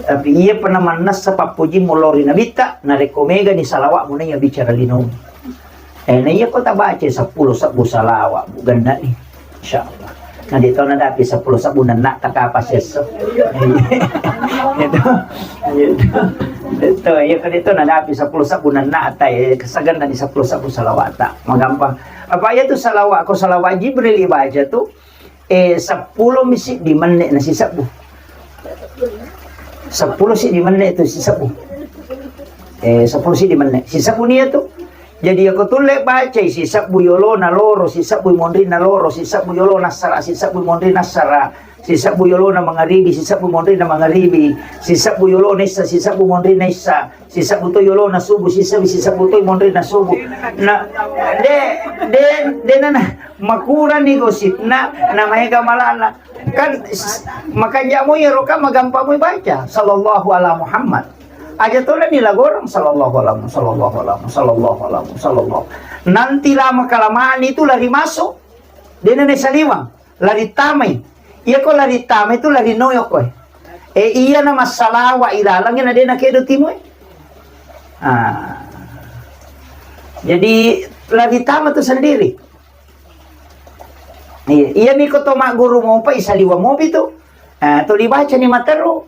Tapi iya pernah mannessa pappojimmu lao ri nabitta, narekko mega ni salawatmu na iya bicara linomu. Eh, na iya ko tabaca seppulo sebbu salawat, bu genna ni. Insyaallah. Na de to nadapi seppulo sebbu nenna ta kapa sesso. Itu. Itu. Itu, iya ko de to nadapi seppulo sebbu nenna ta, eh, kesagenna ni seppulo sebbu salawat ta. Magampang. Apa iya tu salawat, ko salawat Jibril ibaca tu, eh, seppulo mi siddi menne na sisebbu. Seppulo siddi menne tu sisebbu. Eh, seppulo siddi menne. Sisebbu ni iya tu. Jadi, iyako tulle bacai, sisebbu yolona loro, sisebbu monrinna loro, sisebbu yolona assara, sisebbu monrinna assara, sisebbu yolona mangaribi, sisebbu monrinna mangaribi, sisebbu yolona issa, sisebbu monrinna issa, sisebbu to yolona subuh, sisebbu, sisebbu to monrinna subuh. Na, de, de, de nana, makurani gosipna, na maega malana. Kan, s-, makanja' mo iyaro kan magampa mo baca, sallallahu ala Muhammad. Aja tona ni lagorang, sallallahu ala, sallallahu ala, sallallahu ala, sallallahu. Nanti lama kelamaan itu lari masuk. De nana saliwang, lari tamai. Iyako lari tamai itu lari noyok koe. E, iyana massalawa ilalangngi na de nakedo timoi. Ah. Jadi, lari tama tu sendiri. Iya, iyami ko to magguru mopa isaliwang mopi tu. Ah, to dibaca ni materu.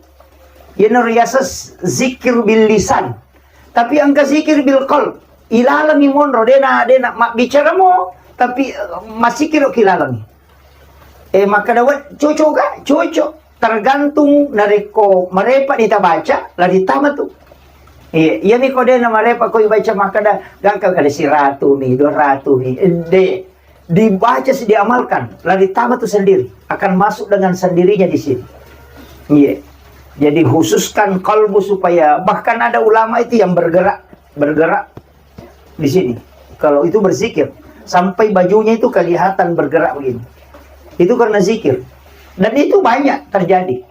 Iyana riasa s-, zikir bil lisan. Tapi engka zikir bil qalb. Ilalangngi monro, de na, de na mabbicara mo, tapi, eh, masikiro ki ilalangngi. Eh, makkeda, "Wet, cocok ga?" Cocok. Tergantung narekko marepa ni tabaca, lari tama tu. Iya, iyami ko de na marepa ko ibaca makkeda, gangka kada siratu mi, dua ratu mi. Eh, de. Dibaca si diamalkan, lari tama tu sendiri, akan masuk dengan sendirinya di sini. Iya. Jadi khususkan kalbu supaya, bahkan ada ulama itu yang bergerak, bergerak di sini. Kalau itu berzikir, sampai bajunya itu kelihatan bergerak begini. Itu karena zikir. Dan itu banyak terjadi.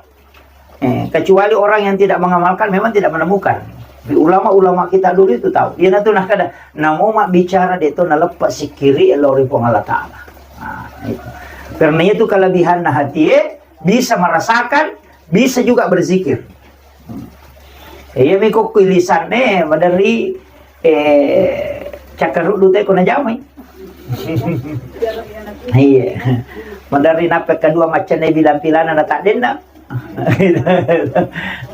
Eh, kecuali orang yang tidak mengamalkan, memang tidak menemukan. Di ulama-ulama kita dulu itu tahu. Iyana tu nakkeda, namo mabbicara de to naleppa sikiri lao ri Puang Allah Ta'ala. Nah, itu. Karena itu kelebihan nah hati, eh, bisa merasakan, bisa juga berzikir. Eh, iya mi kokko lisanne, maderri, eh, cakkaruddu te ko najamai. Iya. Maderri nappe kedua macenne bilang pilana na tak denna.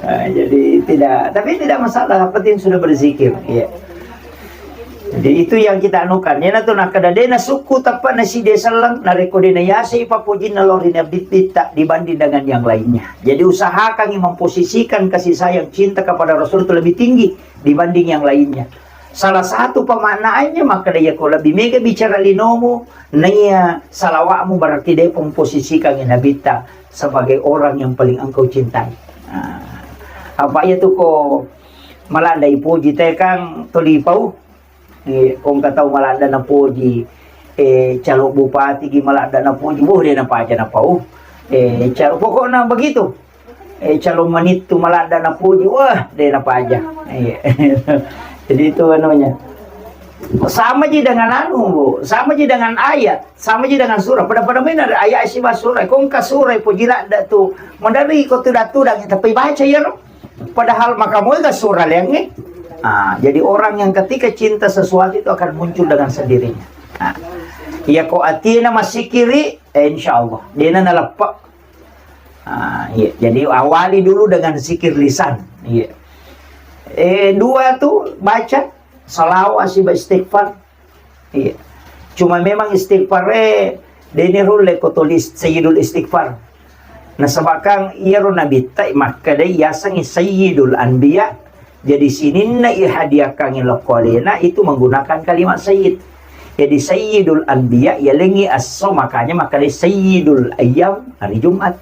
Ah, jadi tidak, tapi tidak masalah, yang penting sudah berzikir, iya. Jadi itu yang kita anukan. Iyana tu nakkeda de nasukku teppa naside selleng, narekko de nayasei pappojinna lao ri Nabitta dibanding dengan yang lainnya. Jadi usahakangi memposisikan kasih sayang cinta kepada Rasul itu lebih tinggi dibanding yang lainnya. Salah satu pemaknaannya, makkeda iyako lebih mega bicara linomu, naiya salawatmu berarti de pomposisikangi Nabitta sebagai orang yang paling engkau cintai. Nah, apa iya tu ko maladda ipoji te kang tuli pau. Eh, ko engka tau maladda napoji, eh, calo bupati gi maladda napoji, boh, de napaja napau. Eh, calo, pokokna begitu. Eh, calon manittu maladda napoji, wah, de napaja. Iya. Jadi itu anunya. Sama ji dengan anu, Bu. Sama ji dengan ayat, sama ji dengan surah. Pada-pada main ada ayat siba surah. Ko engka surah poji ladda tu. Maderri ko tudang-tudang tapi baca ya, ro. Padahal maka moga surah liangnge. Ah, jadi orang yang ketika cinta sesuatu itu akan muncul dengan sendirinya. Ah. Iya ko atina masikiri, eh, insya Allah. Dena naleppa. Ah, iya. Jadi awali dulu dengan zikir lisan. Iya. Eh, dua tu baca salawat siba istighfar. Iya. Cuma memang istighfar e deni rulle ko tulis sayyidul istighfar. Nasabakang iyaro nabitta makkeda yasengi sayyidul anbiya. Jadi sininna ihadiahkangi lokko alena itu menggunakan kalimat sayyid. Jadi sayyidul anbiya yalengi esso, makanya makkeda sayyidul ayyam hari Jumat.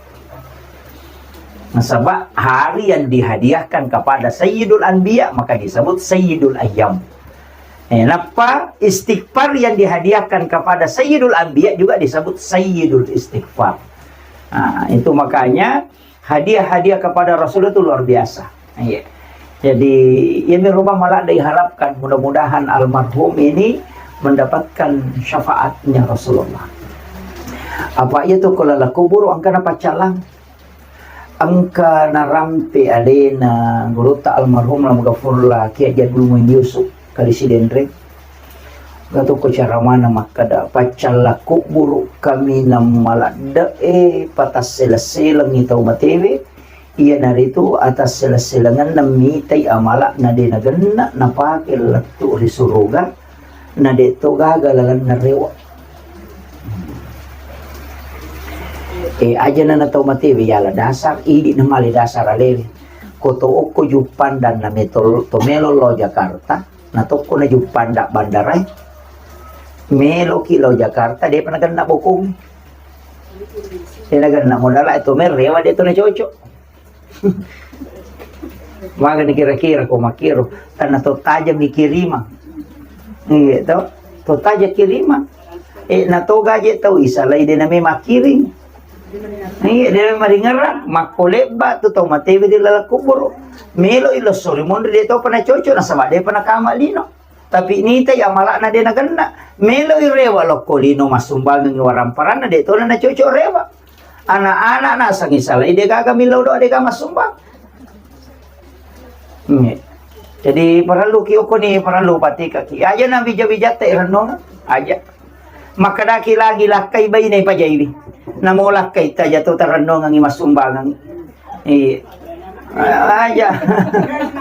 Nasaba hari yang dihadiahkan kepada sayyidul anbiya maka disebut sayyidul ayyam. Eh, nappa istighfar yang dihadiahkan kepada sayyidul anbiya juga disebut sayyidul istighfar. Nah, itu makanya hadiah-hadiah kepada Rasul itu luar biasa. Iya. Jadi, iya mi rupa malah diharapkan, mudah-mudahan almarhum ini mendapatkan syafaatnya Rasulullah. Apa iya tu kalau laku buru angkana pacalang, engka narampe alena gurutta almarhum Lam Gafurla Kiai Jadul Muin Yusuf kali Sidenreng. Gatokko cara mana makkeda, paccalla kubburu kaminang maladde'e, patasseleng-selengngi tau matewe, iyanaritu atasseleng-selengenna mitai amala'na de nagenna napake lettu ri suruga, na de to gaga lalenna rewe. E, ajana na tau matewe yala dasar, idi na male dasar alewe. Ko to okko Juppandang na metol-, to melo lao Jakarta, Na tokko na juppanda bandarai. Meloki lao Jakarta, depa nagenna bokong. De nagenna modala itu, mer rewa de to na cocok. Magani kira-kira ko makiro, karena to taja mikirimang. Iya to, to taja kirimang. Eh, na to gaje tau isalai de na memang kiring. Iya, de maringerang, makko lebba tu tau matewe di laleng kuburu. Melo ilo sori mondri de to pernah cocok, nasaba de pernah kama lino. Tapi nita ya malakna de nagenna. Melo i rewa lokko lino massumbangeng waramparanna de to na cocok rewa. Anak-anak nasangi salai de gaga millau doa de gaga massumbang. Iya. Jadi parellu ki okko ni parellu patika ki. Aja na bija-bijatta irenno aja. Makkedaki lagi lakkai baine pajaiwi. Namo lakkai taja to tarennongengi massumbangeng. Iya. Aja.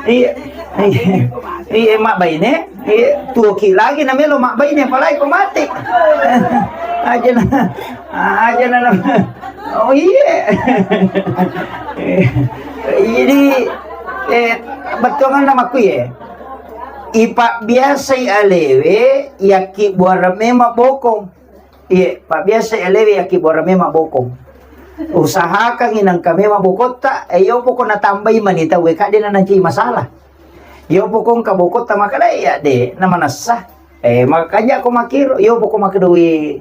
Iya. Iya. Iya, mak baine. Iya, tuoki lagi na melo mak baine apalagi ko mate. Aja na. Aja na. Oh iya. Jadi eh bettuanna makku ya. Ipa biasai alewe yakki buara memang bokong. Iya, pabbiasa elewe yakkibbuareng memang bokong. Usahakangngi nengka memang bokotta, eh, iyo poko natambai mani tau, eh, kadde nanancai masalah. Iyo poko engka bokotta makkeda, iya, de, namanessa. Eh, makanja ko makkiro, iyo poko makkedoi.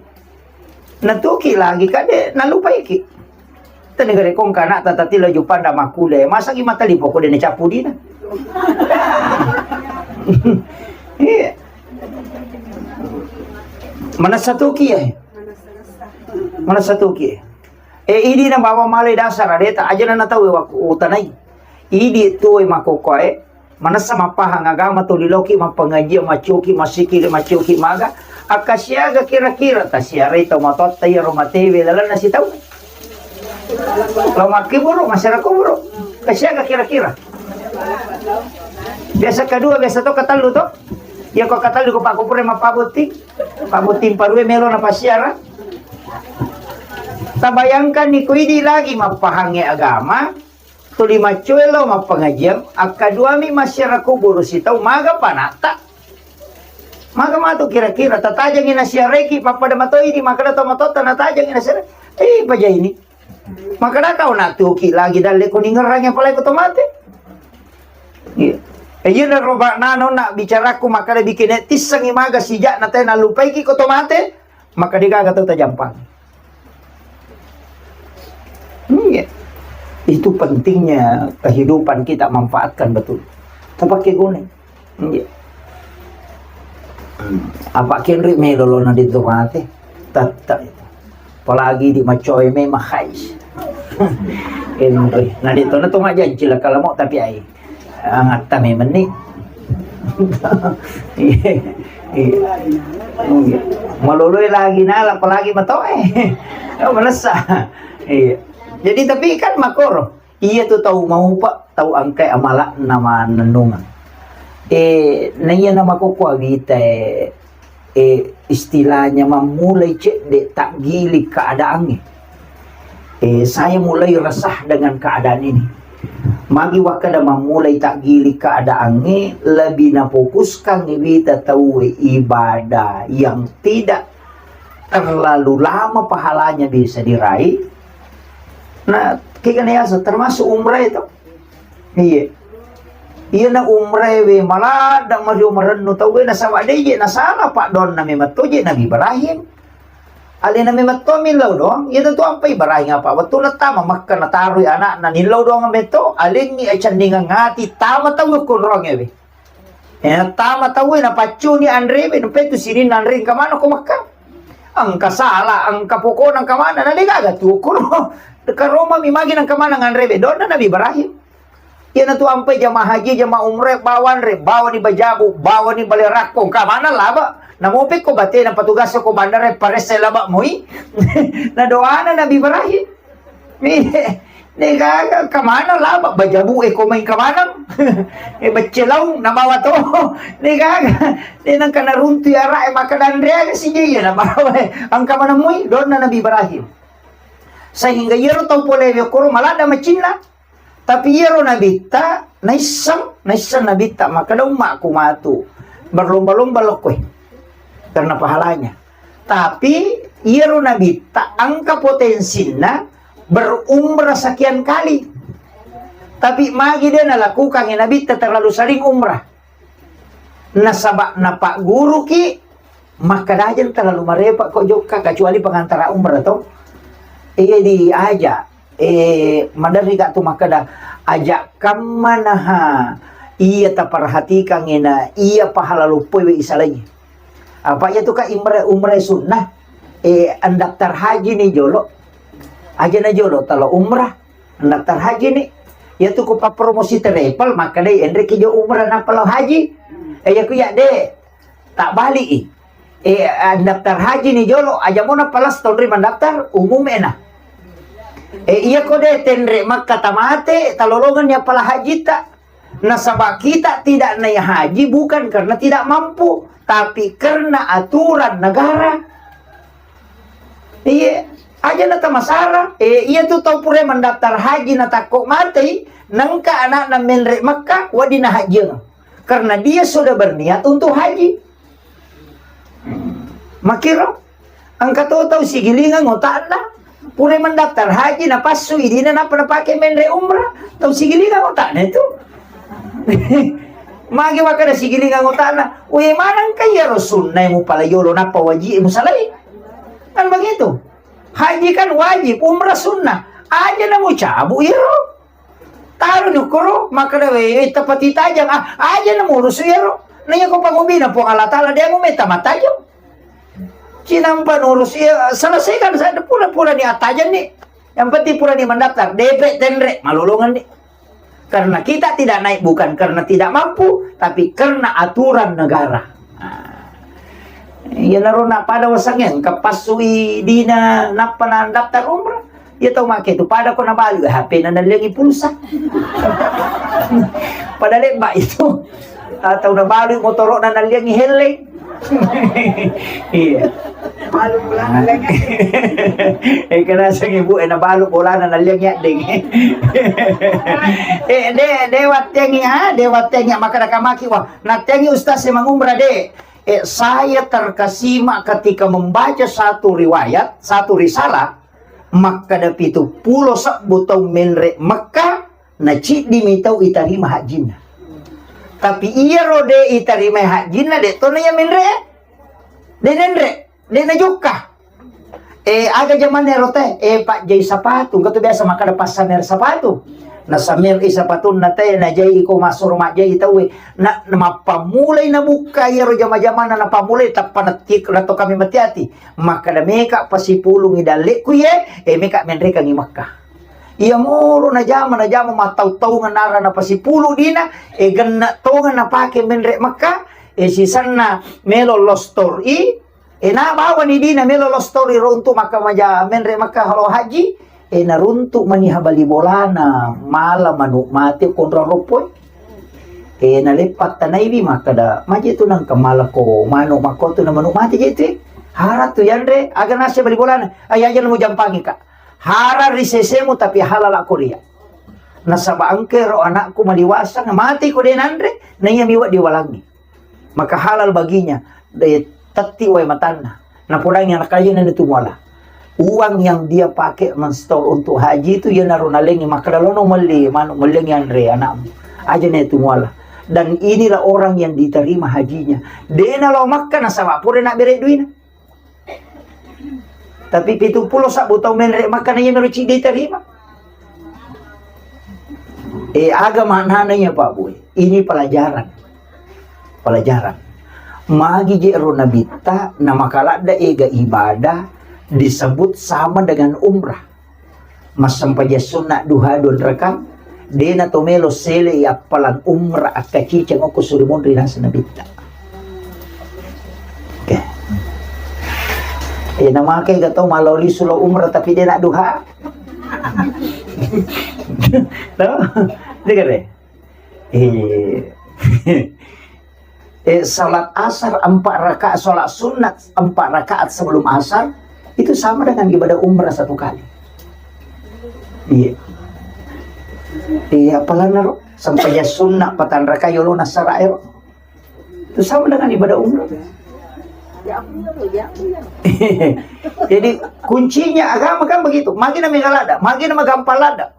Natuki lagi kadde nalupaiki. Tani gare kong kana tata tilo jupanda makkule. Masa gi matali poko de nacapu dina. Iya. Manessa tuki ya. Manessa tuki. Eh, idi na bawa male dasar adeta aja na tau wakku utanai. Idi tuwe makokoe. Manessa mappahang agama tuli loki mappengajian, maccoki, massikili, maccoki maga. Akkasiaga kira-kira tasiarai tau matotta iyaro matewe lalenna sitau. Lo makkiburu, masyarakat kuburu. Kasiaga kira-kira. Biasa kedua, biasa to ketellu to. Ya ko ketellu ko pakupure mappabotting. Pabotting parue melo na pasiara. Tabayangkan ni ko idi lagi mappahangnge agama. Tuli maccoe lao mappangajiang, akkaduami massiara kuburu sitau maga panatta. Maga matu kira-kira, tatajangi nasiareki, pappada matoi di makkeda to matotta natajangi nasiareki. Eh, pajaini. Makkeda kau natuki lagi dalle ko ningerrangi apalagi ko to mate. Iya. Eh, iya na roba nano na bicaraku makkeda bikin tissengi maga sijak na tena lupaiki ko to mate. Maka degaga tau tajampang. Iya. Itu pentingnya kehidupan kita manfaatkan betul. Tapake guna. Iya. Apa kenri melo lo na di tu mate. Tatta. Apalagi di macoy memang hais. Kenri. Na di tu na tu majanci lah kalau mau tapi ai. Angatta memeng ni. Iya. Iya. Iya. Maloloi lagi nala, apalagi matoe. Oh, melessa. Iya. Jadi, tapi kan makoro. Iya tu tau maupa, tau angkai amalakna mannennungeng. Eh, na iya na makokko awita, eh, eh, istilahnya mammulai cedde takgiling keadaannya. Eh, saya mulai resah dengan keadaan ini. Magi wakkeda mammulai takgiling keadaannya, lebih nafokuskan wita tauwe ibadah yang tidak terlalu lama pahalanya bisa diraih. Nah, kegana yasa termasuk umrah itu. Iya. Iya na umrah we maladda mario marennu tauwe nasaba de je nasala pak donna memang toje Nabi Ibrahim. Alena memang to millau doang. Iya tentu ampai Ibrahim apa wettu na tama Makkah natarui anakna nillau doang meto alengi acandingang ati tama tau ko ruang ewe. Eh, tama tauwe napaccuni anrewe, nampai tu sininna anre engka maneng ko Makkah. Engka sala, engka pokona, engka maneng, na degaga tu kuro. Karoma mi magi nengka maneng anrewe, donna Nabi Ibrahim. Iyana tu ampai jamaah haji, jamaah umrah, bawa anre, bawa ni bajabu, bawa ni bale rakko, engka maneng laba. Namope ko batena patugas ko bandara paresse laba moi. Na doana Nabi Ibrahim. Degaga, engka maneng laba, bajabu e ko mai engka maneng. E becce laung nabawa to. Degaga, de nengka naruntu yara e maka danreaga sije iya nabawa e. Engka maneng moi, donna Nabi Ibrahim. Sehingga iyaro tau pole we koro maladda macinna. Tapi iyaro nabitta naisseng, naisseng nabitta maka da ummaku matu. Berlomba-lomba lokkoe karena pahalanya. Tapi iyaro Nabitta engka potensinna berumrah sekian kali. Tapi magi de' nalakukangngi Nabitta terlalu sering umrah. Nasaba napagguruki, makkadajeng terlalu marepa ko jokka, kecuali pengantara umrah to. Iya diaja, eh, maderri ka tu makkada, aja kammanaha iya taperhatikan ena iya pahala loppoe we isalai. Apa iya tu ka imre-, umrah sunnah, eh, andaftar haji ni jolo. Aja na jolo talo umrah, andaftar haji ni. Iya tu ku pappromosi travel, makkadai enreki jo umrah nappa lao haji. Eh, iya ku iya de'. Tak balik i. Eh, andaftar haji ni jolo, aja mo nappa las tonri mandaftar, umum ena. Eh, iya ko de' tenre Makkah tamate, talolongan ni appala hajita. Nasaba kita tidak naik haji bukan karena tidak mampu, tapi karena aturan negara. Iya, aja na tamasara. Eh, iya tu tau pura mandaftar haji na takko matei, nengka anakna menre Makkah, wedding na hajieng. Karena dia sudah berniat untuk haji. Makiro, engka to tau sigilingang otakna, pura mandaftar haji, napassu idina, nappa napake menre umrah, tau sigilingang otakna itu. Magi makkada sigilingang otakna, we maneng ka iyaro sunnah mupalai yolo, nappa wajib musalai. Kan begitu. Haji kan wajib, umrah sunnah. Aja na mucabu iyaro. Taru ni ukkoro, makkada, "We, eh, tapati tajang, ah, aja na murusu iyaro. Na iya ko pangubina Puang Allah Ta'ala, dia mu meta matajang." Cinampa nurus iya, selesaikan saja, pura-pura ni atajang ni. Yang penting pura ni mendaftar, D P tenre, malolongan ni. Karena kita tidak naik bukan karena tidak mampu, tapi karena aturan negara. Nah. Iyanaro na pada wasangeng, engka passui dina nappa na daftar umrah. Iya tau make tu pada ko nabalu H P na nalliangi pulsa. Pada lebba itu. Atau nabalu motoro na nalliangi helleng. Iya. Balu bolana. Eh, kena sang ibu, eh, nabalu bolana nalliangi addeng. Eh, de, de wattengi, ah, de wattengi, maka nakamaki, wah, nattengi ustaz e mangumrah de. Eh, saya terkesima ketika membaca satu riwayat, satu risalah, makkada pitu pulo sebbu tau menre Mekka, na ciddi mi tau itarima hajjinna. Tapi iyaro de itarimai hajjinna, de to na iya menre, de nenre, de najokka. Eh, aga jamanna ero teh? Eh, pajjai sapatu. Engka tu biasa makkada passamer sapatu. Nasamer i sapatunna teh, najai ko massuro majjai tauwe. Na, na mappammulai nabukka iyaro jama-jamanna, napammulai tappa nattik-, nato kami mati-ati. Makkada meka pasipulungi dallekku iye, eh, meka menrekangi Makkah. Iya moro najama, najama mattau-taungan nara napasipulu dina, eh, genna tongan napake menre Makkah, eh, sisanna melo lostor i, Eh, na bawani dina melo lostori ro untuk maka maja menre maka halo haji. Eh, naruntuk maniha bali bolana, mala manu mate konro ropoi. Eh, naleppa tanaiwi makkada, maje tu nangka mala ko manu makko tu na manu mate je tu. Hara tu yanre, aga nase bali bolana. Ay, aja mu jampangi ka. Hara ri sesemu tapi halala koria. Nasaba engke ro anakku maliwasa, mate ko de nanre, na iya miwa diwalangi. Maka halal baginya, de, tetti wae matanna. Napodangi anak kajana ni tu muala. Uang yang dia pakai mensetor untuk haji itu, iyanaro nalengi, makkada lono melli manu, mellengi anre anakmu. Aja na tu muala. Dan inilah orang yang diterima hajinya. De nalao Makkah nasaba pura na bere duina. Tapi pitu pulo sabbu tau menre Makkah na iya mero ciddi tarima. Eh, aga maknana iya, Pak Boy? Ini pelajaran. Pelajaran. Magi je ro nabitta na makaladda ega ibadah disebut sama dengan umrah. Massempajang sunna duha dua rakaat, de na to melo sele i appalang umrah akkaciceng okko suri monri naseng nabitta. Oke. Eh, na make ga tau malao lisu lao umrah tapi de na duha. Tau? Dengar deh. Eh. Eh, salat asar empat rakaat, salat sunat empat rakaat sebelum asar, itu sama dengan ibadah umrah satu kali. Iya. Iya, apalagi ro, sampai ya sunat patang rakaat yolo nasara ero. Itu sama dengan ibadah umrah. Jadi kuncinya agama kan begitu. Magi na mega ladda, magi na magampang ladda.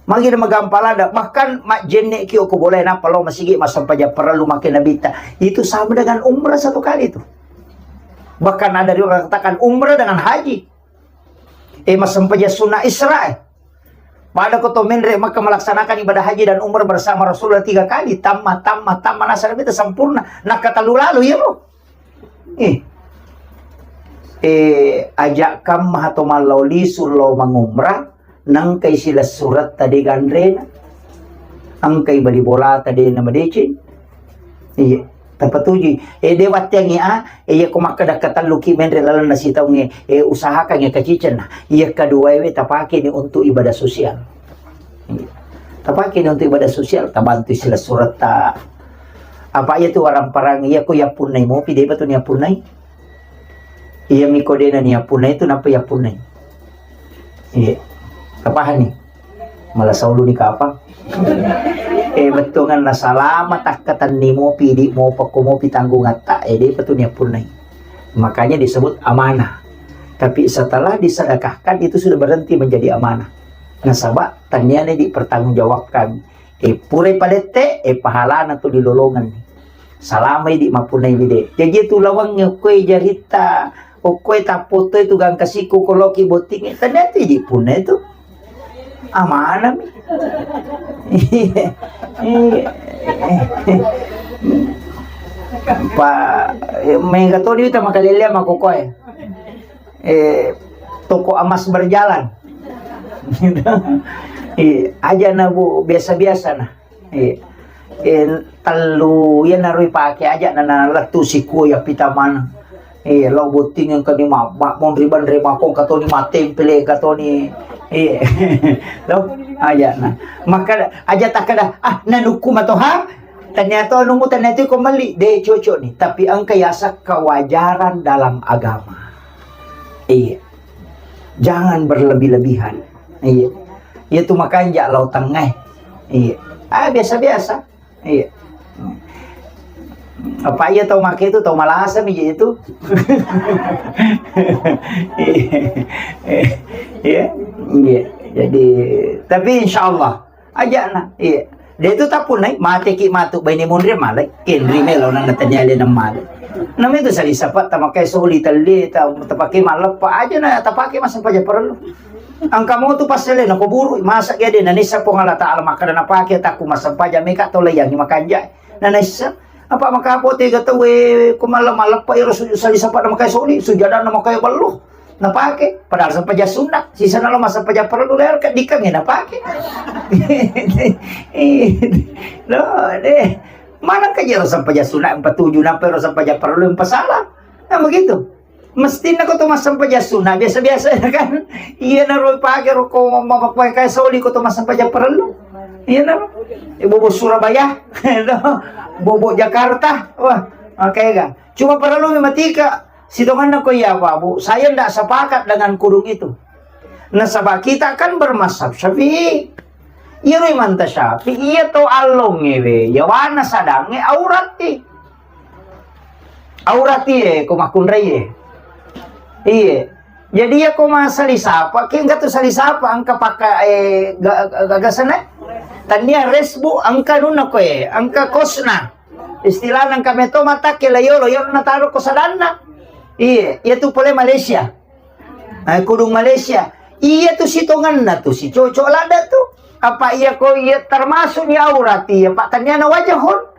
Magi na magampang ladda. Bahkan majjenne ki ko boleh napa lo masigi massempajang parellu make nabitta. Itu sama dengan umrah satu kali itu. Bahkan ada juga katakan umrah dengan haji. Eh, massempajang sunna Isra, eh. Pada ko to menre Makkah melaksanakan ibadah haji dan umrah bersama Rasulullah tiga kali, tamma, tamma, tamma, nasaba itu sempurna. Nakkatallu lalu, iya, Bro. Eh. Eh, ajak kamma to mallao lisu lao mangumrah, nangkai silessuretta de ganrena. Angkai bali bolata de na madeceng. Iya. Tapatuju. Eh, de watteangngi a, eh, iya ko makkeda katelluki menre lalenna sitaungnge, eh, usahakan ya kacicenna. Iya kaduaewe tapakeni untuk ibadah sosial. Iya. Tapakeni untuk ibadah sosial, tabantu silessuretta. Apa iya tu warang parang, iya ko yappunnai mopi, depa tu niappunnai. Iya miko dena niappunnai tu napa yappunnai. Iya. Tapahani? Malah saulu ni kapang. Eh, bettuanganna salama takkatenni mopi, idi mopa ko mopi tanggungatta, eh, depa tu niappunnai. Makanya disebut amanah. Tapi setelah disedekahkan itu sudah berhenti menjadi amanah. Nasaba tanniana dipertanggungjawabkan. Eh, purai palette, eh, pahalana tu dilolongan. Salamai di mappunnai bide. Jaji tu lawangnge koe jaritta, okkoe tappoto itu gangka siku koloki bottingnge. Ternyata idi punna itu. Amanami. Iya. Iya. Pa, mega toni wita makalelea makokoe. Eh, toko emas berjalan. Iya, aja na, Bu, biasa-biasa na. Iya. Eh, tellu, iya naroi pake aja na, na lettu sikua ya pita maneng. Iya, lo botting yang kani ma, ma, monri banre makong katoni matempele katoni. Iya. Lo, aja na. Maka aja takkeda, "Ah, nanukku matoha." Ternyata nunggu ternyata ko meli, de cocok nih. Tapi engka yasa kewajaran dalam agama. Iya. Jangan berlebih-lebihan. Iya. Iya tu makanja lao tengah. Iya. Ah, biasa-biasa. Iya. Apa iya tau make itu, tau malasa mi itu. Iya. Iya. Iya. Jadi, tapi insya Allah, aja na, iya. De tu tapunnai, mate ki matu baine monri malai, kenri melo na natanya le na malai. Nama itu sali sapa tamakai soli tali, ta, tapake malleppa aja na, tapake massempajang parellu. Engka mo tu passele na kuburu, masa ke de na nissa Puang Allah Taala makkeda napake takku massempajang meka to layangi makanja. Na nissa, apa maka apa tega tau, eh, ko malla-, malleppa iro su-, sali sapa na makai soli, sujadana makai ballo. Napake, padahal sempajang sunna, sisana lo massempajang parellu lero keddikangnge napake. Lo, deh. Mana ka jero sempajang sunna empat tujuh, nampa ro sempajang parellu yang pasala. Nah, begitu. Mestinna ko to massempajang sunna biasa-biasa kan. Iya na ro pake ro ko mamakai soli ko to massempajang parellu. Iya na ro. Eh, bobo Surabaya, bobo Jakarta. Wah, makanya kan. Cuma parellu mi matika. Sitonganna ko iya, Pak, Bu, saya ndak sepakat dengan kudung itu. Nasaba kita kan bermazhab Syafi'i. Iyaro Imam Syafi'i iya to allongnge we, yawana sadangnge aurati. Aurati e, ko makkunrai e. Iye. Jadi iya ko masali sapa, ki engka tu sali sapa, engka paka, eh, ga-, ga-, gagasana. Tania resbu, engka nunna ko e, engka kosna. Istilahna engka meto matakke la yolo, yolo nataro ko sadanna. Iye, iya tu pole Malaysia. Eh, kudung Malaysia. Iya tu sitonganna tu, si cocok ladda tu. Apa iya ko iya termasuk ni aurat iya, Pak, tania na wajahun.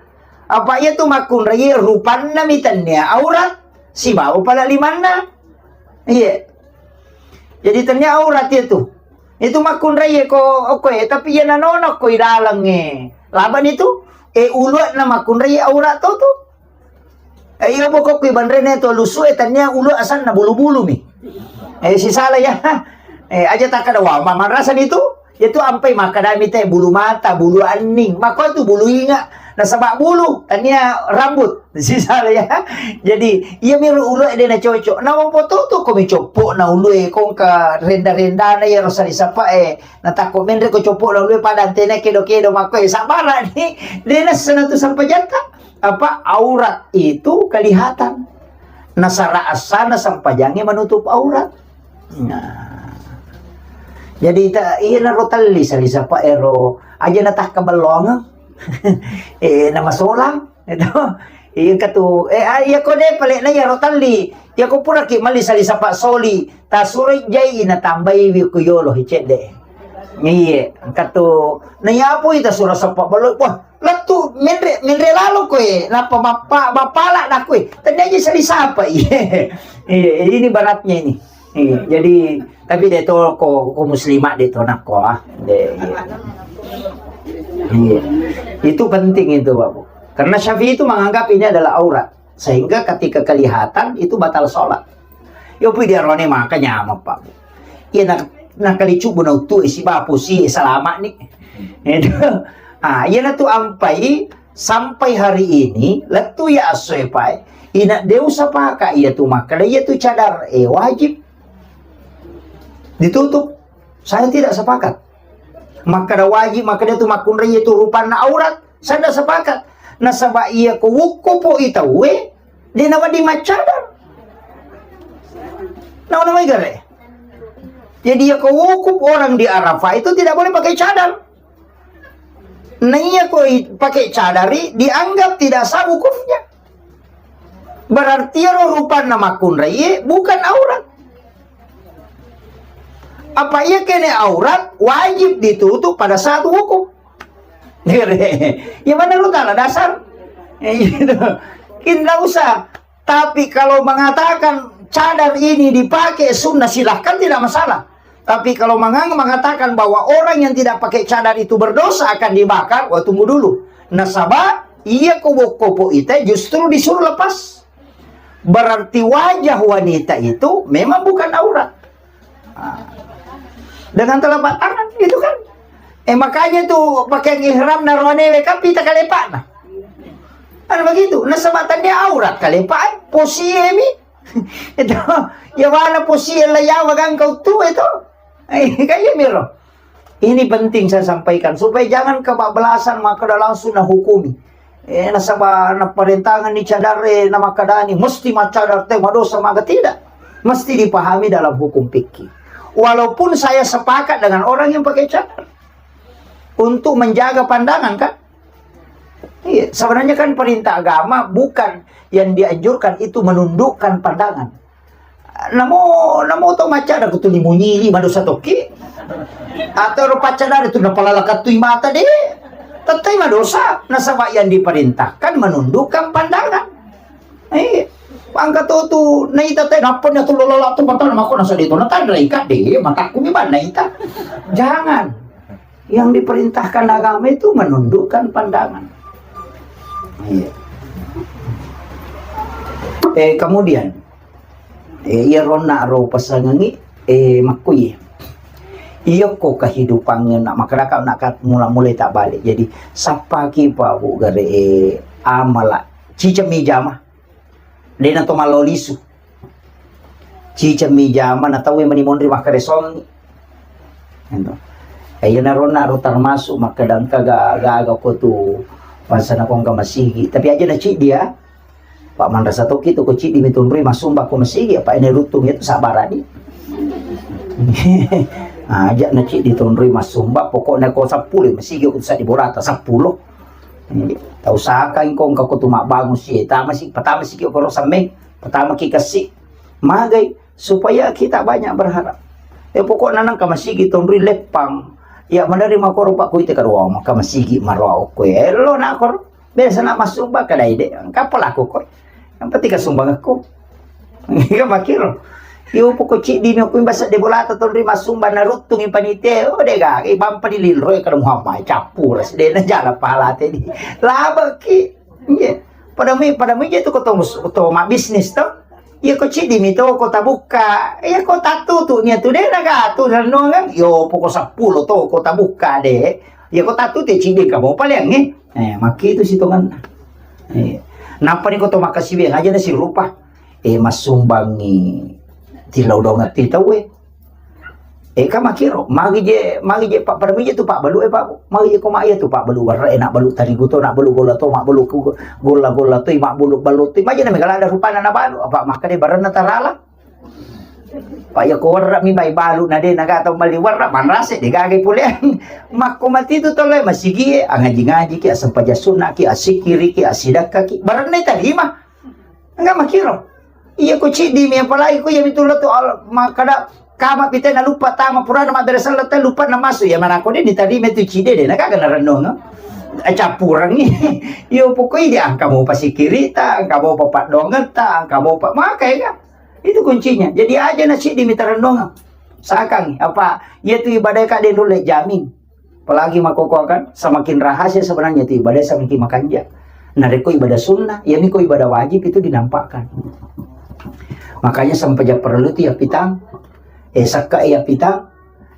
Apa iya tu makkunrai rupanna mi tania aurat, sibawa pala limanna. Iye. Jadi tania aurat iya tu. Itu makkunrai ko, ko e, tapi iya nanona ko i dalangnge. Laban itu, e, ulu'na makkunrai aurat to tu. Eh, iya, pokok kui banrene to lusu e, tania ulu asanna bulu-bulu mi. Eh, sisala ya. Eh, aja takkada wa, ma-, marasa ni tu. Iya tu ampai makkadami te bulu mata, bulu anning. Mako tu bulu inga. Nasaba bulu, tania rambut. Sisala ya. Jadi, iya mi ulu de na cocok. Na mopo tu tu ko mi coppo na ulu e, kongka renda-renda na iya rasa disapa e. Na takko menre ko coppo na ulu e pada antena kedo-kedo mako e. Sabara ni. De na sana tu sampajatta. Apa, aurat itu kelihatan. Nasara asana sempajangnge menutup aurat. Nah. Jadi ta-, iya naro telli sali sapa ero aja natakka bellongeng. Eh, nama solang itu. Iya katu, eh, ah, iya ko de pale na iyaro telli. Iya ko pura ki mali sali sapa soli. Tasuro jai natambai wi ku yolo hicedde. Iye, engka tu, naiyapo ita sura sappa ballo, wah, lettu menre, menre lalo koe, nappa mappa-, mapala na koe, tennia je sali sapa, iye. Iye, ini baratnya ini. Iye, jadi, tapi de to ko, ko muslimat de to nakko, ah. De, iye. Iye. Itu penting itu, Bapak. Karena Syafi'i itu menganggap ini adalah aurat. Sehingga ketika kelihatan, itu batal sholat. Yo pui diarone maka nyameng, Pak. Iya na, na kali cubu na utu e siba pusi e salama ni. Itu. Ah, iya na tu ampai sampai hari ini, lettu ya asoe pae, ina de usapaka iya tu makkeda iya tu cadar, eh, wajib ditutup. Saya tidak sepakat. Makkeda wajib, makkeda tu makkunrai iya tu rupanna aurat. Saya tidak sepakat. Nasaba iya ko wukkupo i tauwe, de nawedding maccadar. Nawa-nawa gare. Jadi iya ko wukuf orang di Arafah itu tidak boleh pakai cadar. Nah iya ko i-, pakai cadari dianggap tidak sah wukufnya. Berarti ero rupanna makkunrai bukan aurat. Apa iya kene aurat wajib ditutup pada saat wukuf. Ya mana lu tala dasar? Eh, gitu. Kita usah. Tapi kalau mengatakan cadar ini dipakai sunnah, silahkan, tidak masalah. Tapi kalau mengang-, mengatakan bahwa orang yang tidak pakai cadar itu berdosa akan dibakar, wah, tunggu dulu. Nasaba, iya ko wokkopo ita justru disuruh lepas. Berarti wajah wanita itu memang bukan aurat. Ah. Dengan telapak tangan, gitu kan? Eh, makanya tuh pakaian ihram naroane we kan pita kalepana. Kan begitu. Nasaba tennia aurat kalepa, eh, posie mi. Itu, ya mana posie la yawa gangka utu itu. Eh, kayak miro. Ini penting saya sampaikan supaya jangan kebablasan makkeda langsung nahukumi. Eh, nasaba naparentangan ni cadare, namakkedani mesti maccadar te madosa maga, tidak. Mesti dipahami dalam hukum fikih. Walaupun saya sepakat dengan orang yang pakai cadar untuk menjaga pandangan, kan? Iya, sebenarnya kan perintah agama bukan yang dianjurkan itu menundukkan pandangan. Namo, namo to maccadar ko tuli munyili madosa tokki. Atau ro paccadar tu napalala kattui mata de. Tettai madosa, nasaba yang diperintahkan menundukkan pandangan. Eh, pangka to tu naita te nappa na tu lola tu mata mako nasa de to natanra ikat de, mataku mi ban naita. Jangan. Yang diperintahkan agama itu menundukkan pandangan. Iya. Eh, kemudian, eh, iya ronna ro pasangangi, eh, makkui. Iya ko kehidupannya nak makaraka nak kat mula-mulai tak balik. Jadi, sappaki pa bu gare, eh, amala. Cicami jama. De na to mallo lisu. Cicami jama na tauwe mani monri makkaresongi. Ento. Eh, iya na ronna ro termasuk makkeda engka ga-, gaga ko tu bangsa na kongka masigi. Tapi aja na ciddi ya. Pak manrasa tokki tu ko ciddi mi tonroi masumba ko masigi, apa ini rutung itu sabarani. Aja na ciddi tonroi masumba, pokoknya ko seppulo masigi ko sa di borata seppulo. Tau saka engko engka ko tu mabbangun si, tama si, pertama si ki okoro semmeng, pertama ki kasi, magai, supaya kita banyak berharap. Eh, pokoknya nang ka masigi tonroi leppang, ya menerima koro pak kuite kadua, maka masigi maroa okko, eh, lo na koro, biasa na masumba kadai de, engka pelaku ko, yang penting ka sumbang aku. Iya, makkiro. Iyo, poko ciddi mi okko imbasa de bolata tonri massumba naruttungi panitia. Oh, de gaga, ibampa di lilro e kada Muhammad cappura, sedena jala pahala tedi. Labeki. Iya. Pada mi, pada mi je tu ko to, to mabisnis to. Iya ko ciddi mi to ko tabukka. Iya ko tatu tu nia tu de naga tu renungan. Iyo, poko seppulo to ko tabukka de. Iya ko tatu te ciddi kamu paling eh. Eh, makki tu sitongan. Eh, nappa ni ko to makasiwiang aja na sirupa. Eh, massumbangngi tilau dongeng ti tauwe. Eka makiro, magi je, magi je pa, parmi je tu pabbalu e, Pak. Magi je ko ma iya tu pabbalu warre, nak balu tarigu to, nak balu golla to, mak balu ku, golla-golla to, mak balu balu to. Maja na mega lada rupana na balu, apa makkeda barenna tarala. Pak, iya ko warre mi bai balu na de na gata mali warre, manrase de gaga pole. Makko mati tu tole masigi e, angaji-ngaji ki, asempajang sunna ki, asikiri ki, asidakka ki. Barenna tarima. Enggak makiro. Iya ko ciddi mi, apalagi ko iya mi tu lo tu al-, makkeda kama pite na lupa tama purana mabbere selleng te lupa na masu, iya manako de ditarima tu ciddi de na gaga na renung. Eh, campurangi. Iyo pokoknya dia angka mau pasikirita, angka mau papadongetta, angka mau pa-, maka ya kan? Itu kuncinya. Jadi aja na ciddi mi tarennung. Sakang apa? Iya tu ibadah ka de nulle jamin. Apalagi makkokkoe kan, semakin rahasia sebenarnya itu ibadah, semakin makanja. Narekko ibadah sunnah, ya miko ibadah wajib itu dinampakkan. Makanya sempajang parellu tu ya pitang, eh, sakka ya pitang,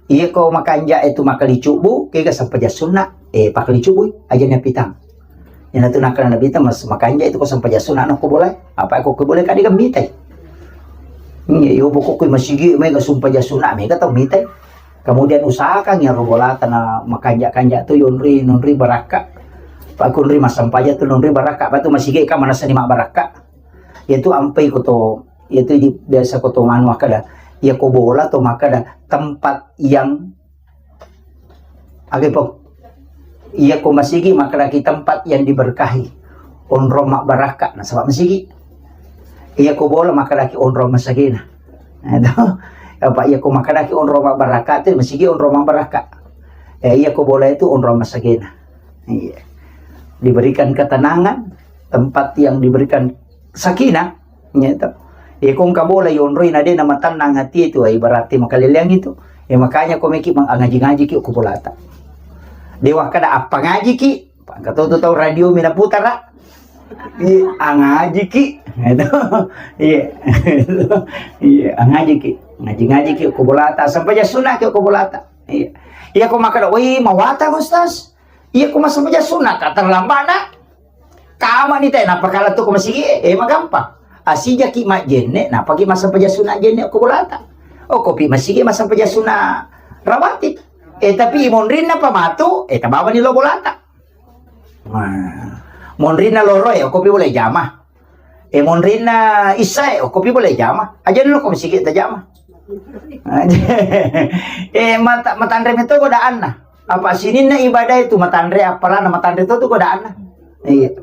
iya ko makanja itu makali cubu, kega sempajang sunnah, eh, pakali cubu, aja ya pitang. Iyana tu nakkeda Nabitta, mas-, makanja itu ko sempajang sunnah no ko bolai. Apa ko, ko bolai kadi kan mitai. Iya, yo pokokku masigi mega sempajang sunnah mega tau mitai. Kemudian usahakan ya robolata na makanja-kanja tu yonri nonri barakka. Pak kunri massempajang tu nonri barakka, apa tu masigi ka manasani mak barakka. Yaitu ampai ko to, yaitu di, biasa ko to manu makkeda. Ya ko bola to makkeda tempat yang Aga po? Iya ko masigi makkedaki tempat yang diberkahi. Onrong mabbarakka nasaba masigi. Iya ko bola makkedaki onrong masagena. Nah, itu. Apa iya ko makkedaki onrong mabbarakka tu masigi onrong mabbarakka. Eh, iya ko bola itu onrong masagena. Iya. Diberikan ketenangan, tempat yang diberikan sakinah, gitu. Iya, ko engka bola yonroi na de na matannang hati itu, eh, berarti makaleleang itu. Ya, makanya ko meki mang-, angaji-ngaji ki ko bolata. Dewa kada apa ngaji ki? Pangka to tau radio mina putara. Iya, angaji ki. Gitu. Iya. Iya, angaji ki. Ngaji-ngaji ki ko bolata. Sampai ja sunah ki ko bolata. Iya. Iya, ko makkeda, "Woi, mawatang, Ustaz." Iya, ko massempajang sunna, tak terlambat, nak. Kama ni te, nappa kala tu ko masigi, eh, magampang. Asijaki majjenne, napaki massempajang sunna jenne ko bolata. Oh, kopi masigi massempajang sunna rawatib. Eh, tapi monrinna pamatu, eh, tabawani lo bolata. Nah, monrinna loro, eh, kopi boleh jama. Eh, monrinna issae, oh, kopi boleh jama. Aja dulu ko masigi tajama. Eh, mata-, matanre meto godaanna. Apa sininna ibadah itu matanre, apalana matanre to tu godaanna. Iya.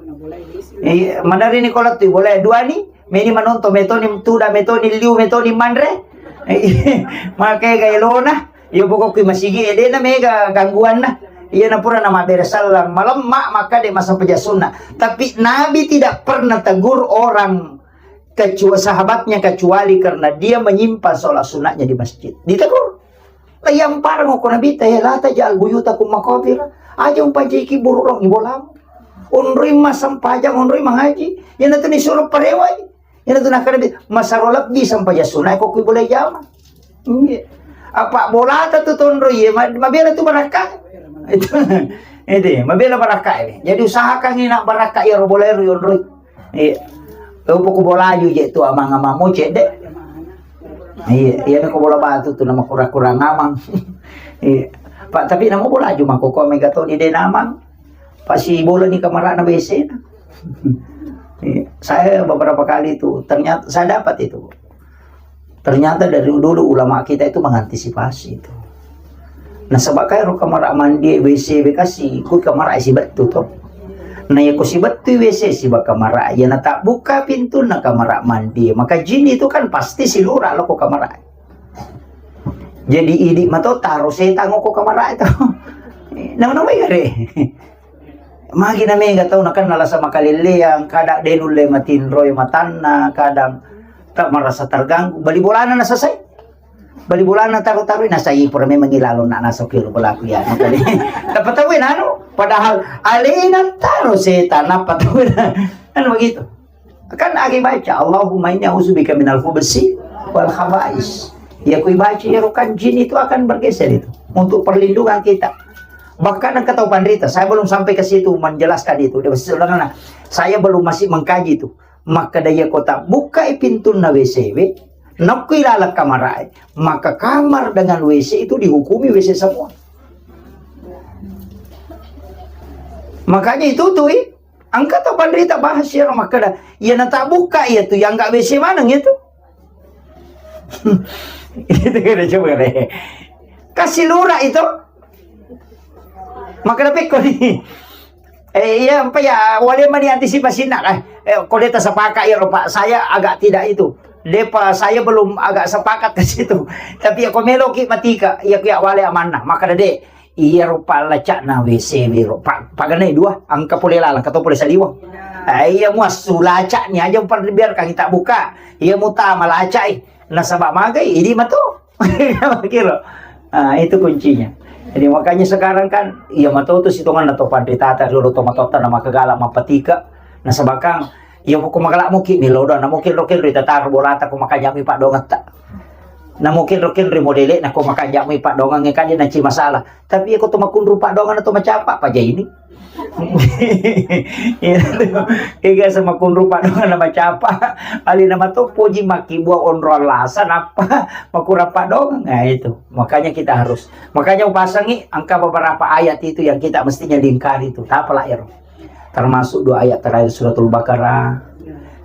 Iya, manari ni kola tu boleh dua ni, meni manonton metoni tuda, metoni liu, metoni manre. Iya. Makai gaelona. Iya, pokokku masigi, eh, dena mega gangguanna. Iya, na pura na mabbere sallang malemma, maka de massempajang sunna. Tapi Nabi tidak pernah tegur orang kecua-, sahabatnya kecuali karena dia menyimpan sholat sunatnya di masjid. Ditegur. Yang parang ko Nabi ta, "La taj'al buyutakum maqabir." Aja umpanciki bururong ibolamu. Onroi massempajang, onroi mangaji. Yang nanti disuruh parewai. Iyana tu nakkeda Nabi, masaro lebbi sempajang sunna ko kui boleh jama. Iya. Apa bolata tu tonro iya, ma-, mabela tu barakka. Itu. Itu, mabela barakka ini. Jadi usahakan ini nak barakka ya ro boleh ro yonroi. Iya. Upo ku bolaju je tu amang-amang mo cedde. Iya, iya ko bola batu tu nama kura-kura ngamang. Iya. Pak, tapi nama bolaju mako ko mega to di denamang. Pasti bola ni kamarana W C na. Iya, saya beberapa kali itu, ternyata saya dapat itu. Ternyata dari dulu ulama kita itu mengantisipasi itu. Nah, sebab kayak ro kamar mandi, W C bekasi, ku kamar isi betul tuh. Nah, ya ku si betul W C si kamar, ya na tak buka pintu na kamar mandi, maka jin itu kan pasti si lura lo ko kamar. Jadi idi mato taro setang ko kamar itu. Nama-nama gare. Magi na mega tau nakenna lasa makalelleang, kadang de nulle matinroi matanna, kadang tak merasa terganggu. Bali bolana na selesai. Bali bolana taru-taru na sai pura memang ilalo na naso kiro pelaku ya. Tapi tahu nanu, padahal alena taro setan apa tahu. Kan begitu. Kan agi baca, "Allahumma inni a'udzubika minal khubusi wal khaba'is." Ya, kui baca ya, kan jin itu akan bergeser itu untuk perlindungan kita. Bahkan engkau tahu, Pandrita, saya belum sampai ke situ menjelaskan itu. Dia masih sederhana. Saya belum, masih mengkaji itu. Maka daya kota buka pintu na W C W, Nakkui laleng kamarae, maka kamar dengan W C itu dihukumi W C semua. Makanya itu tuh, engka to panrita bahas ya, makkeda, iya natabukka iya tu, yang nggak W C maneng itu. Itu kena coba deh. Kasih lurah itu. Makkeda pekko ni. Eh, iya, apa ya, wale mani antisipasi nak, eh. Eh, ko de tasepakat ya, Pak. Saya agak tidak itu. Depa, saya belum agak sepakat ke situ. Tapi ya, ko meloki matika, iya, iya, wale amanna. Makkeda de, iya, rupa lacakna W C biro. Pak, paganai dua, engka pole laleng, kato pole saliweng. Eh, iya, muassu lacak ni aja, umpan biarkan kita buka. Iya, mutama lacak, eh. Nasaba magai, idi mato. Kira. Ah, itu kuncinya. Jadi makanya sekarang kan, iya mato tu sitongan atau pandita ta dulu to matotta na makagala mapatika. Nasaba kang, iya ko magala muki ni lodo, na muki rokin ri tatar bolata ko makajami pak dongetta. Na muki rokin ri modele na ko makajami pak dongang kan dia nanci masalah. Tapi iya ko to makunru pak dongang atau macapa paja ini. Iya, tu. Ega sama kunru padongan nama capa. Ali nama to poji maki buah onro alasa napa makurang padongan. Nah, itu. Makanya kita harus. Makanya upasangi angka beberapa ayat itu yang kita mestinya lingkari itu. Tapala ero. Termasuk dua ayat terakhir suratul Baqarah.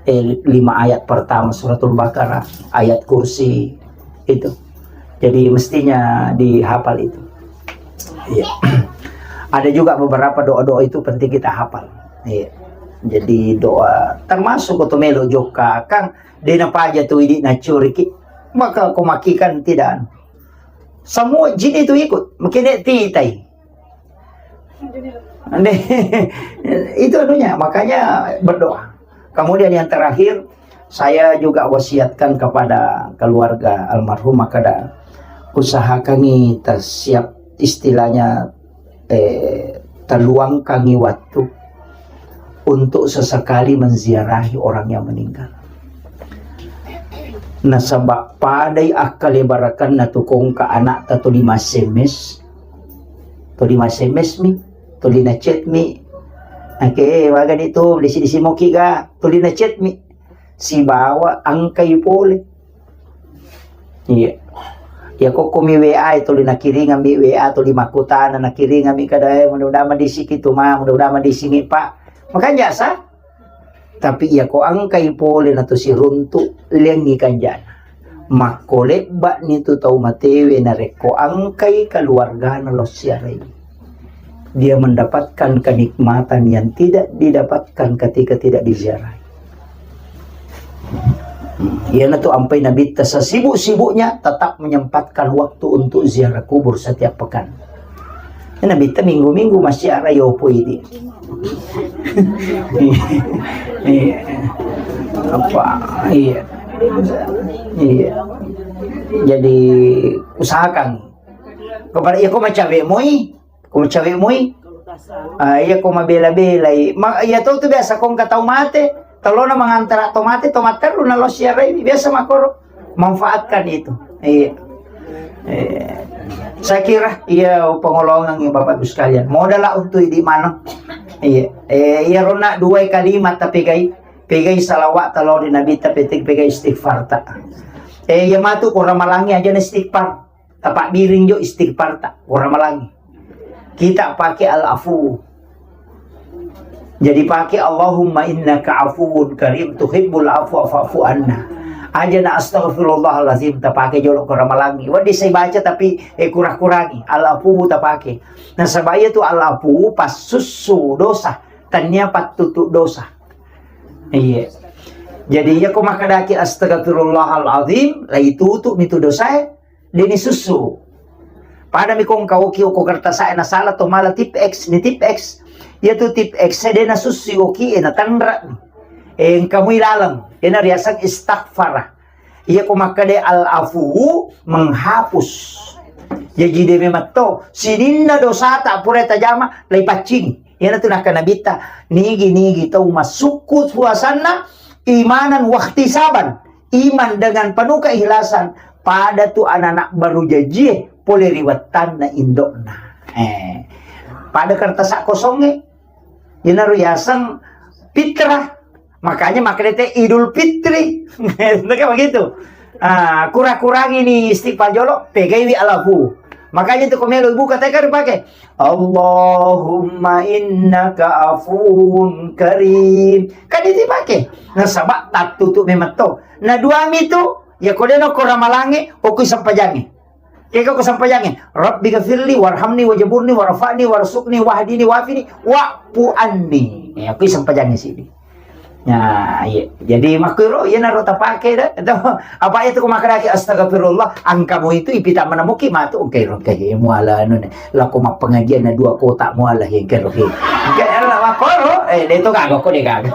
Eh, lima ayat pertama suratul Baqarah, ayat kursi itu. Jadi mestinya dihafal itu. Iya. Ada juga beberapa doa-doa itu penting kita hafal. Iya. Jadi doa termasuk ko to melo jokka kang dena paja tu idi nacuriki. Maka ko maki kan tidak anu. Semua jin itu ikut. Mungkin dia titai. Itu anunya, makanya berdoa. Kemudian yang terakhir, saya juga wasiatkan kepada keluarga almarhum, makada usahakangi tersiap istilahnya, eh, terluangkangi waktu untuk sesekali menziarahi orang yang meninggal. Nasaba padai akkalebarakanna tu kongka anakta tuli massemes, tuli massemes mi, tuli nacet mi. Oke, waga di tu, disi-disi moki ga, tuli nacet mi. Sibawa angkai pole. Iya. Ya kokko mi W A, tuli nakiringan mi W A, tuli makkutana nakiringan mi kada, eh, mudah-mudahan madisiki tu ma, mudah-mudahan madisingi pak. Makanya sa, Tapi iya ko engkai pole na to siruntu, liangngi kanjana. Makko lebba'ni tu tau matewe narekko engkai keluargana lao siarai. Dia mendapatkan kenikmatan yang tidak didapatkan ketika tidak diziarahi. Hmm, iyanatu ampai Nabitta sesibuk-sibuknya tetap menyempatkan waktu untuk ziarah kubur setiap pekan. Nabitta minggu-minggu massiara yopo idi. Iya. Apa? Iya. Iya. Jadi usahakan. Kepada iya ko macawe moi, ko macawe moi. Ah, iya ko mabela-belai. Ma, iya to tu biasa ko engka tau mate, telona mangantara to mate, to matteru na lo siarai biasa makoro. Manfaatkan itu. Iya. Eh, saya kira iya pengolongan ya Bapak Ibu sekalian. Modal lah untuk idi mano. Iya. Eh, iya rona dua kalimat tapi gai, pegai salawat talo di Nabi tapi pegai istighfar tak. Eh, iya matu ko ramalangi aja na istighfar. Tapabbiring jo istighfar tak ko ramalangi. Kita pakai al-afu. Jadi pakai Allahumma innaka afuwun karim tuhibbul afwa fa'fu anna. Aja na astaghfirullahalazim tapake jolo ko ramalangi. Waddi saya baca tapi eh kurang-kurangi. Al-afu tapake. Nasaba iya tu al-afu passussu dosa. Tania pattutu dosa. Iya. Jadi iya ko makadaki astaghfirullahalazim, lai tutu mitu dosae. Deni sussu. Pada mi kong kau ki oko kertas saya na salah to mala tip X ni tip X. Iya tu tip X saya dena sussu oki e na tanra mi. Eh, engka mui laleng. Dena riasang istighfar. Iya ko makkade al afu menghapus. Jaji de memang to sininna dosa tak pura tajama lai paccing. Iyana tu nakka nabitta nigi nigi tau masukku puasanna imanan wahtisaban. Iman dengan penuh keikhlasan, pada tu anak-anak baru jajie pole ri wettanna indokna. Eh, pada kertas kosongnge, yenaro yaseng fitrah. Makanya makanya te Idul Fitri. Itu kan begitu. Ah, kura-kurangi ni istighfar jolo, pegaiwi alafu. Makanya tu ko melo ibuka teka dipake. Allahumma innaka afuwun karim. Kan itu dipake. Nasaba tattutu memang to. Na duami tu, ya ko deno ko ramalange, okui sempajange. Kega ko sempajange, Rabbi gafirli warhamni wajaburni warfa'ni warzuqni wahdini wafini wa'fu anni. Ya, okui sempajange sidi. Nah, iya. Jadi makkuro iyanaro tapake da. Apa itu ko makkedaki astagfirullah, angkamu itu ipita manamuki matu engkai ro engkai muala anu ne. Lako mappengajian na dua kota muala engkai ro. Engkai Allah makkuro, eh, de to gaga ko de gaga.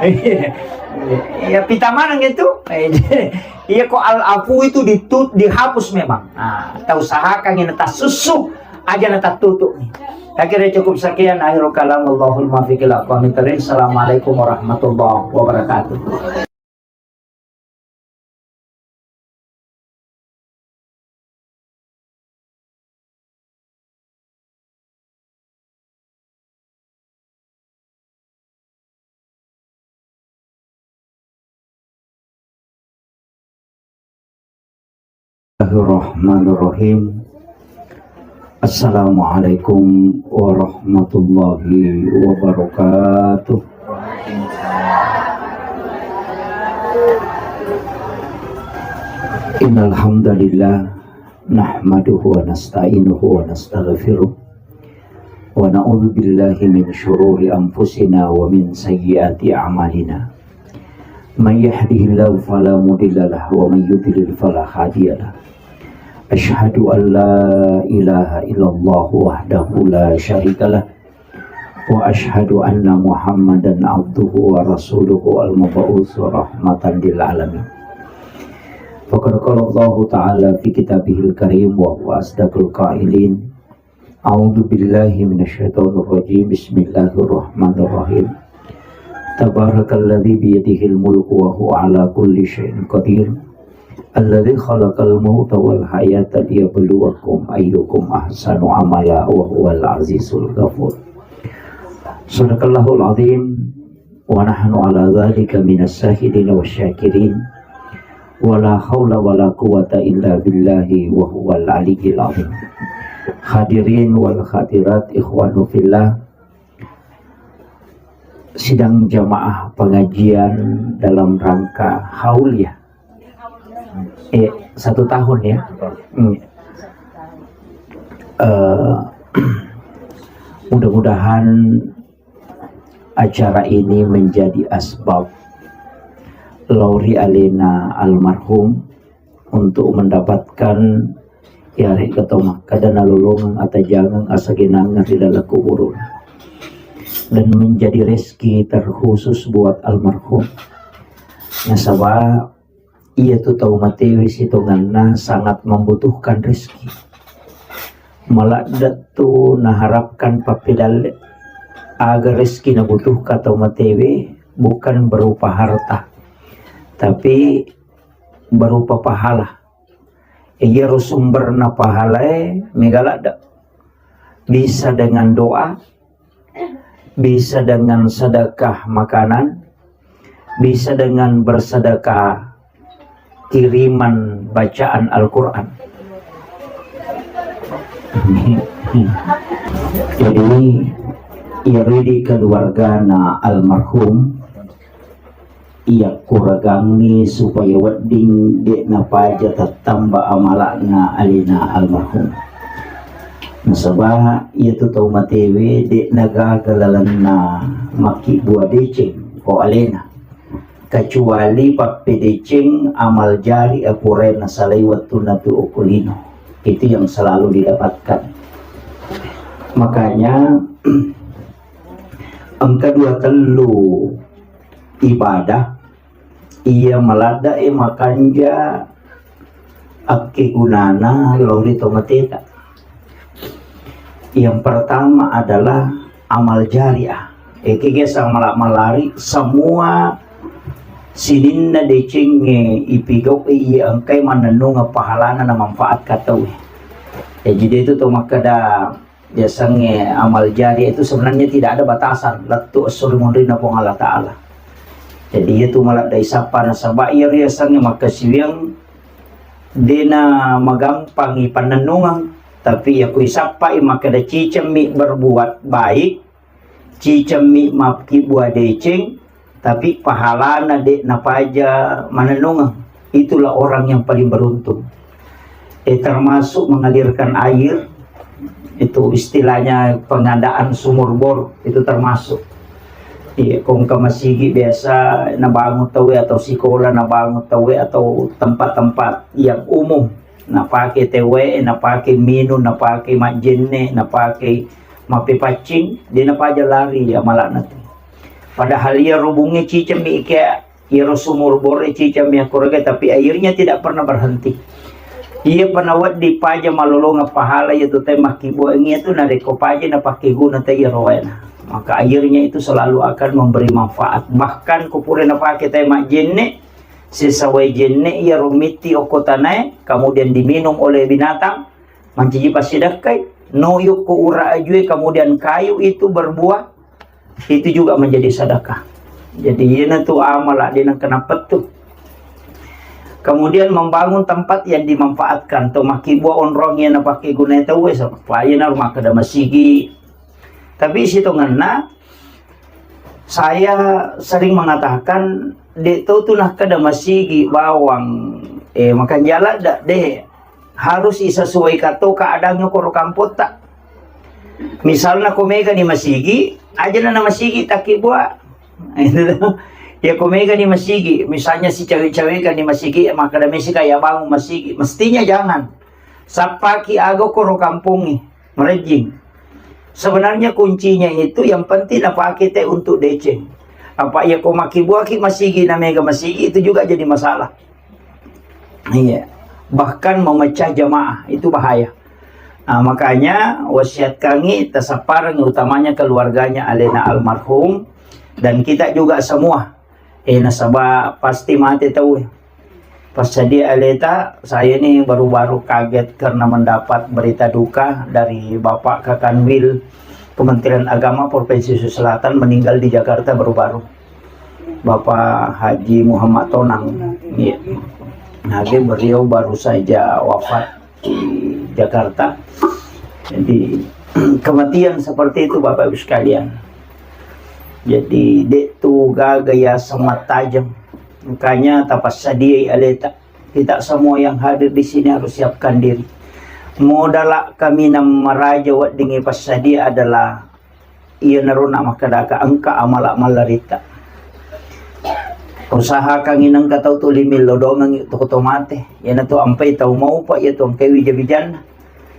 Iya. Iya, pita maneng itu. Eh, iya ko al-afu itu ditu-, dihapus memang. Nah, tau usahakan ini tasussu. Aja na tattutu. Akhirnya cukup sekian, akhirul kalam, wallahul muwaffiq ila aqwamit thariq. Assalamualaikum warahmatullahi wabarakatuh. Bismillahirrahmanirrahim. Assalamualaikum warahmatullahi wabarakatuh. Innal hamdalillah, nahmaduhu wa nasta'inuhu wa nastaghfiruh, wa na'udzu billahi min syururi anfusina wa min sayyiati a'malina. Man yahdihillahu fala mudhillalah wa man yudhlil fala hadiyalah. Asyhadu an la ilaha illallah wahdahu la syarikalah, wa asyhadu anna Muhammadan abduhu wa rasuluhu al-mab'uts rahmatan lil alamin. Faqad qala Allahu ta'ala fi kitabihil karim wa huwa asdaqul qailin. A'udzu billahi minasy syaithanir rajim. Bismillahirrahmanirrahim. Tabarakalladzi biyadihil mulku wa huwa ala kulli syai'in qadir. Alladzi khalaqal mauta wal hayata liyabluwakum ayyukum ahsanu amala wa huwal azizul ghafur. Sadaqallahul azim. Wa nahnu ala dzalika minas syahidin wasyakirin. Wa la haula wa la quwwata illa billahi wa huwal aliyyil azim. Hadirin wal hadirat, ikhwanu fillah, sidang jamaah pengajian dalam rangka haul ya. Eh, satu tahun ya. Hmm. Eh, mudah-mudahan acara ini menjadi asbab lao ri alena almarhum untuk mendapatkan, ya, rek keto makkeda nalolongeng atajangeng asagenangeng ri dalam kubur, dan menjadi rezeki terkhusus buat almarhum. Nasaba iyatu tau matewe sitongenna sangat membutuhkan rezeki. Maladde tu naharapkan pappedalle. Aga rezeki nabutuhkan tau matewe bukan berupa harta, tapi berupa pahala. Iyaro sumberna pahalae mega ladde. Bisa dengan doa, bisa dengan sedekah makanan, bisa dengan bersedekah kiriman bacaan Al-Quran. Jadi, iyaro idi keluargana almarhum, iyakkuragangngi supaya wedding de' napaja tattamba amala'na alena almarhum. Nasaba iyatu tau matewe de' nagaga lalenna makkibbua deceng ko alena, kecuali pappedeceng amal jari apurae nasalai wettunna tu okko lino. Itu yang selalu didapatkan. Makanya engka dua tellu ibadah iya maladde'e makanja akkegunana lao ri tomateta. Yang pertama adalah amal jariah. Ekegesa mala-, malari semua sininna decengnge ipigau'i iya engkai mannennungeng pahalana na manfaat katauwe. Jadi itu to makkeda biasangnge amal jariah itu sebenarnya tidak ada batasan, lettu esso ri munrinna Puang Allah Ta'ala. Jadi, iyatu maladde isappa nasaba iya riasengnge makkasiwiang dena magampangi pannennungeng, tapi iya ku isappai makkeda cicemmi berbuat baik, cicemmi makkibua deceng, tapi pahalana de napaja manennungeng. Itulah orang yang paling beruntung. Eh, termasuk mengalirkan air, itu istilahnya pengadaan sumur bor, itu termasuk. Iya, ko engka masigi biasa nabangun tauwe atau sikola nabangun tauwe atau tempat-tempat yang umum, napake tauwe, napake minum, napake majjenne, napake mappepaccing, de napaja lari amalana tu. Padahal iya rubungnge cicemmi ke Iyaro sumur bore cicemmi akkuraga, tapi airnya tidak pernah berhenti. Iya pernah wedding paja malolongeng pahala iyatu tauwe makkibuangngi iyatu narekko paja napakkeguna tauwe iyaro waena. Maka airnya itu selalu akan memberi manfaat. Bahkan ko pura napake tauwe majjenne, sesa wae jenne iyaro mitti okko tanae, kemudian diminum oleh binatang, mancaji passidakkai, no yokko ura ajue, kemudian kayu itu berbuah, itu juga menjadi sedekah. Jadi, iyana tu amala de nengka napettu. Kemudian membangun tempat yang dimanfaatkan, to makkibua onrong iya napake gunai tauwe, supaya na rumah kada masigi. Tapi sitongenna, saya sering mengatakan, de tau tu nakkeda masigi bawang, eh, makan jala da, de harus isesuaikan to keadaannya koro kampotta. Misalna ko mega ni masigi, aja na masigi takkibua. Ya ko mega ni masigi, misalnya si cawe-cawe kan ni masigi, maka ada mesi kayak bangun masigi, mestinya jangan. Sappaki aga koro kampongnge, merejing. Sebenarnya kuncinya itu yang penting napake te untuk deceng. Apa iya ko makkibuaki masigi na mega masigi itu juga jadi masalah. Iya. Bahkan memecah jamaah, itu bahaya. Nah, makanya wasiat kami tesapareng utamanya keluarganya alena almarhum dan kita juga semua. Eh, nasaba pasti mate tau. Pas sadia aleta, saya ini baru-baru kaget karena mendapat berita duka dari Bapak Kakanwil Kementerian Agama Provinsi Sulawesi Selatan meninggal di Jakarta baru-baru. Bapak Haji Muhammad Tonang. Iya. Nah, dia beliau baru saja wafat di Jakarta. Jadi, kematian seperti itu, Bapak Ibu sekalian. Jadi, dek tu gaga ya semat tajam. Makanya tapassadiai aleta. Kita semua yang hadir di sini harus siapkan diri. Modala kami nam maraja weddingi passadia adalah iyanaro na makkadaka engka amala mallaritta. Usahakangngi nengka tau tuli millau dongengngi toko to mate. Iyanatu ampai tau maupa, iyatu engkai wija-wijanna.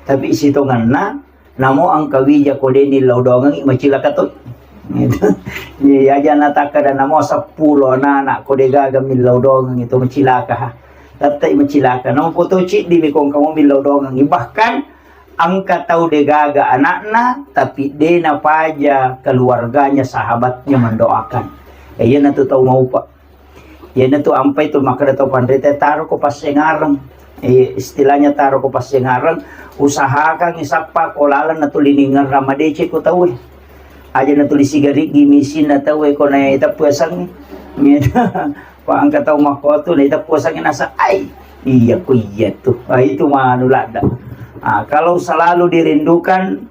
Tapi sitongenna, namo engka wija ko de nillau dongengngi, macilaka to. Iya, aja natakkada namo seppulo anak-anak ko de gaga millau dongengngi to macilaka ha. Tettai macilaka. Namo foto ciddi mi ko engka mo millau dongengngi. Bahkan engka tau de gaga anakna, tapi de napaja keluarganya, sahabatnya mendoakan. Eh, iyanatu tau maupa. Iyanatu ampai tu makkeda tau panrita, taro ko passengareng. Eh, istilahnya taro ko passengareng, usahakan isappa ko laleng natuli ningerra madeceng ko tauwe. Aja natuli sigariggi misinna tauwe ko na iteppu asengnge. Ko engka tau makkotu na iteppu asengnge nasa, ai, iya ko iya tu. Ah, itu manu ladda. Ah, kalau selalu dirindukan,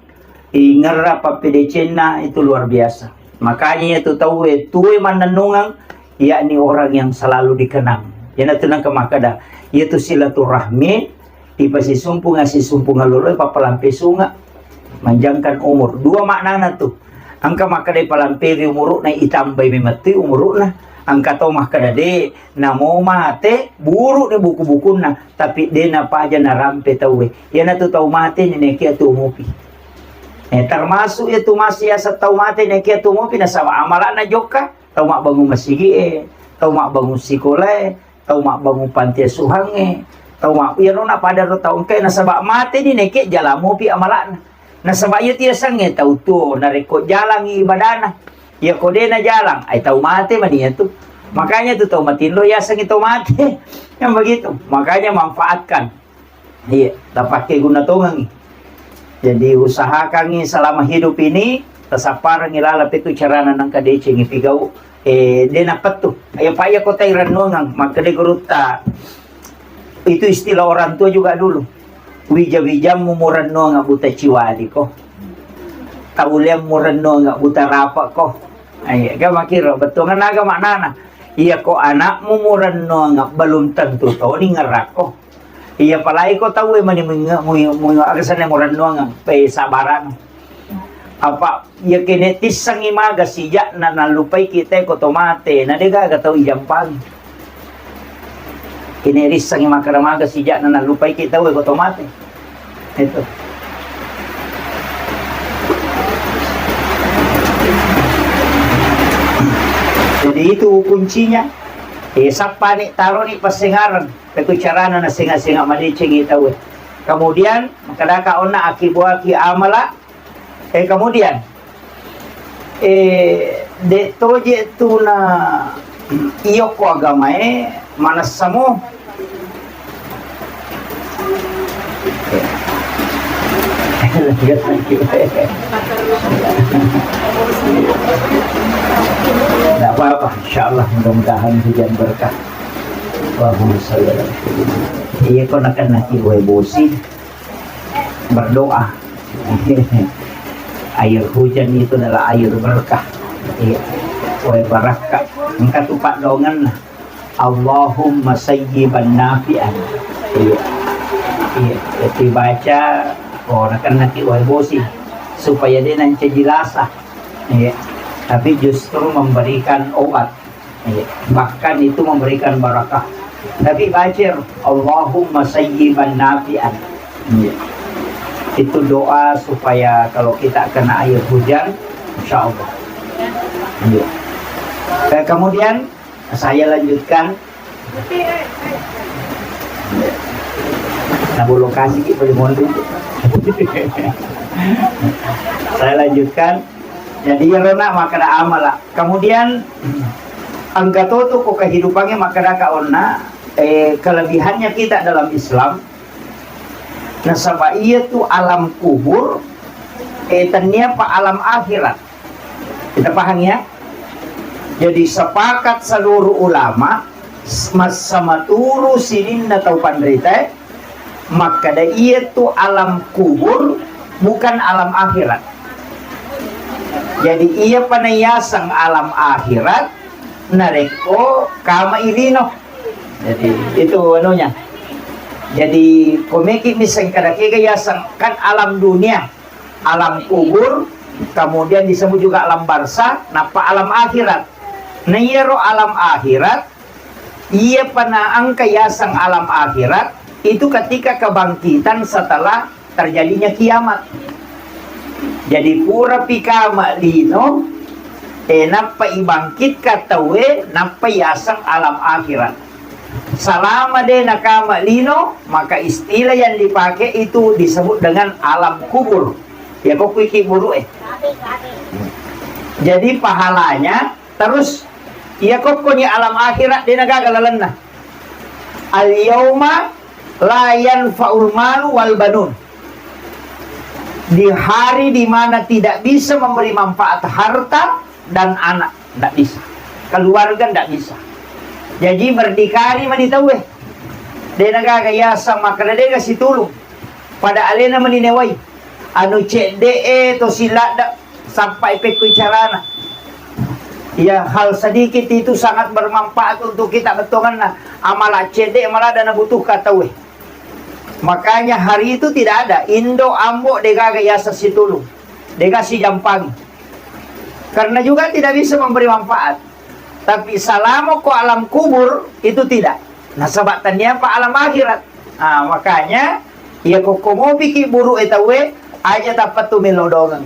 ingerra pappedecenna itu luar biasa. Makanya itu tauwe tuwe mannennungeng, yakni orang yang selalu dikenang. Iyanatu nengka makkeda, iyatu silaturahmi, ipasisumpunga sisumpunga lolo, papalampe sunga, manjangkan umur. Dua maknana tu. Engka makkeda ipalamperi umuruna, itambai memettui umuruna. Engka to makkeda de, namo mate, buru de buku-bukunna, tapi de napaja narampe tauwe. Iyanatu tau mate nenekia tu mupi. Eh, termasuk iyatu masih asa tau mate nenekia tu mupi nasaba amalana jokka. Tau mabbangung masigi e, tau mabbangung sikola e, tau mabbangung panti asuhang e, tau ma-, iyaro na pada ro tau engka e nasaba mate ni nenekia jala mupi amalana. Nasaba iya tiasengnge tau tuo, narekko jalangi ibadana, iya ko de najalang, ai tau mate mani iyatu. Makanya tu tau matinro yasengngi tau mate. Yang begitu. Makanya manfaatkan. Iya, tapakke guna tongengi. Jadi usahakangi selama hidup ini, Tasapparengngi laleng pekko carana nengka decengngi pigau, eh, de napettu. Ayo pa iya ko tai rennuangang, makkeda gurutta, itu istilah orang tua juga dulu. Wija-wijammu murennuanga buta ciwali ko. Tauliammu rennuanga buta rapa ko. Ayo, ga makiro, bettuangan aga maknana. Iya ko anakmu murennuanga belum tentu toni ngerakko. Iya, apalagi ko tauwe mani muinge-, mui-, mui-, aga senna murennuang, pe sabarang. Apa iya kene tissengngi maga sijakna nallupaiki te ko to mate, na de gaga tau ijampangi. Kene rissengngi makkeda maga sijakna nallupaiki tauwe ko to mate. Itu. Jadi itu kuncinya. Eh, sappani, taroni passengareng. Pekko carana nasenga-senga madecengi tauwe. Kemudian, makkedaka onna akibuaki amala. Eh, kemudian, eh, de toje tuna iyokko agamae manessamo. Tidak apa-apa, insya Allah mudah-mudahan hujan berkah. Allahumma shalli ala Sayyidina. Iya, ko nakan naki wae bosi berdoa. Air hujan itu adalah air berkah. Iya. Wae barakka. Engka tu paddoangenna. Allahumma sayyiban nafi'an. Iya. Iya. Dibaca, oh, nakan naki wae bosi. Supaya de nancaji lasa. Iya. Tapi justru memberikan obat. Iya, bahkan itu memberikan barakah. Tapi baca, Allahumma sayyiban nafi'an. Iya. Itu doa supaya kalau kita kena air hujan, insya Allah. Iya. Eh, kemudian saya lanjutkan. Nah, bolokasi ki boleh mondri. Saya lanjutkan. Jadi, iyaro na makkeda amala. Kemudian, engka to tu ko kehidupannya makkeda ka onna, eh, kelebihannya kita dalam Islam, nasaba iya tu alam kubur, eh, tennia pa alam akhirat. Kita paham ya? Jadi, sepakat seluruh ulama, s-, massamaturu sininna tau panrita, makkeda iya tu alam kubur bukan alam akhirat. Jadi, iya pa nayaseng alam akhirat narekko kama i lino. Jadi, itu anunya. Jadi, komeki miseng kada kega yaseng kan alam dunia, alam kubur, kemudian disebut juga alam barzah, nappa alam akhirat. Nah, iyaro alam akhirat, iya pa naengka yaseng alam akhirat, itu ketika kebangkitan setelah terjadinya kiamat. Jadi, pura pi kama lino, eh, nappa ibangkitka tauwe, nappa yaseng alam akhirat. Salama de nakama lino, maka istilah yang dipakai itu disebut dengan alam kubur. Ya, kokkuiki buru'e. Jadi, pahalanya terus, iya kokkoni alam akhirat de nagaga lalenna. Al-yauma la yanfa'ul malu wal banun. Di hari di mana tidak bisa memberi manfaat harta dan anak, ndak bisa. Keluarga ndak bisa. Jadi, berdikari mani tauwe. De nagaga yaseng makkeda dega situlung. Pada alena mani newai. Anu cedde'e to siladda sampai pekkui carana. Ya, hal sedikit itu sangat bermanfaat untuk kita bettuanna. Amala cedde maladda nabutuhka tauwe. Makanya hari itu tidak ada indo, ambo, degaga yaseng situlung. Dega sijampangi. Karena juga tidak bisa memberi manfaat. Tapi salamo ko alam kubur itu tidak. Nasaba tania pa alam akhirat. Ah, makanya iya ko komopiki buru'e tauwe, aja tappettu melo dongeng.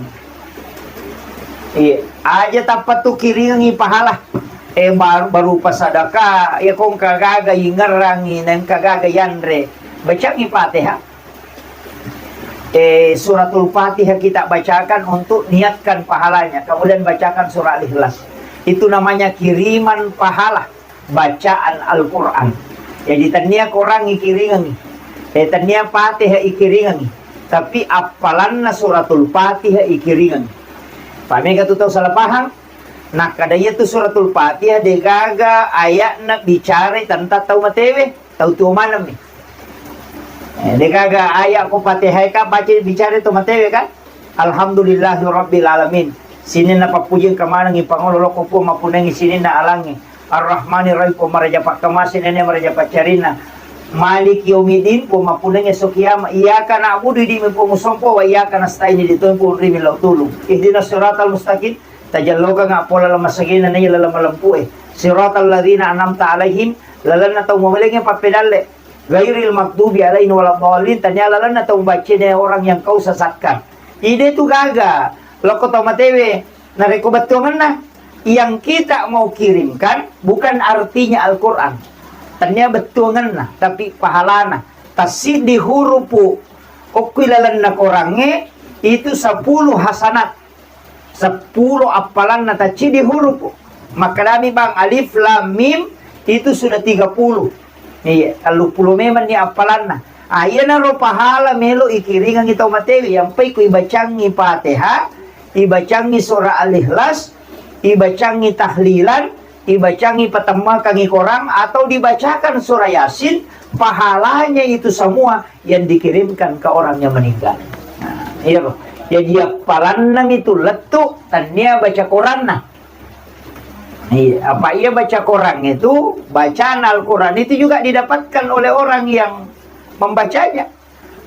Iya, aja tappettu kiringengi pahala. Eh, bar-, barupa sadaka, iya ko engka gaga ingerangi, na engka gaga yanre. Bacangi Fatihah. Eh, suratul Fatihah kita bacakan untuk niatkan pahalanya. Kemudian bacakan surah Al-Ikhlas. Itu namanya kiriman pahala bacaan Al-Quran. Jadi, tania Quran ikiringengi. Eh, tania Fatihah ikiringengi. Tapi appalanna suratul Fatihah ikiringengi. Pa mega tu tau salah paham. Nakkada iya tu suratul Fatihah degaga ayatna bicara tentang tau matewe, tau tuo maneng mi. Eh, degaga ayat ko Fatihah ka baca bicara tau matewe kan? Alhamdulillahirabbil alamin. Sininna pappuji engka manengngi pangolo lokko Puang mappunnangi sininna alangnge. Arrahmanirrahim, Puang maraja pakkamase, nene maraja paccarinna. Maliki yaumiddin, Puang mappunnangi esso kiama. Iyyaka na'budu, idi mi Puang usompo, wa iyyaka nasta'in, idi toi Puang ri millau tulung. Ihdinas siratal mustaqim, tajallokanga pola lamasagena naiya laleng malempue. Siratal ladzina an'amta alaihim, lalenna tau muwelenge pappedalle. Ghairil maghdubi alaihim waladdallin, tania lalenna tau baccene orang yang kau sesatkan. Ide tu gaga, lokko tau matewe, narekko bettuangenna, yang kita mau kirimkan bukan artinya Al-Quran. Tania bettuangenna, tapi pahalana. Tassiddi hurupu okkui lalenna korangnge itu sepuluh hasanat. Sepuluh appalanna tacciddi hurupu. Makkadami bang alif lam mim itu sudah tiga puluh. Iya, telluppulo memang ni appalanna. Ah, iyanaro pahala melo ikiringangi tau matewe, yang pai ku ibacangi Fatihah, ibacangi surah Al-Ikhlas, ibacangi tahlilan, ibacangi patemmakangi korang, atau dibacakan surah Yasin, pahalanya itu semua yang dikirimkan ke orang yang meninggal. Nah, iya loh. Jadi appalanna itu lettu, tania baca koranna. Iya, apa iya baca Quran itu, bacaan Al-Quran itu juga didapatkan oleh orang yang membacanya.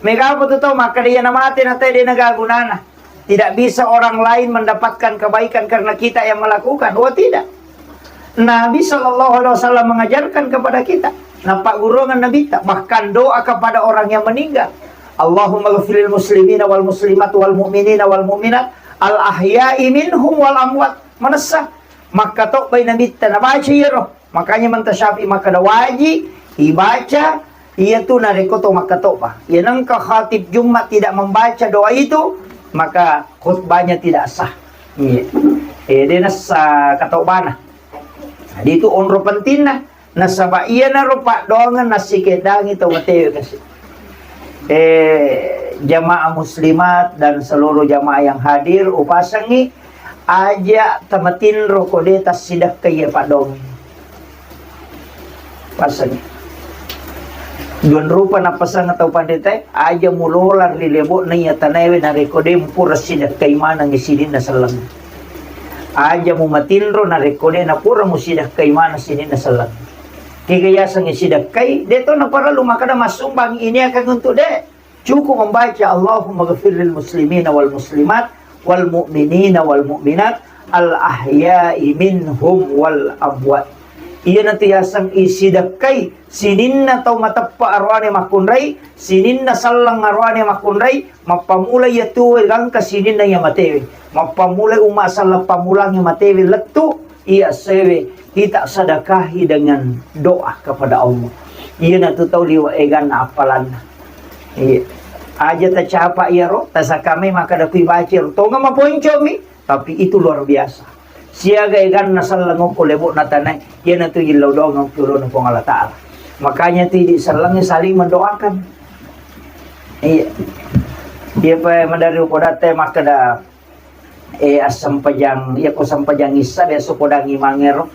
Mega apa tu tau makkada iya namate na tede na gagunana. Tidak bisa orang lain mendapatkan kebaikan karena kita yang melakukan. Oh tidak. Nabi Shallallahu Alaihi Wasallam mengajarkan kepada kita. Napaggurungan Nabi ta, bahkan doa kepada orang yang meninggal. Allahumma ghafiril muslimina wal muslimat wal mu'minina wal mu'minat al ahya'i minhum wal amwat. Manessa makkatobbai Nabitta nabaca iyaro. Makanya Imam Syafi'i makkada waji ibaca iyatu narekko to makkatobba. Iya nengka khatib Jumat tidak membaca doa itu, maka khutbahnya tidak sah. Iya. Eh, de nessa katobbana. Jadi itu onro pentingna. Nasaba iyanaro paddoangeng nassikeddangi tau matewe kasi. Eh, jamaah muslimat dan seluruh jamaah yang hadir, upasengngi, aja tamatinro ko de tassidekkai iya paddoangeng. Pasengngi. Duan rupa napasang tau pandetae, aja mulola ri lebo'na iya tanaewe narekko de mpura sidekkai manengngi sininna selleng. Aja mumatinro narekko de napura musidekkai maneng sininna selleng. Kega yasengnge sidekkai, de to naparellu makkada massumbang iniakang untuk de. Cukup membaca Allahumma ghafir lil muslimina wal muslimat wal mu'minina wal mu'minat al ahya'i minhum wal amwat. Iyanatu yaseng isidekkai sininna tau mateppa aroane makkunrai, sininna selleng aroane makkunrai, mappammula iya tuwe gangka sininna iya matewe. Mappammula umma selleng pammulangnge matewe lettu, iya sewe kita sedekahi dengan doa kepada Allah. Iyanatu tau liwe eganna appalanna. Iya. Aja tacapa iyaro, tasakamai makkada kui baca ro. Tonga maponcomi, tapi itu luar biasa. Siaga eganna selleng okko lebo'na tanae, iyanatu illau doang okko ulona Puang Allah Ta'ala. Makanya tu idi sellengnge saling mendoakan. Iya. Iya pa madari upodatte makkada, eh, assempajang, iya ko sempajang issa biasa podang imangero.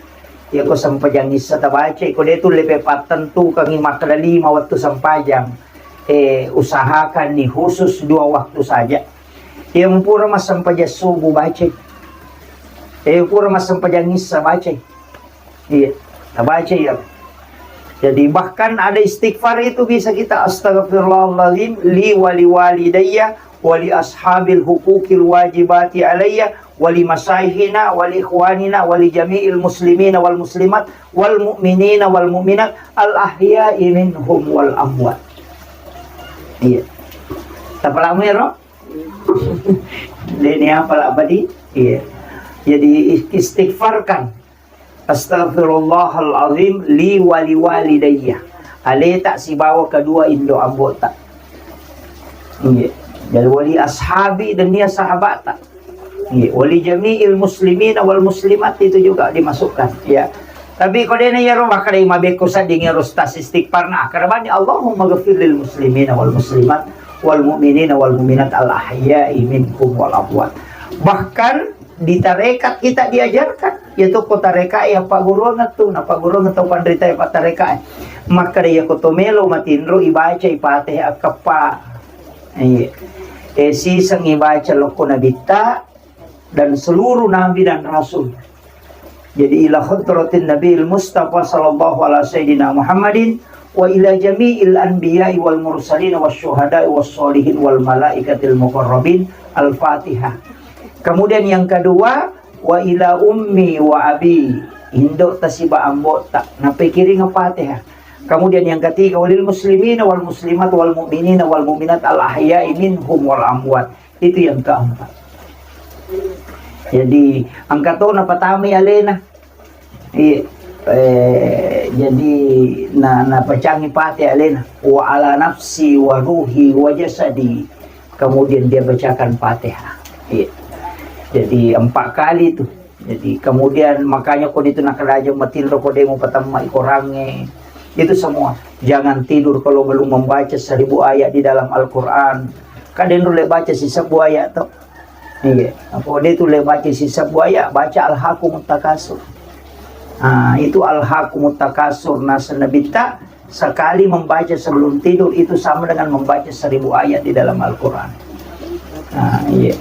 Iya ko sempajang issa tabaca, ko de tu lebih pattentukangi makkada lima waktu sempajang. Eh, usahakan nih khusus dua waktu saja. Iya mupura massempajang subuh bacai. Iya mupura massempajang issa bacai. Iya, tabaca ya. Jadi bahkan ada istighfar itu bisa kita astagfirullahaladzim li wali walidayya wali ashabil hukukil wajibati alayya wali masayihina wali ikhwanina wali jami'il muslimina wal muslimat wal mu'minina wal mu'minat al ahya'i minhum wal amwat. Iya. Tapalamu ya, Ro? Dene apa lah badi? Iya. Jadi is- istighfarkan. Astagfirullahalazim li wali walidayya. Aleta sibawa kedua indo ambota. Iya. Jadi wali ashabi dan dia sahabata. Iya. Wali jami'il muslimina wal muslimat itu juga dimasukkan. Ya. Tapi ko dena yaro makkada mabekko sadding yaro tas istighfarna. Karena Allahumma ghafir lil muslimina wal muslimat wal mu'minina wal mu'minat al ahya'i minhum wal amwat. Bahkan Di tarekat kita diajarkan, yaitu ko tarekat ya pagguruan tu, na pagguruan tau panrita ya tarekat. Maka dia ko to melo matinro ibaca ipateh akappa. Iya. Eh, siseng ibaca lokko nabitta dan seluruh nabi dan rasul. Jadi ila hadratin Nabiil Mustafa sallallahu ala sayyidina Muhammadin wa ila jami'il anbiya'i wal mursalin was syuhada'i was sholihin wal malaikatil muqarrabin. Al-Fatihah. Kemudian yang kedua, wa ila ummi wa abi, indo tasiba ambo ta, napikiring Fatihah. Kemudian yang ketiga, walil muslimina wal muslimat wal mu'minina wal mu'minat al ahya'i minhum wal amwat. Itu yang keempat. Jadi, angka to napatamai alena. Iya. Eh, jadi na napacangi pate alena. Wa ala nafsi wa ruhi wa jasadi. Kemudian dia bacakan Fatihah. Iya. Jadi empat kali itu. Jadi kemudian makanya ko itu nakalaja matinro ko demo patamma ikorange. Itu semua. Jangan tidur kalau belum membaca seribu ayat di dalam Al-Quran. Kadang dulu baca si sebuah ayat tuh. Iya, apa dia tu le baca sisa buaya, baca Alhaakumut Takasur. Ah, itu Alhaakumut Takasur. Nah, senabitta sekali membaca sebelum tidur itu sama dengan membaca seribu ayat di dalam Al-Quran. Ah, iya.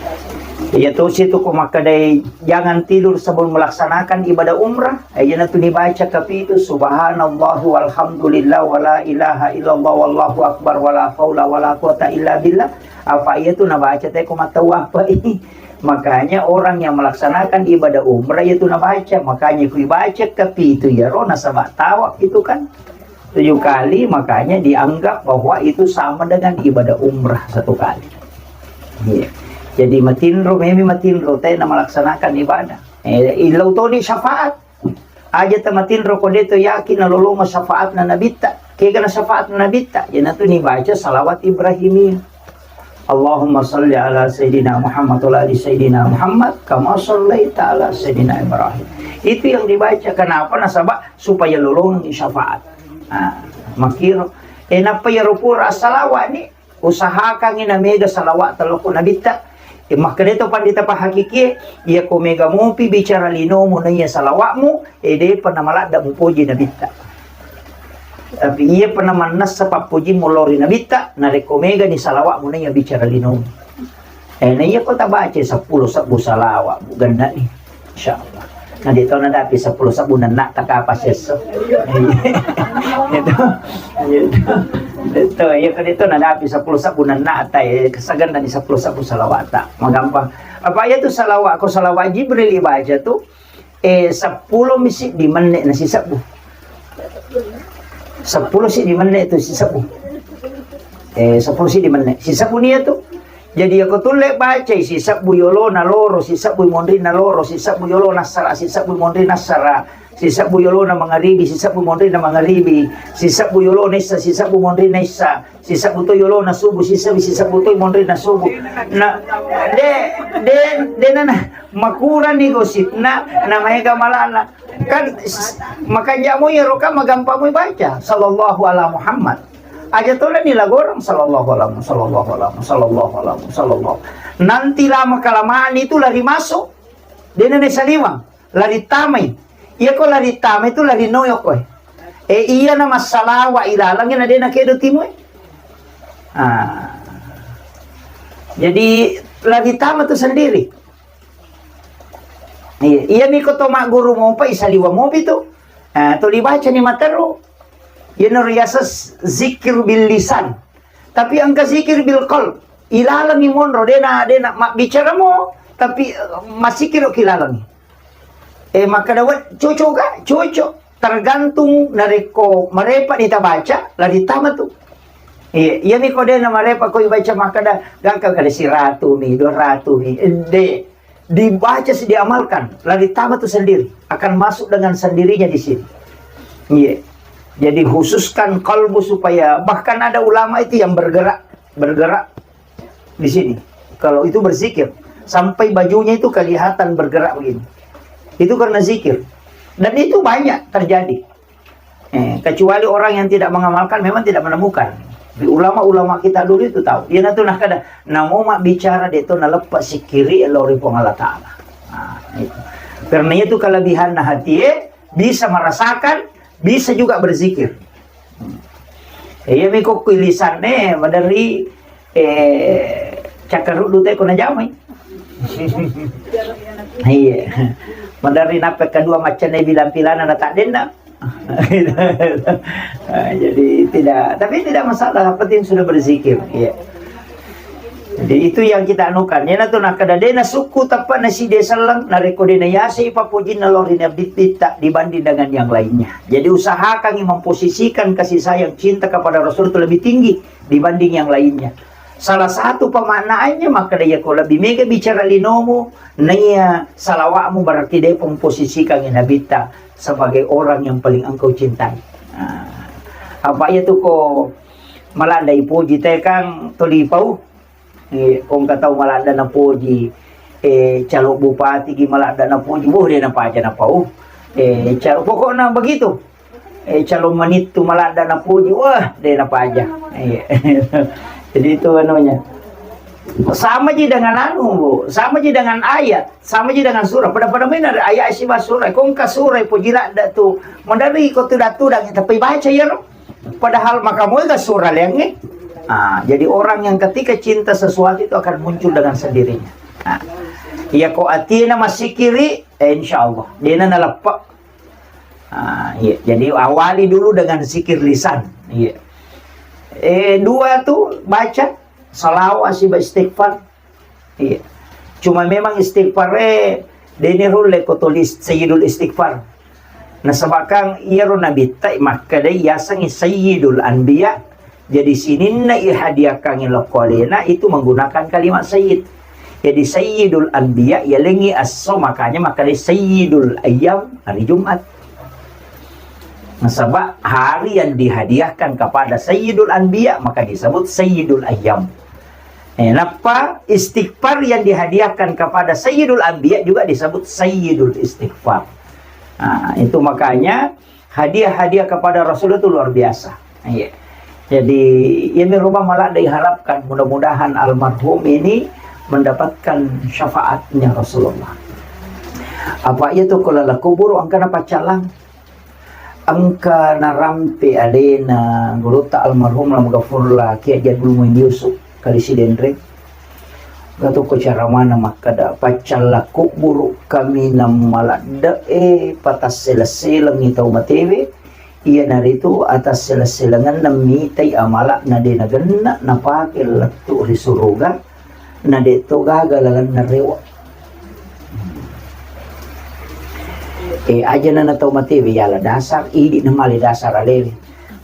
Iya tuh situ ko makkedai jangan tidur sebelum melaksanakan ibadah umrah. Eh, iya tu dibaca kapitu subhanallah walhamdulillah wala ilaha illallah wallahu akbar wala haula wala quwata illa billah. Apa iya tu nabaca te ko matau apa i? Makanya orang yang melaksanakan ibadah umrah itu nabaca. Makanya kui baca kapitu ya ro nasaba tawaf itu kan tujuh kali, makanya dianggap bahwa itu sama dengan ibadah umrah satu kali. Iya. Jadi matinro, memi matinro te na melaksanakan ibadah. Eh, illau toni syafaat. Aja tamatinro ko deto yakin nalolongo syafaatna nabitta. Kega na syafaatna nabitta? Iyanatu nibaca salawat Ibrahimiyah. Allahumma salli ala Sayyidina Muhammad wa ala ali Sayyidina Muhammad kama sallaita ala Sayyidina Ibrahim. Itu yang dibaca. Kenapa? Nasaba supaya lolongi syafaat. Nah, makiro. Eh, nappa iyaro pura salawat ni, usahakangngi namega salawat telokko nabitta. Eh, makkedai to pandita pahakikie, iya ko mega mopi bicara linomu naiya salawatmu, eh, depa namaladda mupoji nabitta. Tapi iya pernah mannessa pappojimmu lao ri nabitta, narekko megani salawatmu naiya bicara linomu. Eh, naiya ko tabaca seppulo sebbu salawat, bu gennani. Insyaallah. Na de to nadapi seppulo sebbu nenna ta kapa sesso. Itu. Itu. Itu. Iya kan itu nadapi seppulo sebbu nenna ta, eh, kesagan dari seppulo sebbu salawat ta. Magampang. Apa iya tu salawat, ko salawat Jibril ibaca tu, eh, seppulo mi siddi menne na sisebbu. Seppulo siddi menne tu sisebbu. Eh, seppulo siddi menne. Sisebbu nia tu. Jadi, iyako tulle bacai, sisebbu yolona loro, sisebbu monrinna loro, sisebbu yolona assara, sisebbu monrinna assara, sisebbu yolona mangaribi, sisebbu monrinna mangaribi, sisebbu yolona issa, sisebbu monrinna issa, sisebbu to yolona subuh, sisebbu, sisebbu to monrinna subuh. Na, de, de, de nana, makurani gosipna, na maega malana. Kan, s-, makanja mo iyaro kan magampang mo baca, sallallahu ala Muhammad. Aja tolani lagorang, sallallahu ala, sallallahu ala, sallallahu ala, sallallahu. Nanti lama kelamaan itu lari masuk. Dena ne saliwang, lari tamai. Iya ko lari tamai itu lari noyo koe. Eh, iya na massalawa ilalangi na dena kedo timoi. Ah. Jadi lari tama tu sendiri. Iya, iya miko to magguru mopa isaliwa mopi tu. Ah, to dibaca ni materu. Iya no riasa zikir bil lisan. Tapi engka zikir bil qalb. Ilalangi monro, dena, dena mabbicara mo, tapi, eh, masikiro kilalangi. Eh, makkeda we, cocok ga? Cocok. Tergantung narekko marepa ni tabaca, lari tama tu. Iya, iya mi ko dena marepa ko ibaca makkeda, gangka kada siratu mi, dua ratu mi. Eh, de. Dibaca, diamalkan, lari tama tu sendiri, akan masuk dengan sendirinya di sini. Iya. Jadi khususkan kalbu supaya, bahkan ada ulama itu yang bergerak, bergerak di sini. Kalau itu berzikir, sampai bajunya itu kelihatan bergerak begini. Itu karena zikir. Dan itu banyak terjadi. Eh, kecuali orang yang tidak mengamalkan memang tidak menemukan. Di ulama-ulama kita dulu itu tahu. Iya natu nah kada, namo mak bicara de to naleppa sikiri lao ri Puang Allah Taala. Nah, itu. Karena itu kelebihan hati, eh, bisa merasakan, bisa juga berzikir. Eh, iya mi kokko lisanne maderri, eh, cakkaruddu te ko najamai. Iya. Maderri nappe kedua macane bilang pilana na tak denna. Ah, jadi tidak, tapi tidak masalah, yang penting sudah berzikir. Iya. Jadi itu yang kita anukan. Iyana tu nakkeda de nasukku tappa naside selleng, narekko de nayasei pappojinna lao ri Nabitta dibanding dengan yang lainnya. Jadi usahakangi memposisikan kasih sayang cinta kepada Rasul itu lebih tinggi dibanding yang lainnya. Salah satu pemaknaannya, makkeda iyako lebih mega bicara linomu, naiya salawatmu berarti de memposisikangi Nabitta sebagai orang yang paling engkau cintai. Nah, apa iya tu ko maladda ipoji te kang tuli pau. Eh, ko engka tau maladda napoji, eh, calo bupati gi maladda napoji, wah, de napaja napau. Eh, calo, pokokna begitu. Eh, calo manittu maladda napoji, wah, de napaja. Iya. Jadi itu anunya. Sama ji dengan anu, Bu. Sama ji dengan ayat, sama ji dengan surah. Pada-pada main ada ayat siba surah. Ko engka surah poji ladda tu. Maderri ko tudang-tudang tapi baca ya, Ro. Padahal maka moga surah lengnge. Ah, jadi orang yang ketika cinta sesuatu itu akan muncul dengan sendirinya. Ah, iya ko atina masikiri, eh, insya Allah. Dena naleppe. Ah, iya. Jadi awali dulu dengan zikir lisan. Iya. Eh, dua tu baca salawat siba istighfar. Iya. Cuma memang istighfar e deni rulle ko tulis Sayyidul Istighfar. Nasabakang iyaro nabitta makkedai yasengngi Sayyidul Anbiya. Jadi sininna ihadiahkangngi lokko alena itu menggunakan kalimat sayyid. Jadi Sayyidul Anbiya yalengngi esso, makanya makkedai Sayyidul Ayyam, hari Jumat. Nasaba hari yang dihadiahkan kepada Sayyidul Anbiya maka disebut Sayyidul Ayyam. Eh, nappa istighfar yang dihadiahkan kepada Sayyidul Anbiya juga disebut Sayyidul Istighfar. Nah, itu makanya hadiah-hadiah kepada Rasul itu luar biasa. Iya. Jadi, ini rumah malah diharapkan mudah-mudahan almarhum ini mendapatkan syafaatnya Rasulullah. Apa iya tu kalau kubur angkana pacalang? Engka narampe alena gurutta almarhum Lam Gafurla Kiai Haji Abdul Muin Yusuf, Kali Sidenreng. Engka tokko cara mana makkeda, paccalla kubburu kaminang maladde'e, patassele-selengngi tau matewe, iyanaritu atassele-selengenna mitai amala'na de nagenna napake lettu ri suruga, na de'to gaga lalenna rewe. Eh, aja na tau matewe yala dasar, idi na male dasar alewe.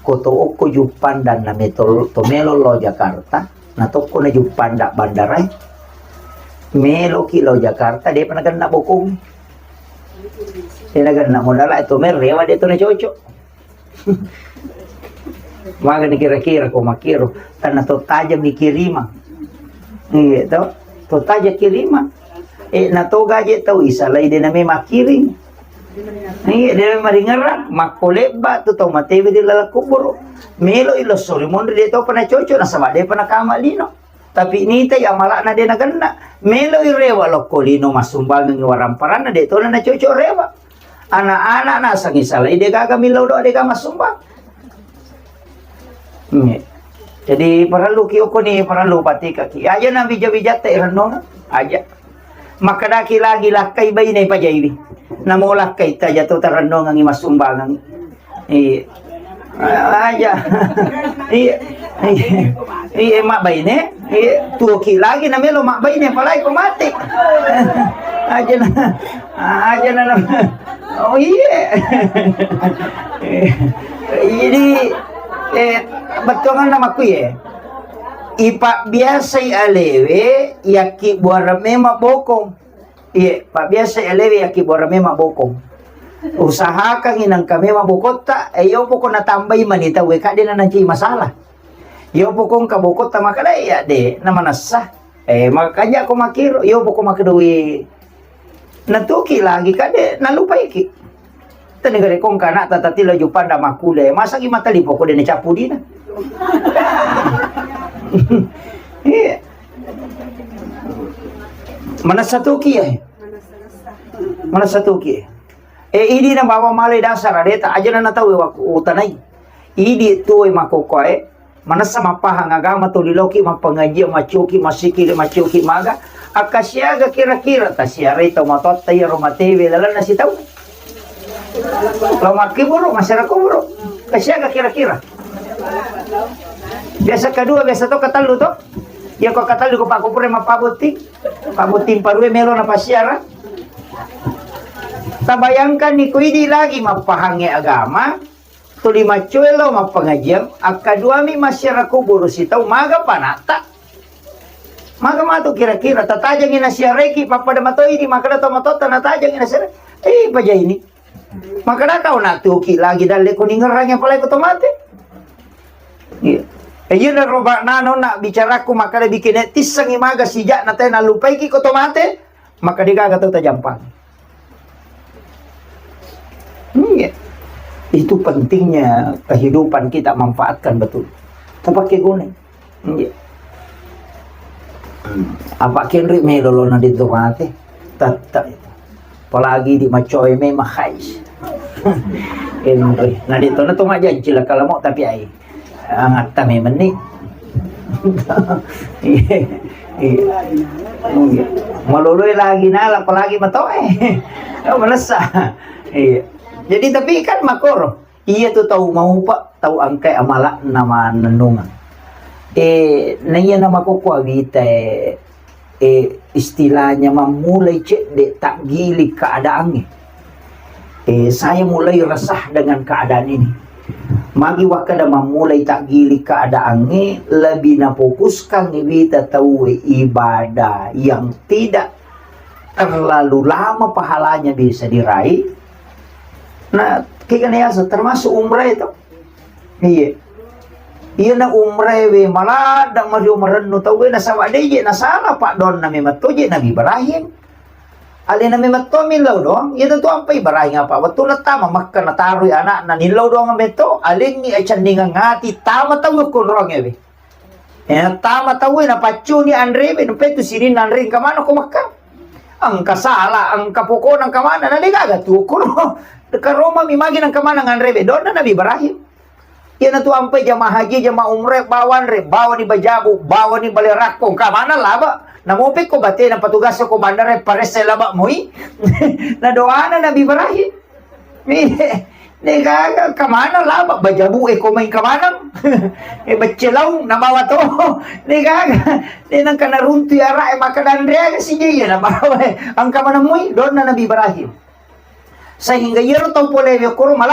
Ko to okko Juppandang na metol to melo lao Jakarta, na tokko na Juppandang bandarae. Meloki lao Jakarta, depa nagenna bokong. De nagenna modala to mel rewa de to na cocok. Magani kira-kira ko makkiro, tanna to taja mikirimang. Iya to, to taja kirimang. Eh, na to gaje tau isalai de name makkiring. Iya, de maringerang, makko lebba tu tau matewe di laleng kuburu. Melo ilo sori monri de to pana cocok, nasaba de pana kama lino. Tapi nitai amala'na de nagenna. Meloi rewa lokko lino massumbangengngi waramparanna, de tona nacocok rewa. Anak-anak nasengngi salai de gaga millau doa de gaga massumbang. Nge. Jadi parelluki okko ni, parellu patikaki. Aja na bija-bijatta irennona. Aja. Makkedaki lagi lakkai baine pajaiwi. Namo lakkai taja to tarennongengngi massumbangeng. Iya. Aja. Iya. Iya. Iya, mabbaine. Iya, tuoki lagi na melo mabbaine, apalagi ko mate. Aja na. Aja na. Oh, iya. Jadi, eh, bettuanna makku ya. Ipabbiasai alewe, yakki buareng memang bokong. Iye, pabbiasa elewe yakkibuara memang bokong. Usahakangi nengka memang bokotta, eh, iyo poko natambai mani tau, eh, kadena nanci masalah. Iyo poko engka bokotta makada, iya de, namanessa. Eh, makanja ko makiro, iyo poko makedoi. Natuki lagi kade, nalupaiki. Tani gare kong kana tatati lo Juppandang makkule. Masa ki matali poko de nacapu dina. Iya. Manessa tuki ya. Manessa tuki. E, idi na bawang malai dasar, adeta aja na tau wakku utanai. Idi tuo makkokkoe, manessa mappahang agama tuli loki mappangajiang, maccoki, massiki, maccoki maga. Akka siaga kira-kira tasiarai tau matotta iyaro matewe lalenna sitau. Lo makkiburu, masyarakat kuburu. Kasiaga kira-kira. Biasa kedua, biasa to ketellu to. Ya ko ketellu ko pakupure mappabotting. Pabotting parue melo na pasiara. Tabayangkan ni ko idi lagi mappahangnge agama, tuli maccoe lo mappangajiang, akkaduami masyarakat kuburu sitau maga panatta. Maga matu kira-kira, tatajangi nasiareki, pappada matoi di makkeda to matotta natajangi nasiareki. Eh, paja ini. Makkeda kau natuki lagi dalle ko ningerrangi apalagi ko to mate. Iya. E, iya na roba nano na bicaraku makkeda bikin tissengi maga sijak na tena lupaiki ko to mate. Maka degaga tau tajampang. Iya. Itu pentingnya kehidupan kita manfaatkan betul. Tapake guna. Iya. Apa kenri melo lo na ditto mate. Tetta. Apalagi di macoe memang hais. Kenri. Na ditto na to majanci la kalamo tapi ai. Angatta memang ni. Iya. Iya. Maloloi lagi nala apalagi matoe. Oh, manessa. Iya. Jadi tapi kan makoro. Iya tu tau maupa, tau angkai amala'na mannennungeng. Eh, na iya na makkokko awita, eh, eh, istilahnya mammulai cedde takgiling keadaannya. Eh, saya mulai resah dengan keadaan ini. Magi wakkeda mammulai takgiling keadaannya, lebih nafokuskan wita tau ibadah yang tidak terlalu lama pahalanya bisa diraih. Nah, kegana yasa termasuk umrah itu. Iya. Iya na umrah we maladda mario marennu tau we nasaba de je nasala pak donna memang to je Nabi Ibrahim. Alena memang to millau doang. Iya tentu ampa Ibrahim apa waktu na tama Makkah natarui anakna nillau doang meto alengi acendingan ngati tama tau ko doang we. Eh, tama tauwe napaccuni anrewe, nampai tu sininna anre engka maneng ko Mekka. Engka sala, engka pokona engka maneng, na degaga tu kono. Karoma mi magi nengka maneng anrewe, donna Nabi Ibrahim. Iyana tu ampai jamaah haji, jamaah umrah, bawa anre, bawa ni bajabu, bawa ni bale rakko, engka maneng laba. Namopekko batena patugas ko bandara, paresse laba moi. Na doana Nabi Ibrahim. Degaga, engka maneng laba, bajabu e ko mai engka maneng. E becce laung nabawa to. Degaga, de nengka naruntui ara'e makkeda anreaga sije iya nabawa. Engka maneng mui, donna Nabi Ibrahim. Sehingga iyaro tau pole we koro mala